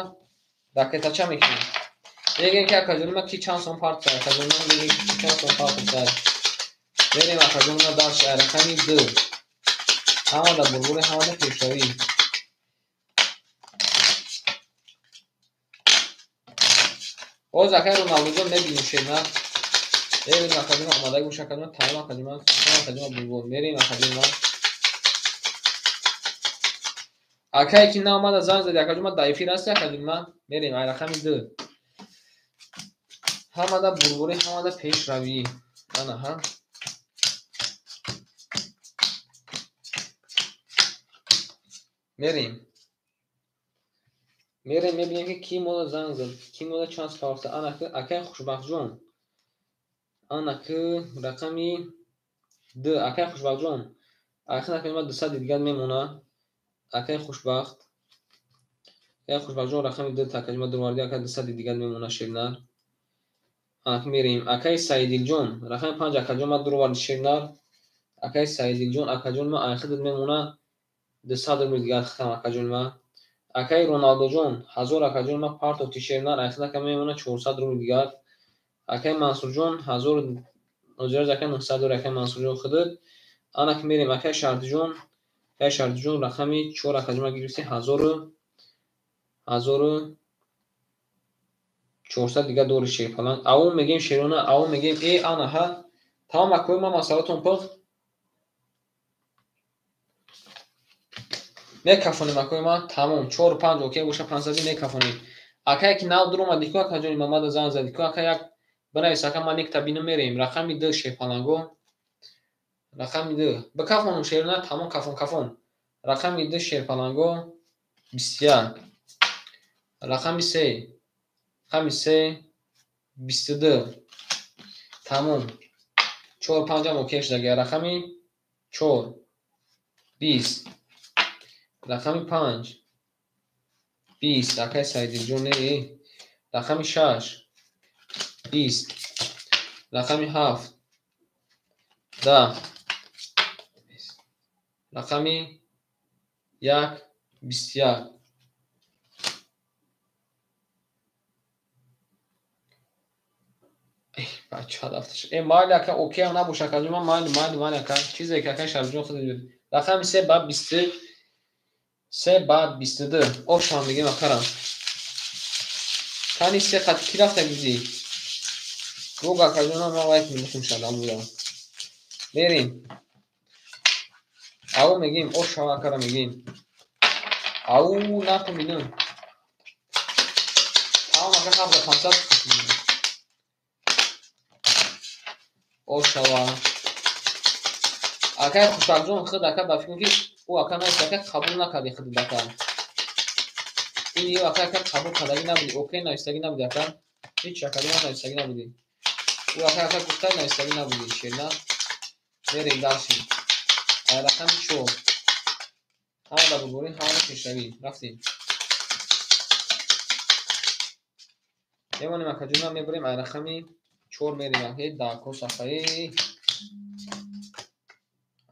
ракетача мекунем. Мегем ки акаҷони ма ки чанд сом фарқ кард. Акаҷони ма мегем ки чанд сом фарқ кард. Мерем акаҷони ма дарс рақами 2. Ҳамада бурбури, ҳамада пешравӣ. Ҳоз акай Роналдоҷон мебинем шерна. Мерем акаҷон омадаги боша акаҷон тамом акаҷон тамом акаҷон бурбур. Мерем акаҷон ма. Акай ки наомада занг зади акаҷон ма дар эфир ҳасти акаҷон ма. Мерем ай рақами 2. Ҳамада бурбурӣ, ҳамада пешравӣ. Ана ҳа. Мерем. Мерем мебинем ки ки мода занг зад, ки мода чанд фарқ. Ана акай Хушбахтҷон. Ана ки рақами 2 акай Хушбахтҷон. Акай акай ма 200 дигар мемона. Акай Хушбахт. Акай Хушбахтҷон рақами 2 такаҷ ма дуварди акай 200 дигар мемона шернар. Ана ки мерем. Акай Саидилҷон рақами 5 акаҷон ма дуварди шернар. Акай Саидилҷон акаҷон ма айхидат мемона 200 рубли дигар хитам акаҷон ма. Акай Роналдоҷон 1000 акаҷон ма партофти шернар айхидака мемона 400 рубли дигар. Акай Мансурҷон 1000 нозираз акай 900 рубли акай Мансурҷон хидат. Ана ки мерем акай Шаҳртҷон. Акай Шаҳртҷон рақами 4 акаҷон ма гирифти 1000 400 дига дори шерпаланг. Ау мегем шерона, ау мегем э ана ҳа. Тамом акои ма масъалатон пухт. Мекафонем акои ма, тамом 4 5 окей боша 500 мекафонем. Акае ки нав дур омадӣ ку акаҷони Мамада занг задӣ ку ака як бинавис ака ман никта бинам мерем. Рақами 2 шерпаланго. Рақами 2. Бикафонам шерона, тамом кафон кафон. Рақами 2 шерпаланго 21. Рақами 3. Рақами 3 22. Тамом. 4 5 ам окей шудага. Рақами 4 20. Рақами 5 20. Акай Саидилҷон не. Рақами 6 20. Рақами 7 10. Рақами 1 21. Бача дафташ. Э майли ака окей ам набоша акаҷон, ман майли майли майли ака. Чизе ки акай Шарифҷон худ рақами 3 ба 20 3 ба 22. Ошам мегем акарам. Кани се қат ки рафта гизи? Гуг акаҷонам ман лайк мемухим шадам буда. Мерим. Ау мегем, ошам акара мегем. Ау нақу минам. Тамом ака 7 500. Ошава. Акай Хушбахтҷон худ ака ба фикр ки ӯ ака наист ака қабул накарди худ ака. Ин ё ака ака қабул кардагӣ набуди, окей навистагӣ набуди ака. Ҳеҷ акади ман навистагӣ набуди. Ӯ ака ака гуфта навистагӣ набуди. Шерна. Мерем дальше. Рақами 4. Ҳама дар бурборӣ, ҳама дар пешравӣ. Рафтем. Мемонем акаҷонам, мебарем ай рақами 4 мерем. Ҳе дако сафаи.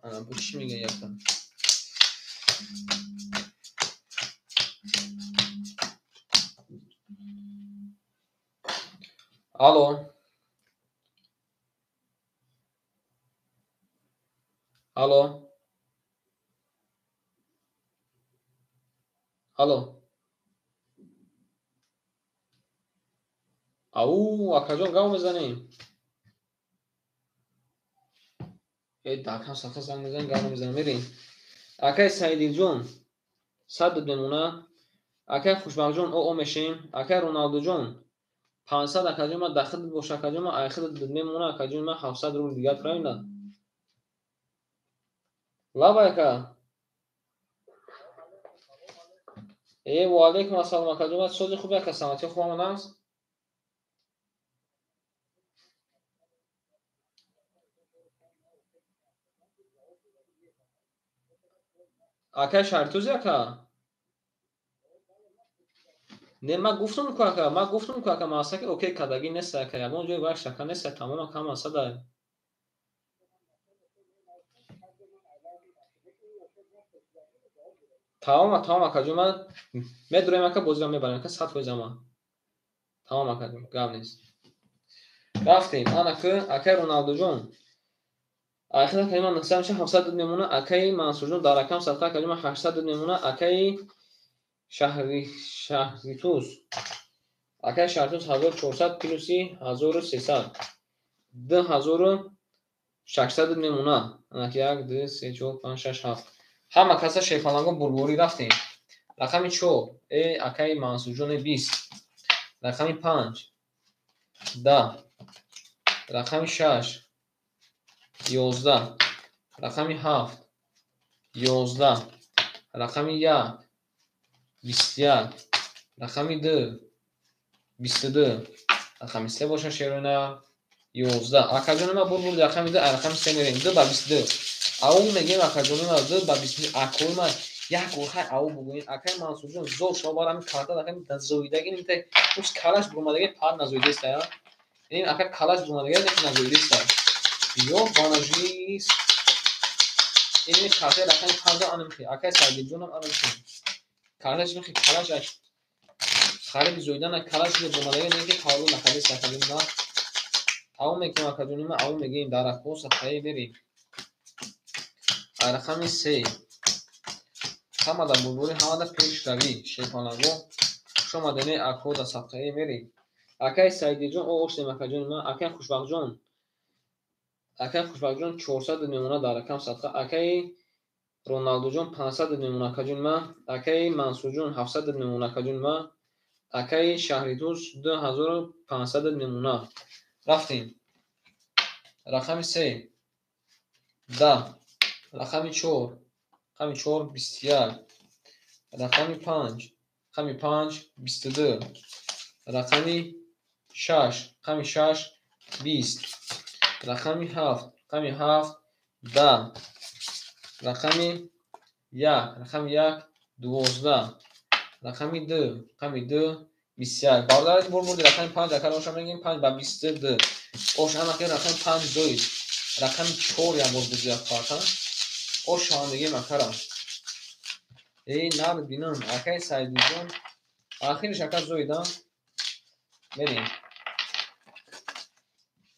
Ана бу чӣ мега якта? Алло. Алло. Алло. Ау, акаҷон гав мезанем. Э, дакам сафа занг мезанем, гав мезанем, мерем. Акай Саидилҷон, 100 мемона. Акай Хушбахтҷон, о мешем. Акай Роналдуҷон, 500 акаҷон ма дахил боша акаҷон ма айхил мемона акаҷон ма 700 рубл дигар правильно? Лаба ака. Э, ва алейкум ассалом акаҷон ма сози хуби ака, саломатии хуб аст? Акай Шаҳритузи ака? Не, ман гуфтам ку ака, ман гуфтам ку ака, масъала ки окей кардагӣ нест ака, ягон ҷои вай шака нест, тамом ака масъала. Тамом, тамом акаҷон, ман медурем ака, бозиро мебарем ака, 100% ама. Тамом акаҷон, гап нест. Рафтем, ана ку акай Роналдуҷон. Ахир акаи ман 900 меша, 700 мемона, акаи Мансурҷон дар рақам садқа акаҷон ман 800 мемона, акаи Шаҳритуз. Акаи Шаҳритуз 1400 плюси 1300. 2600 мемона. Ана 1 2 3 4 5 6 7. Ҳама каса шерпалангон бурборӣ рафтем. Рақами 4 э акаи Мансурҷон 20. Рақами 5 10. Рақами 6 11. Рақами 7 11. Рақами 1 21. Рақами 2 22. Рақами 3 боша шерона 11. Акаҷони ма бур бурди рақами 2, рақами 3 мерем. 2 ба 22. Ау мегем акаҷони ма 2 ба 22. Акои ма як охай ау бугӯен. Акаи Мансурҷон зор шава барами карта рақами назоидаги нимта уш калаш бурмадаги пар назоидеста я. Ин ака калаш бурмадаги нек назоидеста. Ё банажис. Ин карта рақами 5 анамхи. Акаи Саидилҷонам анамхи. Калаш михи калаш аш хариди зоидана калаш бурмадаги неки таваллуд накардеста акаҷони ма. Ау мекунем акаҷони ма, ау мегӯем дар рақо сафаи мерем. Рақами 3. Ҳама дар бурборӣ, ҳама дар пешравӣ. Шерпаланго хуш омадед, ако дар садқаи мерем. Акай Саидиҷон, оштем акаҷони ман. Акай Хушбахтҷон, акай Хушбахтҷон 400 мемона дар рақам садқа. Акай Роналдуҷон 500 мемона акаҷони ман. Акай Мансурҷон 700 мемона акаҷони ман. Акай Шаҳритӯз 2500 мемона. Рафтем. Рақами 3 10, рақами 4, рақами 4 21, рақами 5, рақами 5 22, рақами 6, рақами 6 20, рақами 7, рақами 7 10, рақами 1, рақами 1 12, рақами 2, рақами 2 21. Бародари бурбурди рақами 5 акар оша мегим 5 ба 22. Ош анаки рақами 5 2, рақами 4 як бор бузия фарта. Ош шавам мегим акара. Эй нар бинам акай Саидиҷон ахириш ака зоида мерем.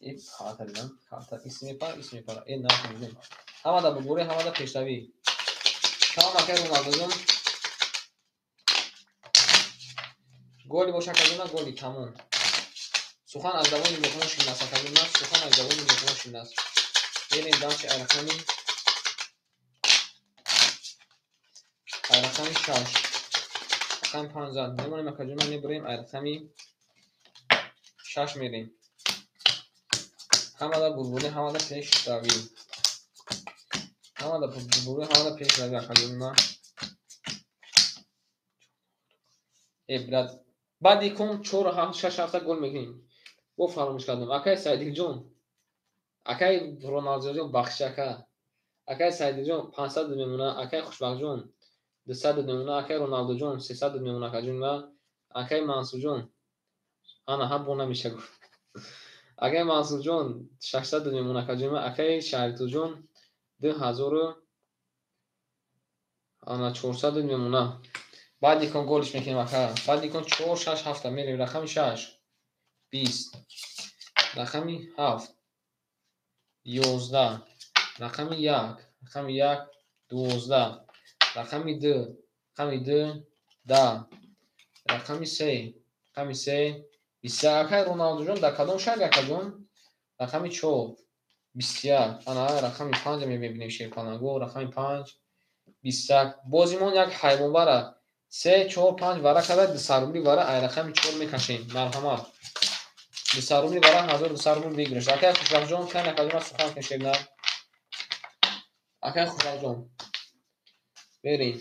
Э карта дидам, карта ис мепара, ис мепара. Э нар бинам. Ҳамада бубуре, ҳамада пешравӣ. Тамом акай Роналдуҷон. Голи боша акаҷона, голи тамом. Сухан аз забони Луқмон ширин аст акаҷона, сухан аз забони Луқмон ширин аст. Мерем дамчи рақами 6, рақами 5 зад. Мемонем акаҷона, мебурем рақами 6 мерем. Ҳамада бурбурӣ, ҳамада пешравӣ. Ҳамада бурбурӣ, ҳамада пешравӣ акаҷона. Э брат, баъди кун 4 6 ҳафта гол мекунем. Бо фаромӯш кардам. Акай Саидиҷон, акай Роналдуҷон бахшиш ака. Акай Саидиҷон 500 мемона, акай Хушбахтҷон 200 мемона, акай Роналдуҷон 300 мемона акаҷон ва акай Мансурҷон ана ҳа бо намеша гуфт. Акай Мансурҷон 600 мемона акаҷон ва акай Шаҳритӯҷон 2000 ана 400 мемона. Баъди кун голиш мекунем ака. Баъди кун 4 6 7 мерем. Рақами 6 20, рақами 7 11, рақами 1, рақами 1 12, рақами 2, рақами 2 10, рақами 3, рақами 3 21. Акай Роналдуҷон дар кадом шаҳр акаҷон? Рақами 4 21. Ана рақами 5 мебинем шерпаланго, рақами 5 21. Бозимон як ҳайвонвара 3 4 5 вара карда 200 рубли вара ай рақами 4 мекашем. Марҳамат. 200 рубли вара 1200 рубл выигрыш. Акай Хушбахтҷон, кай накаҷона сухан кашед на. Акай Хушбахтҷон. Берем.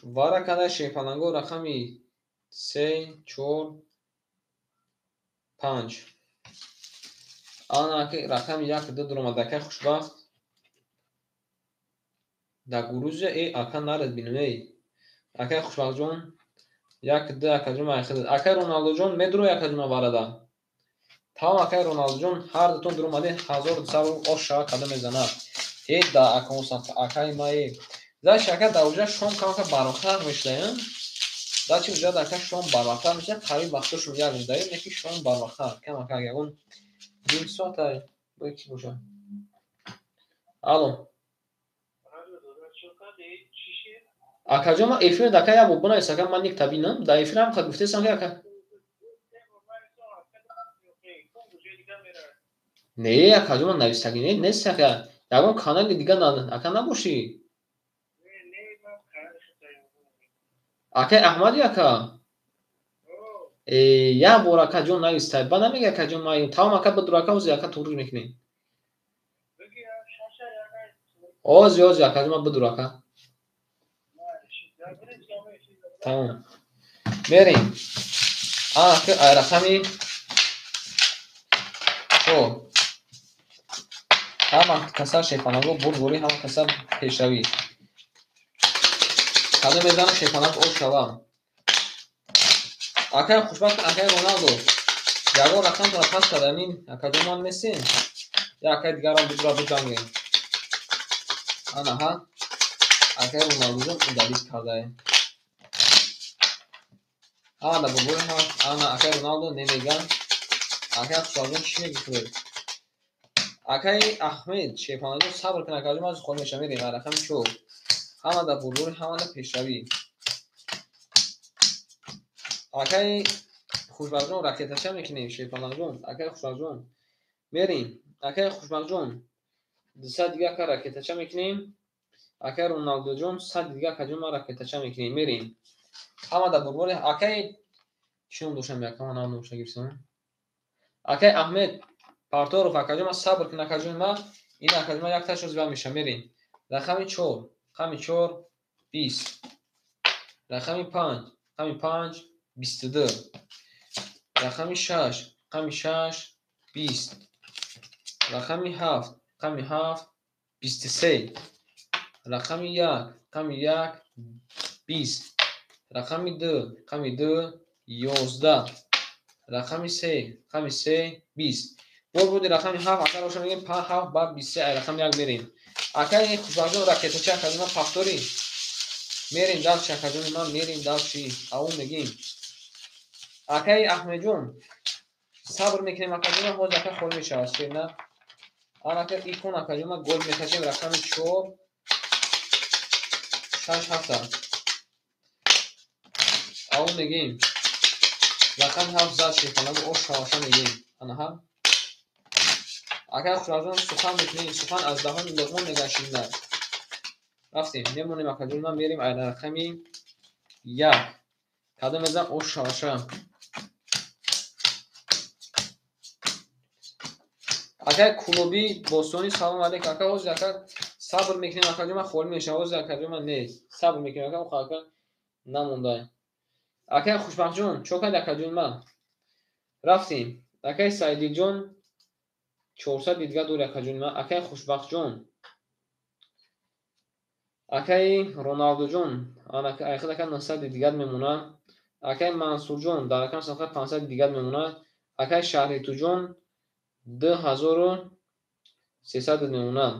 Вара карда шерпаланго рақами 3 4 5. Ана рақами 1 2 дуромад. Акай Хушбахт. Дар Грузия э ака нарад бинем эй. Акай Хушбахтҷон 1 2 акаҷон айхид. Акай Роналдуҷон медуро акаҷон варада. Тамом акай Роналдуҷон ҳар дутон дуромаде 1200 рубл ош шава када мезанад. Э да акон саф акай ма э. Заш ака дар уҷа шом камака барвақттар мешудаям. Дачи уҷа ака шом барвақттар мешуда, қариб вақтошон як рӯздаем, яки шом барвақттар. Камака ягон ним соата бо ки боша. Алло. Акаҷон, ман эфир дака як бор бинавис, ака ман ник табинам. Дар эфир ҳам қад гуфтесам ки ака. Не, акаҷон, ман навистагӣ не, нест ака. Ягон канали дига ака набошӣ. Акай Аҳмади ака. Э, як бор акаҷон навистай. Ба намега акаҷон ман тамом ака бидур ака ози ака туруҷ мекунем. Ози ози акаҷон ман бидур ака. Тамом. Мерем. Ака ай рақами 4. Ҳама каса шерпанаго бурбурӣ, ҳама каса пешравӣ. Кадом мезанам шерпанаг ош шава. Акай Хушбахт, акай Роналдо. Ягон рақамтонро пас кардамин акаҷон ман нестем. Я акай дигарам бидура биҷангем. Ана ҳа. Акай Роналдуҷон удалить кардае. Ана бурбури ҳама, ана акай Роналдо немега. Акай Хушбахтҷон чӣ мегӯ худат? Акай Аҳмед шерпанаҷон сабр кун акаҷон ман холӣ мешавам мерем рақами 4. Ҳама дар бурбури, ҳама дар пешравӣ. Акай Хушбахтҷон, ракетача мекунем, Шерпалангҷон, акай Хушбахтҷон. Мерем. Акай Хушбахтҷон, 200 дига ака ракетача мекунем. Акай Роналдоҷон, 100 дига акаҷон ма ракетача мекунем. Мерем. Ҳама дар бурбори акай чӣ ном доштам, ака ман ном дошта гирифтам. Акай Аҳмед Парторов, акаҷон ма сабр кун, акаҷон ма ин акаҷон ма як ташо зиба меша. Мерем. Рақами 4, рақами 4 20. Рақами 5, рақами 5 22. Рақами 6, рақами 6 20. Рақами 7, рақами 7 23. Рақами 1, рақами 1 20. Рақами 2, рақами 2 11. Рақами 3, рақами 3 20. Боз буди рақами 7, ака роша мегем 5 7 ба 23, ай рақами 1 мерем. Акай Хушбахтҷон, ракетача акаҷон ма пахтори. Мерем дальше, акаҷони ман, мерем дальше. Аун мегем. Акай Аҳмедҷон, сабр мекунем, акаҷон, ҳозир ака холӣ мешавад, шер на. Анака икон, акаҷон, ма гол мекашем рақами 4 6 7. Аун мегем. Рақами 7 зад шефалаго ош шаваша мегем. Ана ҳа. Акай Хушбахтҷон, сухан мекунем, сухан аз даҳони луқмон мегашинда. Рафтем, мемонем, акаҷон, ман мерем ай рақами 1. Кадом мезан ош шаваша. Акай Кулобӣ Бостони, салом алейкум. Ака ҳозир ака сабр мекунем, акаҷон, ман холӣ мешавам. Ҳозир акаҷон ман нест. Сабр мекунем, ака, охо ака намонда. Акай Хушбахтҷон, чо кард акаҷон ман? Рафтем. Акай Саидилҷон, 400 дидга дори акаҷон ман. Акай Хушбахтҷон, акай Роналдоҷон, айхад ака 900 дигар мемонад. Акай Мансурҷон, дар рақами садқа 500 дигар мемонад. Акай Шаҳритуҷон, 2300 мемонад.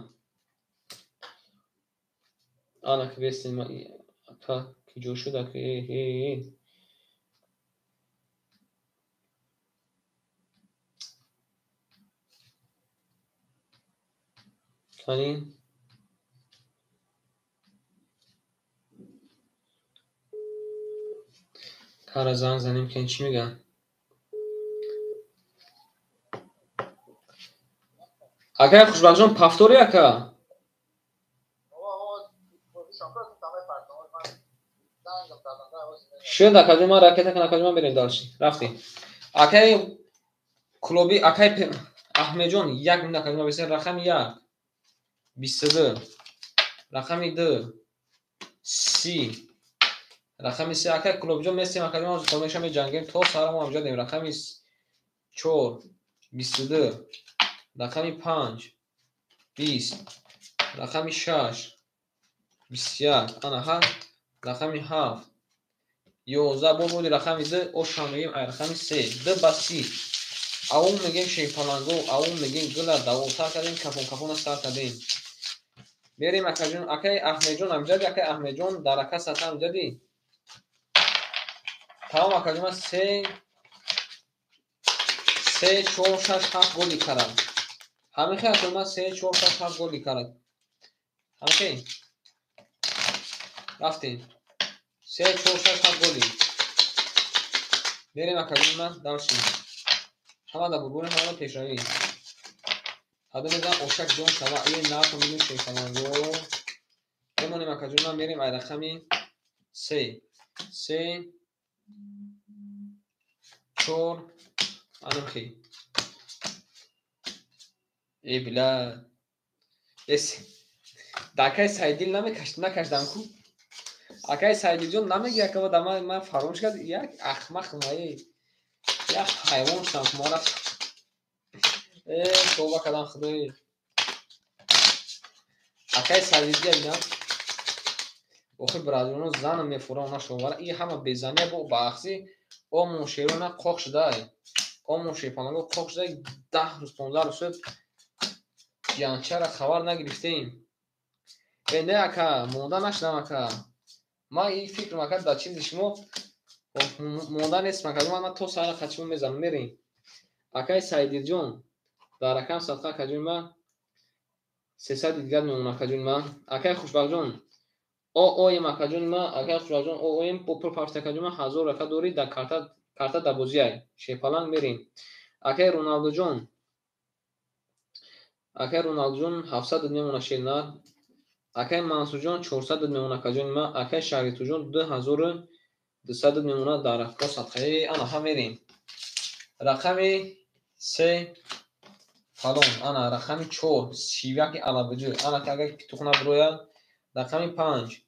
Ана квестем, ака киҷо шуд, ака, э. Кани? Кара занг занем, кен чӣ мегӯяд? Акай Хушбахтҷон, пафтори ака? Шуд, акаҷон, ман ракета кун, акаҷон, ман мерем дальше. Рафтем. Акай Кулобӣ, акай Аҳмедҷон, як минут, акаҷон, ман бисёр рақами 1 22, рақами 2 30, рақами 3. Акай Кулобиҷон, местем, акаҷон, ҳозир хонеша меҷангем то саҳар мо ҳамҷа дем. Рақами 4 22, рақами 5 20, рақами 6 21, ана ҳа, рақами 7 11. Бо буди рақами 2, ош ҳам мегем ай рақами 3, 2 ба 30. Аун мегем шерпаланго, аун мегем гула давотар кардем, кафон кафона сар кардем. Мерем, акаҷон, акай Аҳмедҷон ҳамҷади, акай Аҳмедҷон дар ака сата ҳамҷади. Тамом, акаҷон, ман 3 3 4 6 7 голи кардам. Ҳамин хел, акаҷон, ман 3 4 6 7 голи кардам. Ҳамин хел. Рафтем. 3 4 6 7 голи. Мерем, акаҷон, ман дальше. Ҳама дар бурбури, ҳама дар пешравӣ. Ҳада мезанам ошак ҷон шава, е нархо мегӯем шерпаланго. Мемонем, акаҷон, ман мерем ай рақами 3 3 4 анамхи. Э била. Эс. Да акай Сайдил намекашт, накашдам ку. Акай Сайдилҷон намеги, ака, да ман фаромӯш кард, як ахмақ мае. Як ҳайвон шудам, ма рафт. Э, тавба кардам, худои. Акай Сайдилҷа бинам. Охир браҷоно занам мефурам нашовара. И ҳама безания бо баъхси омон шерона қоқ шудай. Омон шерпанаго қоқ шудай, 10 рӯз 15 рӯз шуд. Янчара хабар нагирифтем. Э, не ака, монда нашудам ака. Ман ин фикрам ака дар чизи шумо монда нестам ака. Ман то саҳар хачимо мезанам, мерем. Акай Сайдилҷон, дар рақам садқа, акаҷони ман 300 дигар мемонад, акаҷони ман. Акай Хушбахтҷон, ООМ, акаҷони ман, акай Хушбахтҷон, ООМ бо пул пафт, акаҷони ман, 1000 рака дорӣ дар карта. Карта дар бозиай. Шерпаланг мерем. Акай Роналдуҷон. Акай Роналдуҷон 700 мемона шернар. Акай Мансурҷон 400 мемона акаҷони ман. Акай Шаҳритуҷон 2200 мемона дар рафко садқаи. Ана ҳа мерем. Рақами 3 фалон. Ана рақами 4 31 алабиҷи. Ана ки агар питух набурояд. Рақами 5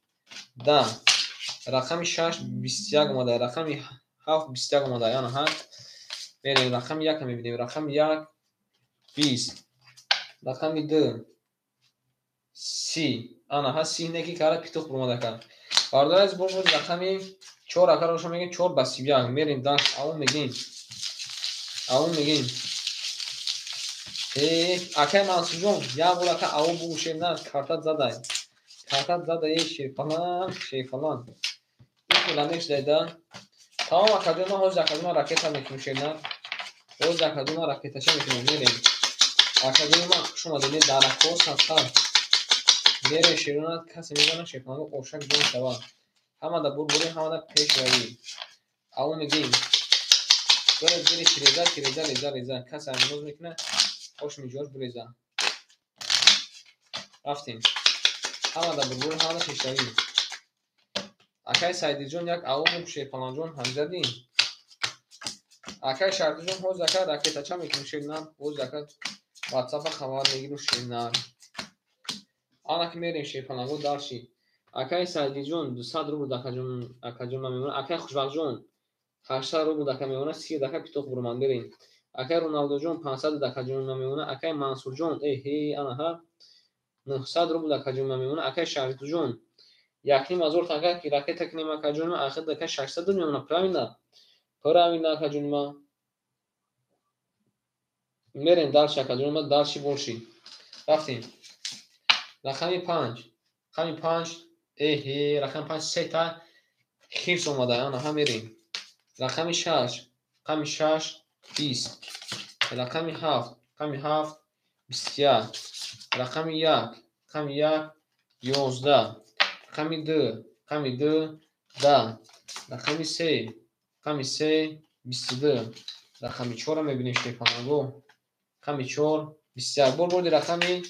10. Рақами 6 21 омада. Рақами 7 21 омада. Ана ҳа мерем. Рақами 1 мебинем. Рақами 1 20. Рақами 2 30. Ана ҳа 30 неки кара питух буромада ка. Бародари азиз, боз рақами 4 акаро шумо мегем 4 ба 31 мерем даст. Аву мегем. Аву мегем. Акай Мансурҷон, як бор ака аву бугӯшем на, картат задай. Картат задай, шерпаланг, шерпаланг. Ин хела мешудай да. Тамом акаҷон, ман ҳозир акаҷон ракета мекунем шерна. Ҳозир акаҷон ракетача мекунем, мерем. Акаҷони ман хуш омадед, дар ракҳо садқа. Мерем шерона, касе мезанад шерпаланг ошак ҷон шавад. Ҳамада бурбурӣ, ҳамада пешравӣ. Аву мегем. Биред зери тиреза, тиреза, реза, реза. Касе ҳаминоз мекунад, ош миҷош буреза. Рафтем. Ҳамада бурбурӣ, ҳамада пешравӣ. Акай Сайдиҷон як аву шерпалангҷон ҳамзадӣ. Акай Шаҳритуҷон ҳозир ака ракетача мекунем шернар. Ҳозир ака ватсапа хабар мегирем шернар. Ана ки мерем шерпаланго дарши. Акай Сайдиҷон 200 рубл акаҷон ман мемонад. Акай Хушбахтҷон 800 рубл дака мемонад. 30 дака питух бурман мерем. Акай Роналдуҷон 500 дакаҷон ман мемонад. Акай Мансурҷон эҳе ана ҳа 900 рубл дакаҷон ман мемонад. Акай Шаҳритуҷон 1500 така ки ракета кунем акаҷони ман, ахир дака 600 мемонад. Правильно? Правильно акаҷони ман. Мерем дарши акаҷони ман, дарши борши. Рафтем. Рақами 5. Рақами 5 эҳе рақами 5 сета хирс омада. Ана ҳа мерем. Рақами 6. Рақами 6 20. Рақами 7. Рақами 7 21. Рақами 1. Рақами 1 11. Рақами 2. Рақами 2 10. Рақами 3. Рақами 3 22. Рақами 4 мебинем шерпаланго. Рақами 4 21. Бор бурди рақами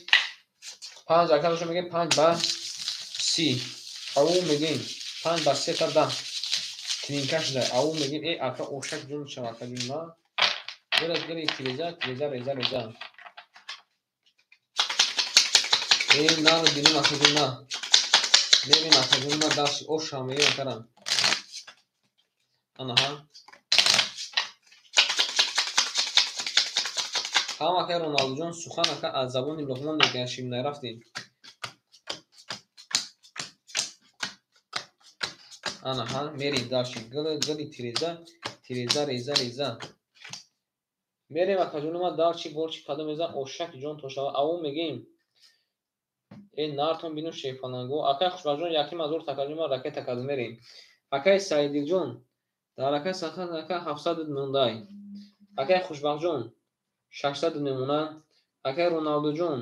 5 акаро мегем 5 ба 30. Аву мегем 5 ба 3 та 10. Клинка шуда. Аву мегем ака ошак ҷон шава акаҷон ма. Гирад гири тиреза, тиреза, реза, реза. На бинем акаҷон ма. Мерем акаҷон ма дарши оша мегем акарам. Ана ҳа. Ҳам акай Роналдуҷон сухан ака аз забони Луқмон мегӯяд шимнай рафтем. Ана ҳа мерем дарши гили гили тиреза, тиреза, реза, реза. Мерем акаҷони ман дарчи борчи кадом реза ошак ҷон то шава. Аву мегем. Нартон бину шерпаланго. Акай Хушбахтҷон 1500 такаҷон ман ракета кардем мерем. Акай Саидилҷон дар акай сахан ака 700 мондай. Акай Хушбахтҷон 600 мемона. Акай Роналдуҷон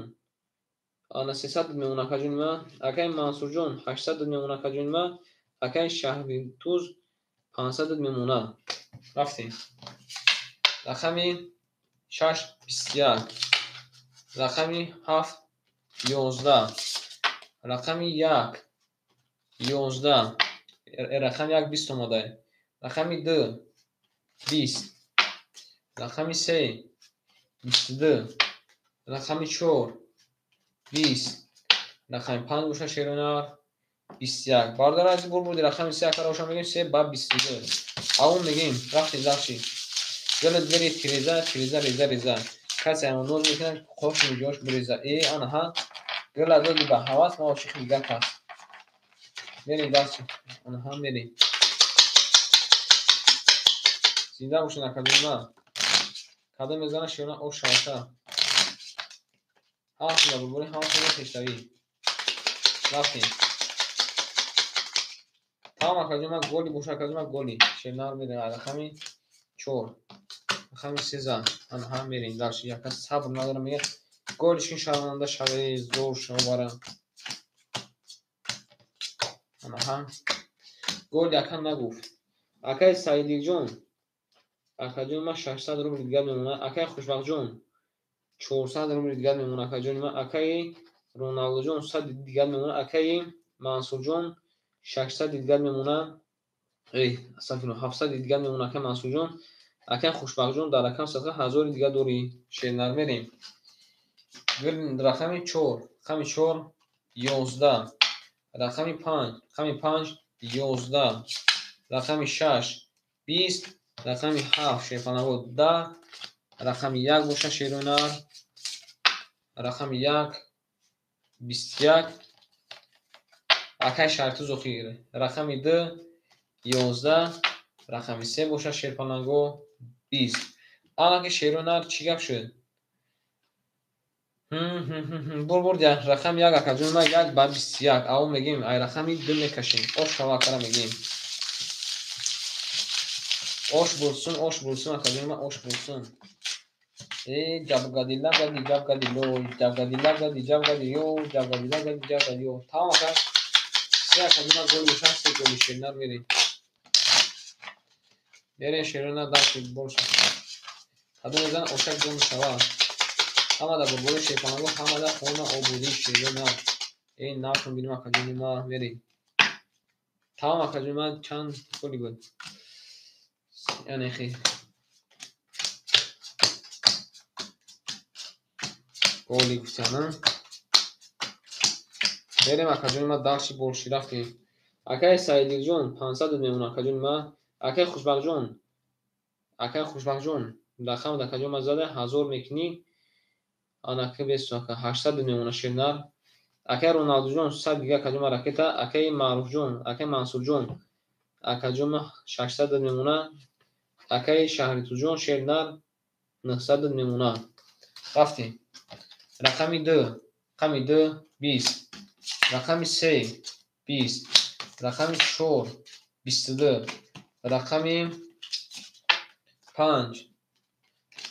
ана 300 мемона акаҷони ман. Акай Мансурҷон 800 мемона акаҷони ман. Акай Шаҳритуз 500 мемона. Рафтем. Рақами 6 21. Рақами 7 11. Рақами 1 11. Рақами 1 20 омада. Рақами 2 20. Рақами 3 22. Рақами 4 20. Рақами 5 боша шеронар 21. Бародари азиз, бур бурди рақами 3 акаро шумо мегем 3 ба 22. Аву мегем рафтем дарши. Гилад гири тиреза, тиреза, реза, реза. Касе ҳамон ноз мекунад, қош миҷош буреза. Ана ҳа. Гила доди ба ҳавас, ма ошиқи дигар кас. Мерем дарши. Ана ҳа мерем. Зинда бошед акаҷон ман. Кадом мезанад шерона ош шавака. Ҳаматон бурбурӣ, ҳаматон пешравӣ. Рафтем. Тамом акаҷон ман голи боша акаҷон ман голи. Шернар мерем рақами 4. Рақами 13. Ана ҳа мерем дарши. Яка сабр надорам мегӯяд голишин шарманда шаве зор шавара. Ана ҳа. Гол яка нагуфт. Акай Саидилҷон Акаҷони ман 600 рубли дигар мемонад. Акаи Хушбахтҷон 400 рубли дигар мемонад. Акаҷони ман, акаи Роналдуҷон 100 дигар мемонад. Акаи Мансурҷон 600 дигар мемонад. Эй, астағфируллоҳ, 700 дигар мемонад акаи Мансурҷон. Акаи Хушбахтҷон дар рақами садқа 1000 дигар дорӣ. Шернар мерем. Рақами 4, рақами 4 11, рақами 5, рақами 5 11, рақами 6 20, рақами 7 шерпанаво 10, рақами 1 боша шерунар, рақами 1 21, акаи Шартуз охир, рақами 2 11, рақами 3 боша шерпанаго 20. Анаки шерунар чӣ гап шуд? Бур рақами 1 акаҷон ман 1 ба 21 аввал мегӯем, ай рақами 2 мекашем. Ош шава акара мегӯем. Ош бурсун, ош бурсун акаҷон ман ош бурсун. Э ҷабгадила гади ҷабгадило, ҷабгадила гади ҷабгадиё, ҷабгадила гади ҷабгадиё. Тамом ака. Се акаҷон ман голи боша, се голи шернар мерем. Мерем шернар дашти боша. Кадом мезанад ошак ҷон шава. Ҳамада бурбори шерпанаго, ҳамада хона ободӣ шернар. Эй нархон бинем акаҷони ман мерем. Тамом акаҷони ман чанд голи буд? Яъне хи голи гуфтиана. Мерем акаҷони ман дарши болши рафтем. Акаи Саидилҷон 500 мемонад акаҷони ман. Акаи Хушбахтҷон, акаи Хушбахтҷон рақам акаҷони ман зада 1000 мекунӣ. Анаки бесу ака 800 мемонад шернар. Акаи Роналдуҷон 100 дига акаҷони ман ракета. Акаи Маъруфҷон, акаи Мансурҷон акаҷони ман 600 мемонад. Акаи Шаҳритуҷон шернар 900 мемонад. Рафтем. Рақами 2, рақами 2 20, рақами 3 20, рақами 4 22, рақами 5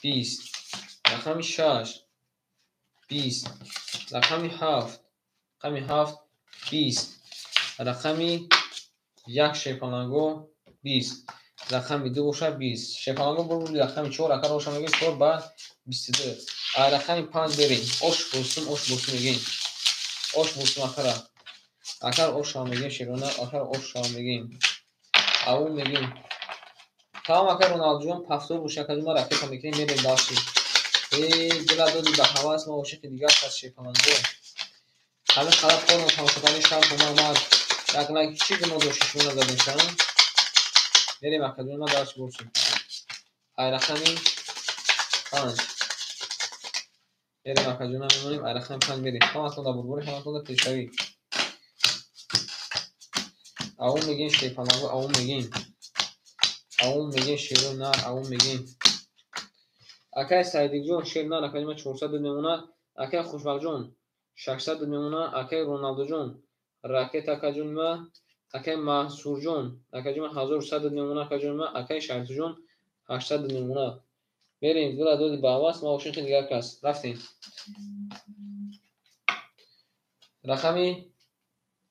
20, рақами 6 20, рақами 7, рақами 7 20, рақами 1 шерпанаго 20, рақами 2 боша 20. Шерпанаго бур рақами 4 акар боша мегӯем 4 ба 22. А рақами 5 берем. Ош бурсун, ош бурсун мегӯем. Ош бурсун акара. Акар ош шава мегӯем шерона, акар ош шава мегӯем. Аввал мегӯем. Тамом акар Роналдуҷон пафтор боша акаҷон ман ракета мекунем мерем дашти. Эй дила доди ба ҳавас ман ошиқи дигар кас шерпанаго. Ҳамин қадар порно тамошо кардани шарт ба ман омад. Як лайк чӣ гуноҳ дошти шумо назадем шава? Мерем акаҷон ман дарси бурсун. Ай рақами 5. Мерем акаҷон ман мемонем ай рақами 5 мерем. Ҳаматон дар бурбори, ҳаматон дар пешравӣ. Аввал мегӯем шерпанаго, аввал мегӯем. Аввал мегӯем шеро нар, аввал мегӯем. Акаи Саидиҷон шер нар акаҷон ман 400 мемонад. Акаи Хушбахтҷон 600 мемонад. Акаи Роналдуҷон ракета акаҷони ман. Акаи Мансурҷон акаҷони ман 1100 мемонад акаҷони ман. Акаи Шарифҷон 800 мемонад. Мерем дила доди ба ҳавас ман ошиқи дигар кас. Рафтем. Рақами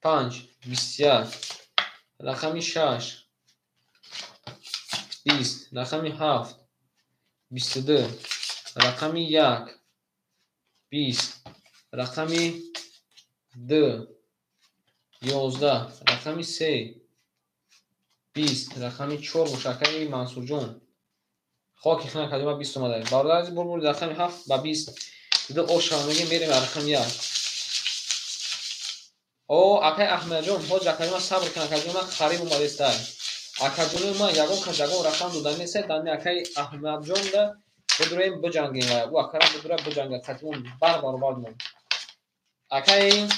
5 21, рақами 6 20, рақами 7 22, рақами 1 20, рақами 2 11, рақами 3 20, рақами 4 боша акаи Мансурҷон. Хоки хина акаҷон ман 20 омада. Бародар азиз бур рақами 7 ба 20. Дида ош шава мегӯем мерем рақами 1. О акаи Аҳмадҷон, ҳозир акаҷон ман сабр кун акаҷон ман қариб омадестай. Акаҷони ман ягон кас ягон рақам дода нестай, дани акаи Аҳмадҷон да бидураем биҷангем ва ӯ акара бидура биҷанга қатимон бар баробар мон. Акаи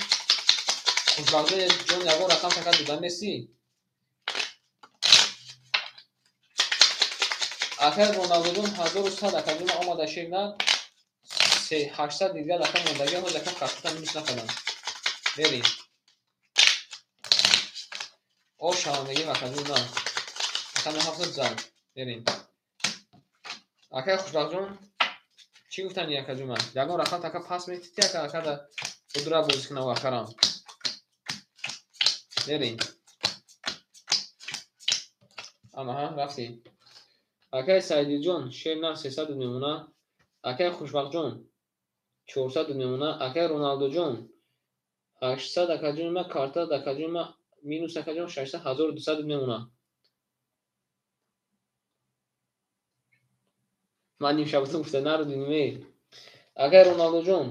Хушбахтҷон ҷон ягон рақам така дода нестӣ? Акаи Роналдуҷон 1100 акаҷон ман омада шер нар 800 дигар рақам мондагӣ ҳозир акам картота минус накардам. Мерем. Ош шава мегӯем акаҷон ман. Рақами 7 зад. Мерем. Акаи Хушбахтҷон чӣ гуфтани акаҷон ман? Ягон рақам така пас метити ака акада будура бозӣ кунам акарам. Мерем. Анаҳа рафтем. Акай Саидиҷон, шер на 300 мемона. Акай Хушбахтҷон, 400 мемона. Акай Роналдоҷон, 800 акаҷони ма, карта акаҷони ма, минус акаҷон 600, 1200 мемона. Ман нимшаб гуфта нарудиме. Акай Роналдоҷон,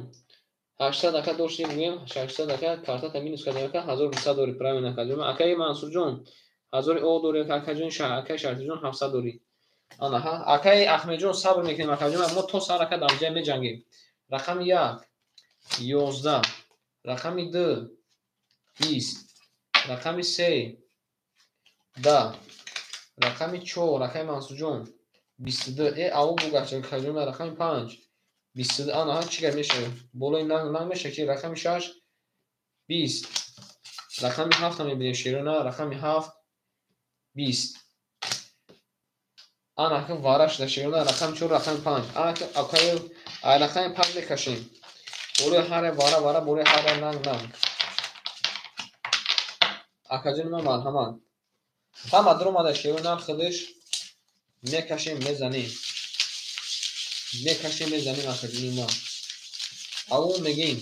800 ака доштем гӯем, 600 ака картата минус кардем ака, 1200 дори, правильно акаҷон. Акай Мансурҷон, 1000 о дори акаҷон, акай Шарифҷон 700 дори. Ана акай Ахмедҷон сабр мекунем акаҷон, мо то сар ака дар ҷай меҷангем. Рақами 1 11, рақами 2 20, рақами 3 10, рақами 4 акай Мансурҷон 22. Ав бугашт акаҷон, рақами 5 22. Ана чӣ гап мешавад? Болои нанг нанг мешавад ки рақами 6 20, рақами 7 мебинем шерона, рақами 7 20. Ана ки вара шуда шерона, рақами 4, рақами 5. Ана ки акай рақами 5 мекашем. Болои ҳар вара вара, болои ҳар нанг нанг. Акаҷони ман марҳамат. Ҳама даромада шерона худаш мекашем, мезанем. Мекашем, мезанем акаҷони ман. Аввал мегем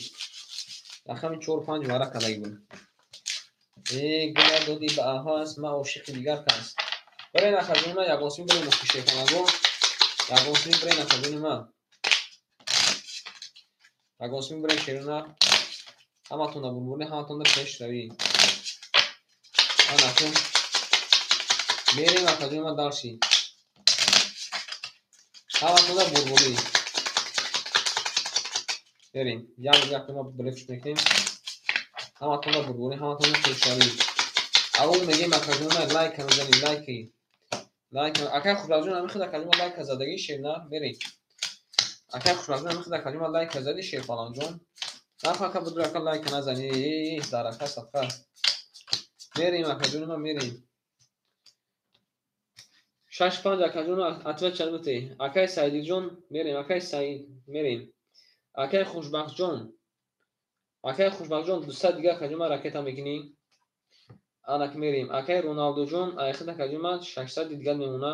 рақами 4 5 вара кадаги буд. Гула доди ба аҳас, ман ошиқи дигар кас. Барои акаҷони ман ягон сими барои мухишеканаго, ягон сими барои акаҷони ман. Ягон сими барои шерона, ҳаматонда бурбурӣ, ҳаматонда пешравӣ. Ана кун мерем акаҷони ман дарси. Ҳаматонда бурбурӣ. Мерем. Як як ма брефш мекунем. Ҳаматонда бурбурӣ, ҳаматонда пешравӣ. Аввал мегем акаҷони ман лайк мезанем, лайки. Лайк. Акай Хушбахтҷон ҳамин худ акаҷони ман лайк задагӣ шер на мерем. Акай Хушбахтҷон ҳамин худ акаҷони ман лайк зади шер фалонҷон. Нафа ака буду ака лайк назани. Дар ака садқа. Мерем акаҷони ман мерем. 6 5 акаҷон ответ чанд бите. Акай Саидиҷон мерем, акай Саид мерем. Акай Хушбахтҷон. Акай Хушбахтҷон 200 дига акаҷон ман ракета мекунӣ. Анак мерем. Акай Роналдоҷон айхид акаҷон ман 600 дига мемона.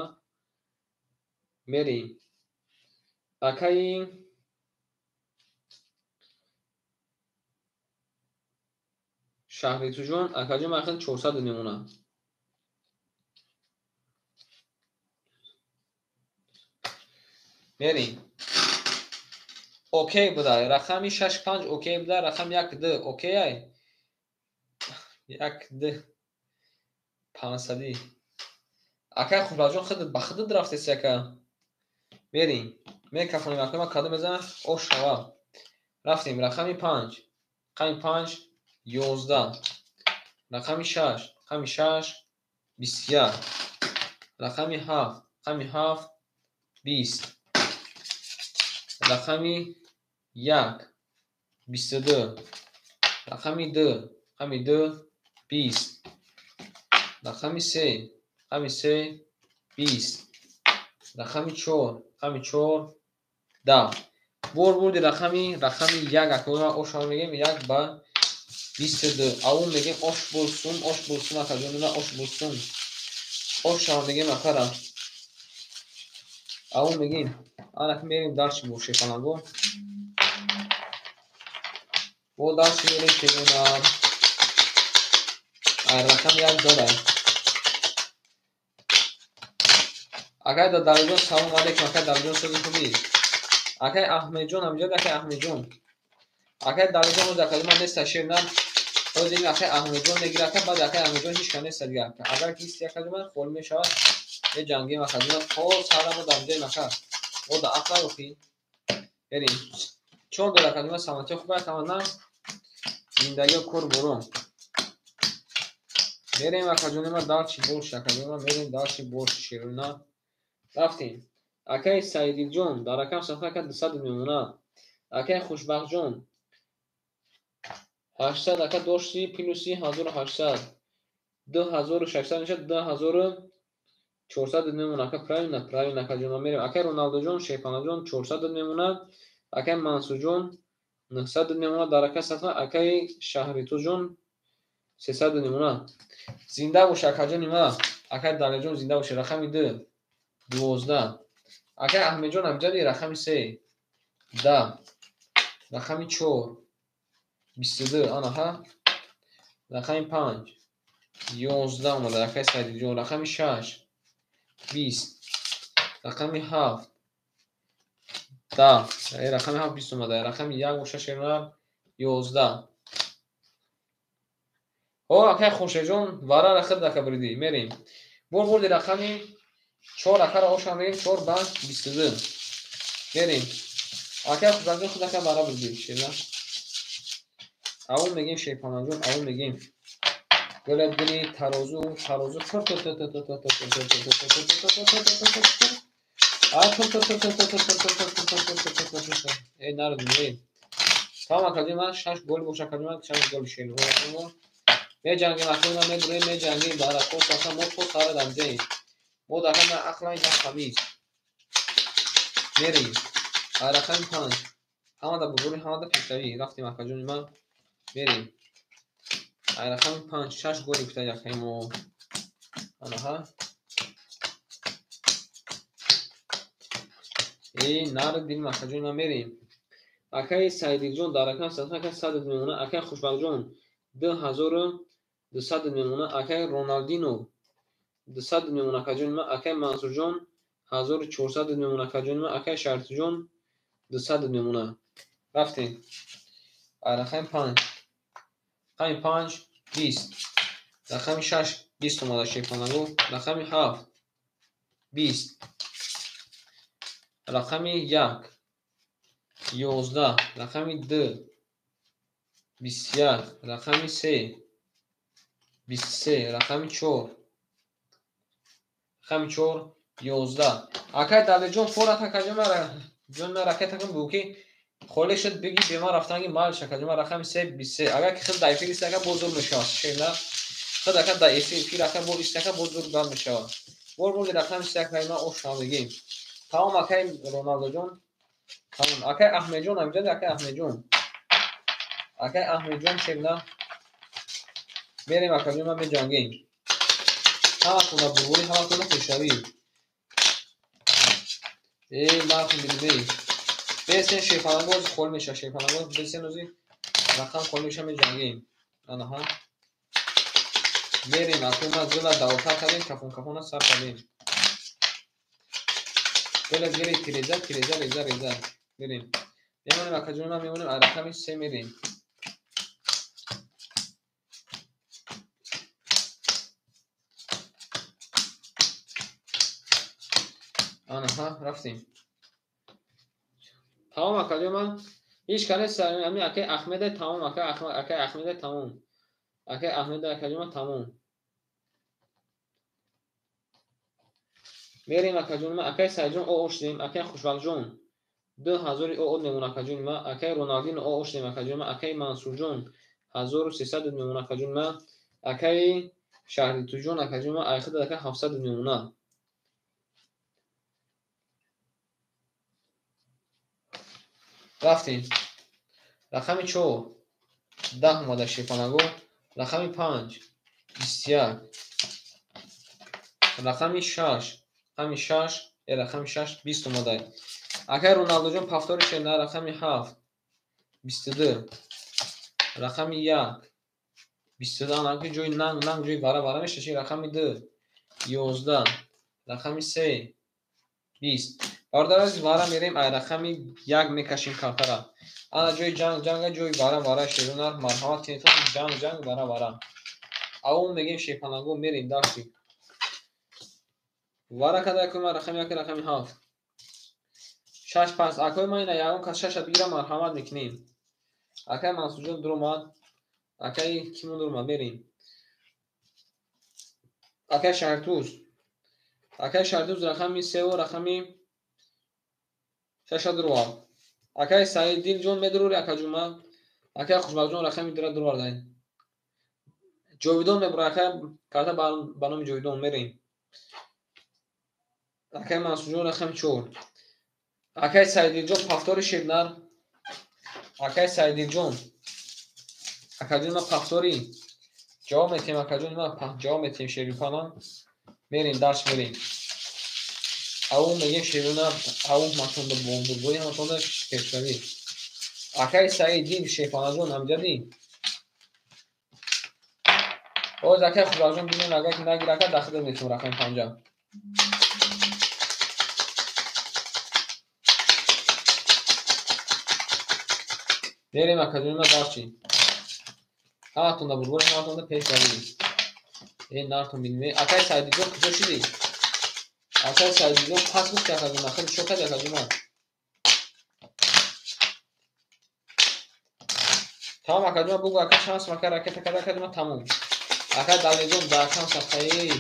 Мерем. Акай Шаҳритуҷон акаҷон ман айхид 400 мемона. Мерем. Окей буда. Рақами 6 5 окей буда, рақами 1 2 окей ай. 1 2 500. Акай Хушбахтҷон худат ба худат рафтеси ака. Мерем. Мекафонем акай ман кадом мезанам? Ош шава. Рафтем. Рақами 5. Рақами 5 11. Рақами 6. Рақами 6 21. Рақами 7. Рақами 7 20. Рақами 1 22. Рақами 2. Рақами 2 20. Рақами 3. Рақами 3 20. Рақами 4. Рақами 4 10. Бор бурди рақами 1 акаҷон ош мегем 1 ба 22. Аввал мегем ош булсун, ош булсун акаҷон, ош булсун. Ош мегем акара. Аввал мегем анак мерем дарси бо шефанаго. Бо дарси мерем шефана. Рақам 1 дора. Акай Далиҷон салом алейкум, акай Далиҷон сози хубӣ. Акай Аҳмедҷон ҳамҷода, акай Аҳмедҷон. Акай Далиҷон оз акаҷон ман неста шер на. Оз ин акай Аҳмедҷон мегира ака, баъд акай Аҳмедҷон ҳеч кас неста дига. Агар ки исти акаҷон ман холӣ мешавад, меҷангем акаҷон. То сара мо дар ҷои ака. Мо да ақла рухӣ. Берем. Чор дора акаҷон ман саломатӣ хуб аст, ҳама наст. Зиндагиё кор бурон. Мерем акаҷони ман дарчи бош, акаҷони ман мерем дарчи бош шерона. Рафтем. Акай Саидиҷон дар рақам сафа ака 200 мемона. Акай Хушбахтҷон 800 ака дошти плюси 1800. 2600 мешавад 2400 мемона. Ака правильно, правильно акаҷон ман мерем. Акай Роналдоҷон, Шерпанаҷон 400 мемона. Акай Мансурҷон 900 мемона дар рақам сафа. Акай Шаҳритуҷон 300 мемона. Зинда бош акаҷони ман. Акай Далиҷон зинда бош. Рақами 2 12. Акай Аҳмедҷон амҷади рақами 3 10, рақами 4 22, анаҳа, рақами 5 11 омада акай Саидилҷон, рақами 6 20, рақами 7 10, рақами 7 20 омада, рақами 1 боша шернар 11. О, акай Хуршедҷон варара хид рака биридӣ, мерем. Бор бурди рақами 4 акара ошам мерем, 4 ба 22. Мерем. Акай Хуршедҷон худ ака вара биридӣ, шернар. Аввал мегем Шерпаланҷон, аввал мегем. Гула гули тарозу, тарозу тр тр тр тр тр тр тр тр тр тр тр тр тр тр. А тр тр тр тр тр тр тр тр тр тр тр тр тр тр. Эй народ, эй. Тамом акаҷон, ман 6 гол боша акаҷон, ман 6 гол шернар. Меҷангем акаҷон, медурем, меҷангем баракот ака мо то сара дамҷаем. Мо дар ҳама ақлай на хамиз. Мерем. Рақами 5. Ҳамада бузурги, ҳамада пешравӣ. Рафтем акаҷони ман. Мерем. Рақами 5, 6 гол гуфта якаи мо. Анаҳа. Эй, нар дилм акаҷони ман мерем. Акаи Саидилҷон дар рақами 100 мемона, акаи Хушбахтҷон 2200 мемона, акаи Роналдино 200 мемона акаҷони ман, акаи Мансурҷон 1400 мемона акаҷони ман, акаи Шартиҷон 200 мемона. Рафтем. Рақами 5. Рақами 5 20. Рақами 6 20 омада Шерпаланго, рақами 7 20. Рақами 1 11, рақами 2 21, рақами 3 23, рақами 4 рақами 4 11. Акай Далерҷон форат акаҷон, ҷон ман ракета кун бу ки холе шуд биги бемар рафтанги малш акаҷон, ман рақами 3 23. Агар ки худ дар эфир ист ака боз зур мешавад. Шерна худ ака дар эфир ака боз ист ака боз зур гап мешавад. Бор бурди рақами 3 акаи ман ош мегим. Тамом акай Роналдоҷон. Тамом акай Аҳмедҷон амҷад, акай Аҳмедҷон. Акай Аҳмедҷон шерна. Мерем акаҷон, ман меҷангем. Ҳаматона бурбурӣ, ҳаматона пешравӣ. Эй, нархи билбей. Бесен Шерпалангоз хол меша, Шерпалангоз бесен ози рақам хол меша меҷангем. Анаҳа. Мерем акаи ман зила давотар кардем, кафон кафона сар кардем. Гула гири тиреза, тиреза, реза, реза. Мерем. Мемонем акаҷон, ман мемонем, рақами 3 мерем. Анаҳа, рафтем. Тамом акаҷон, ман ҳеҷ кас нест, ҳамин акаи Аҳмеда тамом, акаи Аҳмеда тамом. Акаи Аҳмеда акаҷон ман тамом. Мерем акаҷон ман, акаи Саидҷон о шудем, акаи Хушбахтҷон 2000 о мемона акаҷони ман, акаи Роналдино о шудем акаҷон ман, акаи Мансурҷон 1300 мемона акаҷон ман, акаи Шаҳритуҷон акаҷон ман, айхид ака 700 мемона. Рафтем. Рақами 4 10 омада Шерпаланго, рақами 5 21, рақами 6, рақами 6, рақами 6 20 омада. Акай Роналдоҷон повтори шерна, рақами 7 22, рақами 1 22, анаки ҷои нанг нанг ҷои вара вара мешаши, рақами 2 11, рақами 3 20. Бародар азиз, вара мерем, ай рақами 1 мекашем картара. Ана ҷои ҷанг ҷанга, ҷои вара вара шерунар, марҳамат кинетон, ҷанг ҷанг вара вара. Аввал мегем Шерпаланго, мерем дарси. Вара када акои ман рақами 1, рақами 7. 6 5 акои ман ина ягон кас 6 бигира, марҳамат мекунем. Акай Мансурҷон дуромад, акай кимон дуромад, мерем. Акай Шаҳртуз. Акай Шаҳртуз рақами 3 ва рақами 6 дуровард. Акай Саидилҷон медурори акаҷон ман, акай Хушбахтҷон рақами 2 дуровардаин. Ҷовидон мебурад, акай карта ба номи Ҷовидон мерем. Акай Мансурҷон рақами 4. Акай Саидилҷон повтори шернар. Акай Саидилҷон. Акаҷон ман повтори. Ҷавоб метиҳем акаҷон ман, ҷавоб метиҳем Шерипалан. Мерем, дарс мерем. Ау мегем шерона, ау матонда бомбурбои ҳаматонда пешравӣ. Акаи Саиддин Шерпаланҷон амҷадӣ. Боз акаи Хушбахтҷон бинем, агар ки нагир ака дахида метум рақами 5. Мерем акаҷонма дарчи. Ҳаматонда бурбори, ҳаматонда пешравӣ. Э нартон бинем. Акаи Саиддинҷон куҷо шудӣ? Акаи Саиддинҷон пас гуфти акаҷонма, хеле шок карди акаҷонма. Тамом акаҷонма бугу ака шанс мака ракета карда акаҷонма тамом. Акаи Далерҷон дар кам сафҳаи.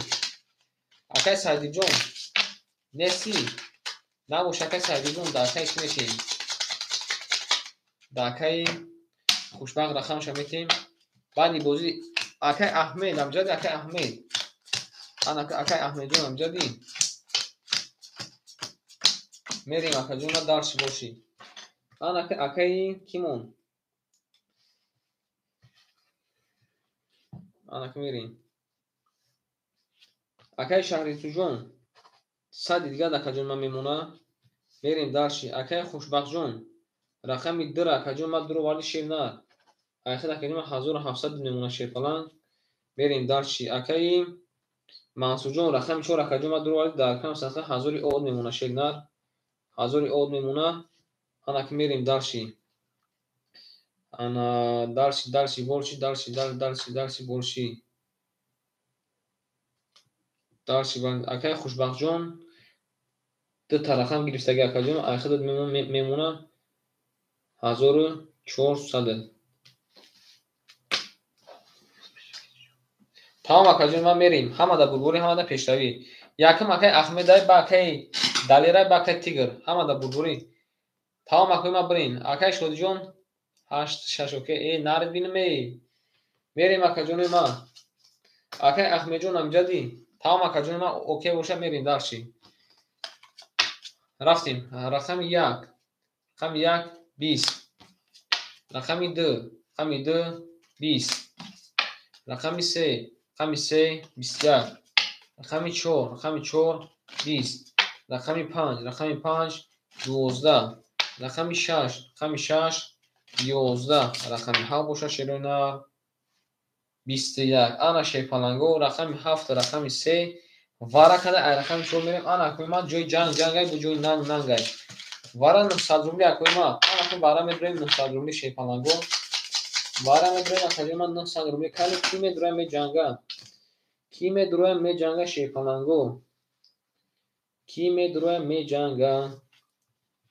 Акаи Саиддинҷон нести? Набош акаи Саиддинҷон дар акаи чӣ мешавем? Дар акаи Хушбахт рақамша метем. Баъди бозӣ акаи Аҳмед амҷади, акаи Аҳмед. Ана акаи Аҳмедҷон амҷади. Мерем акаҷонма дарчи бошӣ. Ана акаи кимон? Ана мерем. Акаи Шаҳритуҷон сади дигар акаҷонма мемона. Мерем дарчи. Акаи Хушбахтҷон рақами 2 акаҷонма дуро варди шер на. Айхид акаҷонма 1700 мемона шерпаланг. Мерем дарчи. Акаи Мансурҷон рақами 4 акаҷонма дуро варди дар кам садқа 1000 од мемона шернар. 1000 од мемона. Ана ки мерем дарчи. Ана дарчи, дарчи, борчи, дарчи, дарчи, дарчи, борчи. Дарчи, акаи Хушбахтҷон ду та рақам гирифтаги акаҷон, айхид мемона 1400. Тамом акаҷон, ман мерем. Ҳамада бурборӣ, ҳамада пешравӣ. Якум акаи Аҳмедай, ба акаи Далерай, ба акаи Тигр. Ҳамада бурборӣ. Тамом акаи ман бирин. Акаи Шодиҷон 8 6 окей. Э нарид бинем эй. Мерем акаҷони ман. Акаи Аҳмедҷон амҷадӣ. Тамом акаҷони ман окей боша, мерем дарчи. Рафтем. Рақами 1. Рақами 1 20. Рақами 2. Рақами 2 20. Рақами 3. Рақами 3 21. Рақами 4. Рақами 4 20. Рақами 5. Рақами 5 12. Рақами 6. Рақами 6 11. Рақами 7 боша шерона 21. Ана шерпаланго рақами 7 рақами 3 вара када ай рақами 4 мерем. Ана акои ман ҷои ҷанг ҷангай бу ҷои нанг нангай. Вара 900 рубли акои ман. Ана акои вара медурем 900 рубли шерпаланго. Вара медурем акаҷои ман 900 рубли. Кали ки медурем меҷанга? Ки медурем меҷанга шерпаланго? Ки медурем меҷанга?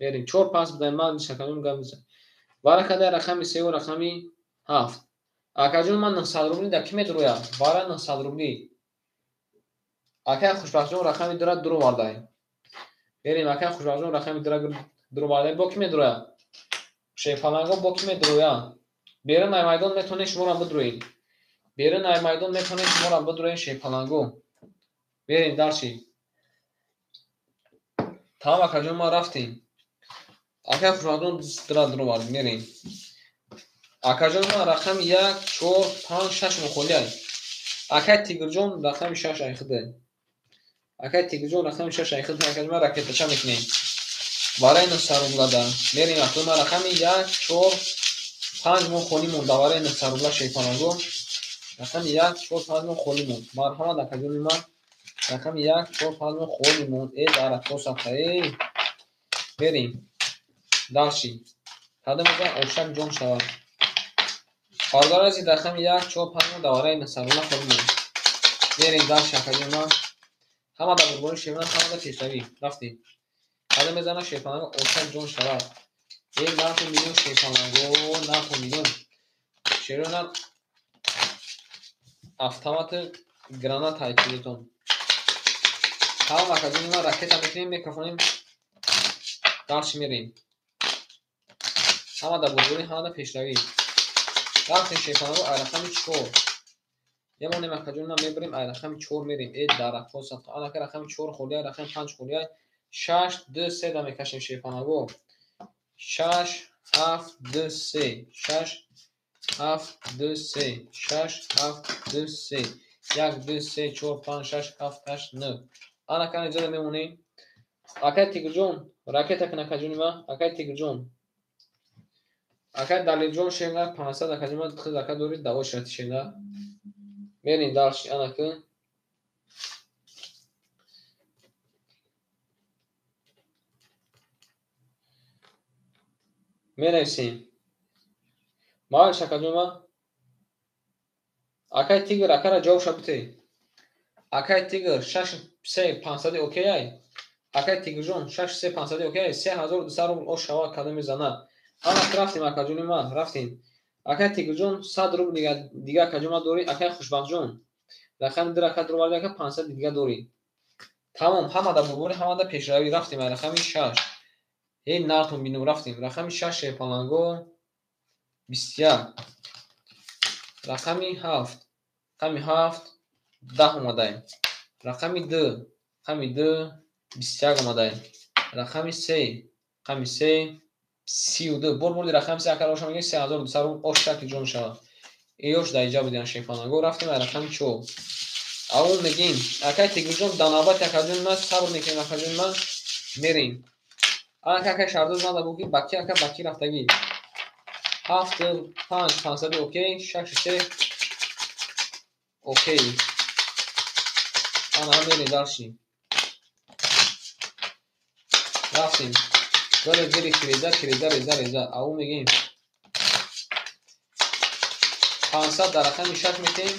Мерем 4 пас бидаем ман шакалим гап мезанам. Вара када рақами 3 ва рақами 7. Акаҷон ман 900 рубли да ки медуроям? Вара 900 рубли. Акаи Хушбахтҷон рақами 2-ра дур овардай. Мерем акаи Хушбахтҷон рақами 2-ра дур овардай. Бо ки медуроям? Шерпаланго бо ки медуроям? Берун ай майдон метавонед шуморо бидуроед. Берун ай майдон метавонед шуморо бидуроед шерпаланго. Мерем дарчи. Тамом акаҷон ман рафтем. Акаи Хушбахтҷон 2-ра дур овард. Мерем. Акаҷон ман рақами 1 4 5 6 мухолиай. Акаи Тигрҷон рақами 6 айхида. Акаи Тигрҷон рақами 6 айхида. Акаҷон ман ракетача мекунем. Барои 900 рублада. Мерем акаҷон ман рақами 1 4 5 мо холӣ монд. Барои 900 рубла шерпаланго. Рақами 1 4 5 мо холӣ монд. Марҳамат акаҷони ман. Рақами 1 4 5 мо холӣ монд. Э дарахто сафта. Э мерем. Дарчи. Кадом мезан ошак ҷон шавад. Бародари азиз рақами 1 4 5 мо давраи 900 рубла холӣ монд. Мерем дарчи акаҷони ман. Ҳама дар бурбори шерпаланг, ҳама дар пешравӣ. Рафтем. Кадом мезана шерпаланг ошак ҷон шавад. Э нархи миллион шерпаланго, нархи миллион. Шерона автомати граната айчизетон. Тамом акаҷони ман ракета мекунем, мекафонем. Дарчи мерем. Ҳама дар бурбори, ҳама дар пешравӣ. Рафтем шерпаланго ай рақами 4. Мемонем акаҷони ман мебарем ай рақами 4 мерем. Э дарахто садқа. Ана ка рақами 4 холия, рақами 5 холия. 6 2 3 да мекашем шерпаланго. 6 7 2 3 6 7 2 3 6 7 2 3 1 2 3 4 5 6 7 8 9. Ана ка инҷо мемонем. Акай Тигрҷон, ракета кун акаҷони ма, акай Тигрҷон. Акай Далерҷон шернар 500 акаҷони ма, худ ака дори даво ширати шернар. Мерем дальше, анаки. Менависем. Малиш акаҷони ма. Акай Тигр, акара ҷавобша бите. Акай Тигр 6 3 500 окей ай. Акай Тигрҷон 6 3 500 окей ай. 3200 рубл ош шава када мезанад. Ана рафтем акаҷони ма, рафтем. Акай Тигрҷон 100 рубл дига акаҷони ма дорӣ. Акай Хушбахтҷон рақами 2 ака дурварди ака 500 дига дорӣ. Тамом, ҳамада бурбори, ҳамада пешравӣ. Рафтем ай рақами 6. Эй нартон бинум, рафтем. Рақами 6 шерпаланго 21. Рақами 7. Рақами 7 10 омадаем. Рақами 2. Рақами 2 21 омадаем. Рақами 3. Рақами 3 32. Бор бурди рақами 3 акара оша мегӯем 3200 рубл ош шакли ҷо мешавад. Иёш дар иҷа будиан шерпаланго. Рафтем ай рақами 4. Аввал мегӯем акай Тигрҷон дар навбати акаҷони ман сабр мекунем акаҷони ман мерем. Анака акай Шаҳрзод занда буд ки баки ака баки рафтагӣ. 7 5 500 окей, 6 3 окей. Ана мерем дальше. Рафтем. Вале зери киреза, киреза, реза, реза. Аввал мегӯем 500 дар рақами 6 метем.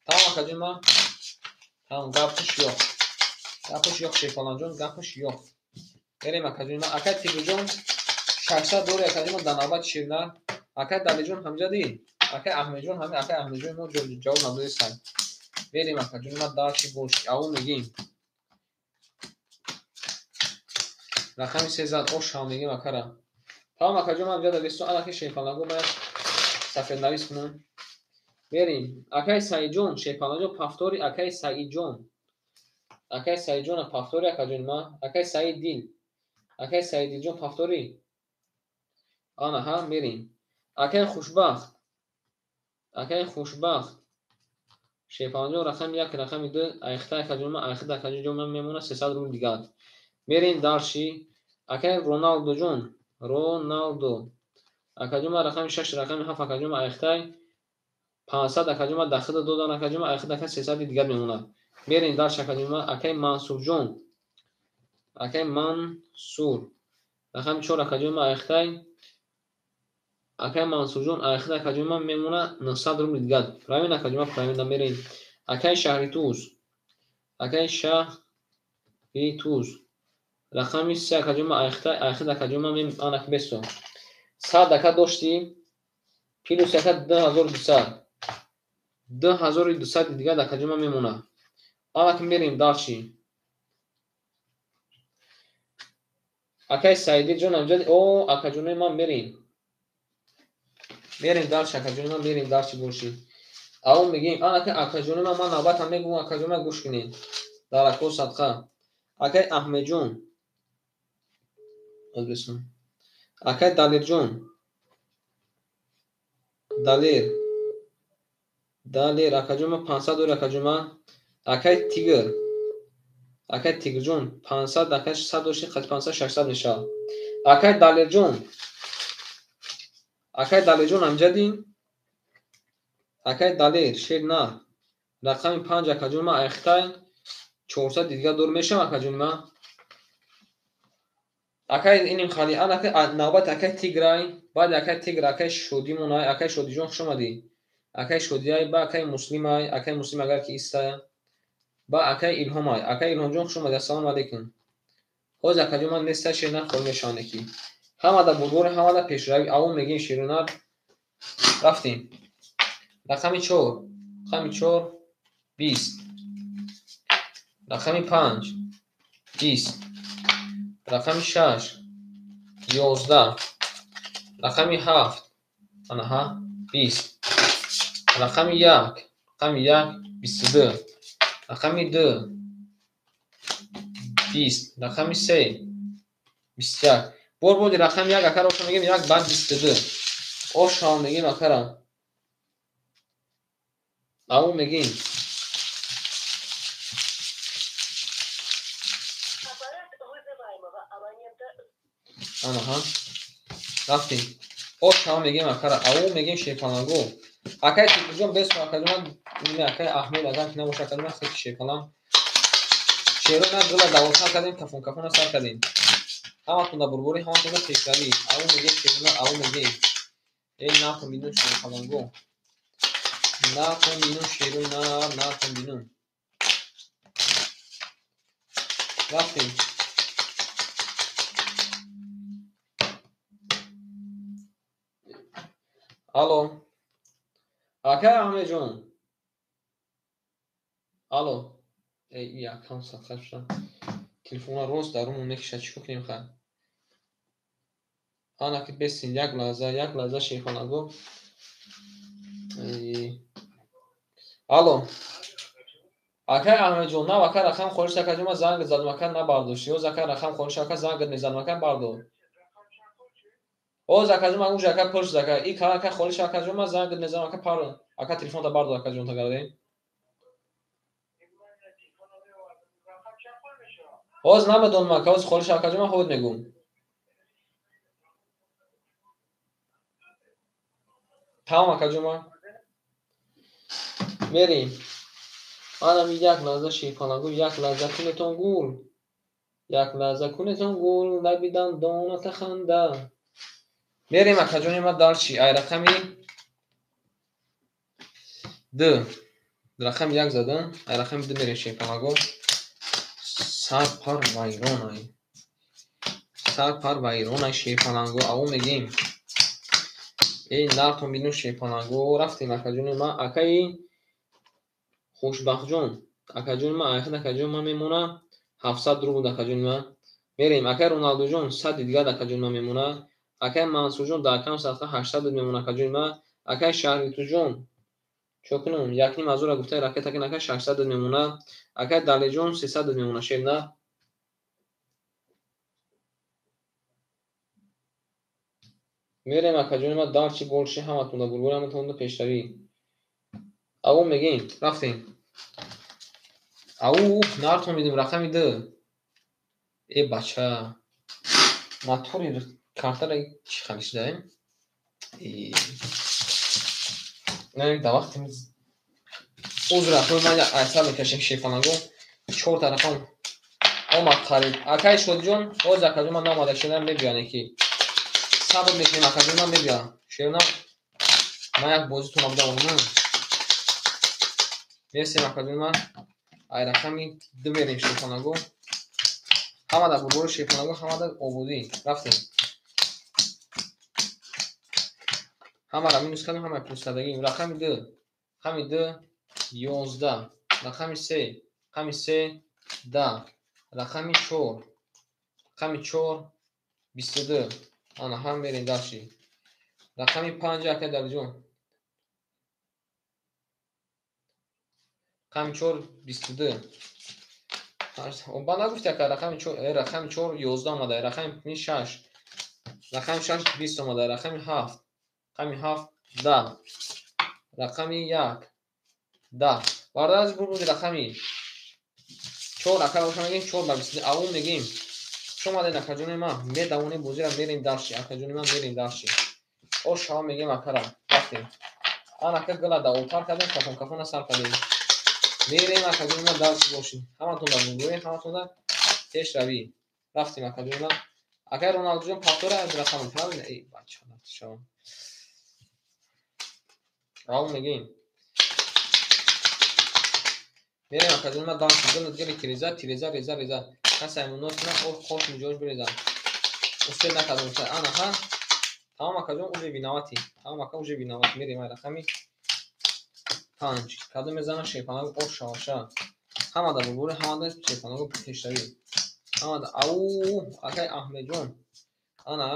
Тамом акаҷони ман. Тамом, гапш ёқ. Гапш ёқ шерпаланҷон, гапш ёқ. Мерем акаҷони ман. Акай Тигрҷон 600 дори акаҷони ман дар навбати ширнар. Акай Далиҷон ҳамҷа ди. Акай Аҳмедҷон ҳами акай Аҳмедҷон мо ҷавоб надодистанд. Мерем акаҷони ман дальше больше. Аввал мегӯем рақами 3 зад ош ҳам мегӯем акара. Тамом акаҷон ман ҳамҷа дадистон анаки шерпаланго ман сафеднавис кунам. Мерем. Акай Саидҷон, шерпаланҷон пафтори акай Саидҷон. Акай Саидҷона пафтори акаҷони ман. Акай Саиддил. Акай Саиддилҷон пафтори. Ана ҳа мерем. Акай Хушбахт. Акай Хушбахт. Шерпаланҷон рақами 1, рақами 2, айхта акаҷони ман, айхта акаҷони ман мемонад 300 рубл дигар. Мерем дальше. Акай Роналдоҷон, Роналдо. Акаҷони ман рақами 6, рақами 7 акаҷони ман айхтай 500 акаҷони ман дахида додан акаҷони ман айхта ака 300 дигар мемонад. Мерем дальше акаҷони ман. Акай Мансурҷон. Акай Мансур. Рақами 4 акаҷони ман айхтай. Акай Мансурҷон айхта акаҷони ман мемонад 900 рубл дигар. Правильно акаҷони ман, правильно мерем. Акай Шаҳритуз. Акай Шаҳритуз. Рақами 3 акаҷони ман айхта, айхта акаҷони ман анак бесо. 100 ака доштӣ плюс ака 2200. 2200 дигар акаҷони ман мемонад. Анак мерем дальше. Акай Саидиҷон ҳамҷа о акаҷони ман мерем. Мерем дальше акаҷони ман, мерем дальше больше. Аввал мегӯем анака акаҷони ман, ман навбатам мегӯям акаҷони ман гӯш кунед. Дар ако садқа. Акай Аҳмедҷон. Акай Далерҷон. Далер. Далер акаҷони ман 500 дори акаҷони ман. Акай Тигр. Акай Тигрҷон 500 акай 100 дошти қати 500 600 мешавад. Акай Далерҷон. Акай Далерҷон ҳамҷа ди. Акай Далер шер на. Рақами 5 акаҷони ман айхтай 400 дигар дор мешавад акаҷони ман. Акай иним хали анака навбат акай Тиграй, баъд акай Тигр акай Шодимонай, акай Шодиҷон хуш омадӣ. Акай Шодиай, ба акай Муслимай, акай Муслим агар ки истая. Ба акай Илҳомай, акай Илҳомҷон хуш омадӣ, ассалому алайкум. Ҳозир акаҷон ман неста шернар холӣ мешаванд ки. Ҳамада бурбори, ҳамада пешравӣ. Аввал мегӯем шерунар. Рафтем. Рақами 4. Рақами 4 20. Рақами 5 20. Рақами 6 11. Рақами 7 анаҳа 20. Рақами 1, рақами 1 22. Рақами 2 20. Рақами 3 21. Бор боди рақами 1 акара оша мегӯем 1 баъд 22. Ошам мегӯем акара. Аввал мегӯем Анаҳа. Рафтем. Ош ҳама мегем акара. Ау мегем шерпаланго. Акай Тимурҷон бес акаҷон ин акай Аҳмед агар ки набоша акаҷон хеки шерпаланг. Шеро на гула давотар кардем, кафон кафона сар кардем. Ҳаматон да бурборӣ, ҳаматон да пешравӣ. Ау мегем шерона, ау мегем. Эй нартон бинун шерпаланго. Нартон бинун шерои нар, нартон бинун. Рафтем. Алло. Акай Аҳмедҷон. Алло. Эй, якам садқа шудам. Телефонро рост дар румон мекашад, чӣ кор кунем ха? Ана ки бесин, як лаҳза шерхонаго. Алло. Акай Аҳмедҷон, нав ака рақам холиш акаҷон, ман занг задам, ака набардошт. Ёз ака рақам холиш ака занг мезанам, ака бардор. Оз акаҷон, ман уж ака пурс ака. И кала ака холиш акаҷон, ман занг мезанам, ака пар. Ака телефонта бардор акаҷон тагарде. Оз намедонам ака, оз холиш акаҷон, ман ҳод мегум. Тамом акаҷон, ман мерем. Манам як лаҳза шерпаланго, як лаҳза кунетон гул. Як лаҳза кунетон гул, лаби дандоната ханда. Мерем акаҷони ма дарчи. Ай рақами д. Рақами як задан. Ай рақами д мерем шерпаланго. Сар пар вайрон ай. Сар пар вайрон ай шерпаланго. Ау мегем. Эй нартон бинун шерпаланго. Рафтем акаҷони ма. Акаи Хушбахтҷон. Акаҷони ма, айхад акаҷони ма мемона. 700 рубл акаҷони ма. Мерем. Акаи Роналдуҷон 100 дигар акаҷони ма мемона. Акаи Мансурҷон дар кам садқа 800 мемона акаҷони ма. Акаи Шаҳритуҷон чо кунам? 1.5 ҳазора гуфтаи ракета кин акаи 600 мемона. Акаи Далеҷон 300 мемона шерна. Мерем акаҷони ма дарчи болши ҳаматон да бурбури ҳаматон да пешравӣ. Ау мегем, рафтем. Ау нартон бидем рақами д. Э бача. Натури картара чӣ хали шудаем? Не, да вақти узр ахӯ ман айсар мекашем шефанаго. 4 та рақам омад қариб. Акай Шодиҷон, оз акаҷон ман наомада шерна мебиёне ки. Сабр мекунем акаҷон ман мебиём. Шерна ман як бозитон абда омадам. Мерсем акаҷон ман. Ай рақами д мерем шефанаго. Ҳама да бурбори шефанаго, ҳама да ободӣ. Рафтем. Ҳамаро минус кардем, ҳамаи плюс кардагим. Рақами д, рақами д 11, рақами се, рақами се 10, рақами чор, рақами чор 22. Ана ҳам мерем дарши. Рақами панҷ ака Далиҷон. Рақами чор 22. Ба нагуфти ака рақами чор, рақами чор 11 омада, рақами шаш, рақами шаш 20 омада, рақами ҳафт, рақами ҳафт 10, рақами як 10. Бардаз бурбуди рақами чор ака боша мегем 4 ба 22. Ау мегем. Хуш омадед акаҷони ман. Медавонем бозира мерем дарши. Акаҷони ман мерем дарши. Ош шава мегем акара. Рафтем. Ан ака гила даволтар кардем, кафон кафона сар кардем. Мерем акаҷони ман дарши бошем. Ҳаматон да бурбурем, ҳаматон да пешравӣ. Рафтем акаҷони ман. Акай Роналдуҷон пафтора аз рақам правильно? Эй бача, шава. Ау мегем. Мерем акаҷони ман дарши. Гила гила тиреза, тиреза, реза, реза. Касай мунос на ор хош миҷош биреза. Успел накардам. Ана ха. Тамом акаҷон уже виновати. Тамом ака уже виноват. Мерем ай рақами панҷ. Кадом мезанам шерпанаго ор шаваша. Ҳама да бурбури, ҳама да шерпанаго пешравӣ. Ҳама да ау акай Аҳмедҷон. Ана.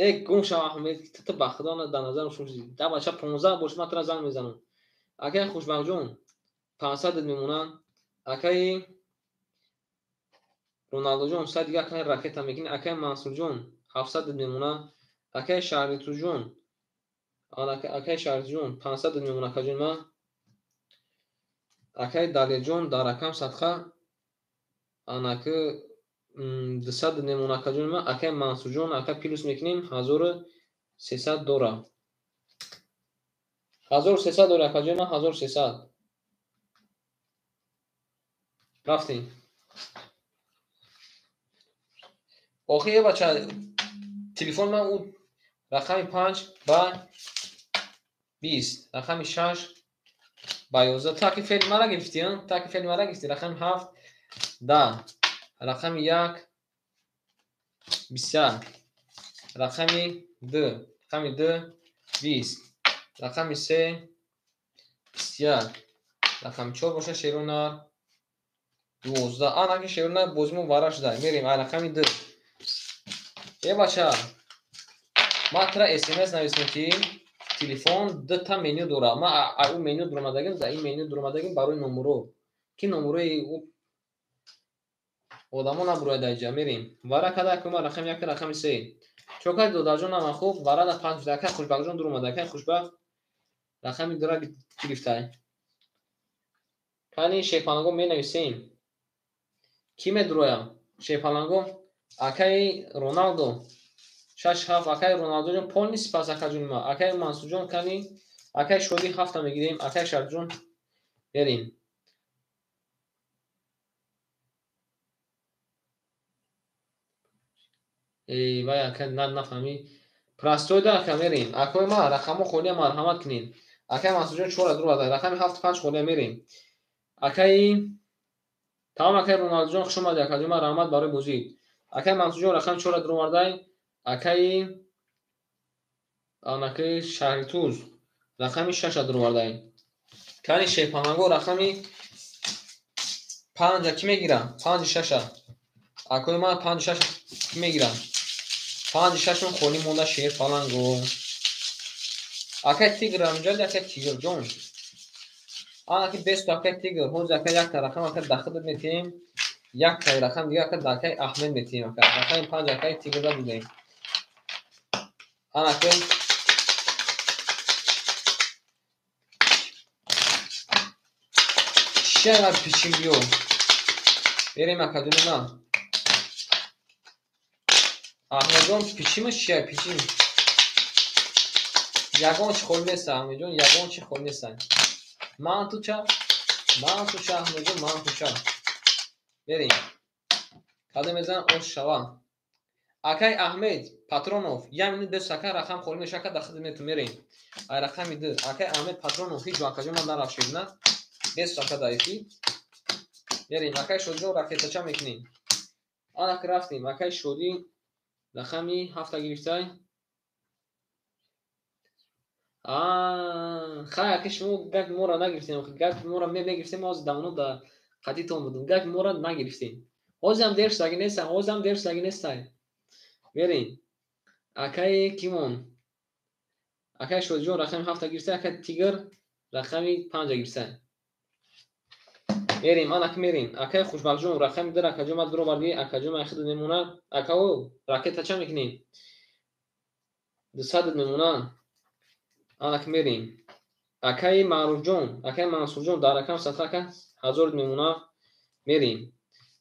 Э гум шав Аҳмед, ту ба худо дар назарам шум шудӣ. Да бача 15 бош ман тура занг мезанам. Акай Хушбахтҷон 500 мемонанд. Акай Роналдуҷон 100 дига акай ракета мекунӣ. Акай Мансурҷон 700 мемонанд. Акай Шаҳритуҷон, акай Шаҳритуҷон 500 мемонанд акаҷони ман. Акай Далерҷон дар рақам садқа Анаки 200 мемона акаҷони ман. Акай Мансурҷон, ака плюс мекунем 1300 дора. 1300 дора акаҷони ман, 1300. Рафтем. Охи е бача, телефон ман ӯ рақами 5 ба 20, рақами 6 ба 11. Таки феъли мара гирифтӣ, таки феъли мара гирифтӣ. Рақами 7 10, рақами 1 21, рақами 2, рақами 2 20, рақами 3 21, рақами 4 боша шерунар 12. Анаки шерунар бозимон вара шуда. Мерем ай рақами 2. Е бача, ман тра СМС нависем ки телефон дута меню дора. Ман ӯ меню дуромадагим, за ин меню дуромадагим барои номуро. Ки номурои ӯ одамо набурояд дар ҷа. Мерем. Вара када кума рақами 1, рақами 3. Чокаи додарҷон ама хуб, вара да 5 шуда. Акай Хушбахтҷон дуромада. Акай Хушбахт рақами 2-ра гирифтай. Кани шерпаланго менависем. Ки медуроям? Шерпаланго акай Роналдо 6 7. Акай Роналдоҷон полни сипас акаҷони ма. Акай Мансурҷон кани, акай Шодӣ 7 мегирем, акай Шарифҷон мерем. Эй вай ака нафаҳмӣ. Простой да ака мерем. Акои ма рақамҳо холия марҳамат кунед. Акай Мансурҷон 4 дур рақами 7 5 холия мерем. Акай тамом акай Роналдоҷон хуш омадед акаҷон ма, раҳмат барои бозӣ. Акай Мансурҷон рақами 4 дур овардай. Акай анакай Шаҳритуз рақами 6 дур овардай. Кани шерпаланго рақами 5 ки мегира? 5 6. Акои ман 5 6 ки мегира? 5 6 холӣ монда шерпаланго. Акай Тигр амҷад, акай Тигрҷон. Анаки бесту акай Тигр, ҳозир акай якта рақам ака дахидат метиҳем. Якта рақам дига ака акай Аҳмед метиҳем ака. Рақами 5 акай Тигрда будем. Анаки чиа пичим биё. Берем акаҷони ман. Аҳмедҷон пичимаш чия пичим? Ягон чи холӣ нест Аҳмедҷон, ягон чи холӣ нест. Ман туча, ман туча Аҳмедҷон, ман туча. Берем. Кадом мезанам ош шава. Акай Аҳмед Патронов, як минут бес ака рақам холӣ меша ака дахид мету мерем. Ай рақами 2. Акай Аҳмед Патронов ҳеҷ акаҷон ман нарафшед на. Бес ака даифи. Мерем. Акай Шодиҷон ракетача мекунем. Анак рафтем. Акай Шодӣ рақами 7 гирифтай. Хай ака шумо гапи моро нагирифтем. Гапи моро мегирифтем, ҳозир давно да қатитон будем. Гапи моро нагирифтем. Ҳозирам дер шудаги нестам, ҳозирам дер шудаги нестай. Мерем. Акай кимон? Акай Шодиҷон рақами 7 гирифтай, акай Тигр рақами 5 гирифтай. Мерем, анак мерем. Акай Хушбахтҷон рақами 2 акаҷон ман дуровардӣ, акаҷон ман хид мемона. Акао ракета ча мекунем? 200 мемона. Анак мерем. Акай Маъруфҷон, акай Мансурҷон дар рақам 100 ака 1000 мемона. Мерем.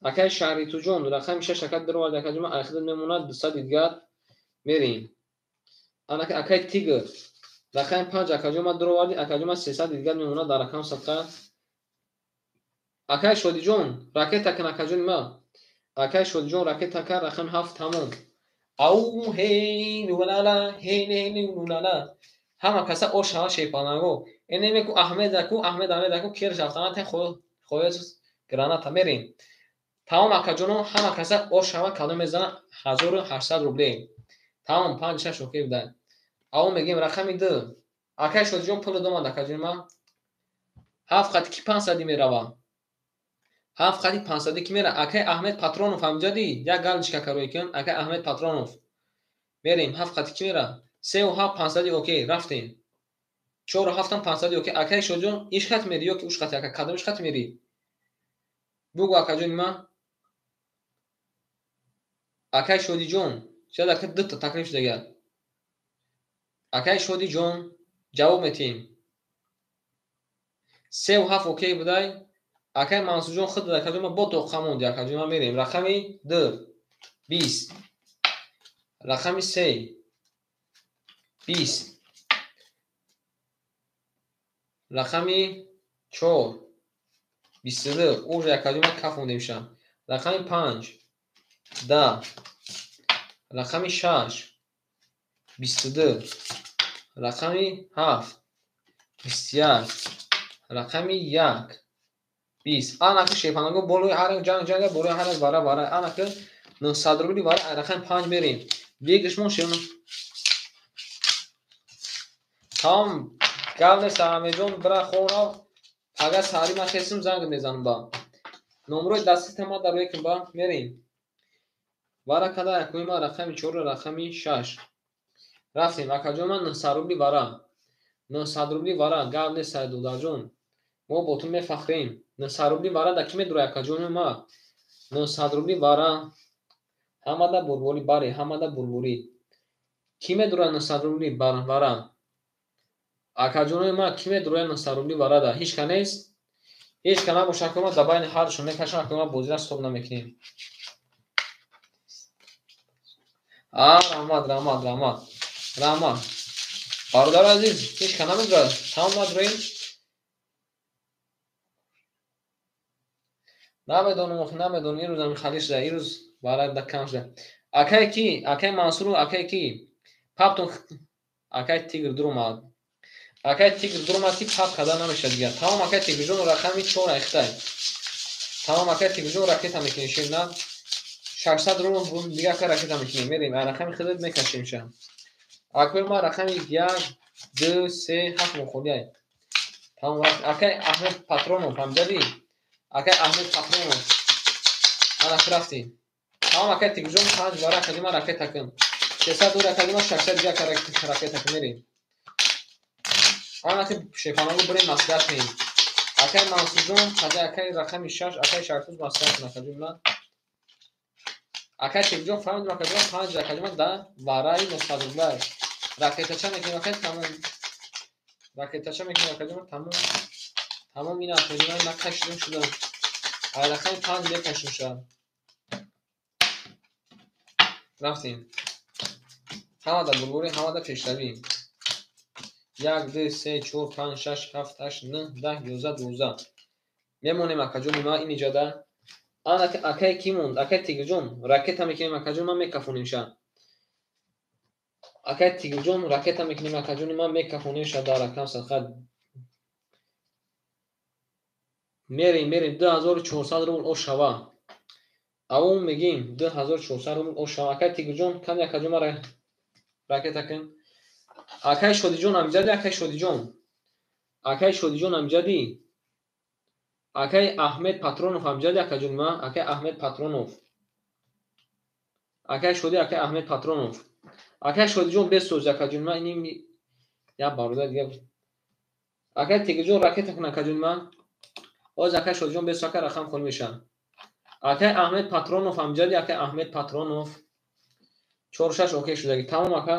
Акай Шаҳритуҷон рақами 6 ака дуровард, акаҷон ман хид мемона 200 дигар. Мерем. Анак акай Тигр рақами 5 акаҷон ман дуровардӣ, акаҷон ман 300 дигар мемона дар рақам 100. Акай Шодиҷон ракета кун акаҷони ман. Акай Шодиҷон ракета кун рақами 7 тамом. Ау ҳей нулала ҳей ней нулала. Ҳама каса ош шава шерпаланго. Эне меку Аҳмед аку, Аҳмед Аҳмед аку керш автомат хояз граната мерем. Тамом акаҷоно ҳама каса ош шава кадом мезана 1800 рубле. Тамом 5 6 окей буда. Ау мегем рақами 2. Акай Шодиҷон пул домад акаҷони ман. 7 қати ки 500 мерава. 7 қати 500 ки мера. Акай Аҳмед Патронов ҳамҷади як галочка карои кун. Акай Аҳмед Патронов. Мерем 7 қати ки мера. 3 ва 7 500 окей рафтем. 4 ва 7 500 окей. Акай Шодиҷон иш хат мери ё ки уш хат ака кадом иш хат мери? Бугу акаҷони ман. Акай Шодиҷон, шояд ака дута таклиф шудага. Акай Шодиҷон ҷавоб метиҳем. 3 ва 7 окей будай. Акай Мансурҷон худ акаҷон ма бо тоқа монди акаҷон ма мерем. Рақами 2 20. Рақами 3 20. Рақами 4 22. Уже акаҷон ма каф мондемша. Рақами 5 10. Рақами 6 22. Рақами 7 21. Рақами 1 20. Анаки шепанаго болои ҳар як ҷанг ҷанга болои ҳар як вара вара. Анаки 900 рубли вара рақами 5 мерем. Бегишмон шем. Тамом гап нест Аҳмедҷон бира хоб. Агар саҳарӣ ман хестим занг мезанам ба. Номрои дастита ма дар рӯи ба мерем. Вара када якуми ма рақами 4 рақами 6. Рафтем акаҷон ман 900 рубли вара. 900 рубли вара гап нест Сайдуллаҷон. Мо бо ту мефахрем. 900 рубли вара да ки медурад акаҷони ма? 900 рубли вара. Ҳамада бурбурӣ баре, ҳамада бурбурӣ. Ки медурад 900 рубли вара? Акаҷонои ма ки медурад 900 рубли вара да? Ҳеч ка нест? Ҳеч ка набошад, акои ма дар байни ҳардушон мекашам, акои ма бозира стоп намекунем. Раҳмат, раҳмат, раҳмат. Раҳмат. Бародари азиз, ҳеч ка намедурад. Тамом надурем. Намедонам, охи намедонам, ирӯз ами хали шуда, ирӯз вара да кам шуда. Акай ки? Акай Мансуру, акай ки? Паптон акай Тигр дуромад. Акай Тигр дуромад ки пап када намешад дигар. Тамом акай Тигрҷон рақами 4 айхтай. Тамом акай Тигрҷон ракета мекунем шем на? 600 рубл дигар ака ракета мекунем. Мерем, рақами худат мекашем ша. Акои ма рақами 1 2 3 7 мухолиай. Тамом акай Аҳмед Патронов ҳамҷади? Акай Аҳмед Патронов. Ана рафтем. Тамом акай Тигрҷон 5 вара калима ракета кун. 300 дура калима 600 дигар ракета кун мерем. Ана ки шефанагу бирем маслиҳат кунем. Акай Мансурҷон, қади акай рақами 6, акай Шарфуз маслиҳат кун акаҷон ман. Акай Тигрҷон фаҳмидем акаҷон 5 акаҷон да вараи 900 рублай. Ракетача мекунем акай тамом. Ракетача мекунем акаҷон тамом. Тамом ин акаҷон ман кашидам шудам. Ай рақами 5 мекашим ша. Рафтем. Ҳамада бурбурӣ, ҳамада пешравӣ. 1 2 3 4 5 6 7 8 9 10 11 12. Мемонем акаҷони ма ин иҷода. Ана акай ки монд? Акай Тигрҷон ракета мекунем акаҷон ман мекафонем ша. Акай Тигрҷон ракета мекунем акаҷони ман мекафонем ша дар рақам садқа. Мерем, мерем 2400 рубл ошава. Авум мегим 2400 рубл ошава. Акай Тигрҷон кани акаҷон ма ракета кун. Акай Шодиҷон амҷади, акай Шодиҷон. Акай Шодиҷон амҷади. Акай Аҳмед Патронов амҷади акаҷон ма, акай Аҳмед Патронов. Акай Шоди, акай Аҳмед Патронов. Акай Шодиҷон бесоз акаҷон ма, иним я бародар дигар. Акай Тигрҷон ракета кун акаҷон ма. Оз акай Шодиҷон бесоз ака рақам холӣ мешавад. Акай Аҳмед Патронов амҷади, акай Аҳмед Патронов. 4-6 окей шудаги. Тамом ака.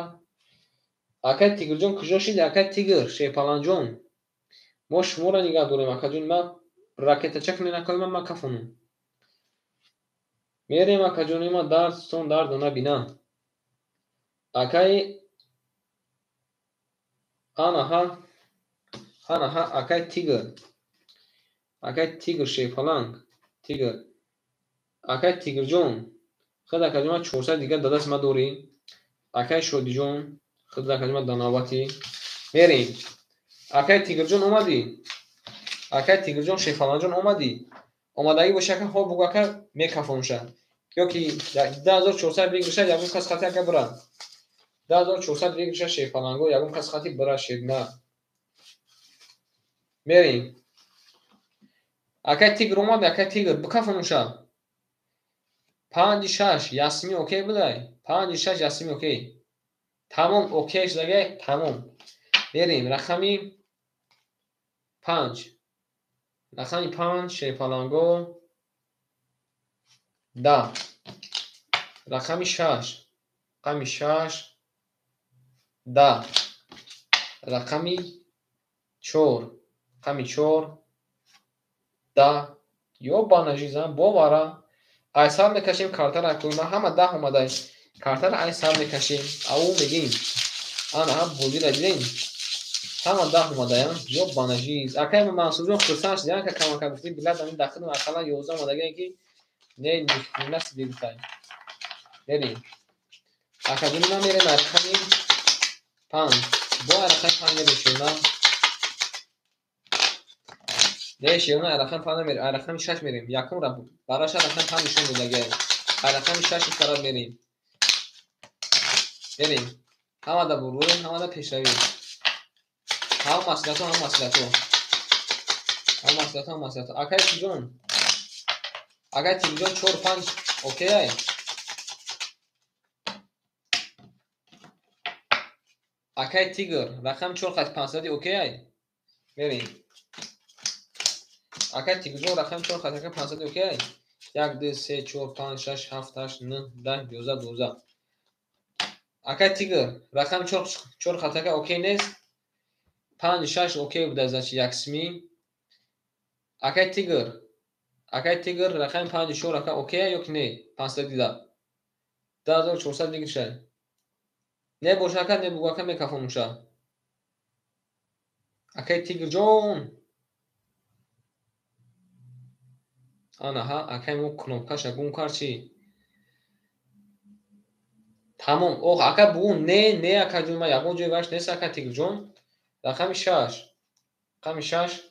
Акай Тигрҷон куҷо шиди? Акай Тигр, Шерпаланҷон. Мо шуморо нигаҳ дорем акаҷон ма. Ракетача кунед акои ман, ман кафонам. Мерем акаҷони ма дардстон дарду набина. Акай анаҳа анаҳа акай Тигр. Акай Тигр Шерпаланг, Тигр. Акай Тигрҷон, худ акаҷон ма 400 дигар дадаст ма дорӣ. Акай Шодиҷон, худ акаҷон ма дар навбатӣ. Мерем. Акай Тигрҷон омадӣ? Акай Тигрҷон Шерпаланҷон омадӣ? Омадагӣ боша ака хоб бугу ака мекафонша. Ё ки 2400 бигирша ягон кас хати ака бира. 2400 бигирша Шерпаланго ягон кас хати бира шерна. Мерем. Акай Тигр омад, акай Тигр бикафонша. 5 6 ясми окей будай? 5 6 ясми окей. Тамом окей шудагай, тамом. Мерем рақами 5. Рақами 5 Шерпаланго 10. Рақами 6. Рақами 6 10. Рақами 4. Рақами 4 10. Ёбана жиза, бовара. Ай сар мекашем картара кӯма ҳама 10 омадай. Картара ай сар мекашем. Ау мегим. Ана ҳа бозира дидем. Ҳама 10 омадаян. Ёбана жиз. Акай Мансурҷон хурсанд шуд, янка камака гуфтем, билад ами дахилм ақаллан 11 омадагае ки не нихрена себе гуфтай. Мерем. Акаҷони ман мерем рақами 5. Бо рақами 5 мерем шона. Не шона рақами 5 мерем, рақами 6 мерем. Якум бараша рақами 5 нишон додагае. Рақами 6 тараф мерем. Мерем. Ҳамада бурӯем, ҳамада пешравӣ. Ҳама маслиҳатҳо, ҳама маслиҳатҳо. Ҳама маслиҳатҳо, ҳама маслиҳатҳо. Акай Тиҷон. Акай Тиҷон 4 5 окей ай? Акай Тигр, рақами 4 хат 500 окей ай? Мерем. Акай Тигрҷон рақами 4 хат 500 окей ай? 1 2 3 4 5 6 7 8 9 10 11 12. Акай Тигр, рақами 4 хатака окей нест? 5 6 окей буда, значит як сми. Акай Тигр. Акай Тигр рақами 5 4 ака окей ё ки не? 500 дида. 2400 дигишай. Не боша ака, не бугу ака мекафонуша. Акай Тигрҷон. Ана ҳа, акай мо кнопкаша гум кард чи? Тамом. Ох, ака бугу не, не акаҷон, ма ягон ҷои ваш нест ака Тигрҷон. Рақами 6. Рақами 6.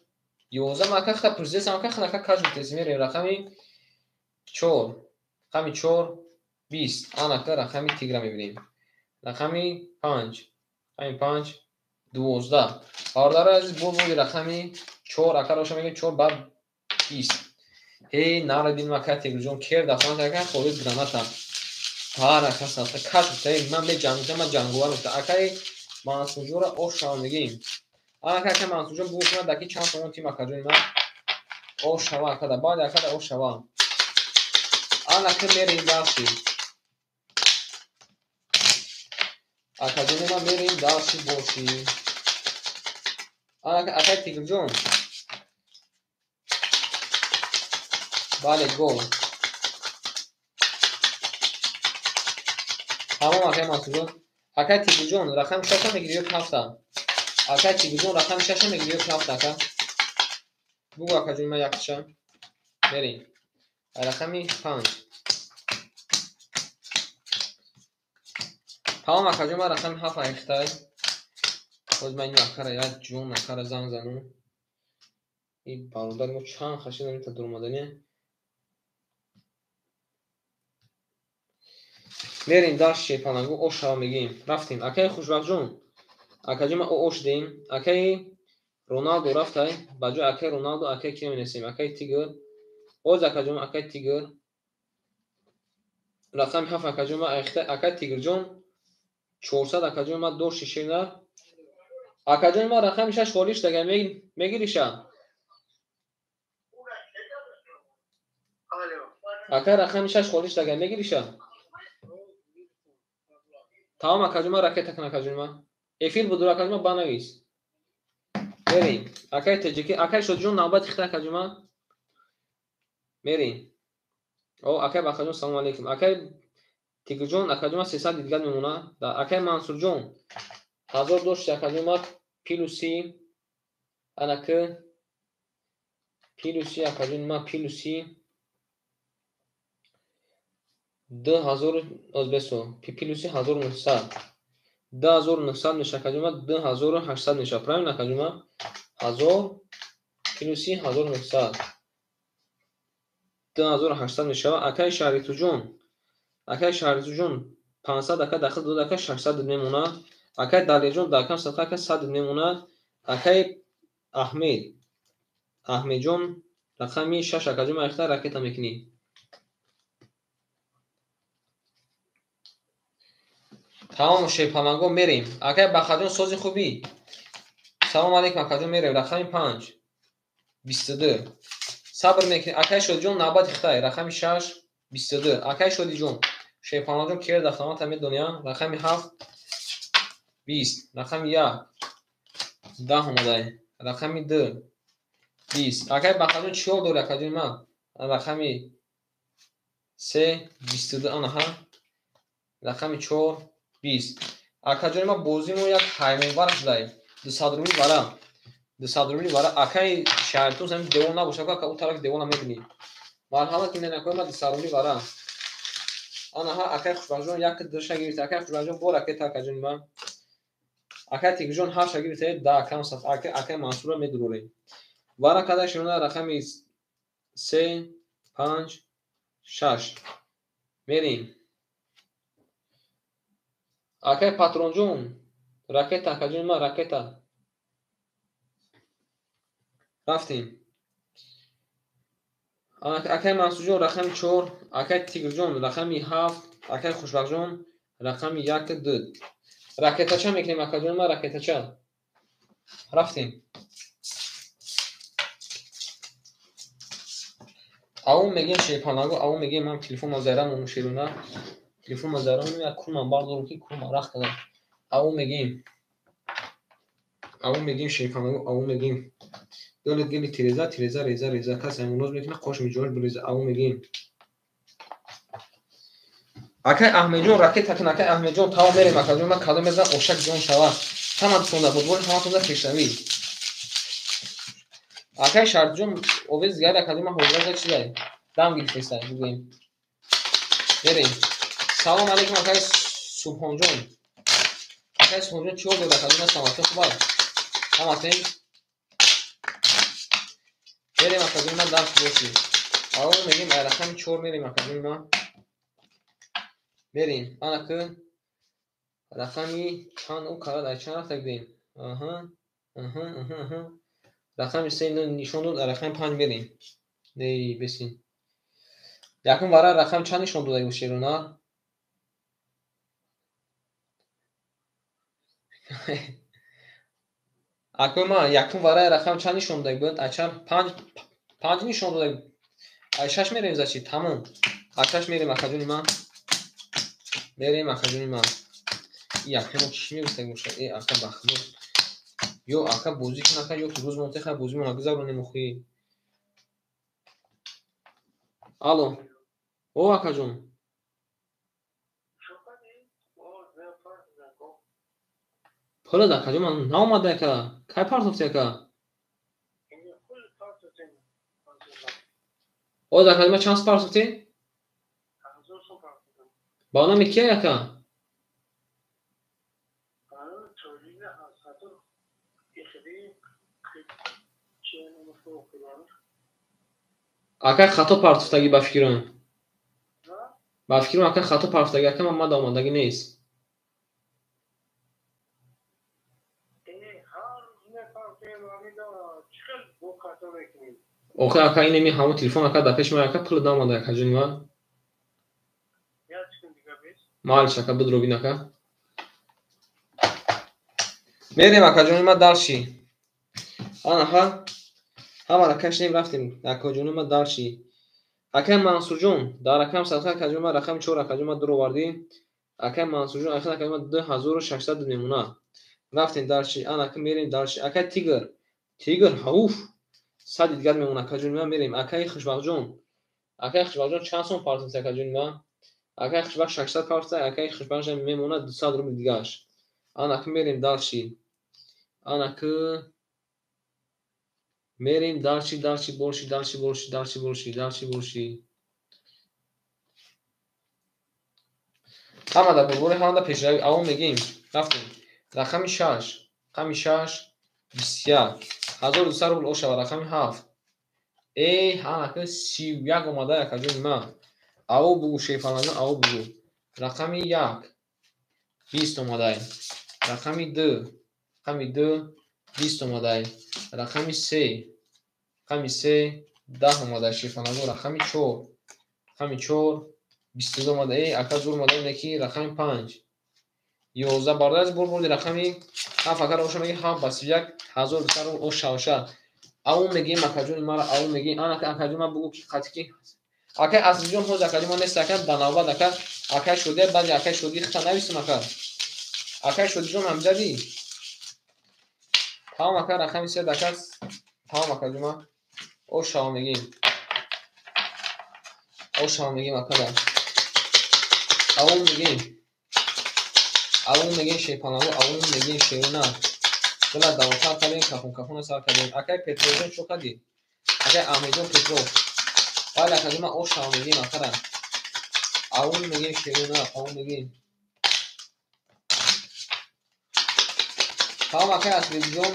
11 ака хата пурсидесам ака ханака каж гуфтеси мерем рақами 4. Рақами 4 20. Ана ака рақами Тигра мебинем. Рақами 5. Рақами 5 12. Бародарони азиз, бо бози рақами 4 ака роша мегӯем 4 ба 20. Эй, нара бинем ака Тигрҷон кер дафна ака холид граната. Ҳар ака сатта каш гуфта, эй, ман меҷангам, ман ҷанговар гуфта. Акаи Мансурҷонро ош шава мегӯем. Ака ака Мансурҷон бугӯ ки ман даки чанд сомон тим акаҷони ман ош шава акада, баъд акада ош шава. Ана ки мерем дарши. Акаҷони ман мерем дарши боши. Ана акаи Тигрҷон. Бале, гол. Тамом акаи Мансурҷон. Акаи Тигрҷон рақами 6 мегири ё 7? Акаи Тигрҷон рақами 6 мегири ё 7 ака? Бугу акаҷон ман якташа. Мерем. Рақами 5. Тамом акаҷон ман рақами 7 айхтай. Боз ман ин акара як ҷон акара занг занам. Ин бародар мо чанд хашид амита дуромадани. Мерем дар шепалангу ош шава мегӯем. Рафтем. Акаи Хушбахтҷон. Акаҷон ман ош дем. Акаи Роналдо рафтай. Ба ҷои акаи Роналдо акаи киро менависем? Акаи Тигр. Боз акаҷон акаи Тигр. Рақами 7 акаҷон ман айхта акаи Тигрҷон 400 акаҷон ман дошти ширна. Акаҷон ман рақами 6 холӣ шудага мегириша? Ака рақами 6 холӣ шудага мегириша? Тамом акаҷон ман ракета кун акаҷон ман. Эфир буду акаҷон ман банавис. Мерем. Акаи Тоҷикӣ, акаи Шодиҷон навбати хита акаҷон ман. Мерем. О, акаи Бахаҷон салому алейкум. Акаи Тигрҷон акаҷон ман 300 дигар мемона. Акаи Мансурҷон 1000 дошти акаҷон ман плюси анаки плюси акаҷон ман плюси 2000 озбесо плюси 1900 2900 меша акаҷон ман 2800 меша. Правильно акаҷон ман? 1000 плюси 1900 2800 мешава. Акаи Шаҳритуҷон, акаи Шаҳритуҷон 500 ака дахил дод ака 600 мемонад. Акаи Далерҷон дакам садқа ака 100 мемонад. Акаи Аҳмед, Аҳмедҷон рақами 6 акаҷон ман ихта ракета мекунӣ. Тамом шерпаланго мерем. Акаи Бахаҷон сози хубӣ. Салом алейкум акаҷон мерем. Рақами 5 22. Сабр мекунӣ. Акаи Шодиҷон навбати хитай. Рақами 6 22. Акаи Шодиҷон шерпаланҷон кер дафтамата медониям. Рақами 7 20. Рақами 1 10 омадай. Рақами 2 20. Акаи Бахаҷон чӣ ҳол дорӣ акаҷони ман? Рақами 3 22 анаҳа. Рақами 4 20. Акаҷони ма бозии мо як ҳаймонбар шудай. 200 рубли вара. 200 рубли вара. Акаи шаҳртун ҳамин девол набоша, ака у тарафи девол намебинӣ. Марҳамат кинен акои ма 200 рубли вара. Анаҳа акаи Хушбахтҷон як дурша гирифта. Акаи Хушбахтҷон бо ракета акаҷони ма. Акаи Тигрҷон ҳафтша гирифта, да акам саф. Акаи Мансурро медурорем. Вара када шуна рақами 3 5 6. Мерем. Акаи Патронҷон ракета акаҷони ма ракета. Рафтем. Акаи Мансурҷон рақами 4, акаи Тигрҷон рақами 7, акаи Хушбахтҷон рақами 1 2. Ракетача мекунем акаҷони ма ракетача. Рафтем. Аву мегем шерпанаго, аву мегем ман телефон мазайрам ону шеруна. Телефон мазайрам як курман бардорам ки курман рах кардам. Аву мегем. Аву мегем шерпанаго, аву мегем. Гали гали тереза, тереза, реза, реза. Кас ҳамоноз мекунад, қош миҷош биреза. Аву мегем. Акай Аҳмедҷон ракета кун, акай Аҳмедҷон таво мерем акаҷон ман кадом мезанам ошак ҷон шава. Ҳаматонда футбол, ҳаматонда пешравӣ. Акай Шартҷон овез дигар акаҷон ман ҳозира чизай. Дам гирифтеста бигӯем. Мерем. Салом алейкум акай Субҳонҷон. Акай Субҳонҷон чӣ ҳол дорад акаҷон ман саломатӣ хуб аст. Ҳаматен. Мерем акаҷон ман дарс бошӣ. Аввал мегем ай рақами 4 мерем акаҷон ман. Мерем. Ана ки рақами чанд у карад ай чанд рафта гидем. Аҳа. Аҳа, аҳа, аҳа. Рақами 3 нишон дод, рақами 5 мерем. Ней, бесин. Якум вара рақам чанд нишон дода шеруна? Акои ма якум вараи рақам чанд нишон дода буд? Ай чанд? 5 нишон дода. Ай 6 мерем зачи? Тамом. Ай 6 мерем акаҷони ман. Мерем акаҷони ман. Якум чӣ мегуфта бошад? Э ака ба худо. Ё ака бозӣ кун ака, ё ки рӯз монте хай бозӣ мона гузаронем охи. Алло. О акаҷон. Пулад акаҷон ман наомада ака. Кай партофти ака? Оз акаҷон ман чанд партофти? Ба номи кия ака? Ака хато партофтагӣ ба фикрам. Ба фикрам ака хато партофтагӣ ака ман мада омадагӣ нест. Охир ака инеми ҳамон телефон ака дар пеши ман ака пул наомада ака ҷони ман. Малиш ака бидро бин ака. Мерем ака ҷони ман дарши. Анаҳа. Ҳамара кашидем рафтем акаҷони ман дарши. Акай Мансурҷон дар рақам садқа акаҷони ман рақами 4 акаҷони ман дуровардӣ. Акай Мансурҷон ахир акаҷони ман 2600 мемона. Рафтем дарши. Анака мерем дарши. Акай Тигр. Тигр ҳауф. 100 дигар мемона акаҷони ман мерем. Акай Хушбахтҷон. Акай Хушбахтҷон чанд сом партофт акаҷони ман? Акай Хушбахт 600 партофт, акай Хушбахт мемона 200 рубл дигараш. Анака мерем дарши. Анака мерем дарши, дарши, борши, дарши, борши, дарши, борши, дарши, борши. Ҳама дар бурбори ҳама дар пешравӣ. Аввал мегем. Рафтем. Рақами 6, рақами 6 21. 1200 рубл ошава. Рақами 7. Э, анака 31 омада акаҷони ман. Аввал бугу шерфаланҷон, аввал бугу. Рақами 1 20 омадай. Рақами 2, рақами 2 20 омадай. Рақами 3, рақами 3 10 омадай шерфаланҷон. Рақами 4, рақами 4 22 омада. Э, ака зур омада неки рақами 5 11 бардаш бур бурди рақами 7 ака роша меги 7 ба 31 1200 рубл ошавша. Аву мегем акаҷони мара, аву мегем. Ана акаҷони ман бугу ки қатъи ки акай Азизҷон ҳоз акаҷони ман нест ака ба навбат ака акай Шодия баъди акай Шодӣ хита нависем ака. Акай Шодиҷон ҳамҷадӣ. Тамом ака рақами 3 ака. Тамом акаҷони ман. Ошава мегем. Ошам мегем акада. Авон мегем. Авон мегем шерпаланго, авон мегем шерона. Дила давотар кардем, кафун кафуна сар кардем. Акай Петровҷон чо кардӣ? Акай Аҳмедҷон Петров. Бале акаҷон, ошам мегем акада. Авон мегем шерона, авон мегем. Тамом акай Аслидҷон.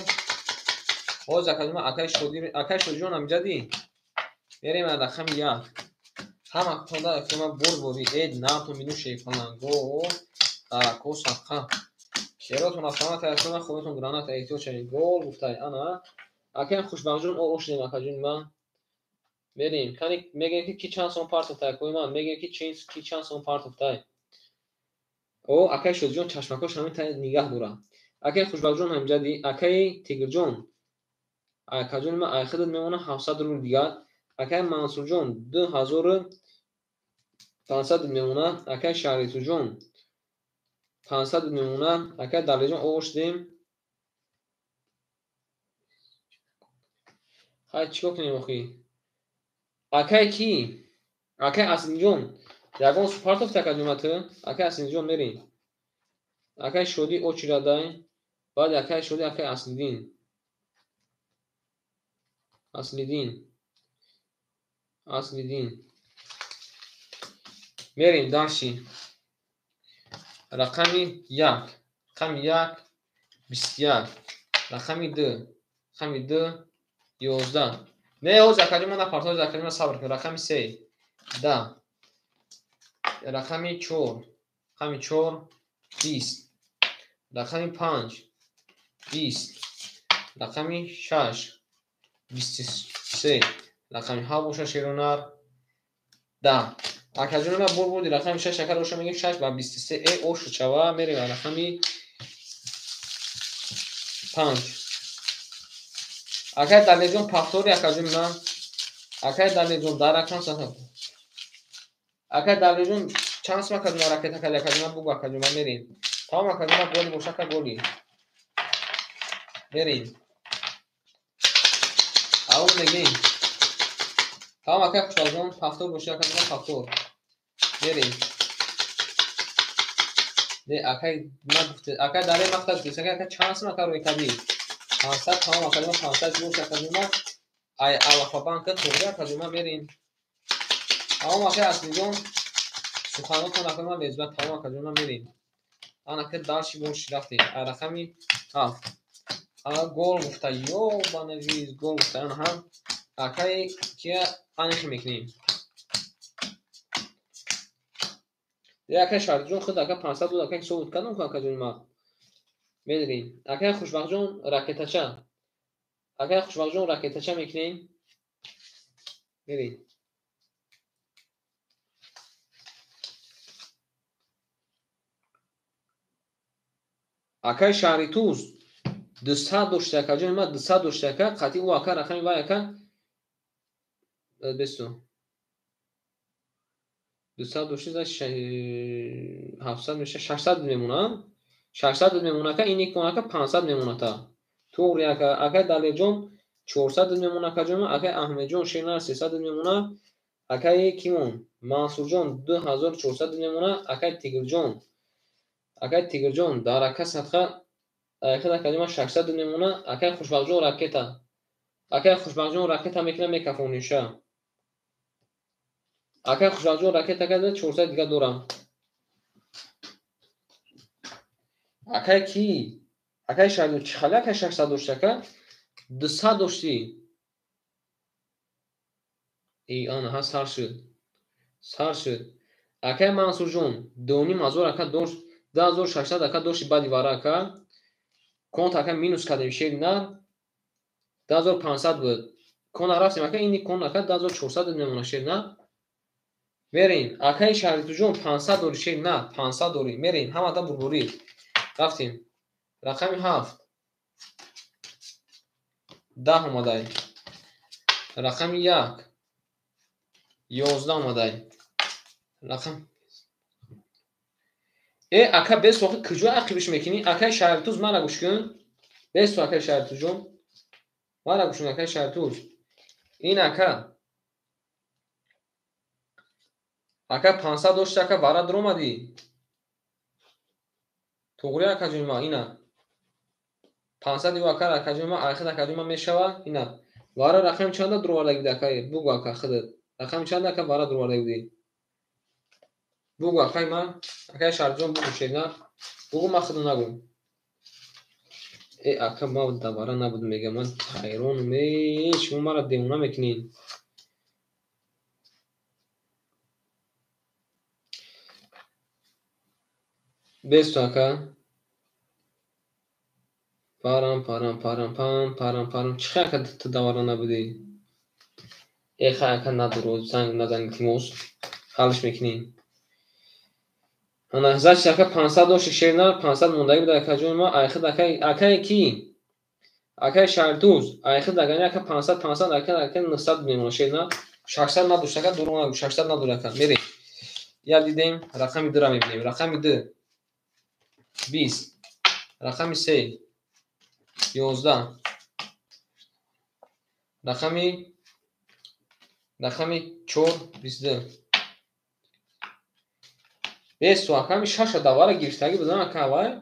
Боз акаҷон, акай Шодӣ, акай Шодиҷон ҳамҷадӣ. Мерем аз рақами 1. Ҳама тонда акама бурд-бурдӣ. Э, натон бину шерпаланго, дарако садқа. Шеротон автомат акама худатон граната эҳтиёҷ шавед. Гол гуфтай, ана. Акаям Хушбахтҷон о ошдем акаҷон ман. Мерем. Кани мегӯем ки ки чанд сом партофтай акои ман, мегӯем ки ки чанд сом партофтай. О, акаи Шодиҷон чашмакош ҳамин та нигаҳ дорад. Акаи Хушбахтҷон ҳамҷадӣ, акаи Тигрҷон. Акаҷони ман айхидат мемонад 700 рубл дигар. Акаи Мансурҷон 2500 мемонад. Акаи Шаҳритуҷон 500 мемонад. Акаи Далиҷон ошдем. Хай чикор кунем охи? Акаи ки? Акаи Аслиҷон. Ягон партофт акаҷон ма ту? Акаи Аслиҷон мерем. Акаи Шодӣ очирадай. Баъд акаи Шодӣ акаи Аслиддин. Аслиддин. Аслиддин. Мерем дарши. Рақами 1. Рақами 1 21. Рақами 2. Рақами 2 11. Не, ҳозир акаҷон ман напартофт, ҳозир акаҷон ман сабр кун. Рақами 3 10. Рақами 4. Рақами 4 20. Рақами 5 20. Рақами 6 23. Рақами 7 боша шеронар 10. Акаҷон ман бур бурди рақами 6 акар оша мегем 6 ба 23. Э, ошу чава мерем рақами 5. Акай Далиҷон пахтори акаҷон ман. Акай Далиҷон дар рақам сафар. Акай Далиҷон чанд сум акаҷон ракета кади акаҷон ман бугу акаҷон ман мерем. Тамом акаҷон ман голи боша ака голи. Мерем. Авон мегем. Тамом акай Хушбахтҷон пахтор боша акаҷон ман пахтор. Мерем. Не акай ман гуфте акай Дале махта гуфте акай чанд сум ака рӯй кади? 500 тамом акаҷон 500 боша акаҷон ман. Ай Алафа банка тоғри акаҷон ман мерем. Тамом акай Аслиҷон суханотон акаҷон ман лезбат тамом акаҷон ман мерем. Ана ки дарши бош рафтем. Ай рақами 7. Ана гол гуфта ёбанавиз гол гуфта ана ҳам акай кия анихи мекунем. Е акай Шаҳриҷон худ ака 500 буд акай ҳисоб кардам ку акаҷон ман. Медонем. Акай Хушбахтҷон ракетача. Акай Хушбахтҷон ракетача мекунем. Мерем. Акай Шаҳритуз 200 дошта акаҷон ман 200 дошта ака қатъи ӯ ака рақами вай ака бесту 200 дошта за 700 меша 600 мемонад. 600 мемонад ака ин икон ака 500 мемонад та. Тоғри ака акай Далиҷон 400 мемонад акаҷон акай Аҳмедҷон Шернар 300 мемонад. Акай Кимон Мансурҷон 2400 мемонад. Акай Тигрҷон. Акай Тигрҷон дар ака садқа акай акаҷон 600 мемонад. Акай Хушбахтҷон ракета. Акай Хушбахтҷон ракета мекунад мекафониша. Акай Хушбахтҷон ракета карда 400 дигар дорам. Акай ки? Акай Шаҳриҷон чӣ хали акай 600 дошти ака? 200 дошти. И ана ҳа сар шуд. Сар шуд. Акай Мансурҷон 2500 ака дошт, 2600 ака дошти баъди вара ака. Конт ака минус кардем шери нар. 2500 буд. Кона рафтем ака ини кон ака 2400 мемонад шери нар. Мерем. Акай Шаҳритуҷон 500 дори шери нар, 500 дори. Мерем. Ҳамада бурбурӣ. Рафтем. Рақами 7. 10 омадай. Рақами 1. 11 омадай. Рақам Э ака бес вақт куҷо ақибиш мекунӣ? Акай Шаҳритуз мара гӯш кун. Бес акай Шаҳритуҷон. Мара гӯш кун акай Шаҳритуз. Ин ака Ака 500 дошти, ака вара дуромадӣ. Туғри ака ҷони ма, ина. 500 ю ака ака ҷони ма, айхид ака ҷони ма мешава, ина. Вара рақами чанда дуровардаги буди ака? Бугу ака худат. Рақами чанда ака вара дуровардаги буди? Бугу акай ма, акай Шарифҷон бугу шерна. Бугу ма худам нагу. Э ака ма давара набуд мегам, ман ҳайронам. Э шумо мара девона мекунед. Бесту ака. Парам парам парам пам парам парам. Чӣ хел ака ту давара набудӣ? Э хай ака надуро, занг назан илтимос. Ҳалш мекунем. Ана значит ака 500 дошти шерна, 500 мондаги буда ака ҷони ма, айхид ака акае ки? Акаи Шаҳритуз, айхид агани ака 500 500 ака ака 900 мемона шерна. 600 надошт ака, дурӯғ нагӯ, 600 надори ака. Мерем. Я дидем, рақами 2-ра мебинем. Рақами 2 20, рақами 3 11, рақами 4 22. Бесту аками шаша давара гирифтагӣ будам ака вай.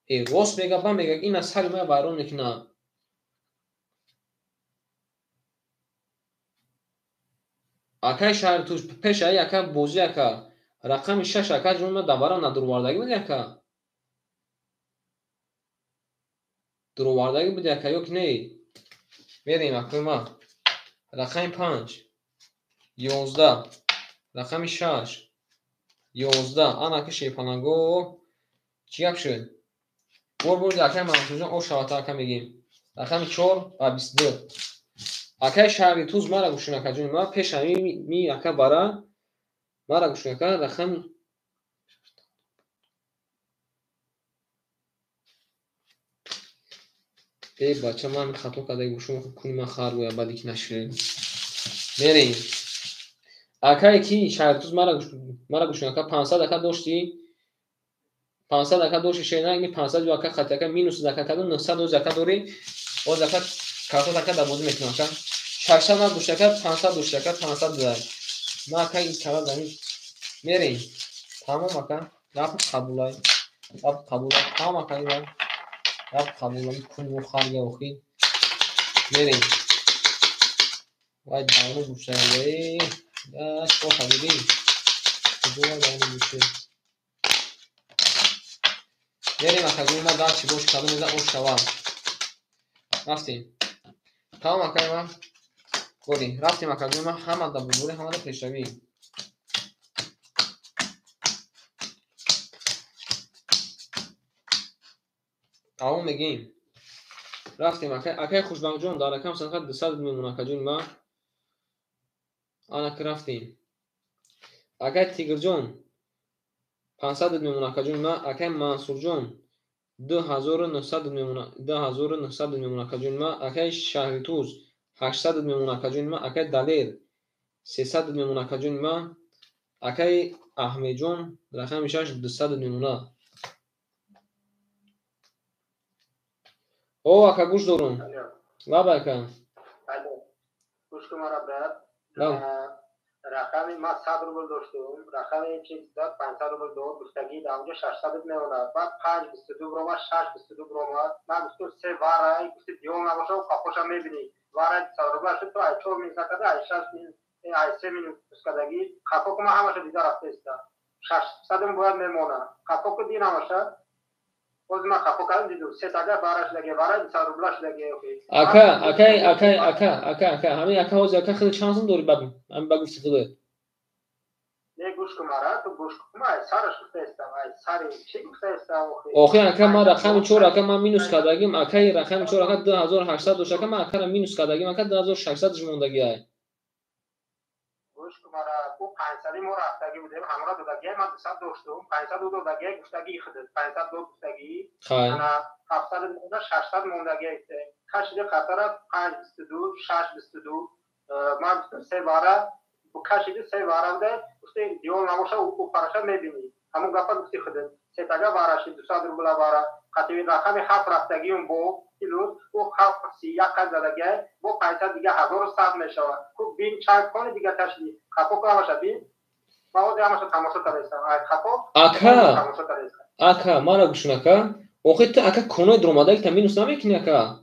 Э рост мега, ба мега, ина сари мая вайрон мекуна. Акаи Шаҳритуз пешаи ака бозӣ ака. Рақами 6 ака ҷони ма давара надуровардагӣ буди ака. Дуровардагӣ буди ака ё ки не? Мерем акои ма. Рақами 5 11, рақами 6 11. Ана ака шерпаланго. Чӣ гап шуд? Бор бор акаи Мансурҷон ош шавата ака мегим. Рақами 4 ва 22. Акаи Шаҳритуз мара гӯш кун ака ҷони ма, пеш ми ака бара мара гӯш кун ака рақами Э бача ман хато карда гӯшум куни ман хар гӯям баъде ки нашунем. Мерем. Акае ки Шаҳритуз мара гӯш кун ака 500 ака дошти? 500 ака дошти шерна, ини 500 ю ака хати ака минус ака кардам 900 оз ака дорӣ. Оз ака картот ака дар бозӣ мекунам ака. 600 надошти ака, 500 дошти ака, 500 дар. Ма ака ин кара дар мерем. Тамом ака, гап қабулай. Гап қабулай. Тамом ака ина. Гап қабулай. Кун мо харга охи. Мерем. Вай давно гӯшта. Я чӣ кор кардӣ? Куҷо вай давно гӯшта? Мерем ака ҷони ма дар чӣ бош кардам меза ош шава. Рафтем. Тамом акаи ма. Гори, рафтем ака ҷони ма, ҳама дар бубурӣ, ҳама дар пешравӣ. Тамом мегем. Рафтем акай, акаи Хушбахтҷон дар рақам садқа 200 мемона ака ҷони ма. Ана ки рафтем. Акаи Тигрҷон 500 мемона ака ҷони ма, акаи Мансурҷон 2900 мемона, 2900 мемона ака ҷони ма, акаи Шаҳритуз 800 мемона ака ҷони ма, акаи Далер 300 мемона ака ҷони ма, акаи Аҳмедҷон рақами 6 200 мемона. О ака гӯш дорум. Лаба ака. Гӯш кун мара брат. Рақами ма 100 рубл доштум, рақами чиз дод 500 рубл дод, гуфтагӣ дар онҷо 600 мемонад. Баъд 5.22 биромад, 6.22 биромад. Ман гуфтум се варай, гуфти диёл набошад, қафоша мебинӣ. Варай 100 рубл шуд, ту ай 4 минус накарда, ай 6 минус, ай 3 минус кардагӣ. Қафо ку ман ҳамаша дида рафта иста. 600 бояд мемонад. Қафо ку ди набошад. Боз ман қафо кардам дидум, се тага вара шудаги, варай 200 рубла шудаги. Ака, акай, акай, ака, ака, ака, ҳамин ака ҳозир ака хеле чанд сум дорӣ баб, ҳамин ба гуфти худат. Не гӯш кун мара, ту гӯш кун, ай сараш гуфта истам, ай сари чӣ гуфта истам охи? Охи ака ман рақами 4 ака ман минус кардагим, акаи рақами 4 ака 2800 дошт ака ман акара минус кардагим, ака 2600 мондагӣ ай. Гӯш кун мара, ӯ 500 мо рафтагӣ будем, ҳамра додагӣ, ман 200 доштум, 500 ӯ додагӣ, гуфтагӣ худат, 500 дод гуфтагӣ. Ана 700 монда, 600 мондагӣ. Кашиди қатара 5.22, 6.22, ман гуфтам се вара, кашиди се вара буда, гуфти диёл набоша, ӯ параша мебинӣ. Ҳамон гапа гуфти худат. Се тага вара шид, 200 рубла вара. Қатиби рақами 7 рафтагиум бо килус, ӯ 7 31 қад задагӣ, бо 500 дига 1100 мешавад. Ку бин чанд кони дига кашиди. Қафо ку набоша бин. Ака, ака, мара гӯш кун ака. Охи ту ака конои дуромадаги та минус намекунӣ ака?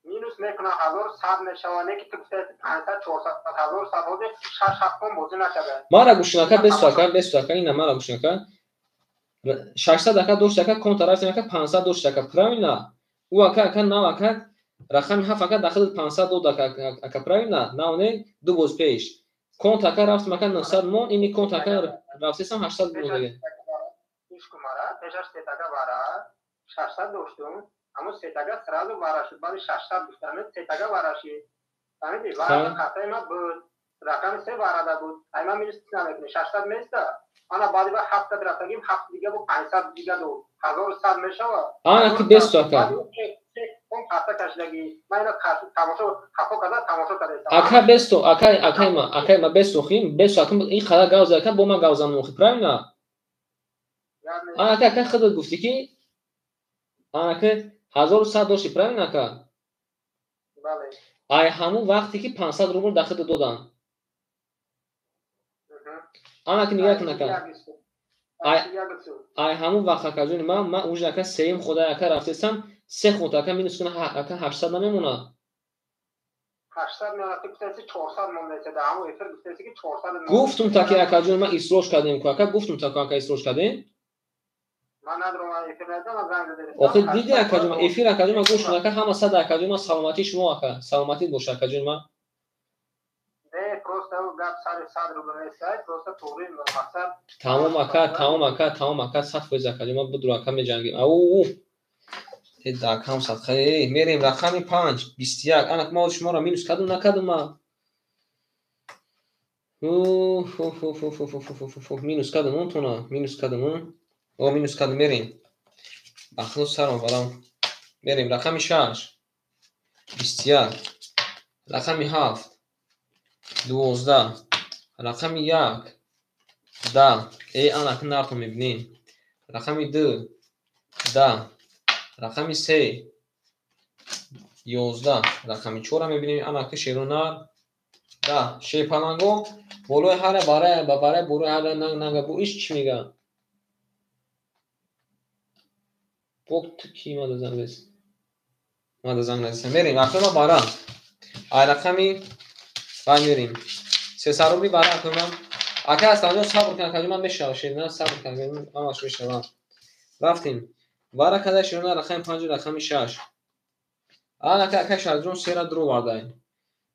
Минус мекунам, 1100 мешава, не ки ту гуфтаи 500, 400, 1100 ҳозир 6-7 кон бозӣ накарда. Мара гӯш кун ака, бесу ака, бесу ака, ина мара гӯш кун ака. 600 ака дошт ака, конта рафтем ака, 500 дошт ака, правильно? Ӯ ака, ака, нав ака, рақами 7 ака дахил 500 дод ака, ака, правильно? Нав не, ду боз пеш. Конта ака рафтем ака 900 мон, ини конта ака рафтесам 800 мон дига. Пешаш сетага вара, 600 доштум, аммо сетага сразу вара шуд, баъди 600 гуфтам, сетага вара шид. Фаҳмидӣ? Вара қафаи ма буд, рақами се варада буд. Ай ма минус намекунӣ, 600 места. Ана баъди ва 700 рафтагим, 7 дига бу 500 дига ду, 1100 мешава. Ана ки бесу ака. Қафа кашидагӣ. Ман ина тамошо хафо карда тамошо карда. Ака бесу, ака, акай ма бесу хим, бесу ака ин қадар гав зад ака, бо ман гав занам охи, правильно? Ака, ака худат гуфтӣ ки ака 1100 дошти, правильно ака? Бале. Ай ҳамун вақте ки 500 рубл дар худат доданд. Ана ки нигоҳ кун ака. Ай ҳамун вақт ака ҷони ман уже ака сеюм худа ака рафтесам, се ход ака минус куна ака 800 намемонад. 800 меонад, ту гуфтаси 400 мондаеса, дар ҳамун эфир гуфтаси ки 400. Гуфтум та ки ака ҷони ман ислоҳ кардем ку ака, гуфтум та ку ака ислоҳ кардем. Охи диди ака ҷон, эфир ака ҷон, гӯш кун ака, ҳама сад ака ҷон, саломатии шумо ака, саломатит боша ака ҷон ман. Тамом ака, тамом ака, тамом ака, 100% ака ҷон, ман будро ака меҷангем. Ау, дакам садқа, мерем рақами 5, 21. Ана ма шуморо минус кардум, накардум ма? Минус кардум он тона, минус кардум он. О, минус кардум, мерем. Бахло саром балам. Мерем рақами 6, 21, рақами 7, 12, рақами 1, 10. Ана ки нартон мебинем. Рақами 2, 10, рақами 3, 11, рақами 4 мебинем. Ана ки шеру нар 10. Шерпаланго болои ҳара барая ба барая болои ҳара нанг нанга бу иш чӣ мега? Бок ту ки мада занг рес? Мада занг назиса. Мерем, акма бара. Ай рақами вай мерем. 300 рубли бара акма. Ака асланҷон сабр кун, акаҷон ман мешава, шерина сабр кун, ҳамаш мешава. Рафтем. Вара када шерина рақами 5, рақами 6. Ана ака, ака Шаҳриҷон сера дур овардай.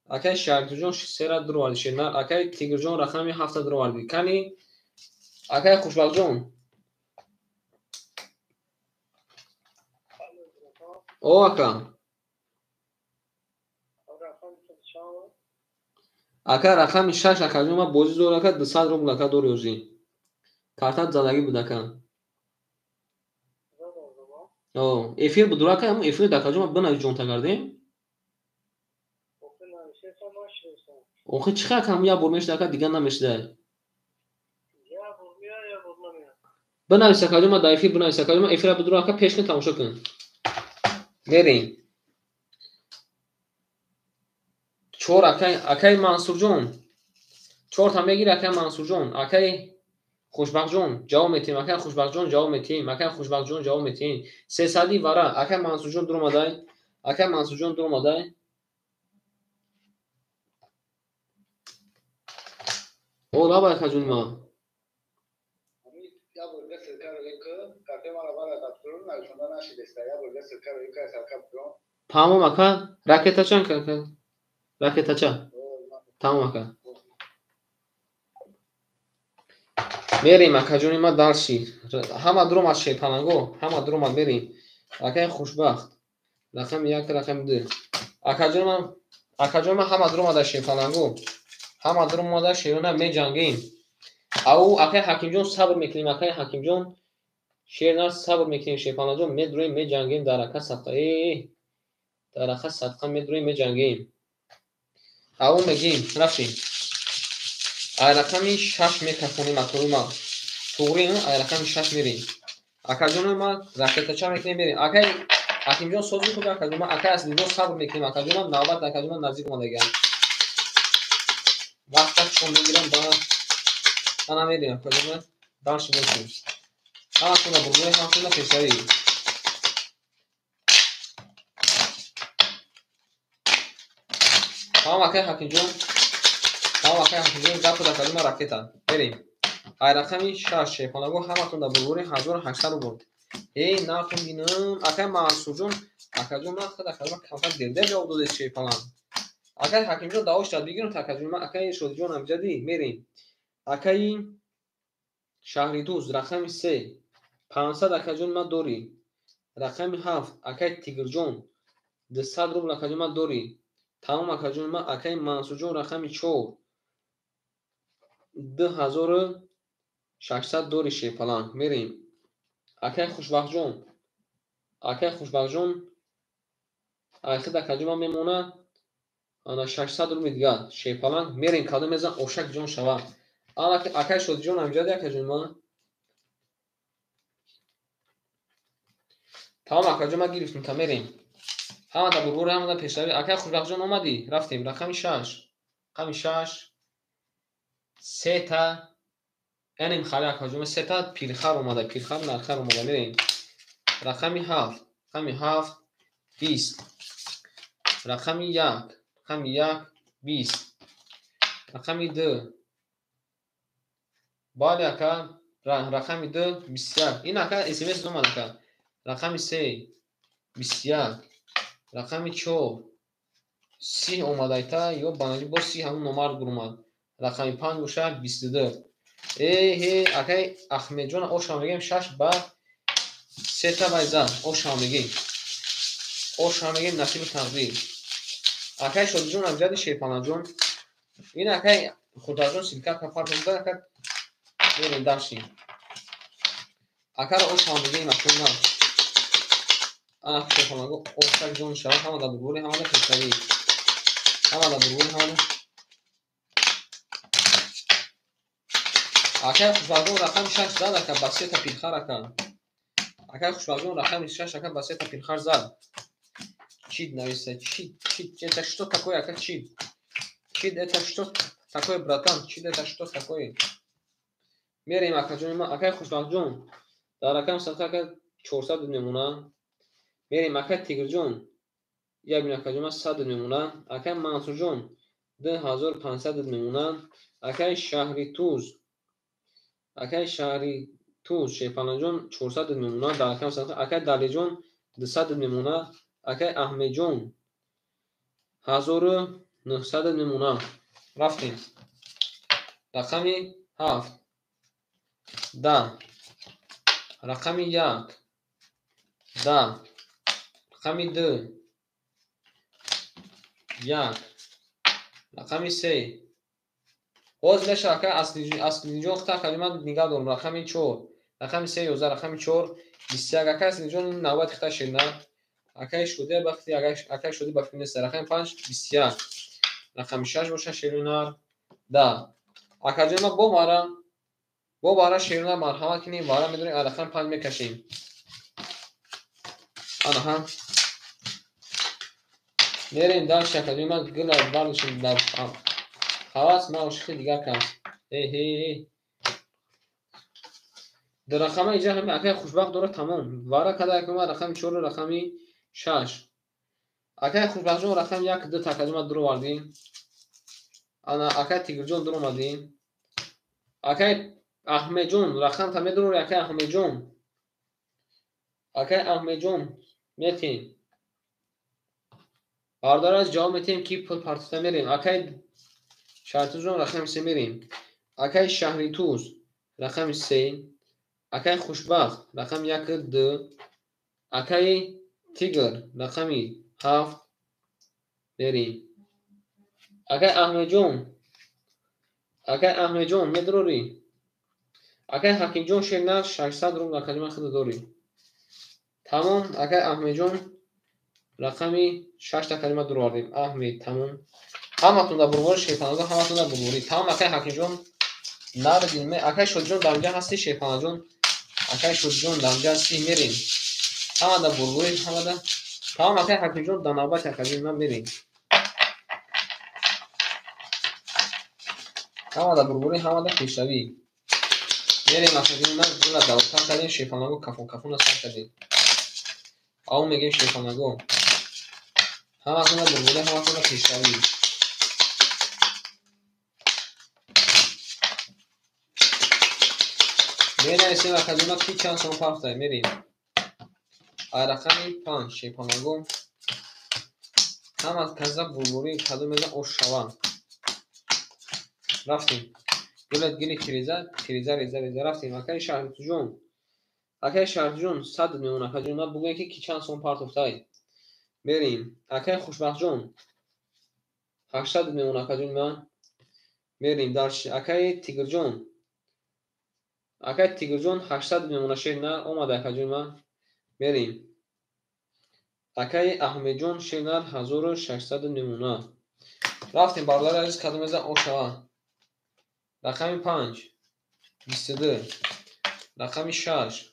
Акай Шаҳриҷон сера дур оварди шерина, акай Тигрҷон рақами 7 дур оварди. Кани акай Хушбахтҷон. О, ака. Ака рақами 6 акаҷон ман бозӣ дор ака, 200 рубл ака дор ёзӣ. Картат задагӣ буд ака. О, эфир буд ака, ҳамун эфир акаҷон ман бинавис ҷонта кардем. Охи чӣ ака, ҳамун як бор мешуда ака, дигар намешуда. Бинавис акаҷон ман дар эфир бинавис акаҷон ман эфира будро ака пеш кун тамошо кун. Мерем. 4 акай, акай Мансурҷон. 4 та мегири акай Мансурҷон, акай Хушбахтҷон ҷавоб метиҳем, акай Хушбахтҷон ҷавоб метиҳем, акай Хушбахтҷон ҷавоб метиҳем. 300 вара, акай Мансурҷон дур омадай, акай Мансурҷон дур омадай. О, лаба акаҷон ма. Тамом ака, ракетачан ака. Ракетача. Тамом ака. Мерем акаҷони ма дарши. Ҳама дур омад шерпаланго, ҳама дур омад мерем. Акаи Хушбахт. Рақами 1, рақами 2. Акаҷон ма ҳама дур омада шерпаланго. Ҳама дур омада шерона меҷангем. Ау акаи Ҳакимҷон сабр мекунем, акаи Ҳакимҷон шерна сабр мекунем, шерпаланҷон медурем меҷангем дар ака садқа. Дар ака садқа медурем меҷангем. Ау мегим, рафтем. Ай рақами 6 мекафонем акаи ма. Туғри, ай рақами 6 мерем. Акаҷони ма ракетача мекунем мерем. Акаи Ҳакимҷон сози худ акаҷон ма, акаи Аслиҷон сабр мекунем акаҷон ма, навбат акаҷон ма наздик омадагиам. Вақт чон мегирам ба Ана мерем, акаҷон, дальше бошем. Ҳаматонда бурбури, ҳаматонда пешравӣ. Тамом, акай Ҳакимҷон. Тамом, акай Ҳакимҷон, гапу дакаҷон, ракета. Мерем. Ай рақами 6 шерпаланго, ҳаматонда бурбури 1800 рубл. Эй, нартон бинам, акай Мансурҷон, акаҷон, ман худ акаҷон камтар дердер ҷавоб додед шерпаланг. Акай Ҳакимҷон давош дад бигирам такаҷон, ман акай Шодиҷон амҷадӣ мерем. Акаи Шаҳридуз рақами 3 500 акаҷон ман дорӣ. Рақами 7 акай Тигрҷон 200 рубл акаҷон ман дорӣ. Тамом акаҷон, ман акаи Мансурҷон рақами 4 2600 дорӣ шерпаланг. Мерем. Акай Хушбахтҷон, акай Хушбахтҷон айхид акаҷон ман мемонад ана 600 рубли дигар шерпаланг. Мерем, кадом мезан ошак ҷон шава. Ана акай Шодиҷон амҷади акаҷон ман. Тамом акаҷон, ман гирифтем, та мерем. Ҳамада бурбури, ҳамада пешравӣ. Акай Хушбахтҷон омадӣ, рафтем. Рақами 6, рақами 6 сета Энем хали акаҷон, сета пирхар омада, пирхар нархар омада, мерем. Рақами 7, рақами 7 20. Рақами 1, рақами 1 20. Рақами 2. Бале ака, рақами 2 21. Ин ака SMS омад ака. Рақами 3 21. Рақами 4 30 омадайта ё банаҷи боз 30 ҳамун номард бурумад. Рақами 5 боша 22. Э, акай Ахмедҷон ошам мегем 6 ба 3 та вайза ошам мегем. Ошам мегем насиби тақдир. Акай Шодиҷон амҷади Шерпаланҷон. Ин акай Худоҷон силка кафар буда ака мерем дальше. Акара ошам мегем акун. Ана Шерпаланго ошак ҷон шава, ҳамада бурбури, ҳамада пешравӣ. Ҳамада бурбури, ҳамада. Акай Хушбахтҷон рақами 6 зад ака ба сета пирхар ака. Акай Хушбахтҷон рақами 6 ака ба сета пирхар зад. Чит нависа, чит, чит, это что такое, ака чит? Чит это что такое, братан? Чит это что такое? Мерем акаҷон, ман акай Хушбахтҷон дар рақами садқа ака 400 мемона. Мерем акай Тигрҷон. Як бин акаҷон, ман 100 мемона. Акай Мансурҷон 2500 мемона. Акай Шаҳритуз, акай Шаҳритуз Шерпаланҷон 400 мемона дар рақами садқа. Акай Далиҷон 200 мемона. Акай Аҳмедҷон 1900 мемона. Рафтем. Рақами 7 10. Рақами 1 10. Рақами 2 1. Рақами 3. Боз меша ака Аслиҷон хта акаҷон ман нигаҳ дорам. Рақами 4, рақами 3 11, рақами 4 21. Акай Аслиҷон навбати хта ширна. Акай Шодия бахти, акай Шодӣ ба фикр нест. Рақами 5 21. Рақами 6 боша шерунар 10. Акаҷон ман бо бара шерунар марҳамат кунем, вара медонем рақами 5 мекашем. Анаҳа. Мерем дальше акаҷон, ман гила бардошем дар ҳавас, ман ошиқи дигар кас. Э ҳе ҳе. Дар рақама иҷа ҳами акай Хушбахт дора тамом. Вара када акаҷон рақами 4 рақами 6. Акай Хушбахтҷон рақами 1 2 такаҷон ман дуровардем. Ана акай Тигрҷон дуромадем. Акай Аҳмедҷон рақамта медурори акай Аҳмедҷон. Акай Аҳмедҷон метем. Бародар аз ҷавоб метем ки пул партофта мерем. Акай Шаҳритуз рақами 3 мерем. Акай Шаҳритуз рақами 3. Акай Хушбахт рақами 1 2. Акай Тигр рақами 7 мерем. Акай Аҳмедҷон, акай Аҳмедҷон медурорӣ. Акай Ҳакимҷон шернар 600 рубл акаҷон ман худо дорӣ. Тамом акай Аҳмедҷон рақами 6 та калима дуровардем. Аҳмед тамом. Ҳаматон дар бурбори Шерпаланҷон, ҳаматон дар бурборӣ. Тамом акай Ҳакимҷон нарадин. Акай Шодиҷон дар инҷа ҳастӣ Шерпаланҷон. Акай Шодиҷон дар инҷа ҳастӣ, мерем. Ҳама дар бурборӣ, ҳама дар. Тамом акай Ҳакимҷон дар навбати акаҷон ман мерем. Ҳама дар бурборӣ, ҳама дар пешравӣ. Мерем акаҷони ман гула давотар кардем, шерпаланго кафон кафона сар кардем. Ав мегем шерпаланго. Ҳаматонро бурбуда, ҳаматонро пешравӣ. Менависем акаҷона ки чанд сом пафтай, мерем. Ай рақами 5 шерпаланго. Ҳама каза бурбури кадом меза ош шава. Рафтем. Гулат гили тиреза, тиреза, реза, реза рафтем. Акаи Шаҳритуҷон. Акаи Шаҳритуҷон 100 мемон акаҷон. Ман бугӯем ки чанд сом партофтай. Мерем. Акаи Хушбахтҷон 800 мемон акаҷон ман. Мерем дарш. Акаи Тигрҷон. Акаи Тигрҷон 800 мемона шер на омада акаҷон ман. Мерем. Акаи Аҳмедҷон шернар 1600 мемона. Рафтем бародари азиз кадом меза ошава. Рақами 5 22, рақами 6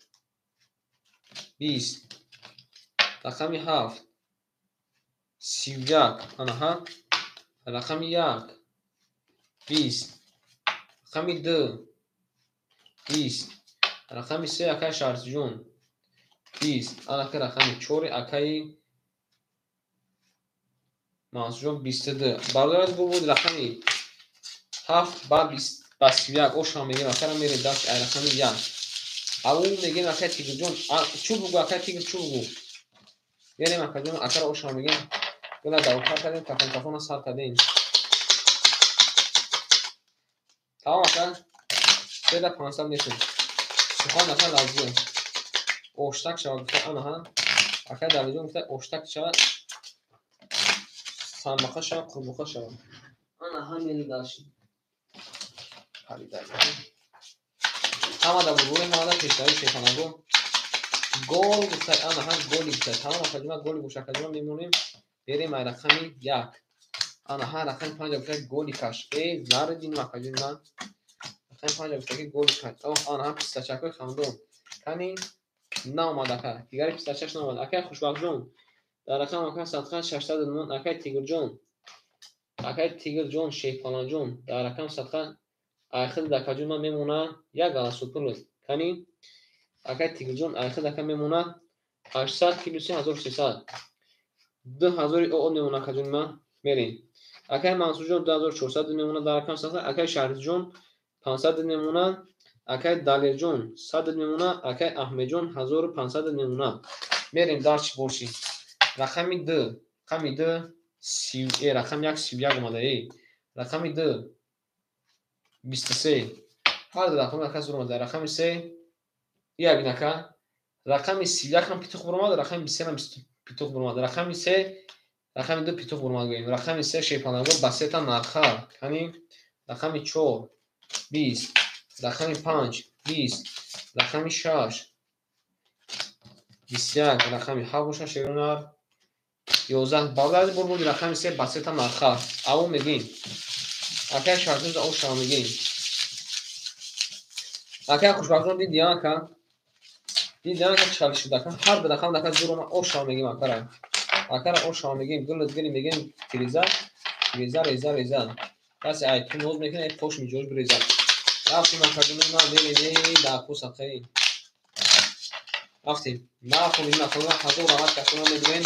20, рақами 7 31, анаҳа, рақами 1 20, рақами 2 20, рақами 3 акаи Шаҳритуҷон 20, анака рақами 4 акаи Мансурҷон 22. Бародари азиз буд рақами 7 ба 20 ба 31 ошам мегем акара мерем даст ай рақами 1. Аву мегем акаи Тигрҷон, чӯ бугу акаи Тигр чӯ бугу. Мерем акаҷон акара ошам мегем. Гула давотар кардем, кафон кафона сар кардем. Тамом ака. 3500 мешуд. Сухан ака лаззӣ. Оштак шава гуфта анаҳа. Акаи Давидҷон гуфта оштак шава. Самбақа шава, қурбоқа шава. Анаҳа мери даши. Ҳамада бурбури, ҳамада пешравӣ шерпаланго. Гол гуфтай, анаҳа голи гуфтай. Тамом акаҷума голи боша акаҷума мемонем. Берем ай рақами 1. Анаҳа рақами 5 гуфтай голи каш. Э нарединем акаҷуни ман. Рақами 5 гуфтай ки голи каш. Оҳ анаҳа пистачакҳои хандон. Кани наомад ака. Дигари пистачаш наомад. Акаи Хушбахтҷон дар рақам ака садқа 600 мон. Акаи Тигрҷон. Акаи Тигрҷон Шерпаланҷон дар рақам садқа айхил дакаҷон ман мемона як галасупул. Кани акаи Тигрҷон айхил дака мемона 800 плюс 1300. 2000 оо мемона акаҷон ман. Мерем. Акаи Мансурҷон 2400 мемона дар рақам садқа. Акаи Шаҳритуҷон 500 мемона. Акаи Далерҷон 100 мемона. Акаи Аҳмедҷон 1500 мемона. Мерем дарчи боши. Рақами 2, рақами 2 30, рақами 1 31 омада. Рақами 2 23. Ҳар ду рақами ака зур омада. Рақами 3 як бинака. Рақами 31 ҳам питух буромад, рақами 23 ҳам питух буромад. Рақами 3, рақами 2 питух буромад гӯем. Рақами 3 шерпаланго ба сета нарха. Кани рақами 4 20, рақами 5 20, рақами 6 21, рақами 7 боша шерунар 11. Бародари бурбуди рақами 3 ба сета нарха. Аву мегем. Акаи Шаҳритуҷон ошава мегем. Акаи Хушбахтҷон диди ака? Диди ака чӣ хел шуд ака? Ҳар ду рақам дака зур омад ошава мегем акара. Акара ошава мегем, гулат гили мегем тиреза, реза, реза, реза. Касе ай ту ноз мекунад, ай пош миҷош биреза. Рафтем акаҷон ман мерем дар кӯсақаи. Рафтем. Нафонем акаҷон ҳазор раҳмат касона медурем,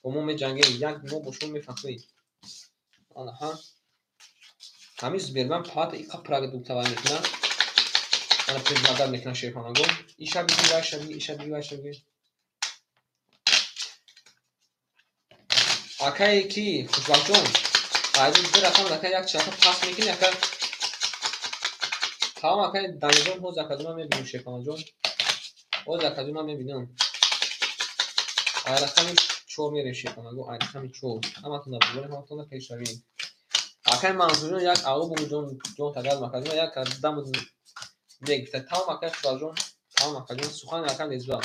бо мо меҷангем, як мо бо шумо мефахрем. Анаҳа. Ҳамин Сбербанк палата иқа продуктовай мекунад. Ана предлагать мекунад шерпаланго. Иша биги, вай шаби, иша биги, вай шаби. Акае ки Хушбахтҷон, айди ду рақам ака як чака пас мекунӣ ака. Тамом акаи Далерҷон ҳоз акаҷон ман мебинам шерпаланҷон. Ҳоз акаҷон ман мебинам. Ай рақами 4 мерем шерпаланго, ай рақами 4. Ҳаматон дар ҳаматон пешравӣ. Акаи Мансурҷон як аву бугу ҷон ҷон тагар макаҷон як дам мегуфта. Тамом акаи Хушбахтҷон, тамом акаҷон сухан ака лезба.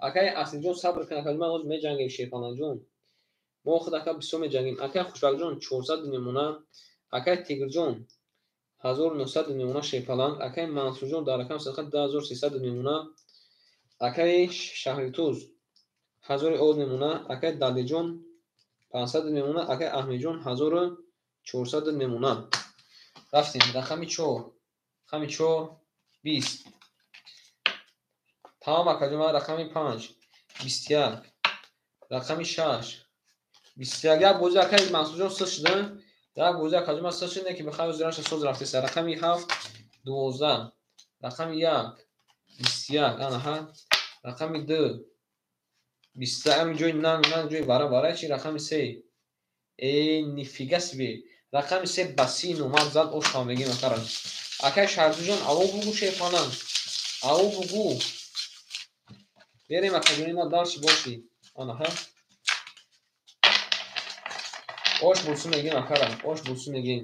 Акаи Асилҷон сабр кун акаҷон ман ҳоз меҷангем шерпаланҷон. Мо худ ака бисёр меҷангем. Акаи Хушбахтҷон 400 мемона. Акаи Тигрҷон 1900 мемона шерпаланг. Акаи Мансурҷон дар рақам садқа 2300 мемона. Акаи Шаҳритуз 1000 од мемона. Акаи Далерҷон 500 мемона. Акаи Аҳмедҷон 1400 мемона. Рафтем. Рақами 4, рақами 4 20, Тамом акаҷон, ман рақами 5 21, рақами 6 21. Як бозӣ акаи Мансурҷон сиз шуда. Як бозӣ акаҷон ман сиз шуда, ки бихай зираша соз рафтеста. Рақами 7 12, рақами 1 21, анаҳа, рақами 2 21, ами ҷои нанг нанг ҷои вара вара чи рақами 3. Э, нифига себе. Рақами 3 ба 30 номар зад, ошам мегим акара. Акай Шаҳрзуҷон, аво бугу шефанан. Аво бугу. Берем акаҷони ма дальше боши. Анаҳа. Ош булсун мегим акара, ош булсун мегим.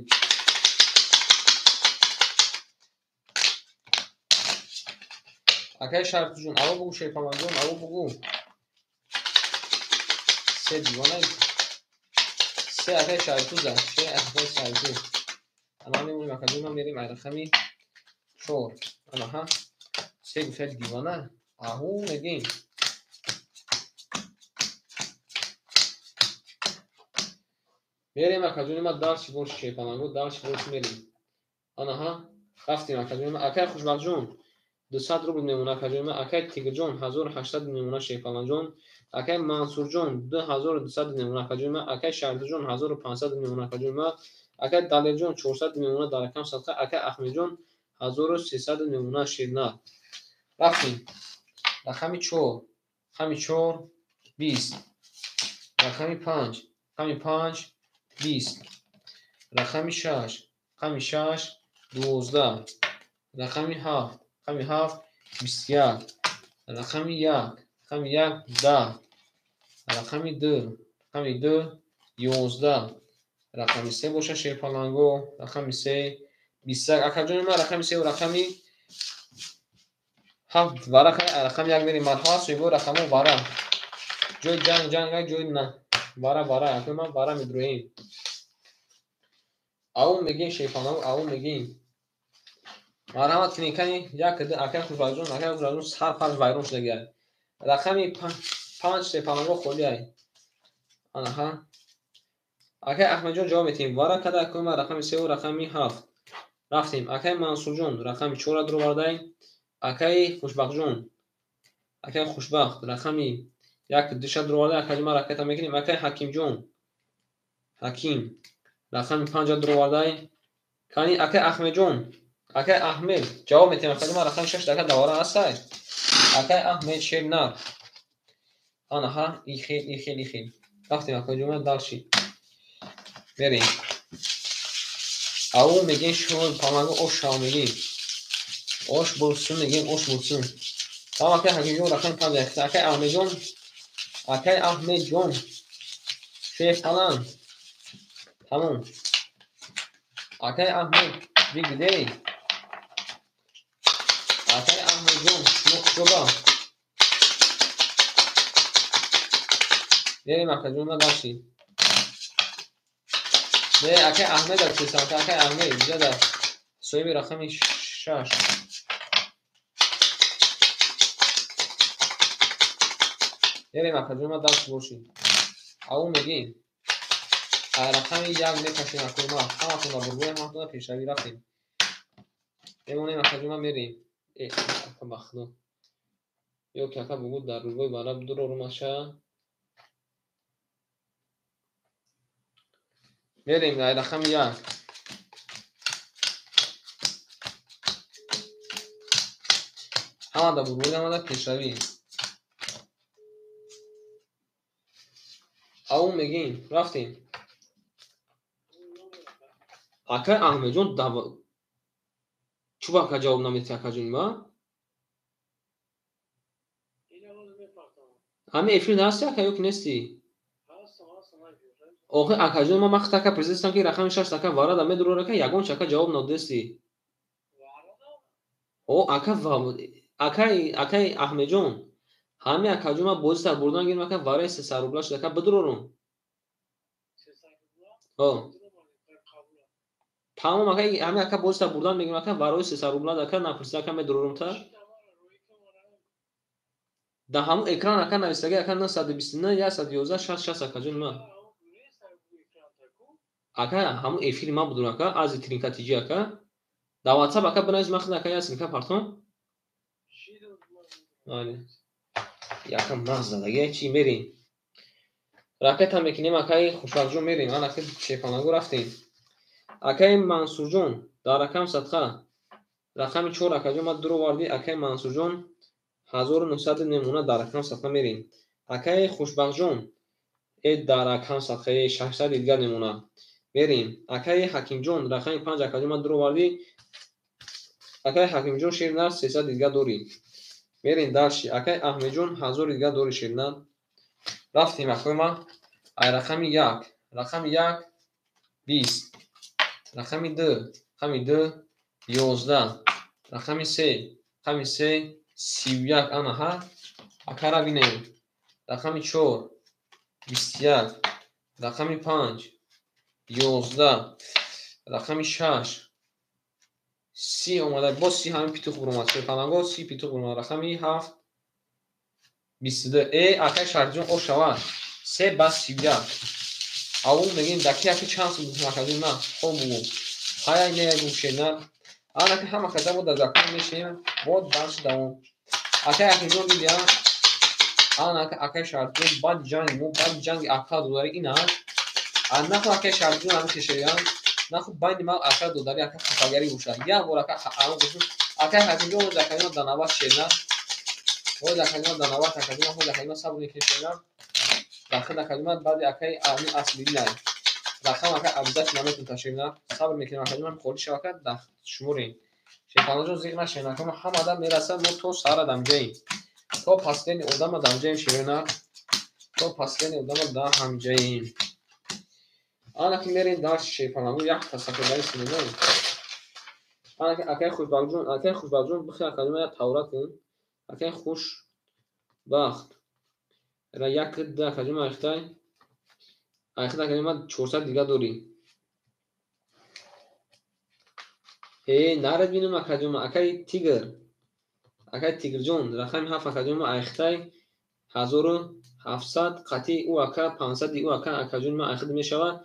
Акай Шаҳрзуҷон, аво бугу шефананҷон, аво бугу. Се дивона. Се акай Шаҳртуза, се акай Шаҳртуз. Ана мемонем акаҷон, ма мерем ай рақами 4. Анаҳа. Се гуфта дивона. Аҳу мегим. Мерем акаҷони ма дальше боши шефаланго, дальше боши мерем. Анаҳа, рафтем акаҷони ма. Акай Хушбахтҷон, 200 рубл мемона акаҷони ма. Акай Тигрҷон, 1800 мемона шефаланҷон. Акай Мансурҷон, 2200 мемона акаҷони ма. Акай Шаҳрдуҷон, 1500 мемона акаҷони ма. Акай Далерҷон, 400 мемона дар рақам садқа. Акай Аҳмедҷон, 1300 мемона ширнар. Рафтем. Рақами 4, рақами 4 20, рақами 5, рақами 5 20, рақами 6, рақами 6 12, рақами 7, рақами 7 21, рақами 1, рақами 1 10, рақами 2, рақами 2 11, рақами 3 боша шерпаланго, рақами 3 21. Акаҷони ман рақами 3 ва рақами 7 вара рақами 1 мерем. Марҳамат соҳибои рақамҳо вара. Ҷои ҷанг ҷанг, ҷои на вара вара. Акаҷони ман вара медроем. Ау мегим шерпаланго, ау мегим. Марҳамат кунед кани як ду акай Хушбахтҷон, акай Хушбахтҷон сар фарз вайрон шудагиай. Рақами 5 шерпаланго холиай. Анаҳа. Акай Аҳмедҷон ҷавоб медиҳем. Вара када акаи ман рақами 3 ва рақами 7. Рафтем. Акай Мансурҷон рақами 4 дуровардай. Акай Хушбахтҷон, акай Хушбахт рақами 1 2 дуровардай. Акаи ман ракета мекунем. Акай Ҳакимҷон, Ҳаким рақами 5 дуровардай. Кани акай Аҳмедҷон, акай Аҳмед ҷавоб медиҳем. Акаи ман рақами 6 дака давара ҳастай. Акай Аҳмед Шернар. Анаҳа, ихел, ихел, ихел. Рафтем акаҷон ман дальше. Мерем. Ау мегем шумо паланго ош шав мегем. Ош булсун мегем, ош булсун. Тамом акай Ҳакимҷон рақами 5. Акай Аҳмедҷон, акай Аҳмедҷон шефалан. Тамом. Акай Аҳмед бигдей. Акай Аҳмедҷон шумо куҷоба? Мерем акаҷон ман дальше. Не, акай Аҳмед аксесам, акай Аҳмед иҷода соҳиби рақами 6. Мерем акаҷон ман дальше бошем. Ау мегем. Рақами 1 мекашем акаҷон ман. Ҳаматон бурбои, ҳаматон пешравӣ рафтем. Мемонем акаҷон ман мерем. Э, ака ба худо. Ё ки ака бугу дар рӯбои бара дурорумаша. Мерем рақами 1. Ҳамада бурбои, ҳамада пешравӣ. Ау мегем, рафтем. Акай Аҳмедҷон чӯ ака ҷавоб намедиҳӣ акаҷони ма? Ҳамин эфир ҳасти ака ё ки нестӣ? Охир акаҷони ма ман худт ака президентам ки рақами 6 ака варада медурор ака ягон чака ҷавоб надодестӣ. О ака акай акай Аҳмедҷон ҳамин акаҷон ман бозита бурдан гирм ака вараи 300 рубла шуд ака бидурорум. О тамом ака ҳамин ака бозита бурдан мегирм ака варои 300 рубла ака напурсида ака медурорум та. Дар ҳамон экран ака нависаги ака 929 111 66 акаҷони ман. Ака ҳамон эфири ман будур ака ази тринка тиҷи ака. Дар WhatsApp ака бинавис ман худ ака як силка партом. Майли. Якам нағз задаги чӣ мерем. Ракета мекунем акаи Хушбахтҷон мерем. Ана ки шерпалангу рафтем. Акаи Мансурҷон дар рақам садқа. Рақами 4 акаҷон ма дуровардӣ. Акаи Мансурҷон 1900 мемона дар рақам садқа мерем. Акаи Хушбахтҷон дар рақам садқаи 600 дигар мемона. Мерем. Акаи Ҳакимҷон рақами 5 акаҷон ма дуровардӣ. Акаи Ҳакимҷон шернар 300 дигар дорӣ. Мерем дальше. Акаи Аҳмедҷон 1000 дигар дорӣ шернар. Рафтем акои ма. Ай рақами 1. Рақами 1 20. Рақами 2. Рақами 2 11. Рақами 3. Рақами 3 31. Ана ҳа. Акара бинем. Рақами 4 21. Рақами 5 11. Рақами 6 30 омада. Боз 30 ҳамин питух буромад. Шерпаланго 30 питух буромад. Рақами 7 22. Акай Шарифҷон ош шавад. 3 ба 31. Аввал мегӯем даки яки чанд сум гуфтам акаҷон на. Хоб бугу. Ҳая не як гуфт шернар. Ана ки ҳама каза бо дар закон мешинем. Бо дарси давом. Акай Акимҷон дидия. Ана акай Шарифҷон баъди ҷанги мо баъди ҷанги ака додари ин аст. Наху акай Шарифҷон ҳамин хешоян. Наху байни ма ака додари ака хафагарӣ бошад. Як бор ака ҳамон гуфт. Акай Ҳакимҷон оз акаҷон дар навбат шернар. Оз акаҷон дар навбат акаҷон оз акаҷон сабр мекунем шернар. Дахил акаҷон баъди акаи ами аслидин ай. Рақам ака обязательно наметун ташриф сабр мекунем акаҷон холи шава ака дар шуморем. Шерпаланҷон зиқ нашавем акамо ҳамада мерасад мо то саҳара дамҷаем. То последний одама дамҷаем шернар. То последний одама да ҳамҷаем. Ана ки мерем дар шерпалангу як тасаккурдари синемаем. Ана ки акаи Хушбахтҷон, акаи Хушбахтҷон бихе акаҷон як тавра кун. Акаи Хушбахт. Ра як ду акаҷон айхтай. Айхтай акаҷон ма 400 дигар дорӣ. Наред бинам акаҷон, акаи Тигр. Акаи Тигрҷон, рақами 7 акаҷон ма айхтай 1700 қатъи ӯ ака 500 ӯ ака акаҷон ма айхид мешавад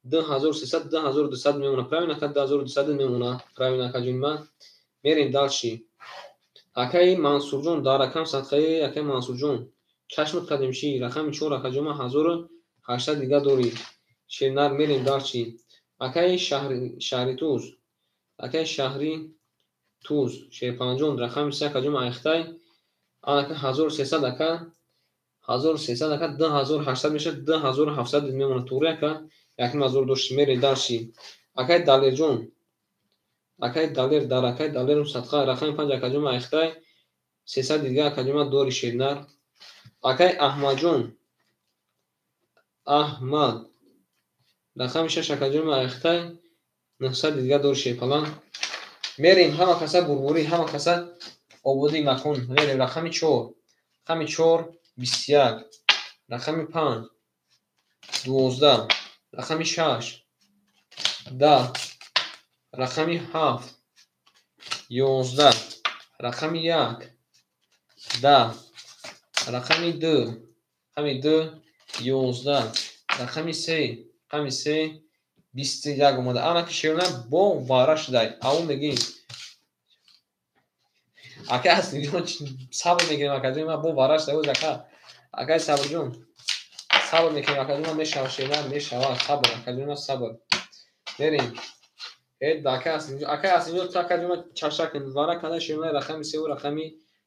2300 2200 мемона. Правильно ака 2200 мемона. Правильно акаҷон ма. Мерем дальше. Акаи Мансурҷон дар рақам садқаи акаи Мансурҷон. Чашмат кардем чӣ? Рақами 4 акаҷон ма 1800 дигар дорӣ. Шернар мерем дальше. Акаи Шаҳри Туз. Акаи Шаҳри Туз. Шерпаланҷон рақами 3 акаҷон ма айхтай. Анака 1300 ака 1300 ака 2800 мешавад 2700 мемонад. Туғри ака 1000 дошт мерем дальше. Акаи Далерҷон. Акаи Далер дар акаи Далерум садқа рақами 5 акаҷон ма айхтай 300 дигар акаҷон ма дори шернар. Акаи Аҳмадҷон. Аҳмад. Рақами 6 акаҷон ма айхтай 900 дигар дори шерпаланг. Мерем ҳама каса бурбурӣ, ҳама каса ободии макон. Мерем рақами 4. Рақами 4 21. Рақами 5 12. Рақами 6 10. Рақами 7 11. Рақами 1 10. Рақами 2. Рақами 2 11. Рақами 3. Рақами 3 21 омада. Ана ки шерна бо вара шудай. Аввал мегӯем. Ака Аслиҷон сабр мекунем акаҷон ма бо вара шудай. Оз ака. Акаи Сабрҷон сабр мекунем акаҷон ма мешава шерна мешава сабр акаҷон ма сабр. Мерем. Ака Аслиҷон, акаи Аслиҷон ту акаҷон ма чаша кун. Вара када шерна рақами 3 ва рақами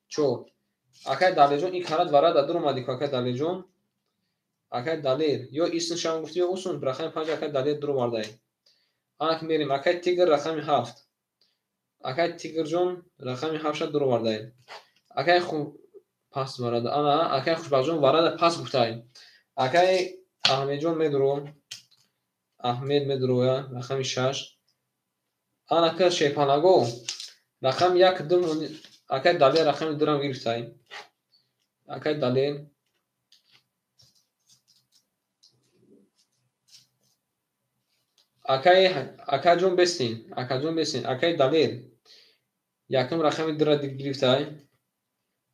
4. Акаи Далерҷон ин карат вара да дур омадӣ ку акаи Далерҷон. Акаи Далер ё исм шам гуфтӣ ё усун рақами 5 акаи Далер дур овардай. Ана ки мерем акаи Тигр рақами 7. Акаи Тигрҷон рақами 7 дур овардай. Акаи пас варада. Ана акаи Хушбахтҷон варада пас гуфтай. Акаи Аҳмедҷон медуро. Аҳмед медуроя рақами 6. Ана ка Шерпанаго рақами 1 2 акаи Далер рақами 2 рам гирифтай. Акаи Далер акаи акаҷон бесин, акаҷон бесин, акаи Далер якум рақами 2 ра гирифтай.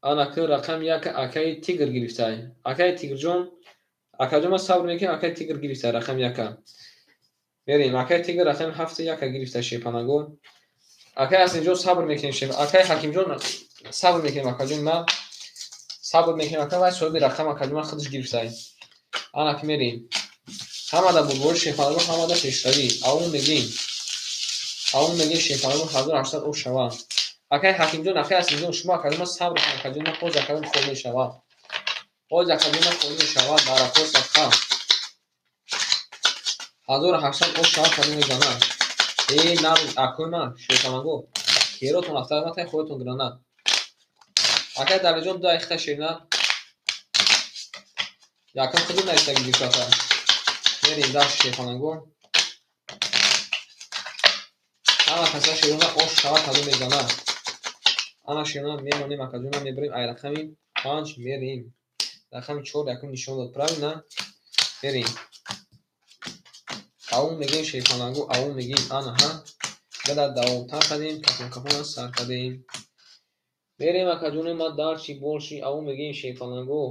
Ана ки рақами 1 акаи Тигр гирифтай. Акаи Тигрҷон, акаҷон ма сабр мекунем, акаи Тигр гирифтай рақами 1. Мерем, акаи Тигр рақами 7 1 гирифтай Шерпанаго. Акаи Аслиҷон сабр мекунем, акаи Ҳакимҷон сабр мекунем, акаҷон ма. Сабр мекунем ака, вай соҳиби рақам акаҷон худаш гирифтай. Ана ки мерем. Ҳамада бурбори шефалго, ҳамада пешравӣ. Аву мегем. Аву мегем шефалго 1800 ош шава. Акай Ҳакимҷон, акай Асимҷон, шумо акаҷон сабр кун, акаҷон ҳоз акаҷон холӣ мешавад. Ҳоз акаҷон холӣ мешавад, баракот садқа. 1800 ош шава кадом мезанад. Э, нар акои ман, шефалго. Керотон афтад матай худатон гранат. Акай Далиҷон ду дақиқа ширна. Якам худи навиштаги гирифта. Мерем дашт шефалго. Ҳама каса широна ош шава кадом мезанад. Ана широна мемонем акаҷона мебарем ай рақами 5 мерем. Рақами 4 якум нишон дод, правильно? Мерем. Аву мегем шефалго, аву мегем ана ҳа. Гада давомтар кардем, кафон кафона сар кардем. Мерем акаҷони ма дарчи болши, аву мегем шефалго.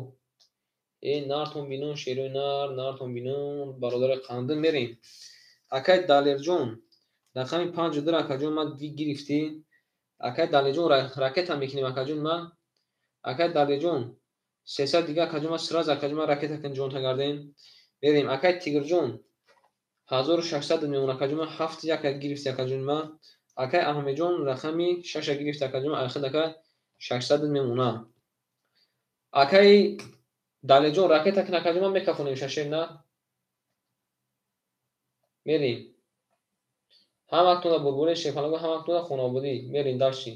Э, нартон бинон, шерои нар, нартон бинон, бародари қандин мерем. Акай Далерҷон, рақами 5 ду акаҷон ма гирифтӣ. Акай Далерҷон ракета мекунем акаҷон ма. Акай Далерҷон 300 дига акаҷон ма сразу акаҷон ма ракета кун ҷонта гардем. Мерем. Акай Тигрҷон 1600 мемон акаҷон ма 7 1 гирифти акаҷон ма. Акай Аҳмедҷон рақами 6 гирифти акаҷон ма айхид ака 600 мемона. Акай Далерҷон ракета кун акаҷон ма мекафонем шашер на. Мерем. Ҳаматонда бурбури шефалго, ҳаматонда хонободӣ. Мерем дарши.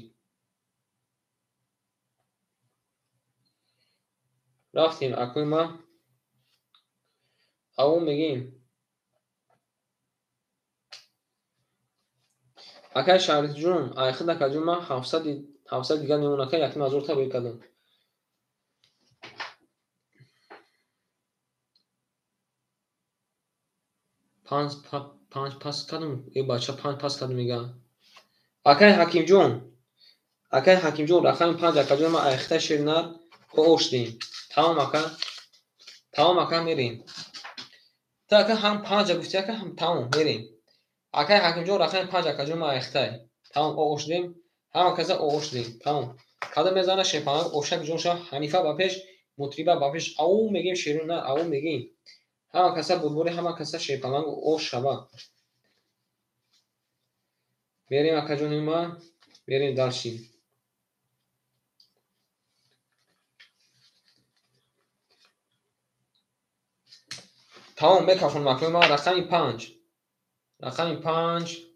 Рафтем акои ма. Аву мегем. Акай Шарифҷон, айхид акаҷон ма 700 дигар мемон ака, 1000 та рӯй кардам. Панҷ пас кардам, э бача 5 пас кардам мега. Акай Ҳакимҷон, акай Ҳакимҷон рақами 5 акаҷон ма айхита ширнар оштем. Тамом ака, тамом ака мерем. Ту ака ҳам 5 гуфти ака, ҳам тамом мерем. Акай Ҳакимҷон рақами 5 акаҷон ма айхитай. Тамом оштем, ҳама каса оштем. Тамом. Кадом мезана шефалго ошак ҷон ша, Ҳанифа ба пеш, Мутриба ба пеш. Аву мегем ширина, аву мегем. Ҳама каса бурбури, ҳама каса шефалго ош шава. Мерем акаҷони ма, мерем дарши. Тамом мекафонам акои ма рақами 5. Рақами 5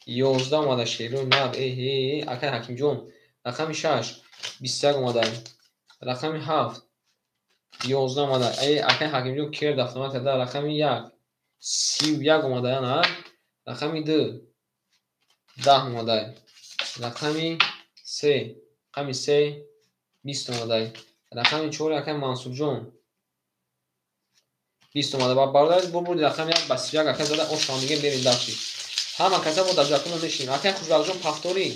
11 омада шерои нар. Э э акай Ҳакимҷон рақами 6 21 омада. Рақами 7 11 омада. Э акай Ҳакимҷон керд автомат карда. Рақами 1 31 омада на. Рақами 2 10 омада. Рақами 3, рақами 3 20 омада. Рақами 4 акай Мансурҷон 20 омада. Ва бародари бурбури рақами 1 ба 31 акай зада ош ҳам мегем мерем дарчи. Ҳама каса бо даҷакуна мешинем. Акай Хушбахтҷон пахтори.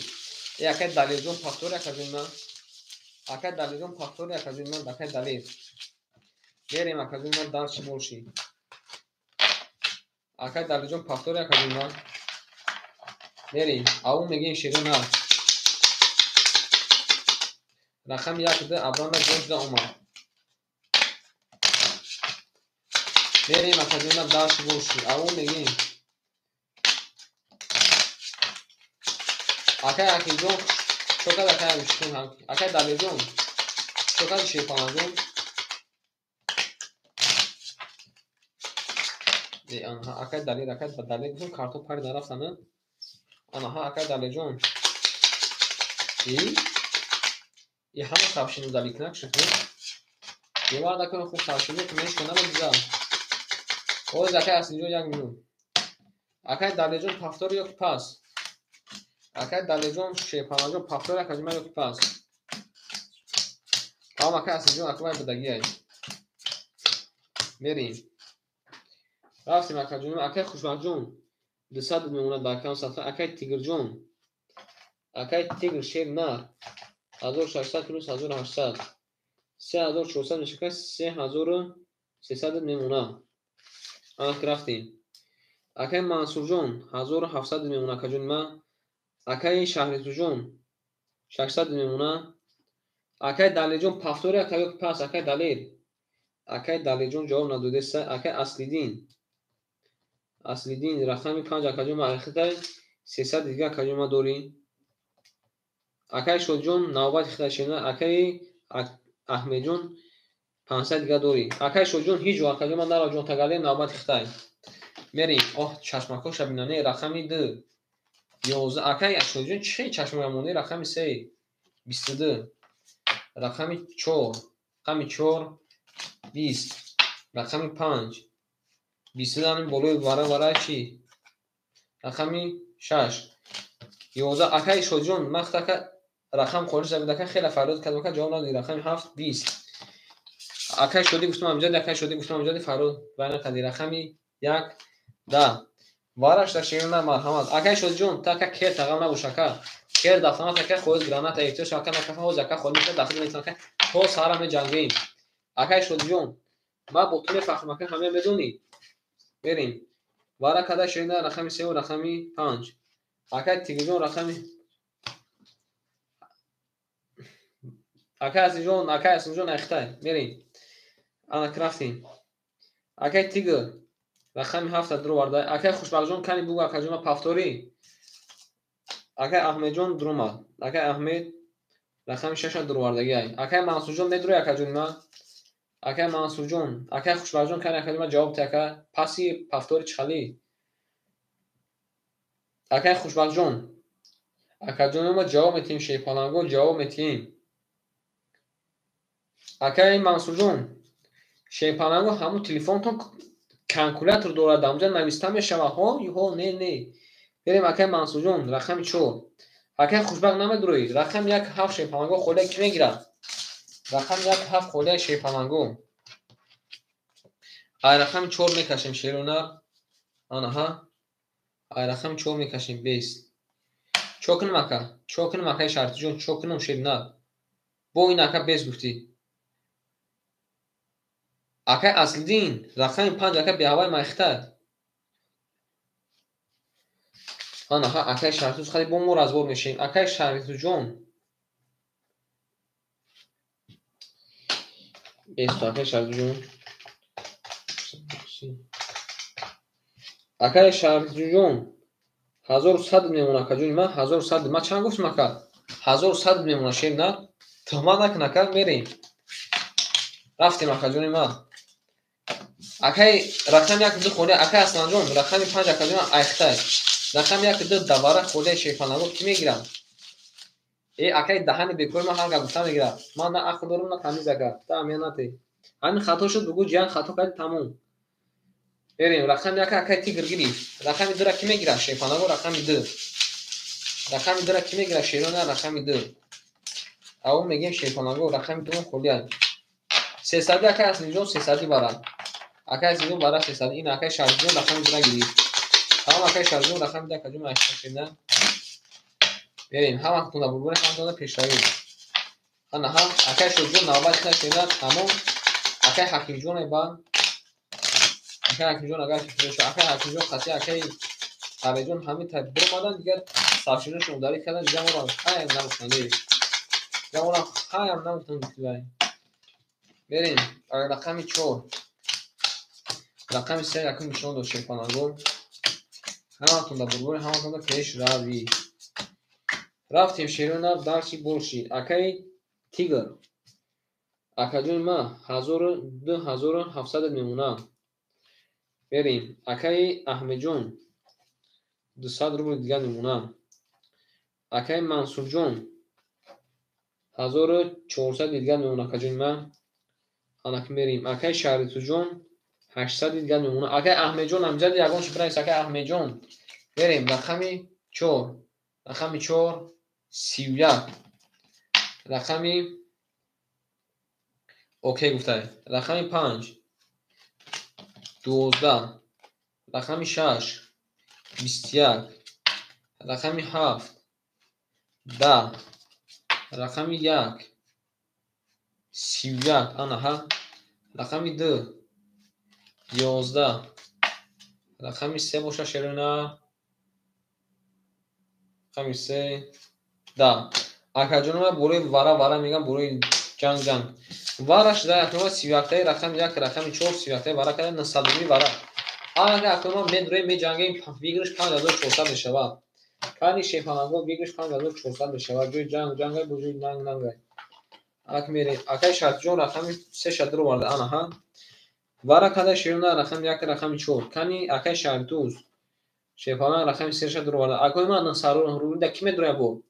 Э акай Далерҷон пахтори акаҷон ман. Акай Далерҷон пахтори акаҷон ман, акай Далер. Мерем акаҷон ман дарчи болши. Акай Далерҷон пахтори акаҷон ман. Мерем. Аву мегем шерона. Рақами 1 2 абрана ҷош да омад. Мерем акаҷон ман дарчи болши. Аву мегем. Акай Ҳакимҷон чокад акай Ҳакимҷон, акай Далерҷон чокад Шерпаланҷон. Э анаҳа акай Далер, акай Далер гуфтам картон пари нарафтана. Анаҳа акай Далерҷон. И и ҳама сабшину даликнак шуд. Девар дакун хуб сабшину мешкана биза. Оз акай Асинҷон 1 минут. Акай Далерҷон пафтор ё пас. Акай Далерҷон Шерпаланҷон пафтор акаҷон ё пас. Тамом акай Асинҷон акай будагиай. Мерем. Рафтем акаҷон, акай Хушбахтҷон 200 мемонад ба акам сафа, акай Тигрҷон. Акай Тигр шер нар 1600 плюс 1800 3400 мешавад, 3300 мемонад. Ана ки рафтем. Акай Мансурҷон 1700 мемонад акаҷон ма. Акай Шаҳритуҷон 600 мемонад. Акай Далерҷон, повтори ака ё пас? Акай Далер, акай Далерҷон ҷавоб надодеса. Акай Аслиддин, Аслиддин рақами 5 акаҷон ма айхитай 300 дига акаҷон ма дорӣ. Акай Шодиҷон навбати хитай шена. Акаи Аҳмедҷон 500 дига дорӣ. Акай Шодиҷон ҳеҷ ҷо акаҷон ма наро ҷон тагале навбати хитай. Мерем. Оҳ, чашмакоша бинане. Рақами 2 11. Акай Шодиҷон чӣ чашмака монди? Рақами 3 22. Рақами 4, рақами 4 20. Рақами 5 22. Ани болои вара вара чӣ? Рақами 6 11. Акай Шодиҷон махт ака рақам холис забид ака хеле фарёд кардам ака ҷавоб надодӣ. Рақами 7 20. Акай Шодӣ гуфтам амҷади, акай Шодӣ гуфтам амҷади фарёд вай накардӣ. Рақами 1 10. Вараш дар шерина марҳамат. Акай Шодиҷон, та ака кер тағал набош ака. Кер дафтамат ака хоҳиз граната эҳтиёҷ ака накафа ҳоз ака холӣ мешавад дахил метавон ака то саҳара меҷангем. Акай Шодиҷон, ман бо ту мефахрам ака, ҳама медонӣ. Мерем. Вара када шерина рақами 3 ва рақами 5. Акай Тигрҷон рақами акай Азизҷон, акай Асимҷон айхтай. Мерем. Ана рафтем. Акай Тигр рақами 7 дуроварда. Акай Хушбахтҷон кани бугу акаҷон повтори. Акай Аҳмедҷон дуромад. Акай Аҳмед рақами 6 дуровардагиай. Акай Мансурҷон медурои акаҷони ман? Акай Мансурҷон, акай Хушбахтҷон кани акаҷон ман ҷавоб те ака. Паси повтори чӣ хали? Акай Хушбахтҷон, акаҷони ма ҷавоб метиҳем, шерпаланго ҷавоб метиҳем. Акай Мансурҷон, шерпаланго ҳамун телефонтон калкулятор дорад, дар онҷа нависта мешавад. Ҳо, ҳо, не, не. Берем акай Мансурҷон, рақами 4. Акай Хушбахт намедуроӣ. Рақами 1 7 шерпаланго холия кӣ мегирад? Рақами 1 7 холия шерпаланго. Ай рақами 4 мекашем шерона. Анаҳа. Ай рақами 4 мекашем 20. Чо кунам ака? Чо кунам акай Шартиҷон? Чо кунам шерина? Бо ин ака 20 гуфтӣ. Акай Аслиддин, рақами 5 ака беҳавай майхта. Анаҳа, акай Шаҳритуз хали бо мо разбор мешавем. Акай Шаҳритуҷон. Бесто акай Шаҳритуҷон. Акай Шаҳритуҷон 1100 мемона акаҷони ман 1100. Ман чанд гуфтам ака? 1100 мемона шер на? Туҳмат накун ака, мерем. Рафтем акаҷони ман. Акай рақами 1 2 холия акай Асланҷон, рақами 5 акаҷон айхтай. Рақами 1 2 давара холия шерпаланго кӣ мегирад? Э акай даҳани бекори ман ҳар гап гуфта мегирад. Ман на ақл дорам на тамиз ака. Та аҳамият натеҳ. Ҳамин хато шуд бугӯ ҷиян хато карди тамом. Берем рақами 1 акай Тигр гирифт. Рақами 2-ра кӣ мегирад? Шерпаланго рақами 2. Рақами 2-ра кӣ мегирад? Шерона рақами 2. Аввал мегӯем шерпаланго рақами 2 холия. 300 акай Аслиҷон 300 барад. Акай Аслиҷон барад 300. Ин акай Шаҳриҷон рақами 2-ра гирифт. Ҳамон акай Шаҳриҷон рақами 2 акаҷон айшина. Берем ҳаматон да бурбури ҳаматон да пешравӣ. Ана ҳам акай Шодиҷон навбат нашина тамом. Акай Ҳакимҷон ба акай Ҳакимҷон агар ки шуда акай Ҳакимҷон қати акай Шаҳриҷон ҳамин тайп биромадан дигар саршиношон ударӣ кардан дигар моро хаям нагуфтанд. Дигар моро хаям нагуфтанд гуфтивай. Берем рақами 4. Рақами 3 якум нишон дод шерпаланго. Ҳаматон да бурбури ҳаматон да пешравӣ. Рафтем шерона дарси борши. Акай Тигр. Акаҷони ман 2700 мемона. Берем. Акай Аҳмедҷон 200 рубл дигар мемона. Акай Мансурҷон 1400 дигар мемона акаҷони ман. Анак мерем. Акай Шаҳритуҷон 800 дигар мемона. Акай Аҳмедҷон амҷади ягон чи бинавис акай Аҳмедҷон. Берем рақами 4. Рақами 4 31. Рақами окей гуфтай. Рақами 5 12. Рақами 6 21. Рақами 7 10. Рақами 1 31. Анаҳа. Рақами 2 11. Рақами 3 боша шерона. Рақами 3 10. Акаҷонама борои вара вара мегам, борои ҷанг ҷанг. Вара шуда акнума 31-таи рақами 1, рақами 4, 31-таи вара карда 900 рубли вара. Ага акнума медурем, меҷангем, выигрыш 5400 мешавад. Кани шефаланго выигрыш 5400 мешавад. Ҷои ҷанг ҷангай, бо ҷои нанг нангай. Ак мерем. Акай Шартҷон рақами 3 шадро оварда. Ана ҳа. Вара када шерона рақами 1, рақами 4. Кани акай Шартуз. Шефалан рақами 3 шадро оварда. Акои ман 900 рубли да ки медура бо?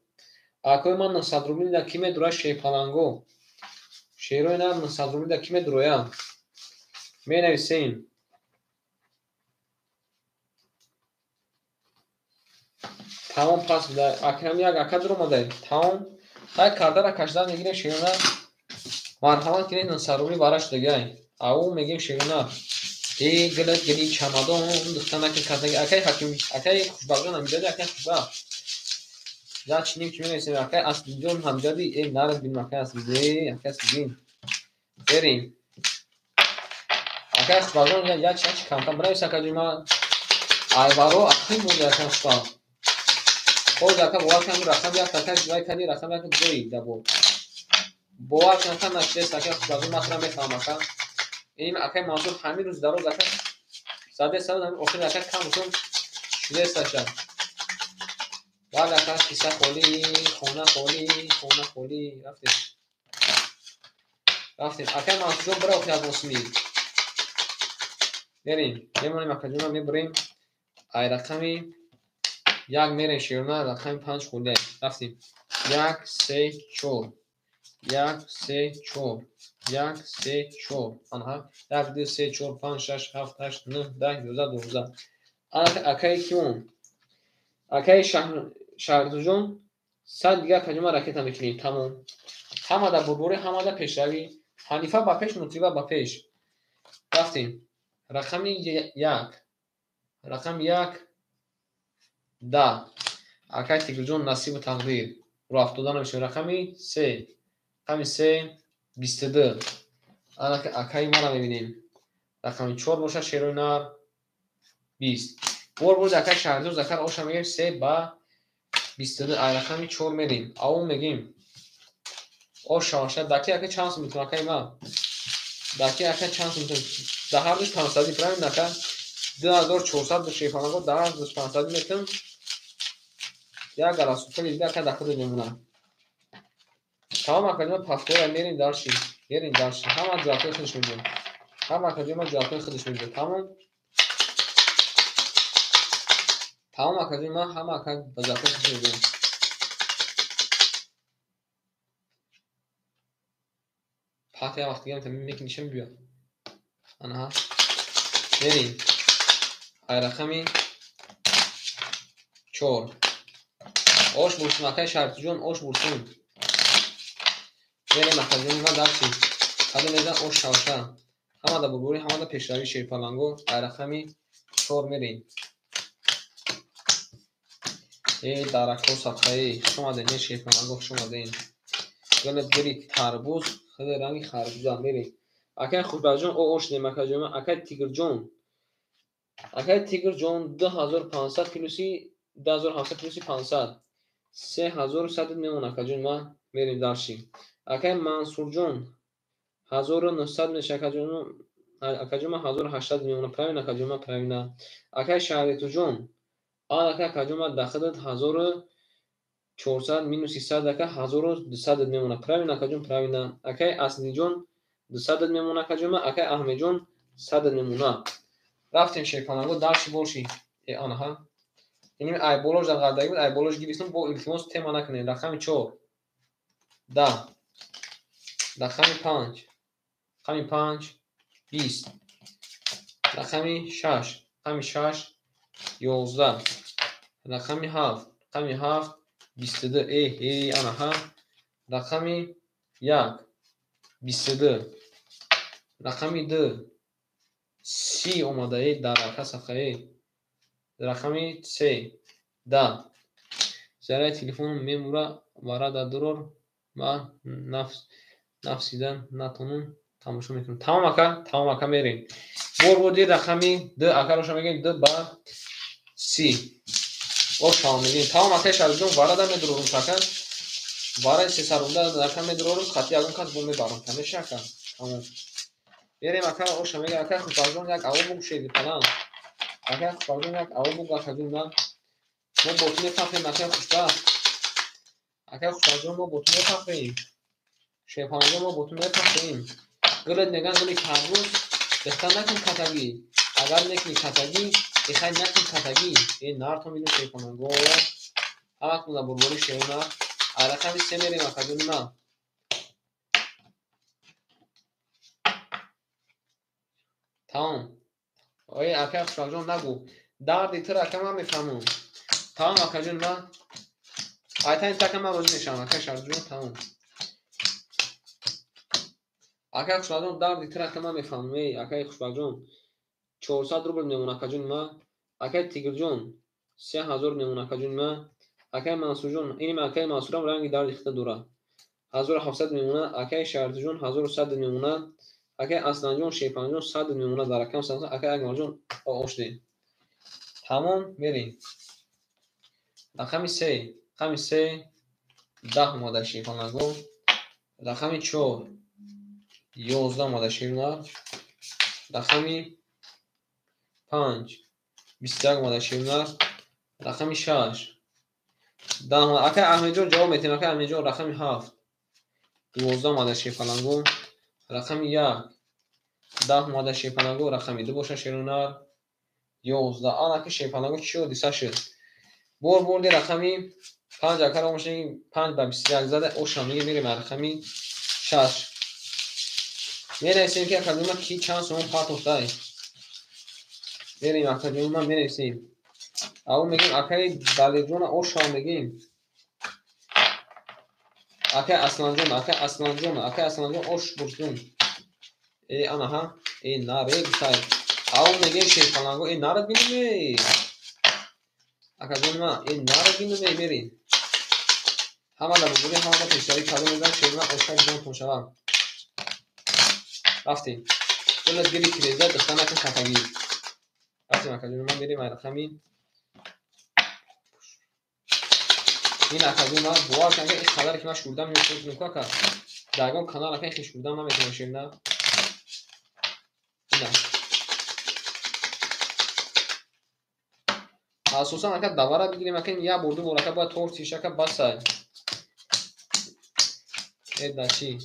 Акои ман 900 рубли да ки медура шефаланго? Шерои нар 900 рубли да ки медуроя? Менависем. Тамом пас буда. Акрам як ака дуромадай. Тамом. Хай картара кашидан мегирем шерона. Марҳамат кунед 900 рубли вара шудагай. Ау мегем шерона. Э гилат гили чамадон духтанаки картаги. Акай ҳаким, акай Хушбахтҷон ҳамҷади, акай Хушбахт. Я чиним ки менависем акай Аслиҷон ҳамҷади, э нараз бинем акай Аслиҷон, акай Аслиҷон. Берем. Акай Хушбахтҷон я чи чи камтар бинавис акаҷон ма айваро акай монда акай Хушбахт. Боз ака бовар кунам рақам як ака вай кади рақам як ҷои дабо. Бовар кунам ка нашидест акай Хушбахтҷон ман худам мефаҳмам ака. Ин акай Мансур ҳамин рӯз дароз ака заде сабад ҳамин охир ака кам усун шудест аша. Вале ака киса холӣ, хона холӣ, хона холӣ. Рафтем. Рафтем. Акай Мансурҷон бира охир аз мосими. Мерем. Мемонем акаҷонам мебурем. Ай рақами 1 мерем шерона, рақами 5 холӣ. Рафтем. 1 3 4. 1 3 4. 1 3 4. Аҳа. 1 2 3 4 5 6 7 8 9 10 11 12. Акай кион? Акай Шаҳртуҷон 100 дигар акаҷон ма ракета мекунем. Тамом. Ҳама дар бурбурӣ, ҳама дар пешравӣ. Ҳанифа ба пеш, Мутрива ба пеш. Рафтем. Рақами 1. Рақами 1 10. Акай Тигрҷон насибу тақдир. Рӯ афтода намешавад. Рақами 3. Рақами 3 22. Анака акаи мара мебинем. Рақами 4 бошад шерои нар 20. Бор боз акай Шаҳрзод Закар оша мегем 3 ба 22. Ай рақами 4 мерем. Ау мегем. Оша оша даки ака чанд сум метавон акаи ма? Даки ака чанд сум метавон? Да ҳар душ 500 правильно ака? 2400 шефанаго да ҳар душ 500 метавон. Як галасупели дига ака дар худаш мемонад. Тамом акаҷон пафтора мерем дарши. Мерем дарши. Ҳама ҷавобҳои худаш мегӯяд. Ҳама акаҷон ма ҷавобҳои худаш мегӯяд. Тамом. Тамом акаҷон ма ҳама ака ба ҷавобҳои худаш мегӯяд. Пат як вақт дига мекунӣ чӣ мебиёд? Анаҳа. Мерем. Ай рақами 4. Ош бурсун акай Шартиҷон, ош бурсун. Мерем акаҷони ма дарси. Кадом мезан ош шавша. Ҳама дар бурбурӣ, ҳама дар пешравӣ шерпаланго. Ай рақами 4 мерем. Э даракҳо садқаи. Хуш омадем, э шерпаланго хуш омадем. Гулат гули тарбуз, хеле ранги харбуза мерем. Акай Хушбахтҷон, о ош дем акаҷон, акай Тигрҷон. Акай Тигрҷон 2500 плюси 2700 плюси 500. 3100 мемон акаҷон ма мерем дарши. Акай Мансурҷон 1900 меша акаҷон, акаҷон ма 1800 мемона. Правильно акаҷон ма правильно. Акай Шаҳритуҷон, анака акаҷон ма дахидат 1400 минус 100 ака 1200 мемона. Правильно акаҷон правильно. Акай Аслиҷон 200 мемона акаҷон ма, акай Аҳмедҷон 100 мемона. Рафтем шерпанаго дарши боши. Э анаҳа. Ин ай болош дар ғалдаги буд, ай болош гирифтум, бо илтимос тема накунед. Рақами 4 10. Рақами 5. Рақами 5 20. Рақами 6. Рақами 6 11. Рақами 7. Рақами 7 22. Э анаҳа. Рақами 1 22. Рақами 2 30 омада, э дарака садқаи. Рақами 3 10. Зараи телефоном мемура вара дар дурор ма нафсида натонум тамошо мекунам. Тамом ака, тамом ака мерем. Бор буди рақами 2 ака роша мегем 2 ба 30. Ош тамом мегем. Тамом ака Шаҳрҷон вара да медурорум ака. Барои 300 рубла рақам медурорум, хати ягон кас бо мебарам. Тамеша ака. Тамом. Берем ака оша мега ака Хушбахтҷон як аво бугу шеди палан. Ака Хушбахтҷон як аво бугу акаҷон ма. Мо бо ту мепахем ака Хушбахт. Ака Хушбахтҷон мо бо ту мепахем. Шерпаланҷон мо бо ту мепахем. Гулат меган гули карбуз, дихта накун катагӣ. Агар мекунӣ катагӣ, ихай накун катагӣ. Э нарто мидун шерпаланго. Ҳаматон дар бурбори шерона. А рақами се мерем акаҷони ман. Тамом. Ой ака Хушбахтҷон нагу. Дарди туро ака ман мефаҳмам. Тамом акаҷони ман. Айтани така ман розӣ мешавам ака Шаҳрзоджон тамом. Акаи Хушбахтҷон дарди туро ака ман мефаҳмам. Эй акаи Хушбахтҷон 400 рубл мемон акаҷони ман. Акаи Тигрҷон 3000 мемон акаҷони ман. Акаи Мансурҷон иним акаи Мансурам ранги дарди хита дора. 1700 мемона. Акаи Шаҳрзоджон 1100 мемона. Акаи Асланҷон Шерпанҷон 100 мемона дар рақам 100. Акаи Акмалҷон ошдем. Тамом мерем. Рақами се. Рақами се 10 омада шерпаланго. Рақами 4 11 омада шернар. Рақами 5 21 омада шернар. Рақами 6 10 омада. Акаи Аҳмедҷон ҷавоб метем. Акаи Аҳмедҷон рақами 7 12 омада шерпаланго. Рақами 1 10 омада шерпаланго. Рақами 2 боша шернар. 11. Ана ки шерпаланго чӣ ҳодиса шуд? Бор бурди рақами 5 акаро мошин 5 ба 21 зада оша меги мерем рақами 6. Мерасем ки акаҷони ман ки чанд сомон партофтай. Мерем акаҷони ман мерасем. Ав мегим акаи Далерҷона оша мегим. Акаи Асланҷон, акаи Асланҷон, акаи Асланҷон ош бурсун. Э ана ҳа, э наре гуфтай. Ав мегим шерпаланго, э нарад бинем э. Акаҷони ман, э нарад бинем э мерем. Ҳама дар бузурги ҳама дар пешравӣ карда мезананд, шерна оша ҷонтон шаванд. Рафтем. Гулат гири тиреза, дихта накун катагӣ. Рафтем акаҷони ман мерем ай рақами ин акаҷони ман бовар кун ин қадаре ки ман шурдам мекунам ака. Дар ягон канал ака ин шурдам наметавонам шерна. Ина. Асосан ака давара бигирем ака як бор ду бор ака бояд торт шиша ака басай. Э да чӣ?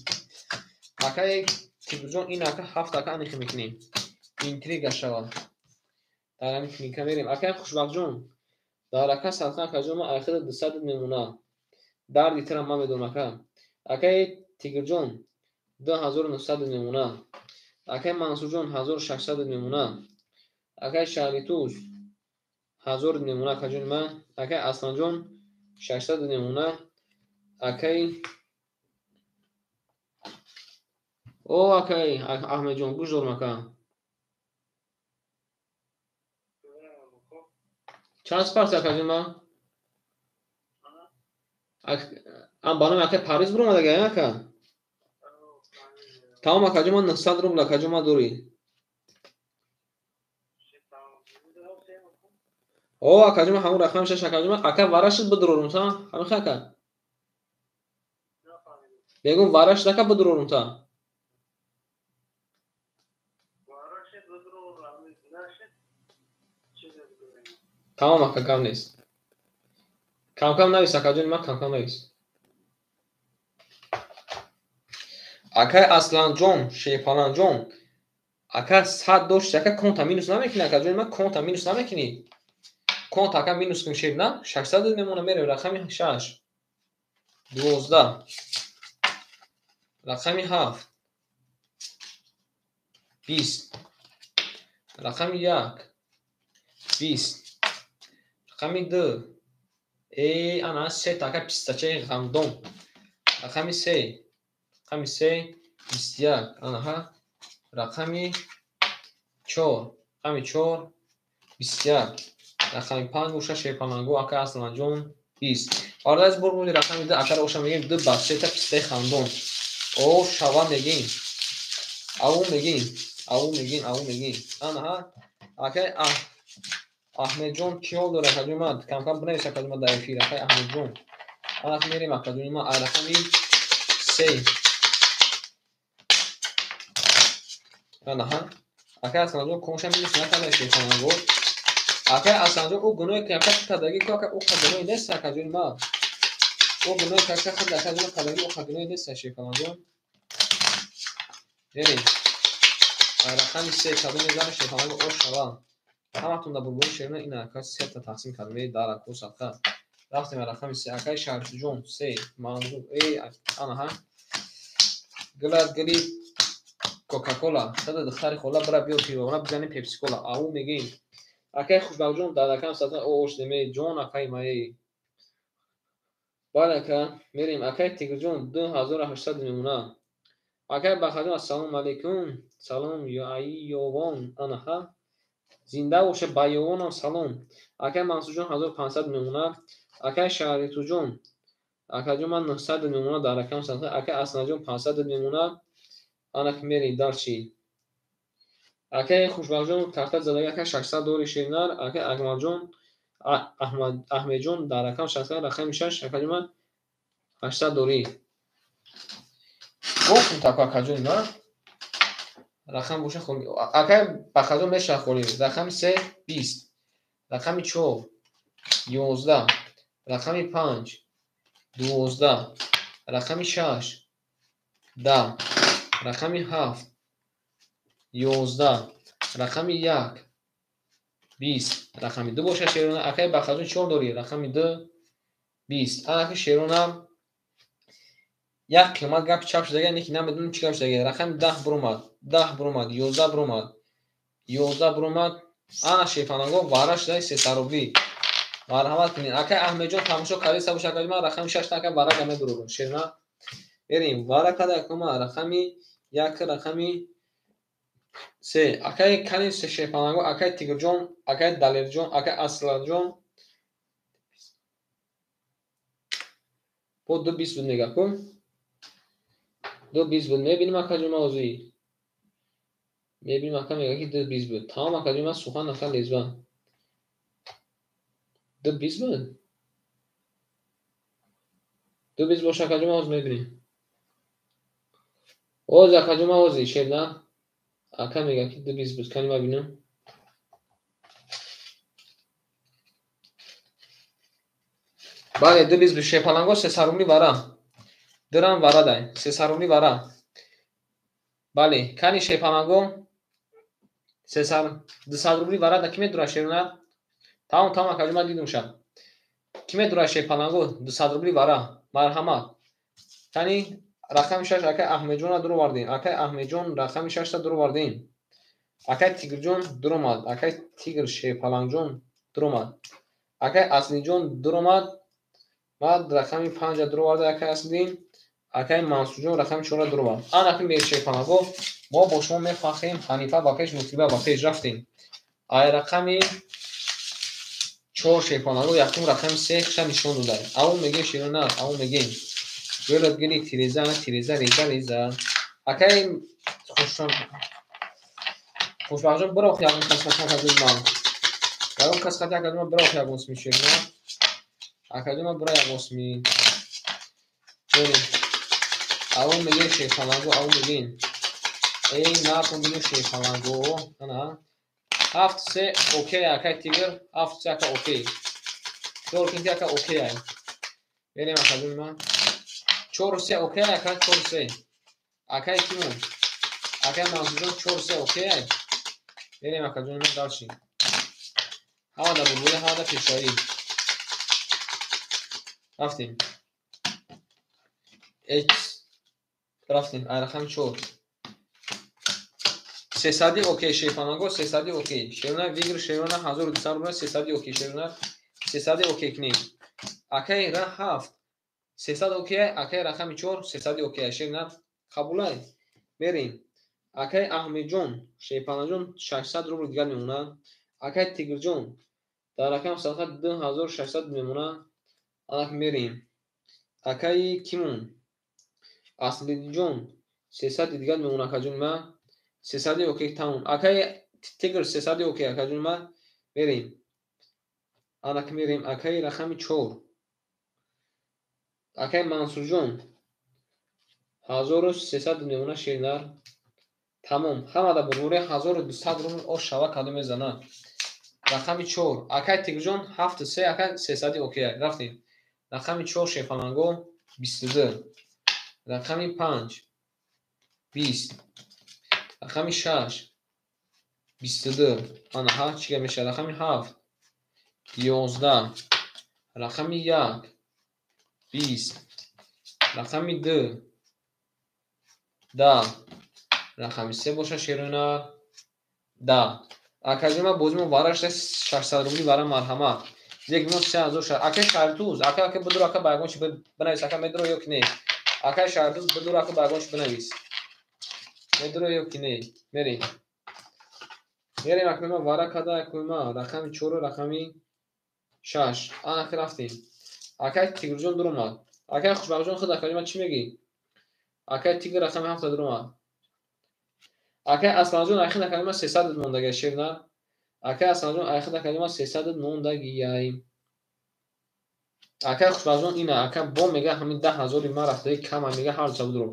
Акаи Тигрҷон ин ака 7 ака анихи мекунем. Интрига шавад. Дар ҳамин клиника мерем. Акаи Хушбахтҷон дар ака садқа акаҷон ман айхида 200 мемона. Дарди тура ман медонам ака. Акаи Тигрҷон 2900 мемона. Акаи Мансурҷон 1600 мемона. Акаи Шаҳритуз 1000 мемона акаҷони ман. Акаи Асланҷон 600 мемона. Акаи О акаи Аҳмедҷон гӯш дорам ака. Чанд спарти акаҷон ман? Ам ба номи акаи Париз биромадага ака? Тамом акаҷон ман 900 рубл акаҷон ман дорӣ. О акаҷон ман ҳамон рақами 6 акаҷон ман ака варашид бидурорум та? Ҳамин хай ака? Мегӯм варашид ака бидурорум та? Тамом ака гап нест. Камкам навис акаҷони ман камкам навис. Акаи Асланҷон, Шерпаланҷон, ака 100 дошти ака конта минус намекунӣ акаҷони ман конта минус намекунӣ. Конта ака минус кун шер на 600 мемона мерем рақами 6 12 рақами 7 20 рақами 1 20 рақами 2 э ана се ака пистачаи ғамдон рақами 3 рақами 3 21 ана ҳа рақами 4 рақами 4 21 рақами 5 боша шерпаланго ака Асланҷон 20. Барои аз бор буди рақами 2 акаро оша мегем 2 ба 3 та пистаи хандон. О шава мегем. Аву мегем. Аву мегем, аву мегем. Ана ҳа акаи Аҳмедҷон чӣ ҳол дорад акаҷон ман? Камкам бинавис акаҷон ман дар эфир акаи Аҳмедҷон. Ана мерем акаҷони ма ай рақами 3. Анаҳа. Акай Асанҷон конша минус накарда шерпаланго. Акай Асанҷон ӯ гуноҳе ки ака кардаги ку ака ӯ гуноҳе нест акаҷони ма. Ӯ гуноҳе ки ака худ акаҷони кардаги ӯ гуноҳе нест шерпаланго. Мерем. Ай рақами 3 кадом мезанад шерпаланго ош шава. Ҳаматон дар бурбури шерона ин ака сета тақсим кард. Ме дар аку садқа. Рафтем рақами 3. Акай Шарифҷон 3 манзур анаҳа. Гилад гили Кока-кола. Сада духтари хола бира биё пивона бизанем Пепси-кола. Ау мегем. Акай Хушбахтҷон дар рақам садқа ош неме ҷон акай маи. Бале ака мерем. Акай Тигрҷон 2800 мемона. Акай Бахаҷон ассалому алайкум. Салом ё айёвон. Анаҳа. Зинда боша ба ёвонам салом. Акай Мансурҷон 1500 мемона. Акай Шаҳритуҷон акаҷон ман 900 мемона дар рақам садқа. Акай Аснаҷон 500 мемона. Анак мерем дарчи. Акай Хушбахтҷон карта задаги акай 600 дори шернар. Акай Акмалҷон Аҳмедҷон дар рақам 600 рақами 6 акаҷон ман 800 дори. Гуфтум тако акаҷони ман. Рақам боша холи. Акай Бахаҷон мешавад холи. Рақами 3 20. Рақами 4 11. Рақами 5 12. Рақами 6 10. Рақами 7 11. Рақами 1 20. Рақами 2 боша шерона. Акай Бахаҷон 4 дори. Рақами 2 20. Анаки шерона як қимат гап чап шудага, неки намедонам чӣ гап шудага. Рақами 10 буромад, 10 буромад, 11 буромад, 11 буромад. Ана шерпаланго вара шуда 300 рубли. Марҳамат кунед. Акай Аҳмедҷон тамошо кардеса боша акаҷон ман рақами 6 ака вара га мебурорам. Шерна берем. Вара када акама рақами 1 рақами 3. Акай кани шерпаланго, акай Тигрҷон, акай Далерҷон, акай Асланҷон. Бо 2 20 буд мега ку. 2 20 буд. Мебинем акаҷон ман озӣ. Мебинем ака мега ки 2 20 буд. Тамом акаҷон ман сухан ака лезба. 2 20 буд. 2 20 боша акаҷон ман ҳозир мебинем. Оз акаҷон ман ҳозир шерна. Ака мега ки 2 20 буд. Кани ман бинам. Бале 2 20 буд. Шерпаланго 300 рубли вара. Дирам вара дай. 300 рубли вара. Бале, кани шерпаланго 300 200 рубли вара да ки медура шерна? Тамом, тамом акаҷон ман дидум ша. Ки медура шерпаланго 200 рубли вара. Марҳамат. Кани рақами 6 акай Аҳмедҷонро дуровардем. Акай Аҳмедҷон рақами 6-та дуровардем. Акай Тигрҷон дуромад. Акай Тигр шерпалангҷон дуромад. Акай Аслиҷон дуромад. Баъд рақами 5-ра дуроварда акай Аслиддин. Акай Мансурҷон рақами 4-ра дуровард. Ана ки шерпаланго мо бо шумо мефахрем. Ҳанифа ба пеш, Мутиба ба пеш рафтем. Ай рақами 4 шерпаланго якум рақами 3 хиша нишон дода. Ау мегем шерона, ау мегем. Гӯлат гили тиреза, тиреза, реза, реза. Акай Хушбахтҷон бирох ягон кас хати акаҷон ман. Ягон кас хати акаҷон ман бирох ягон сми шерона. Акаҷон ман бира ягон сми. Берем. Ау мегем шерпаланго, ау мегем. Эй, накун бинем шерпаланго. Ана. 7 3 окей акай Тигр, 7 3 ака окей. 4 кинти ака окей ай. Берем акаҷон ман. 4 3 окей ака 4 3. Акай кимон? Акай Мансурҷон 4 3 окей ай. Берем акаҷон ман дарчи. Ҳама дар бурбури, ҳама дар пешравӣ. Рафтем. Рафтем. Ай рақами 4. 300 окей шерпаланго 300 окей. Шерона вигр шерона 1200 рубл 300 окей шерона 300 окей кунем. Акай ра 7 300 окей, акай рақами 4 300 окей шерона қабулай. Мерем. Акай Аҳмедҷон шерпаланҷон 600 рубл дигар мемонад. Акай Тигрҷон дар рақам садқа 2600 мемонад. Анак мерем. Акай кимон? Аслидҷон 300 дигар мемонад акаҷон ма. 300 окей тамом. Акай Тигр 300 окей акаҷон ма. Мерем. Анак мерем. Акай рақами 4. Акай Мансурҷон 1300 мемона шеринар. Тамом. Ҳамада бурбури 1200 рубл ош шава кадом мезана. Рақами 4. Акай Тигрҷон 7-3, акай 300 окей. Рафтем. Рақами 4 шерпаланго 22. Рақами 5 20. Рақами 6 22. Ана ҳа чӣ гап мешавад? Рақами 7 11. Рақами 1 20. Рақами 2 10. Рақами 3 боша шерӯнар 10. Акаҷон ма бозимо вара шуда 600 рубли вара марҳамат. Зек мо 3000. Акай Шаҳритуз, ака ака бидур ака ба ягон чи бинавис, ака медуро ё ки не? Акай Шаҳритуз бидур ака ба ягон чи бинавис. Медуро ё ки не? Мерем. Мерем акнун ма вара када акнун ма рақами 4 рақами 6. Ана ки рафтем. Акай Тигрҷон дуромад. Акай Хушбахтҷон худ акаҷон ма чӣ мегӣ? Акай Тигр рақами 7 дуромад. Акай Асланҷон айхид акаҷон ма 300 мондагия шернар. Акай Асланҷон айхид акаҷон ма 300 мондагияй. Акай Хушбахтҷон ина ака бо мега ҳамин 10000 ма рафтаи кама мега ҳар ҷо дуро.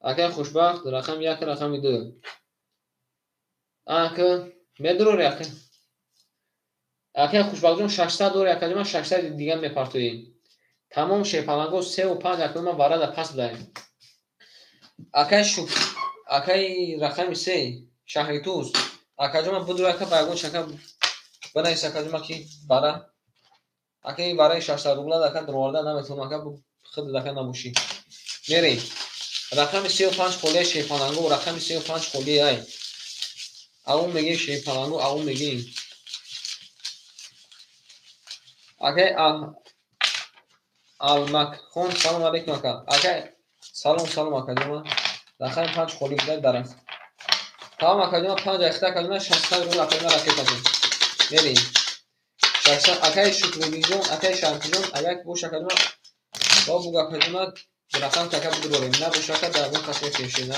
Акай Хушбахт рақами 1 рақами 2. Ака медурори ака. Акай Хушбахтҷон 600 дори акаҷон ма 600 дигар мепартоӣ. Тамом шерпаланго 3 ва 5 акаҷон ма варада пас будаем. Акай шук акай рақами 3 Шаҳритуз акаҷон ма будур ака ба ягон шака бинавис акаҷон ма ки бара акай бараи 600 рубла ака дуроварда наметавонам ака худ ака набошӣ. Мерем. Рақами 3 ва 5 холия шерпаланго рақами 3 ва 5 холия ай. Аун мегем шерпаланго аун мегем. Акай Алмакхон салом алейкум ака. Акай салом салом акаҷон ма. Рақами 5 холӣ буда дарам. Тамом акаҷон ма 5 айхта акаҷон ма 600 рубл акаҷон ма ракета кун. Мерем. 600 акай Шукриддинҷон, акай Шарифҷон, агар бош акаҷон ма бо буг акаҷон ма рақам така бидурорем. Набош ака дар ягон кас мекешем.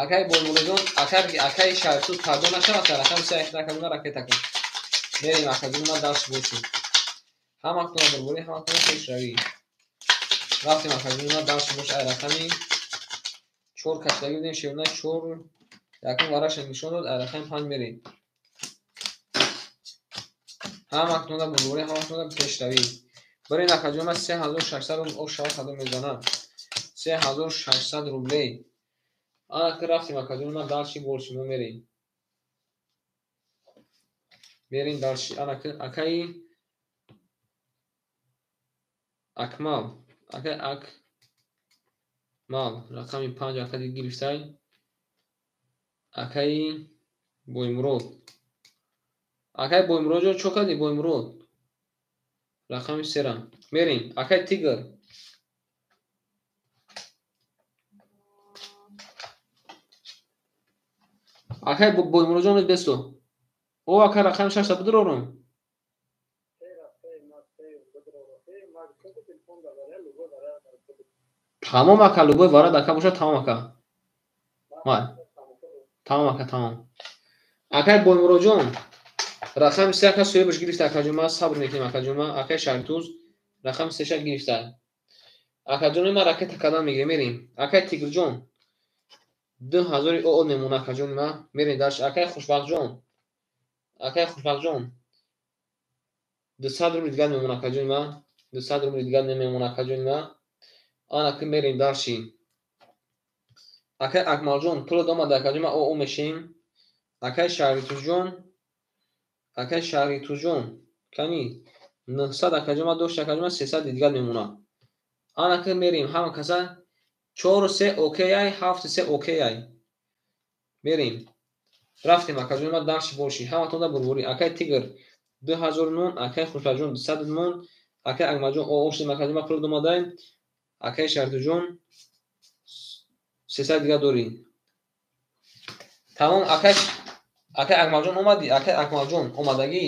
Акай Боймуродҷон, акай Шарифтуз пайдо нашавад, рақами 3 айхта акаҷон ма ракета кун. Мерем акаҷон ма дарс бошем. Ҳаматона бурбурӣ, ҳаматона пешравӣ. Рафтем акаҷон ма дарс бош ай рақами 4 кашидагӣ будем шерна 4 якум вараша нишон дод ай рақами 5 мерем. Ҳаматона бурбурӣ, ҳаматона пешравӣ. Барин акаҷон ма 3600 рубл ош шава кадом мезана. 3600 рублей. Ана ки рафтем акаҷон ма дарси борши мо мерем. Мерем дарси ана ки акаи Акмал, акай Акмал рақами 5 акади гирифтай. Акаи Боймурод. Акай Боймуродҷон чо кардӣ Боймурод? Рақами 3. Мерем. Акай Тигр. Акай Боймуродҷон бесто. О ака рақами 6 бидурорум. Тамом ака любой варад ака бошад тамом ака. Май. Тамом ака тамом. Акай Боймуродҷон рақами 3 ака соҳибаш гирифта акаҷон ма сабр мекунем акаҷон ма акай Шаҳритуз рақами 3 гирифта. Акаҷони ма ракета кадан мегирем мерем. Акай Тигрҷон 2000 оо мемона акаҷони ма мерем дарш. Акай Хушбахтҷон акай Хушбахтҷон 200 рубл дигар мемона акаҷони ма 200 рубл дигар мемона акаҷони ма. Ана ки мерем дарши. Акай Акмалҷон пулат омада акаҷон ма оо мешем. Акай Шаҳритузҷон акай Шаҳритузҷон кани 900 акаҷон ма дошт акаҷон ма 300 дигар мемона. Ана ки мерем ҳама каса 4 3 окей ай 7 3 окей ай. Мерем. Рафтем акаҷон ма дарши боши. Ҳаматонда бурбурӣ. Акай Тигр 2000 мон, акай Хушбахтҷон 200 мон, акай Акмалҷон оо шудем акаҷон ма пулат омадай. Акай Шаҳритуҷон 300 дигар дорӣ. Тамом акай Акмалҷон омадӣ, акай Акмалҷон омадагӣ.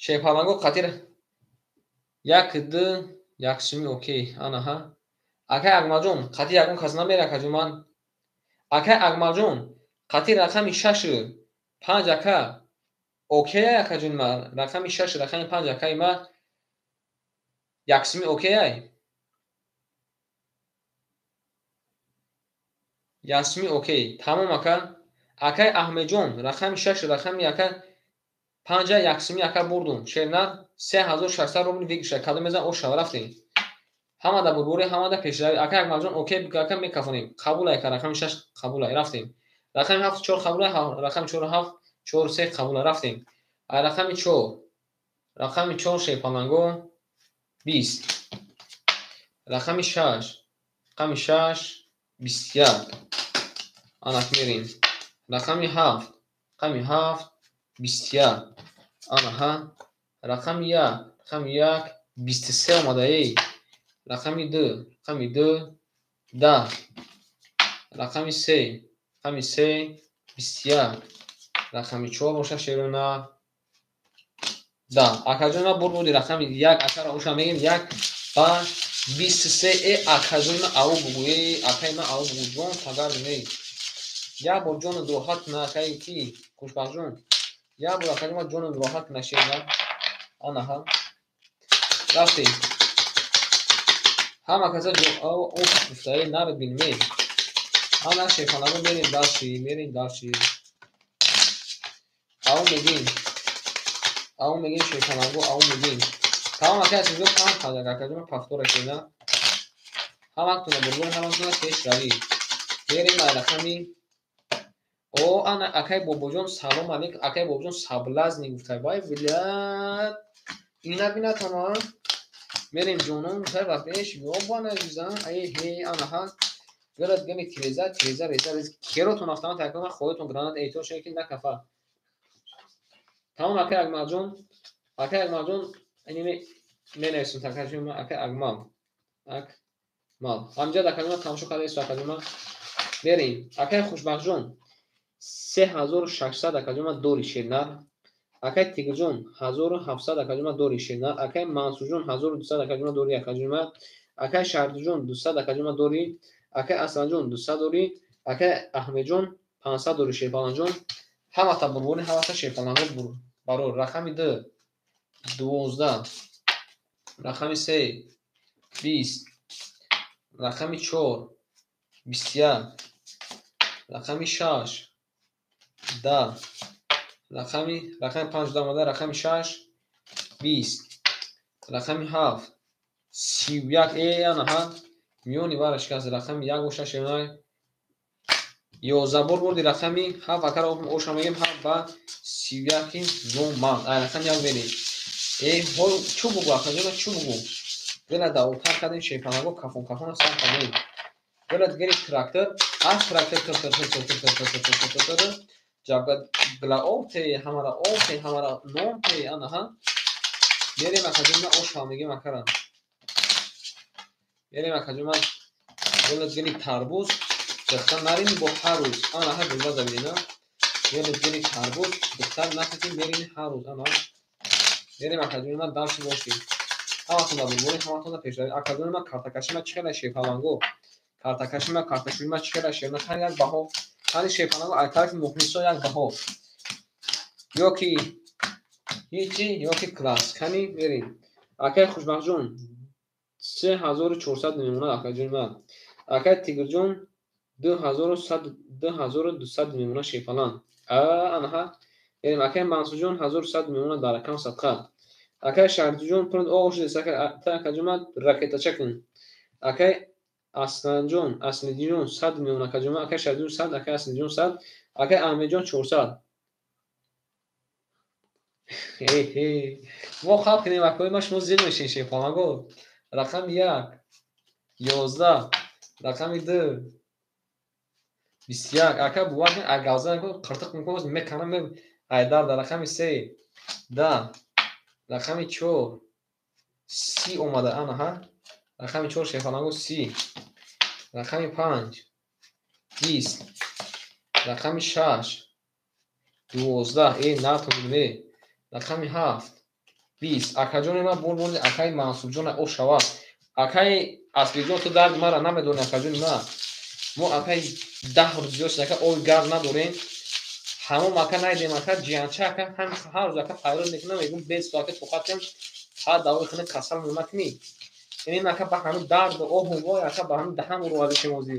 Шерпаланго қатир 1 2 1 суми окей. Ана ҳа. Акай Акмалҷон қатир ягон кас намера акаҷон ман. Акай Акмалҷон қатир рақами 6 5 ака Окей акаҷон ма, рақами 6, рақами 5 акаи ма яксими окей? Яксими окей. Тамом ака. Акаи Аҳмедҷон, рақами 6, рақами ака 5 яксими ака бурдум. Шернар 3600 рубл выигрыша. Кадом мезан о шава рафтем. Ҳамада бурбури, ҳамада пешравӣ. Ака Акмалҷон окей ака мекафонем. Қабул ака, рақами 6 қабул ай рафтем. Рақами 7 4 қабул ай, рақами 4 7 4 3 қабул ай рафтем. Ай рақами 4. Рақами 4 шерпаланго 20. Рақами 6. Рақами 6 21. Анак мерем. Рақами 7. Рақами 7 21. Анаҳа. Рақами 1. Рақами 1 23 омада эй. Рақами 2. Рақами 2 10. Рақами 3. Рақами 3 21. Рақами 4 боша шерона 10. Акаҷон ма бур буди рақами 1 акара оша мегем 1 ба 23 э акаҷон ма ау бугу э акаи ма ау бугу ҷон тагар эй. Як бор ҷону роҳат куна акаи ки хушбахтҷон. Як бор акаҷон ма ҷону роҳат куна шерона. Анаҳа. Рафтем. Ҳама каса оф гуфтаи нарад бинем. Ана шерпаланго мерем дарши, мерем дарши. Ау мегем. Ау мегем шерпаланго, ау мегем. Тамом ака аз инҷо панҷ қадак акаҷон пафтора шена. Ҳаматона бурбур, ҳаматона пешравӣ. Мерем ай рақами О, ана акай бобоҷон салом алейкум. Акай бобоҷон соблазни гуфтай. Вай блядь. Ина бинатона. Мерем ҷонон гуфтай вақт эш ёбан азизам. Ай ҳей анаҳа. Гырат гами тиреза, тиреза, реза, рез. Керотон автомат акама хоҳетон гранат эътиёт шавед ки накафа. Тамом акай Акмалҷон. Акай Акмалҷон ини менависем такаҷон ма акай Акмал. Акмал. Ҳамҷа дакаҷон тамошо кардаед акаҷон ма. Мерем. Акай Хушбахтҷон 3600 акаҷон ма дори шернар. Акай Тигрҷон 1700 акаҷон ма дори шернар. Акай Мансурҷон 1200 акаҷон ма дори акаҷон ма. Акай Шаҳрдуҷон 200 акаҷон ма дори. Акай Асланҷон 200 дори. Акай Аҳмедҷон 500 дори шерпаланҷон. Ҳамата бурбури, ҳамата шерпаланго барор. Рақами 2 12. Рақами 3 20. Рақами 4 21. Рақами 6 10. Рақами 5 омада, рақами 6 20. Рақами 7 31. Э анаҳа. Миёни вара шикаст. Рақами 1 боша шернай. 11 бор бурди рақами 7 акара оша мегем 7 ба 31 номан. Ай рақами 1 мерем. Э ҳол чӯ бугу акаҷона чӯ бугу. Гела давотар кардем шерпаланго кафон кафона сар кардем. Гела гели трактор, аз трактор тр тр тр тр тр тр тр тр тр тр ҷабга гла овте ҳамара овте ҳамара номте анаҳа. Мерем акаҷона оша мегем акара. Мерем акаҷона гела гели тарбуз духтар нарим бо ҳар рӯз. Анаҳа гулба забинена. Гела гели тарбуз духтар накатим мерим ҳар рӯз ана. Мерем акаҷона дарси боши. Ҳаматон бурбури, ҳаматон пешравӣ. Акаҷона ма картакаши ма чӣ хела шерпаланго. Картакаши ма карташӯи ма чӣ хела шерна. Ҳар як баҳо, ҳар шерпаланго аз тарафи мухлисо як баҳо. Ё ки ҳичи, ё ки класс. Кани мерем. Акай Хушбахтҷон 3400 мемонад акаҷони ма. Акай Тигрҷон 2200 мемонад шерпаланг. Анаҳа. Мерем акай Мансурҷон 1100 мемонад дар рақам садқа. Акай Шаҳрдуҷон пурд о шудест акай та акаҷон ма ракетача кун. Акай Асланҷон, Аслидинҷон 100 мемонад акаҷон ма. Акай Шаҳрдуҷон 100, акай Аслидинҷон 100, акай Аҳмедҷон 400. Хе-хе. Мо халқ кунем акои ма шумо зил мешин шерпаланго. Рақами 1 11, рақами 2 21. Ака бовар кунед, агар гавза накун, қиртиқ мекунам, меканам, айдар дар рақами 3 10, рақами 4 30 омада анаҳа. Рақами 4 шерпаланго 30, рақами 5 20, рақами 6 12. Э натон ме. Рақами 7 20. Акаҷони ма бур бурди акаи Мансурҷон о шава. Акаи Аслиҷон ту дарди мара намедони акаҷони ма. Мо акаи 10 рӯз зиёд шуд, ака оби гарм надорем. Ҳамон ака найдем ака ҷиянча ака ҳам ҳар рӯз ака файрод мекунам, мегӯм бес ака тоқатем, ҳар давои хона касал накунӣ. Ин ака ба ҳамин дарду оҳу вой ака ба ҳамин даҳан урвазишем озӣ.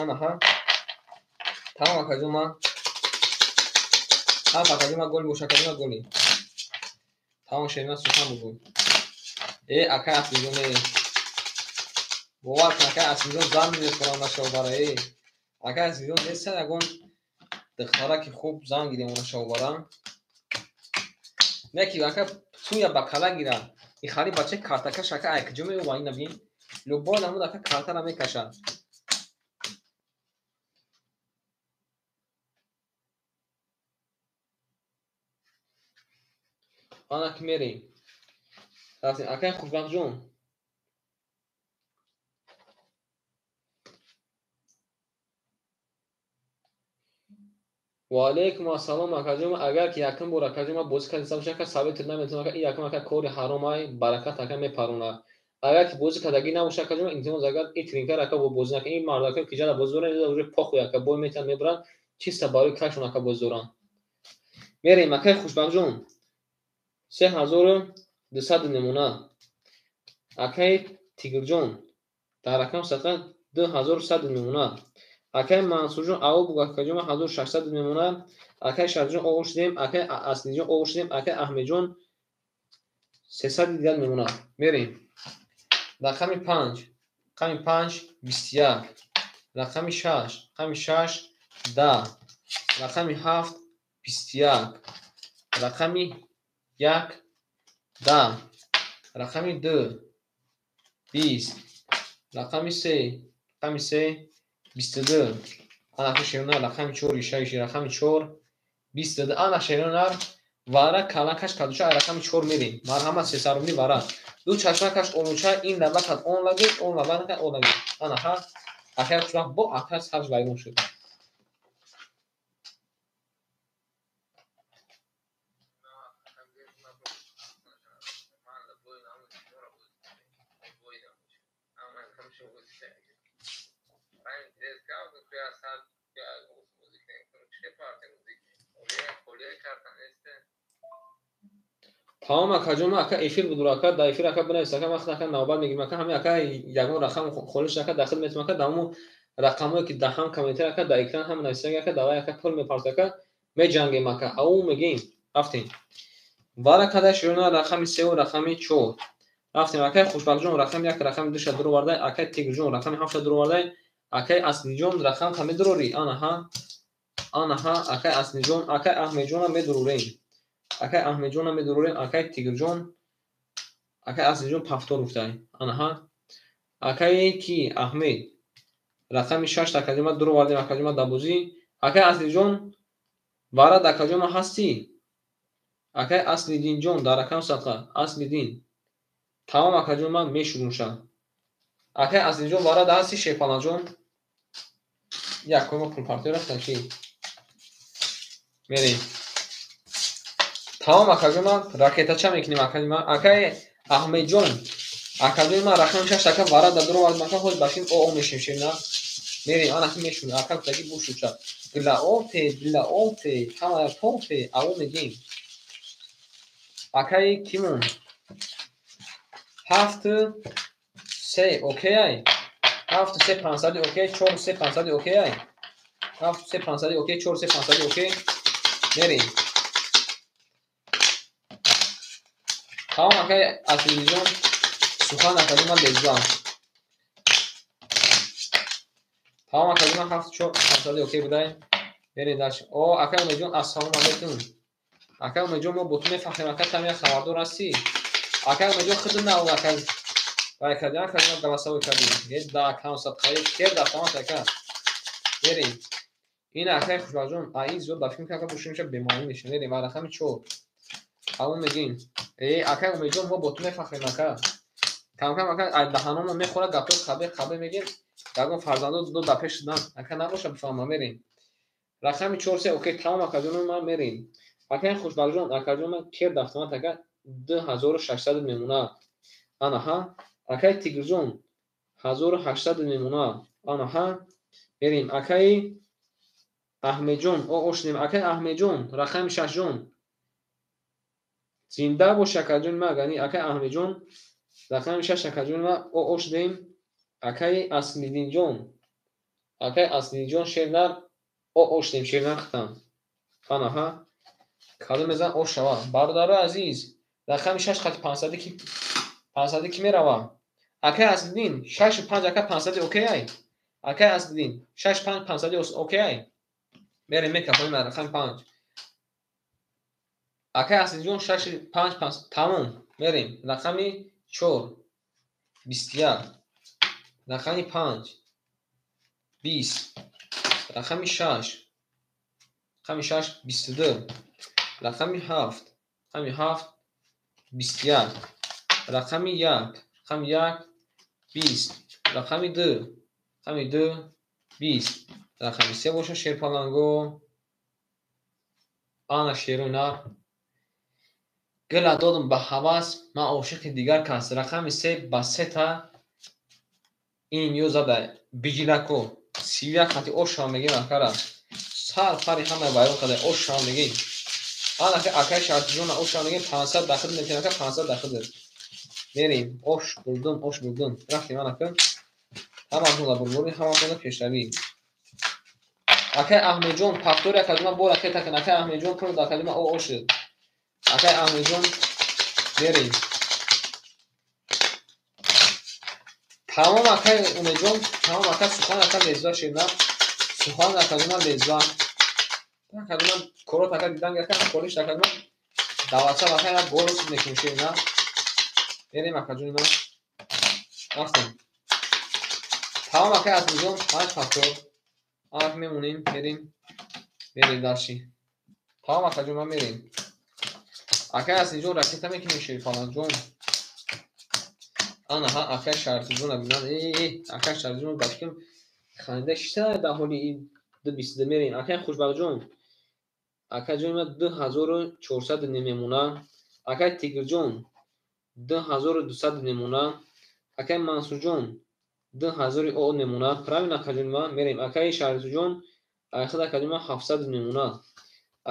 Анаҳа. Тамом акаҷон ман. Ҳафт акаҷон ман голи бош акаҷон ман голи. Тамом шерина сухан бугӯ. Э акай Аслиҷон э. Бовар кун акай Аслиҷон зан мехӯрам нашавбара э. Акай Аслиҷон неста ягон духтараки хуб зан гирем нашавбара. Не ки ака туя ба кала гира. И хари бача картакаш ака ай куҷо меёба ина бин. Любой намуд ака картара мекашад. Ана ки мерем. Рафтем. Акай Хушбахтҷон. Ва алайкум ассалом акаҷон. Агар ки якум бор акаҷон ман бозӣ кардиста бошам, ака советр наметавонам, ака ин якум ака кори ҳаром ай, баракат ака мепаронад. Агар ки бозӣ кардагӣ набошад акаҷон, илтимос агар ин тринкар ака бо бозӣ накунед. Ин мардако ки ҷада бозӣ доранд, уже похуй ака бой метавонанд мебаранд, чиста барои кашон ака бозӣ доранд. Мерем акай Хушбахтҷон. 3200 намуна. Акай Тигрҷон дар рақам сақа 2100 намуна. Акай Мансурҷон аввал буг акаҷон 1600 намуна. Акай Шарифҷон оғоз шудем, акай Аслиҷон оғоз шудем, акай Аҳмедҷон 300 дигар намуна. Мерем. Рақами 5, рақами 5 21, рақами 6, рақами 6 10, рақами 7 21, рақами 1 10, рақами 2 20, рақами 3, рақами 3 22. Ана шерона рақами 4 6, рақами 4 22. Ана шерона вара калакаш кадуча рақами 4 мерем. Марҳамат 300 рубли вара. Ду чашмакаш олуча ин лабакат он лагид, он лабакат он лагид. Ана ҳа акай хушбахт бо ака сабз вайрон шуд. Тамом акаҷон, ака эфир буд, ака дар эфир ака бинавис, ака вақт ака навбат мегирим, ака ҳамин ака ягон рақам холиш ака дахил метавонам, ака дар ҳамон рақамҳое ки дар ҳам комментар ака дар экран ҳам нависаг ака давай ака пул мепарт ака меҷангем ака ау мегем. Рафтем. Вара када широна рақами 3 ва рақами 4. Рафтем акай Хушбахтҷон рақами 1 рақами 2 ша дуровардай, акай Тигрҷон рақами 7 ша дуровардай, акай Аслиҷон рақам та медурорӣ. Анаҳа. Анаҳа акай Аслиҷон, акай Аҳмедҷонам медурорем. Акай Аҳмедҷонам медурорем, акай Тигрҷон, акай Аслиҷон пафтор гуфтай. Анаҳа. Акай ки Аҳмед рақами 6 акаҷон дуровардем, акаҷон дар бозӣ. Акай Аслиҷон варад акаҷон ҳастӣ? Акай Аслиддинҷон дар рақам садқа. Аслиддин. Тамом акаҷон ман мешурумша. Акай Аслиҷон варад ҳастӣ Шерпаланҷон? Як кома пулпартиё рафтан ки. Мерем. Тамом акаҷон ман ракетача мекунем акаҷон ман. Акай Аҳмедҷон акаҷон ман рақами 6 ака варад дар дуровард мака ҳоз башин о мешим шерина. Мерем ана ки мешунем ака гуфтаги бушуча. Дила оте, дила оте, ҳама тоте, аво мегем. Акай кимон? 7 3 окей ай. 7 3 500 окей, 4 3 500 окей ай. 7 3 500 окей, 4 3 500 окей. Мерем. Тамом акай Аслиҷон сухан акаҷон ман леззам. Тамом акаҷон ман 7 4 500 окей будай. Мерем даш. О акай Умедҷон ассалому алайкум. Акай Умедҷон мо бо ту мефаҳмем ака там як хабардор ҳастӣ. Акай Умедҷон худ нав акай. Вай кардиан кардиан голосовой кардӣ. Е да акам садқаи кер да автомат ака. Мерем. Ин акай Хушбахтҷон, а ин зиёд ба фикр мекунам ака бушимша бемаънӣ мешавад. Мерем ва рақами 4. Ҳамон мегем. Э акай Умедҷон мо бо ту мефахрем ака. Кам-кам ака ай даҳаномон мехӯрад гапҳои қабеҳ қабеҳ мегем. Ягон фарзандо ду да пеш шудан. Ака набоша бифаҳмам мерем. Рақами 4 3 окей тамом акаҷон ман мерем. Акай Хушбахтҷон акаҷон ман кер да автомат ака 2600 мемона. Анаҳа. Акай Тигрҷон 1800 мемона. Анаҳа. Мерем. Акай Аҳмедҷон ошдем. Акай Аҳмедҷон рақами шашҷон зинда бош акаҷони ма. Гани акай Аҳмедҷон рақами шаш акаҷони ма ошдем. Акай Аслиддинҷон, акай Аслиддинҷон шернар ошдем, шернар хитам. Анаҳа кадом мезан ош шава. Бародарои азиз, рақами шаш хати пансади ки пансади ки мерава? Акай Аслиддин шашу панҷ ака пансади окей ай? Акай Аслиддин шаш панҷ пансади окей ай? Мерем мекафонем рақами панҷ. Акай Аслиддинҷон шаши панҷ панҷ тамом. Мерем рақами чор 21, рақами панҷ 20, рақами шаш, рақами шаш 22, рақами ҳафт, рақами ҳафт 21, рақами як, рақами як 20, рақами ду, рақами ду 20, рақами се боша шерпаланго. Ана шерои нар гила додам ба ҳавас, ман ошиқи дигар кас. Рақами се ба сета ин ё зада биҷилако 31 хати ош шава мегем акара. Сар пари ҳамаи вайрон карда ош шава мегем. Ана акай Шартиҷона ош шава мегем. 500 дахил метем ака, 500 дахил мерем. Ош бурдум, ош бурдум. Рафтем анака ҳаматонда бурбури, ҳаматонда пешравӣ. Акай Аҳмедҷон пахтори акаҷума бо ракета кун. Акай Аҳмедҷон пул акаҷума о ошид. Акай Аҳмедҷон мерем. Тамом акай Умедҷон, тамом ака. Сухан ака лезва шерна. Сухан акаҷума лезва. Акаҷума корот ака дидан ака колиш акаҷума даватса ака як голос мекунем шерна. Мерем акаҷуни ман. Рафтем. Тамом акай Аслиҷон панҷ пахтор. Анак мемонем, мерем. Мерем дарши. Тамом акаҷон ман мерем. Акай Аслиҷон ракета мекунем шерпаланҷон. Ана ҳа акай Шартиҷон бинан. Э, акай Шартиҷон башким ханда шита дар ҳоли ду бисту ду мерем. Акай Хушбахтҷон, акаҷони ман 2400 немемона. Акай Тигрҷон 2200 немона. Акай Мансурҷон 2000 о немона. Правильно акаҷони ман мерем. Акай Шаҳризуҷон айхад акаҷони ман 700 немона.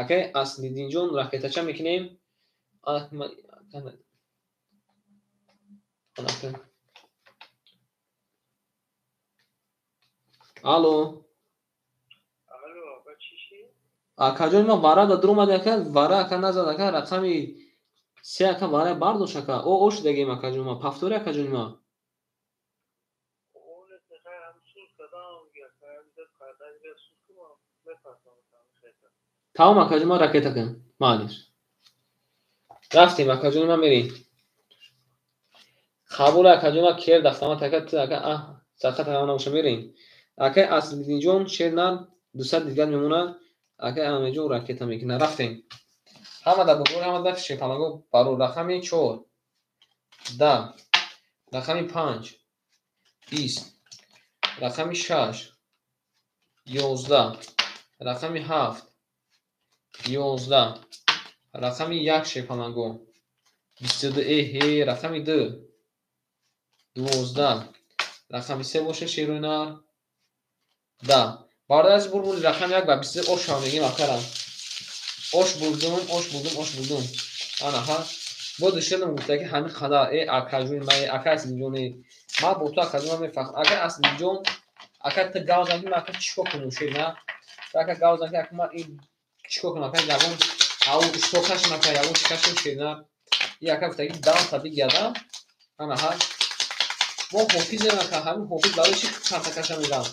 Акай Аслиддинҷон ракетача мекунем. Алло. Акаҷони ман вара да дуромади ака, вара ака назад ака, рақами се ака вара бардошт ака. О ош дагем акаҷони ман, пафтори акаҷони ман. Тамом акаҷони ман ракета кун. Маълиш. Рафтем акаҷони ман мерем. Қабул акаҷони ман кер дафтамат ака ту ака аҳ сақат ҳама набоша мерем. Акай Аслиддинҷон шернар 200 дигар мемонад. Акай Аҳмедҷон ракета мекунад. Рафтем. Ҳама дар бобор, ҳама дар шерпаланго барор. Рақами чор 10, рақами панҷ 20, рақами шаш 11, рақами ҳафт 11, рақами як шерпаланго 22, эҳе рақами ду 12, рақами се боша шерои нар 10. Бародар азиз, бурбури рақами як ба 22 ош шава мегем акара. Ош бурдум, ош бурдум, ош бурдум. Ана ҳа бо душелам гуфта ки ҳамин қадар э акаҷони ман, акай Аслиддинҷон, ман бо ту акаҷон ман мефахрам. Акай Аслиддинҷон, ака ту гав зан ки ман ака чӣ кор кунам шер на? Ака гав зан ки ака ман ин чӣ кор кунам ака ягон ау ишто кашам ака ягон чӣ кашам шер на? И ака гуфта ки дам та бигардам. Ана ҳа мо ҳофизем ака, ҳамин ҳофиз барои чӣ карта каша мезанам?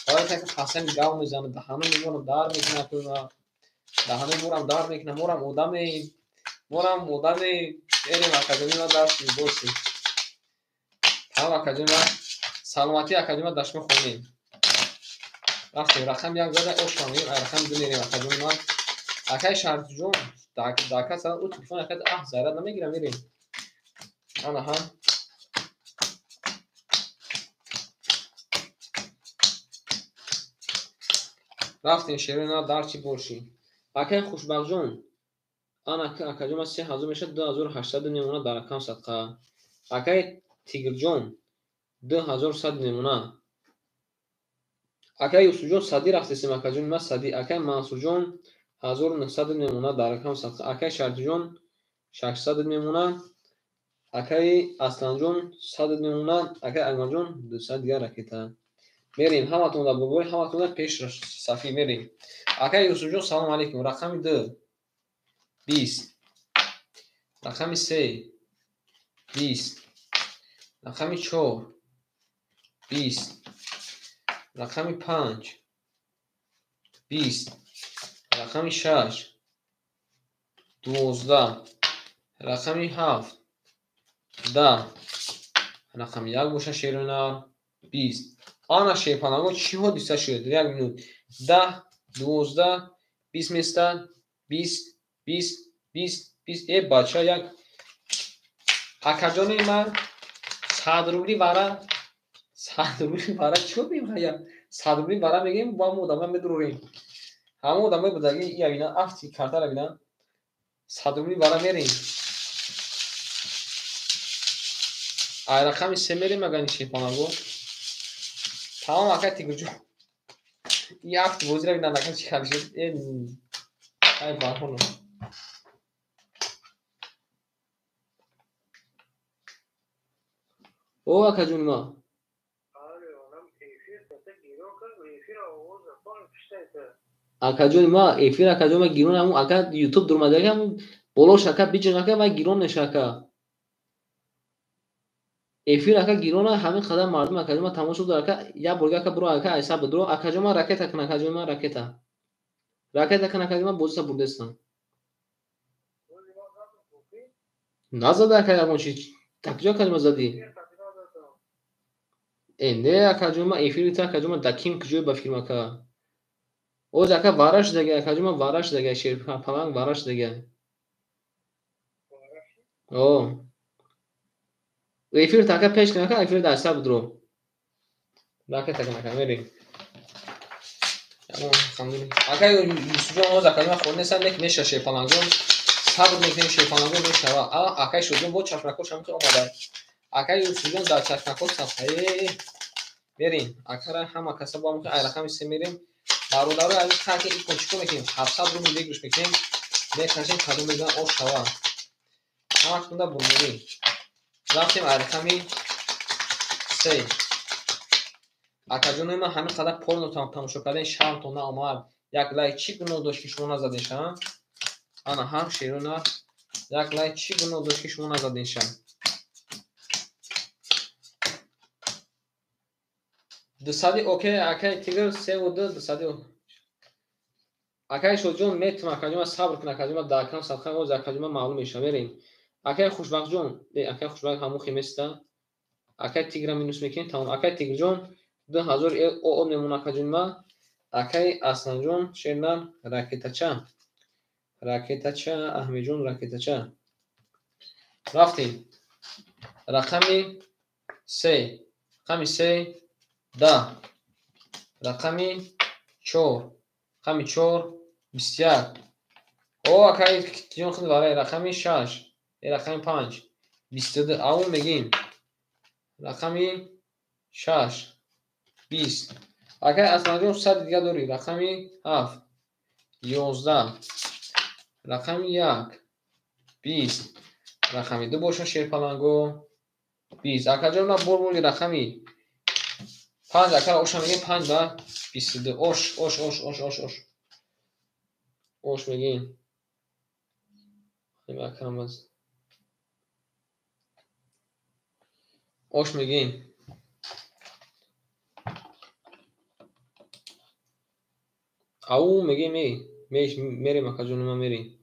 Барои ки қасами гав мезанад, даҳанои морам дар мекунад, даҳанои морам дар мекунад, морам одамем, морам одамем. Мерем акаҷони ман дарс боси. Тамом акаҷони ман, саломатӣ акаҷони ман дашма хонем. Рафтем рақами як зада ош мегем, рақами ду мерем акаҷони ман. Акай Шаҳрзуҷон дака сада ӯ телефон ака аҳ заряд намегирам мерем. Ана ҳа рафтем шерои нар дар чӣ бошӣ. Акай Хушбахтҷон, ана акаҷон ман 3000 мешавад, 2800 немона дар рақам садқа. Акай Тигрҷон 2100 немона. Акай Юсуфҷон садӣ рафтесем, акаҷони ман садӣ. Акай Мансурҷон 1900 мемонад дар рақам садқа. Акай Шарифҷон 600 мемонад. Акай Асланҷон 100 мемонад. Акай Акмалҷон 200 дигар ракета. Мерем, ҳаматон дар бобои, ҳаматон дар пеш сафӣ мерем. Акай Юсуфҷон салом алейкум. Рақами 2 20, рақами 3 20, рақами 4 20, рақами 5 20, рақами 6 12, рақами 7 10, рақами 1 боша шерунар 20. Ана шерпаланго чӣ ҳодиса шуд? Як минут. 10, 12, 20 места, 20, 20, 20, 20. Э бача як акаҷони ман 100 рубли вара, 100 рубли вара чӣ кунем? Ҳая 100 рубли вара мегем, бо ҳамон одамҳо медурорем. Ҳамон одамҳои будаги ия бинан, афти картара бинан. 100 рубли вара мерем. Ай рақами 3 мерем агани шерпаланго. Тамом акай Тигрҷон. И афти бозира бинан ака чӣ хел шуд. Э ай баҳоно. О акаҷони ман. Акаҷони ма эфир акаҷони ма гирон ҳамун ака ютуб дурмадаги ҳамун болош ака биҷиқ ака ва гирон меша ака. Эфир ака гирона ҳамин қадар мардум акаҷони ма тамошо дор ака як борга ака буро ака айса бидро акаҷони ма ракета кун акаҷони ма ракета. Ракета кун акаҷони ма бозиса бурдестам. Назада ака ягон чи. Такҷо акаҷони ма задӣ? Э не акаҷони ма эфири та акаҷони ма даким куҷое ба филм ака. Оз ака вара шудага акаҷони ма вара шудага шерпаланг вара шудага. О. Эфир така пеш кун ака эфир дар саб дро. Ракета кун ака мерем. Ака Юсуфҷон оз акаҷони ма хонда нестам, нек меша шерпалангон. Сабр мекунем шерпалангон мешава. А акай Шодиён бо чашмакош ҳам омада. Акай Юсуфҷон дар чашмакош сафҳае мерем. Акара ҳама каса бо ҳам ай рақами 3 мерем. Бародарои азиз ҳарки икон чикор мекунем? 700 рубл выигрыш мекунем. Мекашем кадом мезан ош шава. Ҳаматон да бурмурӣ. Рафтем ай рақами 3. Акаҷони ман ҳамин қадар порно тамошо кардем, шармтон наомад. Як лайк чӣ гуноҳ дошт ки шумо назадеша? Ана ҳам шерона як лайк чӣ гуноҳ дошт ки шумо назадеша? 200 окей акай Тигр 3 ва 2 200. Акай Шодиҷон метавон акаҷон ма сабр кун акаҷон ма дар кам садқа оз акаҷон ма маълум мешава мерем. Акай Хушбахтҷон, акай Хушбахт ҳамон хеместа. Акай Тигра минус мекунем тамом. Акай Тигрҷон 2000 ОО мемон акаҷон ма. Акай Асланҷон шернан ракетача. Ракетача Аҳмедҷон ракетача. Рафтем. Рақами 3. Рақами 3 10. Рақами 4. Рақами 4 21. О акай ҷон худ варай рақами 6. Рақами 5 22. Аввал мегим. Рақами 6 20. Акай Асланҷон 100 дигар дорӣ. Рақами 7 11. Рақами 1 20. Рақами 2 боша шерпаланго 20. Акаҷон ман бор бурди рақами 5 акара оша мегем 5 ба 22. Ош ош ош ош ош ош. Ош мегем. Акамаз. Ош мегем. Ау мегем мерем акаҷони ман мерем.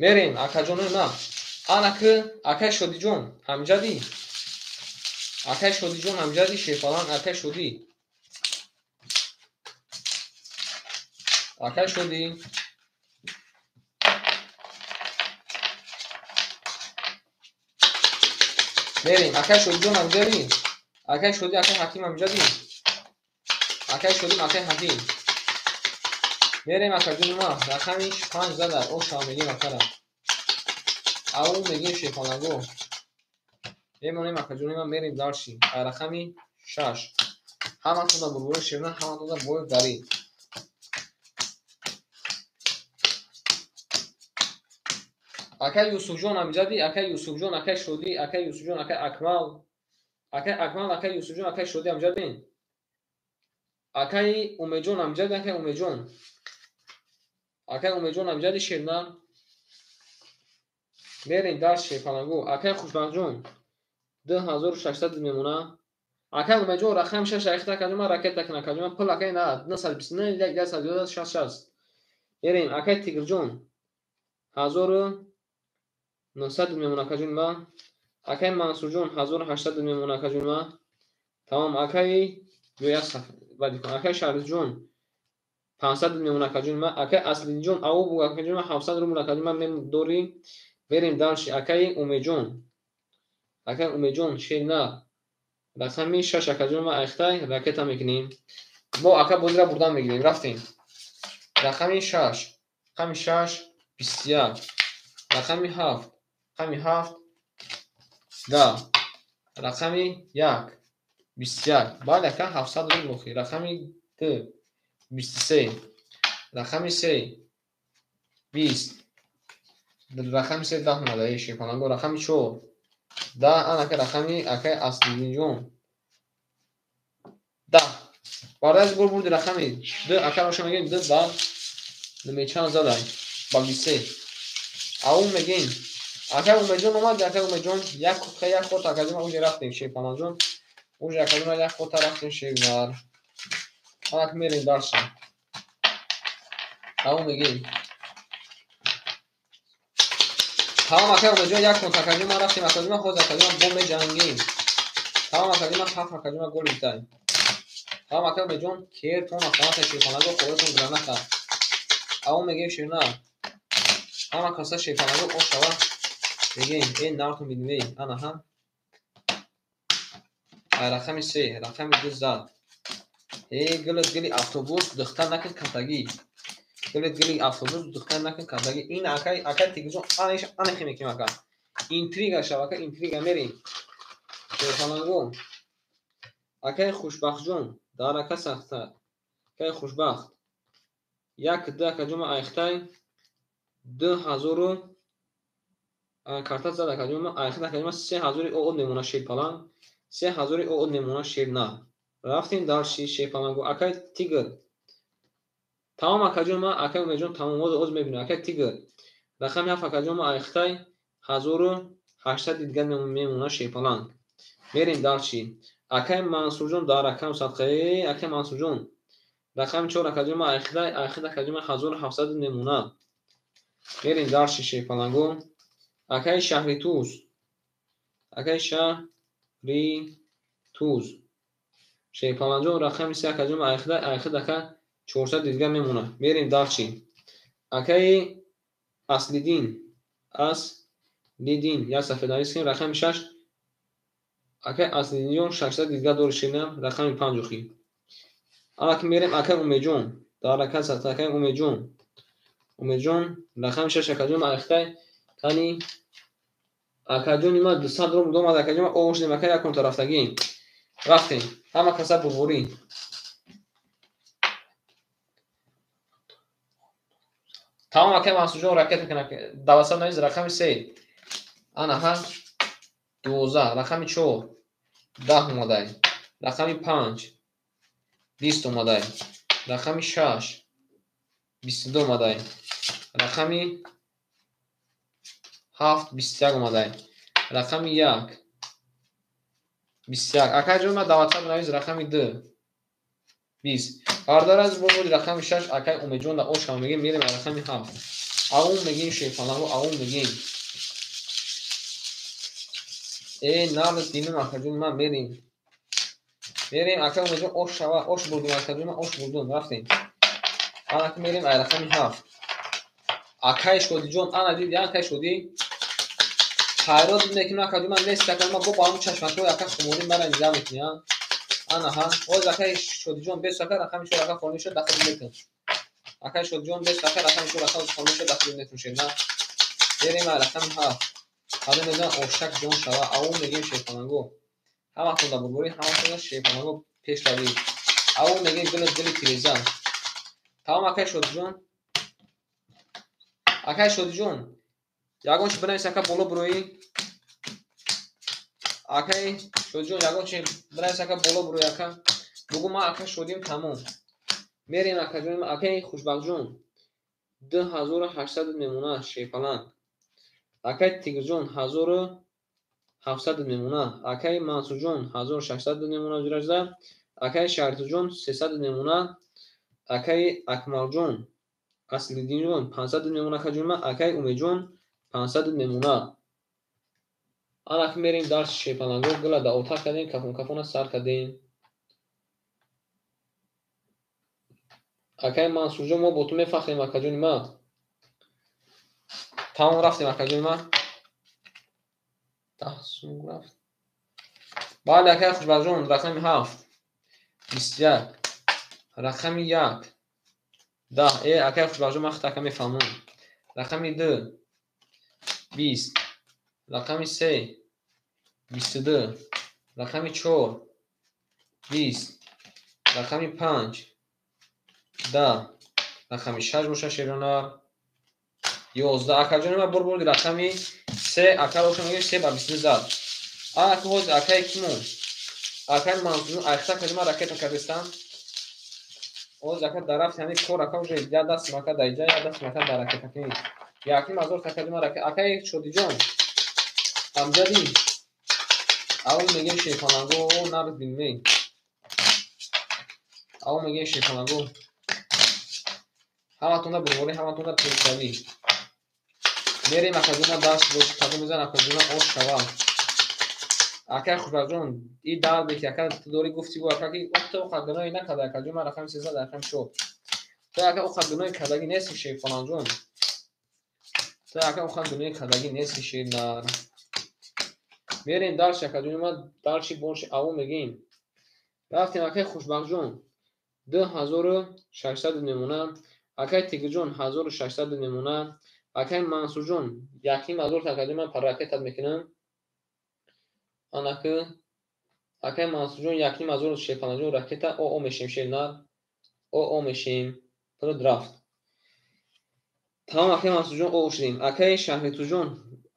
Мерем акаҷонои ман. Анаки акай Шодиҷон ҳамҷадӣ. Акай Шодиҷон ҳамҷадӣ шерпаланг акай Шодӣ. Акай Шодӣ. Мерем акай Шодиҷон ҳамҷадӣ. Акай Шодӣ акай Ҳаким ҳамҷадӣ. Акай Шодим акай Ҳаким. Мерем акаҷони ман. Рақами 5 зада оша мегем акара. Ау мегем шерпаланго. Мемонем акаҷони ман, мерем дарши. Рақами 6. Ҳаматонда бурбури ширна, ҳаматонда бой гарӣ. Акай Юсуфҷон ҳамҷадӣ, акай Юсуфҷон, акай Шодӣ, акай Юсуфҷон, акай Акмал. Акай Акмал, акай Юсуфҷон, акай Шодӣ ҳамҷадин. Акай Умедҷон ҳамҷадӣ, акай Умедҷон. Акай Умедҷон ҳамҷадӣ ширна. Мерем дарс шерпалангу. Акай Хушбахтҷон 2600 мемона. Акай Умедҷон рақами 6 айхта акаҷон ракета кун акаҷон пул акай на 929 166. Мерем акай Тигрҷон 1900 мемона акаҷон ма. Акай Мансурҷон 1800 мемона акаҷон ма. Тамом акай ё баъди кун. Акай Шаҳризҷон 500 мемона акаҷон ма. Акай Аслидинҷон ау бу акаҷон ма 700 рубл акаҷон ма дорӣ. Мерем дарши. Акай Умедҷон. Акай Умедҷон шерна. Рақами 6 акаҷон ма айхтай ракета мекунем. Бо ака бозира бурдан мегирем. Рафтем. Рақами 6. Рақами 6 21. Рақами 7. Рақами 7 10. Рақами 1 21. Бале ака 700 рубл охи. Рақами 2 23. Рақами 3 20. Рақами 3 10 омада эй шерпаланго. Рақами 4 10. Анака рақами акай Аслидинҷон 10. Баъд бор бурди рақами 2 ака роша мегем 2 ба намечанд задай ба 23. Ау мегем акай Умедҷон омад. Акай Умедҷон як хот акаҷон уже рафтем шерпаланҷон. Уже акаҷон як хота рафтем шернар. Анак мерем дарша. Ау мегем. Тамом акай Умедҷон як хот акаҷон ма рафтем акаҷон ма ҳозир акаҷон бо меҷангем. Тамом акаҷон ма 7 акаҷон ма гол битай. Тамом акай Умедҷон кертон автомата шерпаланго холатон граната. Ау мегем шернар. Ҳама каса шерпаланго ошава мегем э нартон бидим эй ана ҳа. Рақами 3 рақами 2 зад. Э гилит гили автобус духтар накун катагӣ. Гилит гили автобус духтар накун катагӣ. Ин акай акай Тигрҷон анеш анехи мекунем ака. Интрига шав ака интрига мерем. Шерпаланго. Акай Хушбахтҷон дар ака сахта. Акай Хушбахт. 1 2 акаҷон ма айхтай 2000 карта зад акаҷон ма айхтай акаҷон ма 3000 оод мемона шерпаланг. 3000 оод мемона шерна. Рафтем дарши шерпалангу. Акай Тигр. Тамом акаҷон ма акай Умедҷон тамом оз мебинем. Акай Тигр. Рақами 7 акаҷон ма айхтай 1800 дигар мемона шерпаланг. Мерем дарши. Акай Мансурҷон дар рақам садқа. Акай Мансурҷон. Рақами 4 акаҷон ма айхтай акаҷон ма 1700 мемона. Мерем дарши шерпалангу. Акай Шаҳритуз. Акай Шаҳритуз. Шерпаланҷон рақами 3 акаҷон ма айхтай ака 400 дигар мемона. Мерем дарши. Акай Аслидин. Аслидин. Як сафедавис кунем. Рақами 6. Акай Аслидинҷон 600 дигар дори ширна. Рақами 5 охи. Анак мерем акай Умедҷон. Дар ракат садқа акай Умедҷон. Умедҷон рақами 6 акаҷон ма айхтай кани акаҷони ма 200 рубл омад акаҷон ма оғош дем акай якон тарафтагӣ. Рафтем. Ҳама каса бурбурӣ. Тамом акай Мансурҷон ракета кун. Давасад навис рақами 3. Ана ҳа 12 рақами 4 10 омадай. Рақами 5 20 омадай. Рақами 6 22 омадай. Рақами 7 21 омадай. Рақами 1 21. Акаҷон ма даватсад навис рақами 2 20. Бардар аз бо рақами 6 акай Умедҷон да ошам мегем мерем рақами 7. Аун мегим шерпаланго, аун мегим. Э, нард динум акаҷон, ман мерим. Мерим, ака Умедҷон, ош шава, ош бурдум акаҷон, ман ош бурдум, рафтем. Анаки мерим ай рақами 7. Акай Шодиҷон, ана дид, я акай Шодӣ. Хайрот мекунам акаҷон, ман нест акаҷон, ман бо ҳамун чашмакҳои ака хуморӣ мара нигоҳ мекунӣ, а? Ана ҳа, оз акай Шодиҷон бес ака рақами 4 ака хонӣ шуд, дахл мекун. Акай Шодиҷон бес ака рақами 4 ака хонӣ шуд, дахл мекун шер, на. Мерим ай рақами 7. Ҳадо мезан ошак ҷон шава, аву мегим шерпаланго. Ҳаматон да бурбурӣ, ҳаматон да шерпаланго пешравӣ. Аву мегим гули дили тиреза. Тамом акай Шодиҷон. Акай Шодиҷон, ягон чи бинавис ака боло буроӣ. Акай Шодиҷон, ягон чи бинавис ака боло буроӣ ака. Бугу ман ака Шодим тамом. Мерем акаҷон, акай Хушбахтҷон. 2800 мемона шерпаланг. Акай Тигрҷон 1700 мемона. Акай Мансурҷон 1600 мемона ҷуражда. Акай Шаритуҷон 300 мемона. Акай Акмалҷон Аслиддинҷон 500 мемона акаҷон, акай Умедҷон 500 мемона. Анаки мерем дарси шерпаланго, гула да отақ кардем, кафон кафона сар кардем. Акай Мансурҷон, мо бо ту мефахрем акаҷони ман. Тамом рафтем акаҷони ман. 10 сум рафт. Бале акай Хушбахтҷон, рақами 7 21, рақами 1 10. Э, акай Хушбахтҷон, ман худт ака мефаҳмам. Рақами 2 20, рақами 3 22, рақами 4 20, рақами 5 10, рақами 6 боша шеронар 11. Акаҷони ман бурбурди рақами 3, ака роша мегӯем 3 ба 22 зад. Анаки ҳозир акаи кимон? Акаи Мансурҷон, айхта акаҷон ман ракета кардестам. Ҳозир ака дар рафти ҳамин кор ака уже як даст мака дар иҷа, як даст мака дар ракетакунӣ. Якним ҳазор акаҷон ман ракета. Акаи Шодиҷон, амҷади, аввал мегӯем шерпаланго, нард бинме. Аввал мегӯем шерпаланго. Ҳаматонда бурборӣ, ҳаматонда пешравӣ. Мерем акаҷон даст бош, кадом мезан акаҷон ош шава. Акай Хушбахтҷон, и дарде ки ака ту дорӣ гуфтӣ бу ака ки ту оқа гуноҳе накарда акаҷон, ман рақами 13 рақами 4. Ту ака оқа гуноҳе кардагӣ нести шерпаланҷон. Ту ака оқа гуноҳе кардагӣ нести шернар. Мерем дарси акаҷони ман, дарси боши аву мегӯем. Рафтем акай Хушбахтҷон, 2600 мемона. Акай Тигрҷон 1600 мемона. Акай Мансурҷон 1500 акаҷон ман паракетат мекунам. Анаки акай Мансурҷон 1500 шерпаланҷон ракета о мешем шернар. О мешем. Пур рафт. Тамом акай Мансурҷон о шудем. Акай Шаҳритуҷон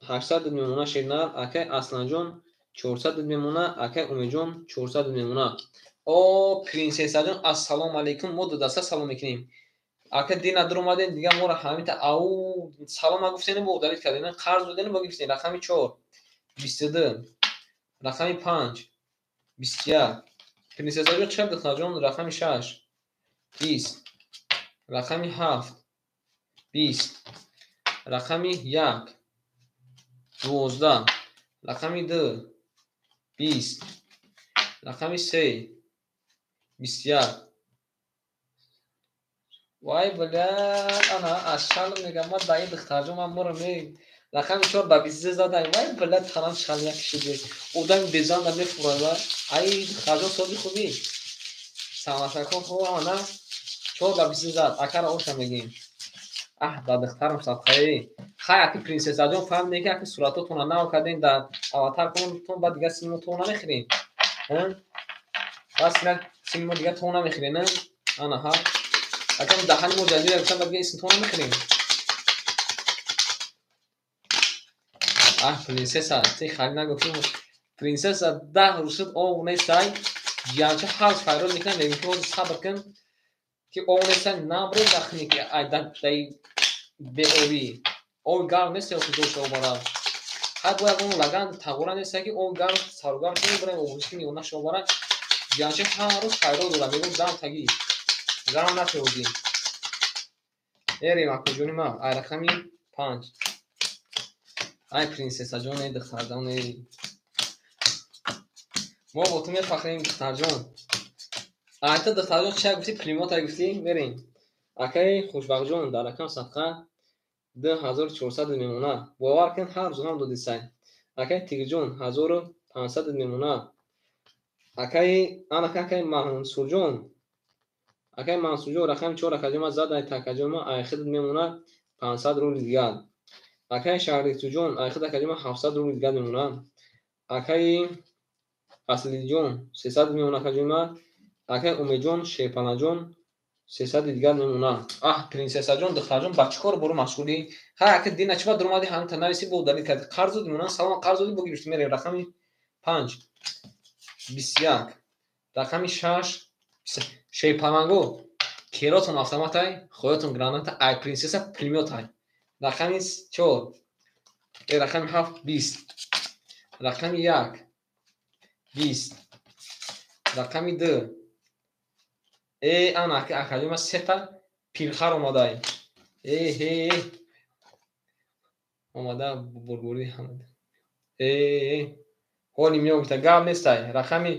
800 мемона шернар. Акай Асланҷон 400 мемона. Акай Умедҷон 400 мемона. О принсессаҷон, ассалому алайкум. Мо ду даста салом мекунем. Ака дина дур омадем, дига моро ҳамита ау салом нагуфтем, бо удалит кардем, қарз додем, бо гирифтем. Рақами 4 22, рақами 5 21. Принсессаҷон чӣ духтарҷон? Рақами 6 20, рақами 7 20, рақами 1 12, рақами 2 20, рақами 3 21. Вай бля, ана ашал мегам, ман даи духтарҷон ман моро ме рақами 4 ба 22 задай. Вай бля, танам чиқал як шуде. Одами безанда мефурада. Ай духтарҷон сози хубӣ. Самасако хуб ана 4 ба 22 зад. Акара оша мегим. Аҳ, да духтарам садқаи. Хай аки принсессаҷон фаҳмиде ки аки суратотонро нав кардем дар аватарконтон, баъд дигар сини мо то намехӯрем. Баъд сини мо дигар то намехӯрем, не? Ана ҳа. Акам даҳани мо ҷазира гуфтам, баъд дигар исм то намехӯрем. Аҳ, принсесса, ти хали нагуфтӣ. Принсесса 10 рӯз шуд ов нестай. Ҷиянча ҳар рӯз файрод мекунам, мегӯям ки ҳозир сабр кун ки ов нестай, набрем дахни ки ай дай беовӣ. Ови гарм нест ё куҷо шава бара. Ҳар бояд он лаган тағора нестай ки ови гарм саругарм кунем, бирем обӯзӣ кунем, ё нашава бара. Ҷиянча ҳар рӯз файрод дорад, мегӯям дам тагӣ. Гарм нашаводӣ. Мерем акаҷони ма, ай рақами 5. Ай принсессаҷон, эй духтарҷон, эй. Мо бо ту мефахрем, духтарҷон. Ай ту духтарҷон чия гуфтӣ, пулемёт ай гуфтӣ, мерем. Акаи Хушбахтҷон дар рақам садқа 2400 мемонад. Бовар кун, ҳар рӯз ҳам додисай. Акаи Тигрҷон 1500 мемонад. Акаи анака акаи Мансурҷон. Акаи Мансурҷон рақами 4 акаҷон ма зад, ай такаҷон ма ай хидат мемонад 500 рубли дигар. Акаи Шаҳритуҷон ай хид акаҷон ма 700 рубли дигар мемонад. Акаи Аслиҷон 300 мемонад акаҷон ма. Акаи Умедҷон Шерпанаҷон 300 дигар мемонад. Аҳ, принсессаҷон, духтарҷон, ба чӣ кор бору машғулӣ? Ҳа, ака дина чӣ ба дуромадӣ, ҳамин та нависӣ, бо удалить кардӣ. Қарз додӣ мемонад, салом, қарз додӣ, бо гирифтӣ, мерем. Рақами 5 21, рақами 6 Шерпаланго, керотон автоматай, хоётон граната, ай принсесса пулемётай. Рақами 4, рақами 7 20, рақами 1 20, рақами 2. Э, ана акаҷон ма сета пирхар омадай. Э, ҳе, омада бурбурӣ ҳамада. Э, ҳоли миё гуфта гап нестай. Рақами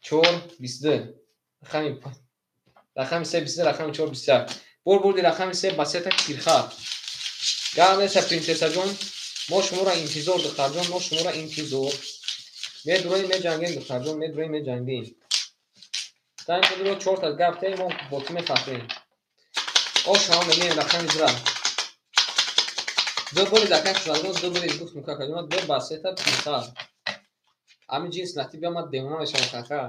4 22, рақами 3 22, рақами 4 21. Бурбурди рақами 3 ба сета пирхар. Гап нестай, принсессаҷон. Мо шуморо интизор, духтарҷон, мо шуморо интизор. Медуроем, меҷангем, духтарҷон, медуроем, меҷангем. Тайм будро 4 та гап те, мо бо ту мефахрем. Ош ҳама мегӯем рақами 2. Ду бори дакай хушбахтҷон, ду бори гуфтум какаҷон, ду ба сета пирхар. Ҳамин ҷинс натиб ма девона мешавам кака.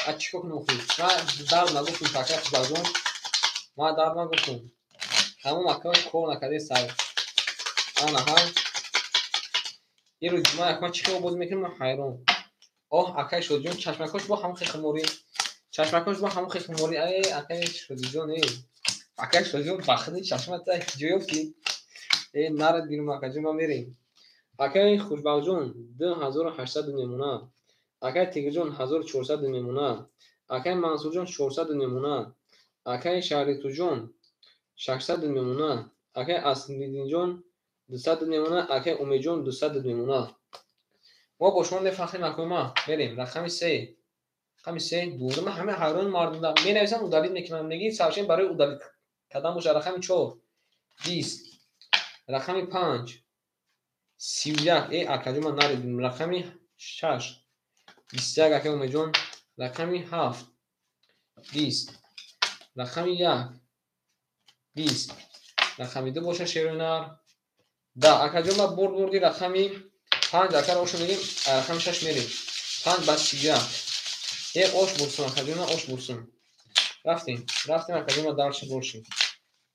А чӣ кор кунам охир? Ма дард нагуфтум кака хушбахтҷон. Ма дард нагуфтум. Ҳамон макон кор накарде сар. Ана ҳа. Ин рӯз ҷумъа якма чӣ хел бозӣ мекунем, ман ҳайрон. Оҳ, акай Шодиҷон, чашмакош бо ҳамон хехморӣ. Чашмакош бо ҳамон хехморӣ. Эй, акай Шодиҷон, эй. Акай Шодиҷон, ба худи чашмат ҷо ёфтӣ? Эй, нарад гирм, акаҷон, ма мерем. Акай Хушбахтҷон 2800 мемонад. Акай Тигрҷон 1400 мемонад. Акай Мансурҷон 400 мемонад. Акай Шаҳритуҷон 600 мемонад. Акай Аслиддинҷон 200 мемонад. Акай Умедҷон 200 мемонад. Мо бо шумо мефахрем, акои ма. Мерем. Рақами 3. Рақами 3 дувоздаҳ. Ман ҳама ҳайрон мардумда. Менависам, удалить мекунам. Мегӣ саршин барои удалить кардан бошад. Рақами 4 20, рақами 5 31. Э, акаҷон, ман наридим. Рақами 6 21, акаи Умедҷон. Рақами 7 20, рақами 1 20, рақами 2 бошад шерӯнар. Да, акаҷон, ма бурд бурди рақами 5 акар ошу мегим, рақами 6 мерем. 5 ба 31. Э, ош бурсун, акаҷон, ош бурсун. Рафтем, рафтем, акаҷон, ма дарши борши.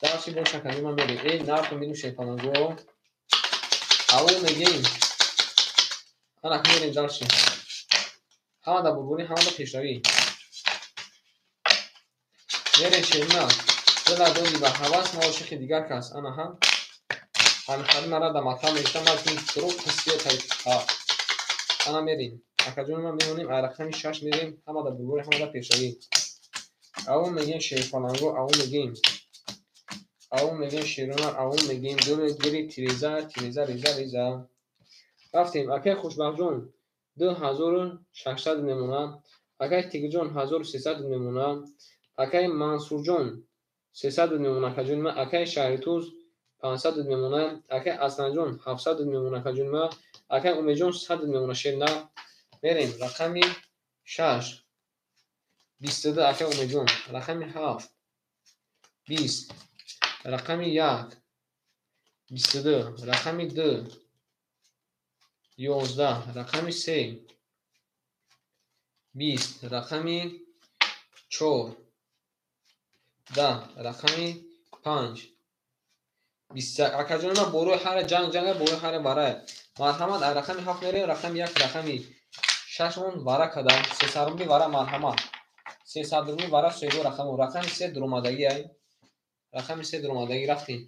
Дарши борши, акаҷон, ма мерем. Э, нарху мегим шерпаланго. Аву мегим. Ана мерем дарши. Ҳама да бурбурӣ, ҳама да пешравӣ. Мерем шерна. Дила доди ба ҳавас, ма ошиқи дигар кас. Ана ҳа. Ҳамихари мара да матам мегуфтам, ман дурӯғ ҳиссиёт ҳа. Ана мерем. Акаҷон, ма мемонем, ай рақами 6 мерем, ҳама да бурбурӣ, ҳама да пешравӣ. Аву мегем шерпаланго, аву мегем. Аву мегем шерунар, аву мегем дили гири тиреза, тиреза, реза, реза. Рафтем. Акаи Хушбахтҷон 2600 мемонад. Акаи Тигрҷон 1300 мемонад. Акаи Мансурҷон 300 мемонад, акаҷони ма. Акаи Шаҳритуз 500 мемонад. Акаи Асланҷон 700 мемонад, акаҷони ма. Акаи Умедҷон 100 мемонад, шерна. Мерем. Рақами 6 22, акаи Умедҷон. Рақами 7 20, рақами 1 22, рақами 2 11, рақами 3 20, рақами 4 10, рақами 5 21. Акаҷон, ма борои ҳара ҷанг ҷанга, борои ҳара варай. Марҳамат, ай рақами 7 мерем, рақами 1, рақами 6 он вара кадам. 300 рубли вара, марҳамат. 300 рубли вара, сего рақаму. Рақами 3 дуромадагӣ ай. Рақами 3 дуромадагӣ, рафтем.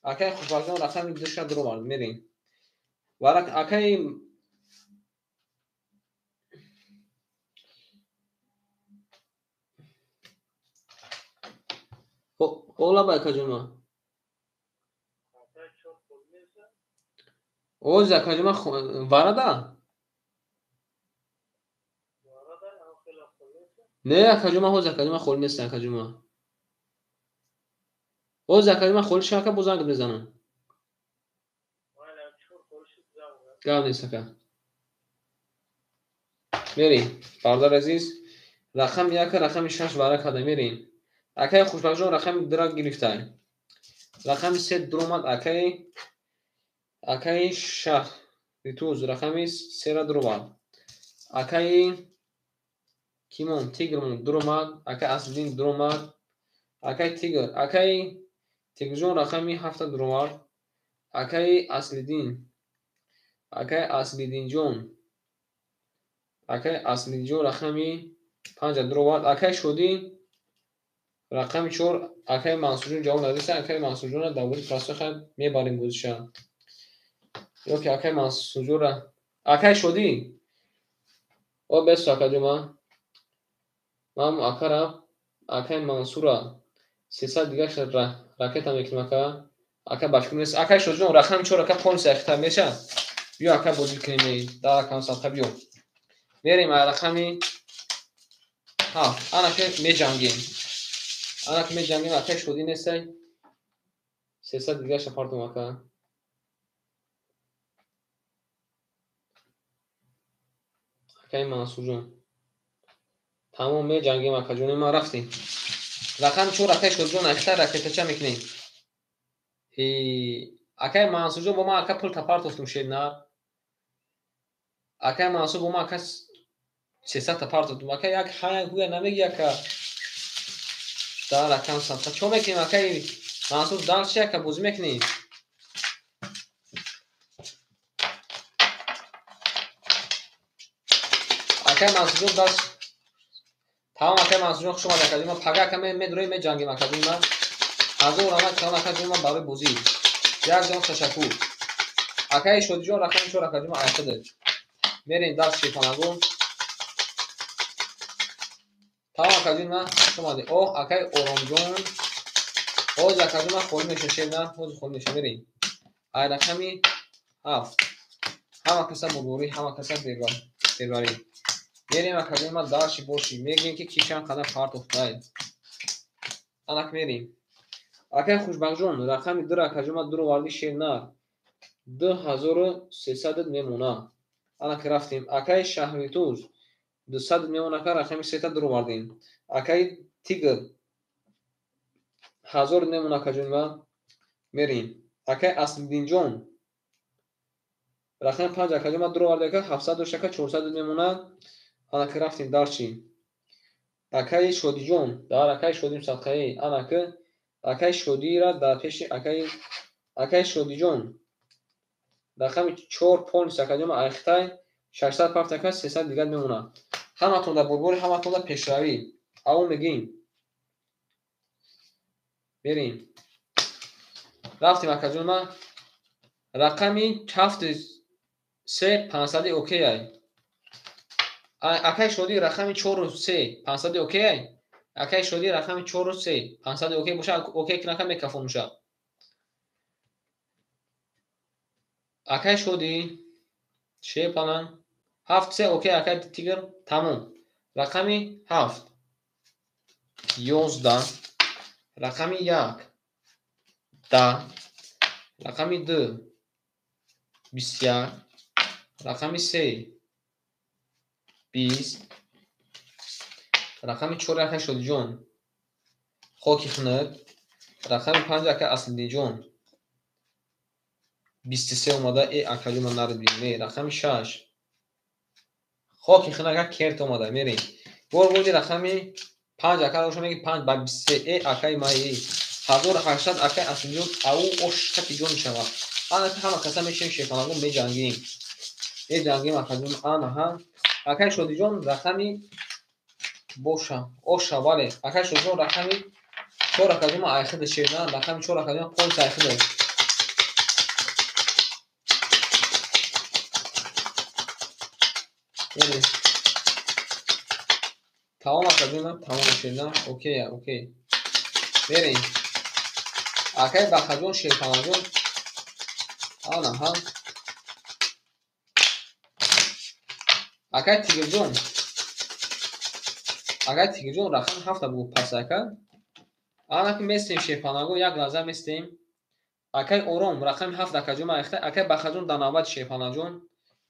Акаи Хушбахтҷон рақами 2 ша дуровард, мерем. Вара акаи Ола акаҷома. Оз акаҷома варада? Не акаҷома, ҳоз акаҷома холӣ нест акаҷома. Ҳоз акаҷома холӣ шава ака, боз занг мезанам. Гап нест ака. Мерем, бародари азиз, рақами яка, рақами шаш вара карда мерем. Акаи Хушбахтҷон рақами дура гирифтай. Рақами се дуромад акаи Шаҳритуз рақами сера дуровард. Акаи Кимон Тигрмон дуромад, акаи Аслиддин дуромад, акаи Тигр, акаи Тигрҷон рақами ҳафта дуровард, акаи Аслиддин, акаи Аслиддинҷон, акаи Аслиддинҷон рақами панҷа дуровард, акаи Шодӣ рақами чор, акаи Мансурҷон ҷавоб надиста, акаи Мансурҷонро дар бозии простой хай мебарем бозиша. Ё ки акаи Мансурҷонро, акаи Шодӣ, о бесо акаҷома, ман акара, акаи Мансура 300 дигаша ракета мекунем ака, ака башкун нест, акаи Шодиҷон рақами чор ака полнис ахита меша, биё ака бозӣ кунем, дар рақам садқа биё. Мерем ай рақами ҳафт, ана ки меҷангем. Ана ки меҷангем, акаи Шодӣ нестай, 300 дигаша партом ака. Акаи Мансурҷон. Тамом меҷангем акаҷони ман рафтем. Рақами чор акаи Шодиҷон ахита ракетача мекунем. Акаи Мансурҷон бо ман ака пул тапартофтум шернар. Акаи Мансур бо ман ака 300 тапартофтум. Ака як ҳая гӯя намеги ака. Дар рақам садқа. Чо мекунем акаи Мансур дар чи ака бозӣ мекунем? Акаи Мансурҷон даст тамом акаи Мансурҷон хуш омад акаҷон. Ман пага ака медурем меҷангем акаҷон ман. Ҳазор раҳмат калон акаҷон ман барои бозӣ. Як ҷон ташаккур. Акаи Шодиҷон рақами чор акаҷон ман айқида. Мерем дарс шефанагон. Тамом акаҷон ман хуш омадед. Оҳ акаи Оромҷон. Ҳоз акаҷон ман холӣ меша шерна, ҳоз холӣ меша мерем. Ай рақами ҳафт. Ҳама каса бурборӣ, ҳама каса бербарӣ. Мерем акаҷон ман дарши боши. Мегӯем ки ки чанд қадар партофтай. Анак мерем. Акаи Хушбахтҷон рақами дура акаҷон ман дуроварди шернар. 2300 мемона. Анак рафтем. Акаи Шаҳритуз 200 мемона ака рақами сета дуровардем. Акаи Тигр 1000 мемона акаҷон ман мерем. Акаи Аслиддинҷон рақами панҷ акаҷон ман дуроварди ака 700 дошт ака 400 мемона. Анак рафтем дарчи. Акаи Шодиҷон дар акаи Шодим садқаи анак акаи Шодира дар пеши акаи Шодиҷон рақами чор полнис акаҷон ман айхтай 600 парт ака 300 дигар мемонад. Ҳаматон дар бурбори, ҳаматон дар пешравӣ. Аввал мегӯем. Мерем. Рафтем акаҷон ман рақами ҳафт се пансади окей ай. Акаи Шодӣ рақами чору се пансади окей ай. Акаи Шодӣ рақами чору се пансади окей боша, окей кунака мекафон меша. Акаи Шодӣ шепалан ҳафт се окей акаи Тигр тамом. Рақами ҳафт 11 рақами як 10 рақами ду 21 рақами се 20 рақами чор акаи Шодиҷон хоки хунук рақами панҷ акаи Аслиддинҷон 23 омада. Э акаҷон ман наридим. Не рақами шаш хоки хунук ака керт омада. Мерем. Бор бурди рақами панҷ ака доша меги панҷ ба 23. Э акаи маи 1800 акаи Аслиддинҷон ау ошқати ҷон мешавад. Ана ҳама каса мешем шефанагон меҷангем. Меҷангем акаҷон ана ҳа. Акаи Шодиҷон рақами боша оша бале. Акаи Шодиҷон рақами чор акаҷон ман айхида шерна рақами чор акаҷон полис айхида. Тамом акаҷон ман тамом шерна. Окей окей. Мерем. Акай Бахаҷон, Шерпаланҷон. Ана ҳа. Акай Тигрҷон. Акай Тигрҷон рақами ҳафта бугу пас ака. Ана ки местем Шерпаланго, як лаҳза местем. Акай Ором рақами ҳафт акаҷон ма айхта. Акай Бахаҷон дар навбат Шерпаланҷон.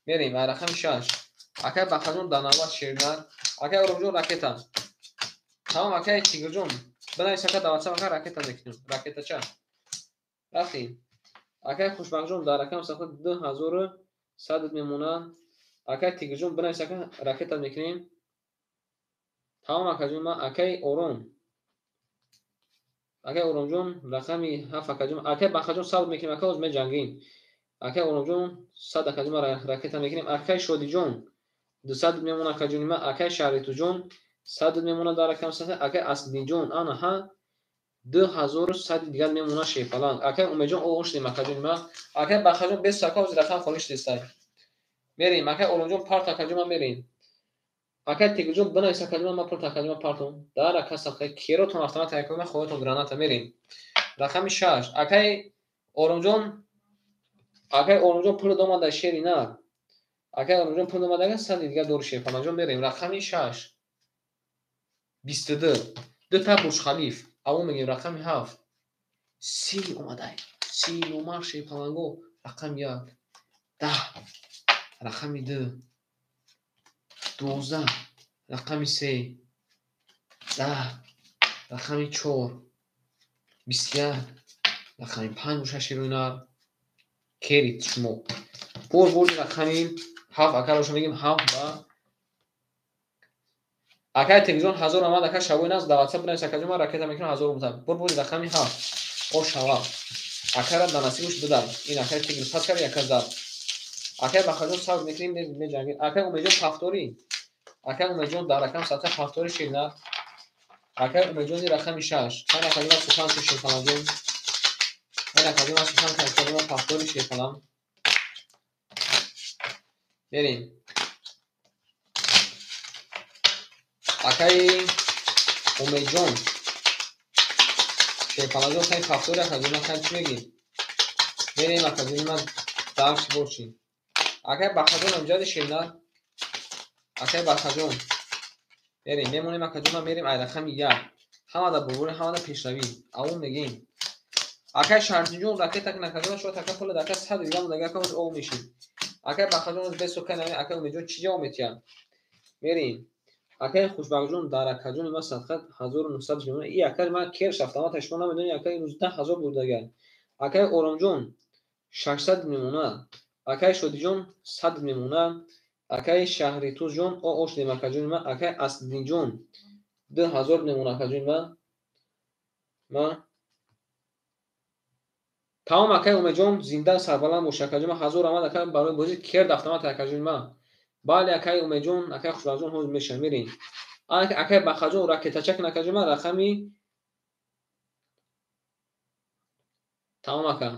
Мерем ай рақами шаш. Акай Бахаҷон дар навбат Шернар. Акай Оромҷон ракета. Тамом акай Тигрҷон. Бинавис ака дар WhatsApp ака ракета мекунем. Ракетача. Рафтем. Акай Хушбахтҷон дар рақами сафҳа 2100 мемонад. Акай Тигрҷон бинавис ака ракета мекунем. Тамом акаҷон ма акай Ором. Акай Оромҷон рақами ҳафт акаҷон. Акай Бахаҷон сабр мекунем ака ҳоз меҷангем. Акай Оромҷон 100 акаҷон ма ракета мекунем. Акай Шодиҷон 200 мемонад акаҷони ма. Акай Шаҳритуҷон 100 мемонад дар рақами сафҳа. Акай Аслиддинҷон ана ҳа 2100 дигар мемонад Шерпаланг. Акай Умедҷон о шудем акаҷони ма. Акай Бахаҷон бес ака ҳоз рақам холӣ шудестай. Мерем акай Оромҷон парт акаҷон ма мерем. Акай Тигрҷон бинавис акаҷон ма пурт акаҷон ма партон. Дар ака сафҳа керотон автомат акаҷон ма хоҳатон граната мерем. Рақами шаш. Акай Оромҷон, акай Оромҷон пул домада шери нар. Акай Оромҷон пул домада 100 дигар дори Шерпаланҷон мерем. Рақами шаш. 22. Дута Бурҷ Халиф. Аво мегем рақами ҳафт. Си омадай. Си номар Шерпаланго. Рақами як. 10. Рақами ду. 12. Рақами се. 10. Рақами чор. 21. Рақами панҷ боша шерӯнар. Керит шумо. Бор борди рақами ҳафт акароша мегем ҳафт ба акай Тегиҷон 1000 омад ака шавои нас дар WhatsApp бинавис акаҷон ман ракета мекунам 1000 омад. Бор борди рақами ҳафт. О шава. Акара дар насибуш додам. Ин акай Тигр пас кард яка зад. Акай Бахаҷон сабр мекунем меҷангем. Акай Умедҷон пафторӣ. Акай Умедҷон дар рақам сатҳа пафтори ширнар. Акай Умедҷони рақами шаш. Чанд акаҷон ман сухан шуд Шерпаланҷон. Ин акаҷон ман сухан кард ман пафтори Шерпалан. Мерем. Акай Умедҷон Шерпаланҷон хай пафтори акаҷон ман хай чӣ мегӣ? Мерем акаҷони ман дарс бошӣ. Акай Бахаҷон амҷади ширнар. Акай Бахаҷон. Мерем, мемонем акаҷон ман мерем ай рақами як. Ҳамада бурбури, ҳамада пешравӣ. Аввал мегем. Акай Шаҳрдинҷон ракета кун акаҷон шояд ака пула дака 100 дигар монда ака ҳоз ов мешид. Акай Бахаҷон ҳоз бесо кай наме акай Умедҷон чӣ ҷавоб метиҳад? Мерем. Акай Хушбахтҷон дар акаҷони ман садқа 1900 мемонад. И акай ман керш автомата шумо намедонед акай имрӯз 10000 бурдагар. Акай Оромҷон 600 мемонад. Акай Шодиҷон 100 мемонад. Акай Шаҳритузҷон о шудем акаҷони ман. Акай Аслиддинҷон 2000 мемонад акаҷони ман. Ман тамом акай Умедҷон зинда сарбаланд бош акаҷони ман. 1000 омад ака барои бозӣ керд автомат акаҷони ман. Бале акай Умедҷон, акай Хушбахтҷон ҳозир мешавем мерем. Акай Бахаҷон ракетача кун акаҷони ман рақами тамом ака.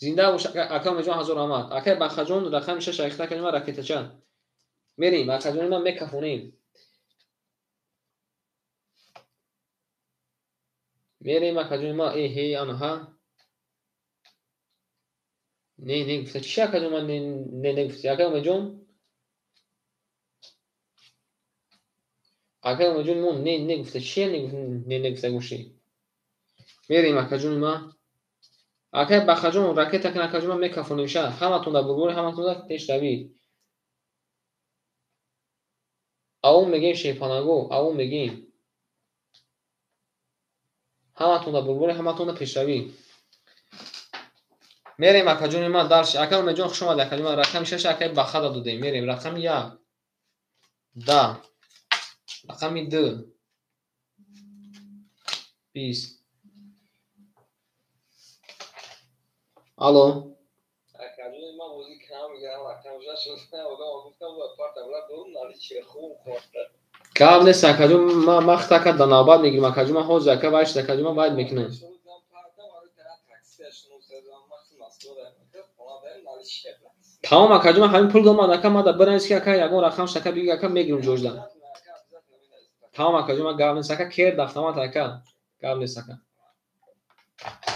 Зинда бош ака Умедҷон 1000 омад. Акай Бахаҷон рақами шаш айхта акаҷони ман ракетача. Мерем акаҷони ман мекафонем. Мерем акаҷони ман эҳе ана ҳа. Не не гуфта чӣ акаҷон ман не не гуфти акай Умедҷон? Акай Умедҷон мо не не гуфта чӣ не не гуфта гӯшӣ? Мерем акаҷони ман. Акай Бахаҷон ракета кун акаҷон ман мекафонем ша. Ҳаматон дар бурбури, ҳаматон дар пешравӣ. Аввал мегем Шерпанаго, аввал мегем. Ҳаматон дар бурбури, ҳаматон дар пешравӣ. Мерем акаҷони ман дарш. Акай Умедҷон хуш омадед акаҷони ман. Рақами шаш акай Бахада додем. Мерем рақами як. 10. Рақами ду. 20. Алло. Акаҷони ман бозӣ кам мегирам, рақам шаш одам гуфтам бояд парта була дорум наличие хуб хӯрда. Гап нест акаҷон, ман вақт ака дар навбат мегирам акаҷон, ман ҳозир ака вайш акаҷон ман вайд мекунам. Тамом акаҷон, ман ҳамин пул домад ака, ман дар бинавис ки ака ягон рақам шака биги ака мегирам ҷоҷда. Тамом акаҷон, ман гап нест ака, керд автомат ака. Гап нест ака.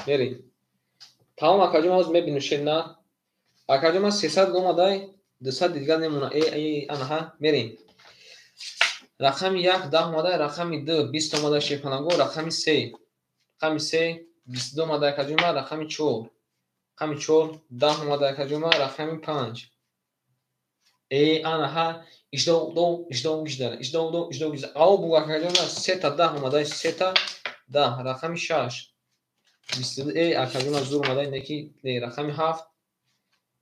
Мерем. Тамом акаҷон, ҳозир мебинем шер на. Акаҷон, ман 300 омадай, 200 дигар мемона. Э, э, анаҳа, мерем. Рақами 1 10 омадай, рақами 2 20 омадай шерпаланго, рақами 3. Рақами 3 22 омадай акаҷон, ман рақами 4. Рақами 4 10 омадай акаҷон, ман рақами 5. Э, анаҳа, иждо до, иждо гижда, иждо до, иждо гижда. Ав бу акаҷон, ман 3 та 10 омадай, 3 та 10, рақами 6. 22, э, акаҷон, ман зур омадай, неки, не, рақами 7.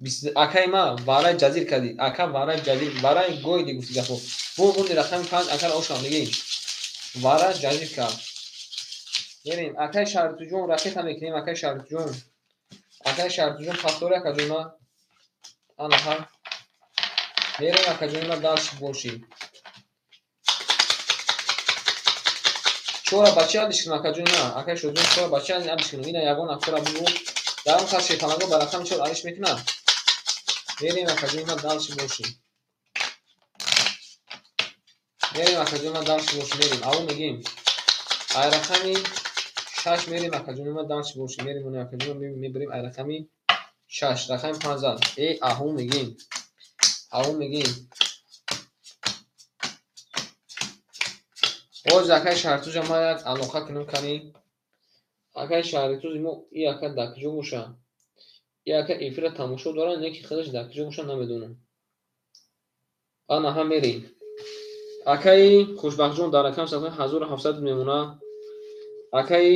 22, акаи ма варай ҷазир кардӣ, ака варай ҷазир, варай гойди гуфти гапо. Бу бунди рақами 5 акара ошам мегӣ. Вара ҷазир кард. Мерем, акаи Шаритуҷон ракета мекунем, акаи Шаритуҷон. Акаи Шаритуҷон пастори акаҷон ма. Анаҳа. Мерем акаҷон ма дальше боши. Чора ба чи алиш кунам акаҷон ма? Акаи Шоҳҷон чора ба чи алиш кунам? Ина ягон аксора бугу. Дар он кас шерпаланго ба рақами 4 алиш мекунад. Мерем акаҷон ма дальше боши. Мерем акаҷон ма дальше боши, мерем. Аву мегим. Ай рақами 6 мерем акаҷон ма дальше боши. Мерем оне акаҷон ма мебарем ай рақами 6, рақами 5 зад. Э, аҳу мегим. Аҳу мегим. Боз акаи Шаҳритуҷа ма як алоқа кунам кани. Акаи Шаҳритуҷ мо и ака дар куҷо боша? И ака эфира тамошо дорад, не ки худаш дар куҷо боша намедонам. Анаҳа мерем. Акаи Хушбахтҷон дар рақами 1700 мемона. Акаи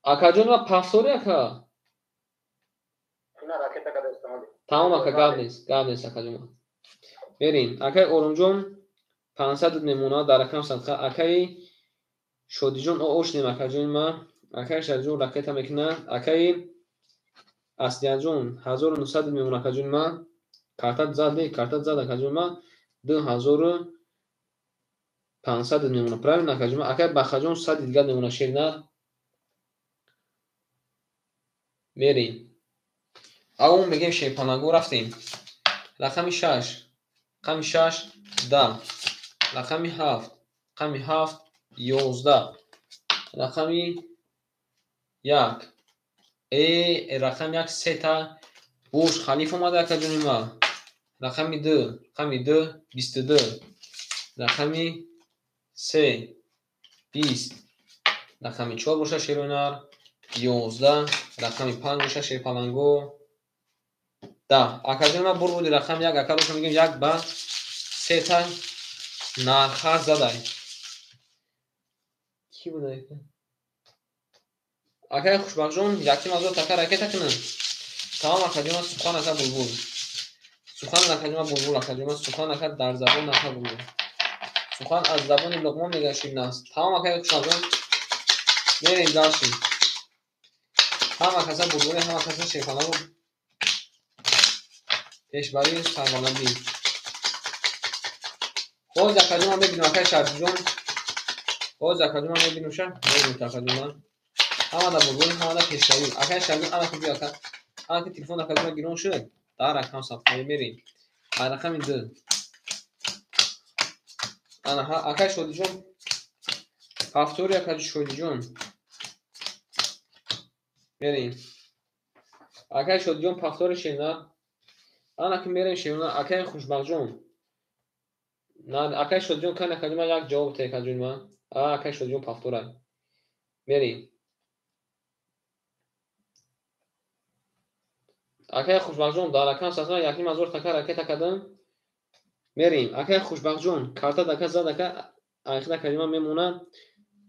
акаҷон ма пафтори ака. Тамом ака, гап нест, гап нест акаҷон ма. Мерем. Акаи Оромҷон 500 мемона дар рақами садқа. Акаи Шодиҷон ошнем акаҷони ма. Акаи Шадиҷон ракета мекунад. Акаи Аслияҷон 1900 мемона акаҷони ма. Картат зад, картат зад акаҷони ма. 2500 мемона. Правильно акаҷони ма. Акаи Бахаҷон 100 дигар мемона шернар. Мерем. Аву мегем шерпаланго рафтем. Рақами 6. Рақами 6 10. Рақами 7. Рақами 7 11. Рақами 1. Э, рақами 1 сета. Буш Халиф омада акаҷони ма. Рақами 2. Рақами 2 22. Рақами 3 20. Рақами 4 боша шеронар 11. Рақами 5 боша шерпаланго 10. Акаҷони ма бур буди рақами 1 ака боша мегем 1 ба сета нарха задай. Ки буда? Акаи Хушбахтҷон яким азор така ракета кунам. Тамом акаҷон ма сухан ака булбул. Сухан акаҷон ма булбул акаҷон ма сухан ака дар забон ака булбул. Сухан аз забони Луқмон мегашид наст. Тамом акаи Хушбахтҷон мерем дальше. Ҳама каса булбули, ҳама каса шерпаланго пешбарӣ сарбаландӣ. Боз акаҷон ма мебинам акаи Шарифҷон. Боз акаҷон ма мебинам ша, мебинам акаҷон ма. Ҳамада булбули, ҳамада пешравӣ. Акаи Шарифҷон ана ки биё ака. Ана ки телефон акаҷон ма гирон шуд. Дар рақам сабтқоӣ мерем. Ай рақами 2. Ана акаи Шодиҷон. Ҳафтори акаи Шодиҷон. Мерем. Акаи Шодиҷон пафтори шена. Ана ки мерем шена. Акаи Хушбахтҷон. Акаи Шодиҷон кани акаҷон ма як ҷавоб те акаҷон ма. Акаи Шодиҷон пафтора. Мерем. Акаи Хушбахтҷон дар рақам сасна яким азор така ракета кардам. Мерем. Акаи Хушбахтҷон карта дака зад ака айхид акаҷон ма мемона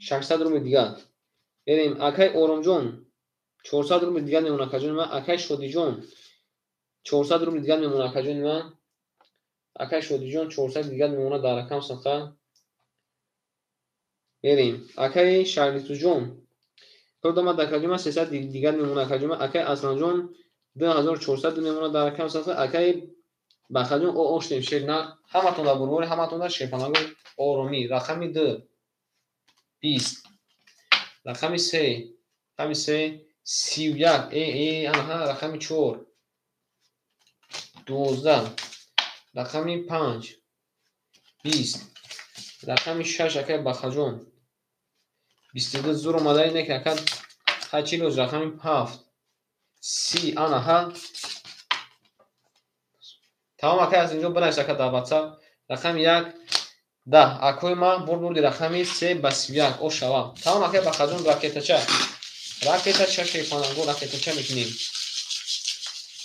600 рубл дигар. Мерем. Акаи Оромҷон 400 рубл дигар мемона акаҷон ма. Акаи Шодиҷон 400 рубл дигар мемона акаҷони ма. Акаи Шодиҷон 400 дигар мемона дар рақам садқа. Мерем. Акаи Шаҳритуҷон Пурдама акаҷон ма 300 дигар мемона акаҷон ма. Акаи Асланҷон 2400 мемона дар рақам садқа. Акаи Бахаҷон оштем шернар. Ҳаматон дар бурбури, ҳаматон дар шерпаланго оромӣ. Рақами 2 20. Рақами 3. Рақами 3 31. Э, э, анаҳа, рақами 4 12. Рақами 5 20. Рақами 6 акаи Бахаҷон 22 зур омадаи не ки ака Ҳай чӣ лоз рақами 7 30 ана ҳа. Тамом акай аз инҷо бинавис ака дар WhatsApp. Рақами 1 10. Акои ма бурд рақами 3 ба 31 о шава. Тамом акай Бахаҷон ракетача. Ракетача шефананго ракетача мекунем.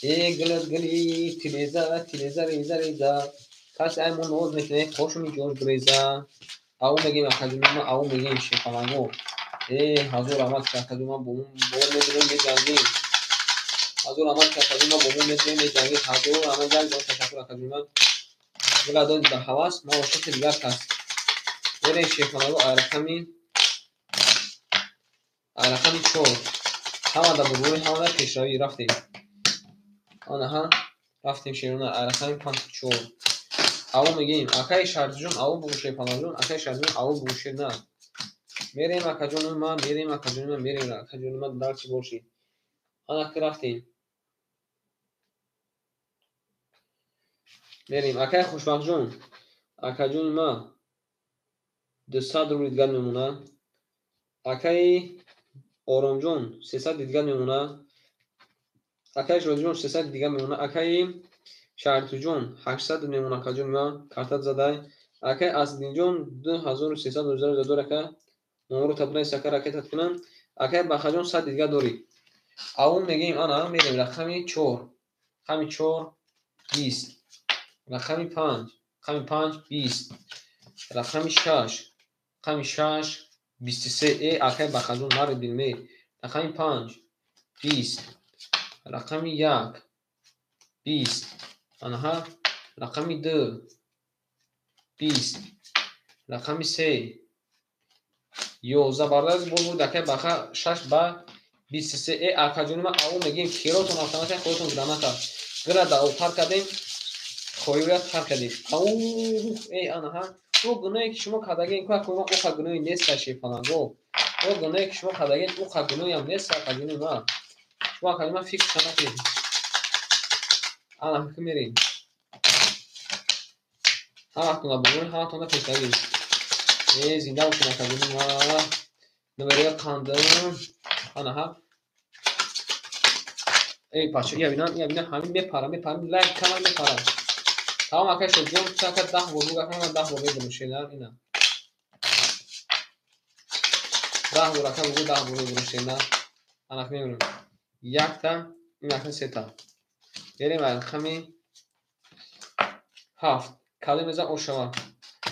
Э гилат гили тиреза тиреза реза реза. Касе ай мо ноз мекунем хошуми ҷош гуреза. Ау мегем акаҷон ма ау мегем шефананго. Э ҳазор раҳмат ки акаҷон ма бо мо медонем меҷангем. Ҳазор раҳмат ки акаҷон ма бо мо медонем меҷангем. Ҳазор раҳмат як ҷон ташаккур акаҷон ма. Гула дод ба ҳавас ма ошиқи дигар кас. Берем шефананго ай рақами 4. Ҳамада бурбури ҳамада пешравӣ рафтем. Анаҳа рафтем шерона ай рақами 5 4. Аво мегем акаи Шарзиҷон аво бугу шефананҷон акаи Шарзиҷон аво бугу шерна. Мерем акаҷони ма мерем акаҷони ма мерем акаҷони ма дар чӣ бошӣ. Ана ки рафтем. Мерем акаи Хушбахтҷон акаҷони ма 200 рубл дигар мемонад. Акаи Оромҷон 300 дигар мемонад. Акаи Шодиҷон 300 дигар мемонад. Акаи Шаҳртуҷон 800 мемонад акаҷони ма картат задай. Акаи Аслиддинҷон 2300 дор ака. Номро табнайс ака ракетат кунам. Акаи Бахаҷон 100 дигар дорӣ. Аввал мегем ана мерем рақами 4. Рақами 4 20. Рақами 5. Рақами 5 20. Рақами 6. Рақами 6 23. Э акаи Бахаҷон нари дилме. Рақами 5 20. Рақами 1 20. Анаҳа рақами 2 20. Рақами 3 11. Бардараз буд акаи Баха 6 ба 23. Э акаҷони ма аввал мегем хиротон автомата худатон граната. Гира да тар кардем. Хоюя тар кардем. Ау э анаҳа о гуноҳе ки шумо кардагем ку акои ма оқа гуноҳе нест шефананго. О гуноҳе ки шумо кардагем оқа гуноҳеам нест акаҷони ма. Шумо акаҷони ма фикр накунед. Ана ки мерем. Ҳаматона бобои ҳаматона пешравӣ. Э зинда бошед акаҷони ма. Номерои қандам. Анаҳа. Эй бача ия бинам, ия бинам ҳамин мепарам, мепарам, лайк камар мепарам. Тамом акаи Шодиҷон, ту ака 10 бор буг ака ман 10 бор мебурам шернар ина. 10 бор ака бугу 10 бор мебурам шернар. Ана мебурам. Якта, ин ака сета. Берем рақами 7. Калим мезан ошава.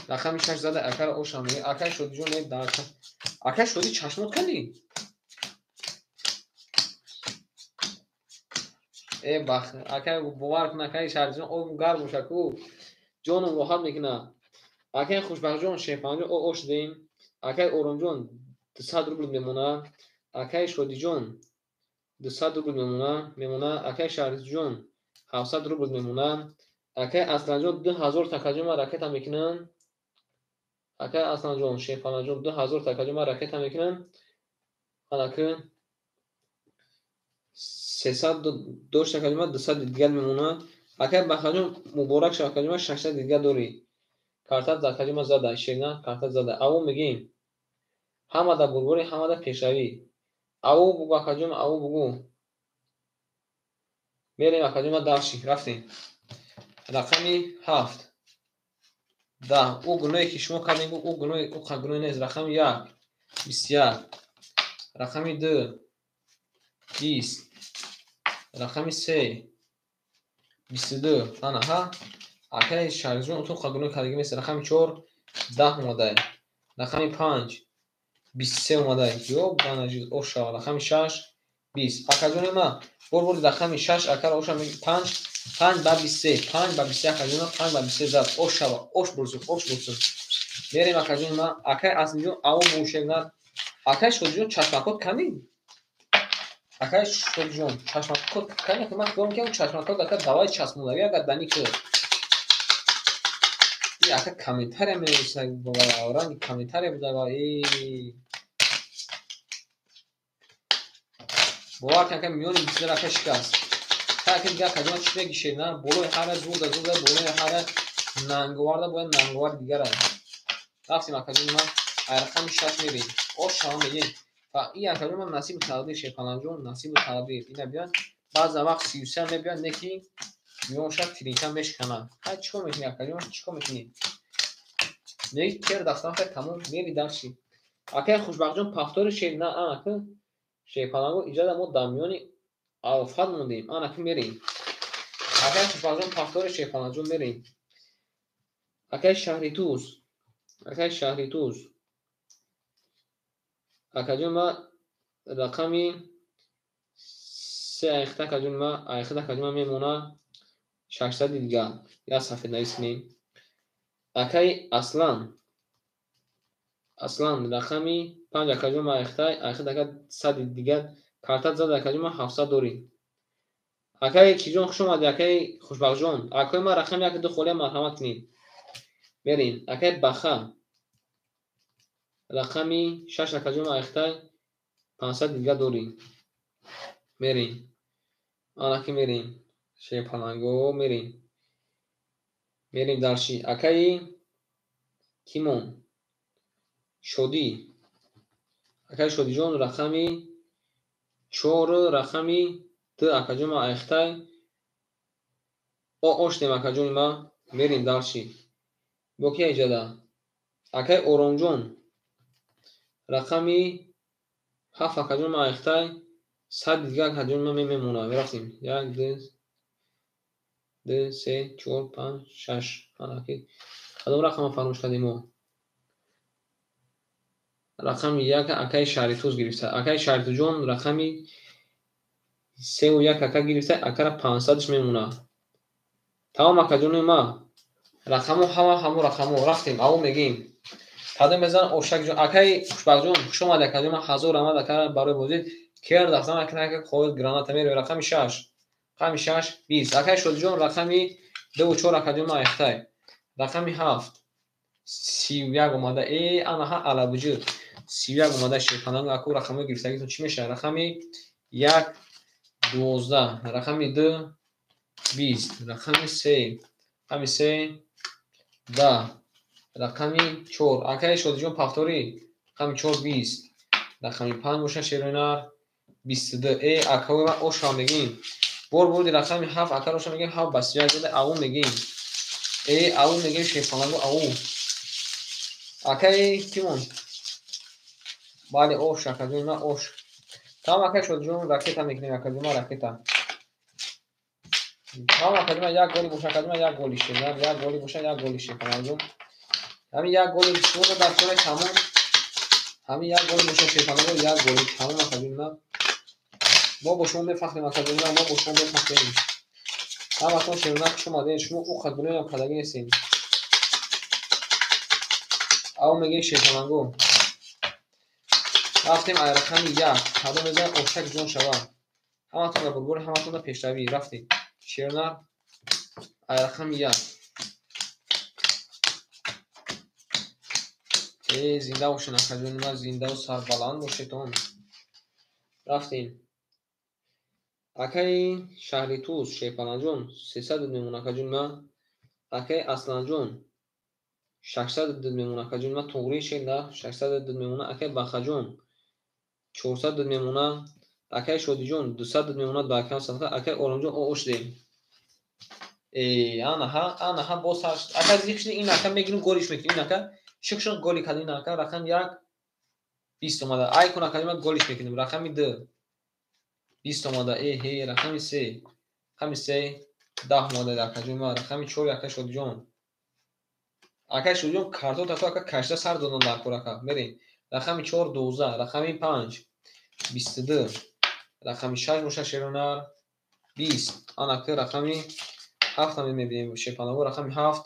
Рақами 6 зада акара ошава мега. Акаи Шодиҷон не дар. Акаи Шоди чашмот кардӣ? Э бах, акаи бовар кун акаи Шарзиҷон об гарм боша ку. Ҷоном роҳат мекунад. Акаи Хушбахтҷон шефанҷон о ош дем. Акаи Оромҷон 200 рубл мемонад. Акаи Шодиҷон 200 рубл мемонад. Акаи Шарзиҷон 700 рубл мемонад. Акаи Асланҷон 2000 такаҷон ма ракета мекунанд. Акаи Асланҷон шефанҷон 2000 такаҷон ма ракета мекунанд. Анаки 300 дошт акаҷон ма 200 дигар мемонад. Акаи Бахаҷон муборак шав акаҷон ма 600 дигар дорӣ. Картат акаҷон ма зада шерна картат зада. Аввал мегем ҳамада бурбури ҳамада пешравӣ. Аввал бугу акаҷон аввал бугу. Мерем акаҷон ма дарши рафтем. Рақами 7 10. О гуноҳе ки шумо кардем о гуноҳе о гуноҳе нест. Рақами 1 21. Рақами 2 20. Рақами 3 22. Анаҳа акаи Шарзиҷон ту гуноҳ кардагӣ нест. Рақами 4 10 омадай. Рақами 5 23 омадай. Ёбанаҷиз ошава. Рақами 6 20. Акаҷони ма бурбури рақами 6 акара оша 5 5 ба 23. 5 ба 23 акаҷони ма 5 ба 23 зад. Ошава. Ош бурсун, ош бурсун. Мерем акаҷони ма. Акаи Аслиҷон аво бушегнар. Акаи Шодиҷон чашмакот кани? Акаи Шодиҷон чашмакот кани? Ман хиёл мекунам чашмакот ака давай часпондагӣ ака дани ки. И ака комментария менависад ранги комментария буда ва э бовар кун ака миёни бисёр ака шикаст. Ака дигар акаҷон чӣ мегишед на? Болои ҳара зурда зурда болои ҳара нанговарда бояд нанговари дигара. Рафтем акаҷони ман ай рақами 6 мерем. Ош шава мегем. Ин акаҷон ман насиби тақдир шерпаланҷон, насиби тақдир. Ина биён баъзан вақт 33 мебиён, не ки миёнша тринка мешиканад. Ҳай чӣ кор мекунӣ акаҷон, чӣ кор мекунӣ? Не кер дастан хай тамом мери дальше. Акай Хушбахтҷон повтори шер на анака шерпаланго иҷода мо дар миёни алфат мондем. Анака мерем. Акай Хушбахтҷон повтори шерпаланҷон мерем. Акай Шаҳритуз. Акай Шаҳритуз. Акаҷон ма рақами се айхта акаҷон ма айхта акаҷон ма мемона 600 дигар. Як сафеднавис кунем. Акай Аслан. Аслан рақами 5 акаҷон ма айхта айхта ака 100 дигар картат зад акаҷон ма 700 дорӣ. Акай Киҷон хуш омадӣ, акай Хушбахтҷон. Акои ма рақами 1 2 холия марҳамат кунед. Мерем. Акай Баха. Рақами 6 акаҷон ма айхта 500 дигар дорӣ. Мерем. Анаки мерем. Шерпаланго мерем. Мерем дальше. Акаи Кимон. Шодӣ. Акаи Шодиҷон рақами 4 рақами 2 акаҷон ма айхтай. О оштем акаҷони ма. Мерем дальше. Бо ки иҷода? Акаи Оромҷон. Рақами 7 акаҷон ма айхтай. 100 дигар акаҷон ма мемонад. Мерафтем. 1 2 2 3 4 5 6. Анаки. Кадом рақама фаромӯш кардем мо? Рақами 1 акаи Шаҳритуз гирифта. Акаи Шаҳритузҷон рақами 3 ва 1 ака гирифта, акара 500-ш мемонад. Тамом акаҷони ма. Рақамо ҳама ҳамо рақамо. Рафтем, аввал мегӯем. Кадом мезан Ошакҷон. Акаи Хушбахтҷон хуш омадӣ акаҷон ма 1000 раҳмат ака барои бозӣ. Кер дафтан ака ака хоҳед граната меравед. Рақами 6. Рақами 6 20. Акаи Шодиҷон рақами 2 ва 4 акаҷон ма айхтай. Рақами 7 31 омада. Э анаҳа алабуҷи. 31 омада шерпананг аку рақамҳои гирифтагитон чӣ мешавад? Рақами 1 12, рақами 2 20, рақами 3, рақами 3 10, рақами 4. Акаи Шодиҷон повтори. Рақами 4 20, рақами 5 боша шеронар 22. Э акаи ма оша мегӯем. Бор бурди рақами 7 акаро оша мегӯем 7 ба 31 зада аву мегӯем. Э аву мегӯем шерпаланго аву. Акаи Кимон. Бале ош акаҷон ма ош. Тамом акаи Шодиҷон ракета мекунем акаҷон ма ракета. Тамом акаҷон ма як голи боша акаҷон ма як голи шед. Як голи боша як голи шед акаҷон. Ҳамин як голи шумо дар чора тамом. Ҳамин як голи боша шерпаланго як голи тамом акаҷон ма. Мо бо шумо мефахрем акаҷон ма, мо бо шумо мефахрем. Ҳаматон шерона хуш омадед. Шумо ӯ қад гуноҳам кардагӣ нестем. Ав мегӯем шерпаланго. Рафтем ай рақами 1. Кадом мезанад Ошак ҷон шавад. Ҳаматон дар бурбури, ҳаматон дар пешравӣ. Рафтем. Шернар ай рақами 1. Э зинда бошед акаҷони ман, зиндаву сарбаланд бошедон. Рафтем. Акаи Шаҳритуз Шерпаланҷон 300 мемон акаҷони ман. Акаи Асланҷон 600 мемон акаҷони ман. Туғри шернар 600 мемона. Акаи Бахаҷон 400 мемона. Акаи Шодиҷон 200 мемона ба акам садқа. Акаи Оромҷон о ошдем. Э анаҳа анаҳа боз ака зиқ шуд ин ака мегирим голиш мекунем ин ака шик шуд голи кард ин ака рақам 1 20 омада. Ай кун акаҷон ма голиш мекунем. Рақами 2 20 омада. Э ҳе рақами 3 рақами 3 10 омада акаҷон ма. Рақами 4 акаи Шодиҷон. Акаи Шодиҷон картот аку ака кашта сар додан дар кор ака. Мерем. Рақами 4 12, рақами 5 22, рақами 6 боша шеронар 20. Анаки рақами 7 ҳам мебинем шерпаланго рақами 7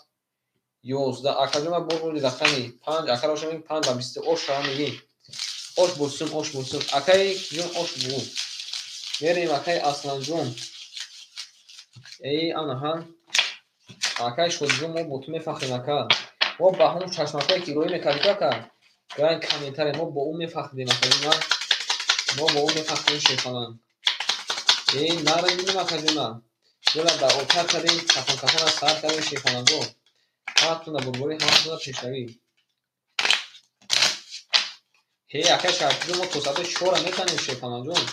11. Акаҷон ма бор бурди рақами 5 акаро оша мегӯем 5 ба 20 ош шава мегӯем. Ош бурсум, ош бурсум. Акаи ҷон ош бугу. Мерем акаи Асланҷон. Эй анаҳа. Акаи Шодиҷон мо бо ту мефахрем ака. Мо ба ҳамон чашмакҳое ки ироӣ мекардӣ ака. Гӯянд комментария мо бо ӯ мефахридем акаҷон ма. Мо бо ӯ мефахрем шерпаланг. Эй наранҷидем акаҷон ма. Дила дар отар кардем, кафон кафона сар кардем шерпаланго. Ҳаматон дар бурбурӣ, ҳаматон дар пешравӣ. Ҳе, акай Шаҳритуҷон, мо то соати чора мезанем, Шерпаланҷон.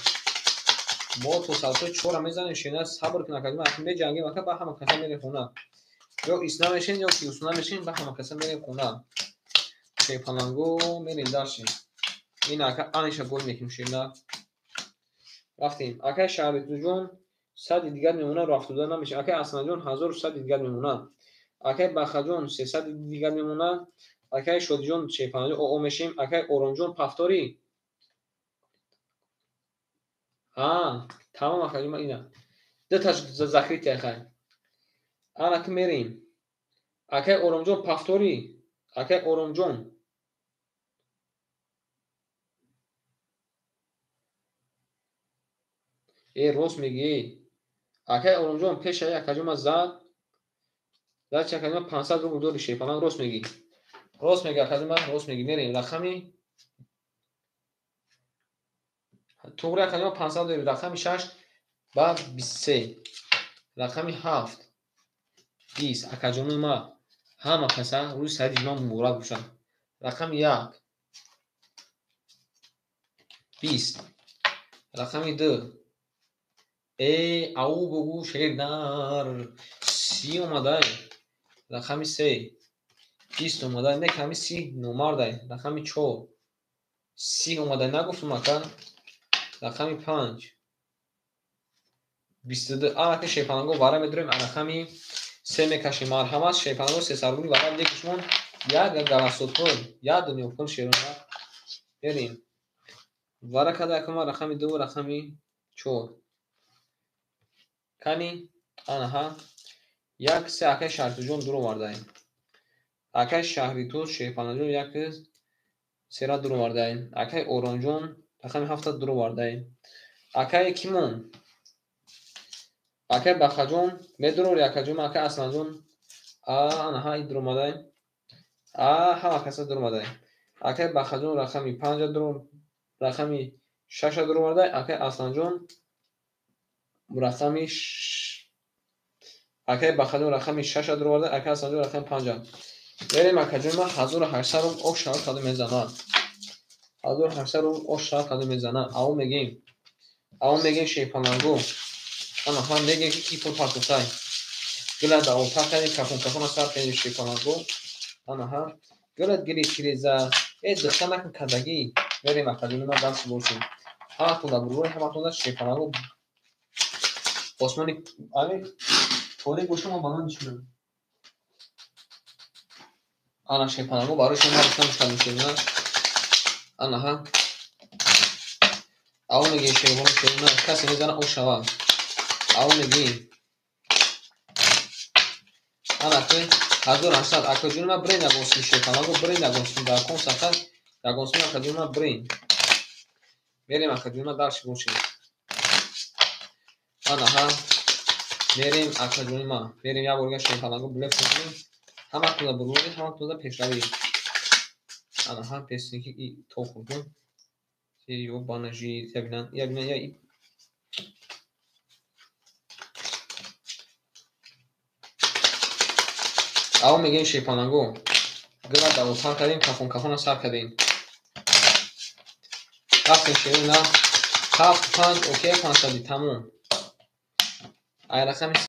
Мо то соати чора мезанем, шена сабр кун, акаҷон, аки меҷангем, ака ба ҳама каса мерем хона. Ё исна мешем, ё ки усна мешем, ба ҳама каса мерем хона. Шерпаланго мерем дарши. Ин ака аниша гол мекунем шена. Рафтем. Акай Шаҳритуҷон 100 дигар мемонад, рафтуда намешем. Акай Аснаҷон 1100 дигар мемонад. Акай Бахаҷон 300 дигар мемонад. Акай Шодиҷон Шерпаланҷон оо мешем. Акай Оромҷон пафторӣ. Ҳа, тамом акаҷон ина. Дуташ закрытия хай. Ана ки мерем. Акай Оромҷон пафторӣ. Акай Оромҷон. Э, рост мегӣ. Акай Оромҷон пешаи акаҷон ма зад. Зад чи акаҷон 500 рубл дори Шерпаланг, рост мегӣ. Рост мегӣ акаҷон ма, рост мегӣ. Мерем рақами туғри акаҷон 500 дори, рақами 6 ба 23. Рақами 7 20. Акаҷони ма ҳама каса рӯзи саиди ҷумъа муборак бошад. Рақами 1 20. Рақами 2 э ау бугу шердар 30 омадай. Рақами 3 20 омадай. Не ками 30 номардай. Рақами 4 30 омадай. Нагуфтум ака. Рақами 5 22. Анаки Шерпаланго вара медурем. Рақами 3 мекашем. Марҳамат Шерпаланго сесаргули вара лекишмон як галасот пул, як дунё пул шерона. Мерем. Вара када акама рақами 2 рақами 4. Кани анаҳа 1 3 акай Шаҳритуҷон дур овардаем. Акай Шаҳритуз Шерпаланҷон 1 3 дур овардаем. Акай Оромҷон рақами 7 дур овардаем. Акай Кимон, акай Бахаҷон медурори акаҷон, акай Асланҷон анаҳа и дур омадаем. А ҳама каса дур омадаем. Акай Бахаҷон рақами 5 дур, рақами 6 дур овардаем. Акай Асланҷон рақами акай Бахаҷон рақами 6 дур овардаем. Акай Асланҷон рақами 5. Мерем акаҷон ма 1800 рубл ош шавад кадом мезанад. 1800 рубл ош шавад кадом мезанад. Ау мегем. Ау мегем Шерпаланго. Ана ҳам мегем ки пул партофтай. Гила давотар кардем, кафон кафона сар кардем Шерпаланго. Ана ҳам гила гили тиреза. Э дихта накун кадагӣ. Мерем акаҷон ма дарс бошем. Ҳаматон дар бурбори, ҳаматон дар Шерпаланго. Осмони ами торик бошам, ман баланд нишунам. Ана Шерпаланго барои шумо гуфтам шумо шерона. Ана ҳа. Ау мегем Шерпаланго шерона касе мезана о шава. Ау мегем. Ана ки 1800 акаҷон ма брен ягонсин Шерпаланго брен ягонсин дар кон сақа ягонсин акаҷон ма брен. Мерем акаҷон ма дарши бошем. Ана ҳа. Мерем акаҷони ма. Мерем як борга Шерпаланго блеф мекунем. Ҳаматонда бурбори, ҳаматонда пешравӣ. Ана ҳа песинки и то хурдум. Ё банажи, ябинан, ябинан, я Ау мегем Шерпаланго. Гила давотар кардем, кафон кафона сар кардем. Рафтем шерона. 7 5 окей 500 тамом. Ай рақами